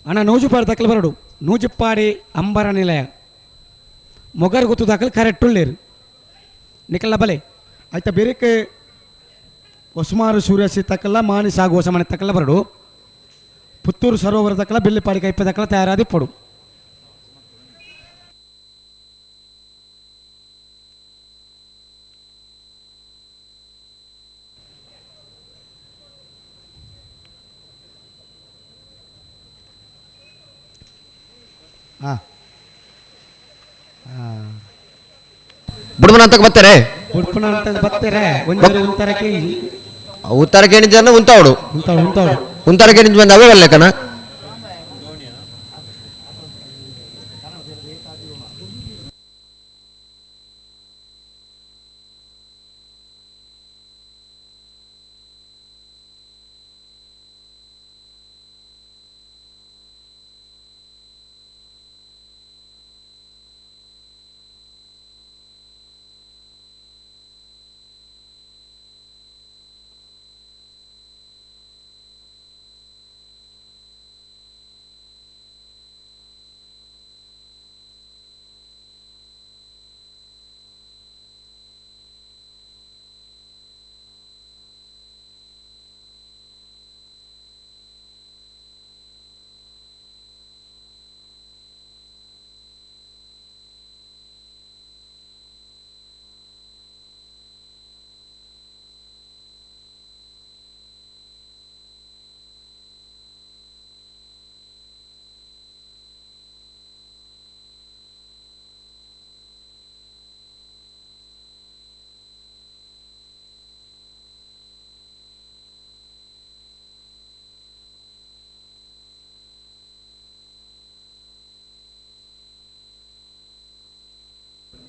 Speaker 10: ಅಣ್ಣ ನೂಜುಪಾಡಿ ತಕ್ಕಲು ಬರಡು ನೂಜುಪಾಡಿ ಅಂಬರ ನಿಲಯ ಮೊಗರ್ ಗೊತ್ತು ದಾಖಲು ಕರೆಕ್ಟ್ ಉಳ್ಳೇರು ನಿಕಲ್ಲ ಬಲೆ ಆಯ್ತಾ ಬೇರೆಕ್ಕೆ ಹೊಸಮಾರು ಸೂರ್ಯಸಿ ತಕ್ಕಲ್ಲ ಮಾನಿ ಸಾಗು ಹೊಸ ಮನೆ ತಕ್ಕಲ್ಲ ಬರಡು ಪುತ್ತೂರು ಸರೋವರ ತಕ್ಕಲ್ಲ ಬೆಳ್ಳಿಪಾಡಿ ಕೈಪ ತಕ್ಕಲ್ಲ ತಯಾರಾದಿ ಪಡು ಹಾಂ
Speaker 9: ಬುಡ್ಮನ ಅಂತಕ್ಕೆ ಬರ್ತಾರೆ
Speaker 10: ಉಡ್ಪಣ ಅಂತ ಬರ್ತಾರೆ ಒಂಜರ ಉತ್ತರ ಕೇಂಜಿ
Speaker 9: ಉತ್ತರ ಕೇಣಿಜನ ಉಂತಾವಡು
Speaker 10: ಉಂತಾವಡು ಉಂತಾವಡು
Speaker 9: ಉಂತಾರ ಕೇಣಿಜ್ ಬಂದ ಅವೇ ಬಲ್ಲೆಕನ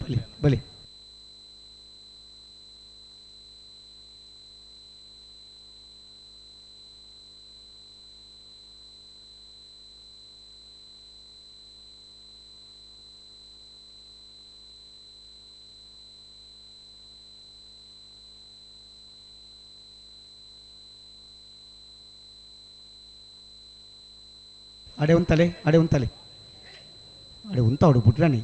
Speaker 10: ಬಲಿ ಬಲಿ ಅಡೆ ಉಂತಲೆ ಅಡೆ ಉಂತಲೆ ಅಡೆ ಉಂತಾವಡು ಬುಡ್ರಾಣಿ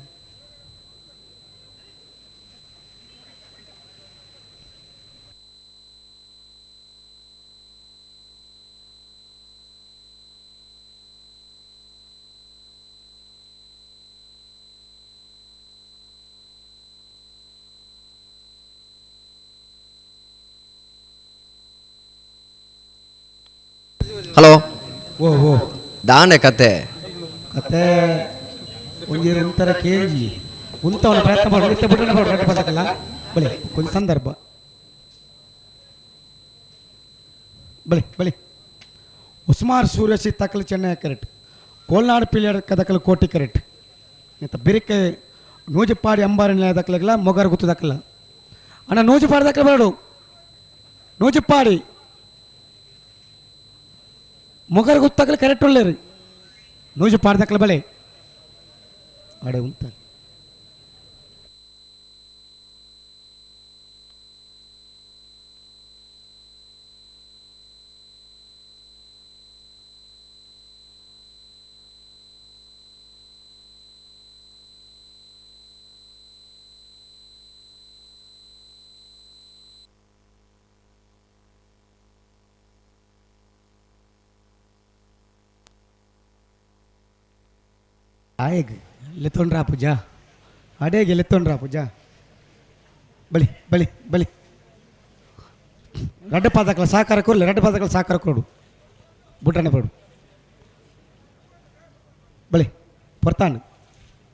Speaker 9: ಹಲೋ
Speaker 10: ಓ ಓ
Speaker 9: ದಾನೆ ಕತೆ
Speaker 10: ಕತೆ ಒಂಜಿ ಒಂಥರ ಕೇಂಜಿ ಉಂತವನ ಪ್ರಯತ್ನ ಮಾಡು ಇತ್ತೆ ಬುಡ್ರಣ ಮಾಡು ರಡ್ಡ ಪದಕಲ್ಲ ಬಲೆ ಕೊಂಚ ಸಂದರ್ಭ ಬಲೆ ಬಲೆ ಉಸ್ಮಾರ್ ಸೂರ್ಯಸಿ ತಕಲ್ ಚೆನ್ನೈ ಕರೆಕ್ಟ್ ಕೋಲ್ನಾಡು ಪಿಳಿಯರ್ ಕದಕಲ್ ಕೋಟಿ ಕರೆಕ್ಟ್ ಇಂತ ಬಿರಿಕೆ ನೂಜುಪಾಡಿ ಅಂಬಾರಿ ನಿಲಯ ದಕ್ಕಲಾಗಲ್ಲ ಮೊಗರ್ ಗುತ್ತು ದಕ್ಕಲ್ಲ ಅಣ್ಣ ನೂಜುಪಾಡಿ ದಕ್ಕಲ ಬರಡು ನೂಜುಪಾಡಿ ಮೊಗರ್ ಗುತ್ತಕಲ್ ಕರೆಕ್ಟ್ ಒಳ್ಳೇರಿ ನೂಜುಪಾಡಿ ದಕ್ಕಲ ಬಲೆ ಅಡೆ ಉಂತಾರೆ ಆಯಗ್ ಲೆತ್ತೊಂಡ್ರಾ ಪೂಜಾ ಅಡೇಗೆ ಲೆತ್ತೊಂಡ್ರಾ ಪೂಜಾ ಬಲಿ ಬಲಿ ಬಲಿ ರಡ್ಡ ಪಾದಕಲ ಸಹಕಾರ ಕೊರ್ಲಿ ರಡ್ಡ ಪಾದಕಲ ಸಹಕಾರ ಕೊಡು ಬುಟ್ಟನ ಪಡು ಬಲಿ ಪೊರ್ತಾಂಡು.